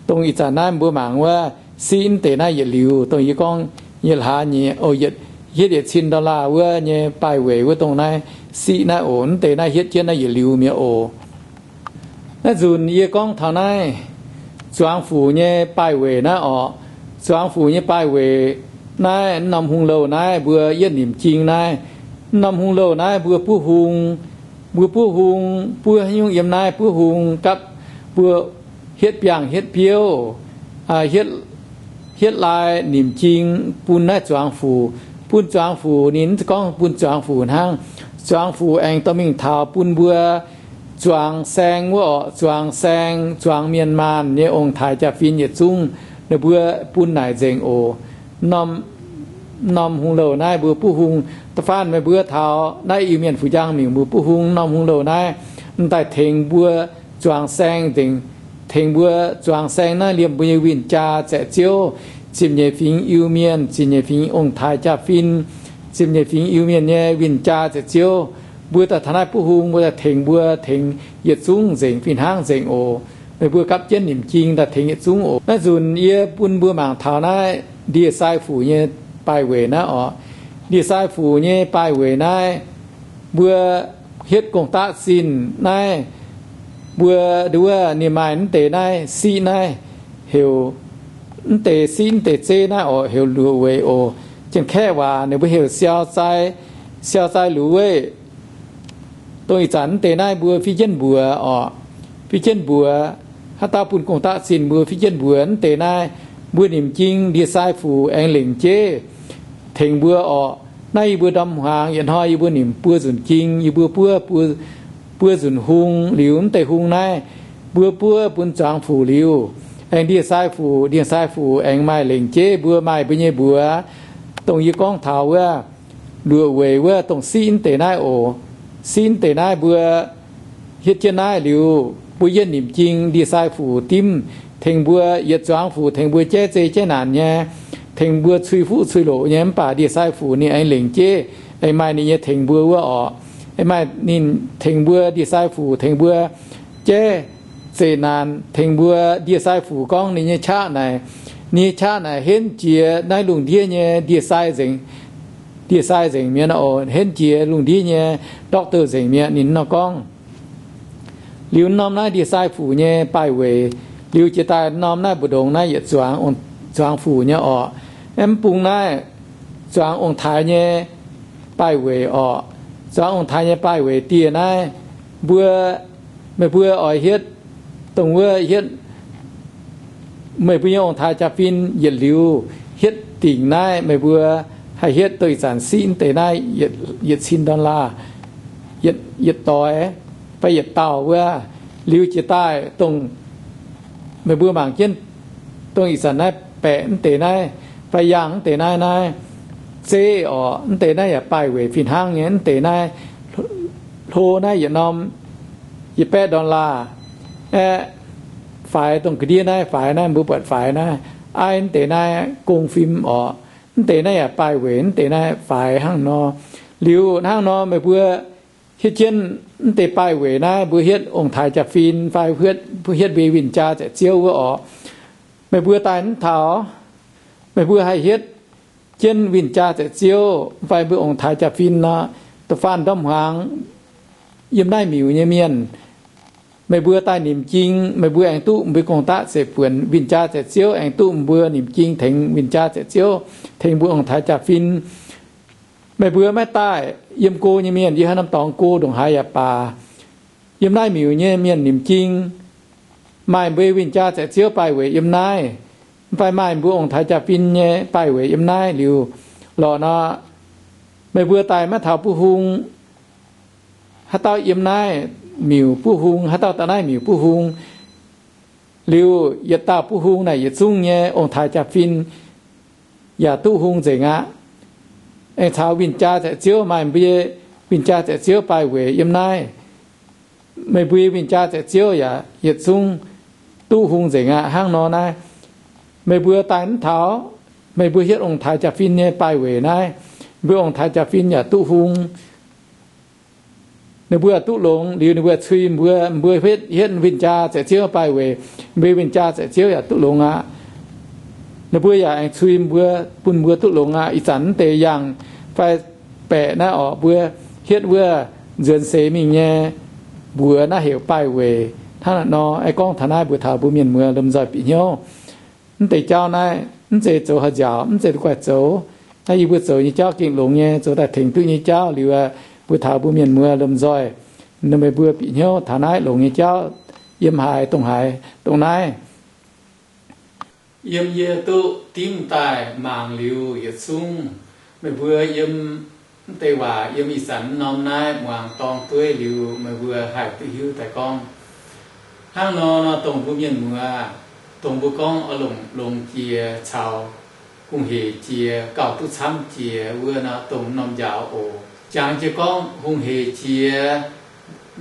Dongh ih zanc naaiv mbuo mangc wuov, siqv mv deix naaiv yietc liuz, dongh yie gorngv yietc hlaax nyei oc, yietc, hietv yietc cin dollar wuov nyei baaih weic wuov dongh naaiv siqv naaiv oc. Mv deix naaiv hietv jienv naaiv yietc liuz mi'aqv oc. Naaiv nzunc yie gorngv taux naaiv zuangx fuc nyei baaih weic naaiv orqc. Zuangx fuc nyei baaih weic naaiv, mv norm hungh louh naaiv mbuo yietv nimc jing naaiv. Mv norm hungh louh naaiv mbuo buov hung, mbuo buov hung, buov haaix nyungc yiem naaiv buov hung gapv, mbuo hietv biangh hietv biouv, hietv, hietv lai nimc jing bun naaiv zuangx fuc. Bun zuangx fuc, ninh mv gorngv bun zuangx fuc hnangv. Zuangx fuc aengx dorh mingh taux bun mbuo zuangx saeng wuov orqc, zuangx saeng, zuangx mienh maanh nyei ong-taaix jaa-fin yietc zungv, ninh mbuo bun naaic nzengc oc. Norm, norm hungh louh naaiv mbuo buov hung. Da'faanh meih mbuo taux naaiv Iu-Mienh fu'jang mingh mbuo buov hung norm hungh louh naaiv, m'daaih tengx mbuo zuangx saeng nzengc, tengx mbuo zuangx saeng naaiv liemh mbuo nyei win-jaa zaeqc ziouv, ziepc nyeic fingx Iu-Mienh, ziepc nyeic fingx ong-taaix jaa-fin, ziepc nyeic fingx Iu-Mienh nyei win-jaa zaeqc ziouv. Mbuo daaih taux naaiv buov hung, mbuo daaih tengx mbuo, tengx yietc zungv nzengc, fih hnangv nzengc oc. Meih mbuo gapv jienv nimc jing daaih tengx yietc zungv oc. Naaiv nzunc yie bun mbuo mangc taux naaiv ndie-sai fuc nyei baaih weic naaiv orqc. Ndie-sai fuc nyei baaih weic naaiv, mbuo hietv gong-daqv zinh naaiv, mbuo nduov ninh maaih mv deix naaiv siqv naaiv heuc, mv deix siqv mv deix zeiv naaiv orqc heuc luoqc weic oc. Janx-Kaeqv waac ninh mbuo heuc siau zai, siau zai luoqc weic. Dongh ih zanc mv deix naaiv mbuo fiev jienv mbuox orqc, fiev jienv mbuox, haaix dauh bun gong-daqv zinh mbuo fiev jienv mbuox mv deix naaiv, mbuo nimc jing ndie-sai fuc aengx lengc jeiv tengx mbuo orqc. Naaiv yie mbuo ndorm hmuangx yietc hnoi yie mbuo nimc buo nzunc ging, yie mbuo buov, buov nzunc hung liuz, mv deix hung naaiv mbuo buov bun zuangx fuc liuz, aengx ndie-sai fuc, ndie-sai fuc aengx maaih lengc jeiv mbuo maaih mbuo nyei mbuox, dongh yie gorngv taux wuov luoqc weic wuov dongh siqv mv deix naaiv oc. Siqv mv deix naaiv mbuo hietv jienv naaiv liuz, mbuo yienh nimc jing ndie-sai fuc dimv tengx mbuo, yietc zuangx fuc tengx mbuo jaiv zei jaiv naanc nyei, tengx mbuo cui fuqv cui loqc nyei. Mv baac ndie-sai fuc ninh aengx lengc jeiv, aengx maaih ninh nyei tengx mbuo wuov orqc. Aengx maaih ninh tengx mbuo, ndie-sai fuc tengx mbuo jaiv zeqc naanc, tengx mbuo, ndie-sai fuc gorngv ninh nyei qaqv naaic, ninh nyei qaqv naaic henv jiex naaiv lungh ndiev nyei ndie-sai nzengc, ndie-sai nzengc mi'aqv oc, henv jiex lungh ndiev nyei doctor nzengc mi'aqv, ninh nor gorngv. Liuz norm naaiv ndie-sai fuc nyei baaih weic, liuz jiex daaih norm naaiv mbu'ndongx naaiv yietc zuangx, zuangx fuc nyei orqc. Mv bung naaiv zuangx ong-taaix nyei baaih weic orqc. Zuangx ong-taaix nyei baaih weic dieh naaiv, mbuo, meih mbuo oix hietv dongh wuov hietv meih mbuo nyei ong-taaix jaa-fin yietc liuz hietv dingc naaiv, meih mbuo haih hietv dongh ih zanc siqv mv deix naaiv yietc cin dollar, yietc doix fai yietc dauh wuov. Liuz jiex daaih dongh meih mbuo mangc jienv dongh ih zanc naaiv baeqc mv deix naaiv fai yangh mv deix naaiv, naaiv zeiv orqc, mv deix naaiv yaac baaih weic fih hnangv nyei. Mv deix naaiv hlo naaiv yietc norm yietc baeqv dollar aeqv, faix dongh ga'ndiev naaiv, faix naaiv mbuo buatc faix naaiv, aiv mv deix naaiv gong fim orqc. Mv deix naaiv yaac baaih weic mv deix naaiv faix hnangv nor. Liuz hnangv nor meih mbuo hietv jienv mv deix baaih weic naaiv, mbuo hietv ong-taaix jaa-fin fai hietv mbuo win-jaa zaeqc ziouv wuov orqc. Meih mbuo daaih mv taux, meih mbuo haih hietv jienv win-jaa zaeqc ziouv fai mbuo ong-taaix jaa-fin nor, da'faanh ndorm hmuangx yiem naaiv miuc nyei mienh, meih mbuo daaih nimc jing, meih mbuo aengx duqv mbuo gong-daqv zeiv buonc win-jaa zaeqc ziouv, aengx duqv mbuo nimc jing tengx win-jaa zaeqc ziouv, tengx mbuo ong-taaix jaa-fin. Meih mbuo maiv daaih, yiem go nyei mienh, yie haaix norm dorngx go ndongc haaix yaac baac, yiem naaiv miuc nyei mienh nimc jing, maaih mbuo win-jaa zaeqc ziouv baaih weic yiem naaiv, mv fai maaih mbuo ong-taaix jaa-fin nyei baaih weic yiem naaiv liuz lorqc nor, meih mbuo daaih maiv taux buov hung, haaix dauh yiem naaiv miuc buov hung, haaix dauh daaih naaiv miuc buov hung, liuz yietc dauh buov hung naaic yietc zungv nyei ong-taaix jaa-fin yaac duqv hung nzengc aqv. Aengx caux win-jaa zaeqc ziouv, maaih mbuo win-jaa zaeqc ziouv baaih weic yiem naaiv, meih mbuo win-jaa zaeqc ziouv yaac yietc zungv duqv hung nzengc aqv. Hnangv nor naaiv, meih mbuo daaih mv taux, meih mbuo hietv ong-taaix jaa-fin nyei baaih weic naaiv, mbuo ong-taaix jaa-fin yaac duqv hung. Ninh mbuo yaac duqv longx. Liuz ninh mbuo cui mbuo, mbuo hietv, hietv win-jaa zaeqc ziouv baaih weic, mbuo win-jaa zaeqc ziouv yaac duqv longx aqv. Ninh mbuo yaac aengx cui mbuo, bun mbuo duqv longx aqv. Ih zanc mv deix yangh fai baeqc naaiv orqc, mbuo hietv wuov nzuonx seix mingh nyei mbuox naaiv heuc baaih weic. Hnangv naaiv nor, aengx gorngv taux naaiv mbuox taux mbuo mienh muoz lomh nzoih bieqc hnyouv. Mv deix jauv naaiv mv zeiz zoux haaix nziaauc, mv zeiz guaih zoux. Naaiv yie mbuo zoux nyei jauv gengh longx nyei, zoux daaih tengx duqv nyei jauv liuz, mbuox taux mbuo mienh muoz lomh nzoih, meih mbuo bieqc hnyouv taux naaiv longx nyei jauv yiem haaix, dongh haaix, dongh naaiv. Yiem yie duqv dimv daaih mangc liuz yietc zungv, meih mbuo yiem mv deix waac yiem ih zanc norm naaiv muangx dorng dueiv liuz, meih mbuo haih duqv hiuv daaih gorngv. Hnangv nor, nor dongh mbuo mienh muoz, dongh mbuo gorngv oix longc, longx jiex caux hungh heic jiex gauh duqv camv jiex wuov nor, dongh norm njaaux oc. Jangx jienv gorngv hungh heic jiex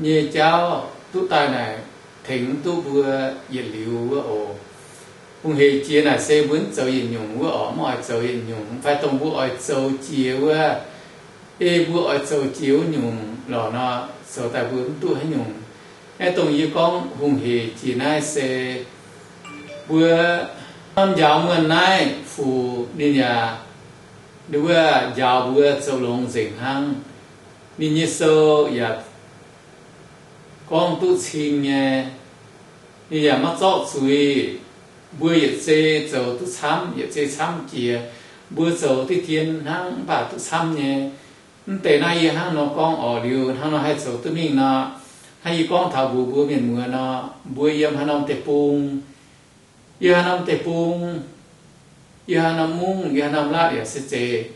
nyei jauv duqv daaih naaic tengx duqv mbuo yietc liuz wuov oc. Hungh heic jiex naaic se mbuo mv zoux yietc nyungc wuov orqc, mv oix zoux yietc nyungc, fai dongh mbuo oix zoux jiex wuov, ei mbuo oix zoux jiex wuov nyungc lorqc nor, zoux daaih mbuo mv duqv haaix nyungc. Aeqv, dongh yie gorngv hungh heic jiex naaiv se mbuo norm njaaux muonh naaiv fuc ninh yaac, ninh wuov njaaux mbuo zoux longx nzengc hnangv. Ninh nyei sou yaac gorngv duqv cing nyei, ninh yaac maiv zorqv zuiz. Mbuo yietc zei zoux duqv camv, yietc zei camv jiex. Mbuo zoux diqv dien hnangv mv baac duqv camv nyei. Mv deix naaiv yie hnangv nor gorngv orqc, liuz hnangv nor haih zoux duqv mingh nor, Hnangv yie gorngv taux mbuox mbuo mienh muoz nor, mbuo yiem haaix norm deic-bung, yiem haaix norm deic-bung, yiem haaix norm mungv, yiem haaix norm laatv yaac se zeiz,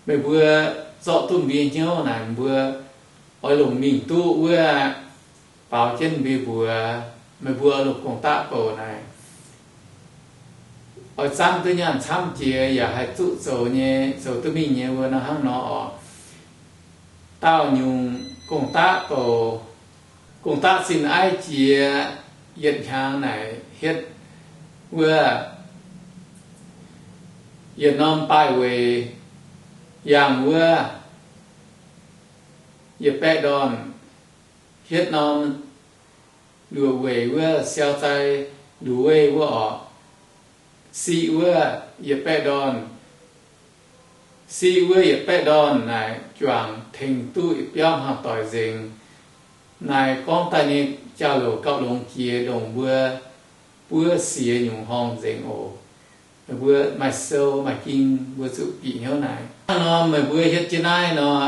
meih mbuo zorqv duqv mbuo nyei hnyouv naaic, mbuo oix longc mingh duqv wuov baaux jienv mbuo mbuox, meih mbuo oix longc gong-daqv bouc naaic. Oix zanv duqv nyaanh camv jiex yaac haih zuqv zoux nyei, zoux duqv mingh nyei wuov nor hnangv nor oc. Daauh nyungc gong-daqv bouc, gong-daqv zinh aiv jiex yietc hnyangx naaic hietv wuov yietc norm baaih weic yangh wuov yietc baeqv ndorn, hietv norm luoqc weic wuov siau zai luoqc weic wuov oc, siqv wuov yietc baeqv ndorn. Siqv wuov yietc baeqv ndorn naaic juangc tengx duqv yietc biauv hnaangx doic nzengc. Naaic gorngv daaih nyei jauv-louc gauh longx jiex ndongc mbuo buov siex nyungc horngh nzengc oc. Meih mbuo maaih sou maaih ging mbuo zuqc bieqc hnyouv naaic. Hnangv nor meih mbuo hietv jienv naaiv nor,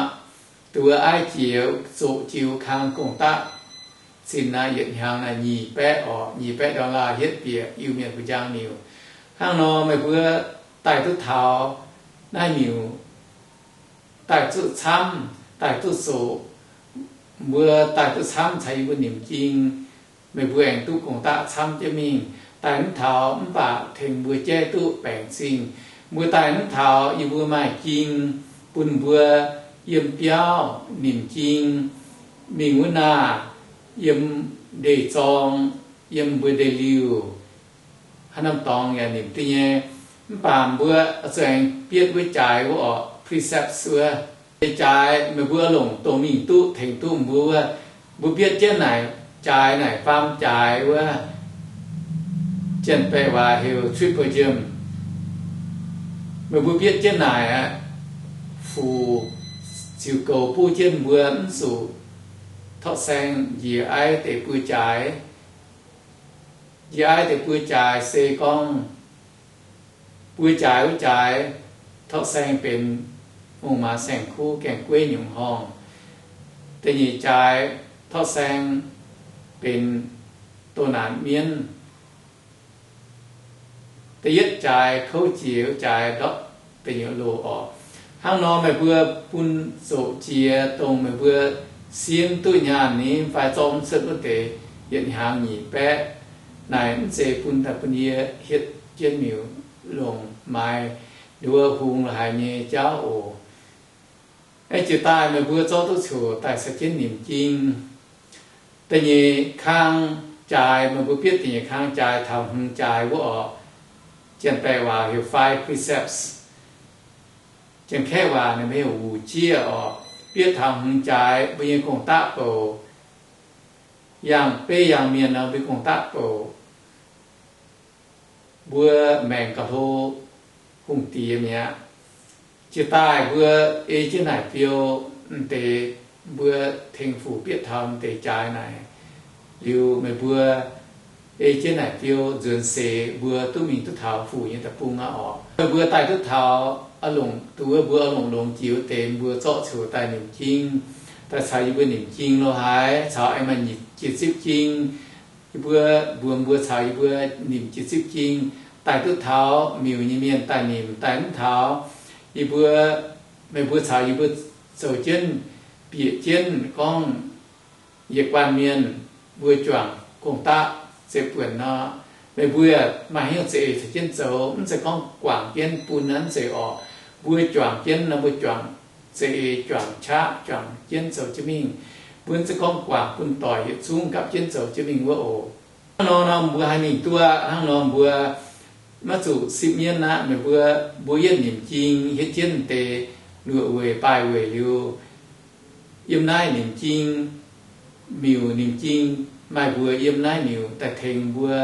duqv aiv jiex zoqc jiu kang gong-daqv zinh naaiv yietc hnyangx naaic nyic baeqv oc, nyic baeqv dollar hietv bieqc Iu-Mienh mbuo njang miuc. Hnangv nor meih mbuo daaih duqv taux naaiv miuc, daaih zuqc camv, daaih duqv zoqc, mbuo daaih duqv camv caux yie mbuo nimc jing, meih mbuo aengx duqv gong-daqv camv jienv mingh. Daaih mv taux mv baac tengx mbuo jaiv duqv baengc zingh. Mbuo daaih mv taux yie mbuo maaih jing bun mbuo yiem biauv nimc jing mingh wuov naah, yiem ndeic-zorng, yiem mbuo ndeic-liuh, haaix norm dorngx yaac nimc duqv nyei. Mv baac mbuo zuqc aengx bietv wuov jaaix wuov oc, precepts wuov. Deix jaaix meih mbuo longc dongh mingh duqv tengx duqv mbuo wuov, mbuo bietv jienv naaic jaaix naaic faam jaaix wuov, Janx-Baeqc waac heuc triple gem. Meih mbuo bietv jienv naaic aqv, fuc ziux goux buv jienv mbuo mv zuqc torqv saeng njiec aiv deix buo jaaix. Njiec aiv deix buo jaaix se gorngv buo jaaix wuov jaaix torqv saeng benx mungh maaz saeng-kuv gaengh gueiv nyungc horngh. Da'nyeic jaaix torqv saeng benx doh naanc mienv. Da'yietv jaaix kouv jiex wuov jaaix ndortv da'nyeic loh orqc. Hnangv nor meih mbuo bun zoqc jiex dongh meih mbuo siemv duqv nyaanh ni fai zorqv mv cuotv wuov deix yietc hnyangx nyic baeqv. Naaic mv zeiz bun daaih bun yie hietv jienv miuc longc maaiz nduov hungx la'haaix nyei jauv oc. Aeqv, jiex daaih meih mbuo zorqv duqv coc daaih caux jienv nimc jing. Da'nyeic kang jaaix, meih mbuo bietv da'nyeic kang jaaix taux hmz jaaix wuov orqc. Janx-Baeqc waac heuc five precepts. Janx-Kaeqv waac ninh mbuo heuc wuc jieqv orqc. Bietv taux hmz jaaix mbuo nyei gong-daqv bouc, yangh beiv yangh mienh nor mbuo gong-daqv bouc, mbuo maengc gauh hlo hungh diex mi'aqv. Jiex daaih mbuo ei jienv naaic fiou, m'deix mbuo tengx fuc bietv taux m'deix jaaix naaic liuz, meih mbuo ei jienv naaic fiou nzuonx seix mbuo duqv mingh duqv taux fuc nyei deic-bung aqv orqc. Meih mbuo daaih duqv taux, aa, longc duqv wuov mbuo aa longc longx jiex wuov deix mbuo zorqv coc daaih nimc jing, daaih caux yie mbuo nimc jing lo haaix, caux aengx maaih nimc jiex zipv jing. Yie mbuo mbuox mbuo caux yie mbuo nimc jiex zipv jing, daaih duqv taux miuc nyei mienh daaih nimc, daaih mv taux, yie mbuo, meih mbuo caux yie mbuo zoux jienv, bieqc jienv gorngv yietc guanh mienh mbuo juangc gong-daqv zeiv buonc nor, meih mbuo maaih hnyouv za'eix caux jienv zoux, mv zeiz gorngv guangc jienv bun naaiv zeiz orqc. Mbuo juangc jienv nor mbuo juangc za'eix, juangc qaqv, juangc jienv zoux jienv mingh. Mbuo mv zeiz gorngv guangc bun doic yietc zungv gapv jienv zoux jienv mingh wuov oc. Hnangv nor nor mbuo haih mingh duqv, hnangv nor mbuo maiv zuqc sipv mienv aqv. Meih mbuo, mbuo yietv nimc jing hietv jienv deix luoqc weic baaih weic liuz, yiem naaiv nimc jing, miuc nimc jing, maaih mbuox yiem naaiv miuc daaih tengx mbuo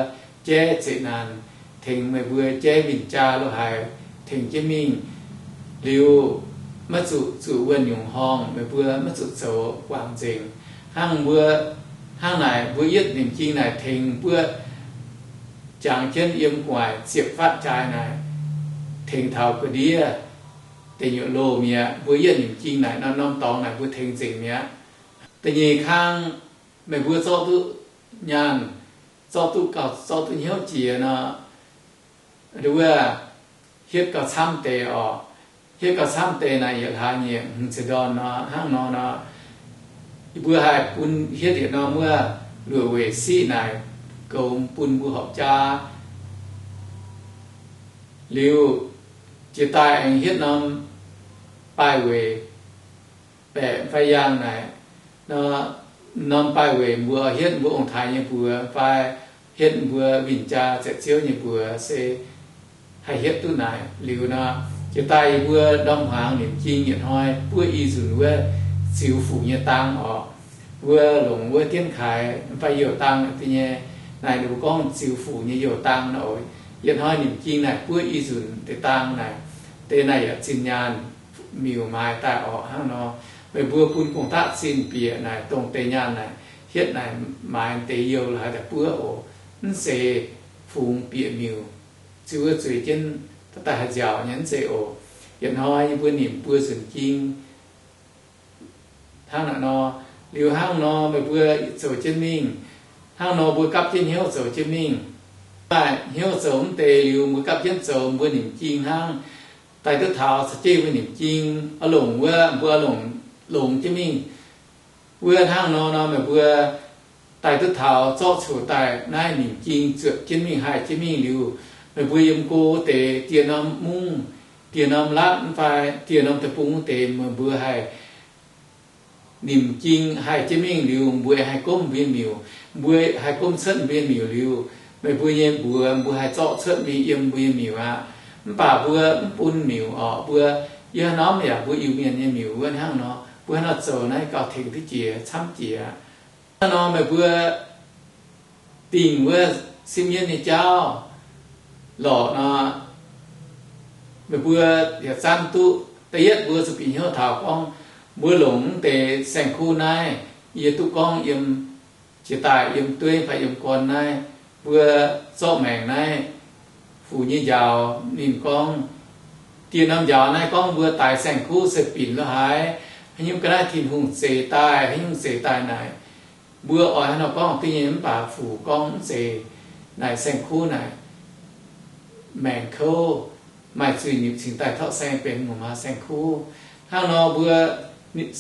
jaiv zeqc naanc, tengx meih mbuo jaiv win-jaa lo haic, tengx jienv mingh liuz, maiv zuqc zuqc wuonh nyungc horngh, meih mbuo maiv zuqc zoux guangc nzengc. Hnangv mbuo, hnangv naaic mbuo yietv nimc jing naaic tengx mbuo jangx jienv yiem gu'nguaaic ziepc fatv jaaix naaic, tengx taux ga'ndiev deic nyuoqc loh mi'aqv. Mbuo yietv nimc jing naaic norm-norm dorngx naaic mbuo tengx nzengc mi'aqv. Da'nyeic kang Meih mbuo zorqv duqv nyaanh, zorqv duqv gauh, zorqv duqv hnyouv jiex nor, wuov, hietv gauh camv deix oc. Hietv gauh camv deix naaic yietc hlaax nyeic hmz ziepc ndorn nor, hnangv nor nor, yie mbuo haih bun hietv yietc norm wuov luoqc weic siqv naaic goux bun mbuo horpc jaa liuz, jiex daaih aengx hietv norm baaih weic baeqc fai yaangh naaic nor, norm baaih weic mbuo hietv mbuo ong-taaix nyei mbuox fai hietv mbuo win-jaa zaeqc ziouv nyei mbuox se haih hietv duqv naaic liuz nor, jiex daaih yie mbuo ndorm hmuangx nimc jing yietc hnoi buov i nzunc wuov ziux fuc nyei dang oc. Mbuo longc wuov dienv kaaix fai youh dang deix nyei, naaic ninh mbuo gorngv ziux fuc nyei youh dang nor oc. Yietc hnoi nimc jing naaic buov i nzunc deix dang naaic, deix naaic yaac zinh nyaanh miuc maaiz daaih orqc. Hnangv nor, meih mbuo bun gong-daqv zinh bieqc naaic dongh deix nyaanh naaic hietv naaic maaiz deix youh la'haaix daaih buov oc. Mv zeiz fungx bieqc miuc, ziux wuov zueiz jienv daaih haih nziaauc nyei, mv zeiz oc. Yietc hnoi yie mbuo nimc buo nzunc jing hnangv naaic nor. Liuz hnangv nor meih mbuo zoux jienv mingh. Hnangv nor mbuo gapv jienv hnyouv zoux jienv mingh. Maaih hnyouv zoux mv deix liuz mbuo gapv jienv zoux, mbuo nimc jing hnangv daaih duqv taux caux jienv mbuo nimc jing oix longc wuov, mbuo oix longc, longc jienv mingh. Wuov hnangv nor nor meih mbuo daaih duqv taux zorqv coc daaih naaiv nimc jing zuotc jienv mingh haih jienv mingh liuz, meih mbuo yiem go wuov deix dieh norm mungv, dieh norm lapv mv fai dieh norm deic-bung wuov deix meih mbuo haih nimc jing haih jienv mingh liuz, mbuo haih gomv mbuo nyei miuc, mbuo haih gomv cuotv mbuo nyei miuc liuz, meih mbuo nyei mbuox mbuo haih zorqv cuotv mingh yiem mbuo nyei miuc aqv. Mv baac mbuo mv bun miuc orqc, mbuo yiem haaix norm yaac mbuo Iu-Mienh nyei miuc wuov hnangv nor, mbuo hnangv nor zoux naaiv gauh tengx duqv jiex camv jiex aqv. Hnangv nor meih mbuo dingh wuov sipv mienv nyei jauv lorqc nor, meih mbuo yaac zanv duqv. Da'yietv mbuo zuqc bieqc hnyouv taux gorngv mbuo longc mv deix saeng-kuv naaiv, yie duqv gorngv yiem jiex daaih yiem dueiv fai yiem gorn naaiv, mbuo zorqv maengc naaiv fuc nyei njaaux ninh gorngv, dieh norm njaaux naaiv gorngv mbuo daix saeng-kuv se binc lo haaix, haaix nyungc ga'naaiv Tin-Hungh zeix daaih, haaix nyungc zeix daaih naaic, mbuo oix haaix nor gorngv duqv nyei. Mv baac fuc gorngv mv zeiz, naaic saeng-kuv naaic maengc kouv, maaih zuiz-nipc cingx daaih torqv saeng benx ngongc maa saeng-kuv. Hnangv nor mbuo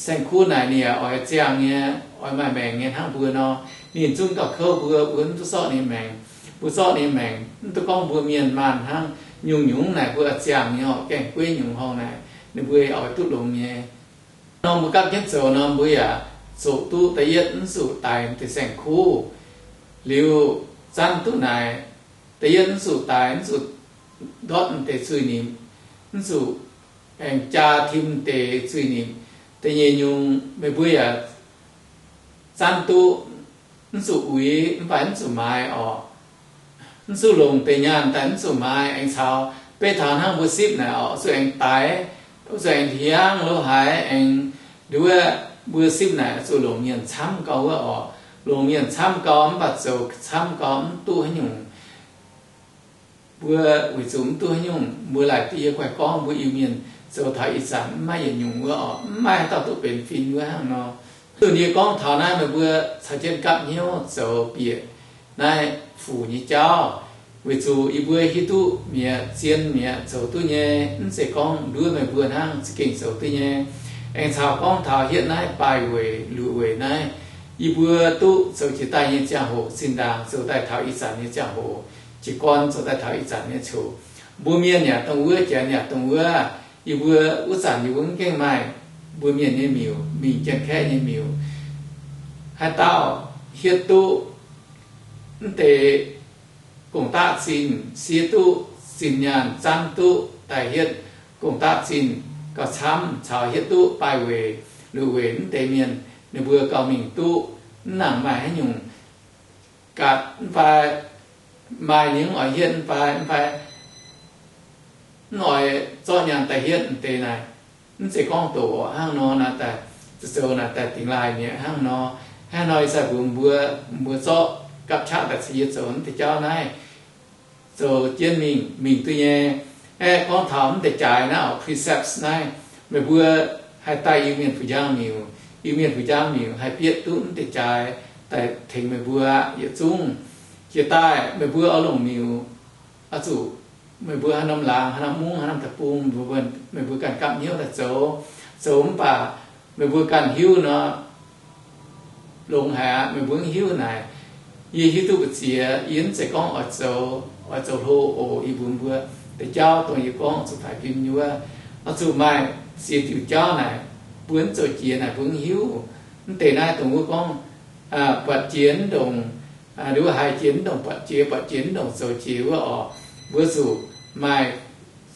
saeng-kuv naaic ninh yaac oix ziangh nyei, oix maaih maengc nyei hnangv mbuo nor, ninh zungv gauh kouv mbuo, mbuo mv duqv zorqv ninh maengc. Mbuo zorqv ninh maengc mv duqv gorngv mbuo mienh maanh hnangv, nyungc-nyungc naaic mbuo ziangh nyei orqc, gaengh gueiv nyungc horngh naaic ninh mbuo oix duqv longx nyei. Nor mbuo gapv jienv zoux nor, mbuo yaac zoqc duqv da'yietv mv zuqc daix deix saeng-kuv. Liuz zanv duqv naaic, da'yietv mv zuqc daix, mv zuqc ndortv deix zuiz-nipc, mv zuqc aengx jaa tim deix zuiz-nipc. Da'nyeic nyungc meih mbuo yaac zanv duqv mv zuqc uix mv baac mv zuqc maaiz orqc. Mv zuqc longc deix nyaanh daaih mv zuqc maaiz, aengx caux beiv taux hnangv mbuo sipv naaic orqc, zuqc aengx daix, zuqc aengx hiaangv lo haaix aengx nduov. Mbuo sipv naaic zuqc longc mienh camv gau wuov orqc. Longc mienh camv gau mv baac zoux camv gau mv duqv haaix nyungc. Mbuo weic zuqc mv duqv haaix nyungc, mbuo laaic dieh yie guaih gorngv mbuo Iu-Mienh zoux taux ih zanc mv maaih yietc nyungc wuov orqc, mv maaih haaix dauh duqv benx fin wuov hnangv nor. Zuqc yie gorngv taux naaiv meih mbuo caux jienv gapv hnyouv zoux bieqc naaiv fuc nyei jauv. Weic zuqc yie mbuo hiuv duqv mi'aqv, zien mi'aqv, zoux duqv nyei. Mv zeiz gorngv nduov meih mbuo hnangv, za'gengh zoux duqv nyei. Aengx caux gorngv taux hietv naaiv baih weic luoqc weic naaiv, yie mbuo duqv zoux jiex daaih nyei ziangh hoc, zinh ndaangc zoux daaih taux ih zanc nyei ziangh hoc, jiez gorn zoux daaih taux ih zanc nyei ziangh hoc, mbuo mienh yaac dongh wuov, janx yaac dongh wuov. Yie mbuo wuov zanc yie mbuo mv gaengh maaih mbuo mienh nyei miuc, mingh Janx-Kaeqv nyei miuc. Haaix dauh hietv duqv mv deix gong-daqv zinh, siev duqv zinh nyaanh, zanv duqv daaih hietv gong-daqv zinh gauh camv caux hietv duqv baih weic, luoqc weic mv deix mienh, ninh mbuo gauh mingh duqv, mv nangc maaih haaix nyungc gatc mv fai maaih nyungc oix hietv mv fai, mv fai mv oix zorqv nyaanh daaih hietv deix naaic. Mv zeiz gorngv doqc hnangv nor naaic daaih, zoux naaic daaih dingx laaih mi'aqv hnangv nor. Hnangv nor ih zanc mbuox mbuo, mbuo zorqv gapv qaqv daaih caux yie zoux mv deix jauv naaiv, zoux jienv mingh, mingh duqv nyei. Aeqv, gorngv taux mv deix jaaix naaiv orqc, precepts naaiv, meih mbuo haih daaih Iu-Mienh Fuc Njang Miuc, Iu-Mienh Fuc Njang Miuc haih bietv duqv mv deix jaaix. daaih tengx meih mbuo yietc zungv. Jiex daaih meih mbuo oix longc miuc, oix zuqc meih mbuo haaix norm laangz, haaix norm mungv, haaix norm deic-bung, meih mbuo ganh gapv hnyouv daaih zoux. Zoux mv baac meih mbuo ganh hiuv nor, longx haic aqv. Meih mbuo mv hiuv naaic, yie hiuv duqv mbu'ziex, yie mv zeiz gorngv oix zoux, oix zoux hlo oc. Yie mbuox mbuo, deix jauv dongh yie gorngv zuqc faix fim nyei wuov, oix zuqc maaih ziex diuc jauv naaic, mbuo mv zoux jiex naaic mbuo mv hiuv. Mv deix naaiv dongh wuov gorngv, buatc jiex mv ndongc, nduov haiz jiex mv ndongc buatc jiex, buatc jiex mv ndongc zoux jiex wuov oc. Mbuo zuqc maaih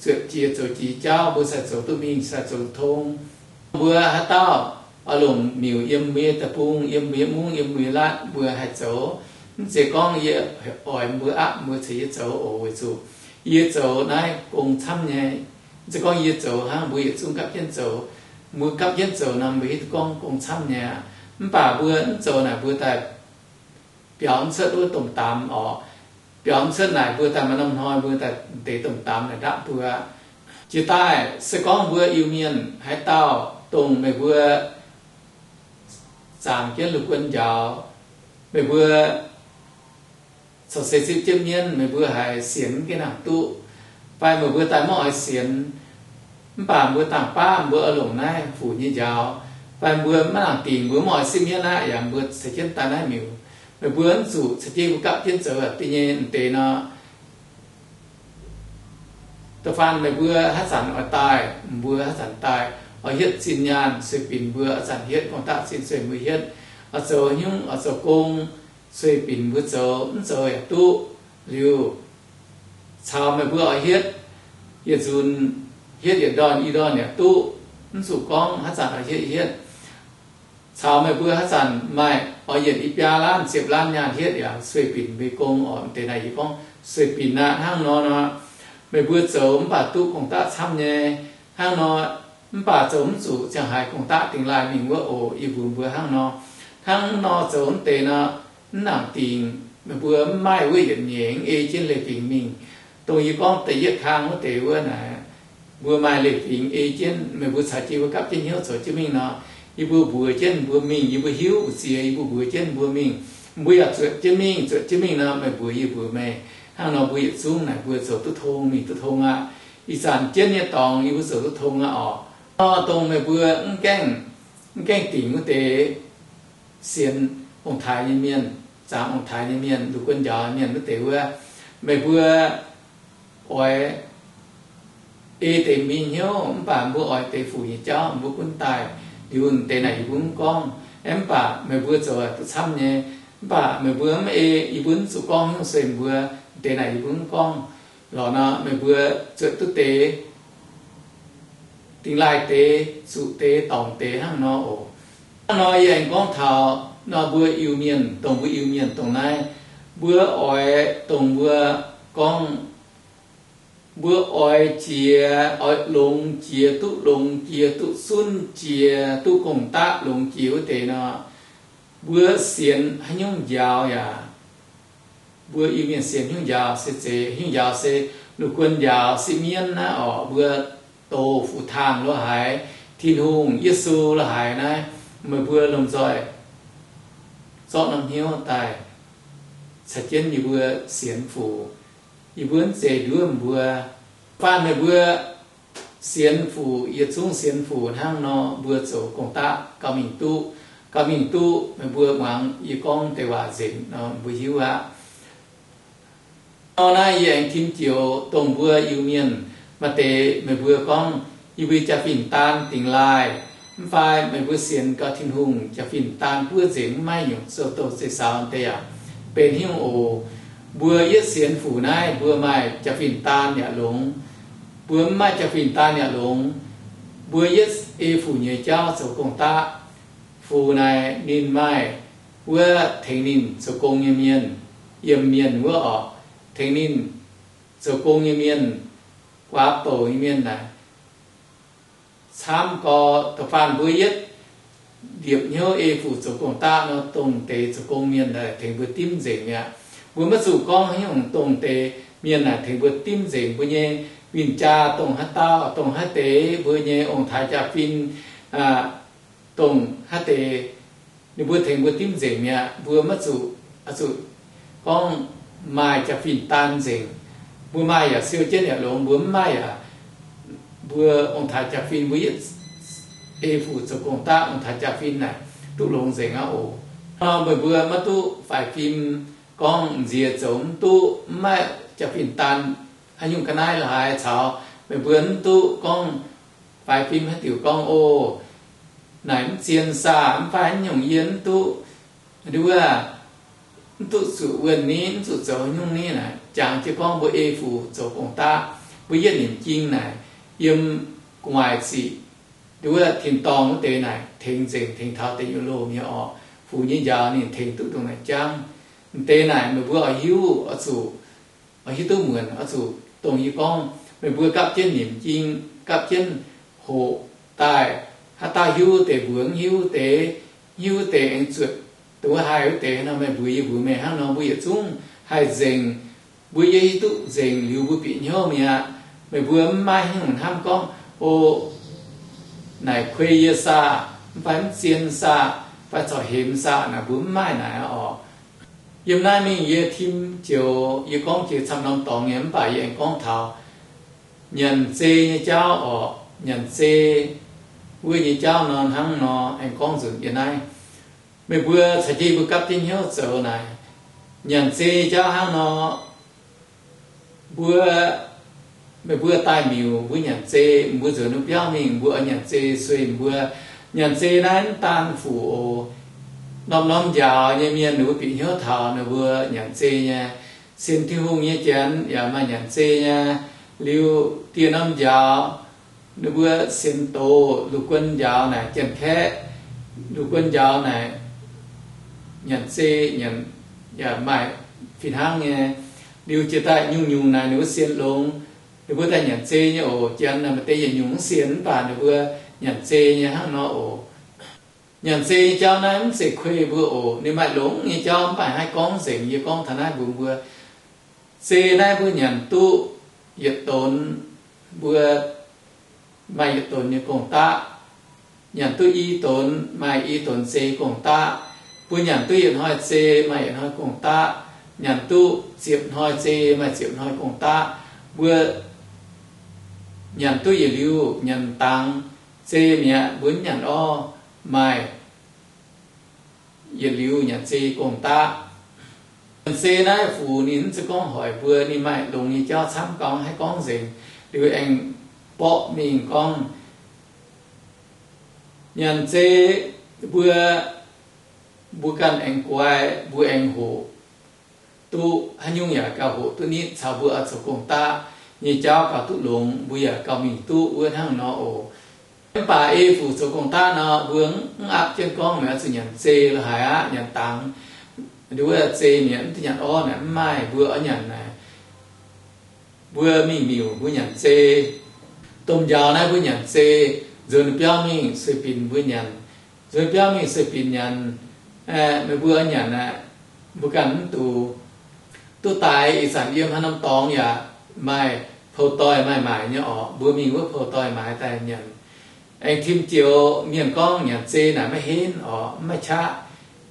zuotc jiex zoux jiex jauv, mbuo sai zoux duqv mingh, sai zoux tong. Mbuo haaix dauh oix longc miuc yiem mbuo nyei deic-bung, yiem mbuo nyei mungv, yiem mbuo nyei laatv, mbuo haih zoux. Mv zeiz gorngv yie oix mbuo aapv mbuo caux yie zoux oc. Weic zuqc yie zoux naaiv gong camv nyei. Mv zeiz gorngv yie zoux hnangv, mbuo yietc zungv gapv jienv zoux. Mbuo gapv jienv zoux nor, mbuo hiuv duqv gorngv gong camv nyei aqv. Mv baac mbuo mv zoux naaic mbuo daaih biaux mv cuotv wuov domh damx oc. Biaux mv cuotv naaic mbuo daaih maaih norm hnoi mbuo daaih deix domh damx naaic ndapv mbuo. Jiex daaih se gorngv mbuo Iu-Mienh haaix dauh dongh meih mbuo zaangc jienv lungh guon njaaux, meih mbuo corc se zipv jienv mienv, meih mbuo haiz sienx mv gaengh nangc duqv, fai meih mbuo daaih maiv oix sienx, mv baac mbuo dangh baav mbuo oix longc naaiv fuc nyei njaaux, fai mbuo maiv nangc dingc, mbuo maiv oix sipv mienv aqv, yaac mbuo ceix jienv daaih naaiv miuc. Meih mbuo mv zuqc caux jienv mbuo gapv jienv zoux aqv. Da'nyeic deix nor, da'faanh meih mbuo haaix zanc oix daaih, mbuo haaix zanc daaih, oix hietv zinh nyaanh sueih binc mbuo oix zanc hietv, gorngv daqv zinh sueih mbuo hietv, oix zoux haaix nyungc, oix zoux gong sueih binc mbuo zoux, mv zoux yaac duqv. Liuz caux meih mbuo oix hietv yietc nzunc, hietv yietc ndorn i ndorn yaac duqv, mv zuqc gorngv haaix zanc oix hietv hietv. Caux meih mbuo haaix zanc maaih oix yietc i biaa laanh ziepc laanh nyaanh hietv yaac sueih binc mbuo gong oc. Deix naaic yie gorngv sueih binc aqv. Hnangv nor nor, meih mbuo zoux mv baac duqv gorngv daqv camv nyei. Hnangv nor, mv baac zoux mv zuqc ziangh haaix gorngv daqv dingx laaih mingh wuov oc. Yie mbuox mbuo hnangv nor, hnangv nor zoux mv deix nor, mv nangc dingc, meih mbuo mv maaih wuov yietc nyeic ei jienv leiz-fingx mingh. Dongh yie gorngv da'yietv kang wuov deix wuov naaic, mbuo maaih leiz-fingx ei jienv, meih mbuo caux jienv mbuo gapv jienv hnyouv zoux jienv mingh nor, yie mbuo mbuox jienv mbuo mingh, yie mbuo hiuv mbu'ziex, yie mbuo mbuox jienv mbuo mingh, mbuo yaac zuotc jienv mingh, zuotc jienv mingh nor, meih mbuox yie mbuox meih. Hnangv nor mbuo yietc zungv naaic mbuo zoux duqv tong mingh duqv tong aqv. Ih zanc jienv nyei dorngx yie mbuo zoux duqv tong aqv oc. Nor dongh meih mbuo mv gaengh, mv gaengh dingc wuov deix sienx ong-taaix nyei mienh, zaangc ong-taaix nyei mienh, lungh guon njaaux mienh wuov deix wuov, meih mbuo oix ei deix mbuo nyei hnyouv, mv baac mbuo oix deix fuc nyei jauv, mbuo gunv daaih liuz deix naaic yie mbuo mv gorngv. Aeqv, mv baac meih mbuo zoux duqv camv nyei, mv baac meih mbuo mv ei, yie mbuo mv zuqc gorngv hnyouv se mbuo deix naaic yie mbuo mv gorngv. Lorqc nor, meih mbuo zuotc duqv deix dingx laaih deix, zuqc deix, dorngc deix hnangv nor oc. Hnangv nor yie aengx gorngv taux nor mbuo Iu-Mienh, dongh mbuo Iu-Mienh dongh naaiv, mbuo oix dongh mbuo gorngv, mbuo oix jiex, oix longx jiex, duqv longx jiex, duqv zunv jiex, duqv gong-daqv longx jiex wuov deix nor, mbuo sienx haaix nyungc njaaux yaac, mbuo Iu-Mienh sienx haaix nyungc njaaux se zeiz, haaix nyungc njaaux se lungh guon njaaux sipv mienv naaiv oc, mbuo doz fuqv-taangh lo haaix, Tin-Hungh, Yesu lo haaix naaiv, meih mbuo lomh nzoih zorqv norm hnyouv daaih caux jienv yie mbuo sienx fuc. Yie mbuo mv zeiz nduov mbuo. Faanh meih mbuo sienx fuc, yietc zungv sienx fuc hnangv nor, mbuo zoux gong-daqv gauh mingh duqv. Gauh mingh duqv, meih mbuo muangx yie gorngv deix waac nzengc nor, mbuo hiuv aqv. Nor naaiv yie aengx tim joux dongh mbuo Iu-Mienh, maaih deix meih mbuo gorngv yie mbuo jaa-fin-daan dingx laaih, mv fai meih mbuo sienx gauh Tin-Hungh jaa-fin-daan buov nzengc, mv maaih nyungc zoux douz zeiv-saux deix yaac benx haaix nyungc oc. Mbuo yietv sienx fuc naaiv, mbuo maaih jaa-fin-daan yaac longx, mbuo mv maaih jaa-fin-daan yaac longx. Mbuo yietv ei fuc nyei jauv zoux gong-daqv. Fuc naaic ninh maaih wuov tengx ninh zoux gong nyei mienh, yiem mienh wuov orqc, tengx ninh zoux gong nyei mienh, guaax bouc nyei mienh naaic, camv gau. Da'faanh mbuo yietv liepc hnyouv ei fuc zoux gong-daqv nor, dongh deix zoux gong mienh naaic tengx mbuo dimv nzengc mi'aqv. Mbuo maiv zuqc gorngv haaix nyungc dongh deix mienh naaic tengx mbuo dimv nzengc. Mbuo nyei win-jaa dongh haaix dauh, dongh haaix deix, mbuo nyei ong-taaix jaa-fin dongh haaix deix, Ninh mbuo tengx mbuo dimv nzengc mi'aqv. Mbuo maiv zuqc, zuqc gorngv maaih jaa-fin daan nzengc. Mbuo maaih yaac siou jienv yaac longx, mbuo mv maaih yaac, mbuo ong-taaix jaa-fin mbuo yietv ei fuc zoux gong-daqv, ong-taaix jaa-fin naaic duqv longx nzengc aqv oc. Nor meih mbuo maiv duqv faix fim gorngv nziex zoux mv duqv, mv maaih jaa-fin daan haaix nyungc ga'naaiv la'haaix caux meih mbuo mv duqv gorngv faix fim haaix diuc gorngv, o, naaic mv zien saah, mv fai haaix nyungc yie mv duqv, nduov, mv duqv zuqc wuonh ni, mv zuqc zoux nyungc ni naaic. Jangx jienv gorngv mbuo ei fuc zoux gong-daqv, mbuo yietv nimc jing naaic, yiem gu'nguaaic ziqc, nduov, tin-dorngh wuov deix naaic tengx nzengc, tengx taux deic nyuoqc loh nyei orqc. Fuc nyei njaaux ninh tengx duqv ndongc naaic jangv. M'deix naaic meih mbuo oix hiuv, oix zuqc, oix hiuv duqv muonc, oix zuqc dongh yie gorngv, meih mbuo gapv jienv nimc jing, gapv jienv hoqc daaih. Haaix dauh hiuv deix mbuox, hiuv deix, hiuv deix aengx zuotc, dongh wuov haih wuov deix nor, meih mbuox yie mbuox meih hnangv nor, mbuo yietc zungv haih nzengc. Mbuo yie hiuv duqv nzengc liuz mbuo bieqc hnyouv mi'aqv. Meih mbuo mv maaih haaix nyungc hnamv gorngv, o, naaic kuei yie saah, mv fai mv zien saah, fai corc hemx saah naaic, mbuo mv maaih naaic orqc. Yiem naaiv mingh yie tim joux, yie gorngv jiex camv norm dorngx nyei, mv baac yie aengx gorngv taux nyanc zei nyei jauv orqc. Nyanc zei wuov nyei jauv nor hnangv nor aengx gorngv nzunc yie naaiv. Meih mbuo caux jienv mbuo gapv jienv hnyouv zoux naaic, nyanc zei nyei jauv hnangv nor, mbuo, meih mbuo daaih miuc mbuo nyanc zei, mbuo nzuonx wuov biauv mingh mbuo oix nyanc zei sueih mbuo. Nyanc zei naaiv mv daan fuc oc. Norm-norm njaaux nyei mienh ninh mbuo bieqc hnyouv taux ninh mbuo nyanc zei nyei, sienx Tin-Hungh nyei janx yaac maaih nyanc zei nyei. Liuz dieh norm njaaux, ninh mbuo sienx doz, lungh guon njaaux naaic, Janx-Kaeqv lungh guon njaaux naaic, nyanc zei, nyanc, yaac maaih fih hnangv nyei. Liuz jiex daaih nyungc-nyungc naaic ninh mbuo sienx longx, ninh mbuo daaih nyanc zei nyei oc. Janx naaic maaih deix yietc nyungc mv sienx mv baac ninh mbuo nyanc zei nyei hnangv nor oc. Nyanc zei nyei jauv naaiv mv zeiz kuei mbuo oc. Ninh maaih longx nyei jauv mv baac haih gorngv nzengc, yie gorngv taux naaiv mbuox mbuo. Zei naaiv mbuo nyanc duqv yietc donx, mbuo maaih yietc donx nyei gong-daqv. Nyanc duqv i donx, maaih i donx zei gong-daqv. Mbuo nyanc duqv yietc hnoi zei, maaih yietc hnoi gong-daqv. Nyanc duqv ziepc hnoi zei, maaih ziepc hnoi gong-daqv. Mbuo nyanc duqv yietc liuz nyanc dangx zei mi'aqv, mbuo mv nyanc orv, maaih yietc liuz nyanc zei gong-daqv. Nyanc zei naaiv fuc ninh mv zeiz gorngv hoic mbuo, ninh maaih longx nyei jauv camv, gauh haih gorngv nzengc. Liuz aengx borqv mingh gorngv nyanc zei mbuo, mbuo ganh aengx guai, mbuo aengx hoqc duqv haaix nyungc yaac gauh hoqc duqv nitv caux mbuo oix zoux gong-daqv nyei jauv gauh duqv longx, mbuo yaac gauh mingh duqv wuov hnangv nor oc. Mv baac ei fuc zoux gong-daqv nor, mbuo mv aapv jienv gorngv meih oix zuqc nyanc zei la'haaix aqv, nyanc dangx. Nduov zei mi'aqv, mv duqv nyanc orv naaic mv maaih, mbuo oix nyanc naaic, mbuo mingh miuc mbuo nyanc zei. Domh njaaux naaiv mbuo nyanc zei, nzuonx biauv mingh sueih binc mbuo nyanc. Nzuonx biauv mingh sueih binc nyanc, meih mbuo nyanc aqv, mbuo ganh mv duqv. Duqv daaix ih zanc yiem haaix norm dorngx yaac maaih pou doix maaih maaic nyei orqc. Mbuo mingh wuov pou doix maaiz daaih nyanc. Aengx tim joux mienh gorngv nyanc zei naaic maiv henv orqc, mv maaih qaqv.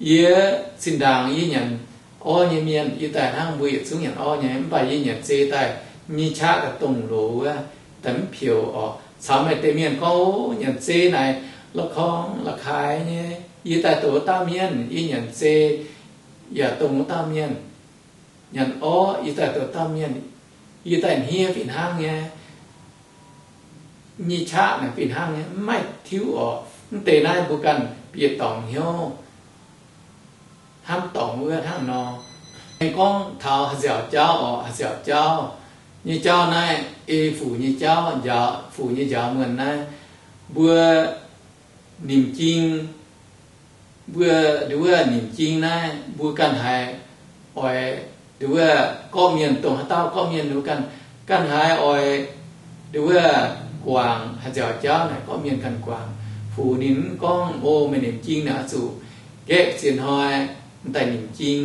Yie zinh ndaangc yie nyanc orv nyei mienh, yie daaih hnangv mbuo yietc zungv nyanc orv nyei, mv baac yie nyanc zei daaih nyei qaqv ga'dongh loz wuov, daaih mv peux orqc. Caux maaih deix mienh gorngv, o, nyanc zei naaic la'korngx la'kaaix nyei. Yie daaih dongh wuov dauh mienh, yie nyanc zei yaac dongh wuov dauh mienh. Nyanc orv yie daaih dongh dauh mienh, yie daaih hniev fih hnangv nyei. Nyei qaqv naaic fih hnangv nyei, mv maaih tiuv orqc. Mv deix naaiv mbuo ganh bieqc dorngc hnyouv, hnamv dorngc wuov hnangv nor. Aengx gorngv taux haaix nziaauc jauv orqc, haaix nziaauc jauv nyei jauv naaiv, ei fuc nyei jauv, njaaux fuc nyei njaaux muonh naaiv, mbuo nimc jing, mbuo nduov wuov nimc jing naaiv mbuo ganh haiz oix, nduov wuov gorqv-mienh dongh haaix dauh gorqv-mienh nduov ganh, ganh haiz oix nduov wuov guangc haaix nziaauc jauv naaic gorqv-mienh ganh guangc. Fuc ninh mv gorngv, o, meih nimc jing naaic oix zuqc nqaeqv ziex hnoi daaih nimc jing,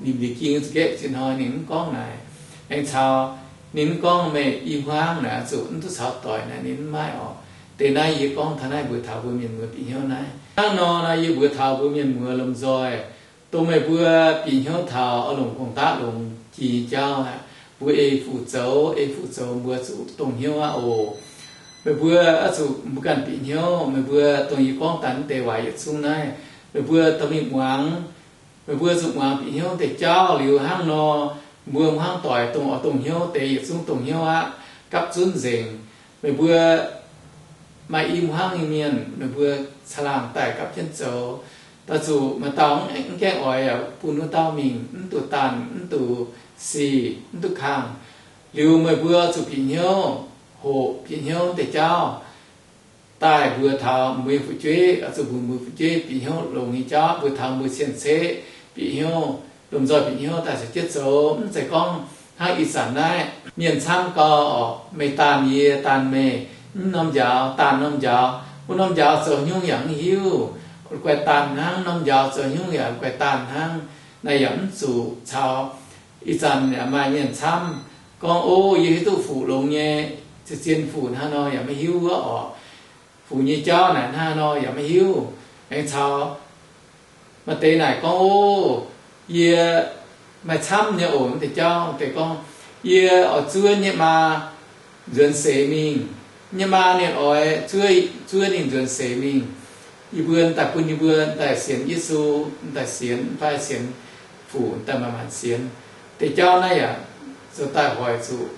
nimc liuz jing zuqc nqaeqv ziex hnoi, ninh mv gorngv naaic. Aengx caux ninh mv gorngv meih i hmuangv naaic oix zuqc mv duqv caux doic naaic, ninh mv maaih orqc. Deix naaiv yie gorngv taux naaiv mbuox taux mbuo mienh muoz bieqc hnyouv naaiv. Hnangv nor naaiv yie mbuox taux mbuo mienh muoz lomh nzoih, dongh meih mbuo bieqc hnyouv taux oix longc gong-daqv longx jiex nyei jauv aqv, mbuo ei fuc zoux, ei fuc zoux mbuo zuqc dongh hnyouv aqv oc. Meih mbuo oix zuqc mbuo ganh bieqc hnyouv, meih mbuo dongh yie gorngv daaih naaiv deix waac yietc zungv naaiv, meih mbuo dorh mingh muangx. Meih mbuo zuqc muangx bieqc hnyouv deix jauv liuz hnangv nor, mbuo hnangv doic dongh oix dongh hnyouv deix yietc zungv dongh hnyouv aqv, gapv zunv nzengc. Meih mbuo maaih i hmuangv nyei mienh, meih mbuo caangh laangh daaih gapv jienv zoux. Daaih zuqc maaih dauh mv gaengh oix yaac bun wuov dauh mingh, mv duqv daanh, mv duqv sic, mv duqv kangh. Liuz meih mbuo zuqc bieqc hnyouv, hoqc bieqc hnyouv deix jauv daaih mbuox taux mbuo nyei fu'jueiv, oix zuqc mbuox mbuo fu'jueiv bieqc hnyouv longx nyei jauv mbuox taux mbuo cien-ceqv bieqc hnyouv, lomh nzoih bieqc hnyouv daaih caux jienv zoux. Mv zeiz gorngv hnangv ih zanc naaiv mienh camv gau oc, meih daanh yie, daanh meih, mv norm njaaux, daanh norm njaaux, wuov norm njaaux zoux haaix nyungc yaac mv hiuv, guaix daanh hnangv, norm njaaux zoux haaix nyungc yaac guaix daanh hnangv, naaiv yaac mv zuqc caux. Ih zanc yaac maaih mienh camv gorngv, Ov, yie hiuv duqv fuc longx nyei, zien-zien fuc hnangv nor yaac maiv hiuv wuov oc. Fuc nyei jauv naaic hnangv nor yaac maiv hiuv. Aengx caux maaih deix naaic gorngv, Ov, yie maaih camv nyei oc, mv deix jauv deix gorngv, Yie oix zuov nyei maa nzuonx seix mingh. Nyei maa ninh oix zuov, zuov ninh nzuonx seix mingh. Yie mbuo daaih bun yie mbuo daaih sienx Yesu, daaih sienx, fai sienx fuc daaih manc-manc sienx. Deix jauv naaiv yaac zoux daaih hoic zuqc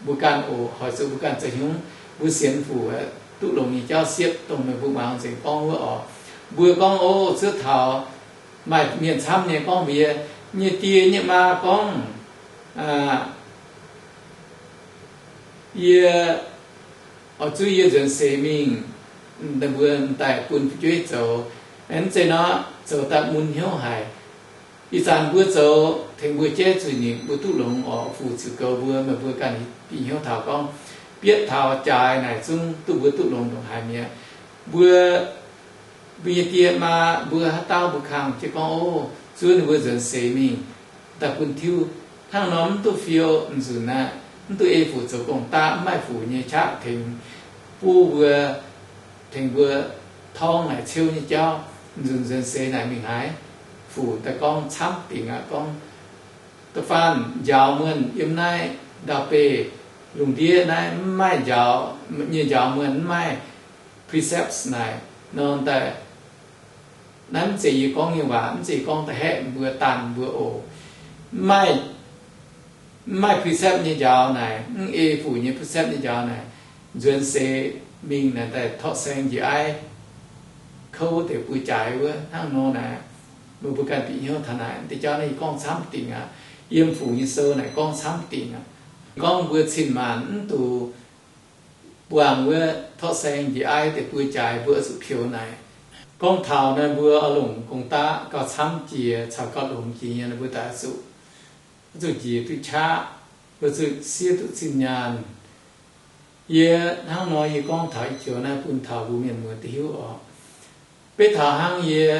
mbuo ganh oc, hoic zuqc mbuo ganh zoux hnyungv. Mbuo sienx fuc duqv longx nyei jauv siepv dongh meih mbuo muangx nzengc gorngv wuov oc. Mbuo gorngv, Ov, zuov taux maaih mienh camv nyei gorngv mbuox yie, nyei die nyei maa gorngv, Yie oix zuov yie nzuonx seix mingh, mbuo daaih bun fu'jueiv zoux. Mv zeiz nor, zoux daaih mun hnyouv haic. Ih zanc mbuo zoux tengx mbuo jaiv zuqc nyungc mbuo duqv longx oc, fuc ziouc goux mbuo, meih mbuo ganh bieqc hnyouv taux gorngv, bietv taux jaaix naaic zungv duqv mbuo duqv longx ndongc haaix mi'aqv. Mbuo, mbuo nyei die maa, mbuo haaix dauh mbuo kangh jienv gorngv, Ov, zuov ninh mbuo nzuonx seix mingh daaih bun tiuv. Hnangv nor mv duqv fiou nzunc aqv. Mv duqv ei fuc zoux gong-daqv, mv maaih fuc nyei qaqv tengx buv mbuo, tengx mbuo torngv naaic ciouv nyei jauv. Nzunc nzuonx seix naaic mingh haaix, fuc daaih gorngv camv dingc aqv. Gorngv da'faanh njaaux muonh yiem naaiv ndau-beih lungh ndiev naaiv mv maaih njaaux, nyei njaaux muonh mv maaih precepts naaic nor daaih, naaiv mv zeiz yie gorngv nyei waac, mv zeiz gorngv da'haeqv mbuo, daanh mbuo oc. Mv maaih, mv maaih precept nyei njaaux naaic, mv ei fuc nyei precept nyei njaaux naaic, nzuonx seix mingh naaic daaih torqv saeng njiec aiv, kouv deix buo jaaix wuov. Hnangv nor naaic, meih mbuo ganh bieqc hnyouv taux naaic, deix jauv naaiv yie gorngv camv dingc aqv. Yiem fuc nyei sou naaic gorngv camv dingc aqv. Gorngv mbuo cin-maanc mv duqv buangh wuov torqv saeng njiec aiv deix buo jaaix mbuo oix zuqc peux naaic. Gorngv taux naaiv mbuo oix longc gong-daqv gauh camv jiex caux gauh longx jiex nyei, mbuo daaih zuqc, zuqc njiec duqv qaqv, mbuo zuqc siev duqv zinh nyaanh. Yie hnangv nor yie gorngv taux ih joux naaiv bun taux mbuo mienh muoz duqv hiuv oc. Beiv taux hnangv yie,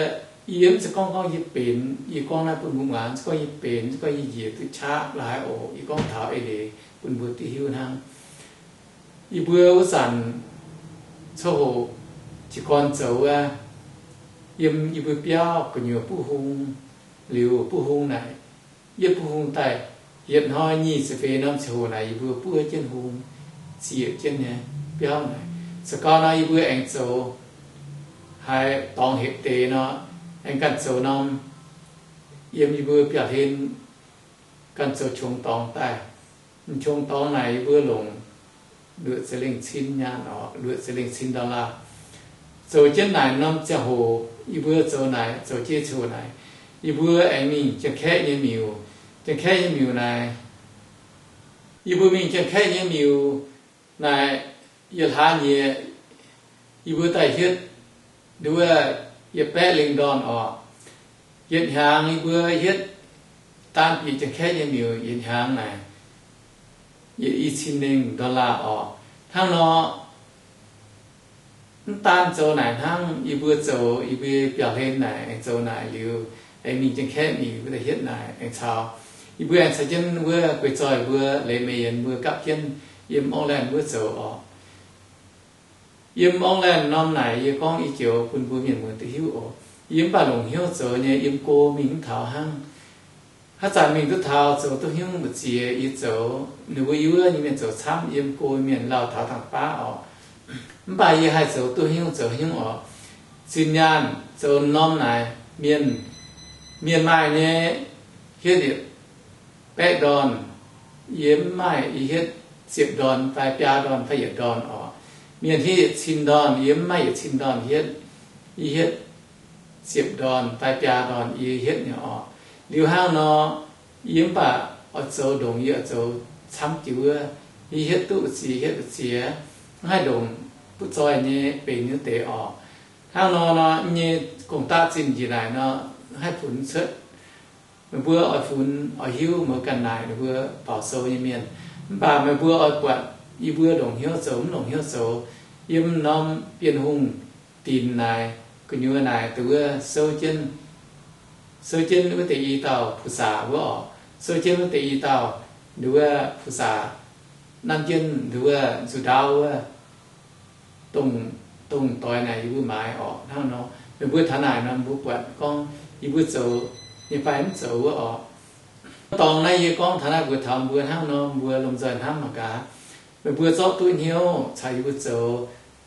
yie mv zeiz gorngv gorngv yie benx, yie gorngv naaiv bun mbuo muangx, mv zeiz gorngv yie benx, mv zeiz gorngv yie njiec duqv qaqv laaix oc. Yie gorngv taux eix leiz bun mbuo duqv hiuv hnangv. Yie mbuo wuov zanc coqv hoqc jiez gorn zoux wuov, yiem yie mbuo biauv gu'nyuoz buov hung, liuz buov hung naaic, yietv buov hung daaih, yietc hnoi nyic ziepc feix norm ziangh hoc naaic yie mbuo buov jienv hung, zieqc jienv nyei biauv naaic. Za'gau nor yie mbuo aengx zoux haaix dorngx hepc deix nor, aengx ganh zoux norm, yiem yie mbuo biauv-hlen ganh zoux qongx dorngx daaih. M'qongx dorngx naaic yie mbuo longc luoqc ziepc lengh cin nyaanh oc, luoqc ziepc lengh cin dollar. Zoux jienv naaic norm ziangh hoc yie mbuo zoux naaic, zoux jienv ziangh hoc naaic, yie mbuo aengx mingh Janx-Kaeqv nyei miuc. Janx-Kaeqv nyei miuc naaic, yie mbuo mingh Janx-Kaeqv nyei miuc naaic, yietc hlaax nyieqc yie mbuo daaih hietv nduov yietc baeqv lengh ndorn oc. Yietc hnyangx yie mbuo hietv daan bieqc Janx-Kaeqv nyei miuc yietc hnyangx naaic, yietc i cin lengh dollar oc. Hnangv nor, mv daan zoux naaic hnangv, yie mbuo zoux yie mbuo biauv-hlen naaic, aengx zoux naaic liuz, aengx mingh Janx-Kaeqv miuc yie mbuo daaih hietv naaic aengx caux, yie mbuo aengx caux jienv wuov guei zoih mbuo leiz meix yienx mbuo gapv jienv yiem Auckland wuov zoux oc. Yiem online norm naaic yie gorngv i joux bun mbuo mienh muoz duqv hiuv oc. Yie mv baac longc hnyouv zoux nyei, yiem go mingh mv taux hnangv. Haaix zanc mingh duqv taux zoux duqv hnyouv mbu'ziex yie zoux, ninh mbuo i wuov nyei mienh zoux camv, yiem go mienh lauh taux dangh baav oc. Mv baac yie haih zoux duqv hnyouv zoux hnyouv oc. Zinh nyaanh zoux norm naaic, mienh, mienh maaih nyei hietv yietc baeqv ndorn, yie mv maaih, yie hietv ziepc ndorn fai biaa ndorn fai yietc ndorn oc. Mienh hietv yietc cin ndorn, yie mv maaih yietc cin ndorn hietv, yie hietv ziepc ndorn fai biaa ndorn yie hietv nyei oc. Liuz hnangv nor, yie mv baac oix zoux ndongc yie oix zoux camv jiex wuov, yie hietv duqv ziex hietv ziex, mv haih ndongc butv zoih nyei benx nyei deix oc. Hnangv nor nor, nyei gong-daqv zinh njiec naaic nor, haih funx cuotv. Meih mbuo oix funx oix hiuv, meih ganh naaic ninh mbuo baaux sou nyei mienh. Mv baac meih mbuo oix buatc yie mbuo longc hnyouv zoux mv longc hnyouv zoux, yiem norm Bienh Hungh dinc naaic gu'nyuoz naaic dongh wuov souv jienv, souv jienv wuov deix i dauh ผู้สาว wuov oc, souv jienv wuov deix i dauh nduov wuov ผู้สาว nanv jienv nduov wuov nzuqc ndaauv wuov, dongh, dongh doix naaic yie mbuo maaiz oc. Hnangv nor, meih mbuo taux naaic nor mbuo buatc gorngv yie mbuo zoux nyei fai mv zoux wuov oc. Dorngx naaiv yie gorngv taux naaiv mbuox taux mbuo hnangv nor, mbuo lomh nzoih hnamv mangc gaax. Meih mbuo zorqv duqv hnyouv caux yie mbuo zoux,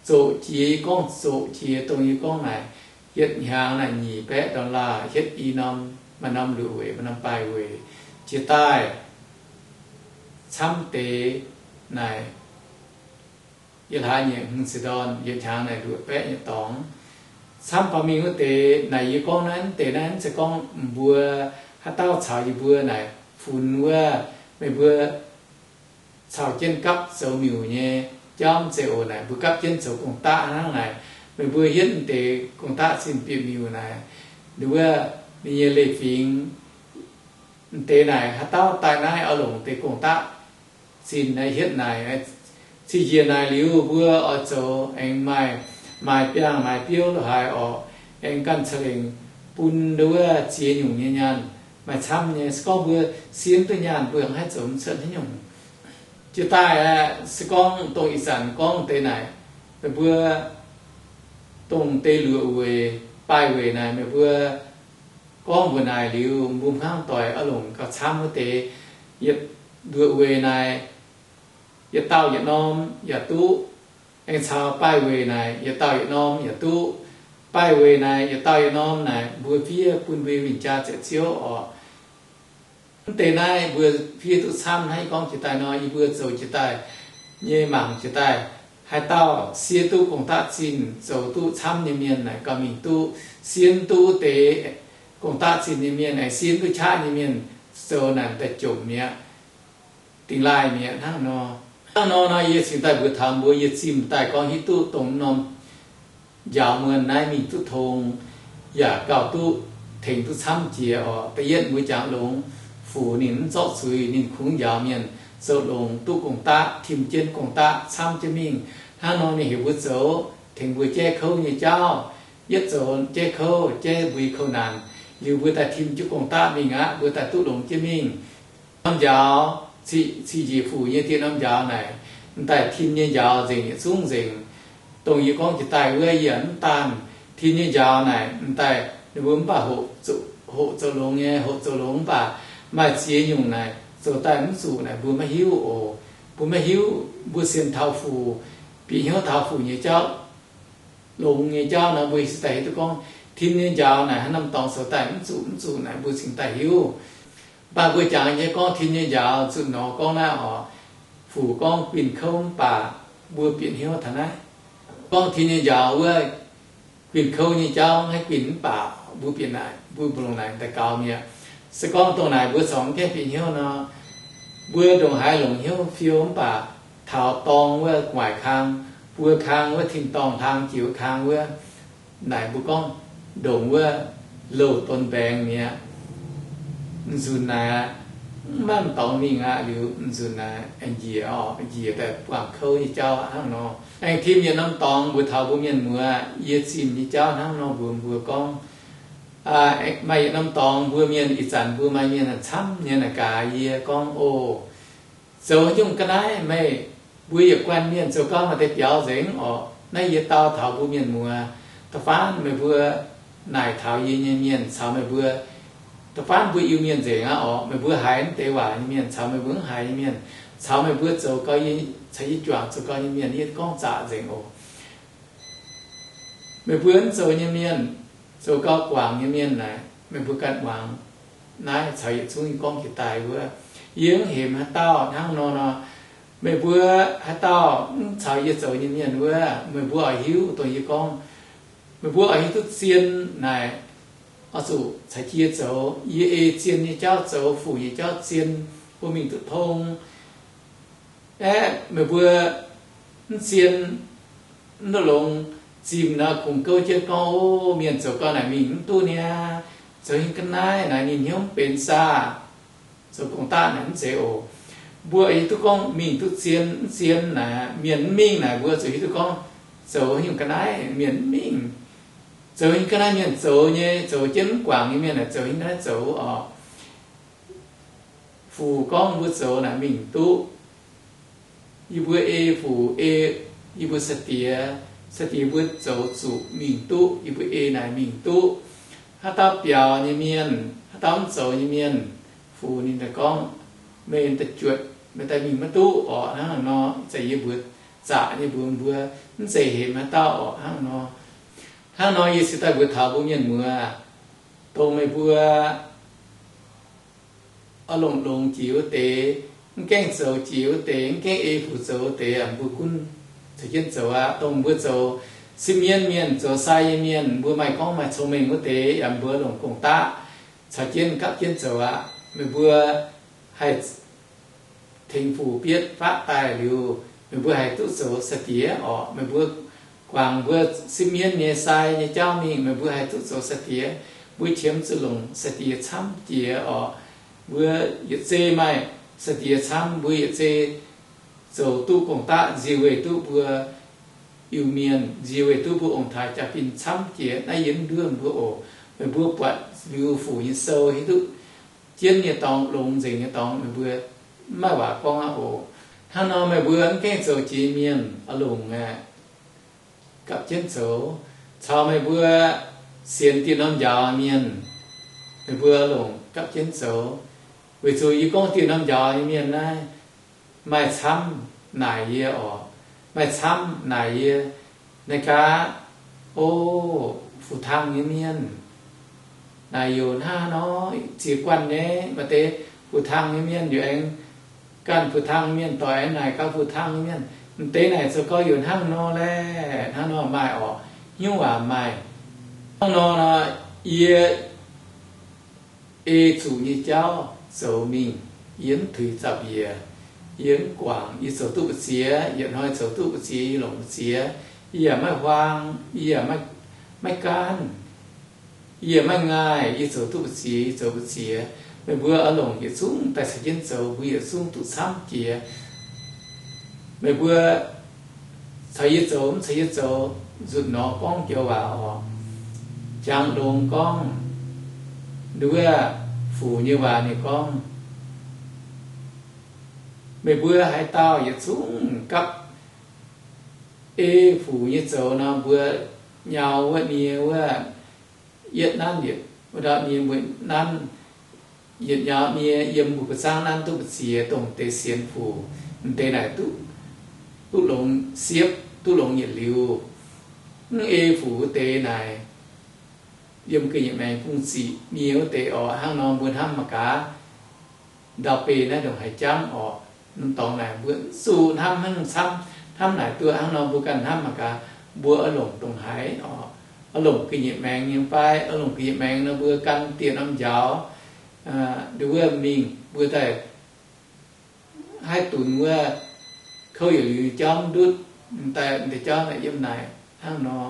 zoqc jiex, yie gorngv zoqc jiex dongh yie gorngv naaic, yietc hnyangx naaic nyic baeqv dollar, hietv i norm, maaih norm luoqc weic, maaih norm baaiv weic. Jiex daaih camv deix naaic yietc hlaax nyeic hmz ziepc ndorn, yietc hnyangx naaic luoqc baeqv nyei dorngx. Camv baamh mingh wuov deix naaic yie gorngv naaiv, mv deix naaiv mv zeiz gorngv mbuo haaix dauh caux yie mbuo naaic funx wuov, meih mbuo caux jienv gapv zoux miuc nyei jauv mv zeiz oc. Naaic mbuo gapv jienv zoux gong-daqv hnangv naaic. Meih mbuo hietv mv deix gong-daqv zinh bieqc miuc naaic, nduov wuov ninh nyei leiz-fingx mv deix naaic haaix dauh daaih naaiv oix longc deix gong-daqv zinh naaiv hietv naaic. Cih njiec naaic liuz mbuo oix zoux aengx maaih, maaih biangh maaih biouv lo haaix orqc, aengx ganh ca'lengc bun nduov wuov ziex nyungc nyei nyaanh. Maaih camv nyei, se gorngv mbuo siev duqv nyaanh mbuo haih zoux mv cuotv haaix nyungc. Jiex daaih aeqv, se gorngv dongh ih zanc gorngv deix naaic, meih mbuo dongh deix luoqc weic, baaiv weic naaic meih mbuo gorngv mbuox naaic liuz, mbuo hnangv doic oix longc gauh camv wuov deix, yietc luoqc weic naaic yietc dauh yietc norm yaac duqv. Aengx caux baaiv weic naaic yietc dauh yietc norm yaac duqv. Baaiv weic naaic yietc dauh yietc norm naaic mbuo fiev bun mbuo win-jaa ziepc ziouv orqc. Mv deix naaiv mbuo fiev duqv camv hnangv yie gorngv jiex daaih nor, yie mbuo zoux jiex daaih nyei mangc jiex daaih, haaix dauh siev duqv gong-daqv zinh zoux duqv camv nyei mienh naaic gauh mingh duqv. Siev duqv wuov deix gong-daqv zinh nyei mienh aengx siev duqv qaqv nyei mienh zoux naaic daaih jomc mi'aqv. Dingx laaih mi'aqv hnangv nor. Hnangv nor nor yie cingx daaih mbuox taux mbuo, yie zimh daaih gorngv hiuv duqv dongh norm njaaux muonh naaiv mingh duqv tong, yaac gauh duqv tengx duqv camv jiex orqc. Da'yietv mbuo jangx longx, Fuc ninh mv zorqv zuiz, ninh kungx njaaux mienh zoux longx duqv gong-daqv, tim jienv gong-daqv camv jienv mingh. Hnangv nor ninh heuc mbuo zoux tengx mbuo jaiv kouv nyei jauv. Yietv zoux jaiv kouv, jaiv mbuo nyei kouv naanc, liuz mbuo daaih tim jienv gong-daqv mingh aqv, mbuo daaih duqv longx jienv mingh. Norm njaaux, cih njiec fuc nyei dieh norm njaaux naaic, m'daaih tim nyei njaaux nzengc yietc zungv nzengc. Dongh yie gorngv jiex daaih wuov, yie mv daanh tim nyei njaaux naaic, m'daaih ninh mbuo mv baac hoqc zoux longx nyei, hoqc zoux longx mv baac maaih ziex nyungc naaic zoux daaih mv zuqc naaic mbuo maiv hiuv oc. Mbuo maiv hiuv, mbuo sienx taux fuc, bieqc hnyouv taux fuc nyei jauv, longx nyei jauv nor, mbuo se daaih hiuv duqv gorngv tim nyei njaaux naaic haaix norm dorngx zoux daaih mv zuqc mv zuqc naaic mbuo cingx daaih hiuv. Mv baac mbuo jangx nyei gorngv tim nyei njaaux zuqc nor gorngv naaiv oc, fuc gorngv guinh kouv mv baac mbuo bieqc hnyouv taux naaiv. Gorngv tim nyei njaaux wuov guinh kouv nyei jauv maiv guinh mv baac mbuo bieqc naaic, mbuo mbu'longc naaic daaih gaux mi'aqv. Se gorngv dongh naaic mbuo corc mv gaengh bieqc hnyouv nor, mbuo ndongc haaix longc hnyouv fiou mv baac taux dorng wuov gu'nguaaic kang, buo kang wuov tin-dorngh hlang jiex wuov kang wuov, naaic mbuo gorngv ndongc wuov louh donx mbaengx mi'aqv. M'nzunc naaic aqv, maiv m'dorngx mingh aqv, liuz m'nzunc naaic aengx njiec orqc, njiec daaih buangh kouv nyei jauv hnangv nor. Aengx tim yietc norm dorngx mbuox taux mbuo mienh muoz, yie zimh nyei jauv hnangv nor mbuox mbuo gorngv, maaih yietc norm dorngx mbuo mienh, ih zanc mbuo maaih mienh camv nyei naaic gaax yie gorngv, O, zoux nyungc ga'naaiv meih, mbuo yietc guanh mienh zoux gau maaih deix biaux nzengc orqc. Naaiv yie dau taux mbuo mienh muoz, da'faanh meih mbuo naaic taux yie nyei mienh caux meih mbuo, da'faanh mbuo Iu-Mienh nzengc aqv orqc, meih mbuo haiz mv deix waac nyei mienh caux meih mbuo mv haiz nyei mienh, caux meih mbuo zoux gau, caux yie juangc zoux gau nyei mienh, yie gorngv zaqc nzengc oc. Meih mbuo mv zoux nyei mienh, zoux gau guangc nyei mienh naaic, meih mbuo ganh muangx. Naaiv caux yietc zungv yie gorngv jiex daaih wuov, yie mv hemx haaix dauh hnangv nor nor. Meih mbuo haaix dauh mv caux yie zoux nyei mienh wuov, meih mbuo oix hiuv dongh yie gorngv. Meih mbuo oix hiuv duqv zien naaic, oix zuqc caux jienv zoux. Yie ei zien nyei jauv zoux, fuc nyei jauv zien, mbuo mingh duqv tong. Aeqv, meih mbuo mv zien, mv longx, zimh nor kungx gouv jienv gorngv, o, mienh zoux gau naaic mingh mv duqv niaa, zoux hingh ga'naaiv naaic ninh hnyouv mv benx saah, zoux gong-daqv naaic mv zeiz oc. Mbuo hiuv duqv gorngv mingh duqv zien mv zien naaic, mienh mv mingh naaic, mbuo zuqc hiuv duqv gorngv zoux hingh ga'naaiv mienh mv mingh. Zoux hingh ga'naaiv mienh zoux nyei, zoux jienv mv guangc nyei mienh naaic zoux hingh ga'naaiv zoux orqc. Fuc gorngv mbuo zoux naaic mingh duqv. Yie mbuo ei fuc ei, yie mbuo sai-diex, sai-diex mbuo zoux zuqc mingh duqv, yie mbuo ei naaic mingh duqv. Haaix dauh biaux nyei mienh, haaix dauh mv zoux nyei mienh, fuc ninh daaih gorngv, meih daaih juotc, meih daaih mingh maiv duqv orqc. Hnangv nor, ih zanc yie mbuox zaqc nyei mbuox mbuo, mv zeiz hemx haaix dauh orqc. Hnangv nor, hnangv nor yie se daaih mbuox taux mbuo mienh muoz, dongh meih mbuo oix longc longx jiex wuov deix, mv gaengh zoux jiex wuov deix, mv gaengh ei fuc zoux wuov deix, mbuo gunv caux jienv zoux aqv. Dongh mbuo zoux sipv mienv mienh, zoux sai nyei mienh, mbuo maaih gorngv maaih cong-mengh wuov deix, yaac mbuo longc gong-daqv caux jienv gapv jienv zoux aqv. Meih mbuo haih tengx fuc bietv fatv daaih liuz, meih mbuo haih duqv zoux sai-diex orqc. Meih mbuo guangc mbuo sipv mienv nyei sai nyei jauv mingh, meih mbuo haih duqv zoux sai-diex. Mbuo qiemx zuqc longc sai-diex camv jiex orqc. Mbuo yietc zei maaih sai-diex camv, mbuo yietc zei zoux duqv gong-daqv nzie weih duqv mbuo Iu-Mienh, nzie weih duqv mbuo ong-taaix jaa-fin camv jiex. Naaiv yie mv nduov mbuo oc. Meih mbuo buatc liuz fuc nyei sou hiuv duqv jienv nyei dorngx, longx nzengc nyei dorngx, meih mbuo mv maaih waac gorngv aqv oc. Hnangv nor meih mbuo mv gaengh zoux jiex mienh oix longc aeqv, gapv jienv zoux. Caux meih mbuo sienx dieh norm njaaux mienh, meih mbuo longc gapv jienv zoux. Weic zuqc yie gorngv dieh norm njaaux nyei mienh naaiv maaih camv naaic yie orqc, maaih camv naaic yie. Naaiv gaax, o, fu-tang nyei mienh naaic youc hnangv nor ziex guanh nyei. Maaih deix fu-tang nyei mienh youc aengx ganh fu-tang mienh doic aengx naaic gauh fu-tang nyei mienh. M'deix naaic zoux gau youc hnangv nor laeh, hnangv nor maaih orqc, hnyouv waac maaih. Hnangv nor nor, yie ei zuqc nyei jauv zoux mingh, yie mv tuix zaux-mbiec, yie mv guangc, yie zoux duqv mbu'ziex, yietc hnoi zoux duqv mbu'ziex, yie longc mbu'ziex, yie yaac maiv huaang, yie yaac maiv gaanv, yie yaac maiv ngaaih, yie zoux duqv mbu'ziex, yie zoux mbu'ziex. Meih mbuo oix longc yietc zungv daaih caux jienv zoux, mbuo yietc zungv duqv camv jiex. Meih mbuo caux yie zoux, mv caux yie zoux, nzutc nor gorngv joux waac orqc. Jangx longx gorngv, nduov fuc nyei waac ninh gorngv, meih mbuo haaix dauh yietc zungv gapv ei fuc nyei zoux nor, mbuo nyau wuov nie wuov, yietv nanv yietc, wuov ndau nie mbuo nanv yietc nyau nie yiem mbuo buoz-zaangv nanv duqv mbu'ziex, dongh deix sienx fuc, m'deix naaic duqv, duqv longx siepv, duqv longx yietc liuz. Mv ei fuc wuov deix naaic, yiem ga'nyiec maengx bungx ziqc nie wuov deix orqc. Hnangv nor mbuo hnamv mangc gaax, ndau-beih naaiv ndongc haaix jangv orqc. M'dorngx naaic mbuo zuqc hnamv hnangv camv, hnamv naaic duqv hnangv nor mbuo ganh hnamv mangc gaax, mbuo oix longc ndongc haaix orqc. Oix longc ga'nyiec maengx nyei fai, oix longc ga'nyiec maengx nor mbuo gan dieh norm njaaux, nduov wuov mingh mbuo daaih haih dunx wuov kouv yietc liuz jauv mv ndutv, daaih m'deix jauv naaic yiem naaic hnangv nor.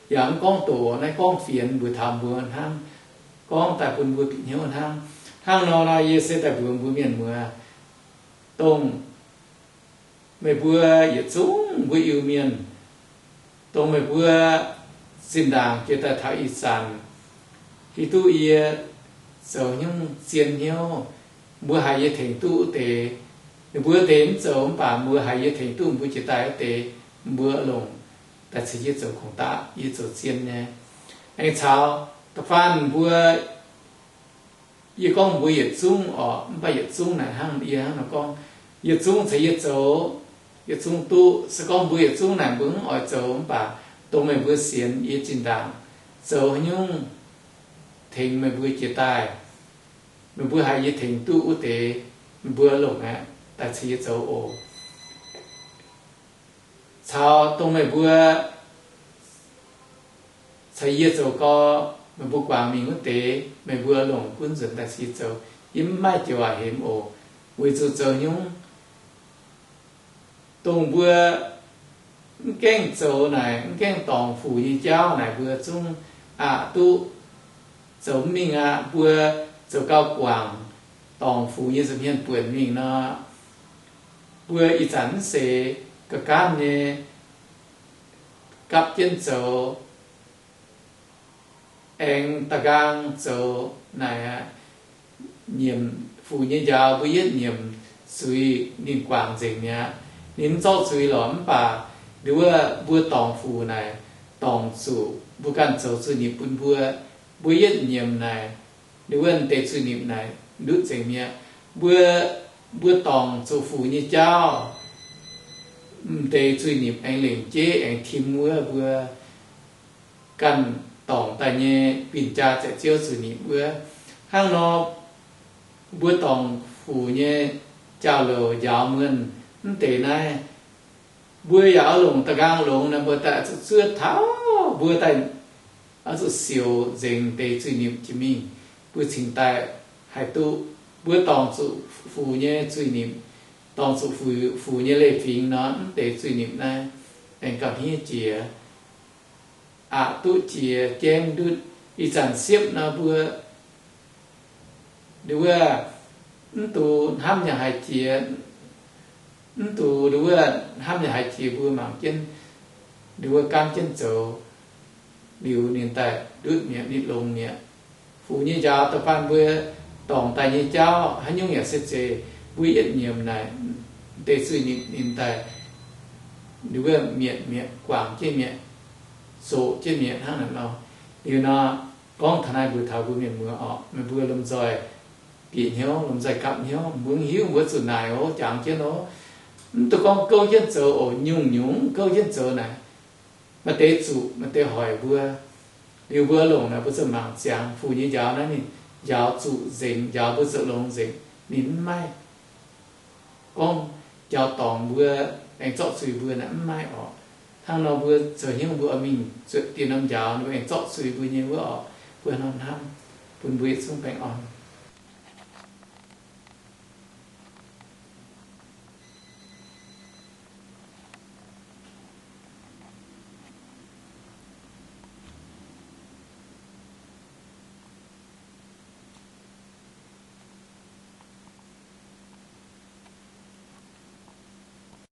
Yaac mv gorngv doqc, naaiv gorngv fienx mbuox taux mbuo hnangv, gorngv daaih bun mbuo bieqc hnyouv hnangv. Hnangv nor nor yie se daaih mbuox mbuo mienh muoz, dongh meih mbuo yietc zungv mbuo Iu-Mienh, dongh meih mbuo zinh ndaangc jiex daaih taux ih zanc, hiuv duqv yie zoux hnyouv zien hnyouv, mbuo haiz yie tengx duqv wuov deix. Ninh mbuo deix mv zoux mv baac mbuo haiz yie tengx duqv mbuo jiex daaih wuov deix, mbuo longc daaih caux yie zoux kungx daqv, yie zoux zien nyei. Aengx caux da'faanh mbuo, yie gorngv mbuo yietc zungv orqc, mv baac yietc zungv naaic hnangv yie hnangv nor gorngv, yietc zungv caux yie zoux, yietc zungv duqv. Se gorngv mbuo yietc zungv naaic mbuo mv oix zoux, mv baac dongh meih mbuo sienx yie zinh ndaangc zoux haaix nyungc tengx meih mbuo jiex daaih, meih mbuo haiz yie tengx duqv wuov deix, meih mbuo longc aqv, daaih caux yie zoux oc. Caux dongh meih mbuo caux yie zoux gau, meih mbuo guangc mingh wuov deix, meih mbuo longc gunv nzuonx daaih caux yie zoux. Yie mv maaih joux waac hemx oc. Weic zuqc zoux nyungc, dongh mbuo mv gaengh zoux naaic, mv gaengh dorngc fuc nyei jauv naaic, mbuo zungv aqc duqv zoux mv mingh aqv. Mbuo zoux gau guangc, dorngc fuc nyei nza'hmien buonc mingh nor, mbuo ih zanc mv seix ga'ganv nyei gapv jienv zoux, aengx da'nqaang zoux naaic aqv. Nyiemc fuc nyei njaaux mbuo yietv nyiemc zuiz ninh guangc nzengc mi'aqv. Ninh mv zorqv zuiz lorqc, mv baac nduov wuov mbuo dorngc fuc naaic, dorngc zuqc mbuo ganh zoux zuiz-nipc bun mbuo. Mbuo yietv nyiemc naaic, nduov wuov m'deix zuiz-nipc naaic ndutv nzengc mi'aqv. Mbuo, mbuo dorngc zuqc fuc nyei jauv, m'deix zuiz-nipc aengx lengc jeiv aengx tim wuov mbuo ganh dorngc daaih nyei bin jaa zaeqc ziouv zuiz-nipc wuov. Hnangv nor, mbuo dorngc fuc nyei jauv-louc njaaux muonh mv deix naaiv, mbuo yaac oix longc da'nqaang longx naaic, mbuo daaih oix zuqc zuov taux, mbuo daaih oix zuqc siouc nzengc deix zuiz-nipc jiex mingh, mbuo cingx daaih haih duqv. Mbuo dorngc zuqc fuc nyei zuiz-nipc, dorngc zuqc fuc, fuc nyei leiz-fingx nor, mv deix zuiz-nipc naaiv aengx gamh-hniev jiex, aqc duqv jiex, jangv ndutv. Ih zanc siepv nor mbuo nduov wuov mv dungx hnamv yaac haiz jiex, mv dungx nduov wuov hnamv yaac haiz jiex, mbuo mangc jienv, nduov wuov gaamv jienv zoux, liuz ninh daaih ndutv mi'aqv, ninh longx mi'aqv. Fuc nyei njaaux da'faanh mbuo dorngc daaih nyei jauv haaix nyungc yaac se zeiz, mbuo yietv nyiemc naaic, deix zuiz-nipc ninh daaih nduov wuov mietc mi'aqv, guangc jienv mi'aqv, zoqc jienv mi'aqv hnangv naaic nor. Liuz nor, gorngv taux naaiv mbuox taux mbuo mienh muoz orqc, meih mbuo lomh nzoih bieqc hnyouv, lomh nzoih gapv hnyouv, mbuo mv hiuv mbuo zuqc naaic oc, jangx jienv oc. Mv dungx gorngv gouv jienv zoux oc, nyungc-nyungc gouv jienv zoux naaic. Maaih deix zuqc, maaih deix hoic mbuo. Liuz mbuo longc naaic mbuo zuqc mangc ziangx fuc nyei njaaux naaiv ninh njaaux zuqc nzengc, njaaux mbuo zoux longx nzengc. Ninh mv maaih gorngv njaaux dorngc mbuo, aengx zorqv zuiz mbuo naaic mv maaih orqc. Hnangv nor mbuo zoux hnyouv mbuo oix mingh zuotc dieh norm njaaux, ninh mbuo aengx zorqv zuiz mbuo nyei wuov orqc. Mbuo hnamv hnamv bun mbuo yietc zungv baengh orn.